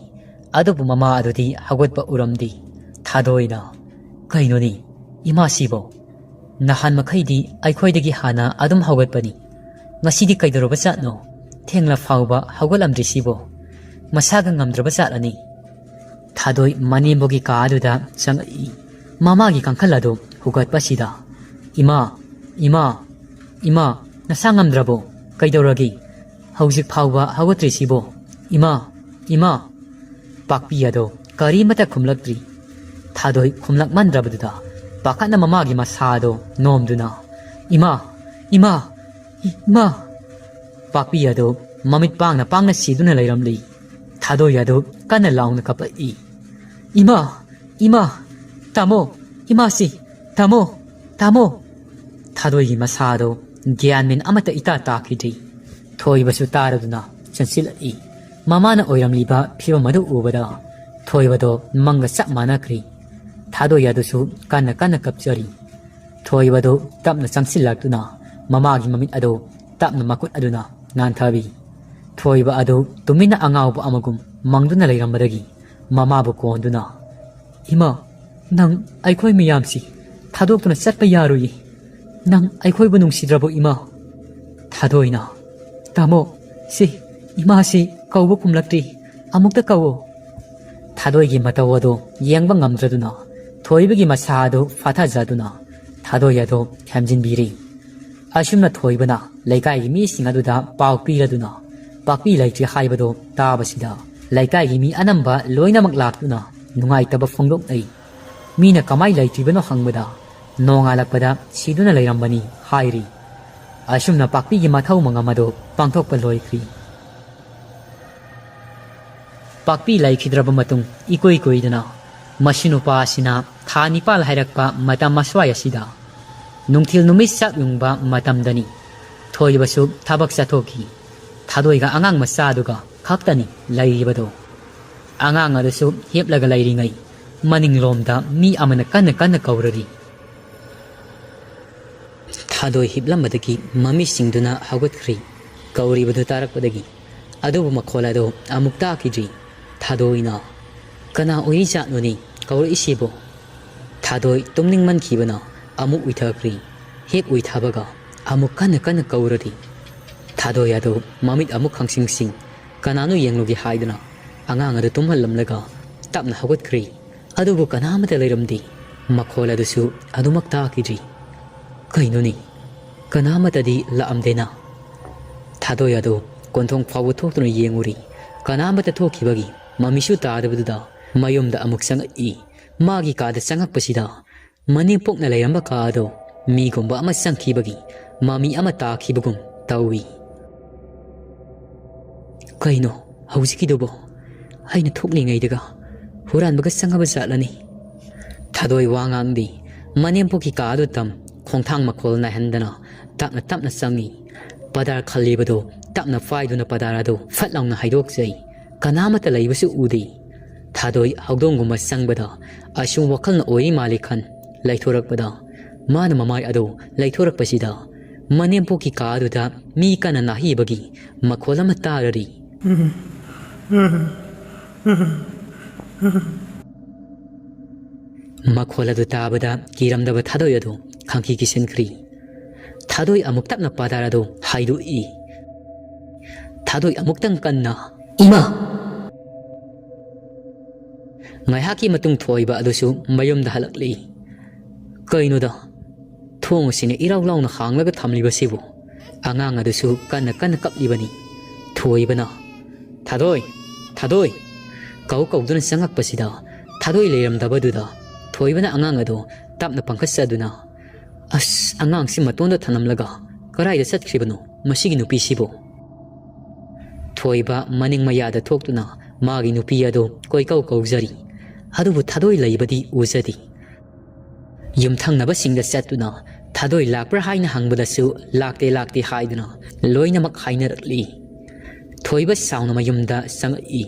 ꯑꯗꯨꯕꯨ ꯃꯃꯥ ꯑꯗꯨꯗꯤ ꯍꯧꯒꯠꯄ ꯎꯔꯝꯗꯦ꯫ ꯊꯥꯗꯣꯏꯅ, "ꯀꯩꯅꯣꯅꯤ, ꯏꯃꯥꯁꯤꯕꯣ? ꯅꯍꯥꯟ ꯃꯈꯩꯗꯤ ꯑꯩꯈꯣꯏꯗꯒꯤ ꯍꯥꯟꯅ ꯑꯗꯨꯝ ꯍꯧꯒꯠꯄꯅꯤ꯫ ꯉꯁꯤꯗꯤ ꯀꯩꯗꯧꯔꯕ ꯖꯥꯠꯅꯣ? ꯊꯦꯡꯂ ꯐꯥꯎꯕ ꯍꯧꯒꯠꯂꯝꯗ꯭ꯔꯤꯁꯤꯕꯣ? ꯃꯁꯥꯒ ꯉꯝꯗ꯭ꯔꯕ ꯖꯥꯠꯂꯅꯤ?" ꯊꯥꯗꯣꯏ ꯃꯅꯦꯝꯕꯣꯛꯒꯤ ꯀꯥ ꯑꯗꯨꯗ ꯆꯪꯉꯛꯏ꯫ ꯃꯃꯥꯒꯤ ꯀꯥꯡꯈꯜ ꯑꯗꯨ ꯍꯨꯒꯠꯄꯁꯤꯗ, "ꯏꯃꯥ, ꯏꯃꯥ, ꯏꯃꯥ, ꯅꯁꯥ ꯉꯝꯗ꯭ꯔꯕꯣ? ꯀꯩꯗꯧꯔꯒꯦ? ꯍꯧꯖꯤꯛ ꯐꯥꯎꯕ ꯍꯧꯒꯠꯇ꯭ꯔꯤꯁꯤꯕꯣ? ꯏꯃꯥ, ꯏꯃꯥ!" ꯄꯥꯛꯄꯤ ꯑꯗꯣ ꯀꯔꯤꯃꯠꯇ ꯈꯨꯝꯂꯛꯇ꯭ꯔꯤ꯫ ꯊꯥꯗꯣꯏ ꯈꯨꯝꯂꯛꯃꯟꯗ꯭ꯔꯕꯗꯨꯗ ꯄꯥꯈꯠꯅ ꯃꯃꯥꯒꯤ ꯃꯁꯥ ꯑꯗꯣ ꯅꯣꯝꯗꯨꯅ, "ꯏꯃꯥ, ꯏꯃꯥ, ꯏꯃꯥ!" ꯄꯥꯛꯄꯤ ꯑꯗꯨ ꯃꯃꯤꯠ ꯄꯥꯡꯅ ꯄꯥꯡꯅ ꯁꯤꯗꯨꯅ ꯂꯩꯔꯝꯂꯤ꯫ ꯊꯥꯗꯣꯏ ꯑꯗꯨ ꯀꯟꯅ ꯂꯥꯎꯅ ꯀꯞꯂꯛꯏ꯫ "ꯏꯃꯥ! ꯏꯃꯥ! ꯇꯥꯃꯣ! ꯏꯃꯥꯁꯤ! ꯇꯥꯃꯣ! ꯇꯥꯃꯣ!" ꯊꯥꯗꯣꯏꯒꯤ ꯃꯁꯥꯗꯣ ꯒ꯭ꯌꯥꯟ ꯃꯦꯟ ꯑꯃꯠꯇ ꯏꯇꯥ ꯇꯥꯈꯤꯗ꯭ꯔꯤ꯫ ꯊꯣꯏꯕꯁꯨ ꯇꯥꯔꯗꯨꯅ ꯆꯪꯁꯤꯜꯂꯛꯏ꯫ ꯃꯃꯥꯅ ꯑꯣꯏꯔꯝꯂꯤꯕ ꯐꯤꯕꯝ ꯑꯗꯨ ꯎꯕꯗ ꯊꯣꯏꯕꯗꯣ ꯃꯪꯒ ꯆꯞ ꯃꯥꯟꯅꯈ꯭ꯔꯤ꯫ ꯊꯥꯗꯣꯏ ꯑꯗꯨꯁꯨ ꯀꯟꯅ ꯀꯟꯅ ꯀꯞꯆꯔꯤ꯫ ꯊꯣꯏꯕꯗꯨ ꯇꯞꯅ ꯆꯪꯁꯤꯜꯂꯛꯇꯨꯅ ꯃꯃꯥꯒꯤ ꯃꯃꯤꯠ ꯑꯗꯨ ꯇꯞꯅ ꯃꯈꯨꯠ ꯑꯗꯨꯅ ꯅꯥꯟꯊꯕꯤ꯫ ꯊꯣꯏꯕ ꯑꯗꯨ ꯇꯨꯃꯤꯟꯅ ꯑꯉꯥꯎꯕ ꯑꯃꯒꯨꯝ ꯃꯪꯗꯨꯅ ꯂꯩꯔꯝꯕꯗꯒꯤ ꯃꯃꯥꯕꯨ ꯀꯣꯟꯗꯨꯅ, "ꯏꯃꯥ, ꯅꯪ ꯑꯩꯈꯣꯏ ꯃꯌꯥꯝꯁꯤ ꯊꯥꯗꯣꯛꯇꯨꯅ ꯆꯠꯄ ꯌꯥꯔꯣꯏꯌꯦ꯫ ꯅꯪ ꯑꯩꯈꯣꯏꯕꯨ ꯅꯨꯡꯁꯤꯗ꯭ꯔꯕꯣ, ꯏꯃꯥ?" ꯊꯥꯗꯣꯏꯅ, "ꯇꯥꯃꯣ, ꯁꯤ ꯏꯃꯥꯁꯤ ꯀꯧꯕ ꯈꯨꯝꯂꯛꯇ꯭ꯔꯤ꯫ ꯑꯃꯨꯛꯇ ꯀꯧꯋꯣ꯫" ꯊꯥꯗꯣꯏꯒꯤ ꯃꯇꯧ ꯑꯗꯨ ꯌꯦꯡꯕ ꯉꯝꯗ꯭ꯔꯗꯨꯅ ꯊꯣꯏꯕꯒꯤ ꯃꯁꯥ ꯑꯗꯨ ꯐꯥꯊꯖꯗꯨꯅ ꯊꯥꯗꯣꯏ ꯑꯗꯨ ꯊꯦꯝꯖꯤꯟꯕꯤꯔꯤ꯫ ꯑꯁꯨꯝꯅ ꯊꯣꯏꯕꯅ ꯂꯩꯀꯥꯏꯒꯤ ꯃꯤꯁꯤꯡ ꯑꯗꯨꯗ ꯄꯥꯎ ꯄꯤꯔꯗꯨꯅ ꯄꯥꯛꯄꯤ ꯂꯩꯇ꯭ꯔꯤ ꯍꯥꯏꯕꯗꯨ ꯇꯥꯕꯁꯤꯗ ꯂꯩꯀꯥꯏꯒꯤ ꯃꯤ ꯑꯅꯝꯕ ꯂꯣꯏꯅꯃꯛ ꯂꯥꯛꯇꯨꯅ ꯅꯨꯡꯉꯥꯏꯇꯕ ꯐꯣꯡꯗꯣꯛꯅꯩ꯫ ꯃꯤꯅ ꯀꯃꯥꯏ ꯂꯩꯇ꯭ꯔꯤꯕꯅꯣ ꯍꯪꯕꯗ ꯅꯣꯡꯉꯥꯜꯂꯛꯄꯗ ꯁꯤꯗꯨꯅ ꯂꯩꯔꯝꯕꯅꯤ ꯍꯥꯏꯔꯤ꯫ ꯑꯁꯨꯝꯅ ꯄꯥꯛꯄꯤꯒꯤ ꯃꯊꯧ ꯃꯉꯝ ꯑꯗꯨ ꯄꯥꯡꯊꯣꯛꯄ ꯂꯣꯏꯈ꯭ꯔꯤ꯫ ꯄꯥꯛꯄꯤ ꯂꯩꯈꯤꯗ꯭ꯔꯕ ꯃꯇꯨꯡ ꯏꯀꯨꯏ ꯀꯨꯏꯗꯅ ꯃꯁꯤ ꯅꯨꯄꯥ ꯑꯁꯤꯅ ꯊꯥ ꯅꯤꯄꯥꯜ ꯍꯥꯏꯔꯛꯄ ꯃꯇꯝ ꯑꯁ꯭ꯋꯥꯏ ꯑꯁꯤꯗ ꯅꯨꯡꯊꯤꯜ ꯅꯨꯃꯤꯠ ꯆꯥꯛ ꯌꯨꯡꯕ ꯃꯇꯝꯗꯅꯤ꯫ ꯊꯣꯏꯕꯁꯨ ꯊꯕꯛ ꯆꯠꯊꯣꯛꯈꯤ꯫ ꯊꯥꯗꯣꯏꯒ ꯑꯉꯥꯡ ꯃꯆꯥꯗꯨꯒ ꯈꯛꯇꯅꯤ ꯂꯩꯔꯤꯕꯗꯣ꯫ ꯑꯉꯥꯡ ꯑꯗꯨꯁꯨ ꯍꯤꯞꯂꯒ ꯂꯩꯔꯤꯉꯩ ꯃꯅꯤꯡꯂꯣꯝꯗ ꯃꯤ ꯑꯃꯅ ꯀꯟꯅ ꯀꯟꯅ ꯀꯧꯔꯔꯤ꯫ ꯊꯥꯗꯣꯏ ꯍꯤꯞꯂꯝꯕꯗꯒꯤ ꯃꯃꯤꯠ ꯁꯤꯡꯗꯨꯅ ꯍꯧꯒꯠꯈ꯭ꯔꯤ꯫ ꯀꯧꯔꯤꯕꯗꯨ ꯇꯥꯔꯛꯄꯗꯒꯤ ꯑꯗꯨꯕꯨ ꯃꯈꯣꯜ ꯑꯗꯨ ꯑꯃꯨꯛ ꯇꯥꯈꯤꯗ꯭ꯔꯤ꯫ ꯊꯥꯗꯣꯏꯅ, "ꯀꯅꯥ ꯑꯣꯏꯔꯤꯖꯥꯠꯅꯣꯅꯦ ꯀꯧꯔꯛꯏꯁꯤꯕꯣ?" ꯊꯥꯗꯣꯏ ꯇꯨꯝꯅꯤꯡꯃꯟꯈꯤꯕꯅ ꯑꯃꯨꯛ ꯎꯏꯊꯈ꯭ꯔꯤ꯫ ꯍꯦꯛ ꯎꯏꯊꯕꯒ ꯑꯃꯨꯛ ꯀꯟꯅ ꯀꯟꯅ ꯀꯧꯔꯔꯤ꯫ ꯊꯥꯗꯣꯏ ꯑꯗꯨ ꯃꯃꯤꯠ ꯑꯃꯨꯛ ꯈꯪꯁꯤꯡ ꯁꯤꯡ, ꯀꯅꯥꯅꯣ ꯌꯦꯡꯂꯨꯒꯦ ꯍꯥꯏꯗꯨꯅ ꯑꯉꯥꯡ ꯑꯗꯨ ꯇꯨꯝꯍꯜꯂꯝꯂꯒ ꯇꯞꯅ ꯍꯧꯒꯠꯈ꯭ꯔꯤ꯫ ꯑꯗꯨꯕꯨ ꯀꯅꯥ ꯑꯃꯠꯇ ꯂꯩꯔꯝꯗꯦ꯫ ꯃꯈꯣꯜ ꯑꯗꯨꯁꯨ ꯑꯗꯨꯃꯛ ꯇꯥꯈꯤꯗ꯭ꯔꯤ꯫ ꯀꯩꯅꯣꯅꯦ? ꯀꯅꯥ ꯑꯃꯠꯇꯗꯤ ꯂꯥꯛꯑꯝꯗꯦꯅ꯫ ꯊꯥꯗꯣꯏ ꯑꯗꯨ ꯀꯣꯟꯊꯣꯡ ꯐꯥꯎꯕ ꯊꯣꯛꯇꯨꯅ ꯌꯦꯡꯉꯨꯔꯤ꯫ ꯀꯅꯥ ꯑꯃꯠꯇ ꯊꯣꯛꯈꯤꯕꯒꯤ ꯃꯃꯤꯁꯨ ꯇꯥꯗꯕꯗꯨꯗ ꯃꯌꯨꯝꯗ ꯑꯃꯨꯛ ꯆꯪꯉꯛꯏ꯫ ꯃꯥꯒꯤ ꯀꯥꯗ ꯆꯪꯉꯛꯄꯁꯤꯗ ꯃꯅꯦꯝꯄꯣꯛꯅ ꯂꯩꯔꯝꯕ ꯀꯥ ꯑꯗꯣ ꯃꯤꯒꯨꯝꯕ ꯑꯃ ꯆꯪꯈꯤꯕꯒꯤ ꯃꯃꯤ ꯑꯃ ꯇꯥꯈꯤꯕꯒꯨꯝ ꯇꯧꯏ꯫ ꯀꯩꯅꯣ ꯍꯧꯖꯤꯛꯀꯤꯗꯨꯕꯣ? ꯑꯩꯅ ꯊꯣꯛꯂꯤꯉꯩꯗꯒ ꯍꯨꯔꯥꯟꯕꯒ ꯆꯪꯉꯕ ꯖꯥꯠꯂꯅꯤ? ꯊꯥꯗꯣꯏ ꯋꯥ ꯉꯥꯡꯗꯦ꯫ ꯃꯅꯦꯝꯄꯣꯛꯀꯤ ꯀꯥ ꯑꯗꯨ ꯇꯝ ꯈꯣꯡꯊꯥꯡ ꯃꯈꯣꯜ ꯅꯥꯏꯍꯟꯗꯅ ꯇꯞꯅ ꯇꯞꯅ ꯆꯪꯉꯤ꯫ ꯄꯗꯥꯔ ꯈꯜꯂꯤꯕꯗꯨ ꯇꯞꯅ ꯄꯥꯏꯗꯨꯅ ꯄꯗꯥꯔ ꯑꯗꯨ ꯐꯠ ꯂꯥꯎꯅ ꯍꯥꯏꯗꯣꯛꯆꯩ꯫ ꯀꯅꯥꯃꯠꯇ ꯂꯩꯕꯁꯨ ꯎꯗꯦ꯫ ꯊꯥꯗꯣꯏ ꯍꯧꯗꯣꯡꯒꯨꯝꯕ ꯆꯪꯕꯗ ꯑꯁꯨꯝ ꯋꯥꯈꯜꯅ ꯑꯣꯏꯔꯤ ꯃꯥꯜꯂꯤ ꯈꯟ ꯂꯩꯊꯣꯔꯛꯄꯗ, ꯃꯥꯅ ꯃꯃꯥꯏ ꯑꯗꯨ ꯂꯩꯊꯣꯔꯛꯄꯁꯤꯗ ꯃꯅꯦꯝꯄꯣꯛꯀꯤ ꯀꯥ ꯑꯗꯨꯗ ꯃꯤ ꯀꯟꯅ ꯅꯥꯍꯤꯕꯒꯤ ꯃꯈꯣꯜ ꯑꯃ ꯇꯥꯔꯔꯤ꯫ ꯃꯈꯣꯜ ꯑꯗꯨ ꯇꯥꯕꯗ ꯀꯤꯔꯝꯗꯕ ꯊꯥꯗꯣꯏ ꯑꯗꯨ ꯈꯪꯀꯤ ꯀꯤꯁꯤꯟꯈ꯭ꯔꯤ꯫ ꯊꯥꯗꯣꯏ ꯑꯃꯨꯛ ꯇꯞꯅ ꯄꯗꯥꯔ ꯑꯗꯨ ꯍꯥꯏꯗꯣꯛꯏ꯫ ꯊꯥꯗꯣꯏ ꯑꯃꯨꯛꯇꯪ ꯀꯟꯅ, "ꯏꯃꯥ!" ꯉꯥꯏꯍꯥꯛꯀꯤ ꯃꯇꯨꯡ ꯊꯣꯏꯕ ꯑꯗꯨꯁꯨ ꯃꯌꯨꯝꯗ ꯍꯜꯂꯛꯂꯤ꯫ ꯀꯩꯅꯣꯗ, ꯊꯣꯡ ꯑꯁꯤꯅ ꯏꯔꯥꯎ ꯂꯥꯎꯅ ꯍꯥꯡꯂꯒ ꯊꯝꯂꯤꯕꯁꯤꯕꯨ? ꯑꯉꯥꯡ ꯑꯗꯨꯁꯨ ꯀꯟꯅ ꯀꯟꯅ ꯀꯞꯂꯤꯕꯅꯤ꯫ ꯊꯣꯏꯕꯅ, "ꯊꯥꯗꯣꯏ! ꯊꯥꯗꯣꯏ!" ꯀꯧ ꯀꯧꯗꯨꯅ ꯆꯪꯉꯛꯄꯁꯤꯗ ꯊꯥꯗꯣꯏ ꯂꯩꯔꯝꯗꯕꯗꯨꯗ ꯊꯣꯏꯕꯅ ꯑꯉꯥꯡ ꯑꯗꯨ ꯇꯞꯅ ꯄꯥꯡꯈꯠꯆꯗꯨꯅ, "ꯑꯁ, ꯑꯉꯥꯡꯁꯤ ꯃꯇꯣꯟꯗ ꯊꯅꯝꯂꯒ ꯀꯗꯥꯏꯗ ꯆꯠꯈ꯭ꯔꯤꯕꯅꯣ ꯃꯁꯤꯒꯤ ꯅꯨꯄꯤꯁꯤꯕꯨ?" ꯊꯣꯏꯕ ꯃꯅꯤꯡ ꯃꯌꯥꯗ ꯊꯣꯛꯇꯨꯅ ꯃꯥꯒꯤ ꯅꯨꯄꯤ ꯑꯗꯨ ꯀꯣꯏꯀꯧ ꯀꯧꯖꯔꯤ꯫ ꯑꯗꯨꯕꯨ ꯊꯥꯗꯣꯏ ꯂꯩꯕꯗꯤ ꯎꯖꯗꯦ꯫ ꯌꯨꯝꯊꯪꯅꯕꯁꯤꯡꯗ ꯆꯠꯇꯨꯅ ꯊꯥꯗꯣꯏ ꯂꯥꯛꯄ꯭ꯔꯥ ꯍꯥꯏꯅ ꯍꯪꯕꯗꯁꯨ ꯂꯥꯛꯇꯦ, ꯂꯥꯛꯇꯦ ꯍꯥꯏꯗꯨꯅ ꯂꯣꯏꯅꯃꯛ ꯍꯥꯏꯅꯔꯛꯂꯤ꯫ ꯊꯣꯏꯕ ꯁꯥꯎꯅ ꯃꯌꯨꯝꯗ ꯆꯪꯉꯛꯏ꯫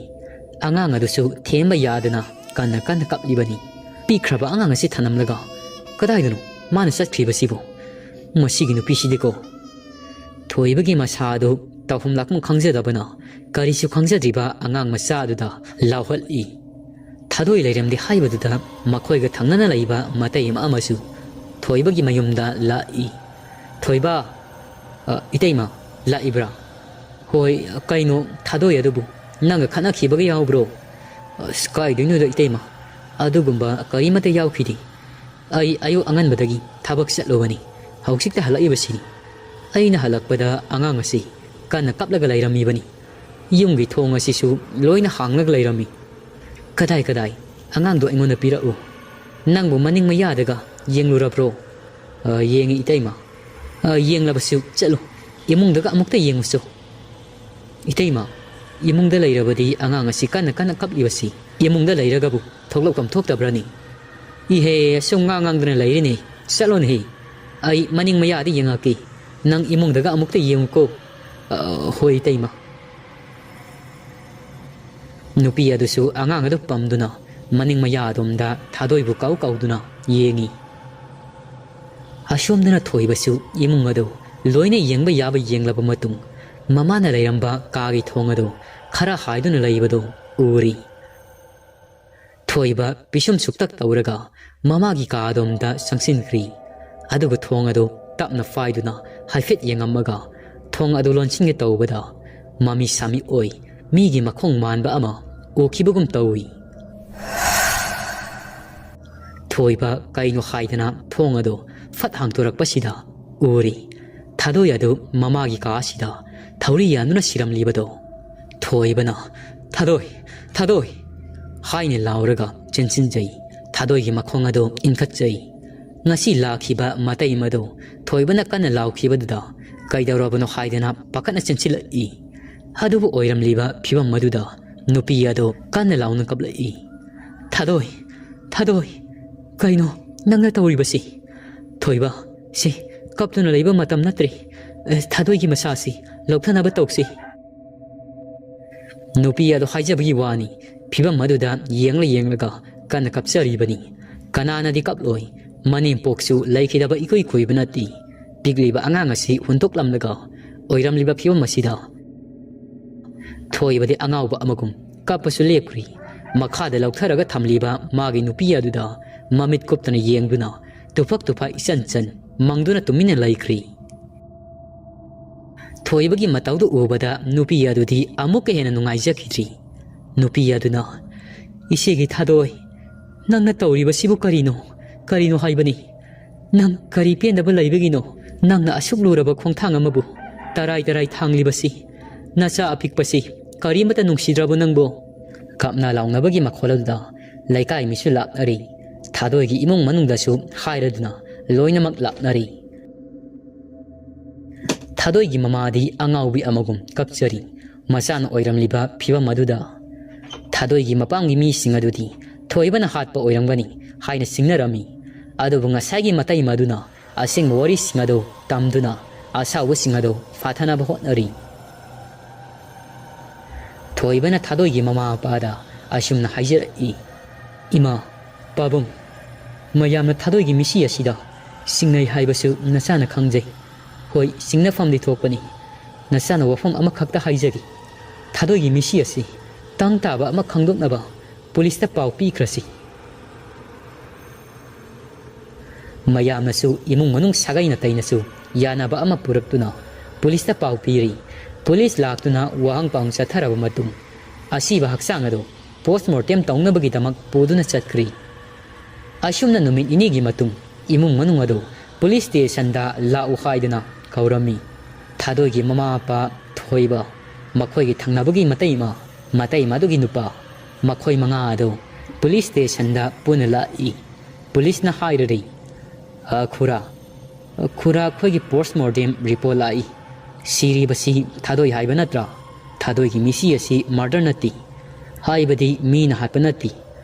ꯑꯉꯥꯡ ꯑꯗꯨꯁꯨ ꯊꯦꯝꯕ ꯌꯥꯗꯅ ꯀꯟꯅ ꯀꯟꯅ ꯀꯞꯂꯤꯕꯅꯤ꯫ ꯄꯤꯛꯈ꯭ꯔꯕ ꯑꯉꯥꯡ ꯑꯁꯤ ꯊꯅꯝꯂꯒ ꯀꯗꯥꯏꯗꯅꯣ ꯃꯥꯅ ꯆꯠꯈ꯭ꯔꯤꯕꯁꯤꯕꯨ? ꯃꯁꯤꯒꯤ ꯅꯨꯄꯤꯁꯤꯗꯤꯀꯣ꯫ ꯊꯣꯏꯕꯒꯤ ꯃꯁꯥ ꯑꯗꯨ ꯇꯧꯐꯝ ꯂꯥꯛꯐꯝ ꯈꯪꯖꯗꯕꯅ ꯀꯔꯤꯁꯨ ꯈꯪꯖꯗ꯭ꯔꯤꯕ ꯑꯉꯥꯡ ꯃꯆꯥ ꯑꯗꯨꯗ ꯂꯥꯎꯍꯠꯂꯤ꯫ ꯊꯥꯗꯣꯏ ꯂꯩꯔꯝꯗꯦ ꯍꯥꯏꯕꯗꯨꯗ ꯃꯈꯣꯏꯒ ꯊꯪꯅꯅ ꯂꯩꯕ ꯃꯇꯩ ꯑꯃ ꯑꯃꯁꯨ ꯊꯣꯏꯕꯒꯤ ꯃꯌꯨꯝꯗ ꯂꯥꯛꯏ꯫ "ꯊꯣꯏꯕ, ꯑ, ꯏꯇꯩꯃ, ꯂꯥꯛꯏꯕ꯭ꯔꯥ?" "ꯍꯣꯏ, ꯀꯩꯅꯣ ꯊꯥꯗꯣꯏ ꯑꯗꯨꯕꯨ ꯅꯪꯒ ꯈꯠꯅꯈꯤꯕꯒ ꯌꯥꯎꯕ꯭ꯔꯣ?" "ꯑꯁ, ꯀꯥꯏꯗꯣꯏꯅꯣꯗ ꯏꯇꯩꯃ, ꯑꯗꯨꯒꯨꯝꯕ ꯀꯔꯤꯃꯠꯇ ꯌꯥꯎꯈꯤꯗꯦ꯫ ꯑꯩ ꯑꯌꯨꯛ ꯑꯉꯟꯕꯗꯒꯤ ꯊꯕꯛ ꯆꯠꯂꯨꯕꯅꯤ, ꯍꯧꯖꯤꯛꯇ ꯍꯜꯂꯛꯏꯕꯁꯤꯅꯤ꯫ ꯑꯩꯅ ꯍꯜꯂꯛꯄꯗ ꯑꯉꯥꯡ ꯑꯁꯤ ꯀꯟꯅ ꯀꯞꯂꯒ ꯂꯩꯔꯝꯃꯤꯕꯅꯤ꯫ ꯌꯨꯝꯒꯤ ꯊꯣꯡ ꯑꯁꯤꯁꯨ ꯂꯣꯏꯅ ꯍꯥꯡꯂꯒ ꯂꯩꯔꯝꯃꯤ꯫ ꯀꯗꯥꯏ ꯀꯗꯥꯏ? ꯑꯉꯥꯡꯗꯣ ꯑꯩꯉꯣꯟꯗ ꯄꯤꯔꯛꯎ꯫ ꯅꯪꯕꯨ ꯃꯅꯤꯡ ꯃꯌꯥꯗꯒ ꯌꯦꯡꯂꯨꯔꯕ꯭ꯔꯣ?" "ꯑ, ꯌꯦꯡꯉꯤ ꯏꯇꯩꯃ꯫" "ꯑ, ꯌꯦꯡꯂꯕꯁꯨ ꯆꯠꯂꯨ, ꯏꯃꯨꯡꯗꯒ ꯑꯃꯨꯛꯇ ꯌꯦꯡꯉꯨꯆꯣ꯫" "ꯏꯇꯩꯃ, ꯏꯃꯨꯡꯗ ꯂꯩꯔꯕꯗꯤ ꯑꯉꯥꯡ ꯑꯁꯤ ꯀꯟꯅ ꯀꯟꯅ ꯀꯞꯂꯤꯕꯁꯤ ꯏꯃꯨꯡꯗ ꯂꯩꯔꯒꯕꯨ ꯊꯣꯛꯂꯛꯐꯝ ꯊꯣꯛꯇꯕ꯭ꯔꯅꯤ?" "ꯏꯍꯦ, ꯑꯁꯨꯝ ꯉꯥꯡ ꯉꯥꯡꯗꯨꯅ ꯂꯩꯔꯤꯅꯦ꯫ ꯆꯠꯂꯣꯅꯦꯍꯦ꯫ ꯑꯩ ꯃꯅꯤꯡ ꯃꯌꯥꯗ ꯌꯦꯡꯉꯛꯀꯦ꯫ ꯅꯪ ꯏꯃꯨꯡꯗꯒ ꯑꯃꯨꯛꯇ ꯌꯦꯡꯉꯨꯀꯣ꯫" "ꯑ, ꯍꯣꯏ ꯏꯇꯩꯃ꯫" ꯅꯨꯄꯤ ꯑꯗꯨꯁꯨ ꯑꯉꯥꯡ ꯑꯗꯨ ꯄꯝꯗꯨꯅ ꯃꯅꯤꯡ ꯃꯌꯥ ꯑꯗꯣꯝꯗ ꯊꯥꯗꯣꯏꯕꯨ ꯀꯧ ꯀꯧꯗꯨꯅ ꯌꯦꯡꯉꯤ꯫ ꯑꯁꯣꯝꯗꯅ ꯊꯣꯏꯕꯁꯨ ꯏꯃꯨꯡ ꯑꯗꯨ ꯂꯣꯏꯅ ꯌꯦꯡꯕ ꯌꯥꯕ ꯌꯦꯡꯂꯕ ꯃꯇꯨꯡ, ꯃꯃꯥꯅ ꯂꯩꯔꯝꯕ ꯀꯥꯒꯤ ꯊꯣꯡ ꯑꯗꯨ ꯈꯔ ꯍꯥꯏꯗꯨꯅ ꯂꯩꯕꯗꯨ ꯎꯔꯤ꯫ ꯊꯣꯏꯕ ꯄꯤꯁꯨꯝ ꯁꯨꯛꯇꯛ ꯇꯧꯔꯒ ꯃꯃꯥꯒꯤ ꯀꯥ ꯑꯗꯣꯝꯗ ꯆꯪꯁꯤꯟꯈ꯭ꯔꯤ꯫ ꯑꯗꯨꯒ ꯊꯣꯡ ꯑꯗꯨ ꯇꯞꯅ ꯐꯥꯏꯗꯨꯅ ꯍꯥꯏꯐꯦꯠ ꯌꯦꯡꯉꯝꯃꯒ ꯊꯣꯡ ꯑꯗꯨ ꯂꯣꯟꯁꯤꯟꯒꯦ ꯇꯧꯕꯗ ꯃꯃꯤ ꯁꯥꯃꯤ ꯑꯣꯏ ꯃꯤꯒꯤ ꯃꯈꯣꯡ ꯃꯥꯟꯕ ꯑꯃ ꯎꯈꯤꯕꯒꯨꯝ ꯇꯧꯏ꯫ ꯊꯣꯏꯕ ꯀꯩꯅꯣ ꯍꯥꯏꯗꯅ ꯊꯣꯡ ꯑꯗꯨ ꯐꯠ ꯍꯥꯡꯗꯣꯔꯛꯄꯁꯤꯗ ꯎꯔꯤ ꯊꯥꯗꯣꯏ ꯑꯗꯨ ꯃꯃꯥꯒꯤ ꯀꯥ ꯑꯁꯤꯗ ꯊꯧꯔꯤ ꯌꯥꯟꯗꯨꯅ ꯁꯤꯔꯝꯂꯤꯕꯗꯣ꯫ ꯊꯣꯏꯕꯅ, "ꯊꯥꯗꯣꯏ, ꯊꯥꯗꯣꯏ!" ꯍꯥꯏꯅ ꯂꯥꯎꯔꯒ ꯆꯦꯟꯁꯤꯟꯖꯩ꯫ ꯊꯥꯗꯣꯏꯒꯤ ꯃꯈꯣꯡ ꯑꯗꯨ ꯏꯟꯈꯠꯆꯩ꯫ ꯉꯁꯤ ꯂꯥꯛꯈꯤꯕ ꯃꯇꯩ ꯑꯃꯗꯨ ꯊꯣꯏꯕꯅ ꯀꯟꯅ ꯂꯥꯎꯈꯤꯕꯗꯨꯗ ꯀꯩꯗꯧꯔꯕꯅꯣ ꯍꯥꯏꯗꯅ ꯄꯥꯈꯠꯅ ꯆꯦꯟꯁꯤꯜꯂꯛꯏ꯫ ꯑꯗꯨꯕꯨ ꯑꯣꯏꯔꯝꯂꯤꯕ ꯐꯤꯕꯝ ꯑꯗꯨꯗ ꯅꯨꯄꯤ ꯑꯗꯨ ꯀꯟꯅ ꯂꯥꯎꯅ ꯀꯞꯂꯛꯏ꯫ "ꯊꯥꯗꯣꯏ, ꯊꯥꯗꯣꯏ, ꯀꯩꯅꯣ ꯅꯪꯅ ꯇꯧꯔꯤꯕꯁꯤ?" "ꯊꯣꯏꯕ, ꯁꯤ ꯀꯞꯇꯨꯅ ꯂꯩꯕ ꯃꯇꯝ ꯅꯠꯇ꯭ꯔꯦ꯫ ꯑꯦ, ꯊꯥꯗꯣꯏꯒꯤ ꯃꯁꯥꯁꯤ ꯂꯧꯊꯅꯕ ꯇꯧꯁꯤ꯫" ꯅꯨꯄꯤ ꯑꯗꯨ ꯍꯥꯏꯖꯕꯒꯤ ꯋꯥꯅꯤ, ꯐꯤꯕꯝ ꯑꯗꯨꯗ ꯌꯦꯡꯂ ꯌꯦꯡꯂꯒ ꯀꯟꯅ ꯀꯞꯆꯔꯤꯕꯅꯤ꯫ ꯀꯅꯥꯅꯗꯤ ꯀꯞꯂꯣꯏ? ꯃꯅꯦꯝꯄꯣꯛꯁꯨ ꯂꯩꯈꯤꯗꯕ ꯏꯀꯨꯏ ꯀꯨꯏꯕ ꯅꯠꯇꯦ꯫ ꯄꯤꯛꯂꯤꯕ ꯑꯉꯥꯡ ꯑꯁꯤ ꯍꯨꯟꯗꯣꯛꯂꯝꯂꯒ ꯑꯣꯏꯔꯝꯂꯤꯕ ꯐꯤꯕꯝ ꯑꯁꯤꯗ ꯊꯣꯏꯕꯗꯤ ꯑꯉꯥꯎꯕ ꯑꯃꯒꯨꯝ ꯀꯞꯄꯁꯨ ꯂꯦꯞꯈ꯭ꯔꯤ꯫ ꯃꯈꯥꯗ ꯂꯧꯊꯔꯒ ꯊꯝꯂꯤꯕ ꯃꯥꯒꯤ ꯅꯨꯄꯤ ꯑꯗꯨꯗ ꯃꯃꯤꯠ ꯀꯨꯞꯇꯅ ꯌꯦꯡꯗꯨꯅ ꯇꯨꯐꯛ ꯇꯨꯐꯥ ꯏꯆꯟ ꯆꯟ ꯃꯪꯗꯨꯅ ꯇꯨꯃꯤꯟꯅ ꯂꯩꯈ꯭ꯔꯤ꯫ ꯊꯣꯏꯕꯒꯤ ꯃꯇꯧꯗꯨ ꯎꯕꯗ ꯅꯨꯄꯤ ꯑꯗꯨꯗꯤ ꯑꯃꯨꯛꯀ ꯍꯦꯟꯅ ꯅꯨꯡꯉꯥꯏꯖꯈꯤꯗ꯭ꯔꯤ꯫ ꯅꯨꯄꯤ ꯑꯗꯨꯅ, "ꯏꯆꯦꯒꯤ ꯊꯥꯗꯣꯏ, ꯅꯪꯅ ꯇꯧꯔꯤꯕꯁꯤꯕꯨ ꯀꯔꯤꯅꯣ? ꯀꯔꯤꯅꯣ ꯍꯥꯏꯕꯅꯤ? ꯅꯪ ꯀꯔꯤ ꯄꯦꯟꯗꯕ ꯂꯩꯕꯒꯤꯅꯣ? ꯅꯪꯅ ꯑꯁꯨꯛ ꯂꯨꯔꯕ ꯈꯣꯡꯊꯥꯡ ꯑꯃꯕꯨ ꯇꯔꯥꯏ ꯇꯔꯥꯏ ꯊꯥꯡꯂꯤꯕꯁꯤ? ꯅꯆꯥ ꯑꯄꯤꯛꯄꯁꯤ ꯀꯔꯤꯃꯠꯇ ꯅꯨꯡꯁꯤꯗ꯭ꯔꯕꯣ ꯅꯪꯕꯨ?" ꯀꯞꯅ ꯂꯥꯎꯅꯕꯒꯤ ꯃꯈꯣꯜ ꯑꯗꯨꯗ ꯂꯩꯀꯥꯏ ꯃꯤꯁꯨ ꯂꯥꯛꯅꯔꯤ꯫ ꯊꯥꯗꯣꯏꯒꯤ ꯏꯃꯨꯡ ꯃꯅꯨꯡꯗꯁꯨ ꯍꯥꯏꯔꯗꯨꯅ ꯂꯣꯏꯅꯃꯛ ꯂꯥꯛꯅꯔꯤ꯫ ꯊꯥꯗꯣꯏꯒꯤ ꯃꯃꯥꯗꯤ ꯑꯉꯥꯎꯕꯤ ꯑꯃꯒꯨꯝ ꯀꯞꯆꯔꯤ꯫ ꯃꯆꯥꯅ ꯑꯣꯏꯔꯝꯂꯤꯕ ꯐꯤꯕꯝ ꯑꯗꯨꯗ ꯊꯥꯗꯣꯏꯒꯤ ꯃꯄꯥꯝꯒꯤ ꯃꯤꯁꯤꯡ ꯑꯗꯨꯗꯤ ꯊꯣꯏꯕꯅ ꯍꯥꯠꯄ ꯑꯣꯏꯔꯝꯒꯅꯤ ꯍꯥꯏꯅ ꯆꯤꯡꯅꯔꯝꯃꯤ꯫ ꯑꯗꯨꯕꯨ ꯉꯁꯥꯏꯒꯤ ꯃꯇꯩ ꯃꯗꯨꯅ ꯑꯁꯦꯡꯕ ꯋꯥꯔꯤꯁꯤꯡ ꯑꯗꯨ ꯇꯝꯗꯨꯅ ꯑꯁꯥꯎꯕꯁꯤꯡ ꯑꯗꯨ ꯐꯥꯊꯅꯕ ꯍꯣꯠꯅꯔꯤ꯫ ꯊꯣꯏꯕꯅ ꯊꯥꯗꯣꯏꯒꯤ ꯃꯃꯥ ꯃꯄꯥꯗ ꯑꯁꯨꯝꯅ ꯍꯥꯏꯖꯔꯛꯏ, "ꯏꯃꯥ, ꯄꯥꯕꯨꯡ, ꯃꯌꯥꯝꯅ ꯊꯥꯗꯣꯏꯒꯤ ꯃꯤꯁꯤ ꯑꯁꯤꯗ ꯆꯤꯡꯅꯩ ꯍꯥꯏꯕꯁꯨ ꯅꯆꯥꯅ ꯈꯪꯖꯩ꯫ ꯍꯣꯏ, ꯆꯤꯡꯅꯐꯝꯗꯤ ꯊꯣꯛꯄꯅꯤ꯫ ꯅꯆꯥꯅ ꯋꯥꯐꯝ ꯑꯃꯈꯛꯇ ꯍꯥꯏꯖꯒꯦ꯫ ꯊꯥꯗꯣꯏꯒꯤ ꯃꯤꯁꯤ ꯑꯁꯤ ꯇꯪ ꯇꯥꯕ ꯑꯃ ꯈꯪꯗꯣꯛꯅꯕ ꯄꯨꯂꯤꯁꯇ ꯄꯥꯎ ꯄꯤꯈ꯭ꯔꯁꯤ꯫" ꯃꯌꯥꯝꯅꯁꯨ, ꯏꯃꯨꯡ ꯃꯅꯨꯡ ꯁꯥꯒꯩ ꯅꯥꯇꯩꯅꯁꯨ ꯌꯥꯅꯕ ꯑꯃ ꯄꯨꯔꯛꯇꯨꯅ ꯄꯨꯂꯤꯁꯇ ꯄꯥꯎ ꯄꯤꯔꯤ꯫ ꯄꯨꯂꯤꯁ ꯂꯥꯛꯇꯨꯅ ꯋꯥꯍꯪ ꯄꯥꯎ ꯆꯠꯊꯔꯕ ꯃꯇꯨꯡ, ꯑꯁꯤꯕ ꯍꯛꯆꯥꯡ ꯑꯗꯨ ꯄꯣꯁꯃꯣꯔꯇꯦꯝ ꯇꯧꯅꯕꯒꯤꯗꯃꯛ ꯄꯨꯗꯨꯅ ꯆꯠꯈ꯭ꯔꯤ꯫ ꯑꯁꯨꯝꯅ ꯅꯨꯃꯤꯠ ꯅꯤꯅꯤꯒꯤ ꯃꯇꯨꯡ ꯏꯃꯨꯡ ꯃꯅꯨꯡ ꯑꯗꯨ ꯄꯨꯂꯤꯁ ꯁ꯭ꯇꯦꯁꯟꯗ ꯂꯥꯛꯎ ꯍꯥꯏꯗꯨꯅ ꯀꯧꯔꯝꯃꯤ꯫ ꯊꯥꯗꯣꯏꯒꯤ ꯃꯃꯥ ꯃꯄꯥ ꯊꯣꯏꯕ, ꯃꯈꯣꯏꯒꯤ ꯊꯪꯅꯕꯒꯤ ꯃꯇꯩꯃ, ꯃꯇꯩꯃꯗꯨꯒꯤ ꯅꯨꯄꯥ, ꯃꯈꯣꯏ ꯃꯉꯥ ꯑꯗꯨ ꯄꯨꯂꯤꯁ ꯁ꯭ꯇꯦꯁꯟꯗ ꯄꯨꯟꯅ ꯂꯥꯛꯏ꯫ ꯄꯨꯂꯤꯁꯅ ꯍꯥꯏꯔꯔꯤ, "ꯑ, ꯈꯨꯔꯥ, ꯑ, ꯈꯨꯔꯥ, ꯑꯩꯈꯣꯏꯒꯤ ꯄꯣꯁꯃꯣꯔꯇꯦꯝ ꯔꯤꯄꯣꯔꯠ ꯂꯥꯛꯏ꯫ ꯁꯤꯔꯤꯕꯁꯤ ꯊꯥꯗꯣꯏ ꯍꯥꯏꯕ ꯅꯠꯇ꯭ꯔꯥ? ꯊꯥꯗꯣꯏꯒꯤ ꯃꯤꯁꯤ ꯑꯁꯤ ꯃꯔꯗꯔ ꯅꯠꯇꯦ, ꯍꯥꯏꯕꯗꯤ ꯃꯤꯅ ꯍꯥꯠꯄ ꯅꯠꯇꯦ꯫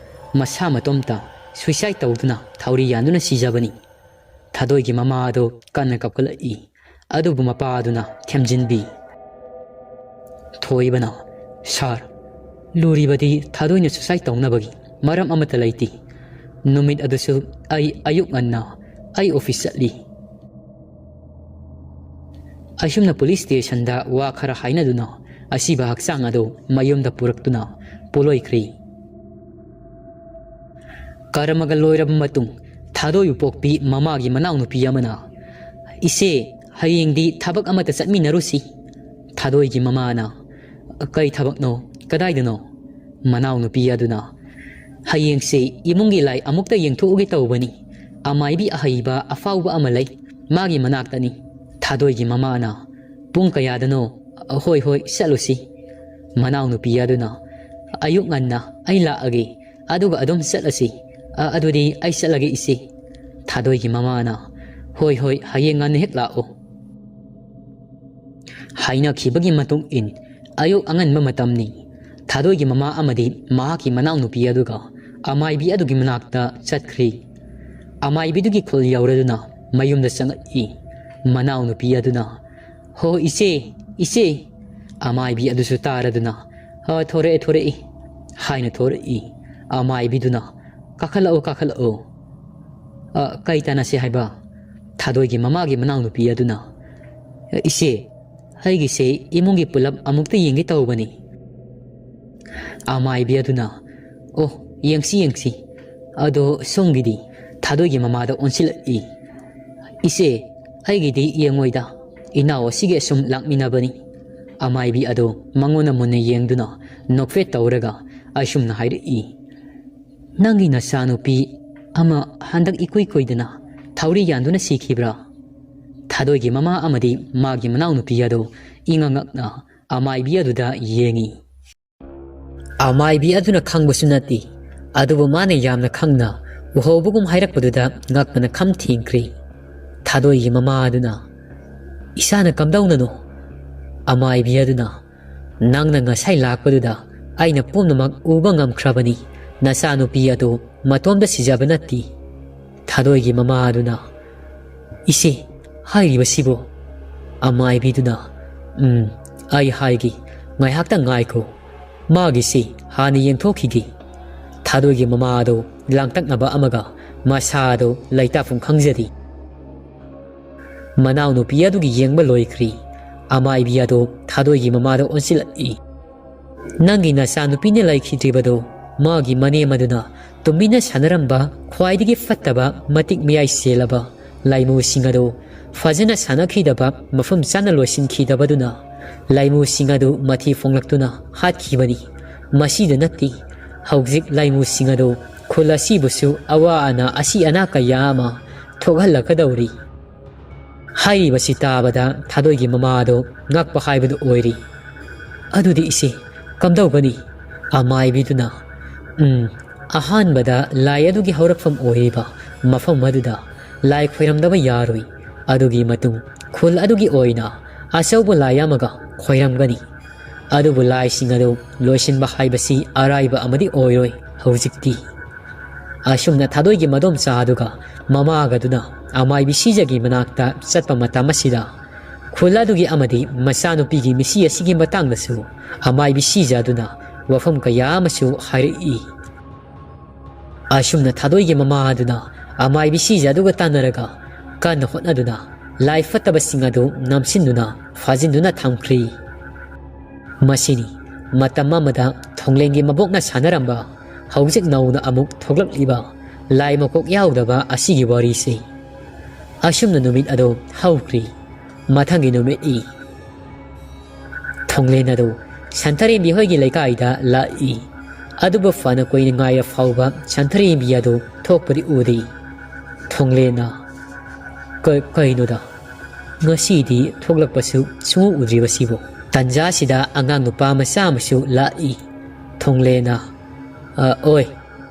ꯃꯁꯥ ꯃꯇꯣꯝꯇ ꯁꯨꯏꯁꯥꯏꯗ ꯇꯧꯗꯨꯅ ꯊꯧꯔꯤ ꯌꯥꯟꯗꯨꯅ ꯁꯤꯖꯕꯅꯤ꯫" ꯊꯥꯗꯣꯏꯒꯤ ꯃꯃꯥ ꯑꯗꯨ ꯀꯟꯅ ꯀꯞꯈꯠꯂꯛꯏ꯫ ꯑꯗꯨꯕꯨ ꯃꯄꯥ ꯑꯗꯨꯅ ꯊꯦꯝꯖꯤꯟꯕꯤ꯫ ꯊꯣꯏꯕꯅ, "ꯁꯥꯔ, ꯂꯨꯔꯤꯕꯗꯤ ꯊꯥꯗꯣꯏꯅ suicide ꯇꯧꯅꯕꯒꯤ ꯃꯔꯝ ꯑꯃꯠꯇ ꯂꯩꯇꯦ꯫ ꯅꯨꯃꯤꯠ ꯑꯗꯨꯁꯨ ꯑꯩ ꯑꯌꯨꯛ ꯉꯟꯅ ꯑꯩ office ꯆꯠꯂꯤ꯫ ꯑꯁꯨꯝꯅ police stationꯗ ꯋꯥ ꯈꯔ ꯍꯥꯏꯅꯗꯨꯅ ꯑꯁꯤꯕ ꯍꯛꯆꯥꯡ ꯑꯗꯨ ꯃꯌꯨꯝꯗ ꯄꯨꯔꯛꯇꯨꯅ ꯄꯣꯠꯂꯣꯏꯈ꯭ꯔꯦ꯫ ꯀꯔꯃꯒ ꯂꯣꯏꯔꯕ ꯃꯇꯨꯡ ꯊꯥꯗꯣꯏ ꯎꯄꯣꯛꯄꯤ ꯃꯃꯥꯒꯤ ꯃꯅꯥꯎꯅꯨꯄꯤ ꯑꯃꯅ, "ꯏꯆꯦ, ꯍꯌꯦꯡꯗꯤ ꯊꯕꯛ ꯑꯃꯠꯇ ꯆꯠꯃꯤꯟꯅꯔꯨꯁꯤ꯫" ꯊꯥꯗꯣꯏꯒꯤ ꯃꯃꯥꯅ, "ꯀꯩ ꯊꯕꯛꯅꯣ? ꯀꯗꯥꯏꯗꯅꯣ?" ꯃꯅꯥꯎꯅꯨꯄꯤ ꯑꯗꯨꯅ, "ꯍꯌꯦꯡꯁꯦ ꯏꯃꯨꯡꯒꯤ ꯂꯥꯏ ꯑꯃꯨꯛꯇ ꯌꯦꯡꯊꯣꯛꯎꯒꯦ ꯇꯧꯕꯅꯤ꯫ ꯑꯃꯥꯏꯕꯤ ꯑꯍꯩꯕ ꯑꯐꯥꯎꯕ ꯑꯃ ꯂꯩ, ꯃꯥꯒꯤ ꯃꯅꯥꯛꯇꯅꯤ꯫" ꯊꯥꯗꯣꯏꯒꯤ ꯃꯃꯥꯅ, "ꯄꯨꯡ ꯀꯌꯥꯗꯅꯣ?" "ꯍꯣꯏ, ꯍꯣꯏ, ꯆꯠꯂꯨꯁꯤ꯫" ꯃꯅꯥꯎꯅꯨꯄꯤ ꯑꯗꯨꯅ, "ꯑꯌꯨꯛ ꯉꯟꯅ ꯑꯩ ꯂꯥꯛꯑꯒꯦ, ꯑꯗꯨꯒ ꯑꯗꯨꯝ ꯆꯠꯂꯁꯤ꯫ ꯑ, ꯑꯗꯨꯗꯤ ꯑꯩ ꯆꯠꯂꯒꯦ, ꯏꯆꯦ꯫" ꯊꯥꯗꯣꯏꯒꯤ ꯃꯃꯥꯅ, "ꯍꯣꯏ, ꯍꯣꯏ, ꯍꯌꯦꯡ ꯉꯟꯅ ꯍꯦꯛ ꯂꯥꯛꯑꯣ꯫" ꯍꯥꯏꯅꯈꯤꯕꯒꯤ ꯃꯇꯨꯡ ꯏꯟ ꯑꯌꯨꯛ ꯑꯉꯟꯕ ꯃꯇꯝꯅꯤ꯫ ꯊꯥꯗꯣꯏꯒꯤ ꯃꯃꯥ ꯑꯃꯗꯤ ꯃꯍꯥꯛꯀꯤ ꯃꯅꯥꯎꯅꯨꯄꯤ ꯑꯗꯨꯒ ꯑꯃꯥꯏꯕꯤ ꯑꯗꯨꯒꯤ ꯃꯅꯥꯛꯇ ꯆꯠꯈ꯭ꯔꯤ꯫ ꯑꯃꯥꯏꯕꯤꯗꯨꯒꯤ ꯈꯨꯜ ꯌꯧꯔꯗꯨꯅ ꯃꯌꯨꯝꯗ ꯆꯪꯉꯛꯏ꯫ ꯃꯅꯥꯎꯅꯨꯄꯤ ꯑꯗꯨꯅ, "ꯍꯣ, ꯏꯆꯦ, ꯏꯆꯦ!" ꯑꯃꯥꯏꯕꯤ ꯑꯗꯨꯁꯨ ꯇꯥꯔꯗꯨꯅ, "ꯍꯣ, ꯊꯣꯔꯛꯑꯦ, ꯊꯣꯔꯛꯏ," ꯍꯥꯏꯅ ꯊꯣꯔꯛꯏ꯫ ꯑꯃꯥꯏꯕꯤꯗꯨꯅ, "ꯀꯥꯈꯠꯂꯛꯑꯣ, ꯀꯥꯈꯠꯂꯛꯑꯣ꯫" "ꯑ, ꯀꯩ ꯇꯥꯟꯅꯁꯤ ꯍꯥꯏꯕ?" ꯊꯥꯗꯣꯏꯒꯤ ꯃꯃꯥꯒꯤ ꯃꯅꯥꯎꯅꯨꯄꯤ ꯑꯗꯨꯅ, "ꯏꯆꯦ, ꯑꯩꯒꯤꯁꯦ ꯏꯃꯨꯡꯒꯤ ꯄꯨꯂꯞ ꯑꯃꯨꯛꯇ ꯌꯦꯡꯒꯦ ꯇꯧꯕꯅꯤ꯫" ꯑꯃꯥꯏꯕꯤ ꯑꯗꯨꯅ, "ꯑꯣ, ꯌꯦꯡꯁꯤ, ꯌꯦꯡꯁꯤ꯫ ꯑꯗꯣ ꯁꯣꯝꯒꯤꯗꯤ?" ꯊꯥꯗꯣꯏꯒꯤ ꯃꯃꯥꯗ ꯑꯣꯟꯁꯤꯜꯂꯛꯏ꯫ "ꯏꯆꯦ, ꯑꯩꯒꯤꯗꯤ ꯌꯦꯡꯉꯣꯏꯗ꯫ ꯏꯅꯥꯎ ꯑꯁꯤꯒꯤ ꯑꯁꯨꯝ ꯂꯥꯛꯃꯤꯟꯅꯕꯅꯤ꯫" ꯑꯃꯥꯏꯕꯤ ꯑꯗꯣ ꯃꯉꯣꯟꯗ ꯃꯨꯟꯅ ꯌꯦꯡꯗꯨꯅ ꯅꯣꯛꯐꯦꯠ ꯇꯧꯔꯒ ꯑꯁꯨꯝꯅ ꯍꯥꯏꯔꯛꯏ, "ꯅꯪꯒꯤ ꯅꯆꯥꯅꯨꯄꯤ ꯑꯃ ꯍꯟꯗꯛ ꯏꯀꯨꯏ ꯀꯨꯏꯗꯅ ꯊꯧꯔꯤ ꯌꯥꯟꯗꯨꯅ ꯁꯤꯈꯤꯕ꯭ꯔꯥ?" ꯊꯥꯗꯣꯏꯒꯤ ꯃꯃꯥ ꯑꯃꯗꯤ ꯃꯥꯒꯤ ꯃꯅꯥꯎꯅꯨꯄꯤ ꯑꯗꯣ ꯏꯉꯛ ꯉꯛꯅ ꯑꯃꯥꯏꯕꯤ ꯑꯗꯨꯗ ꯌꯦꯡꯉꯤ꯫ ꯑꯃꯥꯏꯕꯤ ꯑꯗꯨꯅ ꯈꯪꯕꯁꯨ ꯅꯠꯇꯦ, ꯑꯗꯨꯕꯨ ꯃꯥꯅ ꯌꯥꯝꯅ ꯈꯪꯅ ꯎꯍꯧꯕꯒꯨꯝ ꯍꯥꯏꯔꯛꯄꯗꯨꯗ ꯉꯛꯄꯅ ꯈꯝ ꯊꯦꯡꯈ꯭ꯔꯦ꯫ ꯊꯥꯗꯣꯏꯒꯤ ꯃꯃꯥ ꯑꯗꯨꯅ, "ꯏꯆꯥꯅ ꯀꯝꯗꯧꯅꯅꯣ?" ꯑꯃꯥꯏꯕꯤ ꯑꯗꯨꯅ, "ꯅꯪꯅ ꯉꯁꯥꯏ ꯂꯥꯛꯄꯗꯨꯗ ꯑꯩꯅ ꯄꯨꯝꯅꯃꯛ ꯎꯕ ꯉꯝꯈ꯭ꯔꯕꯅꯤ꯫ ꯅꯆꯥꯅꯨꯄꯤ ꯑꯗꯨ ꯃꯇꯣꯝꯇ ꯁꯤꯖꯕ ꯅꯠꯇꯦ꯫" ꯊꯥꯗꯣꯏꯒꯤ ꯃꯃꯥ ꯑꯗꯨꯅ, "ꯏꯆꯦ, ꯍꯥꯏꯔꯤꯕꯁꯤꯕꯨ?" ꯑꯃꯥꯏꯕꯤꯗꯨꯅ, "ꯎꯝ, ꯑꯩ ꯍꯥꯏꯒꯦ, ꯉꯥꯏꯍꯥꯛꯇꯪ ꯉꯥꯏꯈꯣ꯫" "ꯃꯥꯒꯤꯁꯤ ꯍꯥꯟꯅ ꯌꯦꯡꯊꯣꯛꯈꯤꯒꯦ"꯫ ꯊꯥꯗꯣꯏꯒꯤ ꯃꯃꯥ ꯑꯗꯨ ꯂꯥꯡꯇꯛꯅꯕ ꯑꯃꯒ ꯃꯁꯥ ꯑꯗꯨ ꯂꯩꯇꯥꯐꯝ ꯈꯪꯖꯗꯦ꯫ ꯃꯅꯥꯎꯅꯨꯄꯤ ꯑꯗꯨꯒꯤ ꯌꯦꯡꯕ ꯂꯣꯏꯈ꯭ꯔꯤ꯫ ꯑꯃꯥꯏꯕꯤ ꯑꯗꯨ ꯊꯥꯗꯣꯏꯒꯤ ꯃꯃꯥꯗ ꯑꯣꯟꯁꯤꯜꯂꯛꯏ꯫ "ꯅꯪꯒꯤ ꯅꯆꯥꯅꯨꯄꯤꯅ ꯂꯩꯈꯤꯗ꯭ꯔꯤꯕꯗꯨ ꯃꯥꯒꯤ ꯃꯅꯦꯝ ꯑꯗꯨꯅ ꯇꯨꯃꯤꯟꯅ ꯁꯥꯟꯅꯔꯝꯕ ꯈ꯭ꯋꯥꯏꯗꯒꯤ ꯐꯠꯇꯕ, ꯃꯇꯤꯛ ꯃꯌꯥꯏ ꯆꯦꯜꯂꯕ ꯂꯥꯏꯃꯨꯁꯤꯡ ꯑꯗꯨ ꯐꯖꯅ ꯁꯥꯟꯅꯈꯤꯗꯕ, ꯃꯐꯝ ꯆꯥꯅ ꯂꯣꯏꯁꯤꯟꯈꯤꯗꯕꯗꯨꯅ ꯂꯥꯏꯃꯨꯁꯤꯡ ꯑꯗꯨ ꯃꯊꯤ ꯐꯣꯡꯂꯛꯇꯨꯅ ꯍꯥꯠꯈꯤꯕꯅꯤ꯫ ꯃꯁꯤꯗ ꯅꯠꯇꯦ, ꯍꯧꯖꯤꯛ ꯂꯥꯏꯃꯨꯁꯤꯡ ꯑꯗꯨ ꯈꯨꯜ ꯑꯁꯤꯕꯨꯁꯨ ꯑꯋꯥ ꯑꯅꯥ, ꯑꯁꯤ ꯑꯅꯥ ꯀꯌꯥ ꯑꯃ ꯊꯣꯛꯍꯜꯂꯛꯀꯗꯧꯔꯤ"꯫ ꯍꯥꯏꯔꯤꯕꯁꯤ ꯇꯥꯕꯗ ꯊꯥꯗꯣꯏꯒꯤ ꯃꯃꯥꯗꯣ ꯉꯛꯄ ꯍꯥꯏꯕꯗꯨ ꯑꯣꯏꯔꯤ꯫ "ꯑꯗꯨꯗꯤ ꯏꯆꯦ, ꯀꯝꯗꯧꯒꯅꯤ?" ꯑꯃꯥꯏꯕꯤꯗꯨꯅ, "ꯎꯝ, ꯑꯍꯥꯟꯕꯗ ꯂꯥꯏ ꯑꯗꯨꯒꯤ ꯍꯧꯔꯛꯐꯝ ꯑꯣꯏꯔꯤꯕ ꯃꯐꯝ ꯑꯗꯨꯗ ꯂꯥꯏ ꯈꯣꯏꯔꯝꯗꯕ ꯌꯥꯔꯣꯏ꯫ ꯑꯗꯨꯒꯤ ꯃꯇꯨꯡ ꯈꯨꯜ ꯑꯗꯨꯒꯤ ꯑꯣꯏꯅ ꯑꯆꯧꯕ ꯂꯥꯏ ꯑꯃꯒ ꯈꯣꯏꯔꯝꯒꯅꯤ꯫ ꯑꯗꯨꯕꯨ ꯂꯥꯏꯁꯤꯡ ꯑꯗꯨ ꯂꯣꯏꯁꯤꯟꯕ ꯍꯥꯏꯕꯁꯤ ꯑꯔꯥꯏꯕ ꯑꯃꯗꯤ ꯑꯣꯏꯔꯣꯏ ꯍꯧꯖꯤꯛꯇꯤ"꯫ ꯑꯁꯨꯝꯅ ꯊꯥꯗꯣꯏꯒꯤ ꯃꯗꯣꯝꯆꯥ ꯑꯗꯨꯒ ꯃꯃꯥꯒꯗꯨꯅ ꯑꯃꯥꯏꯕꯤ ꯁꯤꯖꯒꯤ ꯃꯅꯥꯛꯇ ꯆꯠꯄ ꯃꯇꯝ ꯑꯁꯤꯗ, ꯈꯨꯜ ꯑꯗꯨꯒꯤ ꯑꯃꯗꯤ ꯃꯆꯥꯅꯨꯄꯤꯒꯤ ꯃꯤꯁꯤ ꯑꯁꯤꯒꯤ ꯃꯇꯥꯡꯗꯁꯨ ꯑꯃꯥꯏꯕꯤ ꯁꯤꯖ ꯑꯗꯨꯅ ꯋꯥꯐꯝ ꯀꯌꯥ ꯑꯃꯁꯨ ꯍꯥꯏꯔꯛꯏ꯫ ꯑꯁꯨꯝꯅ ꯊꯥꯗꯣꯏꯒꯤ ꯃꯃꯥ ꯑꯗꯨꯅ ꯑꯃꯥꯏꯕꯤ ꯁꯤꯖ ꯑꯗꯨꯒ ꯇꯥꯟꯅꯔꯒ ꯀꯟꯅ ꯍꯣꯠꯅꯗꯨꯅ ꯂꯥꯏ ꯐꯠꯇꯕꯁꯤꯡ ꯑꯗꯨ ꯅꯝꯁꯤꯟꯗꯨꯅ ꯐꯥꯖꯤꯟꯗꯨꯅ ꯊꯝꯈ꯭ꯔꯤ꯫ ꯃꯁꯤꯅꯤ ꯃꯇꯝ ꯑꯃꯗ ꯊꯣꯡꯂꯦꯟꯒꯤ ꯃꯕꯣꯛꯅ ꯁꯥꯟꯅꯔꯝꯕ, ꯍꯧꯖꯤꯛ ꯅꯧꯅ ꯑꯃꯨꯛ ꯊꯣꯛꯂꯛꯂꯤꯕ ꯂꯥꯏ ꯃꯀꯣꯛ ꯌꯥꯎꯗꯕ ꯑꯁꯤꯒꯤ ꯋꯥꯔꯤꯁꯤ꯫ ꯑꯁꯨꯝꯅ ꯅꯨꯃꯤꯠ ꯑꯗꯨ ꯍꯧꯈ꯭ꯔꯤ꯫ ꯃꯊꯪꯒꯤ ꯅꯨꯃꯤꯠ ꯏ꯫ ꯊꯣꯡꯂꯦꯟ ꯑꯗꯨ ꯁꯟꯊꯔꯦꯝꯕꯤ ꯍꯣꯏꯒꯤ ꯂꯩꯀꯥꯏꯗ ꯂꯥꯛꯏ꯫ ꯑꯗꯨꯕꯨ ꯐꯅ ꯀꯨꯏꯅ ꯉꯥꯏꯔ ꯐꯥꯎꯕ ꯁꯟꯊꯔꯦꯝꯕꯤ ꯑꯗꯨ ꯊꯣꯛꯄꯗꯤ ꯎꯗꯦ꯫ ꯊꯣꯡꯂꯦꯟꯅ, "ꯀ-, ꯀꯩꯅꯣꯗ? ꯉꯁꯤꯗꯤ ꯊꯣꯛꯂꯛꯄꯁꯨ ꯁꯨꯡꯎ ꯎꯗ꯭ꯔꯤꯕꯁꯤꯕꯨ?" ꯇꯟꯖꯥꯁꯤꯗ ꯑꯉꯥꯡ ꯅꯨꯄꯥ ꯃꯆꯥ ꯑꯃꯁꯨ ꯂꯥꯛꯏ꯫ ꯊꯣꯡꯂꯦꯟꯅ, "ꯑ, ꯑꯣꯏ,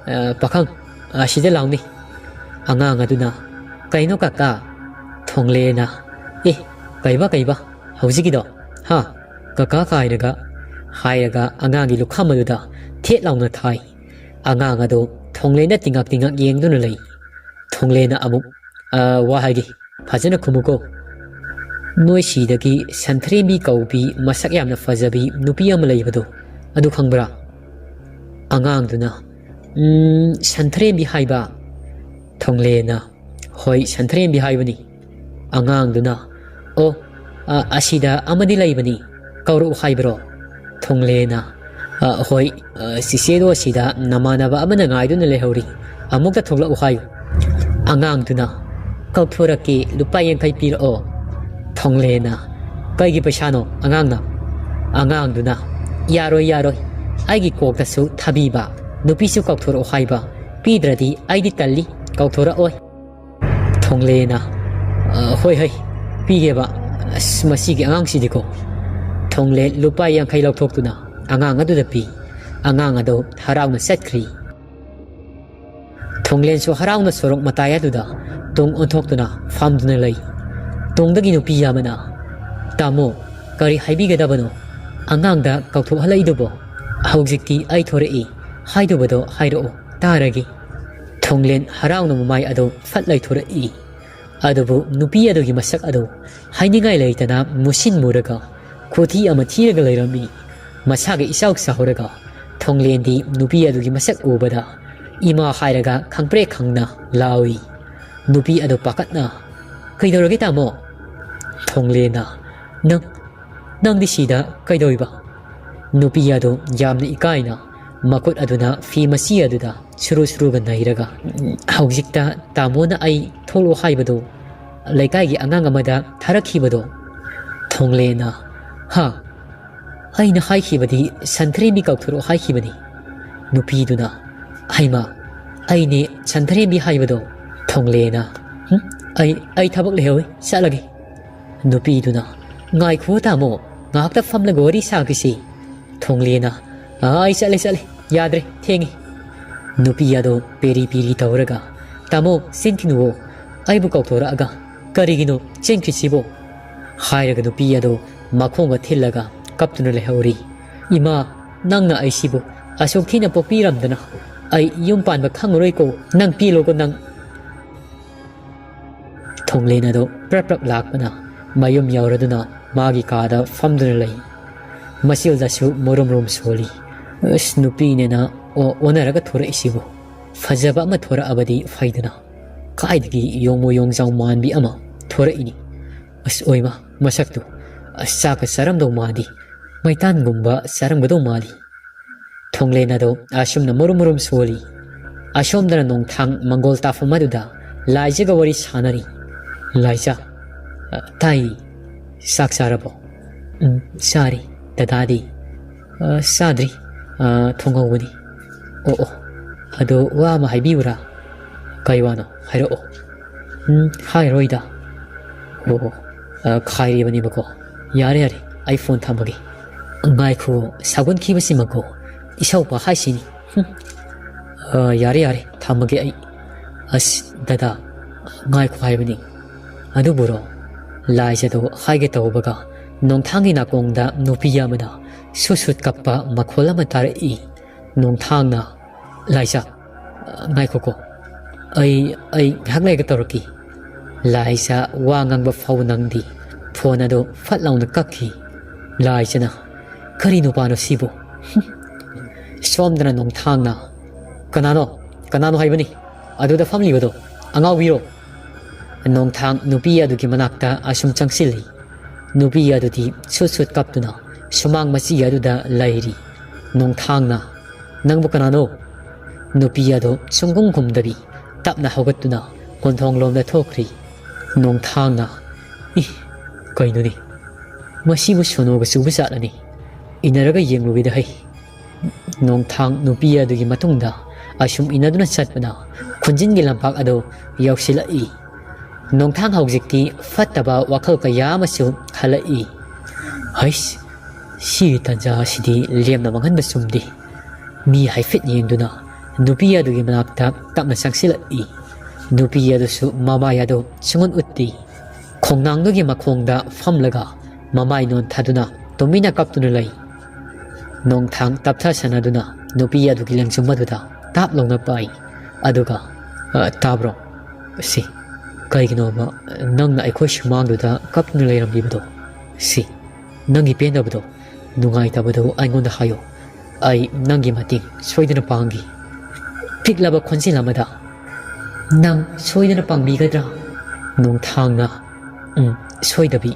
ꯑ, ꯄꯥꯈꯪ, ꯑꯁꯤꯗ ꯂꯥꯎꯅꯦ"꯫ ꯑꯉꯥꯡ ꯑꯗꯨꯅ, "ꯀꯩꯅꯣ ꯀꯀꯥ?" ꯊꯣꯡꯂꯦꯟꯅ, "ꯑꯦ, ꯀꯩꯕ, ꯀꯩꯕ, ꯍꯧꯖꯤꯛꯀꯤꯗꯣ? ꯍꯥ? ꯀꯀꯥ ꯀꯥꯏꯅꯒ?" ꯍꯥꯏꯔꯒ ꯑꯉꯥꯡꯒꯤ ꯂꯨꯈꯝ ꯑꯗꯨꯗ ꯊꯦꯠ ꯂꯥꯎꯅ ꯊꯥꯏ꯫ ꯑꯉꯥꯡ ꯑꯗꯨ ꯊꯣꯡꯂꯦꯟꯗ ꯇꯤꯡꯉꯛ ꯇꯤꯡꯉꯛ ꯌꯦꯡꯗꯨꯅ ꯂꯩ꯫ ꯊꯣꯡꯂꯦꯟꯅ ꯑꯃꯨꯛ, "ꯑ, ꯋꯥ ꯍꯥꯏꯒꯦ, ꯐꯖꯅ ꯈꯨꯝꯃꯨꯀꯣ꯫ ꯅꯣꯏ ꯁꯤꯗꯒꯤ ꯁꯟꯊ꯭ꯔꯦꯝꯕꯤ ꯀꯧꯕꯤ ꯃꯁꯛ ꯌꯥꯝꯅ ꯐꯖꯕꯤ ꯅꯨꯄꯤ ꯑꯃ ꯂꯩꯕꯗꯣ, ꯑꯗꯨ ꯈꯪꯕ꯭ꯔꯥ? ꯑꯉꯥꯡꯗꯨꯅ, "ꯎꯝ, ꯁꯟꯊꯔꯦꯝꯕꯤ ꯍꯥꯏꯕ?" ꯊꯣꯡꯂꯦꯅ, "ꯍꯣꯏ, ꯁꯟꯊꯔꯦꯝꯕꯤ ꯍꯥꯏꯕꯅꯤ꯫" ꯑꯉꯥꯡꯗꯨꯅ, "ꯑꯣ, ꯑ, ꯑꯁꯤꯗ ꯑꯃꯗꯤ ꯂꯩꯕꯅꯤ, ꯀꯧꯔꯛꯎ ꯍꯥꯏꯕ꯭ꯔꯣ?" ꯊꯣꯡꯂꯦꯅ, "ꯑ, ꯍꯣꯏ, ꯑ, ꯆꯤꯆꯦꯗꯣ ꯑꯁꯤꯗ ꯅꯃꯥꯟꯅꯕ ꯑꯃꯅ ꯉꯥꯏꯗꯨꯅ ꯂꯩꯍꯧꯔꯤ, ꯑꯃꯨꯛꯇ ꯊꯣꯛꯂꯛꯎ ꯍꯥꯏꯌꯨ꯫" ꯑꯉꯥꯡꯗꯨꯅ, "ꯀꯧꯊꯣꯔꯛꯀꯦ, ꯂꯨꯄꯥ ꯌꯥꯡꯈꯩ ꯄꯤꯔꯛꯑꯣ꯫" ꯊꯣꯡꯂꯦꯅ, "ꯀꯩꯒꯤ ꯄꯩꯁꯥꯅꯣ, ꯑꯉꯥꯡꯅ?" ꯑꯉꯥꯡꯗꯨꯅ, "ꯌꯥꯔꯣꯏ, ꯌꯥꯔꯣꯏ, ꯑꯩꯒꯤ ꯀꯣꯛꯇꯁꯨ ꯊꯥꯕꯤꯕ, ꯅꯨꯄꯤꯁꯨ ꯀꯧꯊꯣꯔꯛꯑꯣ ꯍꯥꯏꯕ, ꯄꯤꯗ꯭ꯔꯗꯤ ꯑꯩꯗꯤ ꯇꯜꯂꯤ, ꯀꯧꯊꯣꯔꯛꯑꯣꯏ꯫" ꯊꯣꯡꯂꯦꯅ, "ꯑ, ꯍꯣꯏ, ꯍꯣꯏ, ꯄꯤꯒꯦꯕ꯫ ꯑꯁ, ꯃꯁꯤꯒꯤ ꯑꯉꯥꯡꯁꯤꯗꯤꯀꯣ꯫" ꯊꯣꯡꯂꯦꯟ ꯂꯨꯄꯥ ꯌꯥꯡꯈꯩ ꯂꯧꯊꯣꯛꯇꯨꯅ ꯑꯉꯥꯡ ꯑꯗꯨꯗ ꯄꯤ꯫ ꯑꯉꯥꯡ ꯑꯗꯨ ꯍꯔꯥꯎꯅ ꯆꯠꯈ꯭ꯔꯤ꯫ ꯊꯣꯡꯂꯦꯟꯁꯨ ꯍꯔꯥꯎꯅ ꯁꯣꯔꯣꯛ ꯃꯇꯥꯏ ꯑꯗꯨꯗ ꯇꯨꯡ ꯑꯣꯟꯊꯣꯛꯇꯨꯅ ꯐꯝꯗꯨꯅ ꯂꯩ꯫ ꯇꯨꯡꯗꯒꯤ ꯅꯨꯄꯤ ꯑꯃꯅ, "ꯇꯥꯃꯣ, ꯀꯔꯤ ꯍꯥꯏꯕꯤꯒꯗꯕꯅꯣ? ꯑꯉꯥꯡꯗ ꯀꯧꯊꯣꯛꯍꯜꯂꯛꯏꯗꯨꯕꯣ? ꯍꯧꯖꯤꯛꯇꯤ ꯑꯩ ꯊꯣꯔꯛꯏ, ꯍꯥꯏꯗꯨꯕꯗꯣ ꯍꯥꯏꯔꯛꯑꯣ, ꯇꯥꯔꯒꯦ꯫" ꯊꯣꯡꯂꯦꯟ ꯍꯔꯥꯎꯅ ꯃꯃꯥꯏ ꯑꯗꯨ ꯐꯠ ꯂꯩꯊꯣꯔꯛꯏ꯫ ꯑꯗꯨꯕꯨ ꯅꯨꯄꯤ ꯑꯗꯨꯒꯤ ꯃꯁꯛ ꯑꯗꯨ ꯍꯥꯏꯅꯤꯡꯉꯥꯏ ꯂꯩꯇꯅ ꯃꯨꯁꯤꯟ ꯃꯨꯔꯒ ꯈꯨꯊꯤ ꯑꯃ ꯊꯤꯔꯒ ꯂꯩꯔꯝꯃꯤ꯫ ꯃꯁꯥꯒ ꯏꯆꯥꯎ ꯆꯥꯎꯔꯒ ꯊꯣꯡꯂꯦꯟꯗꯤ ꯅꯨꯄꯤ ꯑꯗꯨꯒꯤ ꯃꯁꯛ ꯎꯕꯗ ꯏꯃꯥ ꯍꯥꯏꯔꯒ ꯈꯪꯄ꯭ꯔꯦꯛ ꯈꯪꯅ ꯂꯥꯎꯏ꯫ ꯅꯨꯄꯤ ꯑꯗꯨ ꯄꯥꯈꯠꯅ, "ꯀꯩꯗꯧꯔꯒꯦ ꯇꯥꯃꯣ?" ꯊꯣꯡꯂꯦꯟꯅ, "ꯅꯪ, ꯅꯪꯗꯤ ꯁꯤꯗ ꯀꯩꯗꯧꯔꯤꯕ?" ꯅꯨꯄꯤ ꯑꯗꯨ ꯌꯥꯝꯅ ꯏꯀꯥꯏꯅ ꯃꯈꯨꯠ ꯑꯗꯨꯅ ꯐꯤ ꯃꯆꯤ ꯑꯗꯨꯗ ꯁꯨꯔꯨ ꯁꯨꯔꯨꯒ ꯅꯩꯔꯒ, "ꯍꯧꯖꯤꯛꯇ ꯇꯥꯃꯣꯅ ꯑꯩ ꯊꯣꯛꯂꯛꯑꯣ ꯍꯥꯏꯕꯗꯨ ꯂꯩꯀꯥꯏꯒꯤ ꯑꯉꯥꯡ ꯑꯃꯗ ꯊꯥꯔꯛꯈꯤꯕꯗꯣ?" ꯊꯣꯡꯂꯦꯟꯅ, "ꯍꯥ? ꯑꯩꯅ ꯍꯥꯏꯈꯤꯕꯗꯤ ꯁꯟꯊꯔꯦꯝꯕꯤ ꯀꯧꯊꯣꯔꯛꯑꯣ ꯍꯥꯏꯈꯤꯕꯅꯤ꯫" ꯅꯨꯄꯤꯗꯨꯅ, "ꯍꯩꯃꯥ, ꯑꯩꯅꯦ ꯁꯟꯊꯔꯦꯝꯕꯤ ꯍꯥꯏꯕꯗꯣ꯫" ꯊꯣꯡꯂꯦꯟꯅ, "ꯍꯨꯝ, ꯑꯩ, ꯑꯩ ꯊꯕꯛ ꯂꯩꯍꯧꯋꯤ, ꯆꯠꯂꯒꯦ꯫" ꯅꯨꯄꯤꯗꯨꯅ, "ꯉꯥꯏꯈꯣ ꯇꯥꯃꯣ, ꯉꯥꯏꯍꯥꯛꯇ ꯐꯝꯂꯒ ꯋꯥꯔꯤ ꯁꯥꯈꯤꯁꯤ꯫" ꯊꯣꯡꯂꯦꯟꯅ, "ꯑꯥ, ꯑꯩ ꯆꯠꯂꯦ, ꯆꯠꯂꯦ, ꯌꯥꯗ꯭ꯔꯦ, ꯊꯦꯡꯉꯦ꯫" ꯅꯨꯄꯤ ꯑꯗꯣ ꯄꯦꯔꯤ ꯄꯦꯔꯤ ꯇꯧꯔꯒ, "ꯇꯥꯃꯣ, ꯆꯦꯟꯈꯤꯅꯨꯋꯣ, ꯑꯩꯕꯨ ꯀꯧꯊꯣꯔꯛꯑꯒ ꯀꯔꯤꯒꯤꯅꯣ ꯆꯦꯟꯈ꯭ꯔꯤꯁꯤꯕꯣ?" ꯍꯥꯏꯔꯒ ꯅꯨꯄꯤ ꯑꯗꯣ ꯃꯈꯣꯡꯒ ꯊꯤꯜꯂꯒ ꯀꯞꯇꯨꯅ ꯂꯩꯍꯧꯔꯤ꯫ "ꯏꯃꯥ, ꯅꯪꯅ ꯑꯩꯁꯤꯕꯨ ꯑꯁꯨꯛ ꯊꯤꯅ ꯄꯣꯛꯄꯤꯔꯝꯗꯅ ꯑꯩ ꯌꯨꯝ ꯄꯥꯟꯕ ꯈꯪꯉꯔꯣꯏꯀꯣ, ꯅꯪ ꯄꯦꯜꯂꯣꯀꯣ ꯅꯪ꯫" ꯊꯣꯡꯂꯦꯟ ꯑꯗꯣ ꯄ꯭ꯔꯞ ꯄ꯭ꯔꯞ ꯂꯥꯛꯄꯅ ꯃꯌꯨꯝ ꯌꯧꯔꯗꯨꯅ ꯃꯥꯒꯤ ꯀꯥꯗ ꯐꯝꯗꯨꯅ ꯂꯩ꯫ ꯃꯆꯤꯜꯗꯁꯨ ꯃꯔꯨꯝ ꯃꯔꯨꯝ ꯁꯣꯜꯂꯤ꯫ ꯑꯁ, ꯅꯨꯄꯤꯅꯦꯅ ꯑꯣ-, ꯑꯣꯟꯅꯔꯒ ꯊꯣꯔꯛꯏꯁꯤꯕꯨ꯫ ꯐꯖꯕ ꯑꯃ ꯊꯣꯔꯛꯑꯕꯗꯤ ꯐꯩꯗꯅ꯫ ꯀꯥꯏꯗꯒꯤ ꯌꯣꯡꯃꯨ ꯌꯣꯡꯖꯥꯎ ꯃꯥꯟꯕꯤ ꯑꯃ ꯊꯣꯔꯛꯏꯅꯤ꯫ ꯑꯁ, ꯑꯣꯏꯃ, ꯃꯁꯛꯇꯨ꯫ ꯑꯁ, ꯆꯥꯛꯀ ꯆꯥꯔꯝꯗꯧ ꯃꯥꯜꯂꯤ꯫ ꯃꯩꯇꯥꯟꯒꯨꯝꯕ ꯆꯥꯔꯝꯒꯗꯧ ꯃꯥꯜꯂꯤ꯫ ꯊꯣꯡꯂꯦꯟ ꯑꯗꯣ ꯑꯁꯨꯝꯅ ꯃꯔꯨꯝ ꯃꯔꯨꯝ ꯁꯣꯜꯂꯤ꯫ ꯑꯁꯣꯝꯗꯅ ꯅꯣꯡꯊꯥꯡ ꯃꯪꯒꯣꯜ ꯇꯥꯐꯝ ꯑꯗꯨꯗ ꯂꯥꯏꯖꯒ ꯋꯥꯔꯤ ꯁꯥꯟꯅꯔꯤ꯫ ꯂꯥꯏꯖ, "ꯑ, ꯇꯥꯏ꯫ ꯆꯥꯛ ꯆꯥꯔꯕꯣ?" "ꯎꯝ, ꯆꯥꯔꯤ꯫ ꯗꯗꯥꯗꯤ?" "ꯑ, ꯆꯥꯗ꯭ꯔꯤ꯫ ꯑ, ꯊꯣꯡꯍꯧꯕꯅꯤ꯫" "ꯑꯣ, ꯑꯣ꯫ ꯑꯗꯣ ꯋꯥ ꯑꯃ ꯍꯥꯏꯕꯤꯌꯨꯔꯥ?" "ꯀꯩ ꯋꯥꯅꯣ? ꯍꯥꯏꯔꯛꯑꯣ꯫" "ꯎꯝ, ꯍꯥꯏꯔꯣꯏꯗ꯫" "ꯑꯣ, ꯑꯣ꯫ ꯑ, ꯈꯥꯏꯔꯤꯕꯅꯦꯕꯀꯣ꯫ ꯌꯥꯔꯦ, ꯌꯥꯔꯦ꯫ ꯑꯩ ꯐꯣꯟ ꯊꯝꯃꯒꯦ꯫" "ꯉꯥꯏꯈꯣ, ꯁꯥꯎꯒꯟꯈꯤꯕꯁꯤꯃꯀꯣ꯫ ꯏꯁꯧꯄ ꯍꯥꯏꯁꯤꯅꯤ꯫" "ꯍꯨꯝ꯫ ꯑ, ꯌꯥꯔꯦ, ꯌꯥꯔꯦ꯫ ꯊꯝꯃꯒꯦ ꯑꯩ꯫" "ꯑꯁ, ꯗꯗꯥ, ꯉꯥꯏꯈꯣ ꯍꯥꯏꯕꯅꯤ꯫" ꯑꯗꯨꯕꯨꯔꯣ, ꯂꯥꯏꯖꯗꯣ ꯍꯥꯏꯒꯦ ꯇꯧꯕꯒ ꯅꯣꯡꯊꯥꯡꯒꯤ ꯅꯥꯀꯣꯡꯗ ꯅꯨꯄꯤ ꯑꯃꯅ ꯁꯨꯠ ꯁꯨꯠ ꯀꯞꯄ ꯃꯈꯣꯜ ꯑꯃ ꯇꯥꯔꯛꯏ꯫ ꯅꯣꯡꯊꯥꯡꯅ, "ꯂꯥꯏꯖ, ꯉꯥꯏꯈꯣꯀꯣ꯫ ꯑꯩ, ꯑꯩ ꯉꯥꯏꯍꯥꯛ ꯂꯩꯔꯒ ꯇꯧꯔꯛꯀꯦ꯫" ꯂꯥꯏꯖ ꯋꯥ ꯉꯥꯡꯕ ꯐꯥꯎ ꯅꯪꯗꯦ꯫ ꯐꯣꯟ ꯑꯗꯨ ꯐꯠ ꯂꯥꯎꯅ ꯀꯛꯈꯤ꯫ ꯂꯥꯏꯖꯅ, "ꯀꯔꯤ ꯅꯨꯄꯥꯅꯣ ꯁꯤꯕꯨ?" ꯁꯣꯝꯗꯅ ꯅꯣꯡꯊꯥꯡꯅ, "ꯀꯅꯥꯅꯣ? ꯀꯅꯥꯅꯣ ꯍꯥꯏꯕꯅꯤ? ꯑꯗꯨꯗ ꯐꯝꯂꯤꯕꯗꯣ ꯑꯉꯥꯎꯕꯤꯔꯣ?" ꯅꯣꯡꯊꯥꯡ ꯅꯨꯄꯤ ꯑꯗꯨꯒꯤ ꯃꯅꯥꯛꯇ ꯑꯁꯨꯝ ꯆꯪꯁꯤꯜꯂꯤ꯫ ꯅꯨꯄꯤ ꯑꯗꯨꯗꯤ ꯁꯨꯠ ꯁꯨꯠ ꯀꯞꯇꯨꯅ ꯁꯨꯃꯥꯡ ꯃꯆꯤ ꯑꯗꯨꯗ ꯂꯩꯔꯤ꯫ ꯅꯣꯡꯊꯥꯡꯅ, "ꯅꯪꯕꯨ ꯀꯅꯥꯅꯣ?" ꯅꯨꯄꯤ ꯑꯗꯨ ꯁꯨꯡꯈꯨꯝ ꯈꯨꯝꯗꯕꯤ ꯇꯞꯅ ꯍꯧꯒꯠꯇꯨꯅ ꯀꯣꯟꯊꯣꯡꯂꯣꯝꯗ ꯊꯣꯛꯈ꯭ꯔꯤ꯫ ꯅꯣꯡꯊꯥꯡꯅ, "ꯏ, ꯀꯩꯅꯣꯅꯦ? ꯃꯁꯤꯕꯨ ꯁꯣꯅꯣꯒ ꯆꯨꯕ ꯖꯥꯠꯂꯅꯦ? ꯏꯟꯅꯔꯒ ꯌꯦꯡꯂꯨꯒꯦꯗ ꯍꯩ꯫" ꯅꯣꯡꯊꯥꯡ ꯅꯨꯄꯤ ꯑꯗꯨꯒꯤ ꯃꯇꯨꯡꯗ ꯑꯁꯨꯝ ꯏꯟꯅꯗꯨꯅ ꯆꯠꯄꯗ ꯈꯨꯟꯖꯤꯟꯒꯤ ꯂꯝꯄꯥꯛ ꯑꯗꯨ ꯌꯧꯁꯤꯜꯂꯛꯏ꯫ ꯅꯣꯡꯊꯥꯡ ꯍꯧꯖꯤꯛꯇꯤ ꯐꯠꯇꯕ ꯋꯥꯈꯜ ꯀꯌꯥ ꯑꯃꯁꯨ ꯈꯜꯂꯛꯏ꯫ "ꯍꯩꯁ, ꯁꯤꯒꯤ ꯇꯥꯟꯖꯥ ꯑꯁꯤꯗꯤ ꯂꯦꯝꯅ ꯃꯥꯡꯍꯟꯕ ꯆꯨꯝꯗꯦ꯫" ꯃꯤ ꯍꯥꯏꯐꯦꯠ ꯌꯦꯡꯗꯨꯅ ꯅꯨꯄꯤ ꯑꯗꯨꯒꯤ ꯃꯅꯥꯛꯇ ꯇꯞꯅ ꯆꯪꯁꯤꯜꯂꯛꯏ꯫ ꯅꯨꯄꯤ ꯑꯗꯨꯁꯨ ꯃꯃꯥꯏ ꯑꯗꯨ ꯁꯨꯡꯎꯠ ꯎꯠꯇꯦ꯫ ꯈꯣꯡꯅꯥꯡꯗꯨꯒꯤ ꯃꯈꯣꯡꯗ ꯐꯝꯂꯒ ꯃꯃꯥꯏ ꯅꯣꯟꯊꯗꯨꯅ ꯇꯨꯃꯤꯟꯅ ꯀꯞꯇꯨꯅ ꯂꯩ꯫ ꯅꯣꯡꯊꯥꯡ ꯇꯞꯊꯁꯅꯗꯨꯅ ꯅꯨꯄꯤ ꯑꯗꯨꯒꯤ ꯂꯪꯖꯨꯝ ꯑꯗꯨꯗ ꯇꯥꯞ ꯂꯥꯎꯅ ꯄꯥꯏ꯫ ꯑꯗꯨꯒ, "ꯑ, ꯇꯥꯕ꯭ꯔꯣ? ꯁꯤ, ꯀꯩꯒꯤꯅꯣꯕ ꯅꯪꯅ ꯑꯩꯈꯣꯏ ꯁꯨꯃꯥꯡꯗꯨꯗ ꯀꯞꯇꯨꯅ ꯂꯩꯔꯝꯂꯤꯕꯗꯣ? ꯁꯤ, ꯅꯪꯒꯤ ꯄꯦꯟꯗꯕꯗꯣ ꯅꯨꯡꯉꯥꯏꯇꯕꯗꯨ ꯑꯩꯉꯣꯟꯗ ꯍꯥꯏꯌꯨ꯫ ꯑꯩ ꯅꯪꯒꯤ ꯃꯇꯦꯡ ꯁꯣꯏꯗꯅ ꯄꯥꯡꯒꯦ꯫ ꯄꯤꯛꯂꯕ ꯈꯣꯟꯖꯦꯜ ꯑꯃꯗ, "ꯅꯪ ꯁꯣꯏꯗꯅ ꯄꯥꯡꯕꯤꯒꯗ꯭ꯔꯥ?" ꯅꯣꯡꯊꯥꯡꯅ, "ꯎꯝ, ꯁꯣꯏꯗꯕꯤ꯫"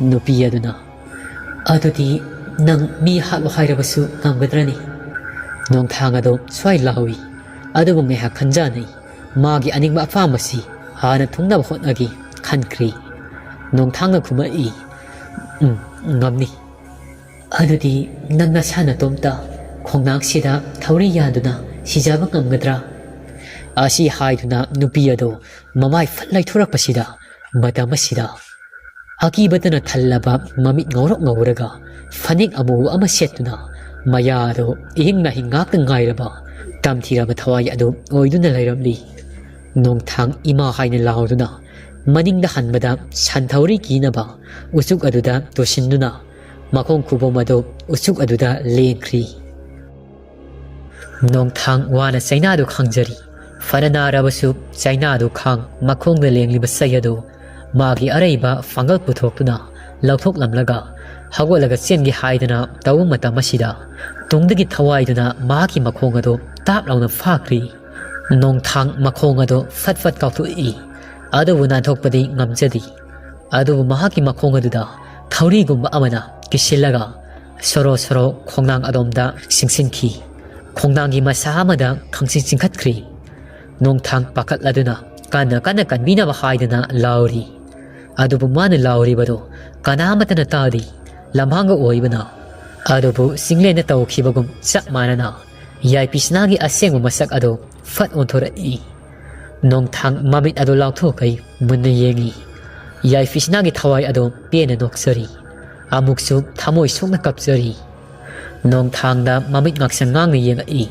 ꯅꯨꯄꯤ ꯑꯗꯨꯅ, "ꯑꯗꯨꯗꯤ ꯅꯪ ꯃꯤ ꯍꯥꯠꯂꯣ ꯍꯥꯏꯔꯕꯁꯨ ꯉꯝꯒꯗ꯭ꯔꯅꯤ?" ꯅꯣꯡꯊꯥꯡ ꯑꯗꯣ ꯁ꯭ꯋꯥꯏ ꯂꯥꯎꯏ꯫ ꯑꯗꯨꯕꯨ ꯉꯥꯏꯍꯥꯛ ꯈꯟꯖꯅꯩ꯫ ꯃꯥꯒꯤ ꯑꯅꯤꯡꯕ ꯑꯄꯥꯝꯕꯁꯤ ꯍꯥꯟꯅ ꯊꯨꯡꯅꯕ ꯍꯣꯠꯅꯒꯦ ꯈꯟꯈ꯭ꯔꯤ꯫ ꯅꯣꯡꯊꯥꯡꯅ ꯈꯨꯝꯃꯛꯏ, "ꯎꯝ, ꯉꯝꯅꯤ꯫ ꯑꯗꯨꯗꯤ ꯅꯪ ꯅꯁꯥ ꯅꯇꯣꯝꯇ ꯈꯣꯡꯅꯥꯡꯁꯤꯗ ꯊꯧꯔꯤ ꯌꯥꯟꯗꯨꯅ ꯁꯤꯖꯕ ꯉꯝꯒꯗ꯭ꯔꯥ?" ꯑꯁꯤ ꯍꯥꯏꯗꯨꯅ ꯅꯨꯄꯤ ꯑꯗꯨ ꯃꯃꯥꯏ ꯐꯠ ꯂꯩꯊꯣꯔꯛꯄꯁꯤꯗ, ꯃꯇꯝ ꯑꯁꯤꯗ ꯑꯀꯤꯕꯇꯅ ꯊꯜꯂꯕ ꯃꯃꯤꯠ ꯉꯧꯔꯣꯛ ꯉꯧꯔꯒ ꯐꯅꯦꯛ ꯑꯃꯨꯕ ꯑꯃ ꯁꯦꯠꯇꯨꯅ ꯃꯌꯥꯗꯨ ꯏꯍꯤꯡ ꯅꯥꯍꯤꯡ ꯉꯥꯛꯇ ꯉꯥꯏꯔꯕ ꯇꯝꯊꯤꯔꯕ ꯊꯋꯥꯏ ꯑꯗꯨ ꯑꯣꯏꯗꯨꯅ ꯂꯩꯔꯝꯂꯤ꯫ ꯅꯣꯡꯊꯥꯡ ꯏꯃꯥ ꯍꯥꯏꯅ ꯂꯥꯎꯗꯨꯅ ꯃꯅꯤꯡꯗ ꯍꯟꯕꯗ ꯁꯟꯊꯧꯔꯤ ꯀꯤꯅꯕ ꯎꯆꯨꯛ ꯑꯗꯨꯗ ꯇꯨꯁꯤꯟꯗꯨꯅ ꯃꯈꯣꯡ ꯈꯨꯕꯣꯝ ꯑꯗꯨ ꯎꯆꯨꯛ ꯑꯗꯨꯗ ꯂꯦꯡꯈ꯭ꯔꯤ꯫ ꯅꯣꯡꯊꯥꯡ ꯋꯥꯅ ꯆꯩꯅꯥꯗꯨ ꯈꯥꯡꯖꯔꯤ꯫ ꯐꯅ ꯅꯥꯔꯕꯁꯨ ꯆꯩꯅꯥꯗꯨ ꯈꯥꯡ ꯃꯈꯣꯡꯗ ꯂꯦꯡꯂꯤꯕ ꯆꯩ ꯑꯗꯨ ꯃꯥꯒꯤ ꯑꯔꯩꯕ ꯄꯥꯡꯒꯜ ꯄꯨꯊꯣꯛꯇꯨꯅ ꯂꯧꯊꯣꯛꯂꯝꯂꯒ ꯍꯧꯒꯠꯂꯒ ꯆꯦꯟꯒꯦ ꯍꯥꯏꯗꯅ ꯇꯧꯕ ꯃꯇꯝ ꯑꯁꯤꯗ ꯇꯨꯡꯗꯒꯤ ꯊꯋꯥꯏꯗꯨꯅ ꯃꯍꯥꯛꯀꯤ ꯃꯈꯣꯡ ꯑꯗꯨ ꯇꯥꯞ ꯂꯥꯎꯅ ꯐꯥꯈ꯭ꯔꯤ꯫ ꯅꯣꯡꯊꯥꯡ ꯃꯈꯣꯡ ꯑꯗꯨ ꯐꯠ ꯐꯠ ꯀꯥꯎꯊꯣꯛꯏ, ꯑꯗꯨꯕꯨ ꯅꯥꯟꯊꯣꯛꯄꯗꯤ ꯉꯝꯖꯗꯦ꯫ ꯑꯗꯨꯕꯨ ꯃꯍꯥꯛꯀꯤ ꯃꯈꯣꯡ ꯑꯗꯨꯗ ꯊꯧꯔꯤꯒꯨꯝꯕ ꯑꯃꯅ ꯀꯤꯁꯤꯜꯂꯒ ꯁꯣꯔꯣ ꯁꯣꯔꯣ ꯈꯣꯡꯅꯥꯡ ꯑꯗꯣꯝꯗ ꯆꯤꯡꯁꯤꯟꯈꯤ꯫ ꯈꯣꯡꯅꯥꯡꯒꯤ ꯃꯁꯥ ꯑꯃꯗ ꯈꯪꯆꯤꯡ ꯆꯤꯡꯈꯠꯈ꯭ꯔꯤ꯫ ꯅꯣꯡꯊꯥꯡ ꯄꯥꯈꯠꯂꯗꯨꯅ ꯀꯟꯅ ꯀꯟꯅ ꯀꯟꯕꯤꯅꯕ ꯍꯥꯏꯗꯨꯅ ꯂꯥꯎꯔꯤ꯫ ꯑꯗꯨꯕꯨ ꯃꯥꯅ ꯂꯥꯎꯔꯤꯕꯗꯨ ꯀꯅꯥꯃꯠꯇꯅ ꯇꯥꯗꯦ꯫ ꯂꯝꯍꯥꯡꯒ ꯑꯣꯏꯕꯅ꯫ ꯑꯗꯨꯕꯨ ꯆꯤꯡꯂꯦꯟꯅ ꯇꯧꯈꯤꯕꯒꯨꯝ ꯆꯞ ꯃꯥꯟꯅꯅ ꯌꯥꯏꯄꯤꯁꯅꯥꯒꯤ ꯑꯁꯦꯡꯕ ꯃꯁꯛ ꯑꯗꯨ ꯐꯠ ꯑꯣꯟꯊꯣꯔꯛꯏ꯫ ꯅꯣꯡꯊꯥꯡ ꯃꯃꯤꯠ ꯑꯗꯨ ꯂꯥꯎꯊꯣꯛꯈꯩ ꯃꯨꯟꯅ ꯌꯦꯡꯏ꯫ ꯌꯥꯏꯄꯤꯁꯅꯥꯒꯤ ꯊꯋꯥꯏ ꯑꯗꯨ ꯄꯦꯟꯅ ꯅꯣꯛꯆꯔꯤ꯫ ꯑꯃꯨꯛꯁꯨ ꯊꯃꯣꯏ ꯁꯣꯛꯅ ꯀꯞꯆꯔꯤ꯫ ꯅꯣꯡꯊꯥꯡꯗ ꯃꯃꯤꯠ ꯉꯥꯛꯁꯪ ꯉꯥꯡꯅ ꯌꯦꯡꯉꯛꯏ꯫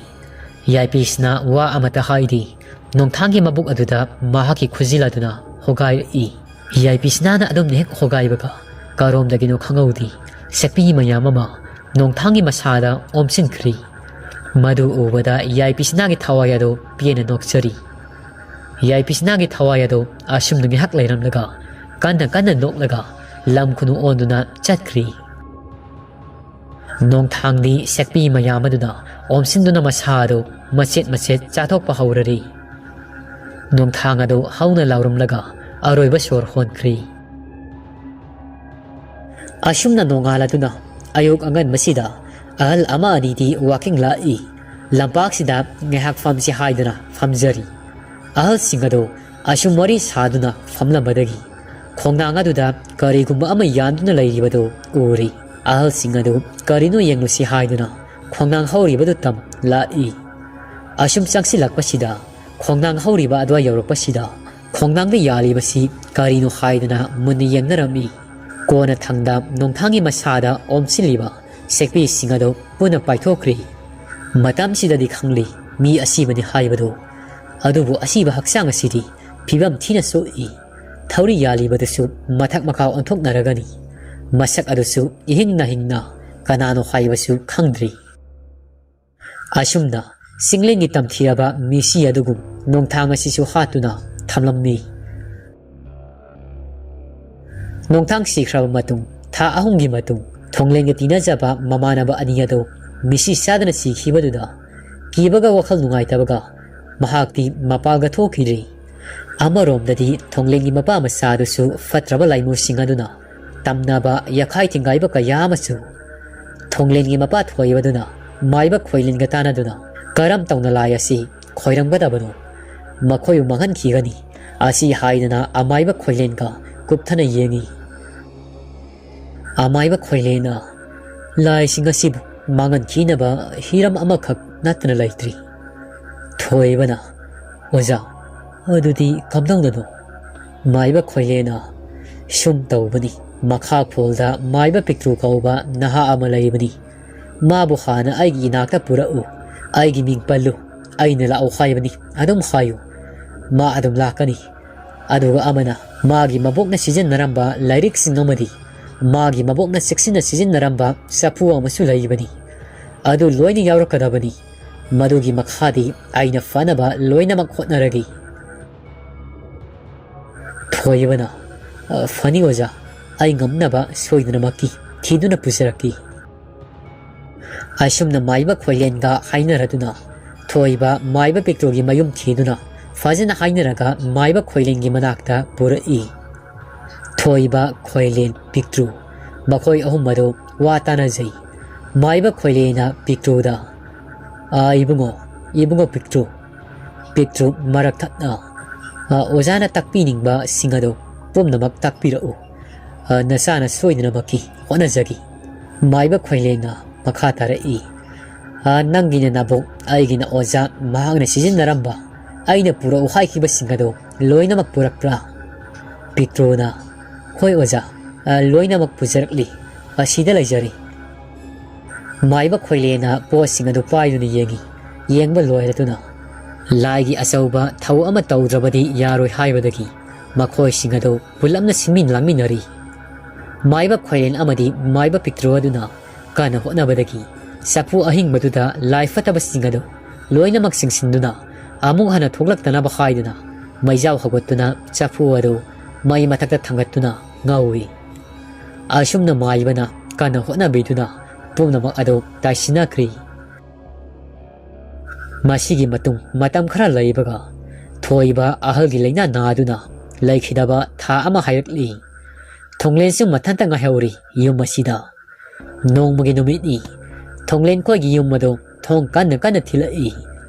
ꯌꯥꯏꯄꯤꯁꯅꯥ ꯋꯥ ꯑꯃꯠꯇ ꯍꯥꯏꯗꯦ꯫ ꯅꯣꯡꯊꯥꯡꯒꯤ ꯃꯕꯨꯛ ꯑꯗꯨꯗ ꯃꯍꯥꯛꯀꯤ ꯈꯨꯖꯤꯜ ꯑꯗꯨꯅ ꯍꯣꯒꯥꯏꯔꯛꯏ꯫ ꯌꯥꯏꯄꯤꯁꯅꯥꯅ ꯑꯗꯨꯝꯅ ꯍꯦꯛ ꯍꯣꯒꯥꯏꯕꯒ ꯀꯔꯣꯝꯗꯒꯤꯅꯣ ꯈꯪꯍꯧꯗꯦ ꯁꯛꯄꯤ ꯃꯌꯥꯝ ꯑꯃ ꯅꯣꯡꯊꯥꯡꯒꯤ ꯃꯁꯥꯗ ꯑꯣꯝꯁꯤꯟꯈ꯭ꯔꯤ꯫ ꯃꯗꯨ ꯎꯕꯗ ꯌꯥꯏꯄꯤꯁꯅꯥꯒꯤ ꯊꯋꯥꯏ ꯑꯗꯨ ꯄꯦꯟꯅ ꯅꯣꯛꯆꯔꯤ꯫ ꯌꯥꯏꯄꯤꯁꯅꯥꯒꯤ ꯊꯋꯥꯏ ꯑꯗꯨ ꯑꯁꯨꯝꯅ ꯉꯥꯏꯍꯥꯛ ꯂꯩꯔꯝꯂꯒ ꯀꯟꯅ ꯀꯟꯅ ꯅꯣꯛꯂꯒ ꯂꯝ ꯈꯨꯅꯨ ꯑꯣꯟꯗꯨꯅ ꯆꯠꯈ꯭ꯔꯤ꯫ ꯅꯣꯡꯊꯥꯡꯗꯤ ꯁꯦꯛꯄꯤ ꯃꯌꯥꯝ ꯑꯗꯨꯅ ꯑꯣꯝꯁꯤꯟꯗꯨꯅ ꯃꯁꯥ ꯑꯗꯨ ꯃꯆꯦꯠ ꯃꯆꯦꯠ ꯆꯥꯊꯣꯛꯄ ꯍꯧꯔꯔꯤ꯫ ꯅꯣꯡꯊꯥꯡ ꯑꯗꯨ ꯍꯧꯅ ꯂꯥꯎꯔꯝꯂꯒ ꯑꯔꯣꯏꯕ ꯁꯣꯔ ꯍꯣꯟꯈ꯭ꯔꯤ꯫ ꯑꯁꯨꯝꯅ ꯅꯣꯡꯉꯥꯜꯂꯗꯨꯅ ꯑꯌꯨꯛ ꯑꯉꯟꯕꯁꯤꯗ ꯑꯍꯜ ꯑꯃ ꯑꯅꯤꯗꯤ ꯋꯥꯀꯤꯡ ꯂꯥꯛꯏ꯫ ꯂꯝꯄꯥꯛꯁꯤꯗ ꯉꯥꯏꯍꯥꯛ ꯐꯝꯁꯤ ꯍꯥꯏꯗꯨꯅ ꯐꯝꯖꯔꯤ꯫ ꯑꯍꯜꯁꯤꯡ ꯑꯗꯨ ꯑꯁꯨꯝ ꯋꯥꯔꯤ ꯁꯥꯗꯨꯅ ꯐꯝꯂꯝꯕꯗꯒꯤ ꯈꯣꯡꯅꯥꯡ ꯑꯗꯨꯗ ꯀꯔꯤꯒꯨꯝꯕ ꯑꯃ ꯌꯥꯟꯗꯨꯅ ꯂꯩꯔꯤꯕꯗꯨ ꯎꯔꯤ꯫ ꯑꯍꯜꯁꯤꯡ ꯑꯗꯨ ꯀꯔꯤꯅꯣ ꯌꯦꯡꯂꯨꯁꯤ ꯍꯥꯏꯗꯨꯅ ꯈꯣꯡꯅꯥꯡ ꯍꯧꯔꯤꯕꯗꯨ ꯇꯝ ꯂꯥꯛꯏ꯫ ꯑꯁꯨꯝ ꯆꯪꯁꯤꯜꯂꯛꯄꯁꯤꯗ ꯈꯣꯡꯅꯥꯡ ꯍꯧꯔꯤꯕ ꯑꯗꯨꯋꯥꯏ ꯌꯧꯔꯛꯄꯁꯤꯗ ꯈꯣꯡꯅꯥꯡꯗ ꯌꯥꯜꯂꯤꯕꯁꯤ ꯀꯔꯤꯅꯣ ꯍꯥꯏꯗꯨꯅ ꯃꯨꯟꯅ ꯌꯦꯡꯅꯔꯝꯃꯤ꯫ ꯀꯣꯟꯅꯊꯪꯗ ꯅꯣꯡꯊꯥꯡꯒꯤ ꯃꯁꯥꯗ ꯑꯣꯝꯁꯤꯜꯂꯤꯕ ꯁꯦꯛꯄꯤꯁꯤꯡ ꯑꯗꯨ ꯄꯨꯟꯅ ꯄꯥꯏꯊꯣꯛꯈ꯭ꯔꯤ꯫ ꯃꯇꯝꯁꯤꯗꯗꯤ ꯈꯪꯂꯤ ꯃꯤ ꯑꯁꯤꯕꯅꯤ ꯍꯥꯏꯕꯗꯨ꯫ ꯑꯗꯨꯕꯨ ꯑꯁꯤꯕ ꯍꯛꯆꯥꯡ ꯑꯁꯤꯗꯤ ꯐꯤꯕꯝ ꯊꯤꯅ ꯁꯣꯛꯏ꯫ ꯊꯧꯔꯤ ꯌꯥꯜꯂꯤꯕꯗꯨꯁꯨ ꯃꯊꯛ ꯃꯈꯥ ꯑꯣꯟꯊꯣꯛꯅꯔꯒꯅꯤ꯫ ꯃꯁꯛ ꯑꯗꯨꯁꯨ ꯏꯍꯤꯡꯅ ꯍꯤꯡꯅ ꯀꯅꯥꯅꯣ ꯍꯥꯏꯕꯁꯨ ꯈꯪꯗ꯭ꯔꯤ꯫ ꯑꯁꯨꯝꯅ ꯆꯤꯡꯂꯦꯟꯒꯤ ꯇꯝꯊꯤꯔꯕ ꯃꯤꯁꯤ ꯑꯗꯨꯒꯨꯝ ꯅꯣꯡꯊꯥꯡ ꯑꯁꯤꯁꯨ ꯍꯥꯠꯇꯨꯅ ꯊꯝꯂꯝꯃꯤ꯫ ꯅꯣꯡꯊꯥꯡ ꯁꯤꯈ꯭ꯔꯕ ꯃꯇꯨꯡ ꯊꯥ ꯑꯍꯨꯝꯒꯤ ꯃꯇꯨꯡ ꯊꯣꯡꯂꯦꯟꯒ ꯇꯤꯟꯅꯖꯕ ꯃꯃꯥꯟꯅꯕ ꯑꯅꯤ ꯑꯗꯨ ꯃꯤꯁꯤ ꯆꯥꯗꯅ ꯁꯤꯈꯤꯕꯗꯨꯗ ꯀꯤꯕꯒ ꯋꯥꯈꯜ ꯅꯨꯡꯉꯥꯏꯇꯕꯒ ꯃꯍꯥꯛꯇꯤ ꯃꯄꯥꯜꯒ ꯊꯣꯛꯈꯤꯗ꯭ꯔꯤ꯫ ꯑꯃꯔꯣꯝꯗꯗꯤ ꯊꯣꯡꯂꯦꯟꯒꯤ ꯃꯄꯥ ꯃꯆꯥꯗꯨꯁꯨ ꯐꯠꯇ꯭ꯔꯕ ꯂꯥꯏꯃꯨꯁꯤꯡ ꯑꯗꯨꯅ ꯇꯝꯅꯕ ꯌꯥꯈꯥꯏ ꯊꯤꯡꯒꯥꯏꯕ ꯀꯌꯥ ꯑꯃꯁꯨ ꯊꯣꯡꯂꯦꯟꯒꯤ ꯃꯄꯥ ꯊꯣꯏꯕꯗꯨꯅ ꯃꯥꯏꯕ ꯈꯣꯏꯂꯦꯟꯒ ꯇꯥꯟꯅꯗꯨꯅ ꯀꯔꯝ ꯇꯧꯅ ꯂꯥꯏ ꯑꯁꯤ ꯈꯣꯏꯔꯝꯒꯗꯕꯅꯣ, ꯃꯈꯣꯏꯕꯨ ꯃꯥꯡꯍꯟꯈꯤꯒꯅꯤ ꯑꯁꯤ ꯍꯥꯏꯗꯅ ꯑꯃꯥꯏꯕ ꯈꯣꯏꯂꯦꯟꯒ ꯀꯨꯞꯊꯅ ꯌꯦꯡꯏ꯫ ꯑꯃꯥꯏꯕ ꯈꯣꯏꯂꯦꯟꯅ ꯂꯥꯏꯁꯤꯡ ꯑꯁꯤꯕꯨ ꯃꯥꯡꯍꯟꯈꯤꯅꯕ ꯍꯤꯔꯝ ꯑꯃꯈꯛ ꯅꯠꯇꯅ ꯂꯩꯇ꯭ꯔꯤ꯫ ꯊꯣꯏꯕꯅ, "ꯑꯣꯖꯥ, ꯑꯗꯨꯗꯤ ꯀꯝꯗꯧꯅꯅꯣ?" ꯃꯥꯏꯕ ꯈꯣꯏꯂꯦꯟꯅ, "ꯁꯨꯝ ꯇꯧꯕꯅꯤ꯫ ꯃꯈꯥ ꯈꯨꯜꯗ ꯃꯥꯏꯕ ꯄꯤꯛꯇ꯭ꯔꯨ ꯀꯧꯕ ꯅꯍꯥ ꯑꯃ ꯂꯩꯕꯅꯤ꯫ ꯃꯥꯕꯨ ꯍꯥꯟꯅ ꯑꯩꯒꯤ ꯏꯅꯥꯛꯇ ꯄꯨꯔꯛꯎ꯫ ꯑꯩꯒꯤ ꯃꯤꯡ ꯄꯜꯂꯨ꯫ ꯑꯩꯅ ꯂꯥꯛꯎ ꯍꯥꯏꯕꯅꯤ꯫ ꯑꯗꯨꯝ ꯍꯥꯏꯌꯨ꯫ ꯃꯥ ꯑꯗꯨꯝ ꯂꯥꯛꯀꯅꯤ꯫" ꯑꯗꯨꯒ ꯑꯃꯅ ꯃꯥꯒꯤ ꯃꯕꯣꯛꯅ ꯁꯤꯖꯤꯟꯅꯔꯝꯕ ꯂꯥꯏꯔꯤꯛꯁꯤꯡ ꯑꯃꯗꯤ ꯃꯥꯒꯤ ꯃꯕꯣꯛꯅ ꯆꯦꯛꯁꯤꯟꯅ ꯁꯤꯖꯤꯟꯅꯔꯝꯕ ꯆꯐꯨ ꯑꯃꯁꯨ ꯂꯩꯕꯅꯤ꯫ ꯑꯗꯨ ꯂꯣꯏꯅ ꯌꯥꯎꯔꯛꯀꯗꯕꯅꯤ꯫ ꯃꯗꯨꯒꯤ ꯃꯈꯥꯗꯤ ꯑꯩꯅ ꯐꯅꯕ ꯂꯣꯏꯅꯃꯛ ꯍꯣꯠꯅꯔꯒꯦ꯫ ꯊꯣꯏꯕꯅ, "ꯑ, ꯐꯅꯤ ꯑꯣꯖꯥ, ꯑꯩ ꯉꯝꯅꯕ ꯁꯣꯏꯗꯅꯃꯛꯀꯤ ꯊꯤꯗꯨꯅ ꯄꯨꯖꯔꯛꯀꯦ꯫" ꯑꯁꯨꯝꯅ ꯃꯥꯏꯕ ꯈꯣꯏꯂꯦꯟꯒ ꯍꯥꯏꯅꯔꯗꯨꯅ ꯊꯣꯏꯕ ꯃꯥꯏꯕ ꯄꯤꯛꯇ꯭ꯔꯨꯒꯤ ꯃꯌꯨꯝ ꯊꯤꯗꯨꯅ ꯐꯖꯅ ꯍꯥꯏꯅꯔꯒ ꯃꯥꯏꯕ ꯈꯣꯏꯂꯦꯟꯒꯤ ꯃꯅꯥꯛꯇ ꯄꯨꯔꯛꯏ꯫ ꯊꯣꯏꯕ, ꯈꯣꯏꯂꯦꯟ, ꯄꯤꯛꯇ꯭ꯔꯨ, ꯃꯈꯣꯏ ꯑꯍꯨꯝ ꯑꯗꯨ ꯋꯥ ꯇꯥꯅꯖꯩ꯫ ꯃꯥꯏꯕ ꯈꯣꯏꯂꯦꯟꯅ ꯄꯤꯛꯇ꯭ꯔꯨꯗ, "ꯑꯥ, ꯏꯕꯨꯡꯉꯣ, ꯏꯕꯨꯡꯉꯣ ꯄꯤꯛꯇ꯭ꯔꯨ, ꯄꯤꯛꯇ꯭ꯔꯨ ꯃꯔꯛ ꯊꯠꯅ, ꯑꯥ, ꯑꯣꯖꯥꯅ ꯇꯥꯛꯄꯤꯅꯤꯡꯕꯁꯤꯡ ꯑꯗꯨ ꯄꯨꯝꯅꯃꯛ ꯇꯥꯛꯄꯤꯔꯛꯎ꯫ ꯑꯥ, ꯅꯆꯥꯅ ꯁꯣꯏꯗꯅꯃꯛꯀꯤ ꯍꯣꯠꯅꯖꯒꯦ꯫" ꯃꯥꯏꯕ ꯈꯣꯏꯂꯦꯟꯅ ꯃꯈꯥ ꯇꯥꯔꯛꯏ, "ꯑꯥ, ꯅꯪꯒꯤꯅ ꯅꯕꯣꯛ, ꯑꯩꯒꯤꯅ ꯑꯣꯖꯥ, ꯃꯍꯥꯛꯅ ꯁꯤꯖꯤꯟꯅꯔꯝꯕ, ꯑꯩꯅ ꯄꯨꯔꯛꯎ ꯍꯥꯏꯈꯤꯕꯁꯤꯡ ꯑꯗꯨ ꯂꯣꯏꯅꯃꯛ ꯄꯨꯔꯛꯄ꯭ꯔꯥ?" ꯄꯤꯛꯇ꯭ꯔꯨꯅ, "ꯍꯣꯏ ꯑꯣꯖꯥ, ꯑꯥ, ꯂꯣꯏꯅꯃꯛ ꯄꯨꯖꯔꯛꯂꯤ, ꯑꯁꯤꯗ ꯂꯩꯖꯔꯤ꯫" ꯃꯥꯏꯕ ꯈꯣꯏꯂꯦꯟꯅ ꯄꯣꯠꯁꯤꯡ ꯑꯗꯨ ꯄꯥꯏꯗꯨꯅ ꯌꯦꯡꯉꯤ꯫ ꯌꯦꯡꯕ ꯂꯣꯏꯔꯗꯨꯅ, ꯂꯥꯏꯒꯤ ꯑꯆꯧꯕ ꯊꯧ ꯑꯃ ꯇꯧꯗ꯭ꯔꯕꯗꯤ ꯌꯥꯔꯣꯏ ꯍꯥꯏꯕꯗꯒꯤ ꯃꯈꯣꯏꯁꯤꯡ ꯑꯗꯨ ꯄꯨꯂꯞꯅ ꯁꯤꯟꯃꯤ ꯂꯥꯡꯃꯤꯟꯅꯔꯤ꯫ ꯃꯥꯏꯕ ꯈꯣꯏꯂꯦꯟ ꯑꯃꯗꯤ ꯃꯥꯏꯕ ꯄꯤꯛꯇ꯭ꯔꯨ ꯑꯗꯨꯅ ꯀꯟꯅ ꯍꯣꯠꯅꯕꯗꯒꯤ ꯆꯐꯨ ꯑꯍꯤꯡꯕꯗꯨꯗ ꯂꯥꯏ ꯐꯠꯇꯕꯁꯤꯡ ꯑꯗꯨ ꯂꯣꯏꯅꯃꯛ ꯆꯤꯡꯁꯤꯟꯗꯨꯅ ꯑꯃꯨꯛ ꯍꯟꯅ ꯊꯣꯛꯂꯛꯇꯅꯕ ꯍꯥꯏꯗꯨꯅ ꯃꯩꯖꯥꯎ ꯍꯧꯒꯠꯇꯨꯅ ꯆꯐꯨ ꯑꯗꯨ ꯃꯩ ꯃꯊꯛꯇ ꯊꯥꯡꯒꯠꯇꯨꯅ ꯉꯧꯏ꯫ ꯑꯁꯨꯝꯅ ꯃꯥꯏꯕꯅ ꯀꯟꯅ ꯍꯣꯠꯅꯕꯤꯗꯨꯅ ꯄꯨꯝꯅꯃꯛ ꯑꯗꯨ ꯇꯥꯏꯁꯤꯟꯅꯈ꯭ꯔꯤ꯫ ꯃꯁꯤꯒꯤ ꯃꯇꯨꯡ ꯃꯇꯝ ꯈꯔ ꯂꯩꯕꯒ ꯊꯣꯏꯕ ꯑꯍꯜꯒꯤ ꯂꯥꯏꯅꯥ ꯅꯥꯗꯨꯅ ꯂꯩꯈꯤꯗꯕ ꯊꯥ ꯑꯃ ꯍꯥꯏꯔꯛꯂꯤ꯫ ꯊꯣꯡꯂꯦꯟꯁꯨ ꯃꯊꯟꯇ ꯉꯥꯏꯍꯧꯔꯤ ꯌꯨꯝ ꯑꯁꯤꯗ꯫ ꯅꯣꯡꯃꯒꯤ ꯅꯨꯃꯤꯠꯅꯤ꯫ ꯊꯣꯡꯂꯦꯟ ꯈꯣꯏꯒꯤ ꯌꯨꯝ ꯑꯗꯨ ꯊꯣꯡ ꯀꯟꯅ ꯀꯟꯅ ꯊꯤꯜꯂꯛꯏ꯫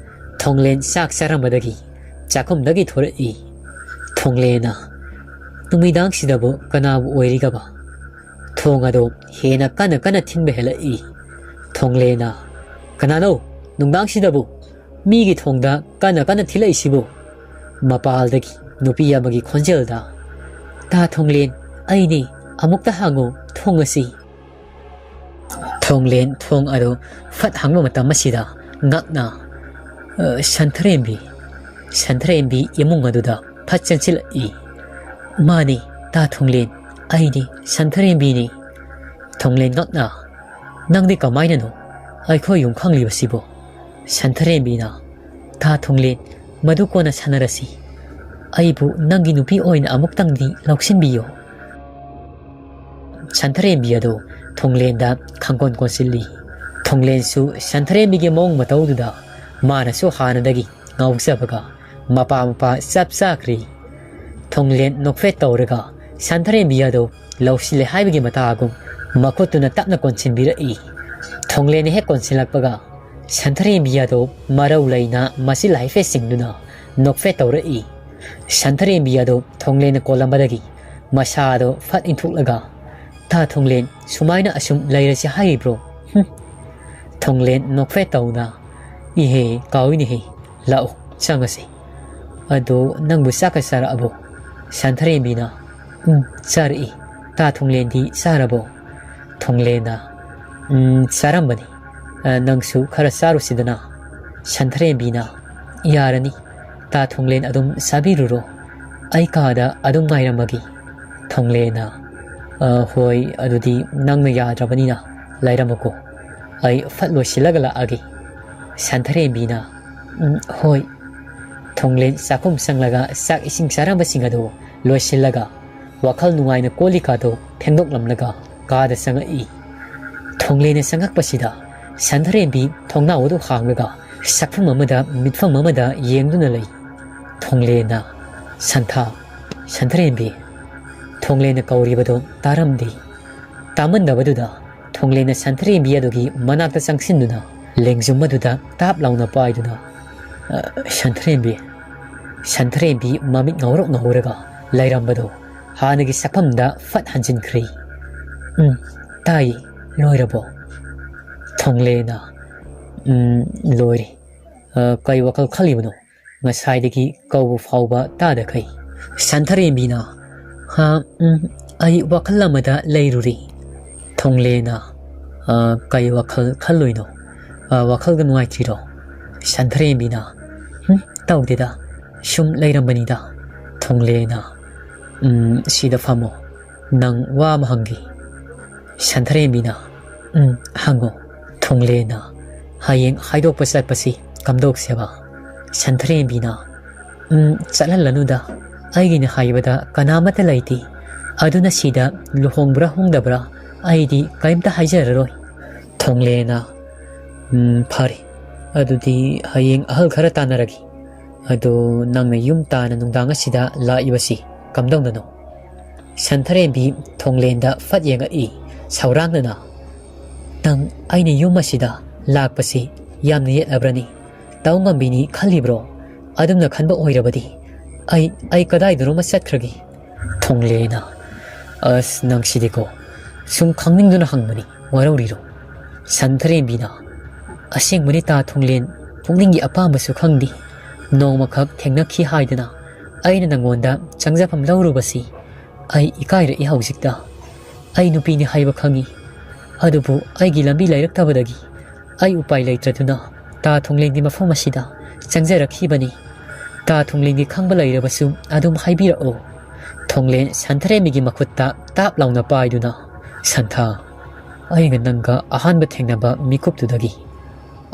ꯊꯣꯡꯂꯦꯟ ꯆꯥꯛ ꯆꯥꯔꯝꯕꯗꯒꯤ ꯆꯥꯛꯈꯨꯝꯗꯒꯤ ꯊꯣꯔꯛꯏ꯫ ꯊꯣꯡꯂꯦꯟꯅ, "ꯅꯨꯃꯤꯗꯥꯡꯁꯤꯗꯕꯨ ꯀꯅꯥꯕꯨ ꯑꯣꯏꯔꯤꯒꯕ?" ꯊꯣꯡ ꯑꯗꯨ ꯍꯦꯟꯅ ꯀꯟꯅ ꯀꯟꯅ ꯊꯤꯟꯕ ꯍꯦꯜꯂꯛꯏ꯫ ꯊꯣꯡꯂꯦꯟꯅ, "ꯀꯅꯥꯅꯣ ꯅꯨꯡꯗꯥꯡꯁꯤꯗꯕꯨ ꯃꯤꯒꯤ ꯊꯣꯡꯗ ꯀꯟꯅ ꯀꯟꯅ ꯊꯤꯜꯂꯛꯏꯁꯤꯕꯨ?" ꯃꯄꯥꯜꯗꯒꯤ ꯅꯨꯄꯤ ꯑꯃꯒꯤ ꯈꯣꯟꯖꯦꯜꯗ, "ꯇꯥ ꯊꯣꯡꯂꯦꯟ, ꯑꯩꯅꯤ, ꯑꯃꯨꯛꯇ ꯍꯥꯡꯉꯨ ꯊꯣꯡ ꯑꯁꯤ꯫" ꯊꯣꯡꯂꯦꯟ ꯊꯣꯡ ꯑꯗꯨ ꯐꯠ ꯍꯥꯡꯕ ꯃꯇꯝ ꯑꯁꯤꯗ ꯉꯛꯅ, "ꯑ, ꯁꯟꯊꯔꯦꯝꯕꯤ꯫" ꯁꯟꯊꯔꯦꯝꯕꯤ ꯏꯃꯨꯡ ꯑꯗꯨꯗ ꯐꯠ ꯆꯪꯁꯤꯜꯂꯛꯏ꯫ "ꯃꯥꯅꯤ, ꯇꯥ ꯊꯣꯡꯂꯦꯟ, ꯑꯩꯗꯤ ꯁꯟꯊꯔꯦꯝꯕꯤꯅꯤ꯫" ꯊꯣꯡꯂꯦꯟ ꯉꯛꯅ, "ꯅꯪꯗꯤ ꯀꯃꯥꯏꯅꯅꯣ ꯑꯩꯈꯣꯏ ꯌꯨꯝ ꯈꯪꯂꯤꯕꯁꯤꯕꯣ?" ꯁꯟꯊꯔꯦꯝꯕꯤꯅ, "ꯇꯥ ꯊꯣꯡꯂꯦꯟ, ꯃꯗꯨ ꯀꯣꯟꯅ ꯁꯥꯟꯅꯔꯁꯤ꯫ ꯑꯩꯕꯨ ꯅꯪꯒꯤ ꯅꯨꯄꯤ ꯑꯣꯏꯅ ꯑꯃꯨꯛꯇꯪꯗꯤ ꯂꯧꯁꯤꯟꯕꯤꯌꯨ꯫" ꯁꯟꯊꯔꯦꯝꯕꯤ ꯑꯗꯨ ꯊꯣꯡꯂꯦꯟꯗ ꯈꯪꯀꯣꯟ ꯀꯣꯟꯁꯤꯜꯂꯤ꯫ ꯊꯣꯡꯂꯦꯟꯁꯨ ꯁꯟꯊꯔꯦꯝꯕꯤꯒꯤ ꯃꯑꯣꯡ ꯃꯇꯧꯗꯨꯗ ꯃꯥꯅꯁꯨ ꯍꯥꯟꯅꯗꯒꯤ ꯉꯥꯎꯖꯕꯒ ꯃꯄꯥ ꯃꯄꯥ ꯆꯞ ꯆꯥꯈ꯭ꯔꯦ꯫ ꯊꯣꯡꯂꯦꯟ ꯅꯣꯛꯐꯦꯠ ꯇꯧꯔꯒ ꯁꯟꯊꯔꯦꯝꯕꯤ ꯑꯗꯨ ꯂꯧꯁꯤꯜꯂꯦ ꯍꯥꯏꯕꯒꯤ ꯃꯇꯥꯒꯨꯝ ꯃꯈꯨꯠꯇꯨꯅ ꯇꯞꯅ ꯀꯣꯟꯁꯤꯟꯕꯤꯔꯛꯏ꯫ ꯊꯣꯡꯂꯦꯟꯅ ꯍꯦꯛ ꯀꯣꯟꯁꯤꯜꯂꯛꯄꯒ ꯁꯟꯊꯔꯦꯝꯕꯤ ꯑꯗꯨ ꯃꯔꯧ ꯂꯩꯅ ꯃꯆꯤꯜ ꯍꯥꯏꯐꯦꯠꯁꯤꯡꯗꯨꯅ ꯅꯣꯛꯐꯦꯠ ꯇꯧꯔꯛꯏ꯫ ꯁꯟꯊꯔꯦꯝꯕꯤ ꯑꯗꯨ ꯊꯣꯡꯂꯦꯟꯅ ꯀꯣꯜꯂꯝꯕꯗꯒꯤ ꯃꯁꯥꯗꯣ ꯐꯠ ꯏꯟꯊꯣꯛꯂꯒ, "ꯇꯥ ꯊꯣꯡꯂꯦꯟ, ꯁꯨꯃꯥꯏꯅ ꯑꯁꯨꯝ ꯂꯩꯔꯁꯤ ꯍꯥꯏꯔꯤꯕ꯭ꯔꯣ? ꯍꯨꯝ!" ꯊꯣꯡꯂꯦꯟ ꯅꯣꯛꯐꯦꯠ ꯇꯧꯅ, "ꯏꯍꯦ, ꯀꯥꯎꯏꯅꯦꯍꯦ, ꯂꯥꯛꯎ, ꯆꯪꯉꯁꯤ꯫ ꯑꯗꯣ ꯅꯪꯕꯨ ꯆꯥꯛꯀ ꯆꯥꯔꯛꯑꯕꯣ?" ꯁꯟꯊꯔꯦꯝꯕꯤꯅ, "ꯎꯝ, ꯆꯥꯔꯛꯏ꯫ ꯇꯥ ꯊꯣꯡꯂꯦꯟꯗꯤ ꯆꯥꯔꯕꯣ?" ꯊꯣꯡꯂꯦꯟꯅ, "ꯎꯝ, ꯆꯥꯔꯝꯕꯅꯤ꯫ ꯑ, ꯅꯪꯁꯨ ꯈꯔ ꯆꯥꯔꯨꯁꯤꯗꯅ꯫" ꯁꯟꯊꯔꯦꯝꯕꯤꯅ, "ꯌꯥꯔꯅꯤ, ꯇꯥ ꯊꯣꯡꯂꯦꯟ ꯑꯗꯨꯝ ꯆꯥꯕꯤꯔꯨꯔꯣ꯫ ꯑꯩ ꯀꯥꯗ ꯑꯗꯨꯝ ꯉꯥꯏꯔꯝꯃꯒꯦ꯫" ꯊꯣꯡꯂꯦꯟꯅ, "ꯑ, ꯍꯣꯏ, ꯑꯗꯨꯗꯤ ꯅꯪꯅ ꯌꯥꯗ꯭ꯔꯕꯅꯤꯅ ꯂꯩꯔꯝꯃꯨꯀꯣ꯫ ꯑꯩ ꯐꯠ ꯂꯣꯏꯁꯤꯜꯂꯒ ꯂꯥꯛꯑꯒꯦ꯫" ꯁꯟꯊꯔꯦꯝꯕꯤꯅ, "ꯎꯝ, ꯍꯣꯏ꯫" ꯊꯣꯡꯂꯦꯟ ꯆꯥꯛꯈꯨꯝ ꯆꯪꯂꯒ ꯆꯥꯛ ꯏꯁꯤꯡ ꯆꯥꯔꯝꯕꯁꯤꯡ ꯑꯗꯨ ꯂꯣꯏꯁꯤꯜꯂꯒ ꯋꯥꯈꯜ ꯅꯨꯡꯉꯥꯏꯅ ꯀꯣꯜꯂꯤꯀꯥꯗꯣ ꯐꯦꯡꯗꯣꯛꯂꯝꯂꯒ ꯀꯥꯗ ꯆꯪꯉꯛꯏ꯫ ꯊꯣꯡꯂꯦꯟꯅ ꯆꯪꯉꯛꯄꯁꯤꯗ ꯁꯟꯊꯔꯦꯝꯕꯤ ꯊꯣꯡꯅꯥꯎ ꯑꯗꯨ ꯍꯥꯡꯂꯒ ꯁꯛꯐꯝ ꯑꯃꯗ ꯃꯤꯠꯐꯝ ꯑꯃꯗ ꯌꯦꯡꯗꯨꯅ ꯂꯩ꯫ ꯊꯣꯡꯂꯦꯟꯅ, "ꯁꯟꯊꯥ, ꯁꯟꯊꯔꯦꯝꯕꯤ꯫" ꯊꯣꯡꯂꯦꯟꯅ ꯀꯧꯔꯤꯕꯗꯨ ꯇꯥꯔꯝꯗꯦ꯫ ꯇꯥꯃꯟꯗꯕꯗꯨꯗ ꯊꯣꯡꯂꯦꯟꯅ ꯁꯟꯊꯔꯦꯝꯕꯤ ꯑꯗꯨꯒꯤ ꯃꯅꯥꯛꯇ ꯆꯪꯁꯤꯟꯗꯨꯅ ꯂꯦꯡꯖꯨꯝ ꯑꯗꯨꯗ ꯇꯥꯞ ꯂꯥꯎꯅ ꯄꯥꯏꯗꯨꯅ, "ꯑ, ꯁꯟꯊꯔꯦꯝꯕꯤ꯫" ꯁꯟꯊꯔꯦꯝꯕꯤ ꯃꯃꯤꯠ ꯉꯧꯔꯣꯛ ꯉꯧꯔꯒ ꯂꯩꯔꯝꯕꯗꯨ ꯍꯥꯟꯅꯒꯤ ꯁꯛꯐꯝꯗ ꯐꯠ ꯍꯟꯖꯤꯟꯈ꯭ꯔꯦ꯫ "ꯎꯝ, ꯇꯥꯏ, ꯂꯣꯏꯔꯕꯣ?" ꯊꯣꯡꯂꯦꯟꯅ, "ꯎꯝ, ꯂꯣꯏꯔꯦ꯫ ꯑ, ꯀꯩ ꯋꯥꯈꯜ ꯈꯜꯂꯤꯕꯅꯣ? ꯉꯁꯥꯏꯗꯒꯤ ꯀꯧꯕ ꯐꯥꯎꯕ ꯇꯥꯗꯈꯩ꯫" ꯁꯟꯊꯔꯦꯝꯕꯤꯅ, "ꯍꯥ, ꯎꯝ, ꯑꯩ ꯋꯥꯈꯜ ꯑꯃꯗ ꯂꯩꯔꯨꯔꯤ꯫" ꯊꯣꯡꯂꯦꯟꯅ, "ꯑ, ꯀꯩ ꯋꯥꯈꯜ ꯈꯜꯂꯨꯏꯅꯣ? ꯑ, ꯋꯥꯈꯜꯒ ꯅꯨꯡꯉꯥꯏꯇ꯭ꯔꯤꯔꯣ?" ꯁꯟꯊꯔꯦꯝꯕꯤꯅ, "ꯎꯝ, ꯇꯧꯗꯦꯗ, ꯁꯨꯝ ꯂꯩꯔꯝꯕꯅꯤꯗ꯫" ꯊꯣꯡꯂꯦꯟꯅ, "ꯎꯝ, ꯁꯤꯗ ꯐꯝꯃꯣ, ꯅꯪ ꯋꯥ ꯑꯃ ꯍꯪꯒꯦ꯫" ꯁꯟꯊꯔꯦꯝꯕꯤꯅ, "ꯎꯝ, ꯍꯪꯉꯣ꯫" ꯊꯣꯡꯂꯦꯟꯅ, "ꯍꯌꯦꯡ ꯍꯥꯏꯗꯣꯛꯄ ꯆꯠꯄꯁꯤ ꯀꯝꯗꯧꯁꯦꯕ?" ꯁꯟꯊꯔꯦꯝꯕꯤꯅ, "ꯎꯝ, ꯆꯠꯍꯜꯂꯅꯨꯗ꯫ ꯑꯩꯒꯤꯅ ꯍꯥꯏꯕꯗ ꯀꯅꯥꯃꯠꯇ ꯂꯩꯇꯦ꯫ ꯑꯗꯨꯅ ꯁꯤꯗ ꯂꯨꯍꯣꯡꯕ꯭ꯔꯥ ꯍꯣꯡꯗꯕ꯭ꯔꯥ ꯑꯩꯗꯤ ꯀꯔꯤꯝꯇ ꯍꯥꯏꯖꯔꯔꯣꯏ꯫" ꯊꯣꯡꯂꯦꯟꯅ, ꯎꯝ, ꯐꯔꯦ꯫ ꯑꯗꯨꯗꯤ ꯍꯌꯦꯡ ꯑꯍꯜ ꯈꯔ ꯇꯥꯟꯅꯔꯒꯦ꯫ ꯑꯗꯣ ꯅꯪꯅ ꯌꯨꯝ ꯇꯥꯟꯅ ꯅꯨꯡꯗꯥꯡ ꯑꯁꯤꯗ ꯂꯥꯛꯏꯕꯁꯤ ꯀꯝꯗꯧꯅꯅꯣ? ꯁꯟꯊꯔꯦꯝꯕꯤ ꯊꯣꯡꯂꯦꯟꯗ ꯐꯠ ꯌꯦꯡꯉꯛꯏ, ꯁꯧꯔꯥꯡꯅꯅ꯫ "ꯅꯪ ꯑꯩꯅ ꯌꯨꯝ ꯑꯁꯤꯗ ꯂꯥꯛꯄꯁꯤ ꯌꯥꯝꯅ ꯌꯦꯠꯂꯕ꯭ꯔꯅꯤ? ꯇꯧ ꯉꯝꯕꯤꯅꯤ ꯈꯜꯂꯤꯕ꯭ꯔꯣ? ꯑꯗꯨꯝꯅ ꯈꯟꯕ ꯑꯣꯏꯔꯕꯗꯤ ꯑꯩ, ꯑꯩ ꯀꯗꯥꯏꯗꯅꯣꯃ ꯆꯠꯈ꯭ꯔꯒꯦ?" ꯊꯣꯡꯂꯦꯅ, "ꯑꯁ, ꯅꯪꯁꯤꯗꯤꯀꯣ, ꯁꯨꯝ ꯈꯪꯅꯤꯡꯗꯨꯅ ꯍꯪꯕꯅꯤ, ꯋꯥꯔꯧꯔꯤꯔꯣ?" ꯁꯟꯊꯔꯦꯝꯕꯤꯅ, "ꯑꯁꯦꯡꯕꯅꯤ ꯇꯥ ꯊꯣꯡꯂꯦꯟ, ꯄꯨꯛꯅꯤꯡꯒꯤ ꯑꯄꯥꯝꯕꯁꯨ ꯈꯪꯗꯦ꯫ ꯅꯣꯡꯃꯈꯛ ꯊꯦꯡꯅꯈꯤ ꯍꯥꯏꯗꯅ ꯑꯩꯅ ꯅꯪꯉꯣꯟꯗ ꯆꯪꯖꯐꯝ ꯂꯧꯔꯨꯕꯁꯤ ꯑꯩ ꯏꯀꯥꯏꯔꯛꯏ ꯍꯧꯖꯤꯛꯇ꯫ ꯑꯩ ꯅꯨꯄꯤꯅꯤ ꯍꯥꯏꯕ ꯈꯪꯉꯤ, ꯑꯗꯨꯕꯨ ꯑꯩꯒꯤ ꯂꯝꯕꯤ ꯂꯩꯔꯛꯇꯕꯗꯒꯤ ꯑꯩ ꯎꯄꯥꯏ ꯂꯩꯇ꯭ꯔꯗꯨꯅ ꯇꯥ ꯊꯣꯡꯂꯦꯟꯒꯤ ꯃꯐꯝ ꯑꯁꯤꯗ ꯆꯪꯖꯔꯛꯈꯤꯕꯅꯤ꯫ ꯇꯥ ꯊꯣꯡꯂꯦꯟꯒꯤ ꯈꯪꯕ ꯂꯩꯔꯕꯁꯨ ꯑꯗꯨꯝ ꯍꯥꯏꯕꯤꯔꯛꯑꯣ꯫" ꯊꯣꯡꯂꯦꯟ ꯁꯟꯊꯔꯦꯝꯕꯤꯒꯤ ꯃꯈꯨꯠꯇ ꯇꯥꯞ ꯂꯥꯎꯅ ꯄꯥꯏꯗꯨꯅ, "ꯁꯟꯊꯥ, ꯑꯩꯒ ꯅꯪꯒ ꯑꯍꯥꯟꯕ ꯊꯦꯡꯅꯕ ꯃꯤꯀꯨꯞꯇꯨꯗꯒꯤ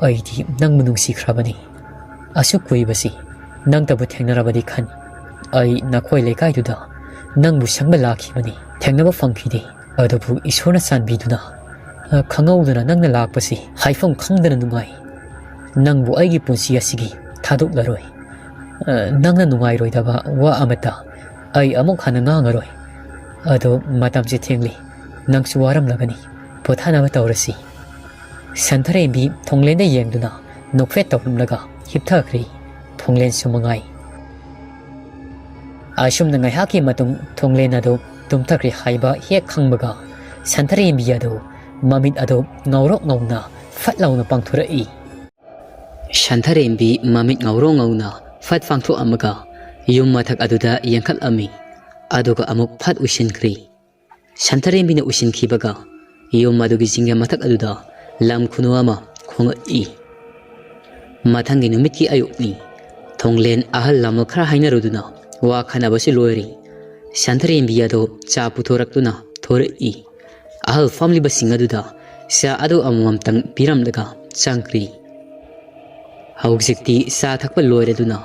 ꯑꯩꯗꯤ ꯅꯪꯕꯨ ꯅꯨꯡꯁꯤꯈ꯭ꯔꯕꯅꯤ꯫ ꯑꯁꯨꯛ ꯀꯨꯏꯕꯁꯤ ꯅꯪꯇꯕꯨ ꯊꯦꯡꯅꯔꯕꯗꯤ ꯈꯟ꯫ ꯑꯩ ꯅꯈꯣꯏ ꯂꯩꯀꯥꯏꯗꯨꯗ ꯅꯪꯕꯨ ꯁꯪꯕ ꯂꯥꯛꯈꯤꯕꯅꯤ, ꯊꯦꯡꯅꯕ ꯐꯪꯈꯤꯗꯦ꯫ ꯑꯗꯨꯕꯨ ꯏꯁꯣꯔꯅ ꯆꯥꯟꯕꯤꯗꯨꯅ, ꯑ, ꯈꯪꯍꯧꯗꯅ ꯅꯪꯅ ꯂꯥꯛꯄꯁꯤ ꯍꯥꯏꯐꯝ ꯈꯪꯗꯅ ꯅꯨꯡꯉꯥꯏ꯫ ꯅꯪꯕꯨ ꯑꯩꯒꯤ ꯄꯨꯟꯁꯤ ꯑꯁꯤꯒꯤ ꯊꯥꯗꯣꯛꯂꯔꯣꯏ꯫ ꯑ, ꯅꯪꯅ ꯅꯨꯡꯉꯥꯏꯔꯣꯏꯗꯕ ꯋꯥ ꯑꯃꯠꯇ ꯑꯩ ꯑꯃꯨꯛ ꯍꯟꯅ ꯉꯥꯡꯉꯔꯣꯏ꯫ ꯑꯗꯣ ꯃꯇꯝꯁꯦ ꯊꯦꯡꯂꯤ, ꯅꯪꯁꯨ ꯋꯥꯔꯝꯂꯒꯅꯤ, ꯄꯣꯊꯥꯅꯕ ꯇꯧꯔꯁꯤ꯫" ꯁꯟꯊꯔꯦꯝꯕꯤ ꯊꯣꯡꯂꯦꯟꯗ ꯌꯦꯡꯗꯨꯅ ꯅꯣꯛꯐꯦꯠ ꯇꯧꯔꯝꯂꯒ ꯍꯤꯞꯊꯈ꯭ꯔꯤ꯫ ꯊꯣꯡꯂꯦꯟꯁꯨ ꯃꯉꯥꯏ꯫ ꯑꯁꯨꯝꯅ ꯉꯥꯏꯍꯥꯛꯀꯤ ꯃꯇꯨꯡ ꯊꯣꯡꯂꯦꯟ ꯑꯗꯨ ꯇꯨꯝꯊꯈ꯭ꯔꯦ ꯍꯥꯏꯕ ꯍꯦꯛ ꯈꯪꯕꯒ, ꯁꯟꯊꯔꯦꯝꯕꯤ ꯑꯗꯨ ꯃꯃꯤꯠ ꯑꯗꯨ ꯉꯧꯔꯣꯛ ꯉꯧꯅ ꯐꯠ ꯂꯥꯎꯅ ꯄꯥꯡꯊꯣꯔꯛꯏ꯫ ꯁꯟꯊꯔꯦꯝꯕꯤ ꯃꯃꯤꯠ ꯉꯧꯔꯣꯛ ꯉꯧꯅ ꯐꯠ ꯄꯥꯡꯊꯣꯛꯑꯝꯃꯒ ꯌꯨꯝ ꯃꯊꯛ ꯑꯗꯨꯗ ꯌꯦꯡꯈꯠꯂꯝꯃꯤ꯫ ꯑꯗꯨꯒ ꯑꯃꯨꯛ ꯐꯠ ꯎꯏꯁꯤꯟꯈ꯭ꯔꯤ꯫ ꯁꯟꯊꯔꯦꯝꯕꯤꯅ ꯎꯏꯁꯤꯟꯈꯤꯕꯒ ꯌꯨꯝ ꯑꯗꯨꯒꯤ ꯖꯤꯡꯒ ꯃꯊꯛ ꯑꯗꯨꯗ ꯂꯝ ꯈꯨꯅꯨ ꯑꯃ ꯈꯣꯡꯉꯛꯏ꯫ ꯃꯊꯪꯒꯤ ꯅꯨꯃꯤꯠꯀꯤ ꯑꯌꯨꯛꯅꯤ꯫ ꯊꯣꯡꯂꯦꯟ ꯑꯍꯜ ꯂꯃꯟ ꯈꯔ ꯍꯥꯏꯅꯔꯨꯗꯨꯅ ꯋꯥ ꯈꯟꯅꯕꯁꯨ ꯂꯣꯏꯔꯦ꯫ ꯁꯟꯊꯔꯦꯝꯕꯤ ꯑꯗꯨ ꯆꯥ ꯄꯨꯊꯣꯔꯛꯇꯨꯅ ꯊꯣꯔꯛꯏ꯫ ꯑꯍꯜ ꯐꯝꯂꯤꯕꯁꯤꯡ ꯑꯗꯨꯗ ꯆꯥ ꯑꯗꯨ ꯑꯃꯃꯝꯇꯪ ꯄꯤꯔꯝꯂꯒ ꯆꯪꯈ꯭ꯔꯤ꯫ ꯍꯧꯖꯤꯛꯇꯤ ꯆꯥ ꯊꯛꯄ ꯂꯣꯏꯔꯗꯨꯅ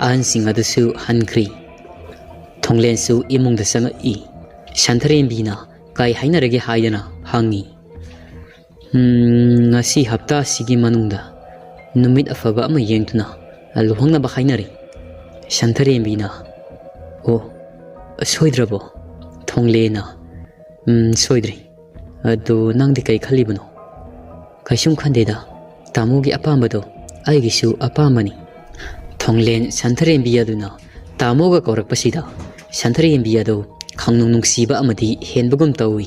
ꯑꯍꯟꯁꯤꯡ ꯑꯗꯨꯁꯨ ꯍꯟꯈ꯭ꯔꯤ꯫ ꯊꯣꯡꯂꯦꯟꯁꯨ ꯏꯃꯨꯡꯗ ꯆꯪꯉꯛꯏ꯫ ꯁꯟꯊꯔꯦꯝꯕꯤꯅ ꯀꯩ ꯍꯥꯏꯅꯔꯒꯦ ꯍꯥꯏꯗꯅ ꯍꯪꯉꯤ꯫ "ꯎꯝ, ꯉꯁꯤ ꯍꯞꯇꯥꯁꯤꯒꯤ ꯃꯅꯨꯡꯗ ꯅꯨꯃꯤꯠ ꯑꯐꯕ ꯑꯃ ꯌꯦꯡꯗꯨꯅ ꯂꯨꯍꯣꯡꯅꯕ ꯍꯥꯏꯅꯔꯤ꯫" ꯁꯟꯊꯔꯦꯝꯕꯤꯅ, "ꯑꯣ, ꯁꯣꯏꯗ꯭ꯔꯕꯣ?" ꯊꯣꯡꯂꯦꯟꯅ, "ꯎꯝ, ꯁꯣꯏꯗ꯭ꯔꯤ꯫ ꯑꯗꯨ ꯅꯪꯗꯤ ꯀꯩ ꯈꯜꯂꯤꯕꯅꯣ?" "ꯀꯩꯁꯨꯝ ꯈꯟꯗꯦꯗ꯫ ꯇꯥꯃꯣꯒꯤ ꯑꯄꯥꯝꯕꯗꯣ ꯑꯩꯒꯤꯁꯨ ꯑꯄꯥꯝꯕꯅꯤ꯫" ꯊꯣꯡꯂꯦꯟ ꯁꯟꯊꯔꯦꯝꯕꯤ ꯑꯗꯨꯅ ꯇꯥꯃꯣꯒ ꯀꯧꯔꯛꯄꯁꯤꯗ ꯁꯟꯊꯔꯦꯝꯕꯤ ꯑꯗꯨ ꯈꯪꯅꯨꯡ ꯅꯨꯡꯁꯤꯕ ꯑꯃꯗꯤ ꯍꯦꯟꯕꯒꯨꯝ ꯇꯧꯏ꯫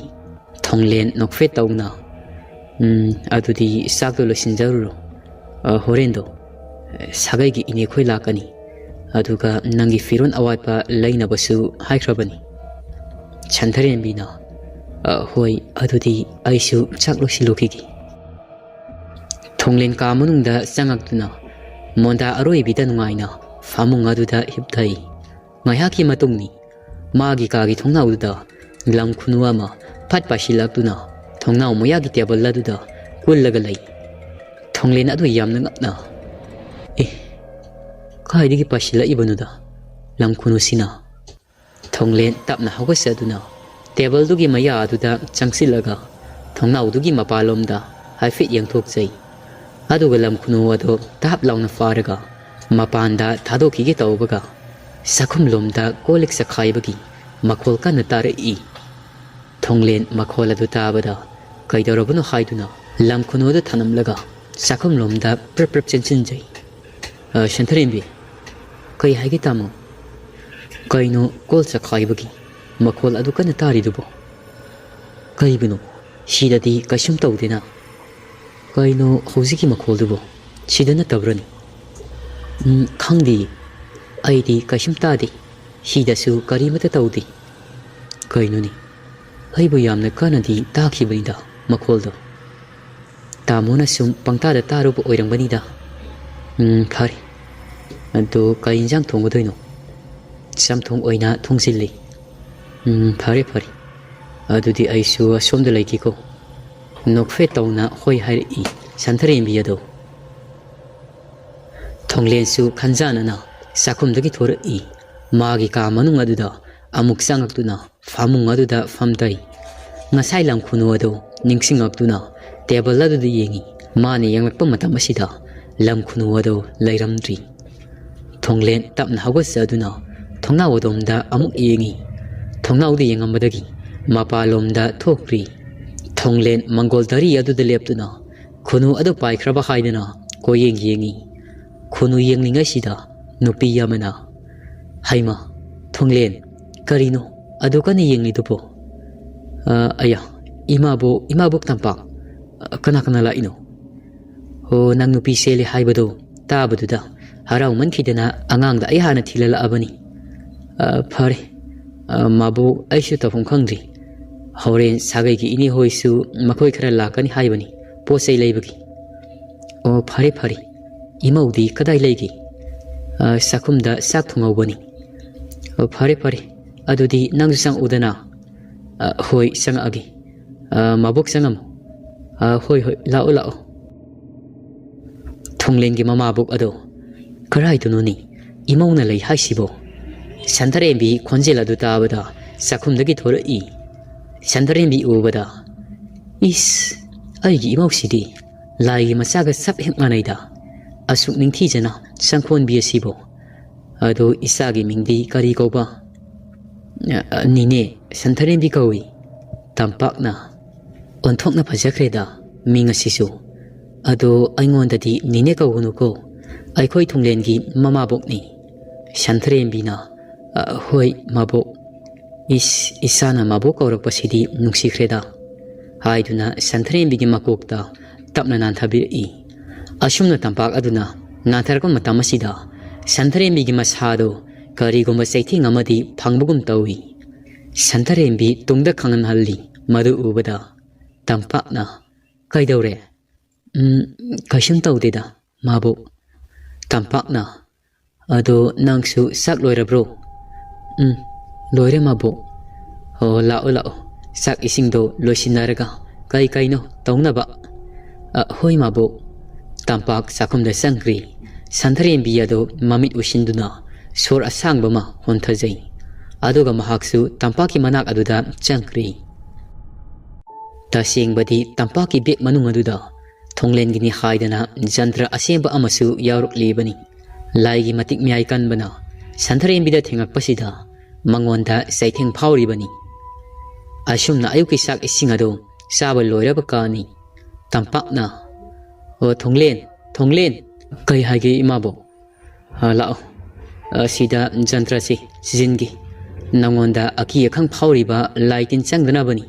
ꯊꯣꯡꯂꯦꯟ ꯅꯣꯛꯐꯦꯠ ꯇꯧꯅ, "ꯎꯝ, ꯑꯗꯨꯗꯤ ꯆꯥꯛꯇꯣ ꯂꯣꯏꯁꯤꯟꯖꯔꯨꯔꯣ꯫ ꯑ, ꯍꯣꯔꯦꯟꯗꯣ, ꯑ, ꯁꯥꯒꯩꯒꯤ ꯏꯅꯦꯈꯣꯏ ꯂꯥꯛꯀꯅꯤ꯫ ꯑꯗꯨꯒ ꯅꯪꯒꯤ ꯐꯤꯔꯣꯜ ꯑꯋꯥꯠꯄ ꯂꯩꯅꯕꯁꯨ ꯍꯥꯏꯈ꯭ꯔꯕꯅꯤ꯫" ꯁꯟꯊꯔꯦꯝꯕꯤꯅ, "ꯑ, ꯍꯣꯏ, ꯑꯗꯨꯗꯤ ꯑꯩꯁꯨ ꯆꯥꯛ ꯂꯣꯏꯁꯤꯜꯂꯨꯈꯤꯒꯦ꯫" ꯊꯣꯡꯂꯦꯟ ꯀꯥ ꯃꯅꯨꯡꯗ ꯆꯪꯉꯛꯇꯨꯅ ꯃꯣꯟꯗꯥ ꯑꯔꯣꯏꯕꯤꯗ ꯅꯨꯡꯉꯥꯏꯅ ꯐꯃꯨꯡ ꯑꯗꯨꯗ ꯍꯤꯞꯊꯩ꯫ ꯉꯥꯏꯍꯥꯛꯀꯤ ꯃꯇꯨꯡꯅꯤ꯫ ꯃꯥꯒꯤ ꯀꯥꯒꯤ ꯊꯣꯡꯅꯥꯎꯗꯨꯗ ꯂꯝ ꯈꯨꯅꯨ ꯑꯃ ꯐꯠ ꯄꯥꯏꯁꯤꯜꯂꯛꯇꯨꯅ ꯊꯣꯡꯅꯥꯎ ꯃꯌꯥꯒꯤ ꯇꯦꯕꯜ ꯑꯗꯨꯗ ꯀꯨꯜꯂꯒ ꯂꯩ꯫ ꯊꯣꯡꯂꯦꯟ ꯑꯗꯨ ꯌꯥꯝꯅ ꯉꯛꯅ, "ꯑꯦ, ꯀꯥꯏꯗꯒꯤ ꯄꯥꯏꯁꯤꯜꯂꯛꯏꯕꯅꯣꯗ ꯂꯝ ꯈꯨꯅꯨꯁꯤꯅ?" ꯊꯣꯡꯂꯦꯟ ꯇꯞꯅ ꯍꯧꯒꯠꯆꯗꯨꯅ ꯇꯦꯕꯜꯗꯨꯒꯤ ꯃꯌꯥ ꯑꯗꯨꯗ ꯆꯪꯁꯤꯜꯂꯒ ꯊꯣꯡꯅꯥꯎꯗꯨꯒꯤ ꯃꯄꯥꯟꯂꯣꯝꯗ ꯍꯥꯏꯐꯦꯠ ꯌꯦꯡꯊꯣꯛꯆꯩ꯫ ꯑꯗꯨꯒ ꯂꯝ ꯈꯨꯅꯨ ꯑꯗꯨ ꯇꯥꯞ ꯂꯥꯎꯅ ꯐꯥꯔꯒ ꯃꯄꯥꯟꯗ ꯊꯥꯗꯣꯛꯈꯤꯒꯦ ꯇꯧꯕꯒ ꯆꯥꯛꯈꯨꯝꯂꯣꯝꯗ ꯀꯣꯜ ꯂꯤꯛ ꯆꯈꯥꯏꯕꯒꯤ ꯃꯈꯣꯜ ꯀꯟꯅ ꯇꯥꯔꯛꯏ꯫ ꯊꯣꯡꯂꯦꯟ ꯃꯈꯣꯜ ꯑꯗꯨ ꯇꯥꯕꯗ ꯀꯩꯗꯧꯔꯕꯅꯣ ꯍꯥꯏꯗꯨꯅ ꯂꯝ ꯈꯨꯅꯨ ꯑꯗꯨ ꯊꯅꯝꯂꯒ ꯆꯥꯛꯈꯨꯝꯂꯣꯝꯗ ꯄ꯭ꯔꯞ ꯄ꯭ꯔꯞ ꯆꯦꯟꯁꯤꯟꯖꯩ꯫ "ꯑ, ꯁꯟꯊꯔꯦꯝꯕꯤ, ꯀꯩ ꯍꯥꯏꯒꯦ ꯇꯥꯃꯣ? ꯀꯩꯅꯣ ꯀꯣꯜ ꯆꯈꯥꯏꯕꯒꯤ ꯃꯈꯣꯜ ꯑꯗꯨ ꯀꯟꯅ ꯇꯥꯔꯤꯗꯨꯕꯣ? ꯀꯩꯒꯤꯅꯣ? ꯁꯤꯗꯗꯤ ꯀꯩꯁꯨꯝ ꯇꯧꯗꯦꯅ꯫ ꯀꯩꯅꯣ ꯍꯧꯖꯤꯛꯀꯤ ꯃꯈꯣꯜꯗꯨꯕꯣ? ꯁꯤꯗ ꯅꯠꯇꯕ꯭ꯔꯅꯦ?" "ꯎꯝ, ꯈꯪꯗꯦ꯫ ꯑꯩꯗꯤ ꯀꯩꯁꯨꯝ ꯇꯥꯗꯦ꯫ ꯁꯤꯗꯁꯨ ꯀꯔꯤꯃꯠꯇ ꯇꯧꯗꯦ꯫ ꯀꯩꯅꯣꯅꯦ? ꯑꯩꯕꯨ ꯌꯥꯝꯅ ꯀꯟꯅꯗꯤ ꯇꯥꯈꯤꯕꯅꯤꯗ ꯃꯈꯣꯜꯗꯣ꯫ ꯇꯥꯃꯣꯅ ꯁꯨꯝ ꯄꯪꯇꯥꯗ ꯇꯥꯔꯨꯕ ꯑꯣꯏꯔꯝꯒꯅꯤꯗ꯫ ꯎꯝ, ꯐꯔꯦ꯫ ꯑꯗꯣ ꯀꯩ ꯏꯟꯖꯥꯡ ꯊꯣꯡꯒꯗꯣꯏꯅꯣ?" "ꯆꯝꯊꯣꯡ ꯑꯣꯏꯅ ꯊꯣꯡꯖꯤꯜꯂꯤ꯫" "ꯎꯝ, ꯐꯔꯦ, ꯐꯔꯦ꯫ ꯑꯗꯨꯗꯤ ꯑꯩꯁꯨ ꯑꯁꯣꯝꯗ ꯂꯩꯒꯦꯀꯣ꯫" ꯅꯣꯛꯐꯦꯠ ꯇꯧꯅ ꯍꯣꯏ ꯍꯥꯏꯔꯛꯏ ꯁꯟꯊꯔꯦꯝꯕꯤ ꯑꯗꯣ꯫ ꯊꯣꯡꯂꯦꯟꯁꯨ ꯈꯟꯖꯥꯅꯅ ꯆꯥꯛꯈꯨꯝꯗꯒꯤ ꯊꯣꯔꯛꯏ꯫ ꯃꯥꯒꯤ ꯀꯥ ꯃꯅꯨꯡ ꯑꯗꯨꯗ ꯑꯃꯨꯛ ꯆꯪꯉꯛꯇꯨꯅ ꯐꯃꯨꯡ ꯑꯗꯨꯗ ꯐꯝꯊꯩ꯫ ꯉꯁꯥꯏ ꯂꯝ ꯈꯨꯅꯨ ꯑꯗꯨ ꯅꯤꯡꯁꯤꯡꯉꯛꯇꯨꯅ ꯇꯦꯕꯜ ꯑꯗꯨꯗ ꯌꯦꯡꯉꯤ꯫ ꯃꯥꯅ ꯌꯦꯡꯂꯛꯄ ꯃꯇꯝ ꯑꯁꯤꯗ ꯂꯝ ꯈꯨꯅꯨ ꯑꯗꯨ ꯂꯩꯔꯝꯗ꯭ꯔꯤ꯫ ꯊꯣꯡꯂꯦꯟ ꯇꯞꯅ ꯍꯧꯒꯠꯆꯗꯨꯅ ꯊꯣꯡꯅꯥꯎ ꯑꯗꯣꯝꯗ ꯑꯃꯨꯛ ꯌꯦꯡꯉꯤ꯫ ꯊꯣꯡꯅꯥꯎꯗ ꯌꯦꯡꯉꯝꯕꯗꯒꯤ ꯃꯄꯥꯟꯂꯣꯝꯗ ꯊꯣꯛꯈ꯭ꯔꯤ꯫ ꯊꯣꯡꯂꯦꯟ ꯃꯪꯒꯣꯜ ꯙꯔꯤ ꯑꯗꯨꯗ ꯂꯦꯞꯇꯨꯅ ꯈꯨꯅꯨ ꯑꯗꯨ ꯄꯥꯏꯈ꯭ꯔꯕ ꯍꯥꯏꯗꯨꯅ ꯀꯣꯏꯌꯦꯡ ꯌꯦꯡꯉꯤ꯫ ꯈꯨꯅꯨ ꯌꯦꯡꯂꯤꯉꯩꯁꯤꯗ ꯅꯨꯄꯤ ꯑꯃꯅ, "ꯍꯩꯃ, ꯊꯣꯡꯂꯦꯟ, ꯀꯔꯤꯅꯣ ꯑꯗꯨ ꯀꯟꯅ ꯌꯦꯡꯂꯤꯗꯨꯕꯣ?" "ꯑ, ꯑꯌꯥ, ꯏꯃꯥꯕꯣꯛ, ꯏꯃꯥꯕꯣꯛ ꯇꯝꯄꯥꯛ, ꯑ, ꯀꯅꯥ ꯀꯅꯥ ꯂꯥꯛꯏꯅꯣ?" "ꯑꯣ, ꯅꯪ ꯅꯨꯄꯤ ꯆꯦꯜꯂꯤ ꯍꯥꯏꯕꯗꯣ ꯇꯥꯕꯗꯨꯗ ꯍꯔꯥꯎꯃꯟꯈꯤꯗꯅ ꯑꯉꯥꯡꯗ ꯑꯩ ꯍꯥꯟꯅ ꯊꯤꯜꯂꯛꯂꯛꯑꯕꯅꯤ꯫ ꯑ, ꯐꯔꯦ, ꯑ, ꯃꯥꯕꯣꯛ, ꯑꯩꯁꯨ ꯇꯧꯐꯝ ꯈꯪꯗ꯭ꯔꯤ꯫ ꯍꯣꯔꯦꯟ ꯁꯥꯒꯩꯒꯤ ꯏꯅꯦ ꯍꯣꯏꯁꯨ ꯃꯈꯣꯏ ꯈꯔ ꯂꯥꯛꯀꯅꯤ ꯍꯥꯏꯕꯅꯤ, ꯄꯣꯠ ꯆꯩ ꯂꯩꯕꯒꯤ꯫ ꯑꯣ, ꯐꯔꯦ, ꯐꯔꯦ, ꯏꯃꯧꯗꯤ ꯀꯗꯥꯏ ꯂꯩꯒꯦ?" "ꯑ, ꯆꯥꯛꯈꯨꯝꯗ ꯆꯥꯛ ꯊꯣꯡꯍꯧꯕꯅꯤ꯫" "ꯑꯣ, ꯐꯔꯦ, ꯐꯔꯦ, ꯑꯗꯨꯗꯤ ꯅꯪꯁꯨ ꯆꯪꯉꯛꯎꯗꯅ꯫" "ꯑ, ꯍꯣꯏ, ꯆꯪꯉꯛꯑꯒꯦ꯫ ꯑ, ꯃꯥꯕꯣꯛ ꯆꯪꯉꯝꯃꯨ꯫" "ꯑ, ꯍꯣꯏ, ꯍꯣꯏ, ꯂꯥꯛꯑꯣ, ꯂꯥꯛꯑꯣ꯫" ꯊꯣꯡꯂꯦꯟꯒꯤ ꯃꯃꯥꯕꯣꯛ ꯑꯗꯣ ꯀꯔꯥꯏꯗꯅꯣꯅꯤ ꯏꯃꯧꯅ ꯂꯩ ꯍꯥꯏꯁꯤꯕꯣ? ꯁꯟꯊꯔꯦꯝꯕꯤ ꯈꯣꯟꯖꯦꯜ ꯑꯗꯨ ꯇꯥꯕꯗ ꯆꯥꯛꯈꯨꯝꯗꯒꯤ ꯊꯣꯔꯛꯏ꯫ ꯁꯟꯊꯔꯦꯝꯕꯤ ꯎꯕꯗ, "ꯏꯁ, ꯑꯩꯒꯤ ꯏꯃꯧꯁꯤꯗꯤ ꯂꯥꯏꯒꯤ ꯃꯆꯥꯒ ꯆꯞ ꯍꯦꯛ ꯃꯥꯟꯅꯩꯗ꯫ ꯑꯁꯨꯛ ꯅꯤꯡꯊꯤꯖꯅ ꯆꯪꯈꯣꯟꯕꯤ ꯑꯁꯤꯕꯨ꯫ ꯑꯗꯨ ꯏꯆꯥꯒꯤ ꯃꯤꯡꯗꯤ ꯀꯔꯤ ꯀꯧꯕ?" "ꯑ, ꯅꯤꯅꯦ, ꯁꯟꯊꯔꯦꯝꯕꯤ ꯀꯧꯏ꯫" ꯇꯝꯄꯥꯛꯅ ꯑꯣꯟꯊꯣꯛꯅ ꯐꯖꯈ꯭ꯔꯦꯗ ꯃꯤꯡ ꯑꯁꯤꯁꯨ꯫ "ꯑꯗꯣ ꯑꯩꯉꯣꯟꯗꯗꯤ ꯅꯤꯅꯦ ꯀꯧꯒꯅꯨꯀꯣ, ꯑꯩꯈꯣꯏ ꯊꯣꯡꯂꯦꯟꯒꯤ ꯃꯃꯥꯕꯣꯛꯅꯤ꯫" ꯁꯟꯊꯔꯦꯝꯕꯤꯅ, "ꯑ, ꯍꯣꯏ, ꯃꯥꯕꯣꯛ꯫ ꯏꯁ, ꯏꯆꯥꯅ ꯃꯥꯕꯣꯛ ꯀꯧꯔꯛꯄꯁꯤꯗꯤ ꯅꯨꯡꯁꯤꯈ꯭ꯔꯦꯗ," ꯍꯥꯏꯗꯨꯅ ꯁꯟꯊꯔꯦꯝꯕꯤꯒꯤ ꯃꯀꯣꯛꯇ ꯇꯞꯅ ꯅꯥꯟꯊꯕꯤꯔꯛꯏ꯫ ꯑꯁꯨꯝꯅ ꯇꯝꯄꯥꯛ ꯑꯗꯨꯅ ꯅꯥꯟꯊꯔꯛꯄ ꯃꯇꯝ ꯑꯁꯤꯗ ꯁꯟꯊꯔꯦꯝꯕꯤꯒꯤ ꯃꯁꯥꯗꯨ ꯀꯔꯤꯒꯨꯝꯕ ꯆꯩꯊꯦꯡ ꯑꯃꯗꯤ ꯐꯪꯕꯒꯨꯝ ꯇꯧꯏ꯫ ꯁꯟꯊꯔꯦꯝꯕꯤ ꯇꯨꯡꯗ ꯈꯪꯍꯟꯍꯜꯂꯤ꯫ ꯃꯗꯨ ꯎꯕꯗ ꯇꯝꯄꯥꯛꯅ, "ꯀꯩꯗꯧꯔꯦ?" "ꯎꯝ, ꯀꯩꯁꯨꯝ ꯇꯧꯗꯦꯗ, ꯃꯥꯕꯣꯛ꯫" ꯇꯝꯄꯥꯛꯅ, "ꯑꯗꯣ ꯅꯪꯁꯨ ꯆꯥꯛ ꯂꯣꯏꯔꯕ꯭ꯔꯣ?" "ꯎꯝ, ꯂꯣꯏꯔꯦ, ꯃꯥꯕꯣꯛ꯫" "ꯑꯣ, ꯂꯥꯛꯑꯣ, ꯂꯥꯛꯑꯣ, ꯆꯥꯛ ꯏꯁꯤꯡꯗꯣ ꯂꯣꯏꯁꯤꯟꯅꯔꯒ ꯀꯩ ꯀꯩꯅꯣ ꯇꯧꯅꯕ꯫" "ꯑ, ꯍꯣꯏ, ꯃꯥꯕꯣꯛ꯫" ꯇꯝꯄꯥꯛ ꯆꯥꯛꯈꯨꯝꯗ ꯆꯪꯈ꯭ꯔꯤ꯫ ꯁꯟꯊꯔꯦꯝꯕꯤ ꯑꯗꯨ ꯃꯃꯤꯠ ꯎꯏꯁꯤꯟꯗꯨꯅ ꯁꯣꯔ ꯑꯁꯥꯡꯕ ꯑꯃ ꯍꯣꯟꯊꯖꯩ꯫ ꯑꯗꯨꯒ ꯃꯍꯥꯛꯁꯨ ꯇꯝꯄꯥꯛꯀꯤ ꯃꯅꯥꯛ ꯑꯗꯨꯗ ꯆꯪꯈ꯭ꯔꯤ꯫ ꯇꯁꯦꯡꯕꯗꯤ ꯇꯝꯄꯥꯛꯀꯤ ꯕꯦꯛ ꯃꯅꯨꯡ ꯑꯗꯨꯗ ꯊꯣꯡꯂꯦꯟꯒꯤꯅꯤ ꯍꯥꯏꯗꯅ ꯖꯟꯇ꯭ꯔ ꯑꯁꯦꯡꯕ ꯑꯃꯁꯨ ꯌꯥꯎꯔꯛꯂꯤꯕꯅꯤ꯫ ꯂꯥꯏꯒꯤ ꯃꯇꯤꯛ ꯃꯌꯥꯏ ꯀꯟꯕꯅ ꯁꯟꯊꯔꯦꯝꯕꯤꯗ ꯊꯦꯡꯉꯛꯄꯁꯤꯗ ꯃꯉꯣꯟꯗ ꯆꯩꯊꯦꯡ ꯐꯥꯎꯔꯤꯕꯅꯤ꯫ ꯑꯁꯨꯝꯅ ꯑꯌꯨꯛꯀꯤ ꯆꯥꯛ ꯏꯁꯤꯡ ꯑꯗꯨ ꯆꯥꯕ ꯂꯣꯏꯔꯕ ꯀꯥꯟꯅꯤ꯫ ꯇꯝꯄꯥꯛꯅ, "ꯑꯣ ꯊꯣꯡꯂꯦꯟ, ꯊꯣꯡꯂꯦꯟ!" "ꯀꯩ ꯍꯥꯏꯒꯦ ꯏꯃꯥꯕꯣꯛ?" "ꯑ, ꯂꯥꯛꯑꯣ꯫ ꯑ, ꯁꯤꯗ ꯖꯟꯇ꯭ꯔꯁꯤ ꯁꯤꯖꯤꯟꯒꯦ꯫ ꯅꯉꯣꯟꯗ ꯑꯀꯤ ꯑꯈꯪ ꯐꯥꯎꯔꯤꯕ ꯂꯥꯏ ꯇꯤꯟ ꯆꯪꯗꯅꯕꯅꯤ꯫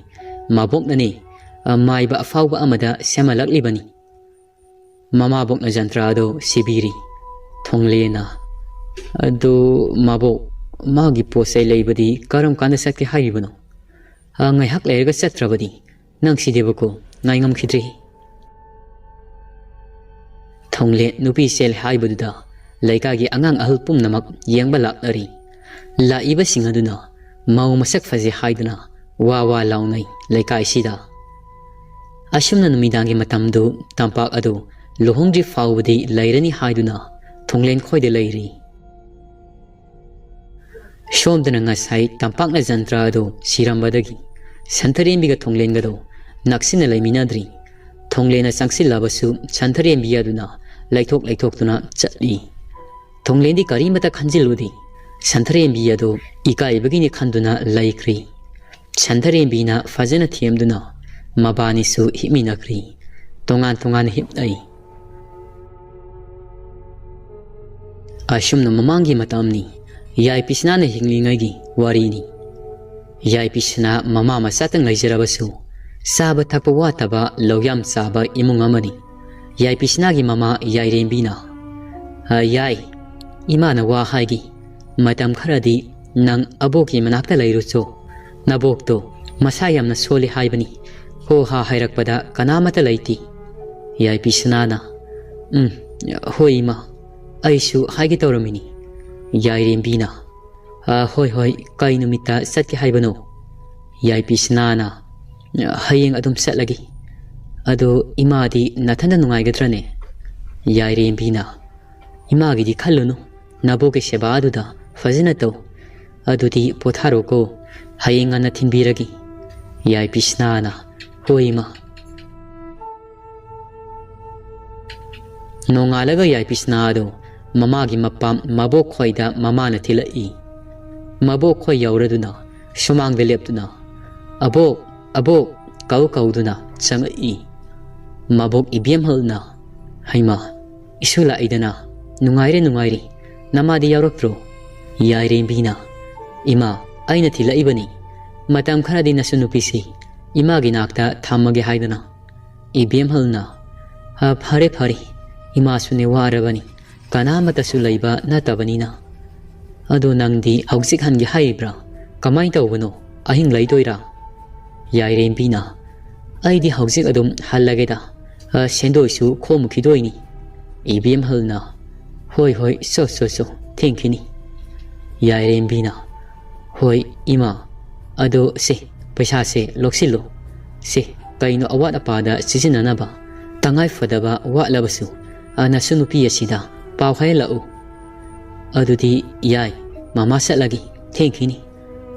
ꯃꯥꯕꯣꯛꯅꯅꯤ, ꯑ, ꯃꯥꯏꯕ ꯑꯐꯥꯎꯕ ꯑꯃꯗ ꯁꯦꯝꯍꯜꯂꯛꯂꯤꯕꯅꯤ꯫" ꯃꯃꯥꯕꯣꯛꯅ ꯖꯟꯇ꯭ꯔ ꯑꯗꯨ ꯁꯤꯕꯤꯔꯤ꯫ ꯊꯣꯡꯂꯦꯟꯅ, "ꯑꯗꯨ ꯃꯥꯕꯣꯛ, ꯃꯥꯒꯤ ꯄꯣꯠ ꯆꯩ ꯂꯩꯕꯗꯤ ꯀꯔꯝ ꯀꯥꯟꯗ ꯆꯠꯀꯦ ꯍꯥꯏꯔꯤꯕꯅꯣ? ꯑ, ꯉꯥꯏꯍꯥꯛ ꯂꯩꯔꯒ ꯆꯠꯇ꯭ꯔꯕꯗꯤ ꯅꯪ ꯁꯤꯗꯦꯕꯀꯣ, ꯉꯥꯏ ꯉꯝꯈꯤꯗ꯭ꯔꯦ꯫" ꯊꯣꯡꯂꯦꯟ ꯅꯨꯄꯤ ꯆꯦꯜꯂꯦ ꯍꯥꯏꯕꯗꯨꯗ ꯂꯩꯀꯥꯏꯒꯤ ꯑꯉꯥꯡ ꯑꯍꯜ ꯄꯨꯝꯅꯃꯛ ꯌꯦꯡꯕ ꯂꯥꯛꯅꯔꯤ꯫ ꯂꯥꯛꯏꯕꯁꯤꯡ ꯑꯗꯨꯅ ꯃꯧ ꯃꯁꯛ ꯐꯖꯩ ꯍꯥꯏꯗꯨꯅ ꯋꯥ ꯋꯥ ꯂꯥꯎꯅꯩ ꯂꯩꯀꯥꯏꯁꯤꯗ꯫ ꯑꯁꯨꯝꯅ ꯅꯨꯃꯤꯗꯥꯡꯒꯤ ꯃꯇꯝꯗꯨ ꯇꯝꯄꯥꯛ ꯑꯗꯨ ꯂꯨꯍꯣꯡꯗ꯭ꯔꯤ ꯐꯥꯎꯕꯗꯤ ꯂꯩꯔꯅꯤ ꯍꯥꯏꯗꯨꯅ ꯊꯣꯡꯂꯦꯟ ꯈꯣꯏꯗ ꯂꯩꯔꯤ꯫ ꯁꯣꯝꯗꯅ ꯉꯁꯥꯏ ꯇꯝꯄꯥꯛꯅ ꯖꯟꯇ꯭ꯔ ꯑꯗꯨ ꯁꯤꯔꯝꯕꯗꯒꯤ ꯁꯟꯊꯔꯦꯝꯕꯤꯒ ꯊꯣꯡꯂꯦꯟꯒꯗꯣ ꯅꯛꯁꯤꯟꯅ ꯂꯩꯃꯤꯟꯅꯗ꯭ꯔꯤ꯫ ꯊꯣꯡꯂꯦꯟꯅ ꯆꯪꯁꯤꯜꯂꯕꯁꯨ ꯁꯟꯊꯔꯦꯝꯕꯤ ꯑꯗꯨꯅ ꯂꯩꯊꯣꯛ ꯂꯩꯊꯣꯛꯇꯨꯅ ꯆꯠꯂꯤ꯫ ꯊꯣꯡꯂꯦꯟꯗꯤ ꯀꯔꯤꯃꯠꯇ ꯈꯟꯖꯤꯜꯂꯨꯗꯦ꯫ ꯁꯟꯊꯔꯦꯝꯕꯤ ꯑꯗꯨ ꯏꯀꯥꯏꯕꯒꯤꯅꯤ ꯈꯟꯗꯨꯅ ꯂꯩꯈ꯭ꯔꯤ꯫ ꯁꯟꯊꯔꯦꯝꯕꯤꯅ ꯐꯖꯅ ꯊꯦꯝꯗꯨꯅ ꯃꯕꯥꯅꯤꯁꯨ ꯍꯤꯞꯃꯤꯟꯅꯈ꯭ꯔꯤ꯫ ꯇꯣꯉꯥꯟ ꯇꯣꯉꯥꯟꯅ ꯍꯤꯞꯅꯩ꯫ ꯑꯁꯨꯝꯅ ꯃꯃꯥꯡꯒꯤ ꯃꯇꯝꯅꯤ, ꯌꯥꯏ ꯄꯤꯁꯅꯥꯅ ꯍꯤꯡꯂꯤꯉꯩꯒꯤ ꯋꯥꯔꯤꯅꯤ꯫ ꯌꯥꯏ ꯄꯤꯁꯅꯥ ꯃꯃꯥ ꯃꯆꯥꯇꯪ ꯂꯩꯖꯔꯕꯁꯨ ꯆꯥꯕ ꯊꯛꯄ ꯋꯥꯠꯇꯕ ꯂꯧꯌꯥꯝ ꯆꯥꯕ ꯏꯃꯨꯡ ꯑꯃꯅꯤ꯫ ꯌꯥꯏ ꯄꯤꯁꯅꯥꯒꯤ ꯃꯃꯥ ꯌꯥꯏꯔꯦꯝꯕꯤꯅ, "ꯑ, ꯌꯥꯏ, ꯏꯃꯥꯅ ꯋꯥ ꯍꯥꯏꯒꯦ꯫ ꯃꯇꯝ ꯈꯔꯗꯤ ꯅꯪ ꯑꯕꯣꯛꯀꯤ ꯃꯅꯥꯛꯇ ꯂꯩꯔꯨꯆꯣ꯫ ꯅꯕꯣꯛꯇꯣ ꯃꯁꯥ ꯌꯥꯝꯅ ꯁꯣꯜꯂꯤ ꯍꯥꯏꯕꯅꯤ꯫ ꯍꯣ ꯍꯥ ꯍꯥꯏꯔꯛꯄꯗ ꯀꯅꯥꯃꯠꯇ ꯂꯩꯇꯦ꯫" ꯌꯥꯏ ꯄꯤꯁꯅꯥꯅ, "ꯎꯝ, ꯍꯣꯏ ꯏꯃꯥ, ꯑꯩꯁꯨ ꯍꯥꯏꯒꯦ ꯇꯧꯔꯝꯃꯤꯅꯤ꯫" ꯌꯥꯏꯔꯦꯝꯕꯤꯅ, "ꯑ, ꯍꯣꯏ, ꯍꯣꯏ, ꯀꯩ ꯅꯨꯃꯤꯠꯇ ꯆꯠꯀꯦ ꯍꯥꯏꯕꯅꯣ?" ꯌꯥꯏ ꯄꯤꯁꯅꯥꯅ, "ꯍꯌꯦꯡ ꯑꯗꯨꯝ ꯆꯠꯂꯒꯦ꯫ ꯑꯗꯣ ꯏꯃꯥꯗꯤ ꯅꯊꯟꯗ ꯅꯨꯡꯉꯥꯏꯒꯗ꯭ꯔꯅꯦ?" ꯌꯥꯏꯔꯦꯝꯕꯤꯅ, "ꯏꯃꯥꯒꯤꯗꯤ ꯈꯜꯂꯨꯅꯨ, ꯅꯕꯣꯛꯀꯤ ꯁꯦꯕꯥ ꯑꯗꯨꯗ ꯐꯖꯅ ꯇꯧ꯫ ꯑꯗꯨꯗꯤ ꯄꯣꯊꯥꯔꯣꯀꯣ, ꯍꯌꯦꯡ ꯉꯟꯅ ꯊꯤꯟꯕꯤꯔꯒꯦ꯫" ꯌꯥꯏ ꯄꯤꯁꯅꯥꯅ, "ꯍꯣꯏ, ꯏꯃꯥ"꯫ ꯅꯣꯡꯉꯥꯜꯂꯒ ꯌꯥꯏꯄꯤꯁꯅꯥ ꯑꯗꯨ ꯃꯃꯥꯒꯤ ꯃꯄꯥꯝ ꯃꯕꯣꯛ ꯈꯣꯏꯗ ꯃꯃꯥꯅ ꯊꯤꯜꯂꯛꯏ꯫ ꯃꯕꯣꯛ ꯈꯣꯏ ꯌꯧꯔꯗꯨꯅ ꯁꯨꯃꯥꯡꯗ ꯂꯦꯞꯇꯨꯅ, "ꯑꯕꯣꯛ, ꯑꯕꯣꯛ" ꯀꯧ ꯀꯧꯗꯨꯅ ꯆꯪꯉꯛꯏ꯫ ꯃꯕꯣꯛ ꯏꯕꯦꯝꯍꯜꯅ, "ꯍꯩꯃꯥ, ꯏꯁꯨ ꯂꯥꯛꯏꯗꯅ, ꯅꯨꯡꯉꯥꯏꯔꯦ, ꯅꯨꯡꯉꯥꯏꯔꯦ, ꯅꯃꯥꯗꯤ ꯌꯥꯎꯔꯛꯇ꯭ꯔꯣ?" ꯌꯥꯏꯔꯦꯝꯕꯤꯅ, "ꯏꯃꯥ, ꯑꯩꯅ ꯊꯤꯜꯂꯛꯏꯕꯅꯤ, ꯃꯇꯝ ꯈꯔꯗꯤ ꯅꯁꯨ ꯅꯨꯄꯤꯁꯤ ꯏꯃꯥꯒꯤ ꯅꯥꯛꯇ ꯊꯝꯃꯒꯦ ꯍꯥꯏꯗꯅ"꯫ ꯏꯕꯦꯝꯍꯜꯅ, "ꯑ, ꯐꯔꯦ, ꯐꯔꯦ, ꯏꯃꯥꯁꯨꯅꯦ ꯋꯥꯔꯕꯅꯤ, ꯀꯅꯥꯃꯠꯇꯁꯨ ꯂꯩꯕ ꯅꯠꯇꯕꯅꯤꯅ꯫ ꯑꯗꯣ ꯅꯪꯗꯤ ꯍꯧꯖꯤꯛ ꯍꯟꯒꯦ ꯍꯥꯏꯔꯤꯕ꯭ꯔꯥ? ꯀꯃꯥꯏ ꯇꯧꯕꯅꯣ? ꯑꯍꯤꯡ ꯂꯩꯗꯣꯏꯔꯥ?" ꯌꯥꯏꯔꯦꯝꯕꯤꯅ, "ꯑꯩꯗꯤ ꯍꯧꯖꯤꯛ ꯑꯗꯨꯝ ꯍꯜꯂꯒꯦꯗ, ꯑ, ꯁꯦꯟꯗꯣꯏꯁꯨ ꯈꯣꯝꯈꯤꯗꯣꯏꯅꯤ"꯫ ꯏꯕꯦꯝꯍꯜꯅ, "ꯍꯣꯏ, ꯍꯣꯏ, ꯁꯣ, ꯁꯣ, ꯁꯣ, ꯊꯦꯡꯈꯤꯅꯤ"꯫ ꯌꯥꯏꯔꯦꯝꯕꯤꯅ, "ꯍꯣꯏ, ꯏꯃꯥ, ꯑꯗꯣ ꯁꯦ, ꯄꯩꯁꯥꯁꯦ ꯂꯧꯁꯤꯜꯂꯨ꯫ ꯁꯦ, ꯀꯩꯅꯣ ꯑꯋꯥꯠ ꯑꯄꯥꯗ ꯁꯤꯖꯤꯟꯅꯅꯕ, ꯇꯉꯥꯏ ꯐꯗꯕ ꯋꯥꯠꯂꯕꯁꯨ, ꯑ, ꯅꯁꯨ ꯅꯨꯄꯤ ꯑꯁꯤꯗ ꯄꯥꯎ ꯍꯥꯏꯍꯜꯂꯛꯎ"꯫ "ꯑꯗꯨꯗꯤ ꯌꯥꯏ, ꯃꯃꯥ ꯆꯠꯂꯒꯦ, ꯊꯦꯡꯈꯤꯅꯤ꯫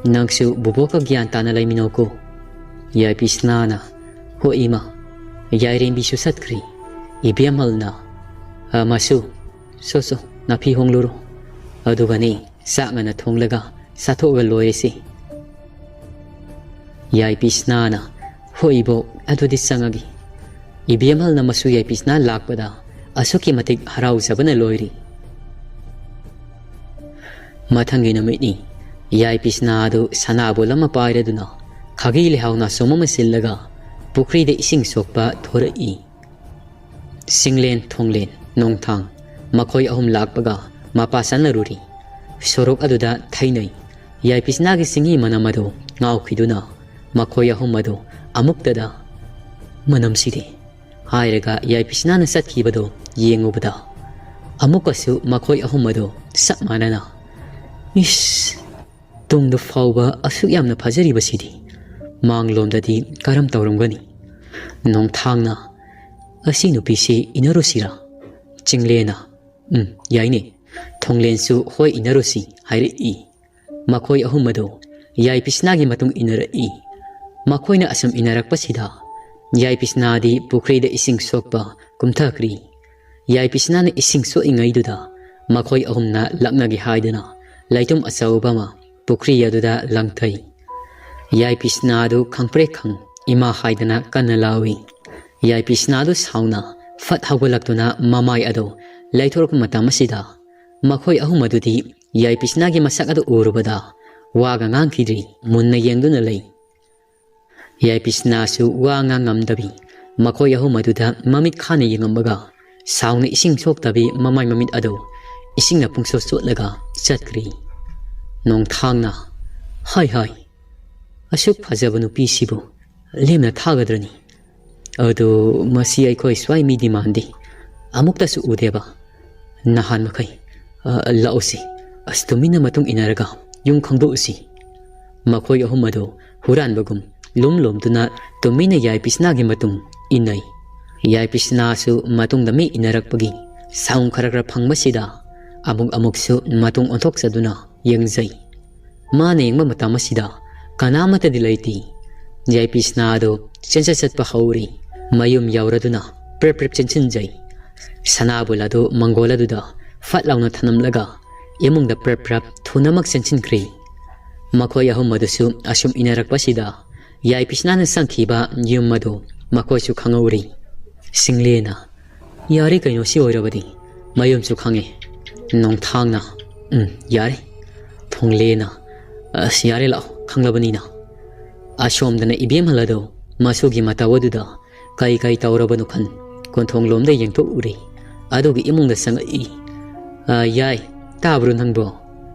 ꯅꯪꯁꯨ ꯕꯨꯕꯣꯛꯀ ꯒ꯭ꯌꯥꯟ ꯇꯥꯅ ꯂꯩꯃꯤꯟꯅꯧꯀꯣ"꯫ ꯌꯥꯏꯄꯤꯁꯅꯥꯅ, "ꯍꯣꯏ ꯏꯃꯥ"꯫ ꯌꯥꯏꯔꯦꯝꯕꯤꯁꯨ ꯆꯠꯈ꯭ꯔꯤ꯫ ꯏꯕꯦꯝꯍꯜꯅ, "ꯑ, ꯃꯁꯨ, ꯁꯣ, ꯁꯣ, ꯅꯥꯐꯤ ꯍꯣꯡꯂꯨꯔꯣ꯫ ꯑꯗꯨꯒꯅꯦ, ꯆꯥꯛ ꯉꯟꯅ ꯊꯣꯡꯂꯒ ꯆꯥꯊꯣꯛꯑꯒ ꯂꯣꯏꯔꯁꯤ"꯫ ꯌꯥꯏꯄꯤꯁꯅꯥꯅ, "ꯍꯣꯏ ꯏꯕꯣꯛ, ꯑꯗꯨꯗꯤ ꯆꯪꯉꯒꯦ"꯫ ꯏꯕꯦꯝꯍꯜꯅ ꯃꯁꯨ ꯌꯥꯏꯄꯤꯁꯅꯥ ꯂꯥꯛꯄꯗ ꯑꯁꯨꯛꯀꯤ ꯃꯇꯤꯛ ꯍꯔꯥꯎꯖꯕꯅ ꯂꯣꯏꯔꯤ꯫ ꯃꯊꯪꯒꯤ ꯅꯨꯃꯤꯠꯅꯤ꯫ ꯌꯥꯏꯄꯤꯁꯅꯥ ꯑꯗꯨ ꯁꯅꯥꯕꯣꯜ ꯑꯃ ꯄꯥꯏꯔꯗꯨꯅ ꯈꯥꯒꯤ ꯂꯩꯍꯥꯎ ꯅꯥꯆꯣꯝ ꯑꯃ ꯁꯤꯜꯂꯒ ꯄꯨꯈ꯭ꯔꯤꯗ ꯏꯁꯤꯡ ꯁꯣꯛꯄ ꯊꯣꯔꯛꯏ꯫ ꯆꯤꯡꯂꯦꯟ, ꯊꯣꯡꯂꯦꯟ, ꯅꯣꯡꯊꯥꯡ, ꯃꯈꯣꯏ ꯑꯍꯨꯝ ꯂꯥꯛꯄꯒ ꯃꯄꯥ ꯆꯥꯅꯔꯨꯔꯤ꯫ ꯁꯣꯔꯣꯛ ꯑꯗꯨꯗ ꯊꯩꯅꯩ꯫ ꯌꯥꯏꯄꯤꯁꯅꯥꯒꯤ ꯆꯤꯡꯍꯤ ꯃꯅꯝ ꯑꯗꯨ ꯉꯥꯎꯈꯤꯗꯨꯅ ꯃꯈꯣꯏ ꯑꯍꯨꯝ ꯑꯗꯨ ꯑꯃꯨꯛꯇꯗ, "ꯃꯅꯝꯁꯤꯗꯤ" ꯍꯥꯏꯔꯒ ꯌꯥꯏꯄꯤꯁꯅꯥꯅ ꯆꯠꯈꯤꯕꯗꯨ ꯌꯦꯡꯉꯨꯕꯗ ꯑꯃꯨꯛꯀꯁꯨ ꯃꯈꯣꯏ ꯑꯍꯨꯝ ꯑꯗꯨ ꯆꯞ ꯃꯥꯟꯅꯅ, "ꯏꯁ! ꯇꯨꯡꯗ ꯐꯥꯎꯕ ꯑꯁꯨꯛ ꯌꯥꯝꯅ ꯐꯖꯔꯤꯕꯁꯤꯗꯤ ꯃꯥꯡꯂꯣꯝꯗꯗꯤ ꯀꯔꯝ ꯇꯧꯔꯝꯒꯅꯤ?" ꯅꯣꯡꯊꯥꯡꯅ, "ꯑꯁꯤ ꯅꯨꯄꯤꯁꯤ ꯏꯟꯅꯔꯨꯁꯤꯔꯥ?" ꯆꯤꯡꯂꯦꯅ, "ꯎꯝ, ꯌꯥꯏꯅꯦ"꯫ ꯊꯣꯡꯂꯦꯟꯁꯨ "ꯍꯣꯏ, ꯏꯟꯅꯔꯨꯁꯤ" ꯍꯥꯏꯔꯛꯏ꯫ ꯃꯈꯣꯏ ꯑꯍꯨꯝ ꯑꯗꯨ ꯌꯥꯏꯄꯤꯁꯅꯥꯒꯤ ꯃꯇꯨꯡ ꯏꯟꯅꯔꯛꯏ꯫ ꯃꯈꯣꯏꯅ ꯑꯁꯨꯝ ꯏꯟꯅꯔꯛꯄꯁꯤꯗ ꯌꯥꯏꯄꯤꯁꯅꯥꯗꯤ ꯄꯨꯈ꯭ꯔꯤꯗ ꯏꯁꯤꯡ ꯁꯣꯛꯄ ꯀꯨꯝꯊꯈ꯭ꯔꯤ꯫ ꯌꯥꯏꯄꯤꯁꯅꯥꯅ ꯏꯁꯤꯡ ꯁꯣꯛꯏꯉꯩꯗꯨꯗ ꯃꯈꯣꯏ ꯑꯍꯨꯝꯅ ꯂꯛꯅꯒꯦ ꯍꯥꯏꯗꯨꯅ ꯂꯩꯇꯨꯝ ꯑꯆꯧꯕ ꯑꯃ ꯄꯨꯈ꯭ꯔꯤ ꯑꯗꯨꯗ ꯂꯪꯊꯩ꯫ ꯌꯥꯏꯄꯤꯁꯅꯥꯗꯨ ꯈꯪꯄ꯭ꯔꯦꯛ ꯈꯪ "ꯏꯃꯥ" ꯍꯥꯏꯗꯅ ꯀꯟꯅ ꯂꯥꯎꯏ꯫ ꯌꯥꯏꯄꯤꯁꯅꯥꯗꯨ ꯁꯥꯎꯅ ꯐꯠ ꯍꯧꯒꯠꯂꯛꯇꯨꯅ ꯃꯃꯥꯏ ꯑꯗꯨ ꯂꯩꯊꯣꯔꯛꯄ ꯃꯇꯝ ꯑꯁꯤꯗ ꯃꯈꯣꯏ ꯑꯍꯨꯝ ꯑꯗꯨꯗꯤ ꯌꯥꯏꯄꯤꯁꯅꯥꯒꯤ ꯃꯁꯛ ꯑꯗꯨ ꯎꯔꯨꯕꯗ ꯋꯥꯒ ꯉꯥꯡꯈꯤꯗ꯭ꯔꯤ, ꯃꯨꯟꯅ ꯌꯦꯡꯗꯨꯅ ꯂꯩ꯫ ꯌꯥꯏꯄꯤꯁꯅꯥꯁꯨ ꯋꯥ ꯉꯥꯡ ꯉꯝꯗꯕꯤ ꯃꯈꯣꯏ ꯑꯍꯨꯝ ꯑꯗꯨꯗ ꯃꯃꯤꯠ ꯈꯥꯅ ꯌꯦꯡꯉꯝꯃꯒ ꯁꯥꯎꯅ ꯏꯁꯤꯡ ꯁꯣꯛꯇꯕꯤ ꯃꯃꯥꯏ ꯃꯃꯤꯠ ꯑꯗꯨ ꯏꯁꯤꯡꯅ ꯄꯨꯡꯆꯣꯠ ꯆꯣꯠꯂꯒ ꯆꯠꯈ꯭ꯔꯤ꯫ ꯅꯣꯡꯊꯥꯡꯅ, "ꯍꯥꯏ ꯍꯥꯏ, ꯑꯁꯨꯛ ꯐꯖꯕ ꯅꯨꯄꯤꯁꯤꯕꯨ ꯂꯦꯝꯅ ꯊꯥꯒꯗ꯭ꯔꯅꯤ? ꯑꯗꯨ ꯃꯁꯤ ꯑꯩꯈꯣꯏ ꯁ꯭ꯋꯥꯏ ꯃꯤꯗꯤ ꯃꯥꯟꯗꯦ, ꯑꯃꯨꯛꯇꯁꯨ ꯎꯗꯦꯕ꯫ ꯅꯍꯥꯟ ꯃꯈꯩ, ꯑ, ꯂꯥꯛꯎꯁꯤ, ꯑꯁ, ꯇꯨꯃꯤꯟꯅ ꯃꯇꯨꯡ ꯏꯟꯅꯔꯒ ꯌꯨꯝ ꯈꯪꯗꯣꯛꯎꯁꯤ꯫" ꯃꯈꯣꯏ ꯑꯍꯨꯝ ꯑꯗꯨ ꯍꯨꯔꯥꯟꯕꯒꯨꯝ ꯂꯨꯝ ꯂꯣꯝꯗꯨꯅ ꯇꯨꯃꯤꯟꯅ ꯌꯥꯏꯄꯤꯁꯅꯥꯒꯤ ꯃꯇꯨꯡ ꯏꯟꯅꯩ꯫ ꯌꯥꯏꯄꯤꯁꯅꯥꯁꯨ ꯃꯇꯨꯡꯗ ꯃꯤ ꯏꯟꯅꯔꯛꯄꯒꯤ ꯁꯥꯎꯟ ꯈꯔ ꯈꯔ ꯐꯪꯕꯁꯤꯗ ꯑꯃꯨꯛ ꯑꯃꯨꯛꯁꯨ ꯃꯇꯨꯡ ꯑꯣꯟꯊꯣꯛꯆꯗꯨꯅ ꯌꯦꯡꯖꯩ꯫ ꯃꯥꯅ ꯌꯦꯡꯕ ꯃꯇꯝ ꯑꯁꯤꯗ ꯀꯅꯥꯃꯠꯇꯗꯤ ꯂꯩꯇꯦ꯫ ꯌꯥꯏꯄꯤꯁꯅꯥ ꯑꯗꯨ ꯆꯦꯟꯆꯠ ꯆꯠꯄ ꯍꯧꯔꯤ꯫ ꯃꯌꯨꯝ ꯌꯧꯔꯗꯨꯅ ꯄ꯭ꯔꯦꯞ ꯄ꯭ꯔꯦꯞ ꯆꯦꯟꯁꯤꯟꯖꯩ꯫ ꯁꯅꯥꯕꯨꯜ ꯑꯗꯨ ꯃꯪꯒꯣꯜ ꯑꯗꯨꯗ ꯐꯠ ꯂꯥꯎꯅ ꯊꯅꯝꯂꯒ ꯏꯃꯨꯡꯗ ꯄ꯭ꯔꯞ ꯄ꯭ꯔꯞ ꯊꯨꯅꯃꯛ ꯆꯦꯟꯁꯤꯟꯈ꯭ꯔꯤ꯫ ꯃꯈꯣꯏ ꯑꯍꯨꯝ ꯑꯗꯨꯁꯨ ꯑꯁꯨꯝ ꯏꯟꯅꯔꯛꯄꯁꯤꯗ ꯌꯥꯏꯄꯤꯁꯅꯥꯅ ꯆꯪꯈꯤꯕ ꯌꯨꯝ ꯑꯗꯨ ꯃꯈꯣꯏꯁꯨ ꯈꯪꯍꯧꯔꯤ꯫ ꯁꯤꯡꯂꯦꯅ, "ꯌꯥꯔꯦ ꯀꯩꯅꯣ, ꯁꯤ ꯑꯣꯏꯔꯕꯗꯤ ꯃꯌꯨꯝꯁꯨ ꯈꯪꯉꯦ꯫" ꯅꯣꯡꯊꯥꯡꯅ, "ꯎꯝ, ꯌꯥꯔꯦ꯫" ꯊꯣꯡꯂꯦꯅ, "ꯑꯁ, ꯌꯥꯔꯦ, ꯂꯥꯛꯑꯣ, ꯈꯪꯂꯕꯅꯤꯅ꯫" ꯑꯁꯣꯝꯗꯅ ꯏꯕꯦꯝꯍꯜ ꯑꯗꯨ ꯃꯁꯨꯒꯤ ꯃꯇꯧ ꯑꯗꯨꯗ ꯀꯩ ꯀꯩ ꯇꯧꯔꯕꯅꯣ ꯈꯟ ꯀꯣꯟꯊꯣꯡꯂꯣꯝꯗ ꯌꯦꯡꯊꯣꯛꯎꯔꯤ꯫ ꯑꯗꯨꯒ ꯏꯃꯨꯡꯗ ꯆꯪꯉꯛꯏ꯫ "ꯑ, ꯌꯥꯏ, ꯇꯥꯕ꯭ꯔꯣ ꯅꯪꯕꯣ?"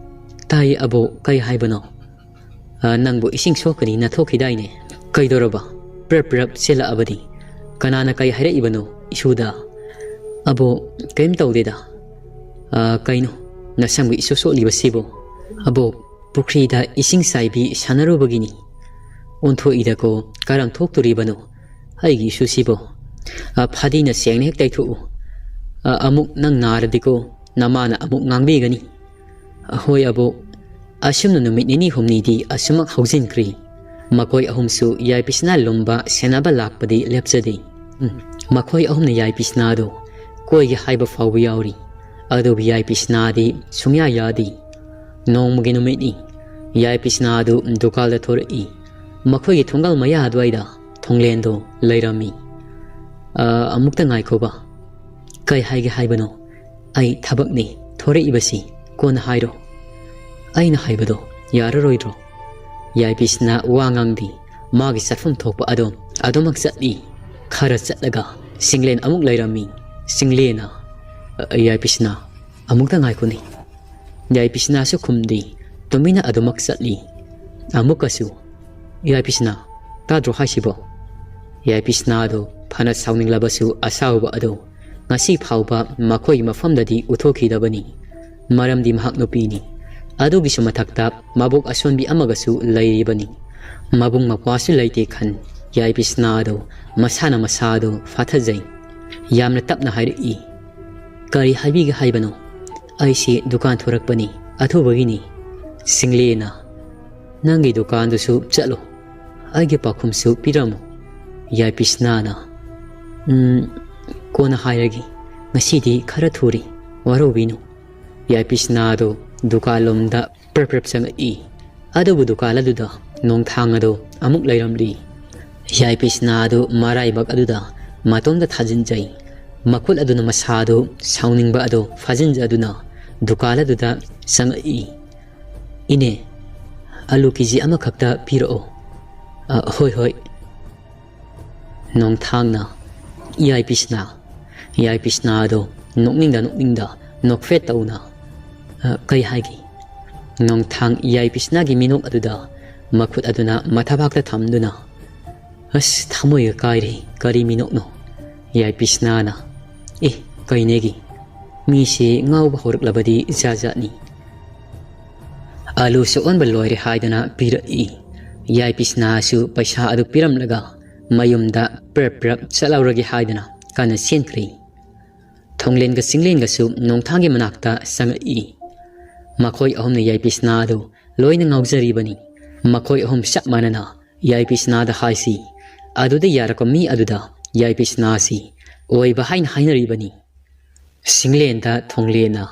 "ꯇꯥꯏ ꯑꯕꯣꯛ, ꯀꯩ ꯍꯥꯏꯕꯅꯣ?" "ꯑ, ꯅꯪꯕꯨ ꯏꯁꯤꯡ ꯁꯣꯛꯀꯅꯤꯅ ꯊꯣꯛꯈꯤꯗꯥꯏꯅꯦ? ꯀꯩꯗꯧꯔꯕ? ꯄ꯭ꯔꯞ ꯄ꯭ꯔꯞ ꯆꯦꯜꯂꯛꯑꯕꯗꯤ꯫ ꯀꯅꯥꯅ ꯀꯩ ꯍꯥꯏꯔꯛꯏꯕꯅꯣ ꯏꯁꯨꯗ?" "ꯑꯕꯣꯛ, ꯀꯩꯝ ꯇꯧꯗꯦꯗ꯫" "ꯑ, ꯀꯩꯅꯣ, ꯅꯁꯝꯒ ꯏꯁꯣ ꯁꯣꯛꯂꯤꯕꯁꯤꯕꯣ?" "ꯑꯕꯣꯛ, ꯄꯨꯈ꯭ꯔꯤꯗ ꯏꯁꯤꯡ ꯆꯥꯏꯕꯤ ꯁꯥꯟꯅꯔꯨꯕꯒꯤꯅꯤ꯫" "ꯑꯣꯟꯊꯣꯛꯏꯗꯀꯣ, ꯀꯔꯝ ꯊꯣꯛꯇꯣꯔꯤꯕꯅꯣ ꯑꯩꯒꯤ ꯏꯁꯨꯁꯤꯕꯣ?" "ꯑ, ꯐꯗꯤꯅ ꯁꯦꯡꯅ ꯍꯦꯛ ꯇꯩꯊꯣꯛꯎ꯫ ꯑ, ꯑꯃꯨꯛ ꯅꯪ ꯅꯥꯔꯗꯤꯀꯣ, ꯅꯃꯥꯅ ꯑꯃꯨꯛ ꯉꯥꯡꯕꯤꯒꯅꯤ꯫" "ꯍꯣꯏ ꯑꯕꯣꯛ꯫" ꯑꯁꯨꯝꯅ ꯅꯨꯃꯤꯠ ꯅꯤꯅꯤ ꯍꯨꯝꯅꯤꯗꯤ ꯑꯁꯨꯃꯛ ꯍꯧꯖꯤꯟꯈ꯭ꯔꯤ꯫ ꯃꯈꯣꯏ ꯑꯍꯨꯝꯁꯨ ꯌꯥꯏꯄꯤꯁꯅꯥ ꯂꯨꯝꯕ ꯁꯦꯟꯅꯕ ꯂꯥꯛꯄꯗꯤ ꯂꯦꯞꯆꯗꯦ꯫ ꯎꯝ, ꯃꯈꯣꯏ ꯑꯍꯨꯝꯅ ꯌꯥꯏꯄꯤꯁꯅꯥꯗꯨ ꯀꯣꯏꯒꯦ ꯍꯥꯏꯕ ꯐꯥꯎꯕ ꯌꯥꯎꯔꯤ꯫ ꯑꯗꯨꯕꯨ ꯌꯥꯏꯄꯤꯁꯅꯥꯗꯤ ꯁꯨꯡꯌꯥ ꯌꯥꯗꯦ꯫ ꯅꯣꯡꯃꯒꯤ ꯅꯨꯃꯤꯠꯅꯤ꯫ ꯌꯥꯏꯄꯤꯁꯅꯥꯗꯨ ꯗꯨꯀꯥꯟꯗ ꯊꯣꯔꯛꯏ꯫ ꯃꯈꯣꯏꯒꯤ ꯊꯣꯡꯒꯜ ꯃꯌꯥ ꯑꯗꯨꯋꯥꯏꯗ ꯊꯣꯡꯂꯦꯟꯗꯣ ꯂꯩꯔꯝꯃꯤ꯫ "ꯑ, ꯑꯃꯨꯛꯇ ꯉꯥꯏꯈꯣꯕ꯫ ꯀꯩ ꯍꯥꯏꯒꯦ ꯍꯥꯏꯕꯅꯣ? ꯑꯩ ꯊꯕꯛꯅꯤ ꯊꯣꯔꯛꯏꯕꯁꯤ, ꯀꯣꯟꯅ ꯍꯥꯏꯔꯣ꯫ ꯑꯩꯅ ꯍꯥꯏꯕꯗꯣ ꯌꯥꯔꯔꯣꯏꯗ꯭ꯔꯣ?" ꯌꯥꯏꯄꯤꯁꯅ ꯋꯥ ꯉꯥꯡꯗꯦ꯫ ꯃꯥꯒꯤ ꯆꯠꯐꯝ ꯊꯣꯛꯄ ꯑꯗꯣ ꯑꯗꯨꯃꯛ ꯆꯠꯂꯤ꯫ ꯈꯔ ꯆꯠꯂꯒ ꯁꯤꯡꯂꯦꯟ ꯑꯃꯨꯛ ꯂꯩꯔꯝꯃꯤ꯫ ꯁꯤꯡꯂꯦꯟꯅ, "ꯑ, ꯌꯥꯏꯄꯤꯁꯅ, ꯑꯃꯨꯛꯇ ꯉꯥꯏꯈꯣꯅꯦ꯫" ꯌꯥꯏꯄꯤꯁꯅꯥꯁꯨ ꯈꯨꯝꯗꯦ꯫ ꯇꯨꯃꯤꯟꯅ ꯑꯗꯨꯃꯛ ꯆꯠꯂꯤ꯫ ꯑꯃꯨꯛꯀꯁꯨ, "ꯌꯥꯏꯄꯤꯁꯅꯥ, ꯇꯥꯗ꯭ꯔꯣ ꯍꯥꯏꯁꯤꯕꯣ?" ꯌꯥꯏꯄꯤꯁꯅꯥꯗꯣ ꯐꯅ ꯁꯥꯎꯅꯤꯡꯂꯕꯁꯨ ꯑꯁꯥꯎꯕ ꯑꯗꯨ ꯉꯁꯤ ꯐꯥꯎꯕ ꯃꯈꯣꯏꯒꯤ ꯃꯐꯝꯗꯗꯤ ꯎꯠꯊꯣꯛꯈꯤꯗꯕꯅꯤ꯫ ꯃꯔꯝꯗꯤ ꯃꯍꯥꯛ ꯅꯨꯄꯤꯅꯤ꯫ ꯑꯗꯨꯒꯤꯁꯨ ꯃꯊꯛꯇ ꯃꯕꯣꯛ ꯑꯁꯣꯟꯕꯤ ꯑꯃꯒꯁꯨ ꯂꯩꯔꯤꯕꯅꯤ꯫ ꯃꯕꯨꯡ ꯃꯧꯄ꯭ꯋꯥꯁꯨ ꯂꯩꯇꯦ ꯈꯟ ꯌꯥꯏꯄꯤꯁꯅꯥꯗꯣ ꯃꯁꯥꯅ ꯃꯁꯥꯗꯣ ꯐꯥꯊꯖꯩ꯫ ꯌꯥꯝꯅ ꯇꯞꯅ ꯍꯥꯏꯔꯛꯏ, "ꯀꯔꯤ ꯍꯥꯏꯕꯤꯒꯦ ꯍꯥꯏꯕꯅꯣ? ꯑꯩꯁꯤ ꯗꯨꯀꯥꯟ ꯊꯣꯔꯛꯄꯅꯤ, ꯑꯊꯨꯕꯒꯤꯅꯤ꯫" ꯁꯤꯡꯂꯦꯅ, "ꯅꯪꯒꯤ ꯗꯨꯀꯥꯟꯗꯨꯁꯨ ꯆꯠꯂꯣ, ꯑꯩꯒꯤ ꯄꯥꯎꯈꯨꯝꯁꯨ ꯄꯤꯔꯝꯃꯨ꯫" ꯌꯥꯏꯄꯤꯁꯅꯥꯅ, "ꯎꯝ, ꯀꯣꯟꯅ ꯍꯥꯏꯔꯒꯦ, ꯉꯁꯤꯗꯤ ꯈꯔ ꯊꯨꯔꯤ, ꯋꯥꯔꯧꯕꯤꯅꯨ꯫" ꯌꯥꯏꯄꯤꯁꯅꯥꯗꯨ ꯗꯨꯀꯥꯟꯂꯣꯝꯗ ꯄ꯭ꯔꯞ ꯄ꯭ꯔꯞ ꯆꯪꯉꯛꯏ꯫ ꯑꯗꯨꯕꯨ ꯗꯨꯀꯥꯟ ꯑꯗꯨꯗ ꯅꯣꯡꯊꯥꯡ ꯑꯗꯨ ꯑꯃꯨꯛ ꯂꯩꯔꯝꯂꯤ꯫ ꯌꯥꯏꯄꯤꯁꯅꯥ ꯑꯗꯨ ꯃꯔꯥꯏꯕꯛ ꯑꯗꯨꯗ ꯃꯇꯣꯝꯇ ꯊꯥꯖꯤꯟꯖꯩ꯫ ꯃꯈꯨꯠ ꯑꯗꯨꯅ ꯃꯁꯥꯗꯨ ꯁꯥꯎꯅꯤꯡꯕ ꯑꯗꯨ ꯐꯥꯖꯤꯟꯖꯗꯨꯅ ꯗꯨꯀꯥꯟ ꯑꯗꯨꯗ ꯆꯪꯉꯛꯏ꯫ "ꯏꯅꯦ, ꯑꯂꯨ ꯀꯦ ꯖꯤ ꯑꯃꯈꯛꯇ ꯄꯤꯔꯛꯑꯣ꯫" "ꯑ, ꯍꯣꯏ, ꯍꯣꯏ꯫" ꯅꯣꯡꯊꯥꯡꯅ, "ꯌꯥꯏꯄꯤꯁꯅꯥ꯫" ꯌꯥꯏꯄꯤꯁꯅꯥ ꯑꯗꯨ ꯅꯣꯛꯅꯤꯡꯗ ꯅꯣꯛꯅꯤꯡꯗ ꯅꯣꯛꯐꯦꯠ ꯇꯧꯅ, "ꯑ, ꯀꯩ ꯍꯥꯏꯒꯦ?" ꯅꯣꯡꯊꯥꯡ ꯌꯥꯏꯄꯤꯁꯅꯥꯒꯤ ꯃꯤꯅꯣꯛ ꯑꯗꯨꯗ ꯃꯈꯨꯠ ꯑꯗꯨꯅ ꯃꯊꯕꯥꯛꯇ ꯊꯝꯗꯨꯅ, "ꯑꯁ, ꯊꯃꯣꯏꯒ ꯀꯥꯏꯔꯦ, ꯀꯔꯤ ꯃꯤꯅꯣꯛꯅꯣ?" ꯌꯥꯏꯄꯤꯁꯅꯥꯅ, "ꯑꯦ, ꯀꯩꯅꯦꯒꯤ? ꯃꯤꯁꯦ ꯉꯥꯎꯕ ꯍꯧꯔꯛꯂꯕꯗꯤ ꯖꯥꯠ ꯖꯥꯠꯅꯤ꯫" ꯑꯂꯨꯁꯨ ꯑꯣꯟꯕ ꯂꯣꯏꯔꯦ ꯍꯥꯏꯗꯨꯅ ꯄꯤꯔꯛꯏ꯫ ꯌꯥꯏꯄꯤꯁꯅꯥꯁꯨ ꯄꯩꯁꯥ ꯑꯗꯨ ꯄꯤꯔꯝꯂꯒ ꯃꯌꯨꯝꯗ ꯄ꯭ꯔꯞ ꯄ꯭ꯔꯞ ꯆꯠꯍꯧꯔꯒꯦ ꯍꯥꯏꯗꯨꯅ ꯀꯟꯅ ꯆꯦꯟꯈ꯭ꯔꯦ꯫ ꯊꯣꯡꯂꯦꯟꯒ ꯆꯤꯡꯂꯦꯟꯒꯁꯨ ꯅꯣꯡꯊꯥꯡꯒꯤ ꯃꯅꯥꯛꯇ ꯆꯪꯉꯛꯏ꯫ ꯃꯈꯣꯏ ꯑꯍꯨꯝꯅ ꯌꯥꯏꯄꯤꯁꯅꯥ ꯑꯗꯨ ꯂꯣꯏꯅ ꯉꯥꯎꯖꯔꯤꯕꯅꯤ꯫ ꯃꯈꯣꯏ ꯑꯍꯨꯝ ꯆꯞ ꯃꯥꯟꯅꯅ ꯌꯥꯏ ꯄꯤꯁꯅꯥꯗ ꯍꯥꯏꯁꯤ꯫ ꯑꯗꯨꯗ ꯌꯥꯔꯛꯄ ꯃꯤ ꯑꯗꯨꯗ ꯌꯥꯏ ꯄꯤꯁꯅꯥꯁꯤ ꯑꯣꯏꯕ ꯍꯥꯏꯅ ꯍꯥꯏꯅꯔꯤꯕꯅꯤ꯫ ꯁꯤꯡꯂꯦꯟꯗ ꯊꯣꯡꯂꯦꯟꯅ,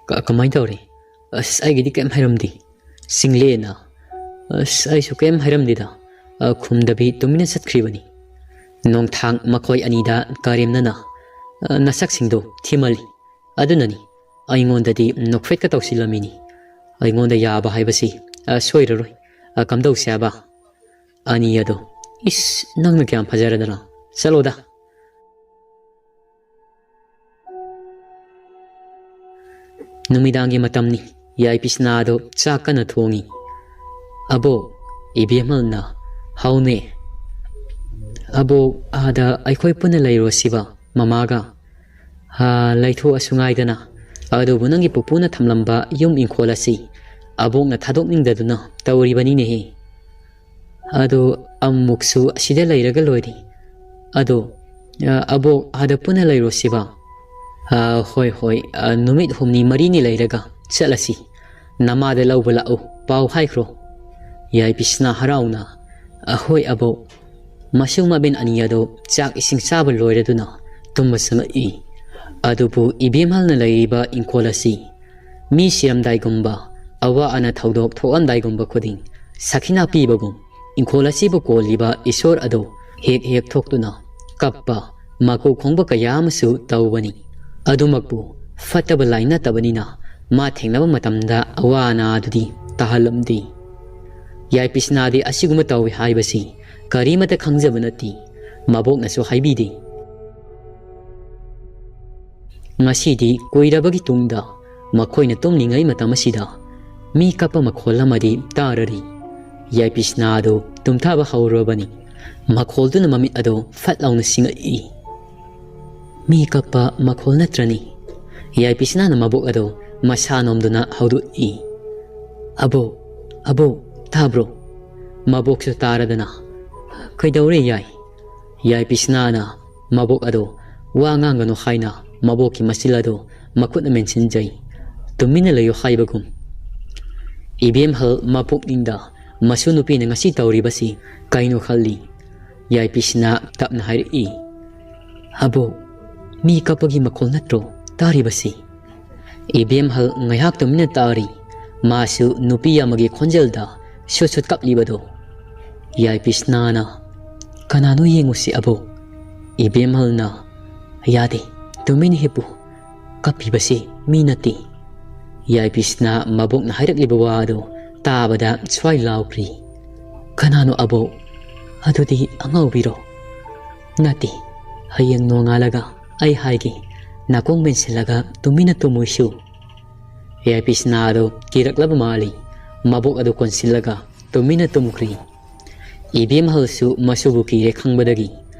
"ꯀ-, ꯀꯃꯥꯏꯅ ꯇꯧꯔꯦ? ꯑꯁ, ꯑꯩꯒꯤꯗꯤ ꯀꯩꯝ ꯍꯥꯏꯔꯝꯗꯦ꯫" ꯁꯤꯡꯂꯦꯟꯅ, "ꯑꯁ, ꯑꯩꯁꯨ ꯀꯩꯝ ꯍꯥꯏꯔꯝꯗꯦꯗ", ꯑ, ꯈꯨꯝꯗꯕꯤ ꯇꯨꯃꯤꯟꯅ ꯆꯠꯈ꯭ꯔꯤꯕꯅꯤ꯫ ꯅꯣꯡꯊꯥꯡ ꯃꯈꯣꯏ ꯑꯅꯤꯗ ꯀꯔꯦꯝꯅꯅ, ꯑ, "ꯅꯁꯛꯁꯤꯡꯗꯣ ꯊꯤꯃꯜꯂꯤ꯫ ꯑꯗꯨꯅꯅꯤ ꯑꯩꯉꯣꯟꯗꯗꯤ ꯅꯣꯛꯐꯦꯠꯀ ꯇꯧꯁꯤꯜꯂꯝꯃꯤꯅꯤ꯫ ꯑꯩꯉꯣꯟꯗ ꯌꯥꯕ ꯍꯥꯏꯕꯁꯤ, ꯑ, ꯁꯣꯏꯔꯔꯣꯏ꯫ ꯑ, ꯀꯝꯗꯧꯁꯦ ꯍꯥꯏꯕ?" ꯑꯅꯤ ꯑꯗꯣ, "ꯏꯁ, ꯅꯪꯅ ꯀꯌꯥꯝ ꯐꯖꯔꯗꯅ? ꯆꯠꯂꯣꯗ꯫" ꯅꯨꯃꯤꯗꯥꯡꯒꯤ ꯃꯇꯝꯅꯤ꯫ ꯌꯥꯏ ꯄꯤꯁꯅꯥꯗꯣ ꯆꯥꯛ ꯀꯟꯅ ꯊꯣꯡꯉꯤ꯫ "ꯑꯕꯣꯛ", ꯏꯕꯦꯝꯍꯜꯅ, "ꯍꯥꯎꯅꯦ꯫ ꯑꯕꯣꯛ, ꯑꯥꯗ ꯑꯩꯈꯣꯏ ꯄꯨꯟꯅ ꯂꯩꯔꯣ ꯁꯤꯕ, ꯃꯃꯥꯒ?" "ꯍꯥ, ꯂꯩꯊꯣꯛꯑꯁꯨ ꯉꯥꯏꯗꯅ꯫ ꯑꯗꯨꯕꯨ ꯅꯪꯒꯤ ꯄꯨꯄꯨꯅ ꯊꯝꯂꯝꯕ ꯌꯨꯝ ꯏꯪꯈꯣꯜ ꯑꯁꯤ ꯑꯕꯣꯛꯅ ꯊꯥꯗꯣꯛꯅꯤꯡꯗꯗꯨꯅ ꯇꯧꯔꯤꯕꯅꯤꯅꯦꯍꯦ꯫" "ꯑꯗꯣ ꯑꯃꯨꯛꯁꯨ ꯑꯁꯤꯗ ꯂꯩꯔꯒ ꯂꯣꯏꯔꯦ꯫ ꯑꯗꯣ, ꯑ, ꯑꯕꯣꯛ, ꯑꯥꯗ ꯄꯨꯟꯅ ꯂꯩꯔꯣꯁꯤꯕ?" "ꯑ, ꯍꯣꯏ, ꯍꯣꯏ, ꯑ, ꯅꯨꯃꯤꯠ ꯍꯨꯝꯅꯤ ꯃꯔꯤꯅꯤ ꯂꯩꯔꯒ ꯆꯠꯂꯁꯤ꯫ ꯅꯃꯥꯗ ꯂꯧꯕ ꯂꯥꯛꯎ, ꯄꯥꯎ ꯍꯥꯏꯈ꯭ꯔꯣ꯫" ꯌꯥꯏ ꯄꯤꯁꯅꯥ ꯍꯔꯥꯎꯅ, "ꯑ, ꯍꯣꯏ ꯑꯕꯣꯛ꯫" ꯃꯁꯨ ꯃꯕꯦꯟ ꯑꯅꯤ ꯑꯗꯣ ꯆꯥꯛ ꯏꯁꯤꯡ ꯆꯥꯕ ꯂꯣꯏꯔꯗꯨꯅ ꯇꯨꯝꯕ ꯆꯪꯉꯛꯏ꯫ ꯑꯗꯨꯕꯨ ꯏꯕꯦꯝꯍꯜꯅ ꯂꯩꯔꯤꯕ ꯏꯪꯈꯣꯜ ꯑꯁꯤ ꯃꯤ ꯁꯤꯔꯝꯗꯥꯏꯒꯨꯝꯕ, ꯑꯋꯥ ꯑꯅꯥ ꯊꯧꯗꯣꯛ ꯊꯣꯛꯂꯝꯗꯥꯏꯒꯨꯝꯕ ꯈꯨꯗꯤꯡ ꯁꯈꯤꯅꯥ ꯄꯤꯕꯒꯨꯝ ꯏꯪꯈꯣꯜ ꯑꯁꯤꯕꯨ ꯀꯣꯜꯂꯤꯕ ꯏꯁꯣꯔ ꯑꯗꯨ ꯍꯦꯛ ꯍꯦꯛ ꯊꯣꯛꯇꯨꯅ ꯀꯞꯄ, ꯃꯀꯨ ꯈꯣꯡꯕ ꯀꯌꯥ ꯑꯃꯁꯨ ꯇꯧꯕꯅꯤ꯫ ꯑꯗꯨꯃꯛꯄꯨ ꯐꯠꯇꯕ ꯂꯥꯏ ꯅꯠꯇꯕꯅꯤꯅ ꯃꯥ ꯊꯦꯡꯅꯕ ꯃꯇꯝꯗ ꯑꯋꯥ ꯑꯅꯥ ꯑꯗꯨꯗꯤ ꯇꯥꯍꯜꯂꯝꯗꯦ꯫ ꯌꯥꯏ ꯄꯤꯁꯅꯥꯗꯤ ꯑꯁꯤꯒꯨꯝꯕ ꯇꯧꯏ ꯍꯥꯏꯕꯁꯤ ꯀꯔꯤꯃꯠꯇ ꯈꯪꯖꯕ ꯅꯠꯇꯦ꯫ ꯃꯕꯣꯛꯅꯁꯨ ꯍꯥꯏꯕꯤꯗꯦ꯫ ꯉꯁꯤꯗꯤ ꯀꯨꯏꯔꯕꯒꯤ ꯇꯨꯡꯗ ꯃꯈꯣꯏꯅ ꯇꯨꯝꯂꯤꯉꯩ ꯃꯇꯝ ꯑꯁꯤꯗ ꯃꯤ ꯀꯞꯄ ꯃꯈꯣꯜ ꯑꯃꯗꯤ ꯇꯥꯔꯔꯤ꯫ ꯌꯥꯏ ꯄꯤꯁꯅꯥ ꯑꯗꯨ ꯇꯨꯝꯊꯕ ꯍꯧꯔꯕꯅꯤ꯫ ꯃꯈꯣꯜꯗꯨꯅ ꯃꯃꯤꯠ ꯑꯗꯨ ꯐꯠ ꯂꯥꯎꯅ ꯁꯤꯡꯉꯛꯏ꯫ ꯃꯤ ꯀꯞꯄ ꯃꯈꯣꯜ ꯅꯠꯇ꯭ꯔꯅꯤ? ꯌꯥꯏ ꯄꯤꯁꯅꯥꯅ ꯃꯕꯣꯛ ꯑꯗꯨ ꯃꯁꯥ ꯅꯣꯝꯗꯨꯅ ꯍꯧꯗꯣꯛꯏ꯫ "ꯑꯕꯣꯛ, ꯑꯕꯣꯛ, ꯇꯥꯕ꯭ꯔꯣ?" ꯃꯕꯣꯛꯁꯨ ꯇꯥꯔꯗꯅ, "ꯀꯩꯗꯧꯔꯦ ꯌꯥꯏ?" ꯌꯥꯏ ꯄꯤꯁꯅꯥꯅ ꯃꯕꯣꯛ ꯑꯗꯨ ꯋꯥ ꯉꯥꯡꯒꯅꯨ ꯍꯥꯏꯅ ꯃꯕꯣꯛꯀꯤ ꯃꯆꯤꯜ ꯑꯗꯨ ꯃꯈꯨꯠꯅ ꯃꯦꯟꯁꯤꯟꯖꯩ꯫ ꯇꯨꯃꯤꯟꯅ ꯂꯩꯌꯨ ꯍꯥꯏꯕꯒꯨꯝ꯫ ꯏꯕꯦꯝꯍꯜ ꯃꯄꯨꯛꯅꯤꯡꯗ ꯃꯁꯨ ꯅꯨꯄꯤꯅ ꯉꯁꯤ ꯇꯧꯔꯤꯕꯁꯤ ꯀꯩꯅꯣ ꯈꯜꯂꯤ꯫ ꯌꯥꯏꯄꯤꯁꯤꯅ ꯇꯞꯅ ꯍꯥꯏꯔꯛꯏ, "ꯑꯕꯣꯛ, ꯃꯤ ꯀꯞꯄꯒꯤ ꯃꯈꯣꯜ ꯅꯠꯇ꯭ꯔꯣ ꯇꯥꯔꯤꯕꯁꯤ?" ꯏꯕꯦꯝꯍꯜ ꯉꯥꯏꯍꯥꯛ ꯇꯨꯃꯤꯟꯅ ꯇꯥꯔꯤ꯫ ꯃꯥꯁꯨ ꯅꯨꯄꯤ ꯑꯃꯒꯤ ꯈꯣꯟꯖꯦꯜꯗ ꯁꯨꯠ ꯁꯨꯠ ꯀꯞꯂꯤꯕꯗꯣ꯫ ꯌꯥꯏꯄꯤꯁꯅꯥꯅ, "ꯀꯅꯥꯅꯣ ꯌꯦꯡꯉꯨꯁꯤ ꯑꯕꯣꯛ?" ꯏꯕꯦꯝꯍꯜꯅ, "ꯌꯥꯗꯦ, ꯇꯨꯃꯤꯟꯅ ꯍꯤꯞꯄꯨ꯫ ꯀꯞꯄꯤꯕꯁꯤ ꯃꯤ ꯅꯠꯇꯦ꯫" ꯌꯥꯏꯄꯤꯁꯅꯥ ꯃꯕꯣꯛꯅ ꯍꯥꯏꯔꯛꯂꯤꯕ ꯋꯥ ꯑꯗꯨ ꯇꯥꯕꯗ ꯁ꯭ꯋꯥꯏ ꯂꯥꯎꯈ꯭ꯔꯤ꯫ "ꯀꯅꯥꯅꯣ ꯑꯕꯣꯛ? ꯑꯗꯨꯗꯤ ꯑꯉꯥꯎꯕꯤꯔꯣ?" "ꯅꯠꯇꯦ, ꯍꯌꯦꯡ ꯅꯣꯡꯉꯥꯜꯂꯒ ꯑꯩ ꯍꯥꯏꯒꯦ, ꯅꯥꯀꯣꯡ ꯃꯦꯟꯁꯤꯜꯂꯒ ꯇꯨꯃꯤꯟꯅ ꯇꯨꯝꯃꯨ ꯏꯁꯨ꯫" ꯌꯥꯏꯄꯤꯁꯅꯥ ꯑꯗꯨ ꯀꯤꯔꯛꯂꯕ ꯃꯥꯜꯂꯤ꯫ ꯃꯕꯣꯛ ꯑꯗꯨ ꯀꯣꯟꯁꯤꯜꯂꯒ ꯇꯨꯃꯤꯟꯅ ꯇꯨꯝꯈ꯭ꯔꯤ꯫ ꯏꯕꯦꯝꯍꯜꯁꯨ ꯃꯁꯨꯕꯨ ꯀꯤꯔꯦ ꯈꯪꯕꯗꯒꯤ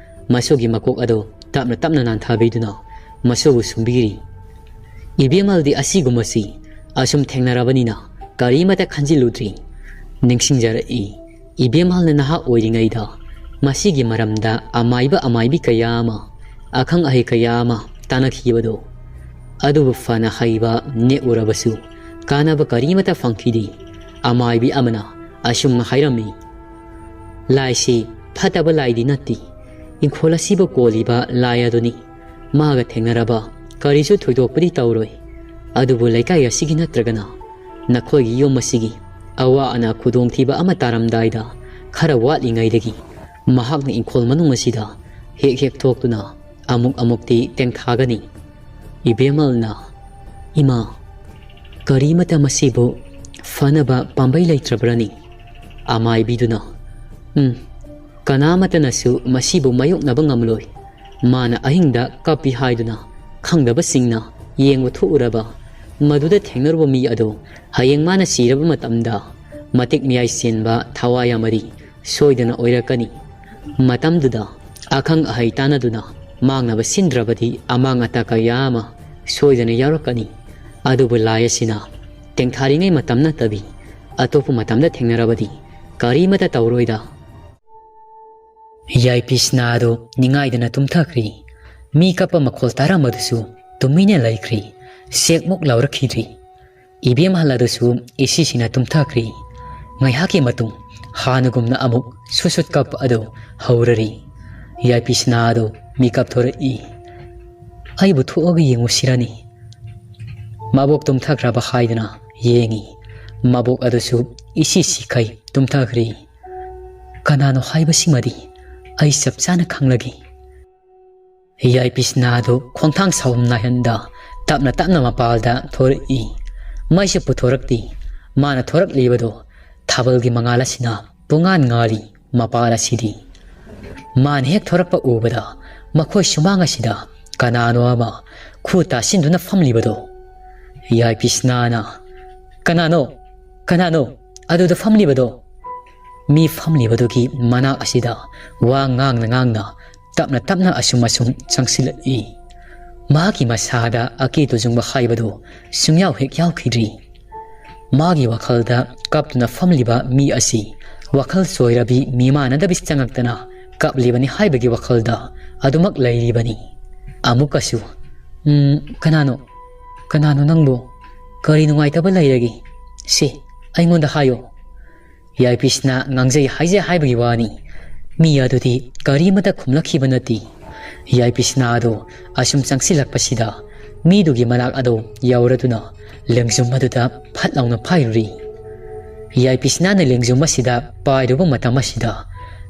ꯃꯁꯨꯒꯤ ꯃꯀꯣꯛ ꯑꯗꯨ ꯇꯞꯅ ꯇꯞꯅ ꯅꯥꯟꯊꯕꯤꯗꯨꯅ ꯃꯁꯨꯕꯨ ꯁꯨꯝꯕꯤꯔꯤ꯫ ꯏꯕꯦꯝꯍꯜꯗꯤ ꯑꯁꯤꯒꯨꯝꯕꯁꯤ ꯑꯁꯨꯝ ꯊꯦꯡꯅꯔꯕꯅꯤꯅ ꯀꯔꯤꯃꯠꯇ ꯈꯟꯖꯤꯜꯂꯨꯗ꯭ꯔꯤ꯫ ꯅꯤꯡꯁꯤꯡꯖꯔꯛꯏ, ꯏꯕꯦꯝꯍꯜꯅ ꯅꯍꯥ ꯑꯣꯏꯔꯤꯉꯩꯗ ꯃꯁꯤꯒꯤ ꯃꯔꯝꯗ ꯑꯃꯥꯏꯕ ꯑꯃꯥꯏꯕꯤ ꯀꯌꯥ ꯑꯃ, ꯑꯈꯪ ꯑꯍꯩ ꯀꯌꯥ ꯑꯃ ꯇꯥꯟꯅꯈꯤꯕꯗꯣ꯫ ꯑꯗꯨꯕꯨ ꯐꯅ ꯍꯩꯕ ꯅꯦꯛꯎꯔꯕꯁꯨ ꯀꯥꯟꯅꯕ ꯀꯔꯤꯃꯠꯇ ꯐꯪꯈꯤꯗꯦ꯫ ꯑꯃꯥꯏꯕꯤ ꯑꯃꯅ ꯑꯁꯨꯝꯅ ꯍꯥꯏꯔꯝꯃꯤ, "ꯂꯥꯏꯁꯤ ꯐꯠꯇꯕ ꯂꯥꯏꯗꯤ ꯅꯠꯇꯦ꯫ ꯏꯪꯈꯣꯜ ꯑꯁꯤꯕꯨ ꯀꯣꯜꯂꯤꯕ ꯂꯥꯏ ꯑꯗꯨꯅꯤ꯫ ꯃꯥꯒ ꯊꯦꯡꯅꯔꯕ ꯀꯔꯤꯁꯨ ꯊꯣꯏꯗꯣꯛꯄꯗꯤ ꯇꯧꯔꯣꯏ꯫ ꯑꯗꯨꯕꯨ ꯂꯩꯀꯥꯏ ꯑꯁꯤꯒꯤ ꯅꯠꯇ꯭ꯔꯒꯅ ꯅꯈꯣꯏꯒꯤ ꯌꯨꯝ ꯑꯁꯤꯒꯤ ꯑꯋꯥ ꯑꯅꯥ ꯈꯨꯗꯣꯡꯊꯤꯕ ꯑꯃ ꯇꯥꯔꯝꯗꯥꯏꯗ ꯈꯔ ꯋꯥꯠꯂꯤꯉꯩꯗꯒꯤ ꯃꯍꯥꯛꯅ ꯏꯪꯈꯣꯜ ꯃꯅꯨꯡ ꯑꯁꯤꯗ ꯍꯦꯛ ꯍꯦꯛ ꯊꯣꯛꯇꯨꯅ ꯑꯃꯨꯛ ꯑꯃꯨꯛꯇꯤ ꯇꯦꯡꯊꯥꯒꯅꯤ꯫" ꯏꯕꯦꯝꯃꯜꯅ, "ꯏꯃꯥ, ꯀꯔꯤꯃꯇ ꯃꯁꯤꯕꯨ ꯐꯅꯕ ꯄꯥꯝꯕꯩ ꯂꯩꯇ꯭ꯔꯕ꯭ꯔꯅꯤ?" ꯑꯃꯥꯏꯕꯤꯗꯨꯅ, "ꯎꯝ, ꯀꯅꯥꯃꯠꯇꯅꯁꯨ ꯃꯁꯤꯕꯨ ꯃꯥꯌꯣꯛꯅꯕ ꯉꯝꯂꯣꯏ꯫ ꯃꯥꯅ ꯑꯍꯤꯡꯗ ꯀꯞꯄꯤ ꯍꯥꯏꯗꯨꯅ ꯈꯪꯗꯕꯁꯤꯡꯅ ꯌꯦꯡꯕ ꯊꯣꯛꯎꯔꯕ ꯃꯗꯨꯗ ꯊꯦꯡꯅꯔꯨꯕ ꯃꯤ ꯑꯗꯨ ꯍꯌꯦꯡ ꯃꯥꯅ ꯁꯤꯔꯕ ꯃꯇꯝꯗ ꯃꯇꯤꯛ ꯃꯤꯌꯥꯏ ꯆꯦꯟꯕ ꯊꯋꯥꯏ ꯑꯃꯗꯤ ꯁꯣꯏꯗꯅ ꯑꯣꯏꯔꯛꯀꯅꯤ꯫ ꯃꯇꯝꯗꯨꯗ ꯑꯈꯪ ꯑꯍꯩ ꯇꯥꯟꯅꯗꯨꯅ ꯃꯥꯡꯅꯕ ꯁꯤꯟꯗ꯭ꯔꯕꯗꯤ ꯑꯃꯥꯡ ꯑꯇꯥ ꯀꯌꯥ ꯑꯃ ꯁꯣꯏꯗꯅ ꯌꯥꯎꯔꯛꯀꯅꯤ꯫ ꯑꯗꯨꯕꯨ ꯂꯥꯏ ꯑꯁꯤꯅ ꯇꯦꯡꯊꯥꯔꯤꯉꯩ ꯃꯇꯝ ꯅꯠꯇꯕꯤ ꯑꯇꯣꯞꯄ ꯃꯇꯝꯗ ꯊꯦꯡꯅꯔꯕꯗꯤ ꯀꯔꯤꯃꯇ ꯇꯧꯔꯣꯏꯗ꯫" ꯌꯥꯏꯄꯤꯁꯅꯥ ꯑꯗꯨ ꯅꯤꯡꯉꯥꯏꯗꯅ ꯇꯨꯝꯊꯈ꯭ꯔꯤ꯫ ꯃꯤ ꯀꯞꯄ ꯃꯈꯣꯜ ꯇꯥꯔꯝꯕꯗꯨꯁꯨ ꯇꯨꯃꯤꯟꯅ ꯂꯩꯈ꯭ꯔꯤ꯫ ꯁꯦꯛꯃꯨꯛ ꯂꯥꯎꯔꯛꯈꯤꯗ꯭ꯔꯤ꯫ ꯏꯕꯦꯝꯍꯜ ꯑꯗꯨꯁꯨ ꯏꯁꯤꯁꯤꯅ ꯇꯨꯝꯊꯈ꯭ꯔꯤ꯫ ꯉꯥꯏꯍꯥꯛꯀꯤ ꯃꯇꯨꯡ ꯍꯥꯟꯅꯒꯨꯝꯅ ꯑꯃꯨꯛ ꯁꯨꯠ ꯁꯨꯠ ꯀꯞꯄ ꯑꯗꯨ ꯍꯧꯔꯔꯤ꯫ ꯌꯥꯏꯄꯤ ꯁꯅꯥ ꯑꯗꯨ ꯃꯤꯀꯞ ꯊꯣꯔꯛꯏ꯫ "ꯑꯩꯕꯨ ꯊꯣꯛꯑꯒ ꯌꯦꯡꯉꯨꯁꯤꯔꯅꯤ?" ꯃꯕꯣꯛ ꯇꯨꯝꯊꯈ꯭ꯔꯕ ꯍꯥꯏꯗꯨꯅ ꯌꯦꯡꯉꯤ꯫ ꯃꯕꯣꯛ ꯑꯗꯨꯁꯨ ꯏꯁꯤ ꯁꯤꯈꯩ ꯇꯨꯝꯊꯈ꯭ꯔꯤ꯫ "ꯀꯅꯥꯅꯣ ꯍꯥꯏꯕꯁꯤꯃꯗꯤ ꯑꯩ ꯆꯞ ꯆꯥꯅ ꯈꯪꯂꯒꯦ꯫" ꯌꯥꯏꯄꯤ ꯁꯅꯥ ꯑꯗꯨ ꯈꯣꯡꯊꯥꯡ ꯁꯥꯎꯝ ꯅꯥꯏꯍꯟꯗ ꯇꯞꯅ ꯇꯞꯅ ꯃꯄꯥꯜꯗ ꯊꯣꯔꯛꯏ꯫ ꯃꯩꯁꯨ ꯄꯨꯊꯣꯔꯛꯇꯦ꯫ ꯃꯥꯅ ꯊꯣꯔꯛꯂꯤꯕꯗꯨ ꯊꯥꯕꯜꯒꯤ ꯃꯉꯥꯜ ꯑꯁꯤꯅ ꯄꯨꯡꯉꯥꯟ ꯉꯥꯜꯂꯤ꯫ ꯃꯄꯥꯜ ꯑꯁꯤꯗꯤ ꯃꯥꯅ ꯍꯦꯛ ꯊꯣꯔꯛꯄ ꯎꯕꯗ ꯃꯈꯣꯏ ꯁꯨꯃꯥꯡ ꯑꯁꯤꯗ ꯀꯅꯥꯅꯣ ꯑꯃ ꯈꯨ ꯇꯥꯁꯤꯟꯗꯨꯅ ꯐꯝꯂꯤꯕꯗꯣ꯫ ꯌꯥꯏꯄꯤ ꯁꯅꯥꯅ, "ꯀꯅꯥꯅꯣ? ꯀꯅꯥꯅꯣ ꯑꯗꯨꯗ ꯐꯝꯂꯤꯕꯗꯣ?" ꯃꯤ ꯐꯝꯂꯤꯕꯗꯨꯒꯤ ꯃꯅꯥꯛ ꯑꯁꯤꯗ ꯋꯥ ꯉꯥꯡꯅ ꯉꯥꯡꯅ ꯇꯞꯅ ꯇꯞꯅ ꯑꯁꯨꯝ ꯑꯁꯨꯝ ꯆꯪꯁꯤꯜꯂꯛꯏ꯫ ꯃꯍꯥꯛꯀꯤ ꯃꯁꯥꯗ ꯑꯀꯤ ꯇꯨꯖꯨꯡꯕ ꯍꯥꯏꯕꯗꯨ ꯁꯨꯡꯌꯥꯎ ꯍꯦꯛ ꯌꯥꯎꯈꯤꯗ꯭ꯔꯤ꯫ ꯃꯥꯒꯤ ꯋꯥꯈꯜꯗ ꯀꯞꯇꯨꯅ ꯐꯝꯂꯤꯕ ꯃꯤ ꯑꯁꯤ ꯋꯥꯈꯜ ꯆꯣꯏꯔꯕꯤ ꯃꯤꯃꯥꯟꯅꯗꯕꯤ ꯆꯪꯉꯛꯇꯅ ꯀꯞꯂꯤꯕꯅꯤ ꯍꯥꯏꯕꯒꯤ ꯋꯥꯈꯜꯗ ꯑꯗꯨꯃꯛ ꯂꯩꯔꯤꯕꯅꯤ꯫ ꯑꯃꯨꯛꯀꯁꯨ, "ꯎꯝ, ꯀꯅꯥꯅꯣ? ꯀꯅꯥꯅꯣ ꯅꯪꯕꯨ? ꯀꯔꯤ ꯅꯨꯡꯉꯥꯏꯇꯕ ꯂꯩꯔꯒꯦ? ꯁꯦ, ꯑꯩꯉꯣꯟꯗ ꯍꯥꯏꯌꯣ꯫" ꯌꯥꯏꯄꯤ ꯁꯅꯥ ꯉꯥꯡꯖꯩ ꯍꯥꯏꯖꯩ ꯍꯥꯏꯕꯒꯤ ꯋꯥꯅꯤ꯫ ꯃꯤ ꯑꯗꯨꯗꯤ ꯀꯔꯤꯃꯠꯇ ꯈꯨꯝꯂꯛꯈꯤꯕ ꯅꯠꯇꯦ꯫ ꯌꯥꯏꯄꯤ ꯁꯅꯥ ꯑꯗꯨ ꯑꯁꯨꯝ ꯆꯪꯁꯤꯜꯂꯛꯄꯁꯤꯗ ꯃꯤꯗꯨꯒꯤ ꯃꯅꯥꯛ ꯑꯗꯨ ꯌꯧꯔꯗꯨꯅ ꯂꯦꯡꯖꯨꯝ ꯑꯗꯨꯗ ꯐꯠ ꯂꯥꯎꯅ ꯄꯥꯏꯔꯨꯔꯤ꯫ ꯌꯥꯏꯄꯤ ꯁꯅꯥꯅ ꯂꯦꯡꯖꯨꯝ ꯑꯁꯤꯗ ꯄꯥꯏꯔꯨꯕ ꯃꯇꯝ ꯑꯁꯤꯗ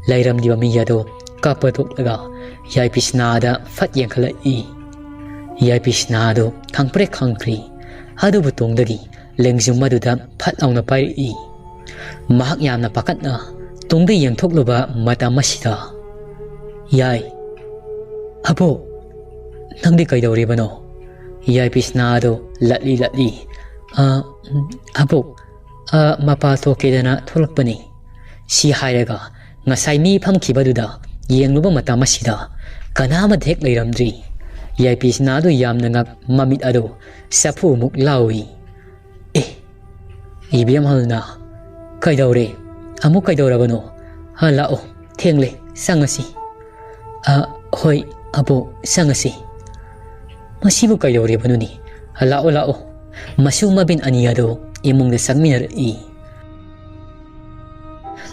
ꯂꯩꯔꯝꯂꯤꯕ ꯃꯤ ꯑꯗꯨ ꯀꯞꯄ ꯇꯣꯛꯂꯒ ꯌꯥꯏꯄꯤ ꯁꯅꯥꯗ ꯐꯠ ꯌꯦꯡꯈꯠꯂꯛꯏ꯫ ꯌꯥꯏꯄꯤ ꯁꯅꯥ ꯑꯗꯨ ꯈꯪꯄ꯭ꯔꯦꯛ ꯈꯪꯈ꯭ꯔꯤ꯫ ꯑꯗꯨꯕꯨ ꯇꯨꯡꯗꯒꯤ ꯂꯦꯡꯖꯨꯝ ꯑꯗꯨꯗ ꯐꯠ ꯂꯥꯎꯅ ꯄꯥꯏꯔꯛꯏ꯫ ꯃꯍꯥꯛ ꯌꯥꯝꯅ ꯄꯥꯈꯠꯅ ꯇꯨꯡꯗ ꯌꯦꯡꯊꯣꯛꯂꯨꯕ ꯃꯇꯝ ꯑꯁꯤꯗ, "ꯌꯥꯏ, ꯑꯕꯣꯛ, ꯅꯪꯗꯤ ꯀꯩꯗꯧꯔꯤꯕꯅꯣ?" ꯌꯥꯏꯄꯤ ꯁꯅꯥ ꯑꯗꯨ ꯂꯠꯂꯤ ꯂꯠꯂꯤ, "ꯑ, ꯎꯝ, ꯑꯕꯣꯛ, ꯑ, ꯃꯄꯥ ꯊꯣꯛꯀꯦꯗꯅ ꯊꯣꯛꯂꯛꯄꯅꯤ꯫" ꯁꯤ ꯍꯥꯏꯔꯒ ꯉꯁꯥꯏ ꯃꯤ ꯐꯝꯈꯤꯕꯗꯨꯗ ꯌꯦꯡꯂꯨꯕ ꯃꯇꯝ ꯑꯁꯤꯗ ꯀꯅꯥ ꯑꯃꯠꯇ ꯍꯦꯛ ꯂꯩꯔꯝꯗ꯭ꯔꯤ꯫ ꯌꯥꯏꯄꯤ ꯁꯅꯥ ꯑꯗꯨ ꯌꯥꯝꯅ ꯉꯛ ꯃꯃꯤꯠ ꯑꯗꯨ ꯆꯐꯨꯃꯨꯛ ꯂꯥꯎꯏ꯫ "ꯑꯦ, ꯏꯕꯦꯝꯍꯜꯅ ꯀꯩꯗꯧꯔꯦ? ꯑꯃꯨꯛ ꯀꯩꯗꯧꯔꯕꯅꯣ? ꯍ, ꯂꯥꯛꯑꯣ, ꯊꯦꯡꯂꯦ, ꯆꯪꯉꯁꯤ꯫" "ꯑ, ꯍꯣꯏ, ꯑꯕꯣꯛ, ꯆꯪꯉꯁꯤ꯫" "ꯃꯁꯤꯕꯨ ꯀꯩꯗꯧꯔꯤꯕꯅꯣꯅꯦ? ꯂꯥꯛꯑꯣ, ꯂꯥꯛꯑꯣ꯫" ꯃꯁꯨ ꯃꯕꯤꯟ ꯑꯅꯤ ꯑꯗꯨ ꯏꯃꯨꯡꯗ ꯆꯪꯃꯤꯟꯅꯔꯛꯏ꯫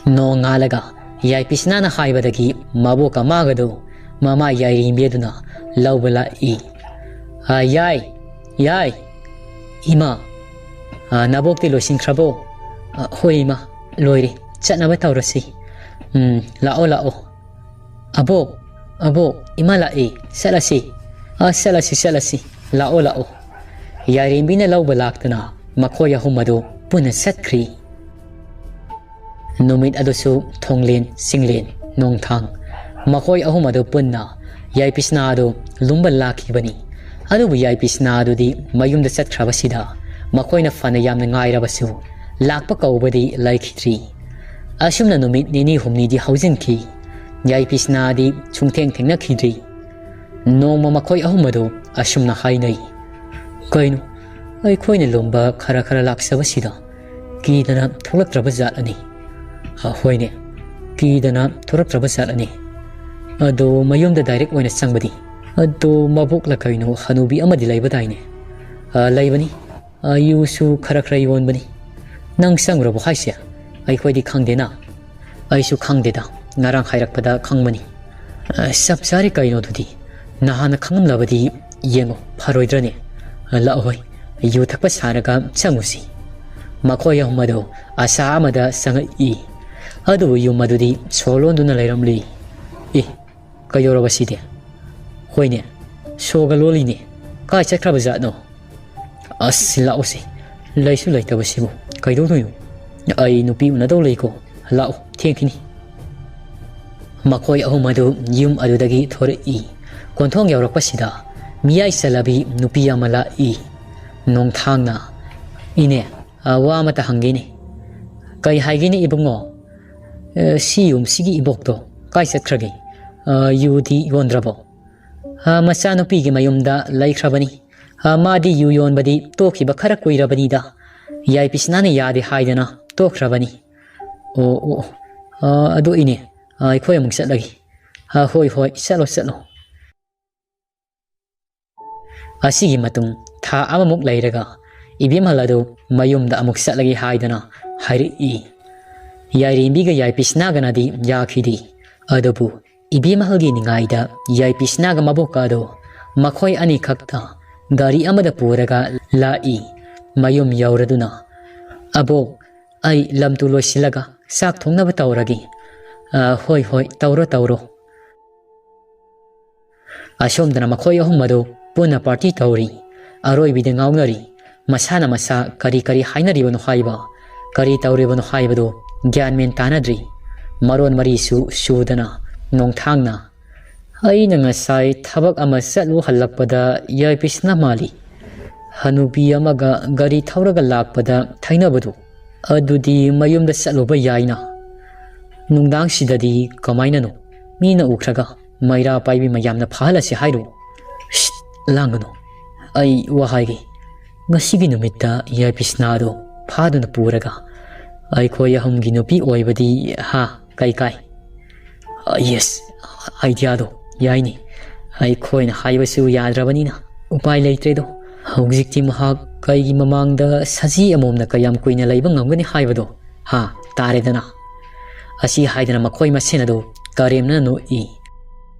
ꯅꯣꯡꯉꯥꯜꯂꯒ ꯌꯥꯏꯄꯤꯁꯅꯥꯅ ꯍꯥꯏꯕꯗꯒꯤ ꯃꯕꯣꯛꯀ ꯃꯥꯒꯗꯨ ꯃꯃꯥ ꯌꯥꯏꯔꯦꯝꯕꯤ ꯑꯗꯨꯅ ꯂꯧꯕ ꯂꯥꯛꯏ꯫ "ꯑ, ꯌꯥꯏ, ꯌꯥꯏ, ꯏꯃꯥ, ꯑ, ꯅꯕꯣꯛꯇꯤ ꯂꯣꯏꯁꯤꯟꯈ꯭ꯔꯕꯣ?" "ꯑ, ꯍꯣꯏ ꯏꯃꯥ, ꯂꯣꯏꯔꯦ, ꯆꯠꯅꯕ ꯇꯧꯔꯁꯤ꯫ ꯎꯝ, ꯂꯥꯛꯑꯣ, ꯂꯥꯛꯑꯣ꯫ ꯑꯕꯣꯛ, ꯑꯕꯣꯛ, ꯏꯃꯥ ꯂꯥꯛꯑꯦ, ꯆꯠꯂꯁꯤ꯫ ꯑ, ꯆꯠꯂꯁꯤ, ꯆꯠꯂꯁꯤ, ꯂꯥꯛꯑꯣ, ꯂꯥꯛꯑꯣ꯫" ꯌꯥꯏꯔꯦꯝꯕꯤꯅ ꯂꯧꯕ ꯂꯥꯛꯇꯨꯅ ꯃꯈꯣꯏ ꯑꯍꯨꯝ ꯑꯗꯨ ꯄꯨꯟꯅ ꯆꯠꯈ꯭ꯔꯤ꯫ ꯅꯨꯃꯤꯠ ꯑꯗꯨꯁꯨ ꯊꯣꯡꯂꯦꯟ, ꯆꯤꯡꯂꯦꯟ, ꯅꯣꯡꯊꯥꯡ, ꯃꯈꯣꯏ ꯑꯍꯨꯝ ꯑꯗꯨ ꯄꯨꯟꯅ ꯌꯥꯏꯄꯤꯁꯅꯥ ꯑꯗꯨ ꯂꯨꯝꯕ ꯂꯥꯛꯈꯤꯕꯅꯤ꯫ ꯑꯗꯨꯕꯨ ꯌꯥꯏꯄꯤꯁꯅꯥ ꯑꯗꯨꯗꯤ ꯃꯌꯨꯝꯗ ꯆꯠꯈ꯭ꯔꯕꯁꯤꯗ ꯃꯈꯣꯏꯅ ꯐꯅ ꯌꯥꯝꯅ ꯉꯥꯏꯔꯕꯁꯨ ꯂꯥꯛꯄ ꯀꯧꯕꯗꯤ ꯂꯩꯈꯤꯗ꯭ꯔꯤ꯫ ꯑꯁꯨꯝꯅ ꯅꯨꯃꯤꯠ ꯅꯤꯅꯤ ꯍꯨꯝꯅꯤꯗꯤ ꯍꯧꯖꯤꯟꯈꯤ꯫ ꯌꯥꯏꯄꯤꯁꯅꯥꯗꯤ ꯁꯨꯡꯊꯦꯡ ꯊꯦꯡꯅꯈꯤꯗ꯭ꯔꯤ꯫ ꯅꯣꯡꯃ ꯃꯈꯣꯏ ꯑꯍꯨꯝ ꯑꯗꯨ ꯑꯁꯨꯝꯅ ꯍꯥꯏꯅꯩ, "ꯀꯩꯅꯣ, ꯑꯩꯈꯣꯏꯅ ꯂꯨꯝꯕ ꯈꯔ ꯈꯔ ꯂꯥꯛꯆꯕꯁꯤꯗ ꯀꯤꯗꯅ ꯊꯣꯛꯂꯛꯇ꯭ꯔꯕ ꯖꯥꯠꯂꯅꯤ?" "ꯑ, ꯍꯣꯏꯅꯦ, ꯀꯤꯗꯅ ꯊꯣꯛꯂꯛꯇ꯭ꯔꯕ ꯖꯥꯠꯂꯅꯤ꯫ ꯑꯗꯣ ꯃꯌꯨꯝꯗ ꯗꯥꯏꯔꯦꯛ ꯑꯣꯏꯅ ꯆꯪꯕꯗꯤ?" "ꯑꯗꯣ ꯃꯕꯣꯛꯂ ꯀꯩꯅꯣ ꯍꯅꯨꯕꯤ ꯑꯃꯗꯤ ꯂꯩꯕꯗꯥꯏꯅꯦ?" "ꯑ, ꯂꯩꯕꯅꯤ꯫ ꯑ, ꯌꯨꯁꯨ ꯈꯔ ꯈꯔ ꯌꯣꯟꯕꯅꯤ꯫" "ꯅꯪ ꯆꯪꯉꯨꯔꯕꯣ ꯍꯥꯏꯁꯦ? ꯑꯩꯈꯣꯏꯗꯤ ꯈꯪꯗꯦꯅ꯫" "ꯑꯩꯁꯨ ꯈꯪꯗꯦꯗ, ꯉꯔꯥꯡ ꯍꯥꯏꯔꯛꯄꯗ ꯈꯪꯕꯅꯤ꯫" "ꯑ, ꯆꯞ ꯆꯥꯔꯦ ꯀꯩꯅꯣ ꯑꯗꯨꯗꯤ꯫ ꯅꯍꯥꯟꯅ ꯈꯪꯂꯝꯂꯕꯗꯤ ꯌꯦꯡꯉꯣ, ꯐꯔꯣꯏꯗ꯭ꯔꯅꯦ?" "ꯑ, ꯂꯥꯛꯑꯣ ꯍꯣꯏ, ꯌꯨ ꯊꯛꯄ ꯁꯥꯔꯒ ꯆꯪꯉꯨꯁꯤ꯫" ꯃꯈꯣꯏ ꯑꯍꯨꯝ ꯑꯗꯨ ꯑꯁꯥ ꯑꯃꯗ ꯆꯪꯉꯛꯏ꯫ ꯑꯗꯨꯕꯨ ꯌꯨꯝ ꯑꯗꯨꯗꯤ ꯁꯣ ꯂꯣꯟꯗꯨꯅ ꯂꯩꯔꯝꯂꯤ꯫ "ꯑꯦ, ꯀꯩꯗꯧꯔꯕ ꯁꯤꯗꯤ? ꯍꯣꯏꯅꯦ, ꯁꯣꯒ ꯂꯣꯜꯂꯤꯅꯦ꯫ ꯀꯥꯏ ꯆꯠꯈ꯭ꯔꯕ ꯖꯥꯠꯅꯣ? ꯑꯁ, ꯂꯥꯛꯑꯣꯁꯦ, ꯂꯩꯁꯨ ꯂꯩꯇꯕꯁꯤꯕꯨ ꯀꯩꯗꯧꯗꯣꯏꯅꯣ? ꯑꯩ ꯅꯨꯄꯤ ꯎꯅꯗꯧ ꯂꯩꯀꯣ, ꯂꯥꯛꯑꯣ, ꯊꯦꯡꯈꯤꯅꯤ꯫" ꯃꯈꯣꯏ ꯑꯍꯨꯝ ꯑꯗꯨ ꯌꯨꯝ ꯑꯗꯨꯗꯒꯤ ꯊꯣꯔꯛꯏ꯫ ꯀꯣꯟꯊꯣꯡ ꯌꯧꯔꯛꯄꯁꯤꯗ ꯃꯤꯌꯥꯏ ꯆꯜꯂꯕꯤ ꯅꯨꯄꯤ ꯑꯃ ꯂꯥꯛꯏ꯫ ꯅꯣꯡꯊꯥꯡꯅ, "ꯏꯅꯦ, ꯑ, ꯋꯥ ꯑꯃꯇ ꯍꯪꯒꯦꯅꯦ꯫" "ꯀꯩ ꯍꯥꯏꯒꯦꯅꯦ ꯏꯕꯨꯡꯉꯣ?" "ꯑ, ꯁꯤ ꯌꯨꯝꯁꯤꯒꯤ ꯏꯕꯣꯛꯇꯣ ꯀꯥꯏ ꯆꯠꯈ꯭ꯔꯒꯦ? ꯑ, ꯌꯨꯗꯤ ꯌꯣꯟꯗ꯭ꯔꯕꯣ?" "ꯑ, ꯃꯆꯥꯅꯨꯄꯤꯒꯤ ꯃꯌꯨꯝꯗ ꯂꯩꯈ꯭ꯔꯕꯅꯤ꯫ ꯑ, ꯃꯥꯗꯤ ꯌꯨ ꯌꯣꯟꯕꯗꯤ ꯇꯣꯛꯈꯤꯕ ꯈꯔ ꯀꯨꯏꯔꯕꯅꯤꯗ꯫ ꯌꯥꯏꯄꯤꯁꯅꯥꯅ ꯌꯥꯗꯦ ꯍꯥꯏꯗꯅ ꯇꯣꯛꯈ꯭ꯔꯕꯅꯤ꯫" "ꯑꯣ, ꯑꯣ, ꯑꯣ꯫ ꯑ, ꯑꯗꯨ ꯏꯅꯦ, ꯑ, ꯑꯩꯈꯣꯏ ꯑꯃꯨꯛ ꯆꯠꯂꯒꯦ꯫" "ꯑ, ꯍꯣꯏ, ꯍꯣꯏ, ꯆꯠꯂꯣ, ꯆꯠꯂꯣ꯫" ꯑꯁꯤꯒꯤ ꯃꯇꯨꯡ ꯊꯥ ꯑꯃꯃꯨꯛ ꯂꯩꯔꯒ ꯏꯕꯦꯝꯍꯜ ꯑꯗꯨ ꯃꯌꯨꯝꯗ ꯑꯃꯨꯛ ꯆꯠꯂꯒꯦ ꯍꯥꯏꯗꯨꯅ ꯍꯥꯏꯔꯛꯏ꯫ ꯌꯥꯏꯔꯦꯝꯕꯤꯒ ꯌꯥꯏꯄꯤꯁꯅꯥꯒꯅꯗꯤ ꯌꯥꯈꯤꯗꯦ꯫ ꯑꯗꯨꯕꯨ ꯏꯕꯦꯝꯍꯜꯒꯤ ꯅꯤꯡꯉꯥꯏꯗ ꯌꯥꯏꯄꯤꯁꯅꯥꯒ ꯃꯕꯣꯛꯀ ꯑꯗꯨ ꯃꯈꯣꯏ ꯑꯅꯤꯈꯛꯇ ꯒꯥꯔꯤ ꯑꯃꯗ ꯄꯨꯔꯒ ꯂꯥꯛꯏ꯫ ꯃꯌꯨꯝ ꯌꯧꯔꯗꯨꯅ, "ꯑꯕꯣꯛ, ꯑꯩ ꯂꯝꯇꯨ ꯂꯣꯏꯁꯤꯜꯂꯒ ꯆꯥꯛ ꯊꯣꯡꯅꯕ ꯇꯧꯔꯒꯦ꯫" "ꯑ, ꯍꯣꯏ, ꯍꯣꯏ, ꯇꯧꯔꯣ, ꯇꯧꯔꯣ꯫" ꯑꯁꯣꯝꯗꯅ ꯃꯈꯣꯏ ꯑꯍꯨꯝ ꯑꯗꯨ ꯄꯨꯟꯅ ꯄꯥꯔꯇꯤ ꯇꯧꯔꯤ꯫ ꯑꯔꯣꯏꯕꯤꯗ ꯉꯥꯎꯅꯔꯤ꯫ ꯃꯁꯥꯅ ꯃꯁꯥ ꯀꯔꯤ ꯀꯔꯤ ꯍꯥꯏꯅꯔꯤꯕꯅꯣ ꯍꯥꯏꯕ, ꯀꯔꯤ ꯇꯧꯔꯤꯕꯅꯣ ꯍꯥꯏꯕꯗꯨ ꯒ꯭ꯌꯥꯟ ꯃꯦꯟ ꯇꯥꯅꯗ꯭ꯔꯤ꯫ ꯃꯔꯣꯟ ꯃꯔꯤꯁꯨ ꯁꯨꯗꯅ ꯅꯣꯡꯊꯥꯡꯅ, "ꯑꯩꯅ ꯉꯁꯥꯏ ꯊꯕꯛ ꯑꯃ ꯆꯠꯂꯨ ꯍꯜꯂꯛꯄꯗ ꯌꯥꯏꯄꯤꯁꯅ ꯃꯥꯜꯂꯤ꯫ ꯍꯅꯨꯕꯤ ꯑꯃꯒ ꯒꯥꯔꯤ ꯊꯧꯔꯒ ꯂꯥꯛꯄꯗ ꯊꯩꯅꯕꯗꯨ꯫ ꯑꯗꯨꯗꯤ ꯃꯌꯨꯝꯗ ꯆꯠꯂꯨꯕ ꯌꯥꯏꯅ꯫ ꯅꯨꯡꯗꯥꯡꯁꯤꯗꯗꯤ ꯀꯃꯥꯏꯅꯅꯣ? ꯃꯤꯅ ꯎꯈ꯭ꯔꯒ ꯃꯩꯔꯥ ꯄꯥꯏꯕꯤ ꯃꯌꯥꯝꯅ ꯐꯥꯍꯜꯂꯁꯤ ꯍꯥꯏꯔꯣ?" "ꯁꯤꯠ, ꯂꯥꯡꯒꯅꯨ꯫ ꯑꯩ ꯋꯥ ꯍꯥꯏꯒꯦ꯫ ꯉꯁꯤꯒꯤ ꯅꯨꯃꯤꯠꯇ ꯌꯥꯏꯄꯤꯁꯅꯥꯗꯣ ꯐꯥꯗꯨꯅ ꯄꯨꯔꯒ ꯑꯩꯈꯣꯏ ꯑꯍꯨꯝꯒꯤ ꯅꯨꯄꯤ ꯑꯣꯏꯕꯗꯤ, ꯍꯥ, ꯀꯩ ꯀꯥꯏ?" "ꯑ, ꯌꯦꯁ, ꯑꯥꯏꯗꯤꯌꯥꯗꯣ ꯌꯥꯏꯅꯦ꯫ ꯑꯩꯈꯣꯏꯅ ꯍꯥꯏꯕꯁꯨ ꯌꯥꯗ꯭ꯔꯕꯅꯤꯅ ꯎꯄꯥꯏ ꯂꯩꯇ꯭ꯔꯦꯗꯣ꯫ ꯍꯧꯖꯤꯛꯇꯤ ꯃꯍꯥꯛ ꯀꯩꯒꯤ ꯃꯃꯥꯡꯗ ꯁꯖꯤ ꯑꯃꯣꯝꯅ ꯀꯌꯥꯝ ꯀꯨꯏꯅ ꯂꯩꯕ ꯉꯝꯒꯅꯤ ꯍꯥꯏꯕꯗꯣ, ꯍꯥ, ꯇꯥꯔꯦꯗꯅ?" ꯑꯁꯤ ꯍꯥꯏꯗꯅ ꯃꯈꯣꯏ ꯃꯁꯦꯟ ꯑꯗꯨ ꯀꯔꯦꯝꯅ ꯅꯣꯛꯏ꯫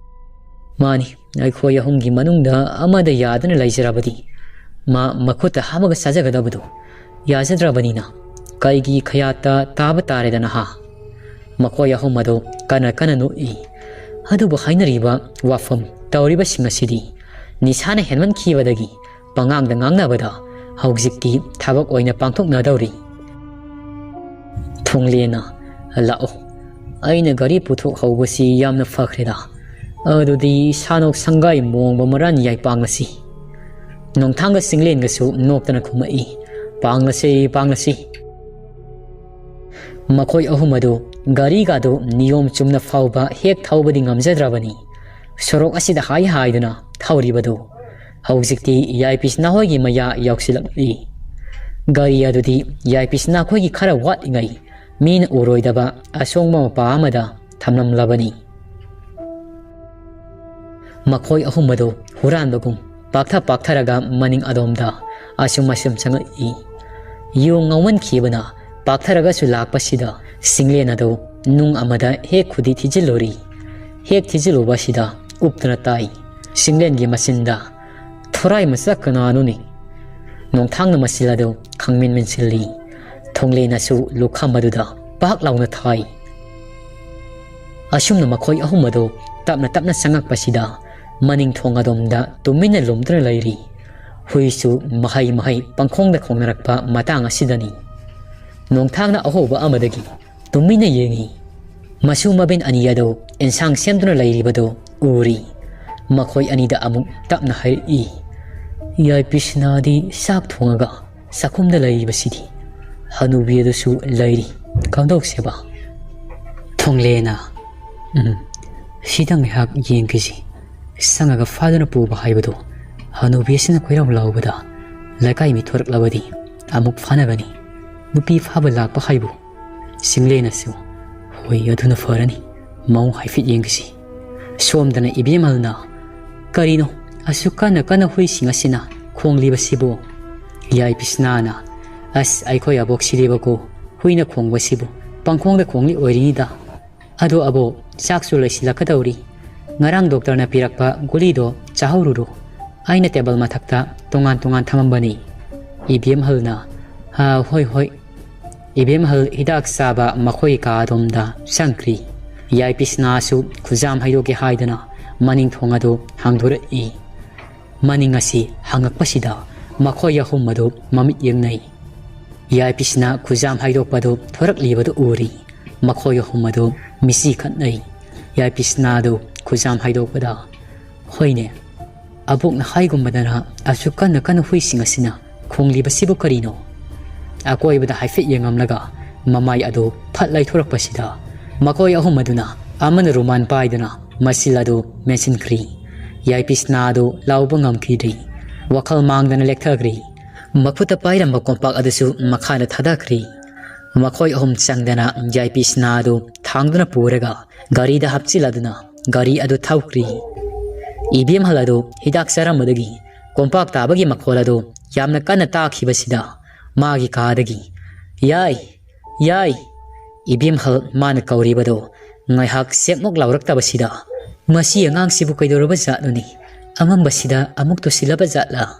"ꯃꯥꯅꯤ, ꯑꯩꯈꯣꯏ ꯑꯍꯨꯝꯒꯤ ꯃꯅꯨꯡꯗ ꯑꯃꯗ ꯌꯥꯗꯅ ꯂꯩꯖꯔꯕꯗꯤ ꯃꯥ ꯃꯈꯨꯠꯇ ꯍꯥꯞꯄꯒ ꯆꯥꯖꯒꯗꯕꯗꯨ ꯌꯥꯖꯗ꯭ꯔꯕꯅꯤꯅ ꯀꯩꯒꯤ ꯈꯌꯥꯠꯇ ꯇꯥꯕ ꯇꯥꯔꯦꯗꯅ, ꯍꯥ?" ꯃꯈꯣꯏ ꯑꯍꯨꯝ ꯑꯗꯨ ꯀꯟꯅ ꯀꯟꯅ ꯅꯣꯛꯏ꯫ ꯑꯗꯨꯕꯨ ꯍꯥꯏꯅꯔꯤꯕ ꯋꯥꯐꯝ ꯇꯧꯔꯤꯕꯁꯤꯡ ꯑꯁꯤꯗꯤ ꯅꯤꯁꯥꯅ ꯍꯦꯟꯃꯟꯈꯤꯕꯗꯒꯤ ꯄꯉꯥꯡꯗ ꯉꯥꯡꯅꯕꯗ ꯍꯧꯖꯤꯛꯇꯤ ꯊꯕꯛ ꯑꯣꯏꯅ ꯄꯥꯡꯊꯣꯛꯅꯗꯧꯔꯤ꯫ ꯊꯣꯡꯂꯦꯟꯅ, "ꯂꯥꯛꯑꯣ, ꯑꯩꯅ ꯒꯥꯔꯤ ꯄꯨꯊꯣꯛꯍꯧꯕꯁꯤ ꯌꯥꯝꯅ ꯐꯈ꯭ꯔꯦꯗ꯫ ꯑꯗꯨꯗꯤ ꯁꯥꯅꯣꯛ ꯁꯪꯒꯥꯏ ꯃꯣꯡꯕ ꯃꯔꯥꯟ ꯌꯥꯏ ꯄꯥꯡꯂꯁꯤ꯫" ꯅꯣꯡꯊꯥꯡꯒ ꯆꯤꯡꯂꯦꯟꯒꯁꯨ ꯅꯣꯛꯇꯅ ꯈꯨꯝꯃꯛꯏ, "ꯄꯥꯡꯂꯁꯤ, ꯄꯥꯡꯂꯁꯤ꯫" ꯃꯈꯣꯏ ꯑꯍꯨꯝ ꯑꯗꯨ ꯒꯥꯔꯤꯒꯗꯨ ꯅꯤꯌꯣꯝ ꯆꯨꯝꯅ ꯐꯥꯎꯕ ꯍꯦꯛ ꯊꯧꯕꯗꯤ ꯉꯝꯖꯗ꯭ꯔꯕꯅꯤ꯫ ꯁꯣꯔꯣꯛ ꯑꯁꯤꯗ ꯍꯥꯏ ꯍꯥꯏꯗꯨꯅ ꯊꯧꯔꯤꯕꯗꯨ ꯍꯧꯖꯤꯛꯇꯤ ꯌꯥꯏꯄꯤꯁꯅꯥ ꯍꯣꯏꯒꯤ ꯃꯌꯥ ꯌꯧꯁꯤꯜꯂꯛꯂꯤ꯫ ꯒꯥꯔꯤ ꯑꯗꯨꯗꯤ ꯌꯥꯏꯄꯤꯁꯅꯥ ꯈꯣꯏꯒꯤ ꯈꯔ ꯋꯥꯠꯂꯤꯉꯩ ꯃꯤꯅ ꯎꯔꯣꯏꯗꯕ ꯑꯁꯣꯡꯕ ꯃꯄꯥ ꯑꯃꯗ ꯊꯝꯂꯝꯂꯕꯅꯤ꯫ ꯃꯈꯣꯏ ꯑꯍꯨꯝ ꯑꯗꯨ ꯍꯨꯔꯥꯟꯕꯒꯨꯝ ꯄꯥꯛꯊ ꯄꯥꯛꯊꯔꯒ ꯃꯅꯤꯡ ꯑꯗꯣꯝꯗ ꯑꯁꯨꯝ ꯑꯁꯨꯝ ꯆꯪꯂꯛꯏ꯫ ꯌꯨ ꯉꯥꯎꯃꯟꯈꯤꯕꯅ ꯄꯥꯛꯊꯔꯒꯁꯨ ꯂꯥꯛꯄꯁꯤꯗ ꯁꯤꯡꯂꯦꯟ ꯑꯗꯨ ꯅꯨꯡ ꯑꯃꯗ ꯍꯦꯛ ꯈꯨꯗꯤ ꯊꯤꯖꯤꯜꯂꯨꯔꯤ꯫ ꯍꯦꯛ ꯊꯤꯖꯤꯜꯂꯨꯕꯁꯤꯗ ꯎꯞꯇꯨꯅ ꯇꯥꯏ꯫ ꯁꯤꯡꯂꯦꯟꯒꯤ ꯃꯆꯤꯟꯗ ꯊꯣꯔꯥꯏ ꯃꯆꯥ ꯀꯅꯥꯅꯣꯅꯦ? ꯅꯣꯡꯊꯥꯡꯅ ꯃꯆꯤꯜ ꯑꯗꯨ ꯈꯪꯃꯤꯟ ꯃꯤꯟꯁꯤꯜꯂꯤ꯫ ꯊꯣꯡꯂꯦꯟꯅꯁꯨ ꯂꯨꯈꯝ ꯑꯗꯨꯗ ꯄꯥꯛ ꯂꯥꯎꯅ ꯊꯥꯏ꯫ ꯑꯁꯨꯝꯅ ꯃꯈꯣꯏ ꯑꯍꯨꯝ ꯑꯗꯨ ꯇꯞꯅ ꯇꯞꯅ ꯆꯪꯉꯛꯄꯁꯤꯗ ꯃꯅꯤꯡ ꯊꯣꯡ ꯑꯗꯣꯝꯗ ꯇꯨꯃꯤꯟꯅ ꯂꯨꯝꯗꯨꯅ ꯂꯩꯔꯤ꯫ ꯍꯨꯏꯁꯨ ꯃꯍꯩ ꯃꯍꯩ ꯄꯪꯈꯣꯡꯗ ꯈꯣꯡꯅꯔꯛꯄ ꯃꯇꯥꯡ ꯑꯁꯤꯗꯅꯤ꯫ ꯅꯣꯡꯊꯥꯡꯅ ꯑꯍꯣꯕ ꯑꯃꯗꯒꯤ ꯇꯨꯃꯤꯟꯅ ꯌꯦꯡꯉꯤ꯫ ꯃꯁꯨ ꯃꯕꯦꯟ ꯑꯅꯤ ꯑꯗꯨ ꯑꯦꯟꯁꯥꯡ ꯁꯦꯝꯗꯨꯅ ꯂꯩꯔꯤꯕꯗꯨ ꯎꯔꯤ꯫ ꯃꯈꯣꯏ ꯑꯅꯤꯗ ꯑꯃꯨꯛ ꯇꯞꯅ ꯍꯥꯏꯔꯛꯏ, "ꯌꯥꯏ ꯄꯤꯁꯅꯥꯗꯤ ꯆꯥꯛ ꯊꯣꯡꯉꯒ ꯆꯥꯛꯈꯨꯝꯗ ꯂꯩꯔꯤꯕꯁꯤꯗꯤ? ꯍꯅꯨꯕꯤ ꯑꯗꯨꯁꯨ ꯂꯩꯔꯤ, ꯀꯝꯗꯧꯁꯦꯕ?" ꯊꯣꯡꯂꯦꯅ, "ꯎꯝ, ꯁꯤꯗ ꯉꯥꯏꯍꯥꯛ ꯌꯦꯡꯈꯤꯁꯤ꯫ ꯁꯪꯉꯒ ꯐꯥꯗꯨꯅ ꯄꯨꯕ ꯍꯥꯏꯕꯗꯨ ꯍꯅꯨꯕꯤ ꯑꯁꯤꯅ ꯀꯣꯏꯔꯥꯎ ꯂꯥꯎꯕꯗ ꯂꯩꯀꯥꯏ ꯃꯤ ꯊꯣꯔꯛꯂꯕꯗꯤ ꯑꯃꯨꯛ ꯐꯥꯅꯒꯅꯤ꯫ ꯅꯨꯄꯤ ꯐꯥꯕ ꯂꯥꯛꯄ ꯍꯥꯏꯕꯨ ꯁꯤꯡꯂꯦꯟꯅꯁꯨ, ꯍꯣꯏ, ꯑꯗꯨꯅ ꯐꯔꯅꯤ꯫ ꯃꯑꯣꯡ ꯍꯥꯏꯐꯦꯠ ꯌꯦꯡꯈꯤꯁꯤ꯫" ꯁꯣꯝꯗꯅ ꯏꯕꯦꯝꯍꯜꯅ, "ꯀꯔꯤꯅꯣ ꯑꯁꯨꯛ ꯀꯟꯅ ꯀꯟꯅ ꯍꯨꯏꯁꯤꯡ ꯑꯁꯤꯅ ꯈꯣꯡꯂꯤꯕꯁꯤꯕꯨ?" ꯌꯥꯏ ꯄꯤꯁꯅꯥꯅ, "ꯑꯁ, ꯑꯩꯈꯣꯏ ꯑꯕꯣꯛꯁꯤꯗꯤꯕꯀꯣ, ꯍꯨꯏꯅ ꯈꯣꯡꯕꯁꯤꯕꯨ ꯄꯪꯈꯣꯡꯗ ꯈꯣꯡꯂꯤ ꯑꯣꯏꯔꯤꯅꯤꯗ꯫ ꯑꯗꯣ ꯑꯕꯣꯛ, ꯆꯥꯛꯁꯨ ꯂꯩꯁꯤꯜꯂꯛꯀꯗꯧꯔꯤ꯫ ꯉꯔꯥꯡ ꯗꯣꯛꯇꯔꯅ ꯄꯤꯔꯛꯄ ꯒꯨꯂꯤꯗꯣ ꯆꯥꯍꯧꯔꯨꯔꯣ꯫ ꯑꯩꯅ ꯇꯦꯕꯜ ꯃꯊꯛꯇ ꯇꯣꯉꯥꯟ ꯇꯣꯉꯥꯟ ꯊꯝꯃꯝꯕꯅꯤ꯫" ꯏꯕꯦꯝꯍꯜꯅ, "ꯑꯥ, ꯍꯣꯏ, ꯍꯣꯏ꯫" ꯏꯕꯦꯝꯍꯜ ꯍꯤꯗꯥꯛ ꯆꯥꯕ ꯃꯈꯣꯏꯒꯤ ꯀꯥ ꯑꯗꯣꯝꯗ ꯆꯪꯈ꯭ꯔꯤ꯫ ꯌꯥꯏ ꯄꯤꯁꯅꯥꯁꯨ ꯈꯨꯖꯥꯝ ꯍꯩꯗꯣꯛꯀꯦ ꯍꯥꯏꯗꯨꯅ ꯃꯅꯤꯡ ꯊꯣꯡ ꯑꯗꯨ ꯍꯥꯡꯗꯣꯔꯛꯏ꯫ ꯃꯅꯤꯡ ꯑꯁꯤ ꯍꯥꯡꯉꯛꯄꯁꯤꯗ ꯃꯈꯣꯏ ꯑꯍꯨꯝ ꯑꯗꯨ ꯃꯃꯤꯠ ꯌꯦꯡꯅꯩ꯫ ꯌꯥꯏ ꯄꯤꯁꯅꯥ ꯈꯨꯖꯥꯝ ꯍꯩꯗꯣꯛꯄꯗꯨ ꯊꯣꯔꯛꯂꯤꯕꯗꯨ ꯎꯔꯤ꯫ ꯃꯈꯣꯏ ꯑꯍꯨꯝ ꯑꯗꯨ ꯃꯤꯠꯁꯤ ꯈꯠꯅꯩ꯫ ꯌꯥꯏ ꯄꯤꯁꯅꯥꯗꯨ ꯈꯨꯖꯥꯝ ꯍꯩꯗꯣꯛꯄꯗ, "ꯍꯣꯏꯅꯦ, ꯑꯕꯣꯛꯅ ꯍꯥꯏꯒꯨꯝꯕꯗꯅ ꯑꯁꯨꯛ ꯀꯟꯅ ꯀꯟꯅ ꯍꯨꯏꯁꯤꯡ ꯑꯁꯤꯅ ꯈꯣꯡꯂꯤꯕꯁꯤꯕꯨ ꯀꯔꯤꯅꯣ?" ꯑꯀꯣꯏꯕꯗ ꯍꯥꯏꯐꯦꯠ ꯌꯦꯡꯉꯝꯂꯒ ꯃꯃꯥꯏ ꯑꯗꯨ ꯐꯠ ꯂꯩꯊꯣꯔꯛꯄꯁꯤꯗ ꯃꯈꯣꯏ ꯑꯍꯨꯝ ꯑꯗꯨꯅ ꯑꯃꯅ ꯔꯨꯃꯥꯟ ꯄꯥꯏꯗꯨꯅ ꯃꯆꯤꯜ ꯑꯗꯨ ꯃꯦꯟꯁꯤꯟꯈ꯭ꯔꯤ꯫ ꯌꯥꯏ ꯄꯤꯁꯅꯥ ꯑꯗꯨ ꯂꯥꯎꯕ ꯉꯝꯈꯤꯗ꯭ꯔꯤ꯫ ꯋꯥꯈꯜ ꯃꯥꯡꯗꯅ ꯂꯦꯛꯊꯈ꯭ꯔꯤ꯫ ꯃꯈꯨꯠꯇ ꯄꯥꯏꯔꯝꯕ ꯀꯣꯝꯄꯥꯛ ꯑꯗꯨꯁꯨ ꯃꯈꯥꯗ ꯊꯥꯗꯈ꯭ꯔꯤ꯫ ꯃꯈꯣꯏ ꯑꯍꯨꯝ ꯆꯪꯗꯅ ꯌꯥꯏ ꯄꯤꯁꯅꯥ ꯑꯗꯨ ꯊꯥꯡꯗꯨꯅ ꯄꯨꯔꯒ ꯒꯥꯔꯤꯗ ꯍꯥꯞꯆꯤꯜꯂꯗꯨꯅ ꯒꯥꯔꯤ ꯑꯗꯨ ꯊꯧꯈ꯭ꯔꯤ꯫ ꯏꯕꯦꯝꯍꯜ ꯑꯗꯨ ꯍꯤꯗꯥꯛ ꯆꯥꯔꯝꯕꯗꯒꯤ ꯀꯣꯝꯄꯥꯛ ꯇꯥꯕꯒꯤ ꯃꯈꯣꯜ ꯑꯗꯨ ꯌꯥꯝꯅ ꯀꯟꯅ ꯇꯥꯈꯤꯕꯁꯤꯗ ꯃꯥꯒꯤ ꯀꯥꯗꯒꯤ, "ꯌꯥꯏ, "ꯌꯥꯏ!" ꯏꯕꯦꯝꯍꯜ ꯃꯥꯅ ꯀꯧꯔꯤꯕꯗꯨ ꯉꯥꯏꯍꯥꯛ ꯁꯦꯛꯃꯨꯛ ꯂꯥꯎꯔꯛꯇꯕꯁꯤꯗ, "ꯃꯁꯤ ꯑꯉꯥꯡꯁꯤꯕꯨ ꯀꯩꯗꯧꯔꯕ ꯖꯥꯠꯅꯣꯅꯦ? ꯑꯉꯝꯕꯁꯤꯗ ꯑꯃꯨꯛ ꯇꯨꯁꯤꯜꯂꯕ ꯖꯥꯠꯂꯥ?"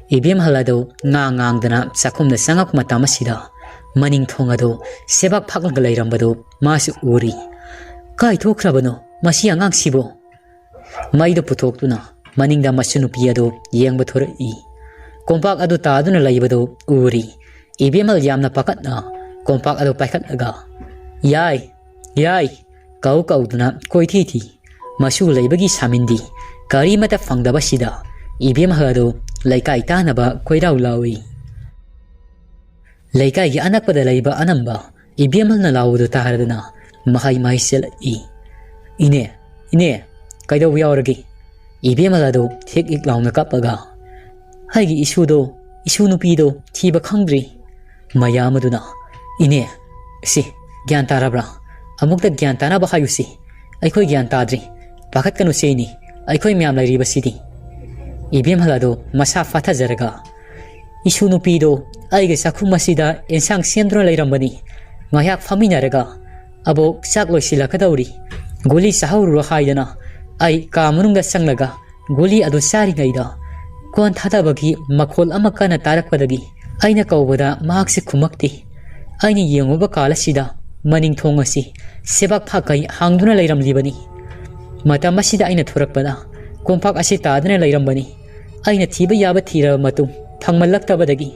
ꯏꯕꯦꯝꯍꯜ ꯑꯗꯨ ꯉꯥꯡ ꯉꯥꯡꯗꯅ ꯆꯥꯛꯈꯨꯝꯗ ꯆꯪꯉꯛꯄ ꯃꯇꯝ ꯑꯁꯤꯗ, ꯃꯅꯤꯡ ꯊꯣꯡ ꯑꯗꯨ ꯁꯦꯕꯥꯛ ꯐꯥꯛꯂꯒ ꯂꯩꯔꯝꯕꯗꯨ ꯃꯥꯁꯨ ꯎꯔꯤ꯫ "ꯀꯥꯏ ꯊꯣꯛꯈ꯭ꯔꯕꯅꯣ ꯃꯁꯤ ꯑꯉꯥꯡꯁꯤꯕꯨ?" ꯃꯩꯗꯨ ꯄꯨꯊꯣꯛꯇꯨꯅ ꯃꯅꯤꯡꯗ ꯃꯁꯨ ꯅꯨꯄꯤ ꯑꯗꯨ ꯌꯦꯡꯕ ꯊꯣꯔꯛꯏ꯫ ꯀꯣꯝꯄꯥꯛ ꯑꯗꯨ ꯇꯥꯗꯨꯅ ꯂꯩꯕꯗꯨ ꯎꯔꯤ꯫ ꯏꯕꯦꯝꯍꯜ ꯌꯥꯝꯅ ꯄꯥꯈꯠꯅ ꯀꯣꯝꯄꯥꯛ ꯑꯗꯨ ꯄꯥꯏꯈꯠꯂꯒ, "ꯌꯥꯏ, ꯌꯥꯏ!" ꯀꯧ ꯀꯧꯗꯨꯅ ꯀꯣꯏꯊꯤ ꯊꯤ꯫ ꯃꯁꯨ ꯂꯩꯕꯒꯤ ꯁꯥꯃꯤꯟꯗꯤ ꯀꯔꯤꯃꯠꯇ ꯐꯪꯗꯕꯁꯤꯗ, ꯏꯕꯦꯝꯍꯜ ꯑꯗꯨ ꯂꯩꯀꯥꯏ ꯇꯥꯅꯕ ꯀꯣꯏꯔꯥꯎ ꯂꯥꯎꯏ꯫ ꯂꯩꯀꯥꯏꯒꯤ ꯑꯅꯛꯄꯗ ꯂꯩꯕ ꯑꯅꯝꯕ ꯏꯕꯦꯝꯍꯜꯅ ꯂꯥꯎꯕꯗꯨ ꯇꯥꯔꯗꯨꯅ ꯃꯍꯩ ꯃꯍꯩ ꯆꯦꯜꯂꯛꯏ꯫ "ꯏꯅꯦ, ꯏꯅꯦ, ꯀꯩꯗꯧꯕ ꯌꯥꯎꯔꯒꯦ?" ꯏꯕꯦꯝꯍꯜ ꯑꯗꯨ ꯍꯤꯛ ꯍꯤꯛ ꯂꯥꯎꯅ ꯀꯞꯄꯒ, "ꯑꯩꯒꯤ ꯏꯁꯨꯗꯣ, ꯏꯁꯨ ꯅꯨꯄꯤꯗꯣ ꯊꯤꯕ ꯈꯪꯗ꯭ꯔꯤ꯫" ꯃꯌꯥꯝ ꯑꯗꯨꯅ, "ꯏꯅꯦ, ꯁꯤ ꯒ꯭ꯌꯥꯟ ꯇꯥꯔꯕ꯭ꯔꯥ? ꯑꯃꯨꯛꯇ ꯒ꯭ꯌꯥꯟ ꯇꯥꯅꯕ ꯍꯥꯏꯌꯨꯁꯤ꯫ ꯑꯩꯈꯣꯏ ꯒ꯭ꯌꯥꯟ ꯇꯥꯗ꯭ꯔꯤ꯫ ꯄꯥꯈꯠꯀꯅꯨꯁꯦ ꯏꯅꯦ, ꯑꯩꯈꯣꯏ ꯃꯌꯥꯝ ꯂꯩꯔꯤꯕꯁꯤꯗꯤ꯫" ꯏꯕꯦꯝꯍꯜ ꯑꯗꯨ ꯃꯁꯥ ꯐꯥꯊꯖꯔꯒ, "ꯏꯁꯨ ꯅꯨꯄꯤꯗꯣ ꯑꯩꯒꯤ ꯆꯥꯛꯈꯨꯝ ꯑꯁꯤꯗ ꯑꯦꯟꯁꯥꯡ ꯁꯦꯝꯗꯨꯅ ꯂꯩꯔꯝꯕꯅꯤ꯫ ꯉꯥꯏꯍꯥꯛ ꯐꯝꯃꯤꯟꯅꯔꯒ, 'ꯑꯕꯣꯛ, ꯆꯥꯛ ꯂꯣꯏꯁꯤꯜꯂꯛꯀꯗꯧꯔꯤ, ꯒꯨꯂꯤ ꯆꯥꯍꯧꯔꯨꯔꯣ' ꯍꯥꯏꯗꯅ ꯑꯩ ꯀꯥ ꯃꯅꯨꯡꯗ ꯆꯪꯂꯒ ꯒꯨꯂꯤ ꯑꯗꯨ ꯆꯥꯔꯤꯉꯩꯗ ꯀꯣꯟ ꯊꯥꯗꯕꯒꯤ ꯃꯈꯣꯜ ꯑꯃ ꯀꯟꯅ ꯇꯥꯔꯛꯄꯗꯒꯤ ꯑꯩꯅ ꯀꯧꯕꯗ ꯃꯍꯥꯛꯁꯦ ꯈꯨꯝꯃꯛꯇꯦ꯫ ꯑꯩꯅ ꯌꯦꯡꯉꯨꯕ ꯀꯥꯟ ꯑꯁꯤꯗ ꯃꯅꯤꯡ ꯊꯣꯡ ꯑꯁꯤ ꯁꯦꯕꯥꯛ ꯐꯥꯛꯈꯩ ꯍꯥꯡꯗꯨꯅ ꯂꯩꯔꯝꯂꯤꯕꯅꯤ꯫ ꯃꯇꯝ ꯑꯁꯤꯗ ꯑꯩꯅ ꯊꯣꯔꯛꯄꯗ ꯀꯣꯝꯄꯥꯛ ꯑꯁꯤ ꯇꯥꯗꯨꯅ ꯂꯩꯔꯝꯕꯅꯤ꯫ ꯑꯩꯅ ꯊꯤꯕ ꯌꯥꯕ ꯊꯤꯔꯕ ꯃꯇꯨꯡ ꯐꯪꯃꯜꯂꯛꯇꯕꯗꯒꯤ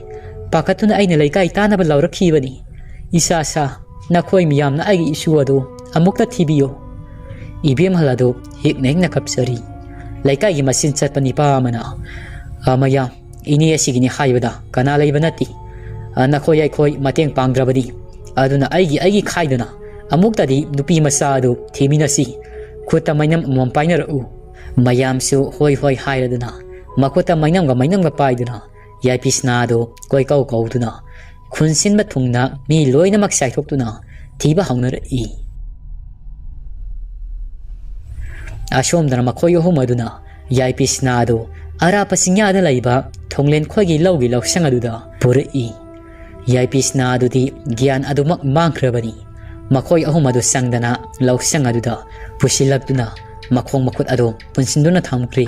ꯄꯥꯈꯠꯇꯨꯅ ꯑꯩꯅ ꯂꯩꯀꯥꯏ ꯇꯥꯅꯕ ꯂꯥꯎꯔꯛꯈꯤꯕꯅꯤ꯫ ꯏꯆꯥ ꯁꯥ, ꯅꯈꯣꯏ ꯃꯤꯌꯥꯝꯅ ꯑꯩꯒꯤ ꯏꯁꯨ ꯑꯗꯨ ꯑꯃꯨꯛꯇ ꯊꯤꯕꯤꯌꯨ꯫" ꯏꯕꯦꯝꯍꯜ ꯑꯗꯨ ꯍꯤꯛꯅ ꯍꯤꯛꯅ ꯀꯞꯆꯔꯤ꯫ ꯂꯩꯀꯥꯏꯒꯤ ꯃꯆꯤꯟ ꯆꯠꯄ ꯅꯤꯄꯥ ꯑꯃꯅ, "ꯑ, ꯃꯌꯥꯝ, ꯏꯅꯦ ꯑꯁꯤꯒꯤꯅꯤ ꯍꯥꯏꯕꯗ ꯀꯅꯥ ꯂꯩꯕ ꯅꯠꯇꯦ꯫ ꯑ, ꯅꯈꯣꯏ ꯑꯩꯈꯣꯏ ꯃꯇꯦꯡ ꯄꯥꯡꯗ꯭ꯔꯕꯗꯤ꯫ ꯑꯗꯨꯅ ꯑꯩꯒꯤ, ꯑꯩꯒꯤ ꯈꯥꯏꯗꯨꯅ ꯑꯃꯨꯛꯇꯗꯤ ꯅꯨꯄꯤ ꯃꯆꯥ ꯑꯗꯨ ꯊꯤꯃꯤꯟꯅꯁꯤ꯫ ꯈꯨꯠꯇ ꯃꯩꯅꯝ ꯑꯃꯃꯝ ꯄꯥꯏꯅꯔꯛꯎ꯫" ꯃꯌꯥꯝꯁꯨ ꯍꯣꯏ ꯍꯣꯏ ꯍꯥꯏꯔꯗꯨꯅ ꯃꯈꯨꯠꯇ ꯃꯩꯅꯝꯒ ꯃꯩꯅꯝꯒ ꯄꯥꯏꯗꯨꯅ ꯌꯥꯏꯄꯤꯁꯅꯥꯗꯨ ꯀꯣꯏꯀꯧ ꯀꯧꯗꯨꯅ ꯈꯨꯟ ꯁꯤꯟꯕ ꯊꯨꯡꯅ ꯃꯤ ꯂꯣꯏꯅꯃꯛ ꯆꯥꯏꯊꯣꯛꯇꯨꯅ ꯊꯤꯕ ꯍꯧꯅꯔꯛꯏ꯫ ꯑꯁꯣꯝꯗꯅ ꯃꯈꯣꯏ ꯑꯍꯨꯝ ꯑꯗꯨꯅ ꯌꯥꯏꯄꯤꯁꯅꯥꯗꯨ ꯑꯔꯥꯞꯄ ꯆꯤꯡꯌꯥꯗ ꯂꯩꯕ ꯊꯣꯡꯂꯦꯟ ꯈꯣꯏꯒꯤ ꯂꯧꯒꯤ ꯂꯧꯁꯪ ꯑꯗꯨꯗ ꯄꯨꯔꯛꯏ꯫ ꯌꯥꯏꯄꯤꯁꯅꯥ ꯑꯗꯨꯗꯤ ꯒ꯭ꯌꯥꯟ ꯑꯗꯨꯃꯛ ꯃꯥꯡꯈ꯭ꯔꯕꯅꯤ꯫ ꯃꯈꯣꯏ ꯑꯍꯨꯝ ꯑꯗꯨ ꯆꯪꯗꯅ ꯂꯧꯁꯪ ꯑꯗꯨꯗ ꯄꯨꯁꯤꯜꯂꯛꯇꯨꯅ ꯃꯈꯣꯡ ꯃꯈꯨꯠ ꯑꯗꯨ ꯄꯨꯟꯁꯤꯟꯗꯨꯅ ꯊꯝꯈ꯭ꯔꯦ꯫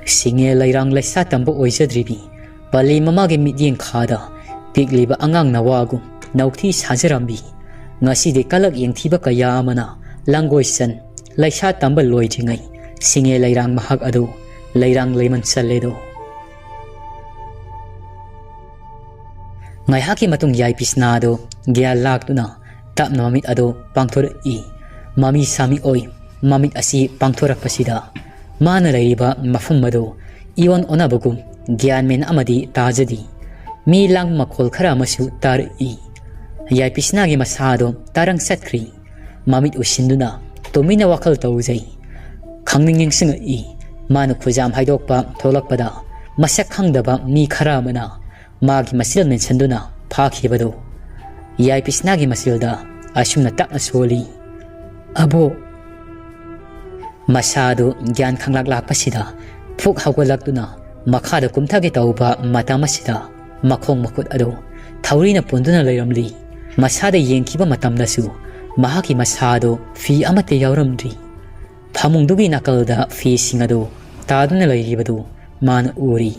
ꯁꯤꯡꯉꯦ ꯂꯩꯔꯥꯡ ꯂꯩꯁꯥ ꯇꯝꯕ ꯑꯣꯏꯖꯗ꯭ꯔꯤꯕꯤ ꯄꯂꯤ ꯃꯃꯥꯒꯤ ꯃꯤꯠꯌꯦꯡ ꯈꯥꯗ ꯄꯤꯛꯂꯤꯕ ꯑꯉꯥꯡ ꯅꯋꯥꯒꯨꯝ ꯅꯧꯊꯤ ꯁꯥꯖꯔꯝꯕꯤ, ꯉꯁꯤꯗꯤ ꯀꯂꯛ ꯌꯦꯡꯊꯤꯕ ꯀꯌꯥ ꯑꯃꯅ ꯂꯥꯡꯒꯣꯏꯁꯟ ꯂꯩꯁꯥ ꯇꯝꯕ ꯂꯣꯏꯗ꯭ꯔꯤꯉꯩ ꯁꯤꯡꯉꯦ ꯂꯩꯔꯥꯡ ꯃꯍꯥꯛ ꯑꯗꯨ ꯂꯩꯔꯥꯡ ꯂꯩꯃꯟ ꯆꯜꯂꯦꯗꯣ꯫ ꯉꯥꯏꯍꯥꯛꯀꯤ ꯃꯇꯨꯡ ꯌꯥꯏꯄꯤꯁꯅꯥ ꯑꯗꯨ ꯒ꯭ꯌꯥꯟ ꯂꯥꯛꯇꯨꯅ ꯇꯞꯅ ꯃꯃꯤꯠ ꯑꯗꯨ ꯄꯥꯡꯊꯣꯔꯛꯏ꯫ ꯃꯃꯤ ꯁꯥꯃꯤ ꯑꯣꯏ꯫ ꯃꯃꯤꯠ ꯑꯁꯤ ꯄꯥꯡꯊꯣꯔꯛꯄꯁꯤꯗ ꯃꯥꯅ ꯂꯩꯔꯤꯕ ꯃꯐꯝ ꯑꯗꯨ ꯏꯑꯣꯟ ꯑꯣꯟꯅꯕꯒꯨꯝ ꯒ꯭ꯌꯥꯟ ꯃꯦꯟ ꯑꯃꯗꯤ ꯇꯥꯖꯗꯦ꯫ ꯃꯤ ꯂꯥꯡꯕ ꯃꯈꯣꯜ ꯈꯔ ꯑꯃꯁꯨ ꯇꯥꯔꯛꯏ꯫ ꯌꯥꯏꯄꯤꯁꯅꯥꯒꯤ ꯃꯁꯥ ꯑꯗꯨ ꯇꯥꯔꯪ ꯆꯠꯈ꯭ꯔꯤ꯫ ꯃꯃꯤꯠ ꯎꯏꯁꯤꯟꯗꯨꯅ ꯇꯨꯃꯤꯟꯅ ꯋꯥꯈꯜ ꯇꯧꯖꯩ꯫ ꯈꯪꯅꯤꯡ ꯅꯤꯡꯁꯤꯡꯉꯛꯏ꯫ ꯃꯥꯅ ꯈꯨꯖꯥꯝ ꯍꯥꯏꯗꯣꯛꯄ ꯊꯣꯛꯂꯛꯄꯗ ꯃꯁꯛ ꯈꯪꯗꯕ ꯃꯤ ꯈꯔ ꯑꯃꯅ ꯃꯥꯒꯤ ꯃꯆꯤꯜ ꯃꯦꯟꯁꯤꯟꯗꯨꯅ ꯐꯥꯈꯤꯕꯗꯨ꯫ ꯌꯥꯏꯄꯤꯁꯅꯥꯒꯤ ꯃꯆꯤꯜꯗ ꯑꯁꯨꯝꯅ ꯇꯞꯅ ꯁꯣꯜꯂꯤ, "ꯑꯕꯣꯛ!" ꯃꯁꯥꯗꯨ ꯒ꯭ꯌꯥꯟ ꯈꯪꯂꯥꯛ ꯂꯥꯛꯄꯁꯤꯗ ꯐꯨꯛ ꯍꯧꯒꯠꯂꯛꯇꯨꯅ ꯃꯈꯥꯗ ꯀꯨꯝꯊꯒꯦ ꯇꯧꯕ ꯃꯇꯝ ꯑꯁꯤꯗ ꯃꯈꯣꯡ ꯃꯈꯨꯠ ꯑꯗꯨ ꯊꯧꯔꯤꯅ ꯄꯨꯟꯗꯨꯅ ꯂꯩꯔꯝꯂꯤ꯫ ꯃꯁꯥꯗ ꯌꯦꯡꯈꯤꯕ ꯃꯇꯝꯗꯁꯨ ꯃꯍꯥꯛꯀꯤ ꯃꯁꯥꯗꯨ ꯐꯤ ꯑꯃꯠꯇ ꯌꯥꯎꯔꯝꯗ꯭ꯔꯤ꯫ ꯐꯃꯨꯡꯗꯨꯒꯤ ꯅꯥꯀꯜꯗ ꯐꯤꯁꯤꯡ ꯑꯗꯨ ꯇꯥꯗꯨꯅ ꯂꯩꯔꯤꯕꯗꯨ ꯃꯥꯅ ꯎꯔꯤ꯫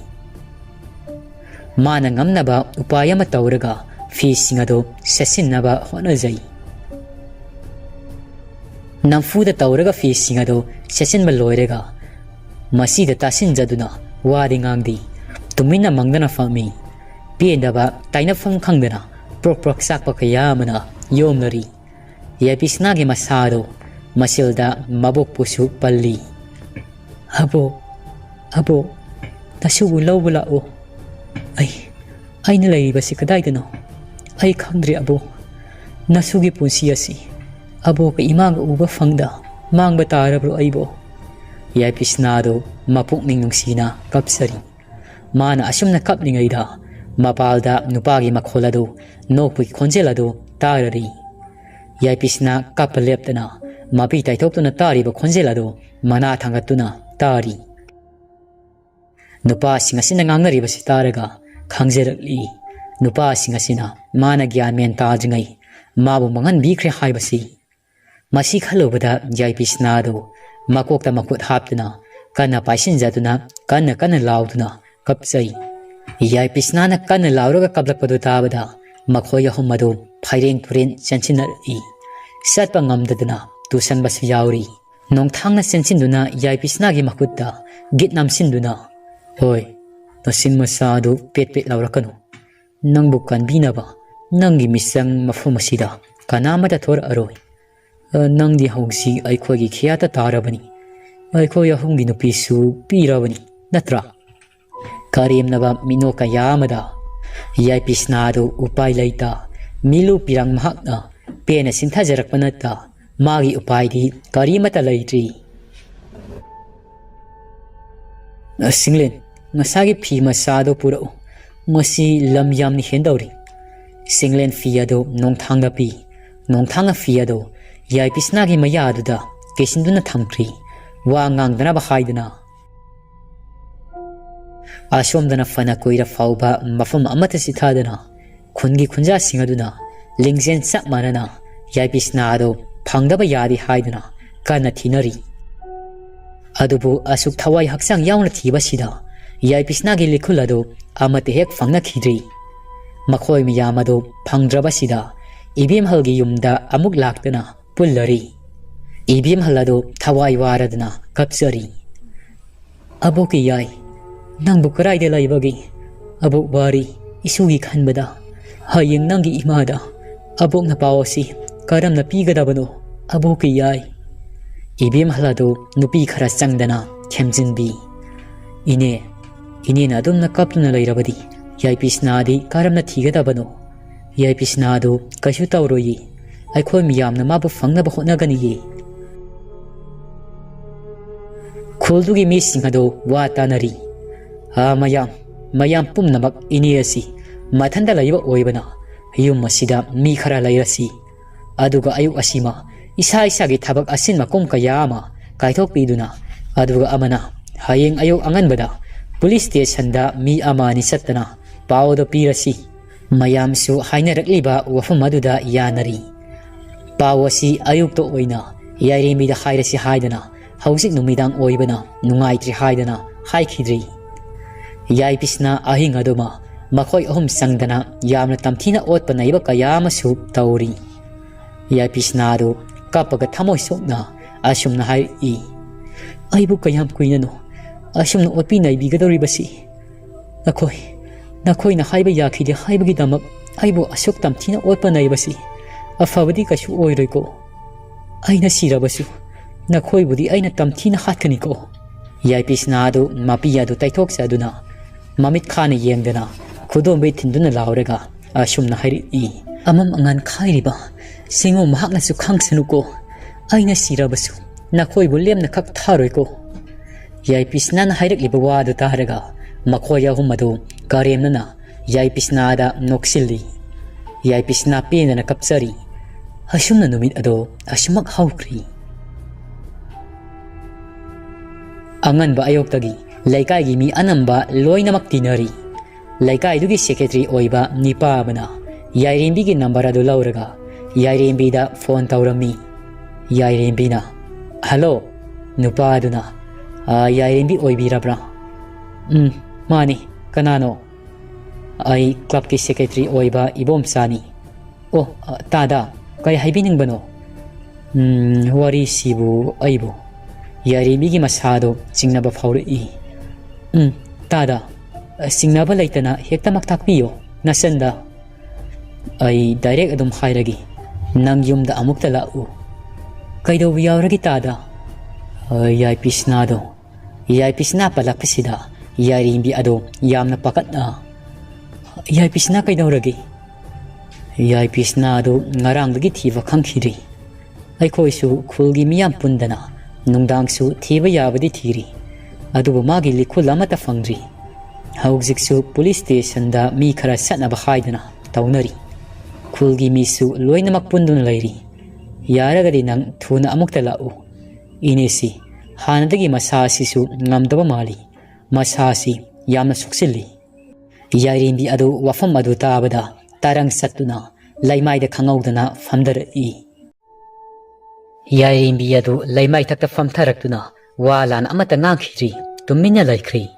ꯃꯥꯅ ꯉꯝꯅꯕ ꯎꯄꯥꯏ ꯑꯃ ꯇꯧꯔꯒ ꯐꯤꯁꯤꯡ ꯑꯗꯨ ꯁꯦꯠꯆꯤꯟꯅꯕ ꯍꯣꯠꯅꯖꯩ꯫ ꯅꯝꯐꯨꯗ ꯇꯧꯔꯒ ꯐꯤꯁꯤꯡ ꯑꯗꯨ ꯁꯦꯠꯆꯤꯟꯕ ꯂꯣꯏꯔꯒ ꯃꯁꯤꯗ ꯇꯥꯁꯤꯟꯖꯗꯨꯅ ꯋꯥꯗꯤ ꯉꯥꯡꯗꯦ꯫ ꯇꯨꯃꯤꯟꯅ ꯃꯪꯗꯅ ꯐꯝꯃꯤ꯫ ꯄꯦꯟꯗꯕ ꯇꯥꯏꯅꯐꯝ ꯈꯪꯗꯅ ꯄ꯭ꯔꯣꯛ ꯄ꯭ꯔꯣꯛ ꯆꯥꯛꯄ ꯀꯌꯥ ꯑꯃꯅ ꯌꯣꯝꯅꯔꯤ꯫ ꯌꯥꯏꯄꯤꯁꯅꯥꯒꯤ ꯃꯁꯥꯗꯣ ꯃꯆꯤꯜꯗ ꯃꯕꯣꯛꯄꯨꯁꯨ ꯄꯜꯂꯤ꯫ "ꯑꯕꯣꯛ, ꯑꯕꯣꯛ, ꯅꯁꯨꯕꯨ ꯂꯧꯕ ꯂꯥꯛꯑꯣ꯫ ꯑꯩ, ꯑꯩꯅ ꯂꯩꯔꯤꯕꯁꯤ ꯀꯗꯥꯏꯗꯅꯣ? ꯑꯩ ꯈꯪꯗ꯭ꯔꯦ ꯑꯕꯣꯛ꯫ ꯅꯁꯨꯒꯤ ꯄꯨꯟꯁꯤ ꯑꯁꯤ ꯑꯕꯣꯛꯀ ꯏꯃꯥꯒ ꯎꯕ ꯐꯪꯗ ꯃꯥꯡꯕ ꯇꯥꯔꯕ꯭ꯔꯣ ꯑꯩꯕꯣ?" ꯌꯥꯏꯄꯤꯁꯅꯥꯗꯣ ꯃꯄꯨꯛꯅꯤꯡ ꯅꯨꯡꯁꯤꯅ ꯀꯞꯆꯔꯤ꯫ ꯃꯥꯅ ꯑꯁꯨꯝꯅ ꯀꯞꯂꯤꯉꯩꯗ ꯃꯄꯥꯜꯗ ꯅꯨꯄꯥꯒꯤ ꯃꯈꯣꯜ ꯑꯗꯨ, ꯅꯣꯛꯄꯒꯤ ꯈꯣꯟꯖꯦꯜ ꯑꯗꯨ ꯇꯥꯔꯔꯤ꯫ ꯌꯥꯏꯄꯤꯁꯅꯥ ꯀꯞꯄ ꯂꯦꯞꯇꯅ ꯃꯄꯤ ꯇꯩꯊꯣꯛꯇꯨꯅ ꯇꯥꯔꯤꯕ ꯈꯣꯟꯖꯦꯜ ꯑꯗꯨ ꯃꯅꯥ ꯊꯥꯡꯒꯠꯇꯨꯅ ꯇꯥꯔꯤ꯫ ꯅꯨꯄꯥꯁꯤꯡ ꯑꯁꯤꯅ ꯉꯥꯡꯅꯔꯤꯕꯁꯤ ꯇꯥꯔꯒ ꯈꯪꯖꯔꯛꯂꯤ꯫ ꯅꯨꯄꯥꯁꯤꯡ ꯑꯁꯤꯅ ꯃꯥꯅ ꯒ꯭ꯌꯥꯟ ꯃꯦꯟ ꯇꯥꯗ꯭ꯔꯤꯉꯩ ꯃꯥꯕꯨ ꯃꯥꯡꯍꯟꯕꯤꯈ꯭ꯔꯦ ꯍꯥꯏꯕꯁꯤ꯫ ꯃꯁꯤ ꯈꯜꯂꯨꯕꯗ ꯌꯥꯏꯄꯤꯁꯅꯥꯗꯨ ꯃꯀꯣꯛꯇ ꯃꯈꯨꯠ ꯍꯥꯞꯇꯨꯅ ꯀꯟꯅ ꯄꯥꯏꯁꯤꯟꯖꯗꯨꯅ ꯀꯟꯅ ꯀꯟꯅ ꯂꯥꯎꯗꯨꯅ ꯀꯞꯆꯩ꯫ ꯌꯥꯏꯄꯤꯁꯅꯥꯅ ꯀꯟꯅ ꯂꯥꯎꯔꯒ ꯀꯞꯂꯛꯄꯗꯨ ꯇꯥꯕꯗ ꯃꯈꯣꯏ ꯑꯍꯨꯝ ꯑꯗꯨ ꯐꯩꯔꯦꯡ ꯇꯨꯔꯦꯟ ꯆꯦꯟꯁꯤꯟꯅꯔꯛꯏ꯫ ꯆꯠꯄ ꯉꯝꯗꯗꯨꯅ ꯇꯨꯁꯟꯕꯁꯨ ꯌꯥꯎꯔꯤ꯫ ꯅꯣꯡꯊꯥꯡꯅ ꯆꯦꯟꯁꯤꯟꯗꯨꯅ ꯌꯥꯏꯄꯤꯁꯅꯥꯒꯤ ꯃꯈꯨꯠꯇ ꯒꯤꯠ ꯅꯝꯁꯤꯟꯗꯨꯅ, "ꯍꯣꯏ, ꯅꯆꯤꯟ ꯃꯆꯥ ꯑꯗꯨ ꯄꯦꯠ ꯄꯦꯠ ꯂꯥꯎꯔꯛꯀꯅꯨ꯫ ꯅꯪꯕꯨ ꯀꯟꯕꯤꯅꯕ ꯅꯪꯒꯤ ꯃꯤꯆꯪ ꯃꯐꯝ ꯑꯁꯤꯗ ꯀꯅꯥꯃꯠꯇ ꯊꯣꯔꯛꯑꯔꯣꯏ꯫ ꯑ, ꯅꯪꯗꯤ ꯍꯧꯖꯤꯛ ꯑꯩꯈꯣꯏꯒꯤ ꯈꯤꯌꯥꯠꯇ ꯇꯥꯔꯕꯅꯤ꯫ ꯑꯩꯈꯣꯏ ꯑꯍꯨꯝꯒꯤ ꯅꯨꯄꯤꯁꯨ ꯄꯤꯔꯕꯅꯤ, ꯅꯠꯇ꯭ꯔꯥ?" ꯀꯔꯦꯝꯅꯕ ꯃꯤꯅꯣꯛ ꯀꯌꯥ ꯑꯃꯗ ꯌꯥꯏꯄꯤꯁꯅꯥꯗꯨ ꯎꯄꯥꯏ ꯂꯩꯇ ꯃꯤꯂꯨ ꯄꯤꯔꯥꯡ ꯃꯍꯥꯛꯅ ꯄꯦꯟꯅ ꯁꯤꯟꯊꯖꯔꯛꯄ ꯅꯠꯇ ꯃꯥꯒꯤ ꯎꯄꯥꯏꯗꯤ ꯀꯔꯤꯃꯠꯇ ꯂꯩꯇ꯭ꯔꯤ꯫ "ꯁꯤꯡꯂꯦꯟ, ꯉꯁꯥꯏꯒꯤ ꯐꯤ ꯃꯆꯥꯗꯣ ꯄꯨꯔꯛꯎ꯫ ꯉꯁꯤ ꯂꯝ ꯌꯥꯝꯅ ꯍꯦꯟꯗꯧꯔꯤ꯫" ꯁꯤꯡꯂꯦꯟ ꯐꯤ ꯑꯗꯨ ꯅꯣꯡꯊꯥꯡꯗ ꯄꯤ꯫ ꯅꯣꯡꯊꯥꯡꯅ ꯐꯤ ꯑꯗꯨ ꯌꯥꯏꯄꯤꯁꯅꯥꯒꯤ ꯃꯌꯥꯗꯨꯗ ꯀꯤꯁꯤꯟꯗꯨꯅ ꯊꯝꯈ꯭ꯔꯤ꯫ ꯋꯥ ꯉꯥꯡꯗꯅꯕ ꯍꯥꯏꯗꯨꯅ꯫ ꯑꯁꯣꯝꯗꯅ ꯐꯅ ꯀꯨꯏꯔ ꯐꯥꯎꯕ ꯃꯐꯝ ꯑꯃꯠꯇ ꯆꯤꯊꯗꯅ ꯈꯨꯟꯒꯤ ꯈꯨꯟꯖꯥꯁꯤꯡ ꯑꯗꯨꯅ ꯂꯤꯡꯖꯦꯜ ꯆꯞ ꯃꯥꯟꯅꯅ ꯌꯥꯏꯄꯤꯁꯅꯥ ꯑꯗꯨ ꯐꯪꯗꯕ ꯌꯥꯗꯦ ꯍꯥꯏꯗꯨꯅ ꯀꯟꯅ ꯊꯤꯅꯔꯤ꯫ ꯑꯗꯨꯕꯨ ꯑꯁꯨꯛ ꯊꯋꯥꯏ ꯍꯛꯆꯥꯡ ꯌꯥꯎꯅ ꯊꯤꯕꯁꯤꯗ ꯌꯥꯏꯄꯤꯁꯅꯥꯒꯤ ꯂꯤꯈꯨꯜ ꯑꯗꯨ ꯑꯃꯠꯇ ꯍꯦꯛ ꯐꯪꯅꯈꯤꯗ꯭ꯔꯤ꯫ ꯃꯈꯣꯏ ꯃꯌꯥꯝ ꯑꯗꯨ ꯐꯪꯗ꯭ꯔꯕꯁꯤꯗ ꯏꯕꯦꯝꯍꯜꯒꯤ ꯌꯨꯝꯗ ꯑꯃꯨꯛ ꯂꯥꯛꯇꯨꯅ ꯄꯨꯜꯂꯔꯤ꯫ ꯏꯕꯦꯝꯍꯜ ꯑꯗꯨ ꯊꯋꯥꯏ ꯋꯥꯔꯗꯨꯅ ꯀꯞꯆꯔꯤ꯫ "ꯑꯕꯣꯛꯀꯤ ꯌꯥꯏ, ꯅꯪꯕꯨ ꯀꯗꯥꯏꯗ ꯂꯩꯕꯒꯦ? ꯑꯕꯣꯛ ꯋꯥꯔꯤ, ꯏꯁꯨꯒꯤ ꯈꯟꯕꯗ꯫ ꯍꯌꯦꯡ ꯅꯪꯒꯤ ꯏꯃꯥꯗ ꯑꯕꯣꯛꯅ ꯄꯥꯎ ꯑꯁꯤ ꯀꯔꯝꯅ ꯄꯤꯒꯗꯕꯅꯣ? ꯑꯕꯣꯛꯀꯤ ꯌꯥꯏ꯫" ꯏꯕꯦꯝꯍꯜ ꯑꯗꯨ ꯅꯨꯄꯤ ꯈꯔ ꯆꯪꯗꯅ ꯊꯦꯝꯖꯤꯟꯕꯤ꯫ "ꯏꯅꯦ, ꯏꯅꯦꯅ ꯑꯗꯨꯝꯅ ꯀꯞꯇꯨꯅ ꯂꯩꯔꯕꯗꯤ ꯌꯥꯏꯄꯤꯁꯅꯥꯗꯤ ꯀꯔꯝꯅ ꯊꯤꯒꯗꯕꯅꯣ? ꯌꯥꯏꯄꯤꯁꯅꯥꯗꯨ ꯀꯩꯁꯨ ꯇꯧꯔꯣꯏꯌꯦ꯫ ꯑꯩꯈꯣꯏ ꯃꯤꯌꯥꯝꯅ ꯃꯥꯕꯨ ꯐꯪꯅꯕ ꯍꯣꯠꯅꯒꯅꯤꯌꯦ꯫" ꯈꯨꯜꯗꯨꯒꯤ ꯃꯤꯁꯤꯡ ꯑꯗꯨ ꯋꯥ ꯇꯥꯅꯔꯤ꯫ "ꯑꯥ, ꯃꯌꯥꯝ, ꯃꯌꯥꯝ ꯄꯨꯝꯅꯃꯛ ꯏꯅꯦ ꯑꯁꯤ ꯃꯊꯟꯇ ꯂꯩꯕ ꯑꯣꯏꯕꯅ ꯌꯨꯝ ꯑꯁꯤꯗ ꯃꯤ ꯈꯔ ꯂꯩꯔꯁꯤ꯫ ꯑꯗꯨꯒ ꯑꯌꯨꯛ ꯑꯁꯤꯃ ꯏꯁꯥ ꯏꯁꯥꯒꯤ ꯊꯕꯛ ꯑꯁꯤꯟ ꯃꯀꯨꯝ ꯀꯌꯥ ꯑꯃ ꯀꯥꯏꯊꯣꯛꯄꯤꯗꯨꯅ, ꯑꯗꯨꯒ ꯑꯃꯅ ꯍꯌꯦꯡ ꯑꯌꯨꯛ ꯑꯉꯟꯕꯗ ꯄꯨꯂꯤꯁ ꯁ꯭ꯇꯦꯁꯟꯗ ꯃꯤ ꯑꯃ ꯑꯅꯤ ꯆꯠꯇꯅ ꯄꯥꯎ ꯑꯗꯨ ꯄꯤꯔꯁꯤ꯫ ꯃꯌꯥꯝꯁꯨ ꯍꯥꯏꯅꯔꯛꯂꯤꯕ ꯋꯥꯐꯝ ꯑꯗꯨꯗ ꯌꯥꯅꯔꯤ꯫ ꯄꯥꯎ ꯑꯁꯤ ꯑꯌꯨꯛꯇ ꯑꯣꯏꯅ ꯌꯥꯏꯔꯦꯝꯕꯤꯗ ꯍꯥꯏꯔꯁꯤ ꯍꯥꯏꯗꯅ ꯍꯧꯖꯤꯛ ꯅꯨꯃꯤꯗꯥꯡ ꯑꯣꯏꯕꯅ ꯅꯨꯡꯉꯥꯏꯇ꯭ꯔꯦ ꯍꯥꯏꯗꯅ ꯍꯥꯏꯈꯤꯗ꯭ꯔꯤ꯫ ꯌꯥꯏꯄꯤꯁꯅ ꯑꯍꯤꯡ ꯑꯗꯨꯃ ꯃꯈꯣꯏ ꯑꯍꯨꯝ ꯆꯪꯗꯅ ꯌꯥꯝꯅ ꯇꯝꯊꯤꯅ ꯑꯣꯠꯄ ꯅꯩꯕ ꯀꯌꯥ ꯑꯃꯁꯨ ꯇꯧꯔꯤ꯫ ꯌꯥꯏꯄꯤꯁꯅꯥꯗꯨ ꯀꯞꯄꯒ ꯊꯃꯣꯏ ꯁꯣꯛꯅ ꯑꯁꯨꯝꯅ ꯍꯥꯏꯔꯛꯏ, "ꯑꯩꯕꯨ ꯀꯌꯥꯝ ꯀꯨꯏꯅꯅꯣ ꯑꯁꯨꯝꯅ ꯑꯣꯠꯄꯤ ꯅꯩꯕꯤꯒꯗꯧꯔꯤꯕꯁꯤ? ꯅꯈꯣꯏ, ꯅꯈꯣꯏꯅ ꯍꯥꯏꯕ ꯌꯥꯈꯤꯗꯦ ꯍꯥꯏꯕꯒꯤꯗꯃꯛ ꯑꯩꯕꯨ ꯑꯁꯨꯛ ꯇꯝꯊꯤꯅ ꯑꯣꯠꯄ ꯅꯩꯕꯁꯤ ꯑꯐꯕꯗꯤ ꯀꯩꯁꯨ ꯑꯣꯏꯔꯣꯏꯀꯣ꯫ ꯑꯩꯅ ꯁꯤꯔꯕꯁꯨ ꯅꯈꯣꯏꯕꯨꯗꯤ ꯑꯩꯅ ꯇꯝꯊꯤꯅ ꯍꯥꯠꯀꯅꯤꯀꯣ"꯫ ꯌꯥꯏꯄꯤꯁꯅꯥ ꯑꯗꯨ ꯃꯄꯤ ꯑꯗꯨ ꯇꯩꯊꯣꯛꯆꯗꯨꯅ ꯃꯃꯤꯠ ꯈꯥꯅ ꯌꯦꯡꯗꯅ ꯈꯨꯗꯣꯝꯕꯤ ꯊꯤꯟꯗꯨꯅ ꯂꯥꯎꯔꯒ ꯑꯁꯨꯝꯅ ꯍꯥꯏꯔꯛꯏ, "ꯑꯃꯝ ꯑꯉꯥꯟ ꯈꯥꯏꯔꯤꯕ ꯁꯤꯡꯉꯣ ꯃꯍꯥꯛꯅꯁꯨ ꯈꯪꯁꯅꯨꯀꯣ꯫ ꯑꯩꯅ ꯁꯤꯔꯕꯁꯨ ꯅꯈꯣꯏꯕꯨ ꯂꯦꯝꯅ ꯈꯛ ꯊꯥꯔꯣꯏꯀꯣ"꯫ ꯌꯥꯏꯄꯤꯁꯅꯥꯅ ꯍꯥꯏꯔꯛꯂꯤꯕ ꯋꯥ ꯑꯗꯨ ꯇꯥꯔꯒ ꯃꯈꯣꯏ ꯑꯍꯨꯝ ꯑꯗꯨ ꯀꯔꯦꯝꯅꯅ ꯌꯥꯏꯄꯤꯁꯅꯥꯗ ꯅꯣꯛꯁꯤꯜꯂꯤ꯫ ꯌꯥꯏꯄꯤꯁꯅꯥ ꯄꯦꯟꯗꯅ ꯀꯞꯆꯔꯤ꯫ ꯑꯁꯨꯝꯅ ꯅꯨꯃꯤꯠ ꯑꯗꯣ ꯑꯁꯨꯃꯛ ꯍꯧꯈ꯭ꯔꯤ꯫ ꯑꯉꯟꯕ ꯑꯌꯨꯛꯇꯒꯤ ꯂꯩꯀꯥꯏꯒꯤ ꯃꯤ ꯑꯅꯝꯕ ꯂꯣꯏꯅꯃꯛ ꯇꯤꯟꯅꯔꯤ꯫ ꯂꯩꯀꯥꯏꯗꯨꯒꯤ ꯁꯦꯀ꯭ꯔꯦꯇꯔꯤ ꯑꯣꯏꯕ ꯅꯤꯄꯥ ꯑꯃꯅ ꯌꯥꯏꯔꯦꯝꯕꯤꯒꯤ ꯅꯝꯕꯔ ꯑꯗꯨ ꯂꯧꯔꯒ ꯌꯥꯏꯔꯦꯝꯕꯤꯗ ꯐꯣꯟ ꯇꯧꯔꯝꯃꯤ꯫ ꯌꯥꯏꯔꯦꯝꯕꯤꯅ, "ꯍꯜꯂꯣ"꯫ ꯅꯨꯄꯥ ꯑꯗꯨꯅ, "ꯑ, ꯌꯥꯏꯔꯦꯝꯕꯤ ꯑꯣꯏꯕꯤꯔꯕ꯭ꯔꯥ?" "ꯎꯝ, ꯃꯥꯅꯤ꯫ ꯀꯅꯥꯅꯣ?" "ꯑꯩ ꯀ꯭ꯂꯕꯀꯤ ꯁꯦꯀ꯭ꯔꯦꯇꯔꯤ ꯑꯣꯏꯕ ꯏꯕꯣꯝꯆꯥꯅꯤ"꯫ "ꯑꯣ, ꯑ, ꯇꯥꯗ, ꯀꯔꯤ ꯍꯥꯏꯕꯤꯅꯤꯡꯕꯅꯣ?" "ꯎꯝ, ꯋꯥꯔꯤꯁꯤꯕꯨ ꯑꯩꯕꯨ"꯫ ꯌꯥꯏꯔꯦꯝꯕꯤꯒꯤ ꯃꯁꯥꯗꯣ ꯆꯤꯡꯅꯕ ꯐꯥꯎꯔꯛꯏ꯫ "ꯎꯝ, ꯇꯥꯗ, ꯑ, ꯆꯤꯡꯅꯕ ꯂꯩꯇꯅ ꯍꯦꯛꯇꯃꯛ ꯇꯥꯛꯄꯤꯌꯣ, ꯅꯆꯟꯗ꯫ ꯑꯩ ꯗꯥꯏꯔꯦꯛ ꯑꯗꯨꯝ ꯍꯥꯏꯔꯒꯦ, ꯅꯪ ꯌꯨꯝꯗ ꯑꯃꯨꯛꯇ ꯂꯥꯛꯎ"꯫ "ꯀꯩꯗꯧꯕ ꯌꯥꯎꯔꯒꯦ ꯇꯥꯗ?" "ꯑ, ꯌꯥꯏꯄꯤꯁꯅꯥꯗꯣ"꯫ ꯌꯥꯏꯄꯤꯁꯅꯥ ꯄꯜꯂꯛꯄꯁꯤꯗ ꯌꯥꯏꯔꯦꯝꯕꯤ ꯑꯗꯣ ꯌꯥꯝꯅ ꯄꯥꯈꯠꯅ, "ꯌꯥꯏꯄꯤꯁꯅꯥ ꯀꯩꯗꯧꯔꯒꯦ?" "ꯌꯥꯏꯄꯤꯁꯅꯥ ꯑꯗꯨ ꯉꯔꯥꯡꯗꯒꯤ ꯊꯤꯕ ꯈꯪꯈꯤꯗ꯭ꯔꯤ꯫ ꯑꯩꯈꯣꯏꯁꯨ ꯈꯨꯜꯒꯤ ꯃꯤꯌꯥꯝ ꯄꯨꯟꯗꯅ ꯅꯨꯡꯗꯥꯡꯁꯨ ꯊꯤꯕ ꯌꯥꯕꯗꯤ ꯊꯤꯔꯤ, ꯑꯗꯨꯕꯨ ꯃꯥꯒꯤ ꯂꯤꯈꯨꯜ ꯑꯃꯠꯇ ꯐꯪꯗ꯭ꯔꯤ꯫ ꯍꯧꯖꯤꯛꯁꯨ ꯄꯨꯂꯤꯁ ꯁ꯭ꯇꯦꯁꯟꯗ ꯃꯤ ꯈꯔ ꯆꯠꯅꯕ ꯍꯥꯏꯗꯅ ꯇꯧꯅꯔꯤ꯫ ꯈꯨꯜꯒꯤ ꯃꯤꯁꯨ ꯂꯣꯏꯅꯃꯛ ꯄꯨꯟꯗꯨꯅ ꯂꯩꯔꯤ꯫ ꯌꯥꯔꯒꯗꯤ ꯅꯪ ꯊꯨꯅ ꯑꯃꯨꯛꯇ ꯂꯥꯛꯎ꯫ ꯏꯅꯦꯁꯤ ꯍꯥꯟꯅꯗꯒꯤ ꯃꯁꯥ ꯑꯁꯤꯁꯨ ꯉꯝꯗꯕ ꯃꯥꯜꯂꯤ꯫ ꯃꯁꯥ ꯑꯁꯤ ꯌꯥꯝꯅ ꯁꯣꯛꯆꯤꯜꯂꯤ"꯫ ꯌꯥꯏꯔꯦꯝꯕꯤ ꯑꯗꯨ ꯋꯥꯐꯝ ꯑꯗꯨ ꯇꯥꯕꯗ ꯇꯔꯪ ꯆꯠꯇꯨꯅ ꯂꯩꯃꯥꯏꯗ ꯈꯪꯍꯧꯗꯅ ꯐꯝꯊꯔꯛꯏ꯫ ꯌꯥꯏꯔꯦꯝꯕꯤ ꯑꯗꯨ ꯂꯩꯃꯥꯏꯊꯛꯇ ꯐꯝꯊꯔꯛꯇꯨꯅ ꯋꯥ ꯂꯥꯟ ꯑꯃꯠꯇ ꯉꯥꯡꯈꯤꯗ꯭ꯔꯤ, ꯇꯨꯃꯤꯟꯅ ꯂꯩꯈ꯭ꯔꯤ꯫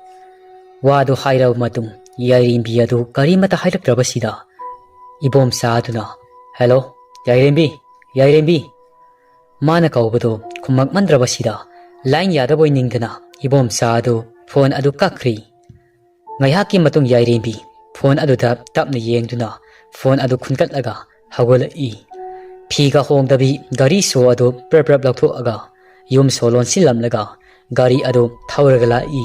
ꯋꯥꯗꯨ ꯍꯥꯏꯔꯕ ꯃꯇꯨꯡ ꯌꯥꯏꯔꯦꯝꯕꯤ ꯑꯗꯨ ꯀꯔꯤꯃꯠꯇ ꯍꯥꯏꯔꯛꯇ꯭ꯔꯕꯁꯤꯗ ꯏꯕꯣꯝꯆꯥ ꯑꯗꯨꯅ, "ꯍꯦꯜꯂꯣ, ꯌꯥꯏꯔꯦꯝꯕꯤ, ꯌꯥꯏꯔꯦꯝꯕꯤ!" ꯃꯥꯅ ꯀꯧꯕꯗꯨ ꯈꯨꯝꯃꯛꯃꯟꯗ꯭ꯔꯕꯁꯤꯗ ꯂꯥꯏꯟ ꯌꯥꯗꯕꯣꯏ ꯅꯤꯡꯗꯅ ꯏꯕꯣꯝꯆꯥ ꯑꯗꯨ ꯐꯣꯟ ꯑꯗꯨ ꯀꯛꯈ꯭ꯔꯤ꯫ ꯉꯥꯏꯍꯥꯛꯀꯤ ꯃꯇꯨꯡ ꯌꯥꯏꯔꯦꯝꯕꯤ ꯐꯣꯟ ꯑꯗꯨꯗ ꯇꯞꯅ ꯌꯦꯡꯗꯨꯅ ꯐꯣꯟ ꯑꯗꯨ ꯈꯨꯟꯒꯠꯂꯒ ꯍꯧꯒꯠꯂꯛꯏ꯫ ꯐꯤꯒ ꯍꯣꯡꯗꯕꯤ ꯒꯥꯔꯤ ꯁꯣ ꯑꯗꯨ ꯄ꯭ꯔꯞ ꯄ꯭ꯔꯞ ꯂꯧꯊꯣꯛꯑꯒ ꯌꯨꯝ ꯁꯣ ꯂꯣꯟꯁꯤꯜꯂꯝꯂꯒ ꯒꯥꯔꯤ ꯑꯗꯨ ꯊꯧꯔꯒ ꯂꯥꯛꯏ꯫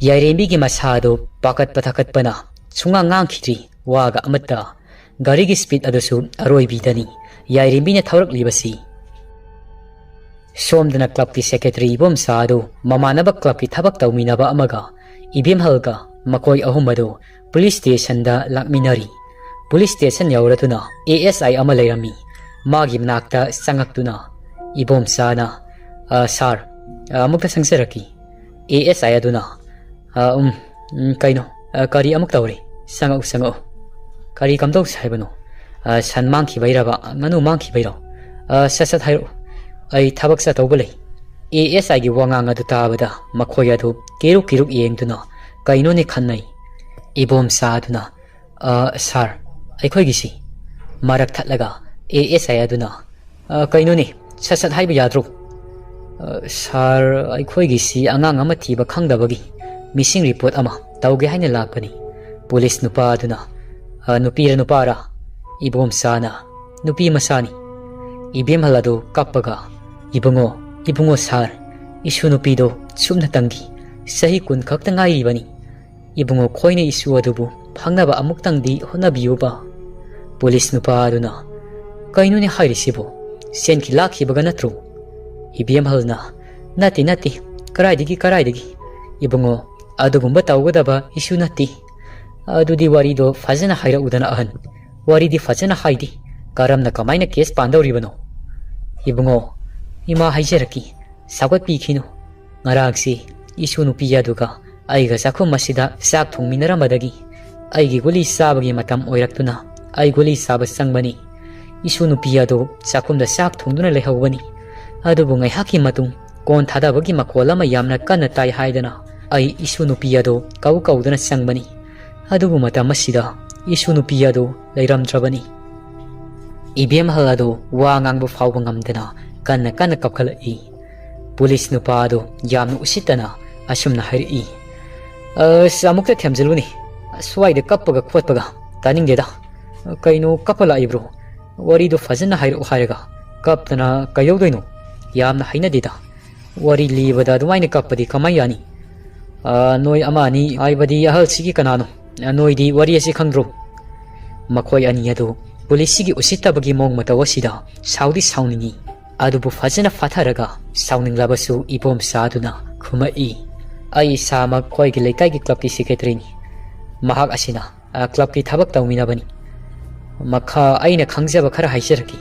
ꯌꯥꯏꯔꯦꯝꯕꯤꯒꯤ ꯃꯁꯥ ꯑꯗꯨ ꯄꯥꯈꯠꯄ ꯊꯥꯀꯠꯄꯅ ꯁꯨꯡꯉꯥꯡ ꯉꯥꯡꯈꯤꯗ꯭ꯔꯤ꯫ ꯋꯥꯒ ꯑꯃꯠꯇ꯫ ꯒꯥꯔꯤꯒꯤ ꯁ꯭ꯄꯤꯗ ꯑꯗꯨꯁꯨ ꯑꯔꯣꯏꯕꯤꯗꯅꯤ ꯌꯥꯏꯔꯦꯝꯕꯤꯅ ꯊꯧꯔꯛꯂꯤꯕꯁꯤ꯫ ꯁꯣꯝꯗꯅ ꯀ꯭ꯂꯕꯀꯤ ꯁꯦꯀ꯭ꯔꯦꯇꯔꯤ ꯏꯕꯣꯝꯆꯥ ꯑꯗꯨ ꯃꯃꯥꯟꯅꯕ ꯀ꯭ꯂꯕꯀꯤ ꯊꯕꯛ ꯇꯧꯃꯤꯟꯅꯕ ꯑꯃꯒ ꯏꯕꯦꯝꯍꯜꯒ ꯃꯈꯣꯏ ꯑꯍꯨꯝ ꯑꯗꯨ ꯄꯨꯂꯤꯁ ꯁ꯭ꯇꯦꯁꯟꯗ ꯂꯥꯛꯃꯤꯟꯅꯔꯤ꯫ ꯄꯨꯂꯤꯁ ꯁ꯭ꯇꯦꯁꯟ ꯌꯧꯔꯗꯨꯅ ꯑꯦ ꯑꯦꯁ ꯑꯥꯏ ꯑꯃ ꯂꯩꯔꯝꯃꯤ꯫ ꯃꯥꯒꯤ ꯃꯅꯥꯛꯇ ꯆꯪꯉꯛꯇꯨꯅ, ꯏꯕꯣꯝꯆꯥꯅ, "ꯑ, ꯁꯥꯔ, ꯑ, ꯑꯃꯨꯛꯇ ꯆꯪꯖꯔꯛꯈꯤ꯫" ꯑꯦ ꯑꯦꯁ ꯑꯥꯏ ꯑꯗꯨꯅ, "ꯑ, ꯎꯝ, ꯎꯝ, ꯀꯩꯅꯣ? ꯑ, ꯀꯔꯤ ꯑꯃꯨꯛ ꯇꯧꯔꯦ? ꯆꯪꯉꯛꯎ, ꯆꯪꯉꯛꯎ꯫ ꯀꯔꯤ ꯀꯝꯗꯧꯁꯦ ꯍꯥꯏꯕꯅꯣ? ꯑ, ꯁꯟ ꯃꯥꯡꯈꯤꯕꯩꯔꯕ? ꯉꯥꯅꯨ ꯃꯥꯡꯈꯤꯕꯩꯔꯣ? ꯑ, ꯁꯠ ꯁꯠ ꯍꯥꯏꯔꯛꯎ꯫ ꯑꯩ ꯊꯕꯛ ꯆꯠꯇꯧꯕ ꯂꯩ꯫" ꯑꯦ ꯑꯦꯁ ꯑꯥꯏꯒꯤ ꯋꯥꯉꯥꯡ ꯑꯗꯨ ꯇꯥꯕꯗ ꯃꯈꯣꯏ ꯑꯗꯨ ꯀꯤꯔꯨꯛ ꯀꯤꯔꯨꯛ ꯌꯦꯡꯗꯨꯅ ꯀꯩꯅꯣꯅꯦ ꯈꯟꯅꯩ꯫ ꯏꯕꯣꯝꯆꯥ ꯑꯗꯨꯅ, "ꯑ, ꯁꯥꯔ, ꯑꯩꯈꯣꯏꯒꯤꯁꯤ꯫" ꯃꯔꯛ ꯊꯠꯂꯒ ꯑꯦ ꯑꯦꯁ ꯑꯥꯏ ꯑꯗꯨꯅ, "ꯑ, ꯀꯩꯅꯣꯅꯦ, ꯁꯠ ꯁꯠ ꯍꯥꯏꯕ ꯌꯥꯗ꯭ꯔꯣ?" "ꯑ, ꯁꯥꯔ, ꯑꯩꯈꯣꯏꯒꯤꯁꯤ ꯑꯉꯥꯡ ꯑꯃ ꯊꯤꯕ ꯈꯪꯗꯕꯒꯤ ꯃꯤꯁꯤꯡ ꯔꯤꯄꯣꯔꯠ ꯑꯃ ꯇꯧꯒꯦ ꯍꯥꯏꯅ ꯂꯥꯛꯄꯅꯤ꯫" ꯄꯨꯂꯤꯁ ꯅꯨꯄꯥ ꯑꯗꯨꯅ, "ꯑ, ꯅꯨꯄꯤꯔ ꯅꯨꯄꯥꯔ?" ꯏꯕꯣꯝꯆꯥꯅ, "ꯅꯨꯄꯤ ꯃꯆꯥꯅꯤ꯫" ꯏꯕꯦꯝꯍꯜ ꯑꯗꯨ ꯀꯞꯄꯒ, "ꯏꯕꯨꯡꯉꯣ, ꯏꯕꯨꯡꯉꯣ ꯁꯥꯔ, ꯏꯁꯨ ꯅꯨꯄꯤꯗꯣ ꯁꯨꯞꯅꯇꯪꯒꯤ ꯆꯍꯤ ꯀꯨꯟ ꯈꯛꯇ ꯉꯥꯏꯔꯤꯕꯅꯤ꯫ ꯏꯕꯨꯡꯉꯣ ꯈꯣꯏꯅ ꯏꯁꯨ ꯑꯗꯨꯕꯨ ꯐꯪꯅꯕ ꯑꯃꯨꯛꯇꯪꯗꯤ ꯍꯣꯠꯅꯕꯤꯌꯨꯕ꯫" ꯄꯨꯂꯤꯁ ꯅꯨꯄꯥ ꯑꯗꯨꯅ, "ꯀꯩꯅꯣꯅꯦ ꯍꯥꯏꯔꯤꯁꯤꯕꯨ? ꯁꯦꯟꯈꯤ ꯂꯥꯛꯈꯤꯕꯒ ꯅꯠꯇ꯭ꯔꯣ?" ꯏꯕꯦꯝꯍꯜꯅ, "ꯅꯠꯇꯦ, ꯅꯠꯇꯦ꯫ ꯀꯔꯥꯏꯗꯒꯤ, ꯀꯔꯥꯏꯗꯒꯤ? ꯏꯕꯨꯡꯉꯣ, ꯑꯗꯨꯒꯨꯝꯕ ꯇꯧꯒꯗꯕ ꯏꯁꯨ ꯅꯠꯇꯦ꯫" "ꯑꯗꯨꯗꯤ ꯋꯥꯔꯤꯗꯣ ꯐꯖꯅ ꯍꯥꯏꯔꯛꯎꯗꯅ ꯑꯍꯟ꯫ ꯋꯥꯔꯤꯗꯤ ꯐꯖꯅ ꯍꯥꯏꯗꯦ꯫ ꯀꯔꯝꯅ ꯀꯃꯥꯏꯅ ꯀꯦꯁ ꯄꯥꯟꯗꯧꯔꯤꯕꯅꯣ?" "ꯏꯕꯨꯡꯉꯣ, ꯏꯃꯥ ꯍꯥꯏꯖꯔꯛꯀꯦ, ꯁꯥꯎꯒꯠꯄꯤꯈꯤꯅꯨ꯫ ꯉꯔꯥꯡꯁꯤ ꯏꯁꯨ ꯅꯨꯄꯤ ꯑꯗꯨꯒ ꯑꯩꯒ ꯆꯥꯛꯈꯨꯝ ꯑꯁꯤꯗ ꯆꯥꯛ ꯊꯣꯡꯃꯤꯟꯅꯔꯝꯕꯗꯒꯤ ꯑꯩꯒꯤ ꯒꯨꯂꯤ ꯆꯥꯕꯒꯤ ꯃꯇꯝ ꯑꯣꯏꯔꯛꯇꯨꯅ ꯑꯩ ꯒꯨꯂꯤ ꯆꯥꯕ ꯆꯪꯕꯅꯤ꯫ ꯏꯁꯨ ꯅꯨꯄꯤ ꯑꯗꯨ ꯆꯥꯛꯈꯨꯝꯗ ꯆꯥꯛ ꯊꯣꯡꯗꯨꯅ ꯂꯩꯍꯧꯕꯅꯤ꯫ ꯑꯗꯨꯕꯨ ꯉꯥꯏꯍꯥꯛꯀꯤ ꯃꯇꯨꯡ ꯀꯣꯟ ꯊꯥꯗꯕꯒꯤ ꯃꯈꯣꯜ ꯑꯃ ꯌꯥꯝꯅ ꯀꯟꯅ ꯇꯥꯏ ꯍꯥꯏꯗꯅ ꯑꯩ ꯏꯁꯨ ꯅꯨꯄꯤ ꯑꯗꯨ ꯀꯧ ꯀꯧꯗꯨꯅ ꯆꯪꯕꯅꯤ꯫ ꯑꯗꯨꯕꯨ ꯃꯇꯝ ꯑꯁꯤꯗ ꯏꯁꯨ ꯅꯨꯄꯤ ꯑꯗꯨ ꯂꯩꯔꯝꯗ꯭ꯔꯕꯅꯤ꯫ ꯏꯕꯦꯝꯍꯜ ꯑꯗꯨ ꯋꯥ ꯉꯥꯡꯕ ꯐꯥꯎꯕ ꯉꯝꯗꯅ ꯀꯟꯅ ꯀꯟꯅ ꯀꯞꯈꯠꯂꯛꯏ꯫ ꯄꯨꯂꯤꯁ ꯅꯨꯄꯥ ꯑꯗꯨ ꯌꯥꯝꯅ ꯎꯁꯤꯠꯇꯅ ꯑꯁꯨꯝꯅ ꯍꯥꯏꯔꯛꯏ, "ꯑꯁ, ꯑꯃꯨꯛꯇ ꯊꯦꯝꯖꯤꯜꯂꯨꯅꯦ꯫ ꯁ꯭ꯋꯥꯏꯗ ꯀꯞꯄꯒ ꯈꯣꯠꯄꯒ ꯇꯥꯅꯤꯡꯗꯦꯗ꯫ ꯀꯩꯅꯣ ꯀꯞꯄ ꯂꯥꯛꯏꯕ꯭ꯔꯣ? ꯋꯥꯔꯤꯗꯣ ꯐꯖꯅ ꯍꯥꯏꯔꯛꯑꯣ ꯍꯥꯏꯔꯒ ꯀꯞꯇꯅ ꯀꯩꯗꯧꯗꯣꯏꯅꯣ? ꯌꯥꯝꯅ ꯍꯩꯅꯗꯦꯗ꯫ ꯋꯥꯔꯤ ꯂꯤꯕꯗ ꯑꯗꯨꯃꯥꯏꯅ ꯀꯞꯄꯗꯤ ꯀꯃꯥꯏ ꯌꯥꯅꯤ? ꯑꯥ, ꯅꯣꯏ ꯑꯃ ꯑꯅꯤ ꯍꯥꯏꯕꯗꯤ ꯑꯍꯜꯁꯤꯒꯤ ꯀꯅꯥꯅꯣ? ꯑꯥ, ꯅꯣꯏꯗꯤ ꯋꯥꯔꯤ ꯑꯁꯤ ꯈꯪꯗ꯭ꯔꯣ?" ꯃꯈꯣꯏ ꯑꯅꯤ ꯑꯗꯨ ꯄꯨꯂꯤꯁꯁꯤꯒꯤ ꯎꯁꯤꯠꯇꯕꯒꯤ ꯃꯑꯣꯡ ꯃꯇꯧ ꯑꯁꯤꯗ ꯁꯥꯎꯗꯤ ꯁꯥꯎꯅꯤꯡꯏ, ꯑꯗꯨꯕꯨ ꯐꯖꯅ ꯐꯥꯊꯔꯒ ꯁꯥꯎꯅꯤꯡꯂꯕꯁꯨ ꯏꯕꯣꯝꯆꯥ ꯑꯗꯨꯅ ꯈꯨꯝꯃꯛꯏ, "ꯑꯩ ꯏꯁꯥꯃꯛ ꯑꯩꯈꯣꯏꯒꯤ ꯂꯩꯀꯥꯏꯒꯤ ꯀ꯭ꯂꯕꯀꯤ ꯁꯦꯀ꯭ꯔꯦꯇꯔꯤꯅꯤ꯫ ꯃꯍꯥꯛ ꯑꯁꯤꯅ, ꯑ, ꯀ꯭ꯂꯕꯀꯤ ꯊꯕꯛ ꯇꯧꯃꯤꯟꯅꯕꯅꯤ꯫ ꯃꯈꯥ ꯑꯩꯅ ꯈꯪꯖꯕ ꯈꯔ ꯍꯥꯏꯖꯔꯛꯀꯦ꯫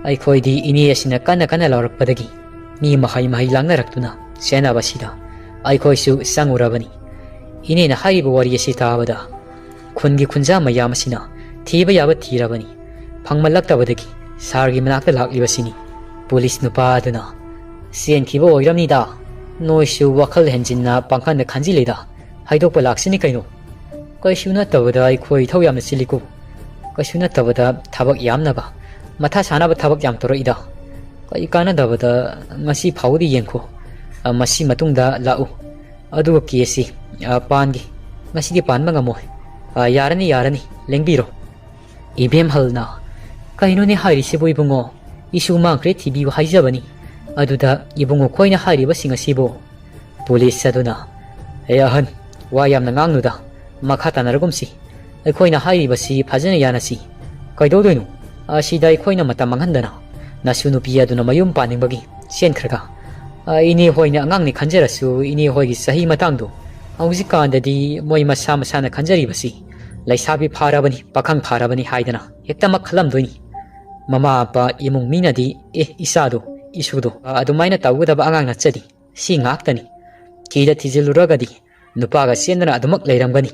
ꯑꯩꯈꯣꯏꯗꯤ ꯏꯅꯦ ꯑꯁꯤꯅ ꯀꯟꯅ ꯀꯟꯅ ꯂꯥꯎꯔꯛꯄꯗꯒꯤ ꯃꯤ ꯃꯍꯩ ꯃꯍꯩ ꯂꯥꯡꯅꯔꯛꯇꯨꯅ ꯆꯦꯟꯅꯕꯁꯤꯗ ꯑꯩꯈꯣꯏꯁꯨ ꯆꯪꯉꯨꯔꯕꯅꯤ꯫ ꯏꯅꯦꯅ ꯍꯥꯏꯔꯤꯕ ꯋꯥꯔꯤ ꯑꯁꯤ ꯇꯥꯕꯗ ꯈꯨꯟꯒꯤ ꯈꯨꯟꯖꯥ ꯃꯌꯥꯝ ꯑꯁꯤꯅ ꯊꯤꯕ ꯌꯥꯕ ꯊꯤꯔꯕꯅꯤ꯫ ꯐꯪꯃꯜꯂꯛꯇꯕꯗꯒꯤ ꯁꯥꯔꯒꯤ ꯃꯅꯥꯛꯇ ꯂꯥꯛꯂꯤꯕꯁꯤꯅꯤ꯫" ꯄꯨꯂꯤꯁ ꯅꯨꯄꯥ ꯑꯗꯨꯅ, "ꯆꯦꯟꯈꯤꯕ ꯑꯣꯏꯔꯝꯅꯤꯗ꯫ ꯅꯣꯏꯁꯨ ꯋꯥꯈꯜ ꯍꯦꯟꯖꯤꯟꯅ ꯄꯥꯡꯈꯟꯗ ꯈꯟꯖꯤꯜꯂꯤꯗ꯫ ꯍꯥꯏꯗꯣꯛꯄ ꯂꯥꯛꯁꯤꯅꯤ ꯀꯩꯅꯣ꯫ ꯀꯩꯁꯨ ꯅꯠꯇꯕꯗ ꯑꯩꯈꯣꯏ ꯏꯊꯧ ꯌꯥꯝꯅ ꯆꯤꯜꯂꯤꯀꯣ꯫ ꯀꯩꯁꯨ ꯅꯠꯇꯕꯗ ꯊꯕꯛ ꯌꯥꯝꯅꯕ, ꯃꯊꯥ ꯁꯥꯅꯕ ꯊꯕꯛ ꯌꯥꯝ ꯇꯧꯔꯛꯏꯗ꯫ ꯀꯩ ꯀꯥꯟꯅꯗꯕꯗ ꯉꯁꯤ ꯐꯥꯎꯕꯗꯤ ꯌꯦꯡꯈꯣ꯫ ꯑ, ꯃꯁꯤ ꯃꯇꯨꯡꯗ ꯂꯥꯛꯎ꯫ ꯑꯗꯨꯒ ꯀꯦꯁꯁꯤ, ꯑ, ꯄꯥꯟꯒꯦ꯫ ꯉꯁꯤꯗꯤ ꯄꯥꯟꯕ ꯉꯝꯃꯣꯏ꯫ ꯑ, ꯌꯥꯔꯅꯤ, ꯌꯥꯔꯅꯤ꯫ ꯂꯦꯡꯕꯤꯔꯣ꯫" ꯏꯕꯦꯝꯍꯜꯅ, "ꯀꯩꯅꯣꯅꯦ ꯍꯥꯏꯔꯤꯁꯤꯕꯨ ꯏꯕꯨꯡꯉꯣ? ꯏꯁꯨ ꯃꯥꯡꯈ꯭ꯔꯦ ꯊꯤꯕꯤꯌꯨ ꯍꯥꯏꯖꯕꯅꯤ꯫ ꯑꯗꯨꯗ ꯏꯕꯨꯡꯉꯣ ꯈꯣꯏꯅ ꯍꯥꯏꯔꯤꯕꯁꯤꯡ ꯑꯁꯤꯕꯨ?" ꯄꯨꯂꯤꯁ ꯑꯗꯨꯅ, "ꯑꯦ ꯑꯍꯟ, ꯋꯥ ꯌꯥꯝꯅ ꯉꯥꯡꯅꯨꯗ, ꯃꯈꯥ ꯇꯥꯅꯔꯒꯨꯝꯁꯤ꯫ ꯑꯩꯈꯣꯏꯅ ꯍꯥꯏꯔꯤꯕꯁꯤ ꯐꯖꯅ ꯌꯥꯅꯁꯤ꯫ ꯀꯩꯗꯧꯗꯣꯏꯅꯣ? ꯑꯁꯤꯗ ꯑꯩꯈꯣꯏꯅ ꯃꯇꯝ ꯃꯥꯡꯍꯟꯗꯅ ꯅꯁꯨ ꯅꯨꯄꯤ ꯑꯗꯨꯅ ꯃꯌꯨꯝ ꯄꯥꯅꯤꯡꯕꯒꯤ ꯆꯦꯟꯈ꯭ꯔꯒ, ꯑ, ꯏꯅꯦ ꯍꯣꯏꯅ ꯑꯉꯥꯡꯅꯤ ꯈꯟꯖꯔꯁꯨ ꯏꯅꯦ ꯍꯣꯏꯒꯤ ꯆꯍꯤ ꯃꯇꯥꯡꯗꯣ ꯍꯧꯖꯤꯛꯀꯥꯟꯗꯗꯤ ꯃꯣꯏ ꯃꯁꯥ ꯃꯁꯥꯅ ꯈꯟꯖꯔꯤꯕꯁꯤ ꯂꯩꯁꯥꯕꯤ ꯐꯥꯔꯕꯅꯤ, ꯄꯥꯈꯪ ꯐꯥꯔꯕꯅꯤ ꯍꯥꯏꯗꯅ ꯍꯦꯛꯇꯃꯛ ꯈꯜꯂꯝꯗꯣꯏꯅꯤ꯫ ꯃꯃꯥ ꯃꯄꯥ ꯏꯃꯨꯡ ꯃꯤꯅꯗꯤ, 'ꯑꯦ, ꯏꯆꯥꯗꯣ, ꯏꯁꯨꯗꯣ, ꯑ, ꯑꯗꯨꯃꯥꯏꯅ ꯇꯧꯒꯗꯕ ꯑꯉꯥꯡ ꯅꯠꯆꯗꯦ꯫ ꯁꯤ ꯉꯥꯛꯇꯅꯤ꯫ ꯊꯤꯗ ꯊꯤꯖꯤꯜꯂꯨꯔꯒꯗꯤ ꯅꯨꯄꯥꯒ ꯆꯦꯟꯗꯅ ꯑꯗꯨꯃꯛ ꯂꯩꯔꯝꯒꯅꯤ꯫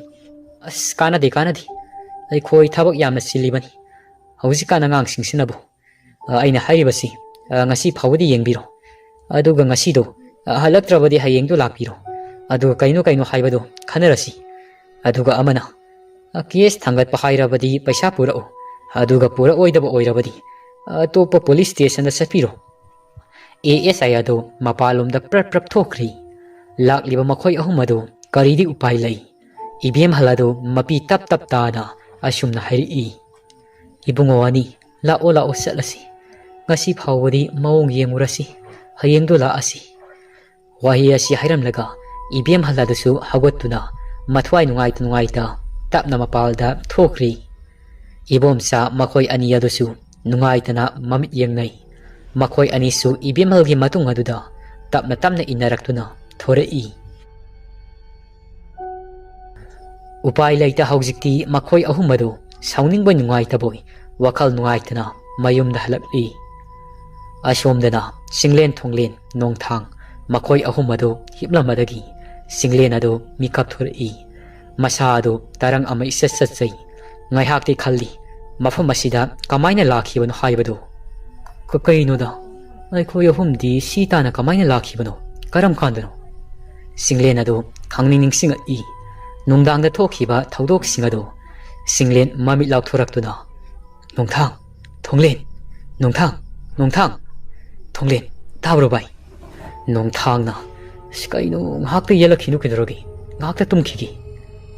ꯑꯁ, ꯀꯥꯟꯅꯗꯦ, ꯀꯥꯟꯅꯗꯦ꯫ ꯑꯩꯈꯣꯏ ꯊꯕꯛ ꯌꯥꯝꯅ ꯆꯤꯜꯂꯤꯕꯅꯤ꯫ ꯍꯧꯖꯤꯛꯀꯥꯟ ꯑꯉꯥꯡꯁꯤꯡꯁꯤꯅꯕꯨ, ꯑ, ꯑꯩꯅ ꯍꯥꯏꯔꯤꯕꯁꯤ, ꯑ, ꯉꯁꯤ ꯐꯥꯎꯕꯗꯤ ꯌꯦꯡꯕꯤꯔꯣ꯫ ꯑꯗꯨꯒ ꯉꯁꯤꯗꯣ, ꯑ, ꯍꯜꯂꯛꯇ꯭ꯔꯕꯗꯤ ꯍꯌꯦꯡꯗꯣ ꯂꯥꯛꯄꯤꯔꯣ꯫ ꯑꯗꯨꯒ ꯀꯩꯅꯣ ꯀꯩꯅꯣ ꯍꯥꯏꯕꯗꯣ ꯈꯟꯅꯔꯁꯤ꯫ ꯑꯗꯨꯒ ꯑꯃꯅ, "ꯑ, ꯀꯦꯁ ꯊꯥꯡꯒꯠꯄ ꯍꯥꯏꯔꯕꯗꯤ ꯄꯩꯁꯥ ꯄꯨꯔꯛꯎ꯫ ꯑꯗꯨꯒ ꯄꯨꯔꯛꯑꯣꯏꯗꯕ ꯑꯣꯏꯔꯕꯗꯤ, ꯑ, ꯑꯇꯣꯞꯄ ꯄꯨꯂꯤꯁ ꯁ꯭ꯇꯦꯁꯟꯗ ꯆꯠꯄꯤꯔꯣ"꯫ ꯑꯦ ꯑꯦꯁ ꯑꯥꯏ ꯑꯗꯨ ꯃꯄꯥꯟꯂꯣꯝꯗ ꯄ꯭ꯔꯞ ꯄ꯭ꯔꯞ ꯊꯣꯛꯈ꯭ꯔꯤ꯫ ꯂꯥꯛꯂꯤꯕ ꯃꯈꯣꯏ ꯑꯍꯨꯝ ꯑꯗꯨ ꯀꯔꯤꯗꯤ ꯎꯄꯥꯏ ꯂꯩ? ꯏꯕꯦꯝꯍꯜ ꯑꯗꯨ ꯃꯄꯤ ꯇꯞ ꯇꯞ ꯇꯥꯅ ꯑꯁꯨꯝꯅ ꯍꯥꯏꯔꯛꯏ, "ꯏꯕꯨꯡꯉꯣ ꯑꯅꯤ, ꯂꯥꯛꯑꯣ, ꯂꯥꯛꯑꯣ, ꯆꯠꯂꯁꯤ꯫ ꯉꯁꯤ ꯐꯥꯎꯕꯗꯤ ꯃꯑꯣꯡ ꯌꯦꯡꯉꯨꯔꯁꯤ, ꯍꯌꯦꯡꯗꯣ ꯂꯥꯛꯑꯁꯤ"꯫ ꯋꯥꯍꯩ ꯑꯁꯤ ꯍꯥꯏꯔꯝꯂꯒ ꯏꯕꯦꯝꯍꯜ ꯑꯗꯨꯁꯨ ꯍꯧꯒꯠꯇꯨꯅ ꯃꯊ꯭ꯋꯥꯏ ꯅꯨꯡꯉꯥꯏꯇ ꯅꯨꯡꯉꯥꯏꯇ ꯇꯞꯅ ꯃꯄꯥꯜꯗ ꯊꯣꯛꯈ꯭ꯔꯤ꯫ ꯏꯕꯣꯝꯆꯥ ꯃꯈꯣꯏ ꯑꯅꯤ ꯑꯗꯨꯁꯨ ꯅꯨꯡꯉꯥꯏꯇꯅ ꯃꯃꯤꯠ ꯌꯦꯡꯅꯩ꯫ ꯃꯈꯣꯏ ꯑꯅꯤꯁꯨ ꯏꯕꯦꯝꯍꯜꯒꯤ ꯃꯇꯨꯡ ꯑꯗꯨꯗ ꯇꯞꯅ ꯇꯞꯅ ꯏꯟꯅꯔꯛꯇꯨꯅ ꯊꯣꯔꯛꯏ꯫ ꯎꯄꯥꯏ ꯂꯩꯇ ꯍꯧꯖꯤꯛꯇꯤ ꯃꯈꯣꯏ ꯑꯍꯨꯝ ꯑꯗꯨ ꯁꯥꯎꯅꯤꯡꯕꯣꯏ ꯅꯨꯡꯉꯥꯏꯇꯕꯣꯏ ꯋꯥꯈꯜ ꯅꯨꯡꯉꯥꯏꯇꯅ ꯃꯌꯨꯝꯗ ꯍꯜꯂꯛꯂꯤ꯫ ꯑꯁꯣꯝꯗꯅ ꯆꯤꯡꯂꯦꯟ, ꯊꯣꯡꯂꯦꯟ, ꯅꯣꯡꯊꯥꯡ ꯃꯈꯣꯏ ꯑꯍꯨꯝ ꯑꯗꯨ ꯍꯤꯞꯂꯝꯕꯗꯒꯤ ꯆꯤꯡꯂꯦꯟ ꯑꯗꯨ ꯃꯤꯀꯞ ꯊꯣꯔꯛꯏ꯫ ꯃꯁꯥ ꯑꯗꯨ ꯇꯔꯪ ꯑꯃ ꯏꯆꯠ ꯆꯠꯆꯩ꯫ ꯉꯥꯏꯍꯥꯛꯇꯤ ꯈꯜꯂꯤ, ꯃꯐꯝ ꯑꯁꯤꯗ ꯀꯃꯥꯏꯅ ꯂꯥꯛꯈꯤꯕꯅꯣ ꯍꯥꯏꯕꯗꯨ꯫ "ꯀ-, ꯀꯩꯅꯣꯗ, ꯑꯩꯈꯣꯏ ꯑꯍꯨꯝꯗꯤ ꯁꯤ ꯇꯥꯅ ꯀꯃꯥꯏꯅ ꯂꯥꯛꯈꯤꯕꯅꯣ? ꯀꯔꯝ ꯀꯥꯟꯗꯅꯣ?" ꯆꯤꯡꯂꯦꯟ ꯑꯗꯨ ꯈꯪꯅꯤꯡ ꯅꯤꯡꯁꯤꯡꯉꯛꯏ꯫ ꯅꯨꯡꯗꯥꯡꯗ ꯊꯣꯛꯈꯤꯕ ꯊꯧꯗꯣꯛꯁꯤꯡ ꯑꯗꯨ꯫ ꯆꯤꯡꯂꯦꯟ ꯃꯃꯤꯠ ꯂꯥꯎꯊꯣꯔꯛꯇꯨꯅ, "ꯅꯣꯡꯊꯥꯡ! ꯊꯣꯡꯂꯦꯟ! ꯅꯣꯡꯊꯥꯡ! ꯅꯣꯡꯊꯥꯡ! ꯊꯣꯡꯂꯦꯟ! ꯇꯥꯕ꯭ꯔꯣ ꯚꯥꯏ?" ꯅꯣꯡꯊꯥꯡꯅ, "ꯑꯁ, ꯀꯩꯅꯣ, ꯉꯥꯏꯍꯥꯛꯇ ꯌꯦꯜꯂꯛꯈꯤꯅꯨ ꯀꯩꯗꯧꯔꯒꯦ? ꯉꯥꯏꯍꯥꯛꯇ ꯇꯨꯝꯈꯤꯒꯦ"꯫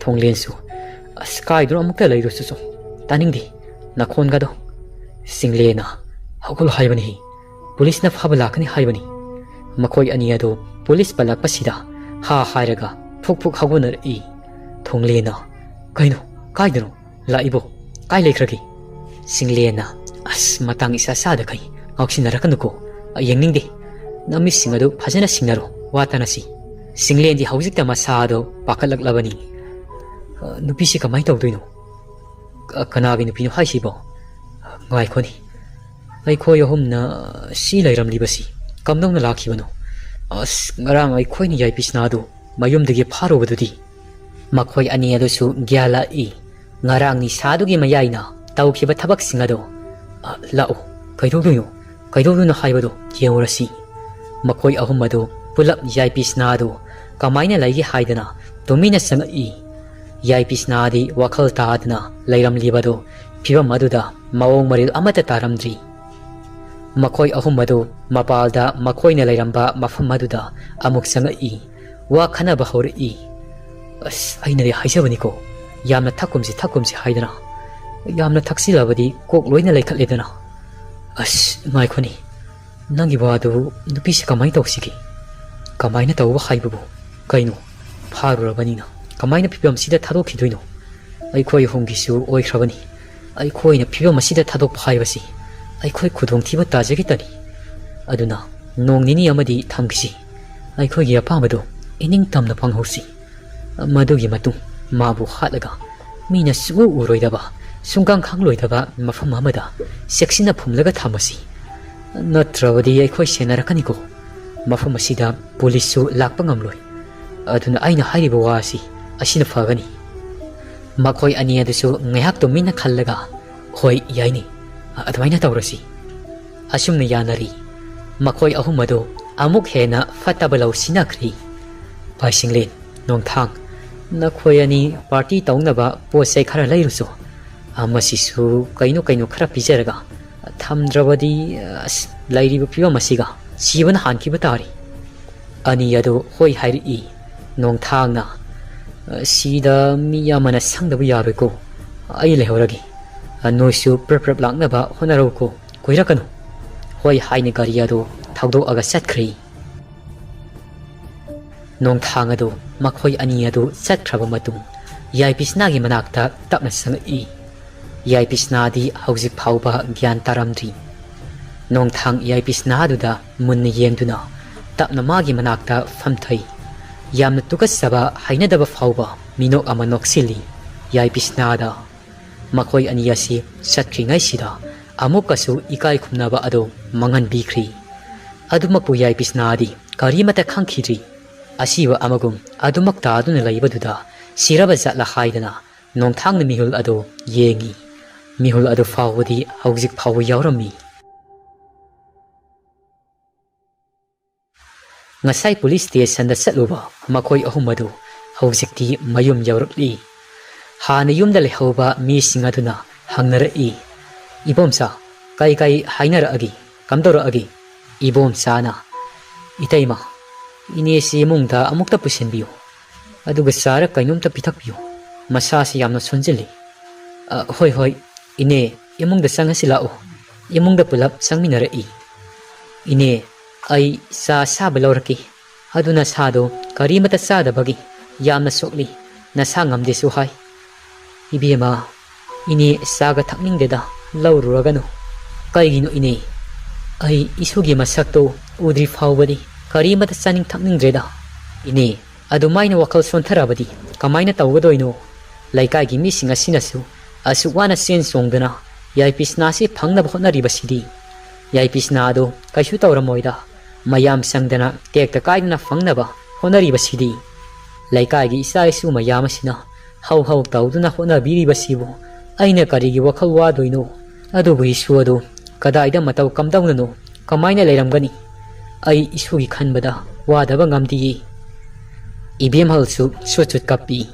ꯊꯣꯡꯂꯦꯟꯁꯨ, "ꯑꯁ, ꯀꯥꯏꯗꯅꯣ ꯑꯃꯨꯛꯇ ꯂꯩꯔꯨꯆꯣ ꯆꯣ꯫ ꯇꯥꯅꯤꯡꯗꯦ ꯅꯈꯣꯟꯒꯗꯣ"꯫ ꯆꯤꯡꯂꯦꯟꯅ, "ꯍꯧꯒꯠꯂꯣ ꯍꯥꯏꯕꯅꯤ, ꯄꯨꯂꯤꯁꯅ ꯐꯥꯕ ꯂꯥꯛꯀꯅꯤ ꯍꯥꯏꯕꯅꯤ"꯫ ꯃꯈꯣꯏ ꯑꯅꯤ ꯑꯗꯨ ꯄꯨꯂꯤꯁ ꯄꯜꯂꯛꯄꯁꯤꯗ ꯍꯥ ꯍꯥꯏꯔꯒ ꯐꯨꯛ ꯐꯨꯛ ꯍꯧꯒꯠꯅꯔꯛꯏ꯫ ꯊꯣꯡꯂꯦꯟꯅ, "ꯀꯩꯅꯣ? ꯀꯥꯏꯗꯅꯣ? ꯂꯥꯛꯏꯕꯣ? ꯀꯥꯏ ꯂꯩꯈ꯭ꯔꯒꯦ?" ꯆꯤꯡꯂꯦꯟꯅ, "ꯑꯁ, ꯃꯇꯥꯡ ꯏꯆꯥ ꯆꯥꯗꯈꯩ ꯉꯥꯎꯁꯤꯟꯅꯔꯛꯀꯅꯨꯀꯣ꯫ ꯑ, ꯌꯦꯡꯅꯤꯡꯗꯦ꯫ ꯅꯃꯤꯠꯁꯤꯡ ꯑꯗꯨ ꯐꯖꯅ ꯁꯤꯡꯅꯔꯣ, ꯋꯥ ꯇꯥꯅꯁꯤ"꯫ ꯆꯤꯡꯂꯦꯟꯗꯤ ꯍꯧꯖꯤꯛꯇ ꯃꯁꯥ ꯑꯗꯨ ꯄꯥꯈꯠꯂꯛꯂꯕꯅꯤ꯫ "ꯑ, ꯅꯨꯄꯤꯁꯤ ꯀꯃꯥꯏꯅ ꯇꯧꯗꯣꯏꯅꯣ? ꯀ-, ꯀꯅꯥꯒꯤ ꯅꯨꯄꯤꯅꯣ ꯍꯥꯏꯁꯤꯕꯣ? ꯉꯥꯏꯈꯣꯅꯤ, ꯑꯩꯈꯣꯏ ꯑꯍꯨꯝꯅ ꯁꯤ ꯂꯩꯔꯝꯂꯤꯕꯁꯤ ꯀꯝꯗꯧꯅ ꯂꯥꯛꯈꯤꯕꯅꯣ? ꯑꯁ, ꯉꯔꯥꯡ ꯑꯩꯈꯣꯏꯅ ꯌꯥꯏꯄꯤꯁꯅꯥꯗꯨ ꯃꯌꯨꯝꯗꯒꯤ ꯐꯥꯔꯨꯕꯗꯨꯗꯤ? ꯃꯈꯣꯏ ꯑꯅꯤ ꯑꯗꯨꯁꯨ ꯒ꯭ꯌꯥꯟ ꯂꯥꯛꯏ꯫ ꯉꯔꯥꯡ ꯅꯤꯁꯥꯗꯨꯒꯤ ꯃꯌꯥꯏꯅ ꯇꯧꯈꯤꯕ ꯊꯕꯛꯁꯤꯡ ꯑꯗꯣ꯫ "ꯑ, ꯂꯥꯛꯎ, ꯀꯩꯗꯧꯗꯣꯏꯅꯣ? ꯀꯩꯗꯧꯗꯣꯏꯅꯣ ꯍꯥꯏꯕꯗꯣ ꯌꯦꯡꯉꯨꯔꯁꯤ"꯫ ꯃꯈꯣꯏ ꯑꯍꯨꯝ ꯑꯗꯨ ꯄꯨꯂꯞ ꯌꯥꯏꯄꯤꯁꯅꯥ ꯑꯗꯨ ꯀꯃꯥꯏꯅ ꯂꯩꯒꯦ ꯍꯥꯏꯗꯅ ꯇꯨꯃꯤꯟꯅ ꯆꯪꯉꯛꯏ꯫ ꯌꯥꯏꯄꯤꯁꯅꯥꯗꯤ ꯋꯥꯈꯜ ꯇꯥꯗꯅ ꯂꯩꯔꯝꯂꯤꯕꯗꯨ, ꯐꯤꯕꯝ ꯑꯗꯨꯗ ꯃꯑꯣꯡ ꯃꯔꯤꯜ ꯑꯃꯠꯇ ꯇꯥꯔꯝꯗ꯭ꯔꯤ꯫ ꯃꯈꯣꯏ ꯑꯍꯨꯝ ꯑꯗꯨ ꯃꯄꯥꯜꯗ ꯃꯈꯣꯏꯅ ꯂꯩꯔꯝꯕ ꯃꯐꯝ ꯑꯗꯨꯗ ꯑꯃꯨꯛ ꯆꯪꯉꯛꯏ꯫ ꯋꯥ ꯈꯟꯅꯕ ꯍꯧꯔꯛꯏ꯫ "ꯑꯁ, ꯑꯩꯅꯗꯤ ꯍꯥꯏꯖꯕꯅꯤꯀꯣ, ꯌꯥꯝꯅ ꯊꯛꯀꯨꯝꯁꯤ, ꯊꯛꯀꯨꯝꯁꯤ ꯍꯥꯏꯗꯅ꯫ ꯌꯥꯝꯅ ꯊꯛꯆꯤꯜꯂꯕꯗꯤ ꯀꯣꯛ ꯂꯣꯏꯅ ꯂꯩꯈꯠꯂꯦꯗꯅ꯫ ꯑꯁ, ꯉꯥꯏꯈꯣꯅꯦ, ꯅꯪꯒꯤ ꯋꯥꯗꯨ ꯅꯨꯄꯤꯁꯤ ꯀꯃꯥꯏꯅ ꯇꯧꯁꯤꯒꯦ? ꯀꯃꯥꯏꯅ ꯇꯧꯕ ꯍꯥꯏꯕꯕꯨ ꯀꯩꯅꯣ? ꯐꯥꯔꯨꯔꯕꯅꯤꯅ ꯀꯃꯥꯏꯅ ꯐꯤꯕꯝꯁꯤꯗ ꯊꯥꯗꯣꯛꯈꯤꯗꯣꯏꯅꯣ? ꯑꯩꯈꯣꯏ ꯑꯍꯨꯝꯒꯤꯁꯨ ꯑꯣꯏꯈ꯭ꯔꯕꯅꯤ꯫ ꯑꯩꯈꯣꯏꯅ ꯐꯤꯕꯝ ꯑꯁꯤꯗ ꯊꯥꯗꯣꯛꯄ ꯍꯥꯏꯕꯁꯤ ꯑꯩꯈꯣꯏ ꯈꯨꯗꯣꯡꯊꯤꯕ ꯇꯥꯖꯈꯤꯇꯅꯤ꯫ ꯑꯗꯨꯅ ꯅꯣꯡ ꯅꯤꯅꯤ ꯑꯃꯗꯤ ꯊꯝꯈꯤꯁꯤ꯫ ꯑꯩꯈꯣꯏꯒꯤ ꯑꯄꯥꯝꯕꯗꯨ ꯏꯅꯤꯡꯇꯝꯅ ꯐꯪꯍꯧꯁꯤ꯫ ꯃꯗꯨꯒꯤ ꯃꯇꯨꯡ ꯃꯥꯕꯨ ꯍꯥꯠꯂꯒ ꯃꯤꯅ ꯁꯨꯛꯎ ꯎꯔꯣꯏꯗꯕ, ꯁꯨꯡꯈꯪ ꯈꯪꯂꯣꯏꯗꯕ ꯃꯐꯝ ꯑꯃꯗ ꯆꯦꯛꯁꯤꯟꯅ ꯐꯨꯝꯂꯒ ꯊꯝꯃꯁꯤ꯫ ꯅꯠꯇ꯭ꯔꯕꯗꯤ ꯑꯩꯈꯣꯏ ꯁꯦꯟꯅꯔꯛꯀꯅꯤꯀꯣ꯫ ꯃꯐꯝ ꯑꯁꯤꯗ ꯄꯨꯂꯤꯁꯁꯨ ꯂꯥꯛꯄ ꯉꯝꯂꯣꯏ꯫ ꯑꯗꯨꯅ ꯑꯩꯅ ꯍꯥꯏꯔꯤꯕ ꯋꯥ ꯑꯁꯤ ꯑꯁꯤꯅ ꯐꯒꯅꯤ"꯫ ꯃꯈꯣꯏ ꯑꯅꯤ ꯑꯗꯨꯁꯨ ꯉꯥꯏꯍꯥꯛ ꯇꯨꯃꯤꯟꯅ ꯈꯜꯂꯒ, "ꯍꯣꯏ, ꯌꯥꯏꯅꯦ, ꯑꯗꯨꯃꯥꯏꯅ ꯇꯧꯔꯁꯤ"꯫ ꯑꯁꯨꯝꯅ ꯌꯥꯅꯔꯤ꯫ ꯃꯈꯣꯏ ꯑꯍꯨꯝ ꯑꯗꯨ ꯑꯃꯨꯛ ꯍꯦꯟꯅ ꯐꯠꯇꯕ ꯂꯧ ꯁꯤꯟꯅꯈ꯭ꯔꯤ꯫ ꯄꯥꯏꯁꯤꯡꯂꯦꯟ, ꯅꯣꯡꯊꯥꯡ, ꯅꯈꯣꯏ ꯑꯅꯤ ꯄꯥꯔꯇꯤ ꯇꯧꯅꯕ ꯄꯣꯠ ꯆꯩ ꯈꯔ ꯂꯩꯔꯨꯆꯣ꯫ ꯑꯃꯁꯤꯁꯨ ꯀꯩꯅꯣ ꯀꯩꯅꯣ ꯈꯔ ꯄꯤꯖꯔꯒ ꯊꯝꯗ꯭ꯔꯕꯗꯤ, ꯑꯁ, ꯂꯩꯔꯤꯕ ꯐꯤꯕꯝ ꯑꯁꯤꯒ ꯁꯤꯕꯅ ꯍꯥꯟꯈꯤꯕ ꯇꯥꯔꯦ꯫ ꯑꯅꯤ ꯑꯗꯨ ꯍꯣꯏ ꯍꯥꯏꯔꯛꯏ꯫ ꯅꯣꯡꯊꯥꯡꯅ, "ꯁꯤꯗ ꯃꯤ ꯑꯃꯅ ꯁꯪꯗꯕ ꯌꯥꯔꯣꯏꯀꯣ꯫ ꯑꯩ ꯂꯩꯍꯧꯔꯒꯦ꯫ ꯅꯣꯏꯁꯨ ꯄ꯭ꯔꯞ ꯄ꯭ꯔꯞ ꯂꯥꯛꯅꯕ ꯍꯣꯠꯅꯔꯧꯀꯣ꯫ ꯀꯨꯏꯔꯛꯀꯅꯨ"꯫ ꯍꯣꯏ ꯍꯥꯏꯅ ꯒꯥꯔꯤ ꯑꯗꯨ ꯊꯧꯗꯣꯛꯑꯒ ꯆꯠꯈ꯭ꯔꯦ꯫ ꯅꯣꯡꯊꯥꯡ ꯑꯗꯨ ꯃꯈꯣꯏ ꯑꯅꯤ ꯑꯗꯨ ꯆꯠꯈ꯭ꯔꯕ ꯃꯇꯨꯡ ꯌꯥꯏꯄꯤꯁꯅꯥꯒꯤ ꯃꯅꯥꯛꯇ ꯇꯞꯅ ꯆꯪꯉꯛꯏ꯫ ꯌꯥꯏꯄꯤꯁꯅꯥꯗꯤ ꯍꯧꯖꯤꯛ ꯐꯥꯎꯕ ꯒ꯭ꯌꯥꯟ ꯇꯥꯔꯝꯗ꯭ꯔꯤ꯫ ꯅꯣꯡꯊꯥꯡ ꯌꯥꯏꯄꯤꯁꯅꯥꯗꯨꯗ ꯃꯨꯟꯅ ꯌꯦꯡꯗꯨꯅ ꯇꯞꯅ ꯃꯥꯒꯤ ꯃꯅꯥꯛꯇ ꯐꯝꯊꯩ꯫ ꯌꯥꯝꯅ ꯇꯨꯀꯠꯆꯕ, ꯍꯩꯅꯗꯕ ꯐꯥꯎꯕ ꯃꯤꯅꯣꯛ ꯑꯃ ꯅꯣꯛꯁꯤꯜꯂꯤ ꯌꯥꯏꯄꯤꯁꯅꯥꯗ꯫ ꯃꯈꯣꯏ ꯑꯅꯤ ꯑꯁꯤ ꯆꯠꯈ꯭ꯔꯤꯉꯩꯁꯤꯗ ꯑꯃꯨꯛꯀꯁꯨ ꯏꯀꯥꯏ ꯈꯨꯝꯅꯕ ꯑꯗꯨ ꯃꯥꯡꯍꯟꯕꯤꯈ꯭ꯔꯤ꯫ ꯑꯗꯨꯃꯛꯄꯨ ꯌꯥꯏꯄꯤꯁꯅꯥꯗꯤ ꯀꯔꯤꯃꯠꯇ ꯈꯪꯈꯤꯗ꯭ꯔꯤ꯫ ꯑꯁꯤꯕ ꯑꯃꯒꯨꯝ ꯑꯗꯨꯃꯛ ꯇꯥꯗꯨꯅ ꯂꯩꯕꯗꯨꯗ ꯁꯤꯔꯕ ꯖꯥꯠꯂ ꯍꯥꯏꯗꯅ ꯅꯣꯡꯊꯥꯡꯅ ꯃꯤꯍꯨꯜ ꯑꯗꯨ ꯌꯦꯡꯉꯤ꯫ ꯃꯤꯍꯨꯜ ꯑꯗꯨ ꯐꯥꯎꯕꯗꯤ ꯍꯧꯖꯤꯛ ꯐꯥꯎꯕ ꯌꯥꯎꯔꯝꯃꯤ꯫ ꯉꯁꯥꯏ ꯄꯨꯂꯤꯁ ꯁ꯭ꯇꯦꯁꯟꯗ ꯆꯠꯂꯨꯕ ꯃꯈꯣꯏ ꯑꯍꯨꯝ ꯑꯗꯨ ꯍꯧꯖꯤꯛꯇꯤ ꯃꯌꯨꯝ ꯌꯧꯔꯛꯂꯤ꯫ ꯍꯥꯟꯅ ꯌꯨꯝꯗ ꯂꯩꯍꯧꯕ ꯃꯤꯁꯤꯡ ꯑꯗꯨꯅ ꯍꯪꯅꯔꯛꯏ, "ꯏꯕꯣꯝꯆꯥ, ꯀꯩ ꯀꯩ ꯍꯥꯏꯅꯔꯛꯑꯒꯦ? ꯀꯝꯗꯧꯔꯛꯑꯒꯦ?" ꯏꯕꯣꯝꯆꯥꯅ, "ꯏꯇꯩꯃ, ꯏꯅꯦꯁꯤ ꯏꯃꯨꯡꯗ ꯑꯃꯨꯛꯇ ꯄꯨꯁꯤꯟꯕꯤꯌꯨ, ꯑꯗꯨꯒ ꯆꯥꯔ ꯀꯩꯅꯣꯝꯇ ꯄꯤꯊꯛꯄꯤꯌꯨ, ꯃꯁꯥꯁꯤ ꯌꯥꯝꯅ ꯁꯣꯟꯖꯤꯜꯂꯤ꯫" "ꯑ, ꯍꯣꯏ, ꯍꯣꯏ, ꯏꯅꯦ, ꯏꯃꯨꯡꯗ ꯆꯪꯉꯁꯤ ꯂꯥꯛꯑꯣ, ꯏꯃꯨꯡꯗ ꯄꯨꯂꯞ ꯆꯪꯃꯤꯟꯅꯔꯛꯏ꯫ ꯏꯅꯦ, ꯑꯩ ꯆꯥ ꯑꯁꯥꯕ ꯂꯧꯔꯛꯀꯦ, ꯑꯗꯨ ꯅꯁꯥꯗꯣ ꯀꯔꯤꯃꯇ ꯆꯥꯗꯕꯒꯤ ꯌꯥꯝꯅ ꯁꯣꯛꯂꯤ, ꯅꯁꯥ ꯉꯝꯗꯦꯁꯨ ꯍꯥꯏ꯫" "ꯏꯕꯦꯝꯃ, ꯏꯅꯦ ꯆꯥꯒ ꯊꯛꯅꯤꯡꯗꯦꯗ, ꯂꯧꯔꯨꯔꯒꯅꯨ꯫" "ꯀꯩꯒꯤꯅꯣ ꯏꯅꯦ? ꯑꯩ ꯏꯁꯨꯒꯤ ꯃꯁꯛꯇꯣ ꯎꯗ꯭ꯔꯤ ꯐꯥꯎꯕꯗꯤ ꯀꯔꯤꯃꯇ ꯆꯥꯅꯤꯡ ꯊꯛꯅꯤꯡꯗ꯭ꯔꯦꯗ꯫" "ꯏꯅꯦ, ꯑꯗꯨꯃꯥꯏꯅ ꯋꯥꯈꯜ ꯁꯣꯟꯊꯔꯕꯗꯤ ꯀꯃꯥꯏꯅ ꯇꯧꯒꯗꯣꯏꯅꯣ? ꯂꯩꯀꯥꯏꯒꯤ ꯃꯤꯁꯤꯡ ꯑꯁꯤꯅꯁꯨ ꯑꯁꯨꯛ ꯋꯥꯅ ꯆꯦꯟ ꯆꯣꯡꯗꯨꯅ ꯌꯥꯏꯄꯤ ꯁꯅꯥꯁꯤ ꯐꯪꯅꯕ ꯍꯣꯠꯅꯔꯤꯕꯁꯤꯗꯤ, ꯌꯥꯏꯄꯤ ꯁꯅꯥ ꯑꯗꯨ ꯀꯩꯁꯨ ꯇꯧꯔꯝꯃꯣꯏꯗ, ꯃꯌꯥꯝ ꯆꯪꯗꯅ ꯇꯦꯛꯇ ꯀꯥꯏꯗꯅ ꯐꯪꯅꯕ ꯍꯣꯠꯅꯔꯤꯕꯁꯤꯗꯤ꯫ ꯂꯩꯀꯥꯏꯒꯤ ꯏꯆꯥ ꯏꯁꯨ ꯃꯌꯥꯝ ꯑꯁꯤꯅ ꯍꯧ ꯍꯧ ꯇꯧꯗꯨꯅ ꯍꯣꯠꯅꯕꯤꯔꯤꯕꯁꯤꯕꯨ ꯑꯩꯅ ꯀꯔꯤꯒꯤ ꯋꯥꯈꯜ ꯋꯥꯗꯣꯏꯅꯣ? ꯑꯗꯨꯕꯨ ꯏꯁꯨ ꯑꯗꯨ ꯀꯗꯥꯏꯗ ꯃꯇꯧ ꯀꯝꯗꯧꯅꯅꯣ ꯀꯃꯥꯏꯅ ꯂꯩꯔꯝꯒꯅꯤ? ꯑꯩ ꯏꯁꯨꯒꯤ ꯈꯟꯕꯗ ꯋꯥꯗꯕ ꯉꯝꯗꯤꯌꯦ꯫" ꯏꯕꯦꯝꯍꯜꯁꯨ ꯁꯨꯠ ꯁꯨꯠ ꯀꯞꯄꯤ꯫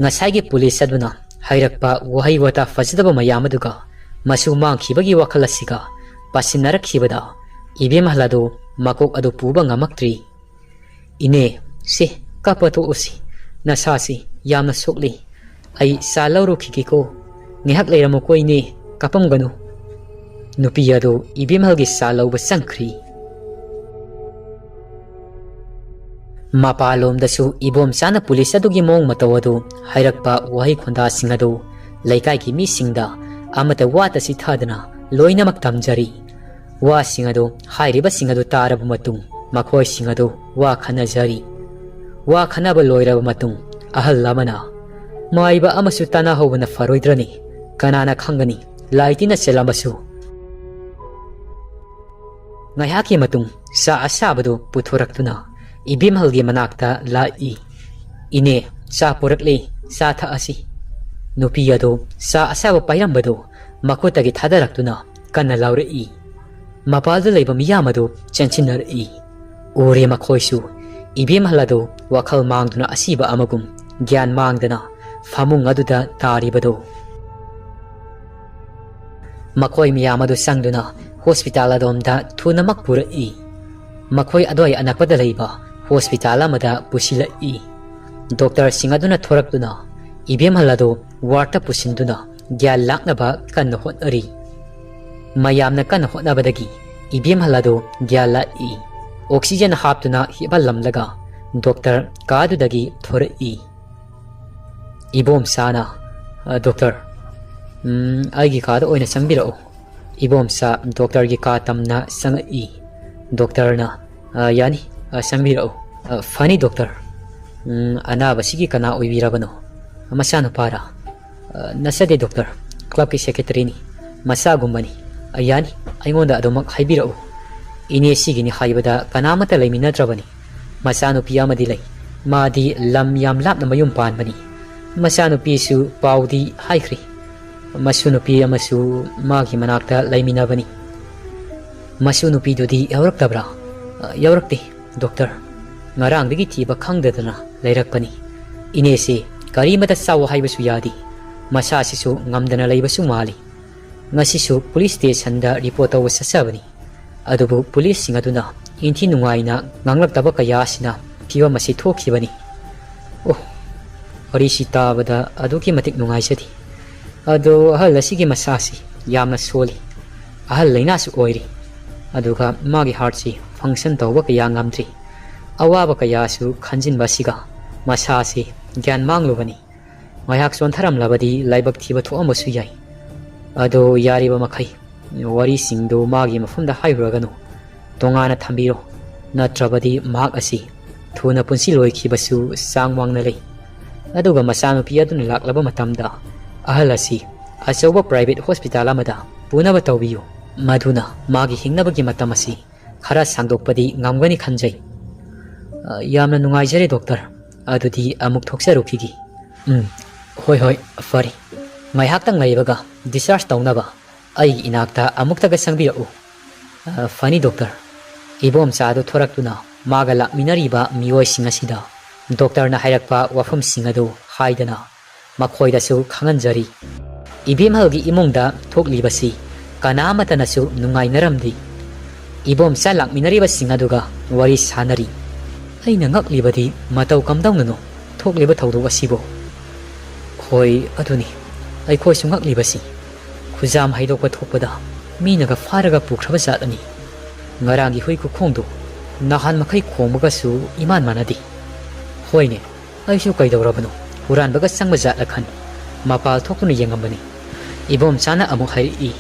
ꯉꯁꯥꯏꯒꯤ ꯄꯨꯂꯤꯁ ꯑꯗꯨꯅ ꯍꯥꯏꯔꯛꯄ ꯋꯥꯍꯩ ꯋꯥꯇꯥ ꯐꯖꯗꯕ ꯃꯌꯥꯝ ꯑꯗꯨꯒ ꯃꯁꯨ ꯃꯥꯡꯈꯤꯕꯒꯤ ꯋꯥꯈꯜ ꯑꯁꯤꯒ ꯄꯥꯁꯤꯟꯅꯔꯛꯈꯤꯕꯗ ꯏꯕꯦꯝꯍꯜ ꯑꯗꯨ ꯃꯀꯣꯛ ꯑꯗꯨ ꯄꯨꯕ ꯉꯝꯃꯛꯇ꯭ꯔꯤ꯫ "ꯏꯅꯦ, ꯁꯤ ꯀꯞꯄ ꯇꯣꯛꯎꯁꯤ, ꯅꯁꯥꯁꯤ ꯌꯥꯝꯅ ꯁꯣꯛꯂꯤ꯫ ꯑꯩ ꯆꯥ ꯂꯧꯔꯨꯈꯤꯒꯦꯀꯣ, ꯉꯥꯏꯍꯥꯛ ꯂꯩꯔꯝꯃꯨꯀꯣ ꯏꯅꯦ, ꯀꯞꯄꯝꯒꯅꯨ꯫" ꯅꯨꯄꯤ ꯑꯗꯨ ꯏꯕꯦꯝꯍꯜꯒꯤ ꯆꯥ ꯂꯧꯕ ꯆꯪꯈ꯭ꯔꯤ꯫ ꯃꯄꯥꯟꯂꯣꯝꯗꯁꯨ ꯏꯕꯣꯝꯆꯥꯅ ꯄꯨꯂꯤꯁ ꯑꯗꯨꯒꯤ ꯃꯑꯣꯡ ꯃꯇꯧ ꯑꯗꯨ, ꯍꯥꯏꯔꯛꯄ ꯋꯥꯍꯩ ꯈꯣꯟꯗꯥꯁꯤꯡ ꯑꯗꯨ ꯂꯩꯀꯥꯏꯒꯤ ꯃꯤꯁꯤꯡꯗ ꯑꯃꯠꯇ ꯋꯥꯠꯇ ꯆꯤꯊꯗꯅ ꯂꯣꯏꯅꯃꯛ ꯇꯝꯖꯔꯤ꯫ ꯋꯥꯁꯤꯡ ꯑꯗꯨ, ꯍꯥꯏꯔꯤꯕꯁꯤꯡ ꯑꯗꯨ ꯇꯥꯔꯕ ꯃꯇꯨꯡ ꯃꯈꯣꯏꯁꯤꯡ ꯑꯗꯨ ꯋꯥ ꯈꯟꯅꯖꯔꯤ꯫ ꯋꯥ ꯈꯟꯅꯕ ꯂꯣꯏꯔꯕ ꯃꯇꯨꯡ ꯑꯍꯜ ꯑꯃꯅ, "ꯃꯥꯏꯕ ꯑꯃꯁꯨ ꯇꯥꯟꯅꯍꯧꯕꯅ ꯐꯔꯣꯏꯗ꯭ꯔꯅꯤ? ꯀꯅꯥꯅ ꯈꯪꯒꯅꯤ, ꯂꯥꯏ ꯇꯤꯟꯅ ꯆꯦꯜꯂꯝꯕꯁꯨ?" ꯉꯥꯏꯍꯥꯛꯀꯤ ꯃꯇꯨꯡ ꯆꯥ ꯑꯁꯥꯕꯗꯨ ꯄꯨꯊꯣꯔꯛꯇꯨꯅ ꯏꯕꯦꯝꯍꯜꯒꯤ ꯃꯅꯥꯛꯇ ꯂꯥꯛꯏ꯫ "ꯏꯅꯦ, ꯆꯥ ꯄꯨꯔꯛꯂꯦ, ꯆꯥ ꯊꯛꯑꯁꯤ꯫" ꯅꯨꯄꯤ ꯑꯗꯨ ꯆꯥ ꯑꯁꯥꯕ ꯄꯥꯏꯔꯝꯕꯗꯨ ꯃꯈꯨꯠꯇꯒꯤ ꯊꯥꯗꯔꯛꯇꯨꯅ ꯀꯟꯅ ꯂꯥꯎꯔꯛꯏ꯫ ꯃꯄꯥꯜꯗ ꯂꯩꯕ ꯃꯤꯌꯥꯝ ꯑꯗꯨ ꯆꯦꯟꯁꯤꯟꯅꯔꯛꯏ꯫ ꯎꯔꯦ ꯃꯈꯣꯏꯁꯨ ꯏꯕꯦꯝꯍꯜ ꯑꯗꯨ ꯋꯥꯈꯜ ꯃꯥꯡꯗꯨꯅ ꯑꯁꯤꯕ ꯑꯃꯒꯨꯝ ꯒ꯭ꯌꯥꯟ ꯃꯥꯡꯗꯅ ꯐꯃꯨꯡ ꯑꯗꯨꯗ ꯇꯥꯔꯤꯕꯗꯨ꯫ ꯃꯈꯣꯏ ꯃꯌꯥꯝ ꯑꯗꯨ ꯆꯪꯗꯨꯅ ꯍꯣꯁꯄꯤꯇꯥꯜ ꯑꯗꯣꯝꯗ ꯊꯨꯅꯃꯛ ꯄꯨꯔꯛꯏ꯫ ꯃꯈꯣꯏ ꯑꯗꯨꯋꯥꯏ ꯑꯅꯛꯄꯗ ꯂꯩꯕ ꯍꯣꯁꯄꯤꯇꯥꯜ ꯑꯃꯗ ꯄꯨꯁꯤꯜꯂꯛꯏ꯫ ꯗꯣꯛꯇꯔꯁꯤꯡ ꯑꯗꯨꯅ ꯊꯣꯔꯛꯇꯨꯅ ꯏꯕꯦꯝꯍꯜ ꯑꯗꯨ ꯋꯥꯔꯗꯇ ꯄꯨꯁꯤꯟꯗꯨꯅ ꯒ꯭ꯌꯥꯟ ꯂꯥꯛꯅꯕ ꯀꯟꯅ ꯍꯣꯠꯅꯔꯤ꯫ ꯃꯌꯥꯝꯅ ꯀꯟꯅ ꯍꯣꯠꯅꯕꯗꯒꯤ ꯏꯕꯦꯝꯍꯜ ꯑꯗꯨ ꯒ꯭ꯌꯥꯟ ꯂꯥꯛꯏ꯫ ꯑꯣꯛꯁꯤꯖꯦꯟ ꯍꯥꯞꯇꯨꯅ ꯍꯤꯞꯍꯜꯂꯝꯂꯒ ꯗꯣꯛꯇꯔ ꯀꯥꯗꯨꯗꯒꯤ ꯊꯣꯔꯛꯏ꯫ ꯏꯕꯣꯝꯆꯥꯅ, "ꯑ, ꯗꯣꯛꯇꯔ, ꯎꯝ, ꯑꯩꯒꯤ ꯀꯥꯗ ꯑꯣꯏꯅ ꯆꯪꯕꯤꯔꯛꯎ꯫" ꯏꯕꯣꯝꯆꯥ ꯗꯣꯛꯇꯔꯒꯤ ꯀꯥ ꯇꯝꯅ ꯆꯪꯉꯛꯏ꯫ ꯗꯣꯛꯇꯔꯅ, "ꯑ, ꯌꯥꯅꯤ, ꯑ, ꯆꯪꯕꯤꯔꯛꯎ꯫" "ꯑ, ꯐꯅꯤ ꯗꯣꯛꯇꯔ꯫ ꯎꯝ, ꯑꯅꯥꯕꯁꯤꯒꯤ ꯀꯅꯥ ꯑꯣꯏꯕꯤꯔꯕꯅꯣ? ꯃꯆꯥꯅꯨꯄꯥꯔꯥ?" "ꯑ, ꯅꯠꯆꯗꯦ ꯗꯣꯛꯇꯔ, ꯀ꯭ꯂꯕꯀꯤ ꯁꯦꯀ꯭ꯔꯦꯇꯔꯤꯅꯤ, ꯃꯆꯥꯒꯨꯝꯕꯅꯤ꯫" "ꯑ, ꯌꯥꯅꯤ, ꯑꯩꯉꯣꯟꯗ ꯑꯗꯨꯃꯛ ꯍꯥꯏꯕꯤꯔꯛꯎ꯫" "ꯏꯅꯦ ꯁꯤꯒꯤꯅꯤ ꯍꯥꯏꯕꯗ ꯀꯅꯥꯃꯠꯇ ꯂꯩꯃꯤꯟꯅꯗ꯭ꯔꯕꯅꯤ꯫ ꯃꯆꯥꯅꯨꯄꯤ ꯑꯃꯗꯤ ꯂꯩ꯫ ꯃꯥꯗꯤ ꯂꯝ ꯌꯥꯝ ꯂꯥꯞꯅ ꯃꯌꯨꯝ ꯄꯥꯟꯕꯅꯤ꯫ ꯃꯆꯥꯅꯨꯄꯤꯁꯨ ꯄꯥꯎꯗꯤ ꯍꯥꯏꯈ꯭ꯔꯦ꯫ ꯃꯁꯨ ꯅꯨꯄꯤ ꯑꯃꯁꯨ ꯃꯥꯒꯤ ꯃꯅꯥꯛꯇ ꯂꯩꯃꯤꯟꯅꯕꯅꯤ꯫" "ꯃꯁꯨ ꯅꯨꯄꯤꯗꯨꯗꯤ ꯌꯥꯎꯔꯛꯇꯕ꯭ꯔꯥ?" "ꯑ, ꯌꯥꯎꯔꯛꯇꯦ ꯗꯣꯛꯇꯔ꯫ ꯉꯔꯥꯡꯗꯒꯤ ꯊꯤꯕ ꯈꯪꯗꯗꯅ ꯂꯩꯔꯛꯄꯅꯤ꯫ ꯏꯅꯦꯁꯤ ꯀꯔꯤꯃꯇ ꯆꯥꯎ ꯍꯥꯏꯕꯁꯨ ꯌꯥꯗꯦ꯫ ꯃꯁꯥꯁꯤꯁꯨ ꯉꯝꯗꯅ ꯂꯩꯕꯁꯨ ꯃꯥꯜꯂꯤ꯫ ꯉꯁꯤꯁꯨ ꯄꯨꯂꯤꯁ ꯁ꯭ꯇꯦꯁꯟꯗ ꯔꯤꯄꯣꯔꯠ ꯇꯧꯕ ꯆꯠꯆꯕꯅꯤ꯫ ꯑꯗꯨꯕꯨ ꯄꯨꯂꯤꯁꯁꯤꯡ ꯑꯗꯨꯅ ꯏꯟꯊꯤ ꯅꯨꯡꯉꯥꯏꯅ ꯉꯥꯡꯂꯛꯇꯕ ꯀꯌꯥ ꯑꯁꯤꯅ ꯐꯤꯕꯝ ꯑꯁꯤ ꯊꯣꯛꯈꯤꯕꯅꯤ꯫" "ꯑꯣ, ꯋꯥꯔꯤꯁꯤ ꯇꯥꯕꯗ ꯑꯗꯨꯛꯀꯤ ꯃꯇꯤꯛ ꯅꯨꯡꯉꯥꯏꯖꯗꯦ꯫ ꯑꯗꯣ ꯑꯍꯜ ꯑꯁꯤꯒꯤ ꯃꯁꯥꯁꯤ ꯌꯥꯝꯅ ꯁꯣꯜꯂꯤ꯫ ꯑꯍꯜ ꯂꯩꯅꯥꯁꯨ ꯑꯣꯏꯔꯤ꯫ ꯑꯗꯨꯒ ꯃꯥꯒꯤ ꯍꯥꯔꯠꯁꯤ ꯐꯪꯁꯟ ꯇꯧꯕ ꯀꯌꯥ ꯉꯝꯗ꯭ꯔꯤ꯫ ꯑꯋꯥꯕ ꯀꯌꯥꯁꯨ ꯈꯟꯖꯤꯟꯕ ꯑꯁꯤꯒ ꯃꯁꯥꯁꯤ ꯒ꯭ꯌꯥꯟ ꯃꯥꯡꯂꯨꯕꯅꯤ꯫ ꯉꯥꯏꯍꯥꯛ ꯆꯣꯟꯊꯔꯝꯂꯕꯗꯤ ꯂꯥꯏꯕꯛ ꯊꯤꯕ ꯊꯣꯛꯑꯝꯕꯁꯨ ꯌꯥꯏ꯫ ꯑꯗꯣ ꯌꯥꯔꯤꯕ ꯃꯈꯩ ꯋꯥꯔꯤꯁꯤꯡꯗꯨ ꯃꯥꯒꯤ ꯃꯐꯝꯗ ꯍꯥꯏꯔꯨꯔꯒꯅꯨ꯫ ꯇꯣꯉꯥꯟꯅ ꯊꯝꯕꯤꯔꯣ꯫ ꯅꯠꯇ꯭ꯔꯕꯗꯤ ꯃꯍꯥꯛ ꯑꯁꯤ ꯊꯨꯅ ꯄꯨꯟꯁꯤ ꯂꯣꯏꯈꯤꯕꯁꯨ ꯆꯥꯡ ꯋꯥꯡꯅ ꯂꯩ꯫" ꯑꯗꯨꯒ ꯃꯆꯥꯅꯨꯄꯤ ꯑꯗꯨꯅ ꯂꯥꯛꯂꯕ ꯃꯇꯝꯗ ꯑꯍꯜ ꯑꯁꯤ ꯑꯆꯧꯕ ꯄ꯭ꯔꯥꯏꯚꯦꯠ ꯍꯣꯁꯄꯤꯇꯥꯜ ꯑꯃꯗ ꯄꯨꯅꯕ ꯇꯧꯕꯤꯌꯨ꯫ ꯃꯗꯨꯅ ꯃꯥꯒꯤ ꯍꯤꯡꯅꯕꯒꯤ ꯃꯇꯝ ꯑꯁꯤ ꯈꯔ ꯁꯥꯡꯗꯣꯛꯄꯗꯤ ꯉꯝꯒꯅꯤ ꯈꯟꯖꯩ꯫ ꯑ, ꯌꯥꯝꯅ ꯅꯨꯡꯉꯥꯏꯖꯔꯦ, ꯗꯣꯛꯇꯔ꯫ ꯑꯗꯨꯗꯤ ꯑꯃꯨꯛ ꯊꯣꯛꯆꯔꯨꯈꯤꯒꯦ꯫ ꯎꯝ, ꯍꯣꯏ, ꯍꯣꯏ, ꯐꯔꯦ꯫ ꯉꯥꯏꯍꯥꯛꯇꯪ ꯂꯩꯕꯒ discharge ꯇꯧꯅꯕ ꯑꯩꯒꯤ ꯏꯅꯥꯛꯇ ꯑꯃꯨꯛꯇꯒ ꯆꯪꯕꯤꯔꯛꯎ꯫ ꯑ, ꯐꯅꯤ, ꯗꯣꯛꯇꯔ꯫ ꯏꯕꯣꯝꯆꯥꯗꯨ ꯊꯣꯔꯛꯇꯨꯅ ꯃꯥꯒ ꯂꯥꯛꯃꯤꯟꯅꯔꯤꯕ ꯃꯤꯑꯣꯏꯁꯤꯡ ꯑꯁꯤꯗ ꯗꯣꯛꯇꯔꯅ ꯍꯥꯏꯔꯛꯄ ꯋꯥꯐꯝꯁꯤꯡ ꯑꯗꯨ ꯍꯥꯏꯗꯅ ꯃꯈꯣꯏꯗꯁꯨ ꯈꯪꯍꯟꯖꯔꯤ꯫ ꯏꯕꯦꯝꯍꯜꯒꯤ ꯏꯃꯨꯡꯗ ꯊꯣꯛꯂꯤꯕꯁꯤ ꯀꯅꯥ ꯑꯃꯠꯇꯅꯁꯨ ꯅꯨꯡꯉꯥꯏꯅꯔꯝꯗꯦ꯫ ꯏꯕꯣꯝꯆꯥ ꯂꯥꯛꯃꯤꯟꯅꯔꯤꯕꯁꯤꯡ ꯑꯗꯨꯒ ꯋꯥꯔꯤ ꯁꯥꯅꯔꯤ꯫ ꯑꯩꯅ ꯉꯛꯂꯤꯕꯗꯤ ꯃꯇꯧ ꯀꯝꯗꯧꯅꯅꯣ ꯊꯣꯛꯂꯤꯕ ꯊꯧꯗꯣꯛ ꯑꯁꯤꯕꯨ? ꯍꯣꯏ, ꯑꯗꯨꯅꯤ ꯑꯩꯈꯣꯏꯁꯨ ꯉꯛꯂꯤꯕꯁꯤ꯫ ꯈꯨꯖꯥꯝ ꯍꯩꯗꯣꯛꯄ ꯊꯣꯛꯄꯗ ꯃꯤꯅꯒ ꯐꯥꯔꯒ ꯄꯨꯈ꯭ꯔꯕ ꯖꯥꯠ ꯑꯅꯤ꯫ ꯉꯔꯥꯡꯒꯤ ꯍꯨꯏ ꯈꯨꯈꯣꯡꯗꯨ ꯅꯍꯥꯟ ꯃꯈꯩ ꯈꯣꯡꯕꯒꯁꯨ ꯏꯃꯥꯟ ꯃꯥꯟꯅꯗꯦ꯫ ꯍꯣꯏꯅꯦ, ꯑꯩꯁꯨ ꯀꯩꯗꯧꯔꯕꯅꯣ, ꯍꯨꯔꯥꯟꯕꯒ ꯆꯪꯕ ꯖꯥꯠꯂ ꯈꯟ ꯃꯄꯥꯜ ꯊꯣꯛꯇꯨꯅ ꯌꯦꯡꯉꯝꯕꯅꯤ꯫ ꯏꯕꯣꯝꯆꯥꯅ ꯑꯃꯨꯛ ꯍꯥꯏꯔꯛꯏ,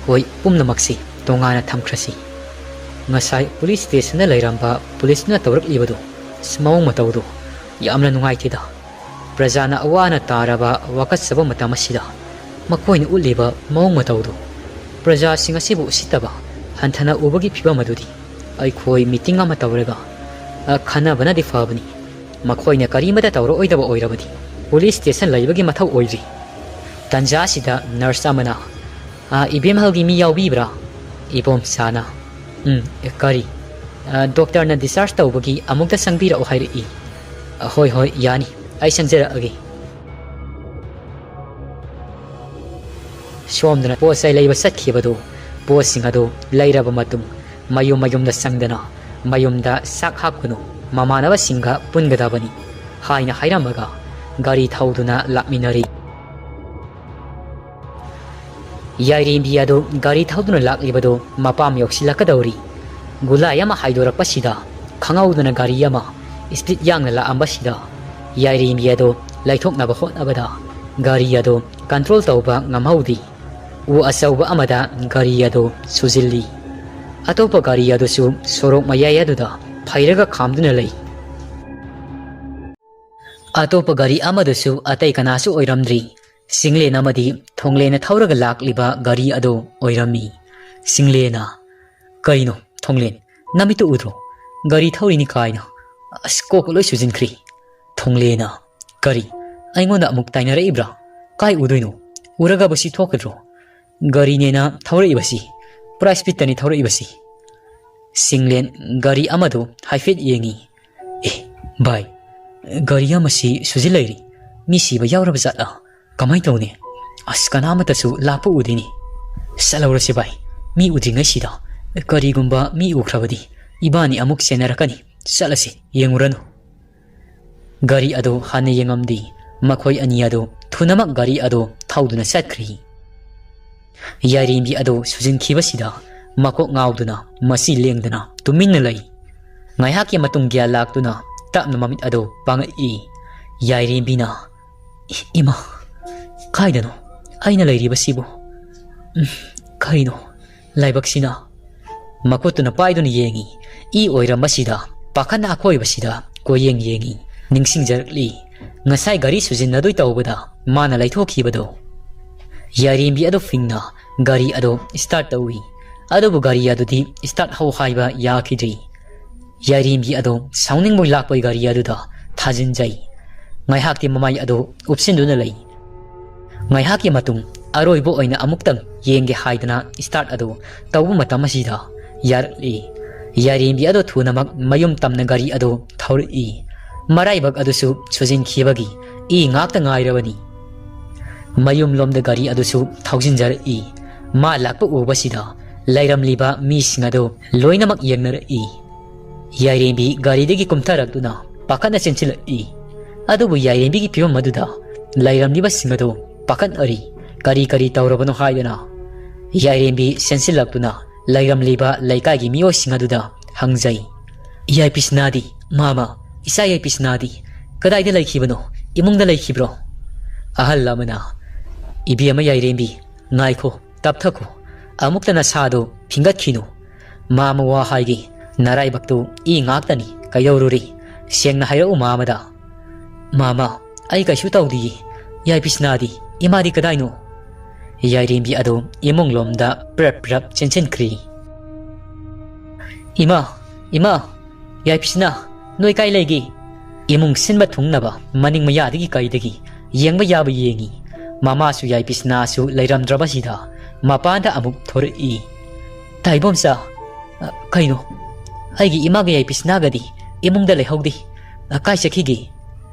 "ꯍꯣꯏ, ꯄꯨꯝꯅꯃꯛꯁꯤ ꯇꯣꯉꯥꯟꯅ ꯊꯝꯈ꯭ꯔꯁꯤ꯫ ꯉꯁꯥꯏ ꯄꯨꯂꯤꯁ ꯁ꯭ꯇꯦꯁꯟꯗ ꯂꯩꯔꯝꯕ ꯄꯨꯂꯤꯁꯇꯨꯅ ꯇꯧꯔꯛꯂꯤꯕꯗꯨ, ꯑꯁ, ꯃꯑꯣꯡ ꯃꯇꯧꯗꯨ ꯌꯥꯝꯅ ꯅꯨꯡꯉꯥꯏꯇꯦꯗ꯫ ꯄ꯭ꯔꯖꯥꯅ ꯑꯋꯥ ꯑꯅꯥ ꯇꯥꯔꯕ ꯋꯥꯀꯠꯆꯕ ꯃꯇꯝ ꯑꯁꯤꯗ ꯃꯈꯣꯏꯅ ꯎꯠꯂꯤꯕ ꯃꯑꯣꯡ ꯃꯇꯧꯗꯨ ꯄ꯭ꯔꯖꯥꯁꯤꯡ ꯑꯁꯤꯕꯨ ꯎꯁꯤꯠꯇꯕ ꯍꯟꯊꯅ ꯎꯕꯒꯤ ꯐꯤꯕꯝ ꯑꯗꯨꯗꯤ ꯑꯩꯈꯣꯏ ꯃꯤꯇꯤꯡ ꯑꯃ ꯇꯧꯔꯒ, ꯑ, ꯈꯟꯅꯕꯅꯗꯤ ꯐꯕꯅꯤ꯫ ꯃꯈꯣꯏꯅ ꯀꯔꯤꯃꯇ ꯇꯧꯔꯛꯑꯣꯏꯗꯕ ꯑꯣꯏꯔꯕꯗꯤ ꯄꯨꯂꯤꯁ ꯁ꯭ꯇꯦꯁꯟ ꯂꯩꯕꯒꯤ ꯃꯊꯧ ꯑꯣꯏꯗ꯭ꯔꯤ꯫" ꯇꯟꯖꯥ ꯑꯁꯤꯗ ꯅꯔꯁ ꯑꯃꯅ, "ꯑ, ꯏꯕꯦꯝꯍꯜꯒꯤ ꯃꯤ ꯌꯥꯎꯕꯤꯕ꯭ꯔꯥ?" ꯏꯕꯣꯝꯆꯥꯅ, "ꯎꯝ, ꯑꯦ, ꯀꯔꯤ? ꯑ, ꯗꯣꯛꯇꯔꯅ discharge ꯇꯧꯕꯒꯤ ꯑꯃꯨꯛꯇ ꯆꯪꯕꯤꯔꯛꯑꯣ ꯍꯥꯏꯔꯛꯏ꯫" "ꯑ, ꯍꯣꯏ, ꯍꯣꯏ, ꯌꯥꯅꯤ, ꯑꯩ ꯆꯪꯖꯔꯛꯑꯒꯦ꯫" ꯁꯣꯝꯗꯅ ꯄꯣꯠ ꯆꯩ ꯂꯩꯕ ꯆꯠꯈꯤꯕꯗꯨ ꯄꯣꯠꯁꯤꯡ ꯑꯗꯨ ꯂꯩꯔꯕ ꯃꯇꯨꯡ ꯃꯌꯨꯝ ꯃꯌꯨꯝꯗ ꯆꯪꯗꯅ ꯃꯌꯨꯝꯗ ꯆꯥꯛ ꯍꯥꯞꯀꯅꯨ, ꯃꯃꯥꯟꯅꯕꯁꯤꯡꯒ ꯄꯨꯟꯒꯗꯕꯅꯤ ꯍꯥꯏꯅ ꯍꯥꯏꯔꯝꯃꯒ ꯒꯥꯔꯤ ꯊꯧꯗꯨꯅ ꯂꯥꯛꯃꯤꯟꯅꯔꯤ꯫ ꯌꯥꯏꯔꯦꯝꯕꯤ ꯑꯗꯨ ꯒꯥꯔꯤ ꯊꯧꯗꯨꯅ ꯂꯥꯛꯂꯤꯕꯗꯨ ꯃꯄꯥꯝ ꯌꯧꯁꯤꯜꯂꯛꯀꯗꯧꯔꯤ꯫ ꯒꯨꯂꯥꯏ ꯑꯃ ꯍꯥꯏꯗꯣꯔꯛꯄꯁꯤꯗ ꯈꯪꯍꯧꯗꯅ ꯒꯥꯔꯤ ꯑꯃ speed ꯌꯥꯡꯅ ꯂꯥꯛꯑꯝꯕꯁꯤꯗ ꯌꯥꯏꯔꯦꯝꯕꯤ ꯑꯗꯨ ꯂꯩꯊꯣꯛꯅꯕ ꯍꯣꯠꯅꯕꯗ ꯒꯥꯔꯤ ꯑꯗꯨ control ꯇꯧꯕ ꯉꯝꯍꯧꯗꯦ꯫ ꯎ ꯑꯆꯧꯕ ꯑꯃꯗ ꯒꯥꯔꯤ ꯑꯗꯨ ꯁꯨꯖꯤꯜꯂꯤ꯫ ꯑꯇꯣꯞꯄ ꯒꯥꯔꯤ ꯑꯗꯨꯁꯨ ꯁꯣꯔꯣꯛ ꯃꯌꯥꯏ ꯑꯗꯨꯗ ꯐꯩꯔꯒ ꯈꯥꯝꯗꯨꯅ ꯂꯩ꯫ ꯑꯇꯣꯞꯄ ꯒꯥꯔꯤ ꯑꯃꯗꯨꯁꯨ ꯑꯇꯩ ꯀꯅꯥꯁꯨ ꯑꯣꯏꯔꯝꯗ꯭ꯔꯤ, ꯆꯤꯡꯂꯦꯟ ꯑꯃꯗꯤ ꯊꯣꯡꯂꯦꯟꯅ ꯊꯧꯔꯒ ꯂꯥꯛꯂꯤꯕ ꯒꯥꯔꯤ ꯑꯗꯨ ꯑꯣꯏꯔꯝꯃꯤ꯫ ꯆꯤꯡꯂꯦꯟꯅ, "ꯀꯩꯅꯣ ꯊꯣꯡꯂꯦꯟ, ꯅꯃꯤꯠꯇꯨ ꯎꯗ꯭ꯔꯣ? ꯒꯥꯔꯤ ꯊꯧꯔꯤꯅꯤ ꯀꯥꯏꯅ ꯑꯁ, ꯀꯣꯛꯀ ꯂꯣꯏ ꯁꯨꯖꯤꯟꯈ꯭ꯔꯦ꯫ ꯊꯣꯡꯂꯦꯅ, "ꯀꯔꯤ? ꯑꯩꯉꯣꯟꯗ ꯑꯃꯨꯛ ꯇꯥꯏꯅꯔꯛꯏꯕ꯭ꯔꯥ? ꯀꯥꯏ ꯎꯗꯣꯏꯅꯣ? ꯎꯔꯒꯕꯨ ꯁꯤ ꯊꯣꯛꯀꯗ꯭ꯔꯣ?" ꯒꯥꯔꯤꯅꯦꯅ ꯊꯧꯔꯛꯏꯕꯁꯤ ꯄꯨꯔꯥ ꯁ꯭ꯄꯤꯠꯇꯅꯤ ꯊꯧꯔꯛꯏꯕꯁꯤ꯫ ꯁꯤꯡꯂꯦꯟ ꯒꯥꯔꯤ ꯑꯃꯗꯨ ꯍꯥꯏꯐꯦꯠ ꯌꯦꯡꯉꯤ꯫ "ꯑꯦ, ꯚꯥꯏ, ꯒꯥꯔꯤ ꯑꯃꯁꯤ ꯁꯨꯖꯤꯜ ꯂꯩꯔꯤ꯫ ꯃꯤ ꯁꯤꯕ ꯌꯥꯎꯔꯕ ꯖꯥꯠꯂꯥ? ꯀꯃꯥꯏ ꯇꯧꯅꯤ? ꯑꯁ, ꯀꯅꯥꯃꯠꯇꯁꯨ ꯂꯥꯛꯄ ꯎꯗꯦꯅꯤ꯫ ꯆꯠꯍꯧꯔꯁꯤ ꯚꯥꯏ, ꯃꯤ ꯎꯗ꯭ꯔꯤꯉꯩꯁꯤꯗ꯫ ꯀꯔꯤꯒꯨꯝꯕ ꯃꯤ ꯎꯈ꯭ꯔꯕꯗꯤ ꯏꯕꯥꯅꯤ ꯑꯃꯨꯛ ꯆꯦꯟꯅꯔꯛꯀꯅꯤ꯫ ꯆꯠꯂꯁꯤ, ꯌꯦꯡꯉꯨꯔꯅꯨ꯫" ꯒꯥꯔꯤ ꯑꯗꯨ ꯍꯥꯟꯅ ꯌꯦꯡꯉꯝꯗꯦ꯫ ꯃꯈꯣꯏ ꯑꯅꯤ ꯑꯗꯨ ꯊꯨꯅꯃꯛ ꯒꯥꯔꯤ ꯑꯗꯨ ꯊꯧꯗꯨꯅ ꯆꯠꯈ꯭ꯔꯤ꯫ ꯌꯥꯏꯔꯦꯝꯕꯤ ꯑꯗꯨ ꯁꯨꯖꯤꯟꯈꯤꯕꯁꯤꯗ ꯃꯀꯣꯛ ꯉꯥꯎꯗꯨꯅ ꯃꯁꯤ ꯂꯦꯡꯗꯅ ꯇꯨꯃꯤꯟꯅ ꯂꯩ꯫ ꯉꯥꯏꯍꯥꯛꯀꯤ ꯃꯇꯨꯡ ꯒ꯭ꯌꯥꯟ ꯂꯥꯛꯇꯨꯅ ꯇꯞꯅ ꯃꯃꯤꯠ ꯑꯗꯨ ꯄꯥꯡꯉꯛꯏ꯫ ꯌꯥꯏꯔꯦꯝꯕꯤꯅ, "ꯏ-, ꯏꯃꯥ, ꯀꯥꯏꯗꯅꯣ ꯑꯩꯅ ꯂꯩꯔꯤꯕꯁꯤꯕꯨ? ꯎꯝ, ꯀꯔꯤꯅꯣ ꯂꯥꯏꯕꯛꯁꯤꯅ?" ꯃꯈꯨꯠꯇꯨꯅ ꯄꯥꯏꯗꯨꯅ ꯌꯦꯡꯉꯤ꯫ ꯏ ꯑꯣꯏꯔꯝꯕꯁꯤꯗ ꯄꯥꯈꯠꯅ ꯑꯀꯣꯏꯕꯁꯤꯗ ꯀꯣꯏꯌꯦꯡ ꯌꯦꯡꯉꯤ꯫ ꯅꯤꯡꯁꯤꯡꯖꯔꯛꯂꯤ, ꯉꯁꯥꯏ ꯒꯥꯔꯤ ꯁꯨꯖꯤꯟꯅꯗꯣꯏ ꯇꯧꯕꯗ ꯃꯥꯅ ꯂꯩꯊꯣꯛꯈꯤꯕꯗꯣ꯫ ꯌꯥꯏꯔꯦꯝꯕꯤ ꯑꯗꯨ ꯐꯤꯡꯅ ꯒꯥꯔꯤ ꯑꯗꯨ ꯁ꯭ꯇꯥꯔꯠ ꯇꯧꯏ꯫ ꯑꯗꯨꯕꯨ ꯒꯥꯔꯤ ꯑꯗꯨꯗꯤ ꯁ꯭ꯇꯥꯔꯠ ꯍꯧ ꯍꯥꯏꯕ ꯌꯥꯈꯤꯗ꯭ꯔꯤ꯫ ꯌꯥꯏꯔꯦꯝꯕꯤ ꯑꯗꯨ ꯁꯥꯎꯅꯤꯡꯕꯣꯏ ꯂꯥꯛꯄꯣꯏ ꯒꯥꯔꯤ ꯑꯗꯨꯗ ꯊꯥꯖꯤꯟꯖꯩ꯫ ꯉꯥꯏꯍꯥꯛꯇꯤ ꯃꯃꯥꯏ ꯑꯗꯨ ꯎꯞꯁꯤꯟꯗꯨꯅ ꯂꯩ꯫ ꯉꯥꯏꯍꯥꯛꯀꯤ ꯃꯇꯨꯡ ꯑꯔꯣꯏꯕ ꯑꯣꯏꯅ ꯑꯃꯨꯛꯇꯪ ꯌꯦꯡꯒꯦ ꯍꯥꯏꯗꯅ ꯁ꯭ꯇꯥꯔꯠ ꯑꯗꯨ ꯇꯧꯕ ꯃꯇꯝ ꯑꯁꯤꯗ ꯌꯥꯔꯛꯂꯤ꯫ ꯌꯥꯏꯔꯦꯝꯕꯤ ꯑꯗꯨ ꯊꯨꯅꯃꯛ ꯃꯌꯨꯝ ꯇꯝꯅ ꯒꯥꯔꯤ ꯑꯗꯨ ꯊꯧꯔꯛꯏ꯫ ꯃꯔꯥꯏꯕꯛ ꯑꯗꯨꯁꯨ ꯁꯨꯖꯤꯟꯈꯤꯕꯒꯤ ꯏ ꯉꯥꯛꯇ ꯉꯥꯏꯔꯕꯅꯤ꯫ ꯃꯌꯨꯝꯂꯣꯝꯗ ꯒꯥꯔꯤ ꯑꯗꯨꯁꯨ ꯊꯧꯖꯤꯟꯖꯔꯛꯏ꯫ ꯃꯥ ꯂꯥꯛꯄ ꯎꯕꯁꯤꯗ ꯂꯩꯔꯝꯂꯤꯕ ꯃꯤꯁꯤꯡ ꯑꯗꯨ ꯂꯣꯏꯅꯃꯛ ꯌꯦꯡꯅꯔꯛꯏ꯫ ꯌꯥꯏꯔꯦꯝꯕꯤ ꯒꯥꯔꯤꯗꯒꯤ ꯀꯨꯝꯊꯔꯛꯇꯨꯅ ꯄꯥꯈꯠꯅ ꯆꯦꯟꯁꯤꯜꯂꯛꯏ꯫ ꯑꯗꯨꯕꯨ ꯌꯥꯏꯔꯦꯝꯕꯤꯒꯤ ꯐꯤꯕꯝ ꯑꯗꯨꯗ ꯂꯩꯔꯝꯂꯤꯕꯁꯤꯡ ꯑꯗꯨ ꯄꯥꯈꯠꯅꯔꯤ꯫ ꯀꯔꯤ ꯀꯔꯤ ꯇꯧꯔꯕꯅꯣ ꯍꯥꯏꯗꯨꯅ ꯌꯥꯏꯔꯦꯝꯕꯤ ꯆꯦꯟꯁꯤꯜꯂꯛꯇꯨꯅ ꯂꯩꯔꯝꯂꯤꯕ ꯂꯩꯀꯥꯏꯒꯤ ꯃꯤꯑꯣꯏꯁꯤꯡ ꯑꯗꯨꯗ ꯍꯪꯖꯩ꯫ "ꯌꯥꯏ ꯄꯤꯁꯅꯥꯗꯤ, ꯃꯥꯃ, ꯏꯆꯥ ꯌꯥꯏ ꯄꯤꯁꯅꯥꯗꯤ ꯀꯗꯥꯏꯗ ꯂꯩꯈꯤꯕꯅꯣ? ꯏꯃꯨꯡꯗ ꯂꯩꯈꯤꯕ꯭ꯔꯣ?" ꯑꯍꯜ ꯑꯃꯅ, "ꯏꯕꯦꯝꯃ ꯌꯥꯏꯔꯦꯝꯕꯤ, ꯉꯥꯏꯈꯣ, ꯇꯞꯊꯈꯣ꯫ ꯑꯃꯨꯛꯇ ꯅꯁꯥꯗꯣ ꯐꯤꯡꯒꯠꯈꯤꯅꯨ꯫ ꯃꯥꯃ ꯋꯥ ꯍꯥꯏꯒꯦ, ꯅꯔꯥꯏꯕꯛꯇꯨ ꯏ ꯉꯥꯛꯇꯅꯤ꯫ ꯀꯩꯗꯧꯔꯨꯔꯤ? ꯁꯦꯡꯅ ꯍꯥꯏꯔꯛꯎ ꯃꯥꯃꯗ꯫" "ꯃꯥꯃ, ꯑꯩ ꯀꯩꯁꯨ ꯇꯧꯗꯤꯌꯦ꯫ ꯌꯥꯏ ꯄꯤꯁꯅꯥꯗꯤ, ꯏꯃꯥꯗꯤ ꯀꯗꯥꯏꯅꯣ?" ꯌꯥꯏꯔꯦꯝꯕꯤ ꯑꯗꯨ ꯏꯃꯨꯡꯂꯣꯝꯗ ꯄ꯭ꯔꯞ ꯄ꯭ꯔꯞ ꯆꯦꯟꯁꯤꯟꯈ꯭ꯔꯤ꯫ "ꯏꯃꯥ, ꯏꯃꯥ, ꯌꯥꯏ ꯄꯤꯁꯅꯥ, ꯅꯣꯏ ꯀꯥꯏ ꯂꯩꯒꯦ?" ꯏꯃꯨꯡ ꯁꯤꯟꯕ ꯊꯨꯡꯅꯕ ꯃꯅꯤꯡ ꯃꯌꯥꯗꯒꯤ ꯀꯩꯗꯒꯤ ꯌꯦꯡꯕ ꯌꯥꯕ ꯌꯦꯡꯉꯤ꯫ ꯃꯃꯥꯁꯨ ꯌꯥꯏ ꯄꯤꯁꯅꯥꯁꯨ ꯂꯩꯔꯝꯗ꯭ꯔꯕꯁꯤꯗ ꯃꯄꯥꯟꯗ ꯑꯃꯨꯛ ꯊꯣꯔꯛꯏ꯫ "ꯇꯥ ꯏꯕꯣꯝꯆꯥ, ꯑ, ꯀꯩꯅꯣ? ꯑꯩꯒꯤ ꯏꯃꯥꯒ ꯌꯥꯏ ꯄꯤꯁꯅꯥꯒꯗꯤ ꯏꯃꯨꯡꯗ ꯂꯩꯍꯧꯗꯦ꯫ ꯑ, ꯀꯥꯏ ꯆꯠꯈꯤꯒꯦ?"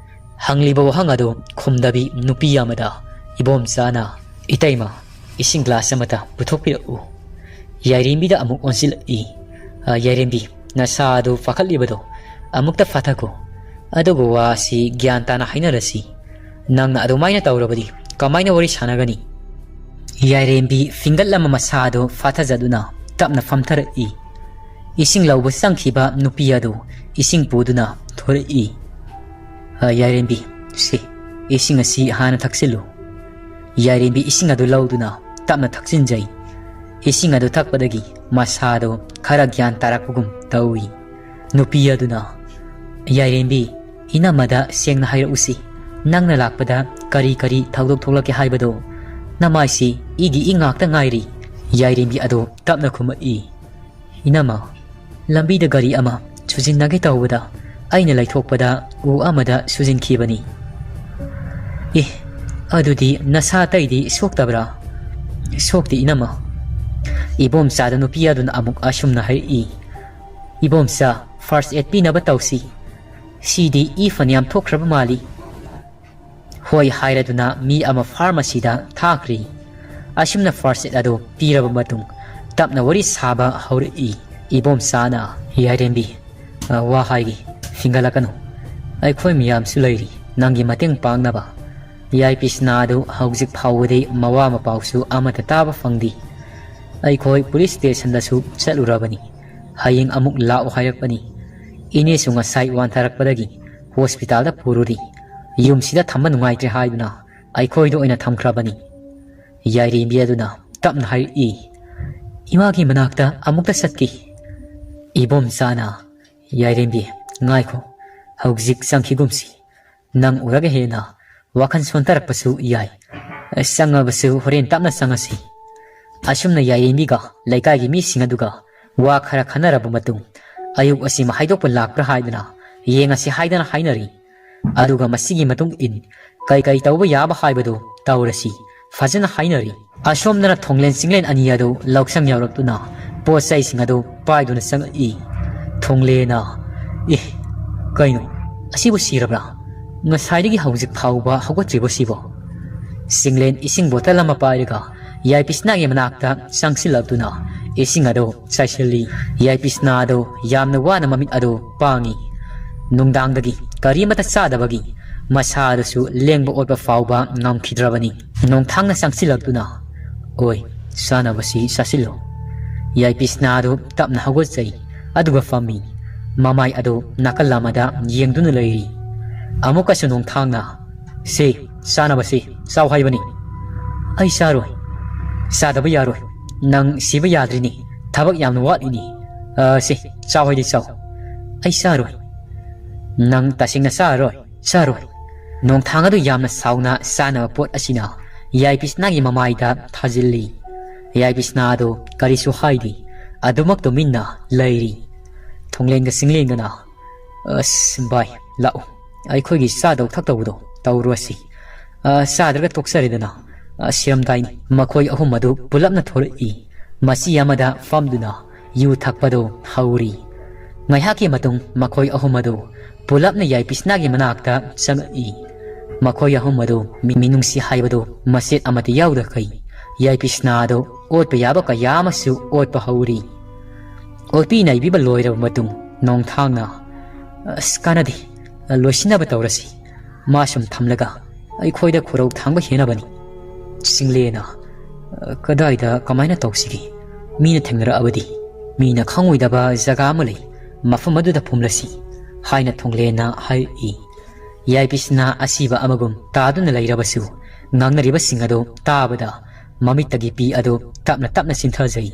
ꯍꯪꯂꯤꯕ ꯋꯥꯍꯪ ꯑꯗꯨ ꯈꯨꯝꯗꯕꯤ ꯅꯨꯄꯤ ꯑꯃꯗ ꯏꯕꯣꯝꯆꯥꯅ, "ꯏꯇꯩꯃ, ꯏꯁꯤꯡ ꯒ꯭ꯂꯥꯁ ꯑꯃꯇ ꯄꯨꯊꯣꯛꯄꯤꯔꯛꯎ"꯫ ꯌꯥꯏꯔꯦꯝꯕꯤꯗ ꯑꯃꯨꯛ ꯑꯣꯟꯁꯤꯜꯂꯛꯏ꯫ "ꯑ, ꯌꯥꯏꯔꯦꯝꯕꯤ, ꯅꯁꯥ ꯑꯗꯨ ꯄꯥꯈꯠꯂꯤꯕꯗꯣ ꯑꯃꯨꯛꯇ ꯐꯥꯊꯈꯣ꯫ ꯑꯗꯨꯒ ꯋꯥ ꯑꯁꯤ ꯒ꯭ꯌꯥꯟ ꯇꯥꯅ ꯍꯥꯏꯅꯔꯁꯤ꯫ ꯅꯪꯅ ꯑꯗꯨꯃꯥꯏꯅ ꯇꯧꯔꯕꯗꯤ ꯀꯃꯥꯏꯅ ꯋꯥꯔꯤ ꯁꯥꯟꯅꯒꯅꯤ?" ꯌꯥꯏꯔꯦꯝꯕꯤ ꯐꯤꯡꯒꯠꯂꯝꯕ ꯃꯁꯥ ꯑꯗꯨ ꯐꯥꯊꯖꯗꯨꯅ ꯇꯞꯅ ꯐꯝꯊꯔꯛꯏ꯫ ꯏꯁꯤꯡ ꯂꯧꯕ ꯆꯪꯈꯤꯕ ꯅꯨꯄꯤ ꯑꯗꯨ ꯏꯁꯤꯡ ꯄꯨꯗꯨꯅ ꯊꯣꯔꯛꯏ꯫ "ꯑ, ꯌꯥꯏꯔꯦꯝꯕꯤ, ꯁꯤ, ꯏꯁꯤꯡ ꯑꯁꯤ ꯍꯥꯟꯅ ꯊꯛꯆꯤꯜꯂꯨ"꯫ ꯌꯥꯏꯔꯦꯝꯕꯤ ꯏꯁꯤꯡ ꯑꯗꯨ ꯂꯧꯗꯨꯅ ꯇꯞꯅ ꯊꯛꯆꯤꯟꯖꯩ꯫ ꯏꯁꯤꯡ ꯑꯗꯨ ꯊꯛꯄꯗꯒꯤ ꯃꯁꯥꯗꯣ ꯈꯔ ꯒ꯭ꯌꯥꯟ ꯇꯥꯔꯛꯄꯒꯨꯝ ꯇꯧꯏ꯫ ꯅꯨꯄꯤ ꯑꯗꯨꯅ, "ꯌꯥꯏꯔꯦꯝꯕꯤ, ꯏꯅꯝꯃꯗ ꯁꯦꯡꯅ ꯍꯥꯏꯔꯛꯎꯁꯤ, ꯅꯪꯅ ꯂꯥꯛꯄꯗ ꯀꯔꯤ ꯀꯔꯤ ꯊꯧꯗꯣꯛ ꯊꯣꯛꯂꯛꯀꯦ ꯍꯥꯏꯕꯗꯣ? ꯅꯃꯥꯏꯁꯤ ꯏꯒꯤ ꯏ ꯉꯥꯛꯇ ꯉꯥꯏꯔꯤ"꯫ ꯌꯥꯏꯔꯦꯝꯕꯤ ꯑꯗꯣ ꯇꯞꯅ ꯈꯨꯝꯃꯛꯏ꯫ "ꯏꯅꯝꯃ, ꯂꯝꯕꯤꯗ ꯒꯥꯔꯤ ꯑꯃ ꯁꯨꯖꯤꯟꯅꯒꯦ ꯇꯧꯕꯗ ꯑꯩꯅ ꯂꯩꯊꯣꯛꯄꯗ ꯎ ꯑꯃꯗ ꯁꯨꯖꯤꯟꯈꯤꯕꯅꯤ"꯫ "ꯑꯦ, ꯑꯗꯨꯗꯤ ꯅꯁꯥ ꯑꯇꯩꯗꯤ ꯁꯣꯛꯇꯕ꯭ꯔꯥ?" "ꯁꯣꯛꯇꯦ, ꯏꯅꯝꯃ"꯫ ꯏꯕꯣꯝꯆꯥꯗ ꯅꯨꯄꯤ ꯑꯗꯨꯅ ꯑꯃꯨꯛ ꯑꯁꯨꯝꯅ ꯍꯥꯏꯔꯛꯏ, "ꯏꯕꯣꯝꯆꯥ, ꯐꯥꯔꯁ ꯑꯦꯗ ꯄꯤꯅꯕ ꯇꯧꯁꯤ꯫ ꯁꯤꯗꯤ ꯏ ꯐꯅꯌꯥꯝ ꯊꯣꯛꯈ꯭ꯔꯕ ꯃꯥꯜꯂꯤ"꯫ ꯍꯣꯏ ꯍꯥꯏꯔꯗꯨꯅ ꯃꯤ ꯑꯃ ꯐꯥꯔꯃꯥꯁꯤꯗ ꯊꯥꯈ꯭ꯔꯤ꯫ ꯑꯁꯨꯝꯅ ꯐꯥꯔꯁ ꯑꯦꯗ ꯑꯗꯨ ꯄꯤꯔꯕ ꯃꯇꯨꯡ ꯇꯞꯅ ꯋꯥꯔꯤ ꯁꯥꯕ ꯍꯧꯔꯛꯏ꯫ ꯏꯕꯣꯝꯆꯥꯅ, "ꯌꯥꯏꯔꯦꯝꯕꯤ, ꯑ, ꯋꯥ ꯍꯥꯏꯒꯦ, ꯐꯤꯡꯒꯠꯂꯛꯀꯅꯨ꯫ ꯑꯩꯈꯣꯏ ꯃꯤꯌꯥꯝꯁꯨ ꯂꯩꯔꯤ ꯅꯪꯒꯤ ꯃꯇꯦꯡ ꯄꯥꯡꯅꯕ꯫ ꯌꯥꯏ ꯄꯤꯁꯅꯥ ꯑꯗꯨ ꯍꯧꯖꯤꯛ ꯐꯥꯎꯕꯗꯤ ꯃꯋꯥ ꯃꯄꯥꯎꯁꯨ ꯑꯃꯠꯇ ꯇꯥꯕ ꯐꯪꯗꯦ꯫ ꯑꯩꯈꯣꯏ ꯄꯨꯂꯤꯁ ꯁ꯭ꯇꯦꯁꯟꯗꯁꯨ ꯆꯠꯂꯨꯔꯕꯅꯤ꯫ ꯍꯌꯦꯡ ꯑꯃꯨꯛ ꯂꯥꯛꯑꯣ ꯍꯥꯏꯔꯛꯄꯅꯤ꯫ ꯏꯅꯦꯁꯨ ꯉꯁꯥꯏ ꯋꯥꯟꯊꯔꯛꯄꯗꯒꯤ ꯍꯣꯁꯄꯤꯇꯥꯜꯗ ꯄꯨꯔꯨꯔꯤ꯫ ꯌꯨꯝꯁꯤꯗ ꯊꯝꯕ ꯅꯨꯡꯉꯥꯏꯇ꯭ꯔꯦ ꯍꯥꯏꯗꯨꯅ ꯑꯩꯈꯣꯏꯗ ꯑꯣꯏꯅ ꯊꯝꯈ꯭ꯔꯕꯅꯤ"꯫ ꯌꯥꯏꯔꯦꯝꯕꯤ ꯑꯗꯨꯅ ꯇꯞꯅ ꯍꯥꯏꯔꯛꯏ, "ꯏꯃꯥꯒꯤ ꯃꯅꯥꯛꯇ ꯑꯃꯨꯛꯇ ꯆꯠꯀꯦ"꯫ ꯏꯕꯣꯝꯆꯥꯅ, "ꯌꯥꯏꯔꯦꯝꯕꯤ, ꯉꯥꯏꯈꯣ, ꯍꯧꯖꯤꯛ ꯆꯪꯈꯤꯒꯨꯝꯁꯤ꯫ ꯅꯪ ꯎꯔꯒ ꯍꯦꯟꯅ ꯋꯥꯈꯜ ꯁꯣꯟꯊꯔꯛꯄꯁꯨ ꯌꯥꯏ꯫ ꯆꯪꯉꯕꯁꯨ ꯍꯣꯔꯦꯟ ꯇꯞꯅ ꯆꯪꯉꯁꯤ"꯫ ꯑꯁꯨꯝꯅ ꯌꯥꯏꯔꯦꯝꯕꯤꯒ ꯂꯩꯀꯥꯏꯒꯤ ꯃꯤꯁꯤꯡ ꯑꯗꯨꯒ ꯋꯥ ꯈꯔ ꯈꯟꯅꯔꯕ ꯃꯇꯨꯡ, ꯑꯌꯨꯛ ꯑꯁꯤꯃ ꯍꯥꯏꯗꯣꯛꯄ ꯂꯥꯛꯄ꯭ꯔꯥ ꯍꯥꯏꯗꯨꯅ ꯌꯦꯡꯉꯁꯤ ꯍꯥꯏꯗꯅ ꯍꯥꯏꯅꯔꯤ꯫ ꯑꯗꯨꯒ ꯃꯁꯤꯒꯤ ꯃꯇꯨꯡ ꯏꯟ ꯀꯩ ꯀꯩ ꯇꯧꯕ ꯌꯥꯕ ꯍꯥꯏꯕꯗꯨ ꯇꯧꯔꯁꯤ ꯐꯖꯅ ꯍꯥꯏꯅꯔꯤ꯫ ꯑꯁꯣꯝꯗꯅ ꯊꯣꯡꯂꯦꯟ ꯆꯤꯡꯂꯦꯟ ꯑꯅꯤ ꯑꯗꯨ ꯂꯧꯁꯪ ꯌꯧꯔꯛꯇꯨꯅ ꯄꯣꯠ ꯆꯩꯁꯤꯡ ꯑꯗꯨ ꯄꯥꯏꯗꯨꯅ ꯆꯪꯂꯛꯏ꯫ ꯊꯣꯡꯂꯦꯅ, "ꯑꯦ, ꯀꯩꯅꯣ? ꯑꯁꯤꯕꯨ ꯁꯤꯔꯕ꯭ꯔꯥ? ꯉꯁꯥꯏꯗꯒꯤ ꯍꯧꯖꯤꯛ ꯐꯥꯎꯕ ꯍꯧꯒꯠꯇ꯭ꯔꯤꯕꯣ ꯁꯤꯕꯣ?" ꯆꯤꯡꯂꯦꯟ ꯏꯁꯤꯡ ꯕꯣꯇꯜ ꯑꯃ ꯄꯥꯏꯔꯒ ꯌꯥꯏꯄꯤꯁꯅꯥꯒꯤ ꯃꯅꯥꯛꯇ ꯆꯪꯁꯤꯜꯂꯛꯇꯨꯅ ꯏꯁꯤꯡ ꯑꯗꯨ ꯆꯥꯏꯁꯤꯜꯂꯤ꯫ ꯌꯥꯏꯄꯤꯁꯅꯥ ꯑꯗꯨ ꯌꯥꯝꯅ ꯋꯥꯅ ꯃꯃꯤꯠ ꯑꯗꯨ ꯄꯥꯡꯉꯤ꯫ ꯅꯨꯡꯗꯥꯡꯗꯒꯤ ꯀꯔꯤꯃꯠꯇ ꯆꯥꯗꯕꯒꯤ ꯃꯁꯥ ꯑꯗꯨꯁꯨ ꯂꯦꯡꯕ ꯑꯣꯠꯄ ꯐꯥꯎꯕ ꯉꯝꯈꯤꯗ꯭ꯔꯕꯅꯤ꯫ ꯅꯣꯡꯊꯥꯡꯅ ꯆꯪꯁꯤꯜꯂꯛꯇꯨꯅ, "ꯑꯣꯏ, ꯆꯥꯅꯕꯁꯤ ꯆꯥꯁꯤꯜꯂꯨ꯫" ꯌꯥꯏꯄꯤꯁꯅꯥ ꯑꯗꯨ ꯇꯞꯅ ꯍꯧꯒꯠꯆꯩ, ꯑꯗꯨꯒ ꯐꯝꯃꯤ꯫ ꯃꯃꯥꯏ ꯑꯗꯨ ꯅꯥꯀꯜ ꯑꯃꯗ ꯌꯦꯡꯗꯨꯅ ꯂꯩꯔꯤ꯫ ꯑꯃꯨꯛꯀꯁꯨ ꯅꯣꯡꯊꯥꯡꯅ, "ꯁꯤ, ꯆꯥꯅꯕꯁꯤ ꯆꯥꯎ ꯍꯥꯏꯕꯅꯤ꯫" "ꯑꯩ ꯆꯥꯔꯣꯏ꯫" "ꯆꯥꯗꯕ ꯌꯥꯔꯣꯏ꯫ ꯅꯪ ꯁꯤꯕ ꯌꯥꯗ꯭ꯔꯤꯅꯤ꯫ ꯊꯕꯛ ꯌꯥꯝꯅ ꯋꯥꯠꯂꯤꯅꯤ꯫ ꯑ, ꯁꯤ, ꯆꯥꯎ ꯍꯥꯏꯗꯤ ꯆꯥꯎ꯫" "ꯑꯩ ꯆꯥꯔꯣꯏ꯫" "ꯅꯪ ꯇꯁꯦꯡꯅ ꯆꯥꯔꯔꯣꯏ?" "ꯆꯥꯔꯣꯏ꯫" ꯅꯣꯡꯊꯥꯡ ꯑꯗꯨ ꯌꯥꯝꯅ ꯁꯥꯎꯅ ꯆꯥꯅꯕ ꯄꯣꯠ ꯑꯁꯤꯅ ꯌꯥꯏꯄꯤꯁꯅꯥꯒꯤ ꯃꯃꯥꯏꯗ ꯊꯥꯖꯤꯜꯂꯤ꯫ ꯌꯥꯏꯄꯤꯁꯅꯥ ꯑꯗꯨ ꯀꯔꯤꯁꯨ ꯍꯥꯏꯗꯦ꯫ ꯑꯗꯨꯃꯛ ꯇꯨꯃꯤꯟꯅ ꯂꯩꯔꯤ꯫ ꯊꯣꯡꯂꯦꯟꯒ ꯆꯤꯡꯂꯦꯟꯒꯅ, "ꯑꯁ, ꯚꯥꯏ, ꯂꯥꯛꯎ꯫ ꯑꯩꯈꯣꯏꯒꯤ ꯆꯥꯗꯧ ꯊꯛꯇꯧꯕꯗꯣ ꯇꯧꯔꯨꯔꯁꯤ꯫ ꯑ, ꯆꯥꯗ꯭ꯔꯒ ꯇꯣꯛꯆꯔꯦꯗꯅ꯫ ꯑ, ꯁꯤꯔꯝꯗꯥꯏꯅꯤ꯫" ꯃꯈꯣꯏ ꯑꯍꯨꯝ ꯑꯗꯨ ꯄꯨꯂꯞꯅ ꯊꯣꯔꯛꯏ꯫ ꯃꯆꯤ ꯑꯃꯗ ꯐꯝꯗꯨꯅ ꯌꯨ ꯊꯛꯄꯗꯨ ꯍꯧꯔꯤ꯫ ꯉꯥꯏꯍꯥꯛꯀꯤ ꯃꯇꯨꯡ ꯃꯈꯣꯏ ꯑꯍꯨꯝ ꯑꯗꯨ ꯄꯨꯂꯞꯅ ꯌꯥꯏꯄꯤꯁꯅꯥꯒꯤ ꯃꯅꯥꯛꯇ ꯆꯪꯉꯛꯏ꯫ ꯃꯈꯣꯏ ꯑꯍꯨꯝ ꯑꯗꯨ ꯃꯤ-, ꯃꯤꯅꯨꯡꯁꯤ ꯍꯥꯏꯕꯗꯨ ꯃꯆꯦꯠ ꯑꯃꯠꯇ ꯌꯥꯎꯗꯈꯩ ꯌꯥꯏꯄꯤꯁꯅꯥ ꯑꯗꯨ ꯑꯣꯠꯄ ꯌꯥꯕ ꯀꯌꯥ ꯑꯃꯁꯨ ꯑꯣꯠꯄ ꯍꯧꯔꯤ꯫ ꯑꯣꯠꯄꯤ ꯅꯩꯕꯤꯕ ꯂꯣꯏꯔꯕ ꯃꯇꯨꯡ ꯅꯣꯡꯊꯥꯡꯅ, "ꯑꯁ, ꯀꯥꯟꯅꯗꯦ, ꯂꯣꯏꯁꯤꯟꯅꯕ ꯇꯧꯔꯁꯤ꯫ ꯃꯥ ꯁꯨꯝ ꯊꯝꯂꯒ ꯑꯩꯈꯣꯏꯗ ꯈꯨꯔꯧ ꯊꯥꯡꯕ ꯍꯦꯟꯅꯕꯅꯤ꯫" ꯆꯤꯡꯂꯦꯅ, "ꯀꯗꯥꯏꯗ ꯀꯃꯥꯏꯅ ꯇꯧꯁꯤꯒꯦ? ꯃꯤꯅ ꯊꯦꯡꯅꯔꯛꯑꯕꯗꯤ?" "ꯃꯤꯅ ꯈꯪꯉꯣꯏꯗꯕ ꯖꯒꯥ ꯑꯃ ꯂꯩ, ꯃꯐꯝ ꯑꯗꯨꯗ ꯐꯨꯝꯂꯁꯤ," ꯍꯥꯏꯅ ꯊꯣꯡꯂꯦꯅ ꯍꯥꯏꯔꯛꯏ꯫ ꯌꯥꯏꯄꯤꯁꯅꯥ ꯑꯁꯤꯕ ꯑꯃꯒꯨꯝ ꯇꯥꯗꯨꯅ ꯂꯩꯔꯕꯁꯨ ꯉꯥꯡꯅꯔꯤꯕꯁꯤꯡ ꯑꯗꯨ ꯇꯥꯕꯗ ꯃꯃꯤꯠꯇꯒꯤ ꯄꯤ ꯑꯗꯨ ꯇꯞꯅ ꯇꯞꯅ ꯆꯤꯟꯊꯖꯩ꯫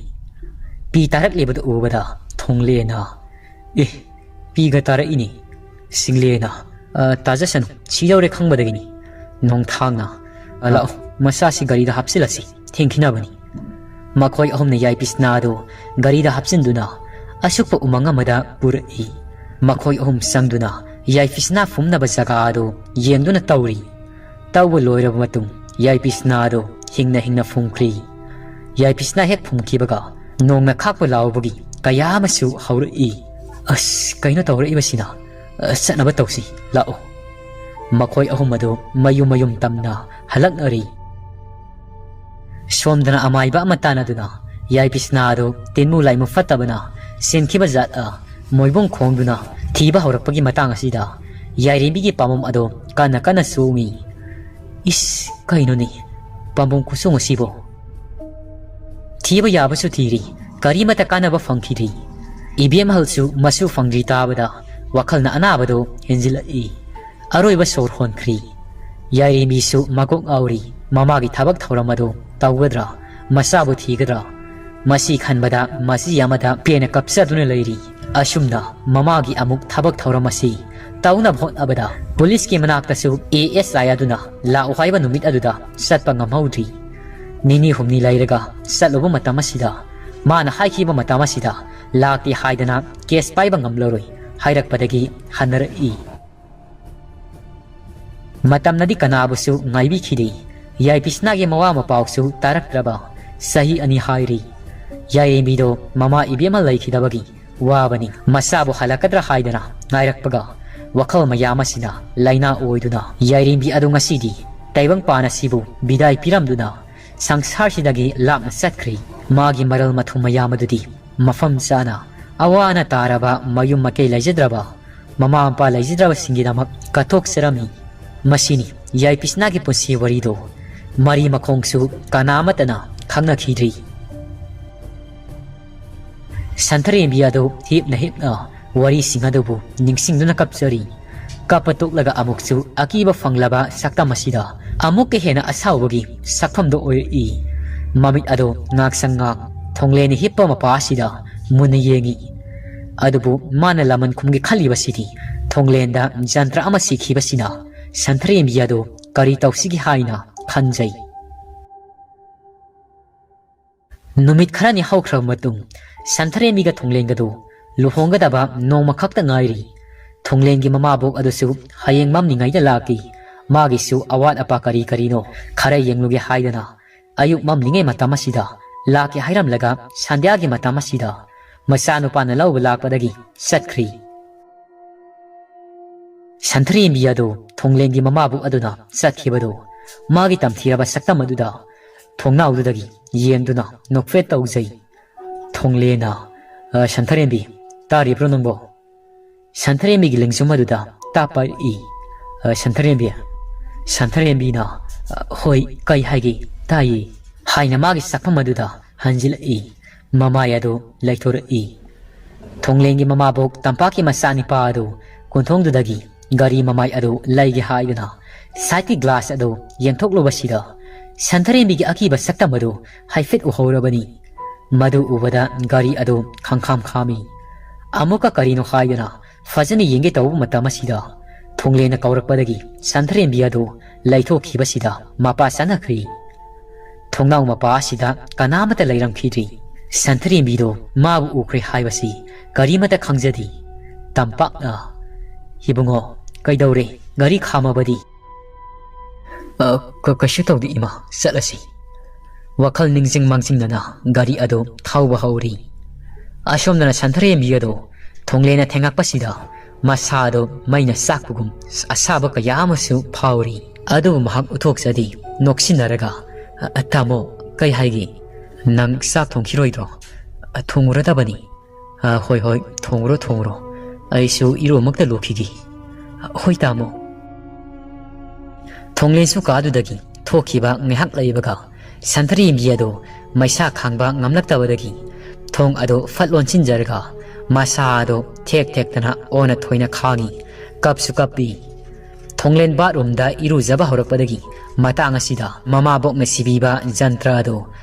ꯄꯤ ꯇꯥꯔꯛꯂꯤꯕꯗꯨ ꯎꯕꯗ ꯊꯣꯡꯂꯦꯅ, "ꯑꯦ, ꯄꯤꯒ ꯇꯥꯔꯛꯏꯅꯦ꯫" ꯆꯤꯡꯂꯦꯅ, "ꯑ, ꯇꯥꯖꯁꯅꯨ, ꯁꯤꯗꯧꯔꯦ ꯈꯪꯕꯗꯒꯤꯅꯤ꯫" ꯅꯣꯡꯊꯥꯡꯅ, "ꯑ, ꯂꯥꯛꯑꯣ, ꯃꯆꯥꯁꯤ ꯒꯥꯔꯤꯗ ꯍꯥꯞꯆꯤꯜꯂꯁꯤ, ꯊꯦꯡꯈꯤꯅꯕꯅꯤ꯫" ꯃꯈꯣꯏ ꯑꯍꯨꯝꯅ ꯌꯥꯏꯄꯤꯁꯅꯥ ꯑꯗꯨ ꯒꯥꯔꯤꯗ ꯍꯥꯞꯆꯤꯟꯗꯨꯅ ꯑꯁꯨꯛꯄ ꯎꯃꯪ ꯑꯃꯗ ꯄꯨꯔꯛꯏ꯫ ꯃꯈꯣꯏ ꯑꯍꯨꯝ ꯆꯪꯗꯨꯅ ꯌꯥꯏꯄꯤꯁꯅꯥ ꯐꯨꯝꯅꯕ ꯖꯒꯥ ꯑꯗꯨ ꯌꯦꯡꯗꯨꯅ ꯇꯧꯔꯤ꯫ ꯇꯧꯕ ꯂꯣꯏꯔꯕ ꯃꯇꯨꯡ ꯌꯥꯏꯄꯤꯁꯅꯥ ꯑꯗꯨ ꯍꯤꯡꯅ ꯍꯤꯡꯅ ꯐꯨꯝꯈ꯭ꯔꯤ꯫ ꯌꯥꯏꯄꯤꯁꯅꯥ ꯍꯦꯛ ꯐꯨꯝꯈꯤꯕꯒ ꯅꯣꯡꯅ ꯈꯥꯛꯄ ꯂꯥꯎꯕꯒꯤ ꯀꯌꯥ ꯑꯃꯁꯨ ꯍꯧꯔꯛꯏ꯫ "ꯑꯁ, ꯀꯩꯅꯣ ꯇꯧꯔꯛꯏꯕꯁꯤꯅ? ꯑ, ꯆꯠꯅꯕ ꯇꯧꯁꯤ, ꯂꯥꯛꯑꯣ꯫" ꯃꯈꯣꯏ ꯑꯍꯨꯝ ꯑꯗꯨ ꯃꯌꯨꯝ ꯃꯌꯨꯝ ꯇꯝꯅ ꯍꯜꯂꯛꯅꯔꯤ꯫ ꯁꯣꯝꯗꯅ ꯑꯃꯥꯏꯕ ꯑꯃ ꯇꯥꯟꯅꯗꯨꯅ ꯌꯥꯏꯄꯤꯁꯅꯥ ꯑꯗꯨ ꯇꯤꯟꯃꯨ ꯂꯥꯏꯃꯨ ꯐꯠꯇꯕꯅ ꯁꯤꯟꯈꯤꯕ ꯖꯥꯠ ꯑ ꯃꯣꯏꯕꯨꯡ ꯈꯣꯡꯗꯨꯅ ꯊꯤꯕ ꯍꯧꯔꯛꯄꯒꯤ ꯃꯇꯥꯡ ꯑꯁꯤꯗ ꯌꯥꯏꯔꯦꯝꯕꯤꯒꯤ ꯄꯥꯝꯕꯣꯝ ꯑꯗꯨ ꯀꯟꯅ ꯀꯟꯅ ꯆꯣꯡꯉꯤ꯫ "ꯏꯁ, ꯀꯩꯅꯣꯅꯦ ꯄꯥꯝꯕꯣꯝ ꯈꯨꯆꯣꯡ ꯑꯁꯤꯕꯣ?" ꯊꯤꯕ ꯌꯥꯕꯁꯨ ꯊꯤꯔꯤ, ꯀꯔꯤꯃꯠꯇ ꯀꯥꯟꯅꯕ ꯐꯪꯈꯤꯗ꯭ꯔꯤ꯫ ꯏꯕꯦꯝꯍꯜꯁꯨ ꯃꯁꯨ ꯐꯪꯗ꯭ꯔꯤ ꯇꯥꯕꯗ ꯋꯥꯈꯜꯅ ꯑꯅꯥꯕꯗꯨ ꯍꯦꯟꯖꯤꯜꯂꯛꯏ꯫ ꯑꯔꯣꯏꯕ ꯁꯣꯔ ꯍꯣꯟꯈ꯭ꯔꯤ꯫ ꯌꯥꯏꯔꯦꯝꯕꯤꯁꯨ ꯃꯀꯣꯛ ꯉꯥꯎꯔꯤ꯫ ꯃꯃꯥꯒꯤ ꯊꯕꯛ ꯊꯧꯔꯝ ꯑꯗꯨ ꯇꯧꯒꯗ꯭ꯔꯥ? ꯃꯆꯥꯕꯨ ꯊꯤꯒꯗ꯭ꯔꯥ? ꯃꯁꯤ ꯈꯟꯕꯗ ꯃꯆꯤ ꯑꯃꯗ ꯄꯦꯟꯅ ꯀꯞꯆꯗꯨꯅ ꯂꯩꯔꯤ꯫ ꯑꯁꯨꯝꯅ ꯃꯃꯥꯒꯤ ꯑꯃꯨꯛ ꯊꯕꯛ ꯊꯧꯔꯝ ꯑꯁꯤ ꯇꯧꯅꯕ ꯍꯣꯠꯅꯕꯗ ꯄꯨꯂꯤꯁꯀꯤ ꯃꯅꯥꯛꯇꯁꯨ ꯑꯦ ꯑꯦꯁ ꯑꯥꯏ ꯑꯗꯨꯅ ꯂꯥꯛꯎ ꯍꯥꯏꯕ ꯅꯨꯃꯤꯠ ꯑꯗꯨꯗ ꯆꯠꯄ ꯉꯝꯍꯧꯗ꯭ꯔꯤ꯫ ꯅꯤꯅꯤ ꯍꯨꯝꯅꯤ ꯂꯩꯔꯒ ꯆꯠꯂꯨꯕ ꯃꯇꯝ ꯑꯁꯤꯗ ꯃꯥꯅ ꯍꯥꯏꯈꯤꯕ ꯃꯇꯝ ꯑꯁꯤꯗ ꯂꯥꯛꯇꯦ ꯍꯥꯏꯗꯅ ꯀꯦꯁ ꯄꯥꯏꯕ ꯉꯝꯂꯔꯣꯏ ꯍꯥꯏꯔꯛꯄꯗꯒꯤ ꯍꯟꯅꯔꯛꯏ꯫ ꯃꯇꯝꯅꯗꯤ ꯀꯅꯥꯕꯨꯁꯨ ꯉꯥꯏꯕꯤꯈꯤꯗꯦ꯫ ꯌꯥꯏꯄꯤꯁꯅꯥꯒꯤ ꯃꯋꯥ ꯃꯄꯥꯎꯁꯨ ꯇꯥꯔꯛꯇ꯭ꯔꯕ ꯆꯍꯤ ꯑꯅꯤ ꯍꯥꯏꯔꯤ꯫ ꯌꯥꯏꯔꯦꯝꯕꯤꯗꯣ ꯃꯃꯥ ꯏꯕꯦꯝꯃ ꯂꯩꯈꯤꯗꯕꯒꯤ ꯋꯥꯕꯅꯤ꯫ ꯃꯆꯥꯕꯨ ꯍꯜꯂꯛꯀꯗ꯭ꯔꯥ ꯍꯥꯏꯗꯅ ꯉꯥꯏꯔꯛꯄꯒ ꯋꯥꯈꯜ ꯃꯌꯥꯝ ꯑꯁꯤꯅ ꯂꯥꯏꯅꯥ ꯑꯣꯏꯗꯨꯅ ꯌꯥꯏꯔꯦꯝꯕꯤ ꯑꯗꯨ ꯉꯁꯤꯗꯤ ꯇꯥꯏꯕꯪꯄꯥꯟ ꯑꯁꯤꯕꯨ ꯕꯤꯗꯥꯏ ꯄꯤꯔꯝꯗꯨꯅ ꯁꯪꯁꯥꯔꯁꯤꯗꯒꯤ ꯂꯥꯞꯅ ꯆꯠꯈ꯭ꯔꯤ꯫ ꯃꯥꯒꯤ ꯃꯔꯜ ꯃꯊꯨꯝ ꯃꯌꯥꯝ ꯑꯗꯨꯗꯤ ꯃꯐꯝ ꯆꯥꯅ ꯑꯋꯥ ꯑꯅꯥ ꯇꯥꯔꯕ ꯃꯌꯨꯝ ꯃꯀꯩ ꯂꯩꯖꯗ꯭ꯔꯕ ꯃꯃꯥ ꯃꯄꯥ ꯂꯩꯖꯗ꯭ꯔꯕꯁꯤꯡꯒꯤꯗꯃꯛ ꯀꯠꯊꯣꯛꯆꯔꯝꯃꯤ꯫ ꯃꯁꯤꯅꯤ ꯌꯥꯏꯄꯤꯁꯅꯥꯒꯤ ꯄꯨꯟꯁꯤ ꯋꯥꯔꯤꯗꯨ꯫ ꯃꯔꯤ ꯃꯈꯣꯡꯁꯨ ꯀꯅꯥ ꯑꯃꯠꯇꯅ ꯈꯪꯅꯈꯤꯗ꯭ꯔꯤ꯫ ꯁꯟꯊꯔꯦꯝꯕꯤ ꯑꯗꯨ ꯍꯤꯞꯅ ꯍꯤꯞꯅ ꯋꯥꯔꯤꯁꯤꯡ ꯑꯗꯨꯕꯨ ꯅꯤꯡꯁꯤꯡꯗꯨꯅ ꯀꯞꯆꯔꯤ꯫ ꯀꯞꯄ ꯇꯣꯛꯂꯒ ꯑꯃꯨꯛꯁꯨ ꯑꯀꯤꯕ ꯐꯪꯂꯕ ꯁꯛꯇꯝ ꯑꯁꯤꯗ ꯑꯃꯨꯛꯀ ꯍꯦꯟꯅ ꯑꯁꯥꯎꯕꯒꯤ ꯁꯛꯐꯝꯗꯨ ꯑꯣꯏꯔꯛꯏ꯫ ꯃꯃꯤꯠ ꯑꯗꯨ ꯉꯥꯛꯁꯪ ꯉꯥꯛ ꯊꯣꯡꯂꯦꯟ ꯍꯤꯞꯄ ꯃꯄꯥ ꯑꯁꯤꯗ ꯃꯨꯟꯅ ꯌꯦꯡꯏ꯫ ꯑꯗꯨꯕꯨ ꯃꯥꯅ ꯂꯃꯟ ꯈꯨꯝꯒꯦ ꯈꯜꯂꯤꯕꯁꯤꯗꯤ ꯊꯣꯡꯂꯦꯟꯗ ꯖꯟꯇ꯭ꯔ ꯑꯃ ꯁꯤꯈꯤꯕꯁꯤꯅ ꯁꯟꯊꯔꯦꯝꯕꯤ ꯑꯗꯨ ꯀꯔꯤ ꯇꯧꯁꯤꯒꯦ ꯍꯥꯏꯅ ꯈꯟꯖꯩ꯫ ꯅꯨꯃꯤꯠ ꯈꯔꯅꯤ ꯍꯧꯈ꯭ꯔꯕ ꯃꯇꯨꯡ ꯁꯟꯊꯔꯦꯝꯕꯤꯒ ꯊꯣꯡꯂꯦꯟꯒꯗꯨ ꯂꯨꯍꯣꯡꯒꯗꯕ ꯅꯣꯡꯃꯈꯛꯇ ꯉꯥꯏꯔꯤ꯫ ꯊꯣꯡꯂꯦꯟꯒꯤ ꯃꯃꯥꯕꯣꯛ ꯑꯗꯨꯁꯨ ꯍꯌꯦꯡ ꯃꯝꯂꯤꯉꯩꯗ ꯂꯥꯛꯈꯤ꯫ ꯃꯥꯒꯤꯁꯨ ꯑꯋꯥꯠ ꯑꯄꯥ ꯀꯔꯤ ꯀꯔꯤꯅꯣ ꯈꯔ ꯌꯦꯡꯂꯨꯒꯦ ꯍꯥꯏꯗꯅ ꯑꯌꯨꯛ ꯃꯝꯂꯤꯉꯩ ꯃꯇꯝ ꯑꯁꯤꯗ ꯂꯥꯛꯀꯦ ꯍꯥꯏꯔꯝꯂꯒ ꯁꯟꯙ꯭ꯌꯥꯒꯤ ꯃꯇꯝ ꯑꯁꯤꯗ ꯃꯆꯥꯅꯨꯄꯥꯅ ꯂꯧꯕ ꯂꯥꯛꯄꯗꯒꯤ ꯆꯠꯈ꯭ꯔꯤ꯫ ꯁꯟꯊꯔꯦꯝꯕꯤ ꯑꯗꯨ ꯊꯣꯡꯂꯦꯟꯒꯤ ꯃꯃꯥꯕꯣꯛ ꯑꯗꯨꯅ ꯆꯠꯈꯤꯕꯗꯨ ꯃꯥꯒꯤ ꯇꯝꯊꯤꯔꯕ ꯁꯛꯇꯝ ꯑꯗꯨꯗ ꯊꯣꯡꯅꯥꯎꯗꯨꯗꯒꯤ ꯌꯦꯡꯗꯨꯅ ꯅꯣꯛꯐꯦꯠ ꯇꯧꯖꯩ꯫ ꯊꯣꯡꯂꯦꯟꯅ, "ꯑ, ꯁꯟꯊꯔꯦꯝꯕꯤ, ꯇꯥꯔꯤꯕ꯭ꯔꯣ ꯅꯪꯕꯣ?" ꯁꯟꯊꯔꯦꯝꯕꯤꯒꯤ ꯂꯦꯡꯖꯨꯝ ꯑꯗꯨꯗ ꯇꯥꯞ ꯄꯥꯏꯔꯛꯏ꯫ "ꯑ, ꯁꯟꯊꯔꯦꯝꯕꯤ?" ꯁꯟꯊꯔꯦꯝꯕꯤꯅ, "ꯑ, ꯍꯣꯏ, ꯀꯩ ꯍꯥꯏꯒꯦ? ꯇꯥꯏꯌꯦ," ꯍꯥꯏꯅ ꯃꯥꯒꯤ ꯁꯛꯐꯝ ꯑꯗꯨꯗ ꯍꯟꯖꯤꯜꯂꯛꯏ꯫ ꯃꯃꯥꯏ ꯑꯗꯨ ꯂꯩꯊꯣꯔꯛꯏ꯫ ꯊꯣꯡꯂꯦꯟꯒꯤ ꯃꯃꯥꯕꯣꯛ ꯇꯝꯄꯥꯛꯀꯤ ꯃꯆꯥꯅꯤꯄꯥ ꯑꯗꯨ ꯀꯣꯟꯊꯣꯡꯗꯨꯗꯒꯤ ꯒꯥꯔꯤ ꯃꯃꯥꯏ ꯑꯗꯨ ꯂꯩꯒꯦ ꯍꯥꯏꯗꯨꯅ ꯁꯥꯏꯠꯀꯤ ꯒ꯭ꯂꯥꯁ ꯑꯗꯨ ꯌꯦꯡꯊꯣꯛꯂꯨꯕꯁꯤꯗ ꯁꯟꯊꯔꯦꯝꯕꯤꯒꯤ ꯑꯀꯤꯕ ꯁꯛꯇꯝ ꯑꯗꯨ ꯍꯥꯏꯐꯦꯠ ꯎꯍꯧꯔꯕꯅꯤ꯫ ꯃꯗꯨ ꯎꯕꯗ ꯒꯥꯔꯤ ꯑꯗꯨ ꯈꯪꯈꯥꯝ ꯈꯥꯝꯃꯤ꯫ ꯑꯃꯨꯛꯀ ꯀꯔꯤꯅꯣ ꯍꯥꯏꯗꯨꯅ ꯐꯖꯅ ꯌꯦꯡꯒꯦ ꯇꯧꯕ ꯃꯇꯝ ꯑꯁꯤꯗ ꯊꯣꯡꯂꯦꯟꯅ ꯀꯧꯔꯛꯄꯗꯒꯤ ꯁꯟꯊꯔꯦꯝꯕꯤ ꯑꯗꯨ ꯂꯩꯊꯣꯛꯈꯤꯕꯁꯤꯗ ꯃꯄꯥ ꯆꯠꯅꯈ꯭ꯔꯤ꯫ ꯊꯣꯡꯅꯥꯎ ꯃꯄꯥ ꯑꯁꯤꯗ ꯀꯅꯥꯃꯠꯇ ꯂꯩꯔꯝꯈꯤꯗ꯭ꯔꯤ꯫ ꯁꯟꯊꯔꯦꯝꯕꯤꯗꯣ ꯃꯥꯕꯨ ꯎꯈ꯭ꯔꯦ ꯍꯥꯏꯕꯁꯤ ꯀꯔꯤꯃꯠꯇ ꯈꯪꯖꯗꯦ꯫ ꯇꯝꯄꯥꯛꯅ, "ꯏꯕꯨꯡꯉꯣ, ꯀꯩꯗꯧꯔꯦ? ꯒꯥꯔꯤ ꯈꯥꯝꯃꯕꯗꯤ?" "ꯑ, ꯀ-, ꯀꯩꯁꯨ ꯇꯧꯗꯦ ꯏꯃꯥ, ꯆꯠꯂꯁꯤ꯫" ꯋꯥꯈꯜ ꯅꯤꯡꯁꯤꯡ ꯃꯥꯡꯖꯤꯡꯅꯅ ꯒꯥꯔꯤ ꯑꯗꯨ ꯊꯧꯕ ꯍꯧꯔꯤ꯫ ꯑꯁꯣꯝꯗꯅ ꯁꯟꯊꯔꯦꯝꯕꯤ ꯑꯗꯨ ꯊꯣꯡꯂꯦꯟꯅ ꯊꯦꯡꯉꯛꯄꯁꯤꯗ ꯃꯁꯥꯗꯣ ꯃꯩꯅ ꯆꯥꯛꯄꯒꯨꯝ ꯑꯁꯥꯕ ꯀꯌꯥ ꯑꯃꯁꯨ ꯐꯥꯎꯔꯤ꯫ ꯑꯗꯨꯕꯨ ꯃꯍꯥꯛ ꯎꯠꯊꯣꯛꯆꯗꯦ꯫ ꯅꯣꯛꯁꯤꯟꯅꯔꯒ, "ꯑ, ꯑ, ꯇꯥꯃꯣ, ꯀꯩ ꯍꯥꯏꯒꯦ? ꯅꯪ ꯆꯥꯛ ꯊꯣꯡꯈꯤꯔꯣꯏꯗ꯭ꯔꯣ? ꯑ, ꯊꯣꯡꯉꯨꯔꯗꯕꯅꯤ꯫" "ꯑ, ꯍꯣꯏ, ꯍꯣꯏ, ꯊꯣꯡꯉꯨꯔꯣ, ꯊꯣꯡꯉꯨꯔꯣ꯫ ꯑꯩꯁꯨ ꯏꯔꯨ ꯑꯃꯨꯛꯇ ꯂꯨꯈꯤꯒꯦ꯫" "ꯍꯣꯏ, ꯇꯥꯃꯣ꯫" ꯊꯣꯡꯂꯦꯟꯁꯨ ꯀꯥꯗꯨꯗꯒꯤ ꯊꯣꯛꯈꯤꯕ ꯉꯥꯏꯍꯥꯛ ꯂꯩꯕꯒ ꯁꯟꯊꯔꯦꯝꯕꯤ ꯑꯗꯨ ꯃꯩꯁꯥ ꯈꯥꯡꯕ ꯉꯝꯂꯛꯇꯕꯗꯒꯤ ꯊꯣꯡ ꯑꯗꯨ ꯐꯠ ꯂꯣꯟꯁꯤꯟꯖꯔꯒ ꯃꯁꯥ ꯑꯗꯨ ꯊꯦꯛ ꯊꯦꯛꯇꯅ ꯑꯣꯟꯅ ꯊꯣꯏꯅ ꯈꯥꯡꯉꯤ꯫ ꯀꯞꯁꯨ ꯀꯞꯄꯤ꯫ ꯊꯣꯡꯂꯦꯟ ꯕꯥꯠꯔꯨꯝꯗ ꯏꯔꯨꯖꯕ ꯍꯧꯔꯛꯄꯗꯒꯤ ꯃꯇꯥꯡ ꯑꯁꯤꯗ ꯃꯃꯥꯕꯣꯛꯅ ꯁꯤꯕꯤꯕ ꯖꯟꯇ꯭ꯔ ꯑꯗꯨ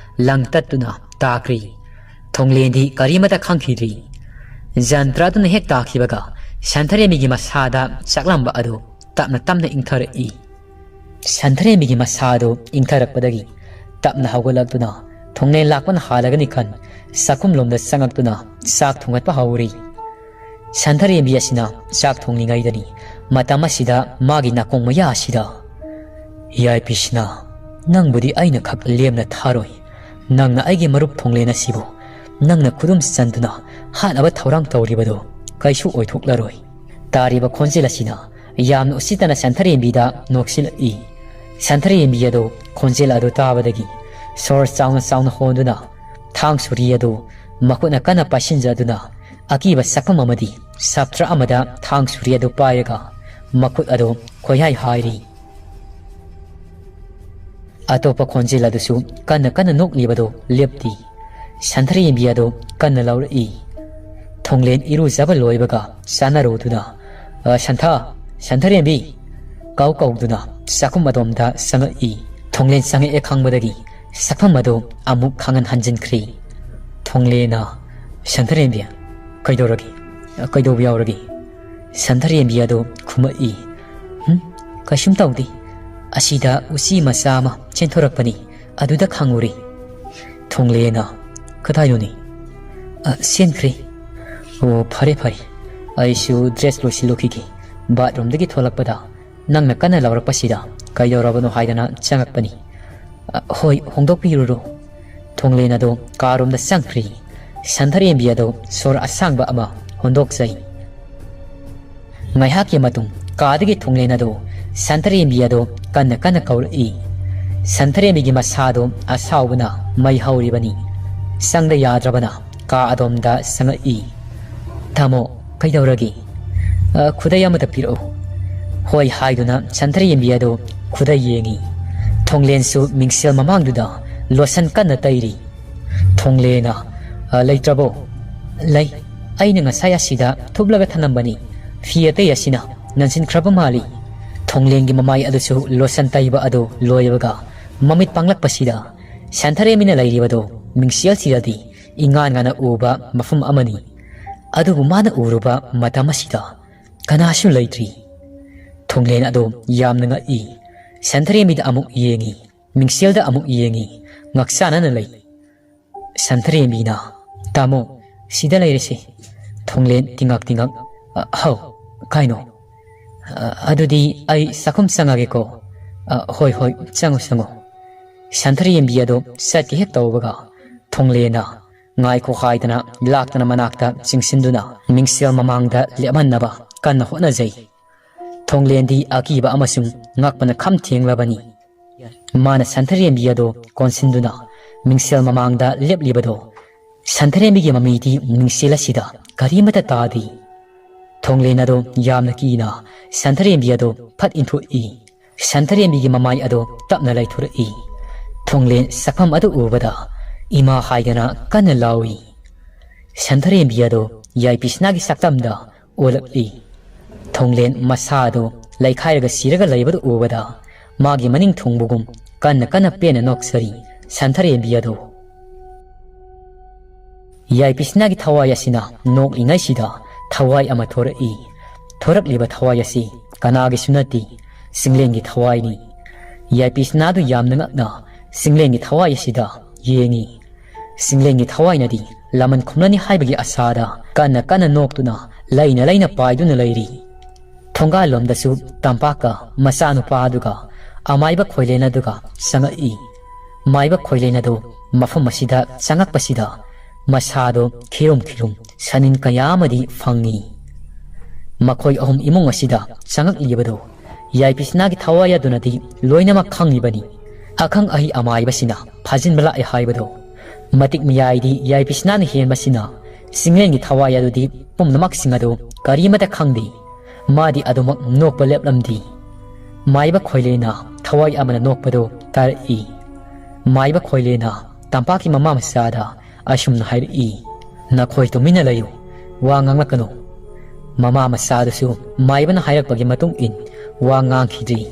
ꯂꯪꯇꯠꯇꯨꯅ ꯇꯥꯈ꯭ꯔꯤ꯫ ꯊꯣꯡꯂꯦꯟꯗꯤ ꯀꯔꯤꯃꯠꯇ ꯈꯪꯈꯤꯗ꯭ꯔꯤ꯫ ꯖꯟꯇ꯭ꯔ ꯑꯗꯨꯅ ꯍꯦꯛ ꯇꯥꯈꯤꯕꯒ ꯁꯟꯊꯔꯦꯝꯕꯤꯒꯤ ꯃꯁꯥꯗ ꯆꯥꯛꯂꯝꯕ ꯑꯗꯨ ꯇꯞꯅ ꯇꯞꯅ ꯏꯪꯊꯔꯛꯏ꯫ ꯁꯟꯊꯔꯦꯝꯕꯤꯒꯤ ꯃꯁꯥ ꯑꯗꯨ ꯏꯪꯊꯔꯛꯄꯗꯒꯤ ꯇꯞꯅ ꯍꯧꯒꯠꯂꯛꯇꯨꯅ ꯊꯣꯡꯂꯦꯟ ꯂꯥꯛꯄꯅ ꯍꯥꯜꯂꯒꯅꯤ ꯈꯟ ꯆꯥꯛꯈꯨꯝꯂꯣꯝꯗ ꯆꯪꯉꯛꯇꯨꯅ ꯆꯥꯛ ꯊꯣꯡꯒꯠꯄ ꯍꯧꯔꯤ꯫ ꯁꯟꯊꯔꯦꯝꯕꯤ ꯑꯁꯤꯅ ꯆꯥꯛ ꯊꯣꯡꯂꯤꯉꯩꯗꯅꯤ ꯃꯇꯝ ꯑꯁꯤꯗ ꯃꯥꯒꯤ ꯅꯥꯀꯣꯡ ꯃꯌꯥ ꯑꯁꯤꯗ, "ꯌꯥꯏ ꯄꯤꯁꯅꯥ, ꯅꯪꯕꯨꯗꯤ ꯑꯩꯅ ꯈꯛ ꯂꯦꯝꯅ ꯊꯥꯔꯣꯏ꯫ ꯅꯪꯅ ꯑꯩꯒꯤ ꯃꯔꯨꯞ ꯊꯣꯡꯂꯦꯟ ꯑꯁꯤꯕꯨ ꯅꯪꯅ ꯈꯨꯗꯨꯝ ꯆꯟꯗꯨꯅ ꯍꯥꯠꯅꯕ ꯊꯧꯔꯥꯡ ꯇꯧꯔꯤꯕꯗꯨ ꯀꯩꯁꯨ ꯑꯣꯏꯊꯣꯛꯂꯔꯣꯏ꯫" ꯇꯥꯔꯤꯕ ꯈꯣꯟꯖꯦꯜ ꯑꯁꯤꯅ ꯌꯥꯝꯅ ꯎꯁꯤꯠꯇꯅ ꯁꯟꯊꯔꯦꯝꯕꯤꯗ ꯅꯣꯛꯁꯤꯜꯂꯛꯏ꯫ ꯁꯟꯊꯔꯦꯝꯕꯤ ꯑꯗꯨ ꯈꯣꯟꯖꯦꯜ ꯑꯗꯨ ꯇꯥꯕꯗꯒꯤ ꯁꯣꯔ ꯆꯥꯎꯅ ꯆꯥꯎꯅ ꯍꯣꯟꯗꯨꯅ ꯊꯥꯡ ꯁꯨꯔꯤ ꯑꯗꯨ ꯃꯈꯨꯠꯅ ꯀꯟꯅ ꯄꯥꯏꯁꯤꯟꯖꯗꯨꯅ ꯑꯀꯤꯕ ꯁꯛꯐꯝ ꯑꯃꯗꯤ ꯁꯥꯞꯇ꯭ꯔ ꯑꯃꯗ ꯊꯥꯡ ꯁꯨꯔꯤ ꯑꯗꯨ ꯄꯥꯏꯔꯒ ꯃꯈꯨꯠ ꯑꯗꯨ ꯈꯣꯏꯍꯥꯏ ꯍꯥꯏꯔꯤ꯫ ꯑꯇꯣꯞꯄ ꯈꯣꯟꯖꯦꯜ ꯑꯗꯨꯁꯨ ꯀꯟꯅ ꯀꯟꯅ ꯅꯣꯛꯂꯤꯕꯗꯨ ꯂꯦꯞꯇꯦ꯫ ꯁꯟꯊꯔꯦꯝꯕꯤ ꯑꯗꯨ ꯀꯟꯅ ꯂꯥꯎꯔꯛꯏ꯫ ꯊꯣꯡꯂꯦꯟ ꯏꯔꯨꯖꯕ ꯂꯣꯏꯕꯒ ꯆꯥꯅꯔꯨꯗꯨꯅ, "ꯑ, ꯁꯟꯊ, ꯁꯟꯊꯔꯦꯝꯕꯤ!" ꯀꯧ ꯀꯧꯗꯨꯅ ꯆꯥꯛꯈꯨꯝ ꯑꯗꯣꯝꯗ ꯆꯪꯉꯛꯏ꯫ ꯊꯣꯡꯂꯦꯟ ꯆꯪꯉꯛꯑꯦ ꯈꯪꯕꯗꯒꯤ ꯁꯛꯐꯝ ꯑꯗꯨ ꯑꯃꯨꯛ ꯈꯪꯍꯟ ꯍꯟꯖꯤꯟꯈ꯭ꯔꯦ꯫ ꯊꯣꯡꯂꯦꯅ, "ꯁꯟꯊꯔꯦꯝꯕꯤ, ꯀꯩꯗꯧꯔꯒꯦ? ꯀꯩꯗꯧꯕ ꯌꯥꯎꯔꯒꯦ?" ꯁꯟꯊꯔꯦꯝꯕꯤ ꯑꯗꯨ ꯈꯨꯝꯃꯛꯏ꯫ "ꯍꯨꯝ, ꯀꯩꯁꯨꯝ ꯇꯧꯗꯦ꯫ ꯑꯁꯤꯗ ꯎꯆꯤ ꯃꯆꯥ ꯑꯃ ꯆꯦꯟꯊꯣꯔꯛꯄꯅꯤ, ꯑꯗꯨꯗ ꯈꯪꯉꯨꯔꯦ꯫" ꯊꯣꯡꯂꯦꯅ, "ꯀꯗꯥꯏꯗꯅꯣꯅꯦ?" "ꯑ, ꯆꯦꯟꯈ꯭ꯔꯦ꯫" "ꯑꯣ, ꯐꯔꯦ, ꯐꯔꯦ꯫ ꯑꯩꯁꯨ ꯗ꯭ꯔꯦꯁ ꯂꯣꯏꯁꯤꯜꯂꯨꯈꯤꯒꯦ꯫ ꯕꯥꯠꯔꯨꯝꯗꯒꯤ ꯊꯣꯛꯂꯛꯄꯗ ꯅꯪꯅ ꯀꯟꯅ ꯂꯥꯎꯔꯛꯄꯁꯤꯗ ꯀꯩꯗꯧꯔꯕꯅꯣ ꯍꯥꯏꯗꯅ ꯆꯪꯉꯛꯄꯅꯤ꯫" "ꯑ, ꯍꯣꯏ, ꯍꯣꯡꯗꯣꯛꯄꯤꯔꯨꯔꯣ꯫" ꯊꯣꯡꯂꯦꯟ ꯑꯗꯨ ꯀꯥꯔꯣꯝꯗ ꯆꯪꯈ꯭ꯔꯤ꯫ ꯁꯟꯊꯔꯦꯝꯕꯤ ꯑꯗꯨ ꯁꯣꯔ ꯑꯁꯥꯡꯕ ꯑꯃ ꯍꯣꯟꯗꯣꯛꯆꯩ꯫ ꯉꯥꯏꯍꯥꯛꯀꯤ ꯃꯇꯨꯡ ꯀꯥꯗꯒꯤ ꯊꯣꯡꯂꯦꯟ ꯑꯗꯨ ꯁꯟꯊꯔꯦꯝꯕꯤ ꯑꯗꯨ ꯀꯟꯅ ꯀꯟꯅ ꯀꯧꯔꯛꯏ꯫ ꯁꯟꯊꯔꯦꯝꯕꯤꯒꯤ ꯃꯁꯥꯗꯨ ꯑꯁꯥꯎꯕꯅ ꯃꯩ ꯍꯧꯔꯤꯕꯅꯤ꯫ ꯆꯪꯗ ꯌꯥꯗ꯭ꯔꯕꯅ ꯀꯥ ꯑꯗꯣꯝꯗ ꯆꯪꯉꯛꯏ꯫ "ꯇꯥꯃꯣ, ꯀꯩꯗꯧꯔꯒꯦ?" "ꯑ, ꯈꯨꯗꯩ ꯑꯃꯇ ꯄꯤꯔꯛꯎ꯫" ꯍꯣꯏ ꯍꯥꯏꯗꯨꯅ ꯁꯟꯊꯔꯦꯝꯕꯤ ꯑꯗꯨ ꯈꯨꯗꯩ ꯌꯦꯡꯉꯤ꯫ ꯊꯣꯡꯂꯦꯟꯁꯨ ꯃꯤꯡꯁꯦꯜ ꯃꯃꯥꯡꯗꯨꯗ ꯂꯣꯁꯟ ꯀꯟꯅ ꯇꯩꯔꯤ꯫ ꯊꯣꯡꯂꯦꯅ, "ꯑ, ꯂꯩꯇ꯭ꯔꯕꯣ?" "ꯂꯩ꯫ ꯑꯩꯅ ꯉꯁꯥꯏ ꯑꯁꯤꯗ ꯊꯨꯞꯂꯒ ꯊꯅꯝꯕꯅꯤ꯫ ꯐꯤ ꯑꯇꯩ ꯑꯁꯤꯅ ꯅꯟꯁꯤꯟꯈ꯭ꯔꯕ ꯃꯥꯜꯂꯤ꯫" ꯊꯣꯡꯂꯦꯟꯒꯤ ꯃꯃꯥꯏ ꯑꯗꯨꯁꯨ ꯂꯣꯁꯟ ꯇꯩꯕ ꯑꯗꯨ ꯂꯣꯏꯕꯒ ꯃꯃꯤꯠ ꯄꯥꯡꯂꯛꯄꯁꯤꯗ ꯁꯟꯊꯔꯦꯝꯕꯤꯅ ꯂꯩꯔꯤꯕꯗꯨ ꯃꯤꯡꯁꯦꯜꯁꯤꯗꯗꯤ ꯏꯉꯥꯟ ꯉꯥꯟꯅ ꯎꯕ ꯃꯐꯝ ꯑꯃꯅꯤ꯫ ꯑꯗꯨꯕꯨ ꯃꯥꯅ ꯎꯔꯨꯕ ꯃꯇꯝ ꯑꯁꯤꯗ ꯀꯅꯥꯁꯨ ꯂꯩꯇ꯭ꯔꯤ꯫ ꯊꯣꯡꯂꯦꯟ ꯑꯗꯨ ꯌꯥꯝꯅ ꯉꯛꯏ꯫ ꯁꯟꯊꯔꯦꯝꯕꯤꯗ ꯑꯃꯨꯛ ꯌꯦꯡꯉꯤ, ꯃꯤꯡꯁꯦꯜꯗ ꯑꯃꯨꯛ ꯌꯦꯡꯉꯤ, ꯉꯛꯆꯥꯅꯅ ꯂꯩ꯫ ꯁꯟꯊꯔꯦꯝꯕꯤꯅ, "ꯇꯥꯃꯣ, ꯁꯤꯗ ꯂꯩꯔꯁꯤ꯫" ꯊꯣꯡꯂꯦꯟ ꯇꯤꯉꯛ ꯇꯤꯉꯛ, "ꯑ, ꯍꯧ, ꯀꯥꯏꯅꯣ?" "ꯑ, ꯑꯗꯨꯗꯤ ꯑꯩ ꯆꯥꯛꯈꯨꯝ ꯆꯪꯉꯒꯦꯀꯣ꯫" "ꯑ, ꯍꯣꯏ, ꯍꯣꯏ, ꯆꯪꯉꯣ, ꯆꯪꯉꯣ꯫" ꯁꯟꯊꯔꯦꯝꯕꯤ ꯑꯗꯣ ꯆꯠꯀꯦ ꯍꯦꯛ ꯇꯧꯕꯒ, ꯊꯣꯡꯂꯦꯟꯅ, "ꯉꯥꯏꯈꯣ" ꯍꯥꯏꯗꯅ ꯂꯥꯛꯇꯅ ꯃꯅꯥꯛꯇ ꯆꯤꯡꯁꯤꯟꯗꯨꯅ ꯃꯤꯡꯁꯦꯜ ꯃꯃꯥꯡꯗ ꯂꯦꯞꯍꯟꯅꯕ ꯀꯟꯅ ꯍꯣꯠꯅꯖꯩ꯫ ꯊꯣꯡꯂꯦꯟꯗꯤ ꯑꯀꯤꯕ ꯑꯃꯁꯨꯡ ꯉꯛꯄꯅ ꯈꯝ ꯊꯦꯡꯂꯕꯅꯤ꯫ ꯃꯥꯅ ꯁꯟꯊꯔꯦꯝꯕꯤ ꯑꯗꯣ ꯀꯣꯟꯁꯤꯟꯗꯨꯅ ꯃꯤꯡꯁꯦꯜ ꯃꯃꯥꯡꯗ ꯂꯦꯞꯂꯤꯕꯗꯣ, ꯁꯟꯊꯔꯦꯝꯕꯤꯒꯤ ꯃꯃꯤꯗꯤ ꯃꯤꯡꯁꯦꯜ ꯑꯁꯤꯗ ꯀꯔꯤꯃꯠꯇ ꯇꯥꯗꯦ꯫ ꯊꯣꯡꯂꯦꯟ ꯑꯗꯣ ꯌꯥꯝꯅ ꯀꯤꯅ ꯁꯟꯊꯔꯦꯝꯕꯤ ꯑꯗꯣ ꯐꯠ ꯏꯟꯊꯣꯛꯏ꯫ ꯁꯟꯊꯔꯦꯝꯕꯤꯒꯤ ꯃꯃꯥꯏ ꯑꯗꯣ ꯇꯞꯅ ꯂꯩꯊꯣꯔꯛꯏ꯫ ꯊꯣꯡꯂꯦꯟ ꯁꯛꯐꯝ ꯑꯗꯨ ꯎꯕꯗ ꯏꯃꯥ ꯍꯥꯏꯗꯅ ꯀꯟꯅ ꯂꯥꯎꯏ꯫ ꯁꯟꯊꯔꯦꯝꯕꯤ ꯑꯗꯣ ꯌꯥꯏꯄꯤꯁꯅꯥꯒꯤ ꯁꯛꯇꯝꯗ ꯑꯣꯜꯂꯛꯂꯤ꯫ ꯊꯣꯡꯂꯦꯟ ꯃꯁꯥ ꯑꯗꯣ ꯂꯩꯈꯥꯏꯔꯒ ꯁꯤꯔꯒ ꯂꯩꯕꯗꯨ ꯎꯕꯗ ꯃꯥꯒꯤ ꯃꯅꯤꯡ ꯊꯨꯡꯕꯒꯨꯝ ꯀꯟꯅ ꯀꯟꯅ ꯄꯦꯟꯅ ꯅꯣꯛꯆꯔꯤ ꯁꯟꯊꯔꯦꯝꯕꯤ ꯑꯗꯣ꯫ ꯌꯥꯏꯄꯤꯁꯅꯥꯒꯤ ꯊꯋꯥꯏ ꯑꯁꯤꯅ ꯅꯣꯛꯂꯤꯉꯩꯁꯤꯗ ꯊꯋꯥꯏ ꯑꯃ ꯊꯣꯔꯛꯏ꯫ ꯊꯣꯔꯛꯂꯤꯕ ꯊꯋꯥꯏ ꯑꯁꯤ ꯀꯅꯥꯒꯤꯁꯨ ꯅꯠꯇꯦ, ꯆꯤꯡꯂꯦꯟꯒꯤ ꯊꯋꯥꯏꯅꯤ꯫ ꯌꯥꯏꯄꯤꯁꯅꯥꯗꯨ ꯌꯥꯝꯅ ꯉꯛꯅ ꯆꯤꯡꯂꯦꯟꯒꯤ ꯊꯋꯥꯏ ꯑꯁꯤꯗ ꯌꯦꯡꯏ꯫ ꯆꯤꯡꯂꯦꯟꯒꯤ ꯊꯋꯥꯏꯅꯗꯤ ꯂꯃꯟ ꯈꯨꯝꯂꯅꯤ ꯍꯥꯏꯕꯒꯤ ꯑꯁꯥꯗ ꯀꯟꯅ ꯀꯟꯅ ꯅꯣꯛꯇꯨꯅ ꯂꯩꯅ ꯂꯩꯅ ꯄꯥꯏꯗꯨꯅ ꯂꯩꯔꯤ꯫ ꯊꯣꯡꯒꯥꯜꯂꯣꯝꯗꯁꯨ ꯇꯝꯄꯥꯛꯀ ꯃꯆꯥꯅꯨꯄꯥ ꯑꯗꯨꯒ ꯑꯃꯥꯏꯕ ꯈꯣꯏꯂꯦꯟ ꯑꯗꯨꯒ ꯆꯪꯉꯛꯏ꯫ ꯃꯥꯏꯕ ꯈꯣꯏꯂꯦꯟ ꯑꯗꯨ ꯃꯐꯝ ꯑꯁꯤꯗ ꯆꯪꯉꯛꯄꯁꯤꯗ ꯃꯁꯥꯗꯣ ꯈꯤꯔꯨꯝ ꯈꯤꯔꯨꯝ ꯁꯅꯤꯟ ꯀꯌꯥ ꯑꯃꯗꯤ ꯐꯪꯉꯤ꯫ ꯃꯈꯣꯏ ꯑꯍꯨꯝ ꯏꯃꯨꯡ ꯑꯁꯤꯗ ꯆꯪꯉꯛꯂꯤꯕꯗꯨ ꯌꯥꯏꯄꯤꯁꯅꯥꯒꯤ ꯊꯋꯥꯏ ꯑꯗꯨꯅꯗꯤ ꯂꯣꯏꯅꯃꯛ ꯈꯪꯂꯤꯕꯅꯤ꯫ ꯑꯈꯪ ꯑꯍꯩ ꯑꯃꯥꯏꯕꯁꯤꯅ ꯐꯥꯖꯤꯟꯕ ꯂꯥꯛꯑꯦ ꯍꯥꯏꯕꯗꯣ꯫ ꯃꯇꯤꯛ ꯃꯌꯥꯏꯗꯤ ꯌꯥꯏꯄꯤꯁꯅꯥꯅ ꯍꯦꯟꯕꯁꯤꯅ ꯆꯤꯡꯂꯦꯟꯒꯤ ꯊꯋꯥꯏ ꯑꯗꯨꯗꯤ ꯄꯨꯝꯅꯃꯛꯁꯤꯡ ꯑꯗꯨ ꯀꯔꯤꯃꯠꯇ ꯈꯪꯗꯦ꯫ ꯃꯥꯗꯤ ꯑꯗꯨꯃꯛ ꯅꯣꯛꯄ ꯂꯦꯞꯂꯝꯗꯦ꯫ ꯃꯥꯏꯕ ꯈꯣꯏꯂꯦꯟꯅ ꯊꯋꯥꯏ ꯑꯃꯅ ꯅꯣꯛꯄꯗꯨ ꯇꯥꯔꯛꯏ꯫ ꯃꯥꯏꯕ ꯈꯣꯏꯂꯦꯟꯅ ꯇꯝꯄꯥꯛꯀꯤ ꯃꯃꯥ ꯃꯆꯥꯗ ꯑꯁꯨꯝꯅ ꯍꯥꯏꯔꯛꯏ, "ꯅꯈꯣꯏ ꯇꯨꯃꯤꯟꯅ ꯂꯩꯌꯨ, ꯋꯥ ꯉꯥꯡꯂꯛꯀꯅꯨ꯫" ꯃꯃꯥ ꯃꯆꯥꯗꯨꯁꯨ ꯃꯥꯏꯕꯅ ꯍꯥꯏꯔꯛꯄꯒꯤ ꯃꯇꯨꯡ ꯏꯟ ꯋꯥ ꯉꯥꯡꯈꯤꯗ꯭ꯔꯤ꯫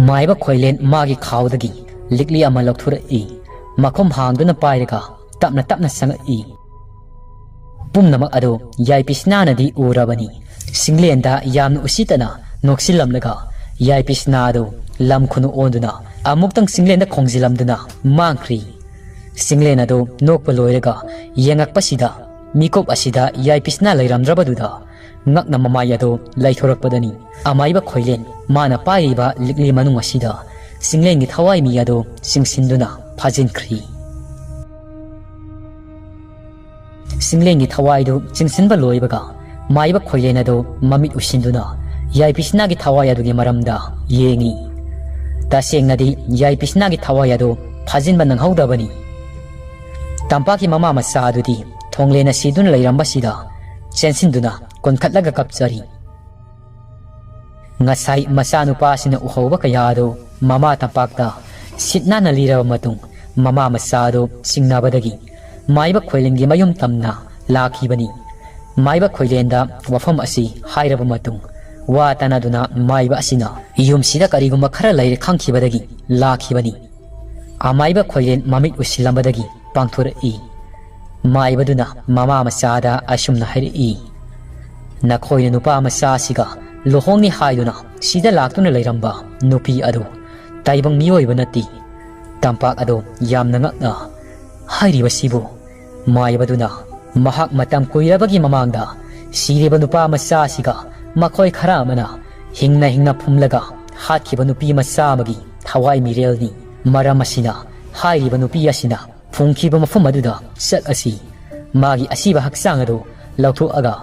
ꯃꯥꯏꯕ ꯈꯣꯏꯂꯦꯟ ꯃꯥꯒꯤ ꯈꯥꯎꯗꯒꯤ ꯂꯤꯛꯂꯤ ꯑꯃ ꯂꯧꯊꯣꯔꯛꯏ꯫ ꯃꯈꯨꯝ ꯍꯥꯡꯗꯨꯅ ꯄꯥꯏꯔꯒ ꯇꯞꯅ ꯇꯞꯅ ꯆꯪꯉꯛꯏ꯫ ꯄꯨꯝꯅꯃꯛ ꯑꯗꯨ ꯌꯥꯏꯄꯤꯁꯅꯥꯅꯗꯤ ꯎꯔꯕꯅꯤ꯫ ꯆꯤꯡꯂꯦꯟꯗ ꯌꯥꯝꯅ ꯎꯁꯤꯠꯇꯅ ꯅꯣꯛꯁꯤꯜꯂꯝꯂꯒ ꯌꯥꯏꯄꯤꯁꯅꯥ ꯑꯗꯨ ꯂꯝ ꯈꯨꯅꯨ ꯑꯣꯟꯗꯨꯅ ꯑꯃꯨꯛꯇꯪ ꯆꯤꯡꯂꯦꯟꯗ ꯈꯣꯡꯖꯤꯜꯂꯝꯗꯨꯅ ꯃꯥꯡꯈ꯭ꯔꯤ꯫ ꯆꯤꯡꯂꯦꯟ ꯑꯗꯨ ꯅꯣꯛꯄ ꯂꯣꯏꯔꯒ ꯌꯦꯡꯉꯛꯄꯁꯤꯗ, ꯃꯤꯀꯨꯞ ꯑꯁꯤꯗ ꯌꯥꯏꯄꯤꯁꯤꯅ ꯂꯩꯔꯝꯗ꯭ꯔꯕꯗꯨꯗ ꯉꯛꯅ ꯃꯃꯥꯏ ꯑꯗꯨ ꯂꯩꯊꯣꯔꯛꯄꯗꯅꯤ꯫ ꯑꯃꯥꯏꯕ ꯈꯣꯏꯂꯦꯟ ꯃꯥꯅ ꯄꯥꯏꯔꯤꯕ ꯂꯤꯛꯂꯤ ꯃꯅꯨꯡ ꯑꯁꯤꯗ ꯆꯤꯡꯂꯦꯟꯒꯤ ꯊꯋꯥꯏ ꯃꯤ ꯑꯗꯨ ꯆꯤꯡꯁꯤꯟꯗꯨꯅ ꯐꯥꯖꯤꯟꯈ꯭ꯔꯤ꯫ ꯆꯤꯡꯂꯦꯟꯒꯤ ꯊꯋꯥꯏꯗꯨ ꯆꯤꯡꯁꯤꯟꯕ ꯂꯣꯏꯕꯒ, ꯃꯥꯏꯕ ꯈꯣꯏꯂꯦꯟ ꯑꯗꯨ ꯃꯃꯤꯠ ꯎꯁꯤꯟꯗꯨꯅ ꯌꯥꯏꯄꯤꯁꯤꯅꯥꯒꯤ ꯊꯋꯥꯏ ꯑꯗꯨꯒꯤ ꯃꯔꯝꯗ ꯌꯦꯡꯉꯤ꯫ ꯇꯁꯦꯡꯅꯗꯤ ꯌꯥꯏꯄꯤꯁꯤꯅꯥꯒꯤ ꯊꯋꯥꯏ ꯑꯗꯨ ꯐꯥꯖꯤꯟꯕ ꯅꯪꯍꯧꯗꯕꯅꯤ꯫ ꯇꯝꯄꯥꯛꯀꯤ ꯃꯃꯥ ꯃꯆꯥ ꯑꯗꯨꯗꯤ ꯊꯣꯡꯂꯦꯟꯅ ꯁꯤꯗꯨꯅ ꯂꯩꯔꯝꯕꯁꯤꯗ ꯆꯦꯟꯁꯤꯟꯗꯨꯅ ꯀꯣꯟꯈꯠꯂꯒ ꯀꯞꯆꯔꯤ꯫ ꯉꯁꯥꯏ ꯃꯆꯥꯅꯨꯄꯥꯁꯤꯅ ꯎꯍꯧꯕ ꯀꯌꯥ ꯑꯗꯨ ꯃꯃꯥ ꯇꯝꯄꯥꯛꯇ ꯁꯤꯠ ꯅꯥꯟꯅ ꯂꯤꯔꯕ ꯃꯇꯨꯡ, ꯃꯃꯥ ꯃꯆꯥ ꯑꯗꯨ ꯆꯤꯡꯅꯕꯗꯒꯤ ꯃꯥꯏꯕ ꯈꯣꯏꯂꯦꯟꯒꯤ ꯃꯌꯨꯝ ꯇꯝꯅ ꯂꯥꯛꯈꯤꯕꯅꯤ꯫ ꯃꯥꯏꯕ ꯈꯣꯏꯂꯦꯟꯗ ꯋꯥꯐꯝ ꯑꯁꯤ ꯍꯥꯏꯔꯕ ꯃꯇꯨꯡ, ꯋꯥ ꯇꯥꯅꯗꯨꯅ ꯃꯥꯏꯕ ꯑꯁꯤꯅ ꯌꯨꯝꯁꯤꯗ ꯀꯔꯤꯒꯨꯝꯕ ꯈꯔ ꯂꯩꯔꯦ ꯈꯪꯈꯤꯕꯗꯒꯤ ꯂꯥꯛꯈꯤꯕꯅꯤ꯫ ꯑꯃꯥꯏꯕ ꯈꯣꯏꯂꯦꯟ ꯃꯃꯤꯠ ꯎꯁꯤꯜꯂꯝꯕꯗꯒꯤ ꯄꯥꯡꯊꯣꯔꯛꯏ꯫ ꯃꯥꯏꯕꯗꯨꯅ ꯃꯃꯥ ꯃꯆꯥꯗ ꯑꯁꯨꯝꯅ ꯍꯥꯏꯔꯛꯏ, "ꯅꯈꯣꯏꯅ ꯅꯨꯄꯥ ꯃꯆꯥ ꯑꯁꯤꯒ ꯂꯨꯍꯣꯡꯅꯤ ꯍꯥꯏꯗꯨꯅ ꯁꯤꯗ ꯂꯥꯛꯇꯨꯅ ꯂꯩꯔꯝꯕ ꯅꯨꯄꯤ ꯑꯗꯨ ꯇꯥꯏꯕꯪ ꯃꯤꯑꯣꯏꯕ ꯅꯠꯇꯦ꯫ ꯇꯝꯄꯥꯛ ꯑꯗꯨ ꯌꯥꯝꯅ ꯉꯛꯅ ꯍꯥꯏꯔꯤꯕꯁꯤꯕꯨ?" ꯃꯥꯏꯕꯗꯨꯅ ꯃꯍꯥꯛ ꯃꯇꯝ ꯀꯨꯏꯔꯕꯒꯤ ꯃꯃꯥꯡꯗ ꯁꯤꯔꯤꯕ ꯅꯨꯄꯥ ꯃꯆꯥ ꯑꯁꯤꯒ ꯃꯈꯣꯏ ꯈꯔ ꯑꯃꯅ ꯍꯤꯡꯅ ꯍꯤꯡꯅ ꯐꯨꯝꯂꯒ ꯍꯥꯠꯈꯤꯕ ꯅꯨꯄꯤ ꯃꯆꯥ ꯑꯃꯒꯤ ꯊꯋꯥꯏ ꯃꯤꯔꯦꯜꯅꯤ꯫ ꯃꯔꯝ ꯑꯁꯤꯅ ꯍꯥꯏꯔꯤꯕ ꯅꯨꯄꯤ ꯑꯁꯤꯅ ꯐꯨꯝꯈꯤꯕ ꯃꯐꯝ ꯑꯗꯨꯗ ꯆꯠꯂꯁꯤ꯫ ꯃꯥꯒꯤ ꯑꯁꯤꯕ ꯍꯛꯆꯥꯡ ꯑꯗꯨ ꯂꯧꯊꯣꯛꯑꯒ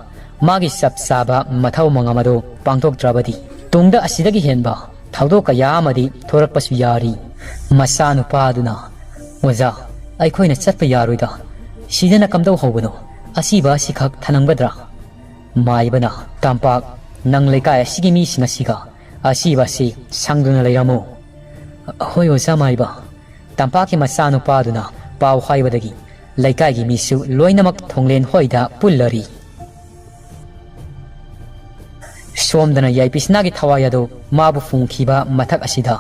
ꯃꯥꯒꯤ ꯆꯞ ꯆꯥꯕ ꯃꯊꯧ ꯃꯉꯝ ꯑꯗꯨ ꯄꯥꯡꯊꯣꯛꯇ꯭ꯔꯕꯗꯤ ꯇꯨꯡꯗ ꯑꯁꯤꯗꯒꯤ ꯍꯦꯟꯕ ꯊꯧꯗꯣꯛ ꯀꯌꯥ ꯑꯃꯗꯤ ꯊꯣꯔꯛꯄꯁꯨ ꯌꯥꯔꯤ꯫ ꯃꯆꯥꯅꯨꯄꯥ ꯑꯗꯨꯅ, "ꯑꯣꯖꯥ, ꯑꯩꯈꯣꯏꯅ ꯆꯠꯄ ꯌꯥꯔꯣꯏꯗ꯫ ꯁꯤꯗꯅ ꯀꯝꯗꯧ ꯍꯧꯕꯅꯣ? ꯑꯁꯤꯕ ꯑꯁꯤꯈꯛ ꯊꯅꯝꯒꯗ꯭ꯔꯥ?" ꯃꯥꯏꯕꯅ, "ꯇꯝꯄꯥꯛ, ꯅꯪ ꯂꯩꯀꯥꯏ ꯑꯁꯤꯒꯤ ꯃꯤꯁꯤꯡ ꯑꯁꯤꯒ ꯑꯁꯤꯕ ꯑꯁꯤ ꯁꯪꯗꯨꯅ ꯂꯩꯔꯝꯃꯨ꯫" "ꯍꯣꯏ ꯑꯣꯖꯥ ꯃꯥꯏꯕ꯫" ꯇꯝꯄꯥꯛꯀꯤ ꯃꯆꯥꯅꯨꯄꯥꯗꯨꯅ ꯄꯥꯎ ꯍꯥꯏꯕꯗꯒꯤ ꯂꯩꯀꯥꯏꯒꯤ ꯃꯤꯁꯨ ꯂꯣꯏꯅꯃꯛ ꯊꯣꯡꯂꯦꯟ ꯍꯣꯏꯗ ꯄꯨꯜꯂꯔꯤ꯫ ꯁꯣꯝꯗꯅ ꯌꯥꯏꯄꯤꯁꯅꯥꯒꯤ ꯊꯋꯥꯏ ꯑꯗꯨ ꯃꯥꯕꯨ ꯐꯨꯝꯈꯤꯕ ꯃꯊꯛ ꯑꯁꯤꯗ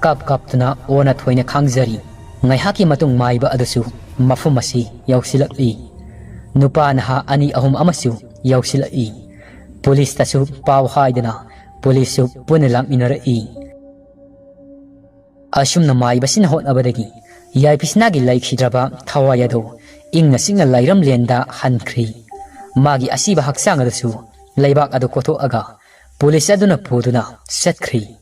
ꯀꯞ ꯀꯞꯇꯨꯅ ꯑꯣꯟꯅ ꯊꯣꯏꯅ ꯈꯥꯡꯖꯔꯤ꯫ ꯉꯥꯏꯍꯥꯛꯀꯤ ꯃꯇꯨꯡ ꯃꯥꯏꯕ ꯑꯗꯨꯁꯨ ꯃꯐꯝ ꯑꯁꯤ ꯌꯧꯁꯤꯜꯂꯛꯂꯤ꯫ ꯅꯨꯄꯥ ꯅꯍꯥ ꯑꯅꯤ ꯑꯍꯨꯝ ꯑꯃꯁꯨ ꯌꯧꯁꯤꯜꯂꯛꯏ꯫ ꯄꯨꯂꯤꯁꯇꯁꯨ ꯄꯥꯎ ꯍꯥꯏꯗꯅ ꯄꯨꯂꯤꯁꯁꯨ ꯄꯨꯟꯅ ꯂꯥꯛꯃꯤꯟꯅꯔꯛꯏ꯫ ꯑꯁꯨꯝꯅ ꯃꯥꯏꯕꯁꯤꯅ ꯍꯣꯠꯅꯕꯗꯒꯤ ꯌꯥꯏꯐꯤꯁꯅꯥꯒꯤ ꯂꯩꯈꯤꯗ꯭ꯔꯕ ꯊꯋꯥꯏ ꯑꯗꯨ ꯏꯪꯅ ꯆꯤꯛꯅ ꯂꯩꯔꯝꯂꯦꯟꯗ ꯍꯟꯈ꯭ꯔꯤ꯫ ꯃꯥꯒꯤ ꯑꯁꯤꯕ ꯍꯛꯆꯥꯡ ꯑꯗꯨꯁꯨ ꯂꯩꯕꯥꯛ ꯑꯗꯨ ꯀꯣꯊꯣꯛꯑꯒ ꯄꯨꯂꯤꯁ ꯑꯗꯨꯅ ꯄꯨꯗꯨꯅ ꯆꯠꯈ꯭ꯔꯤ꯫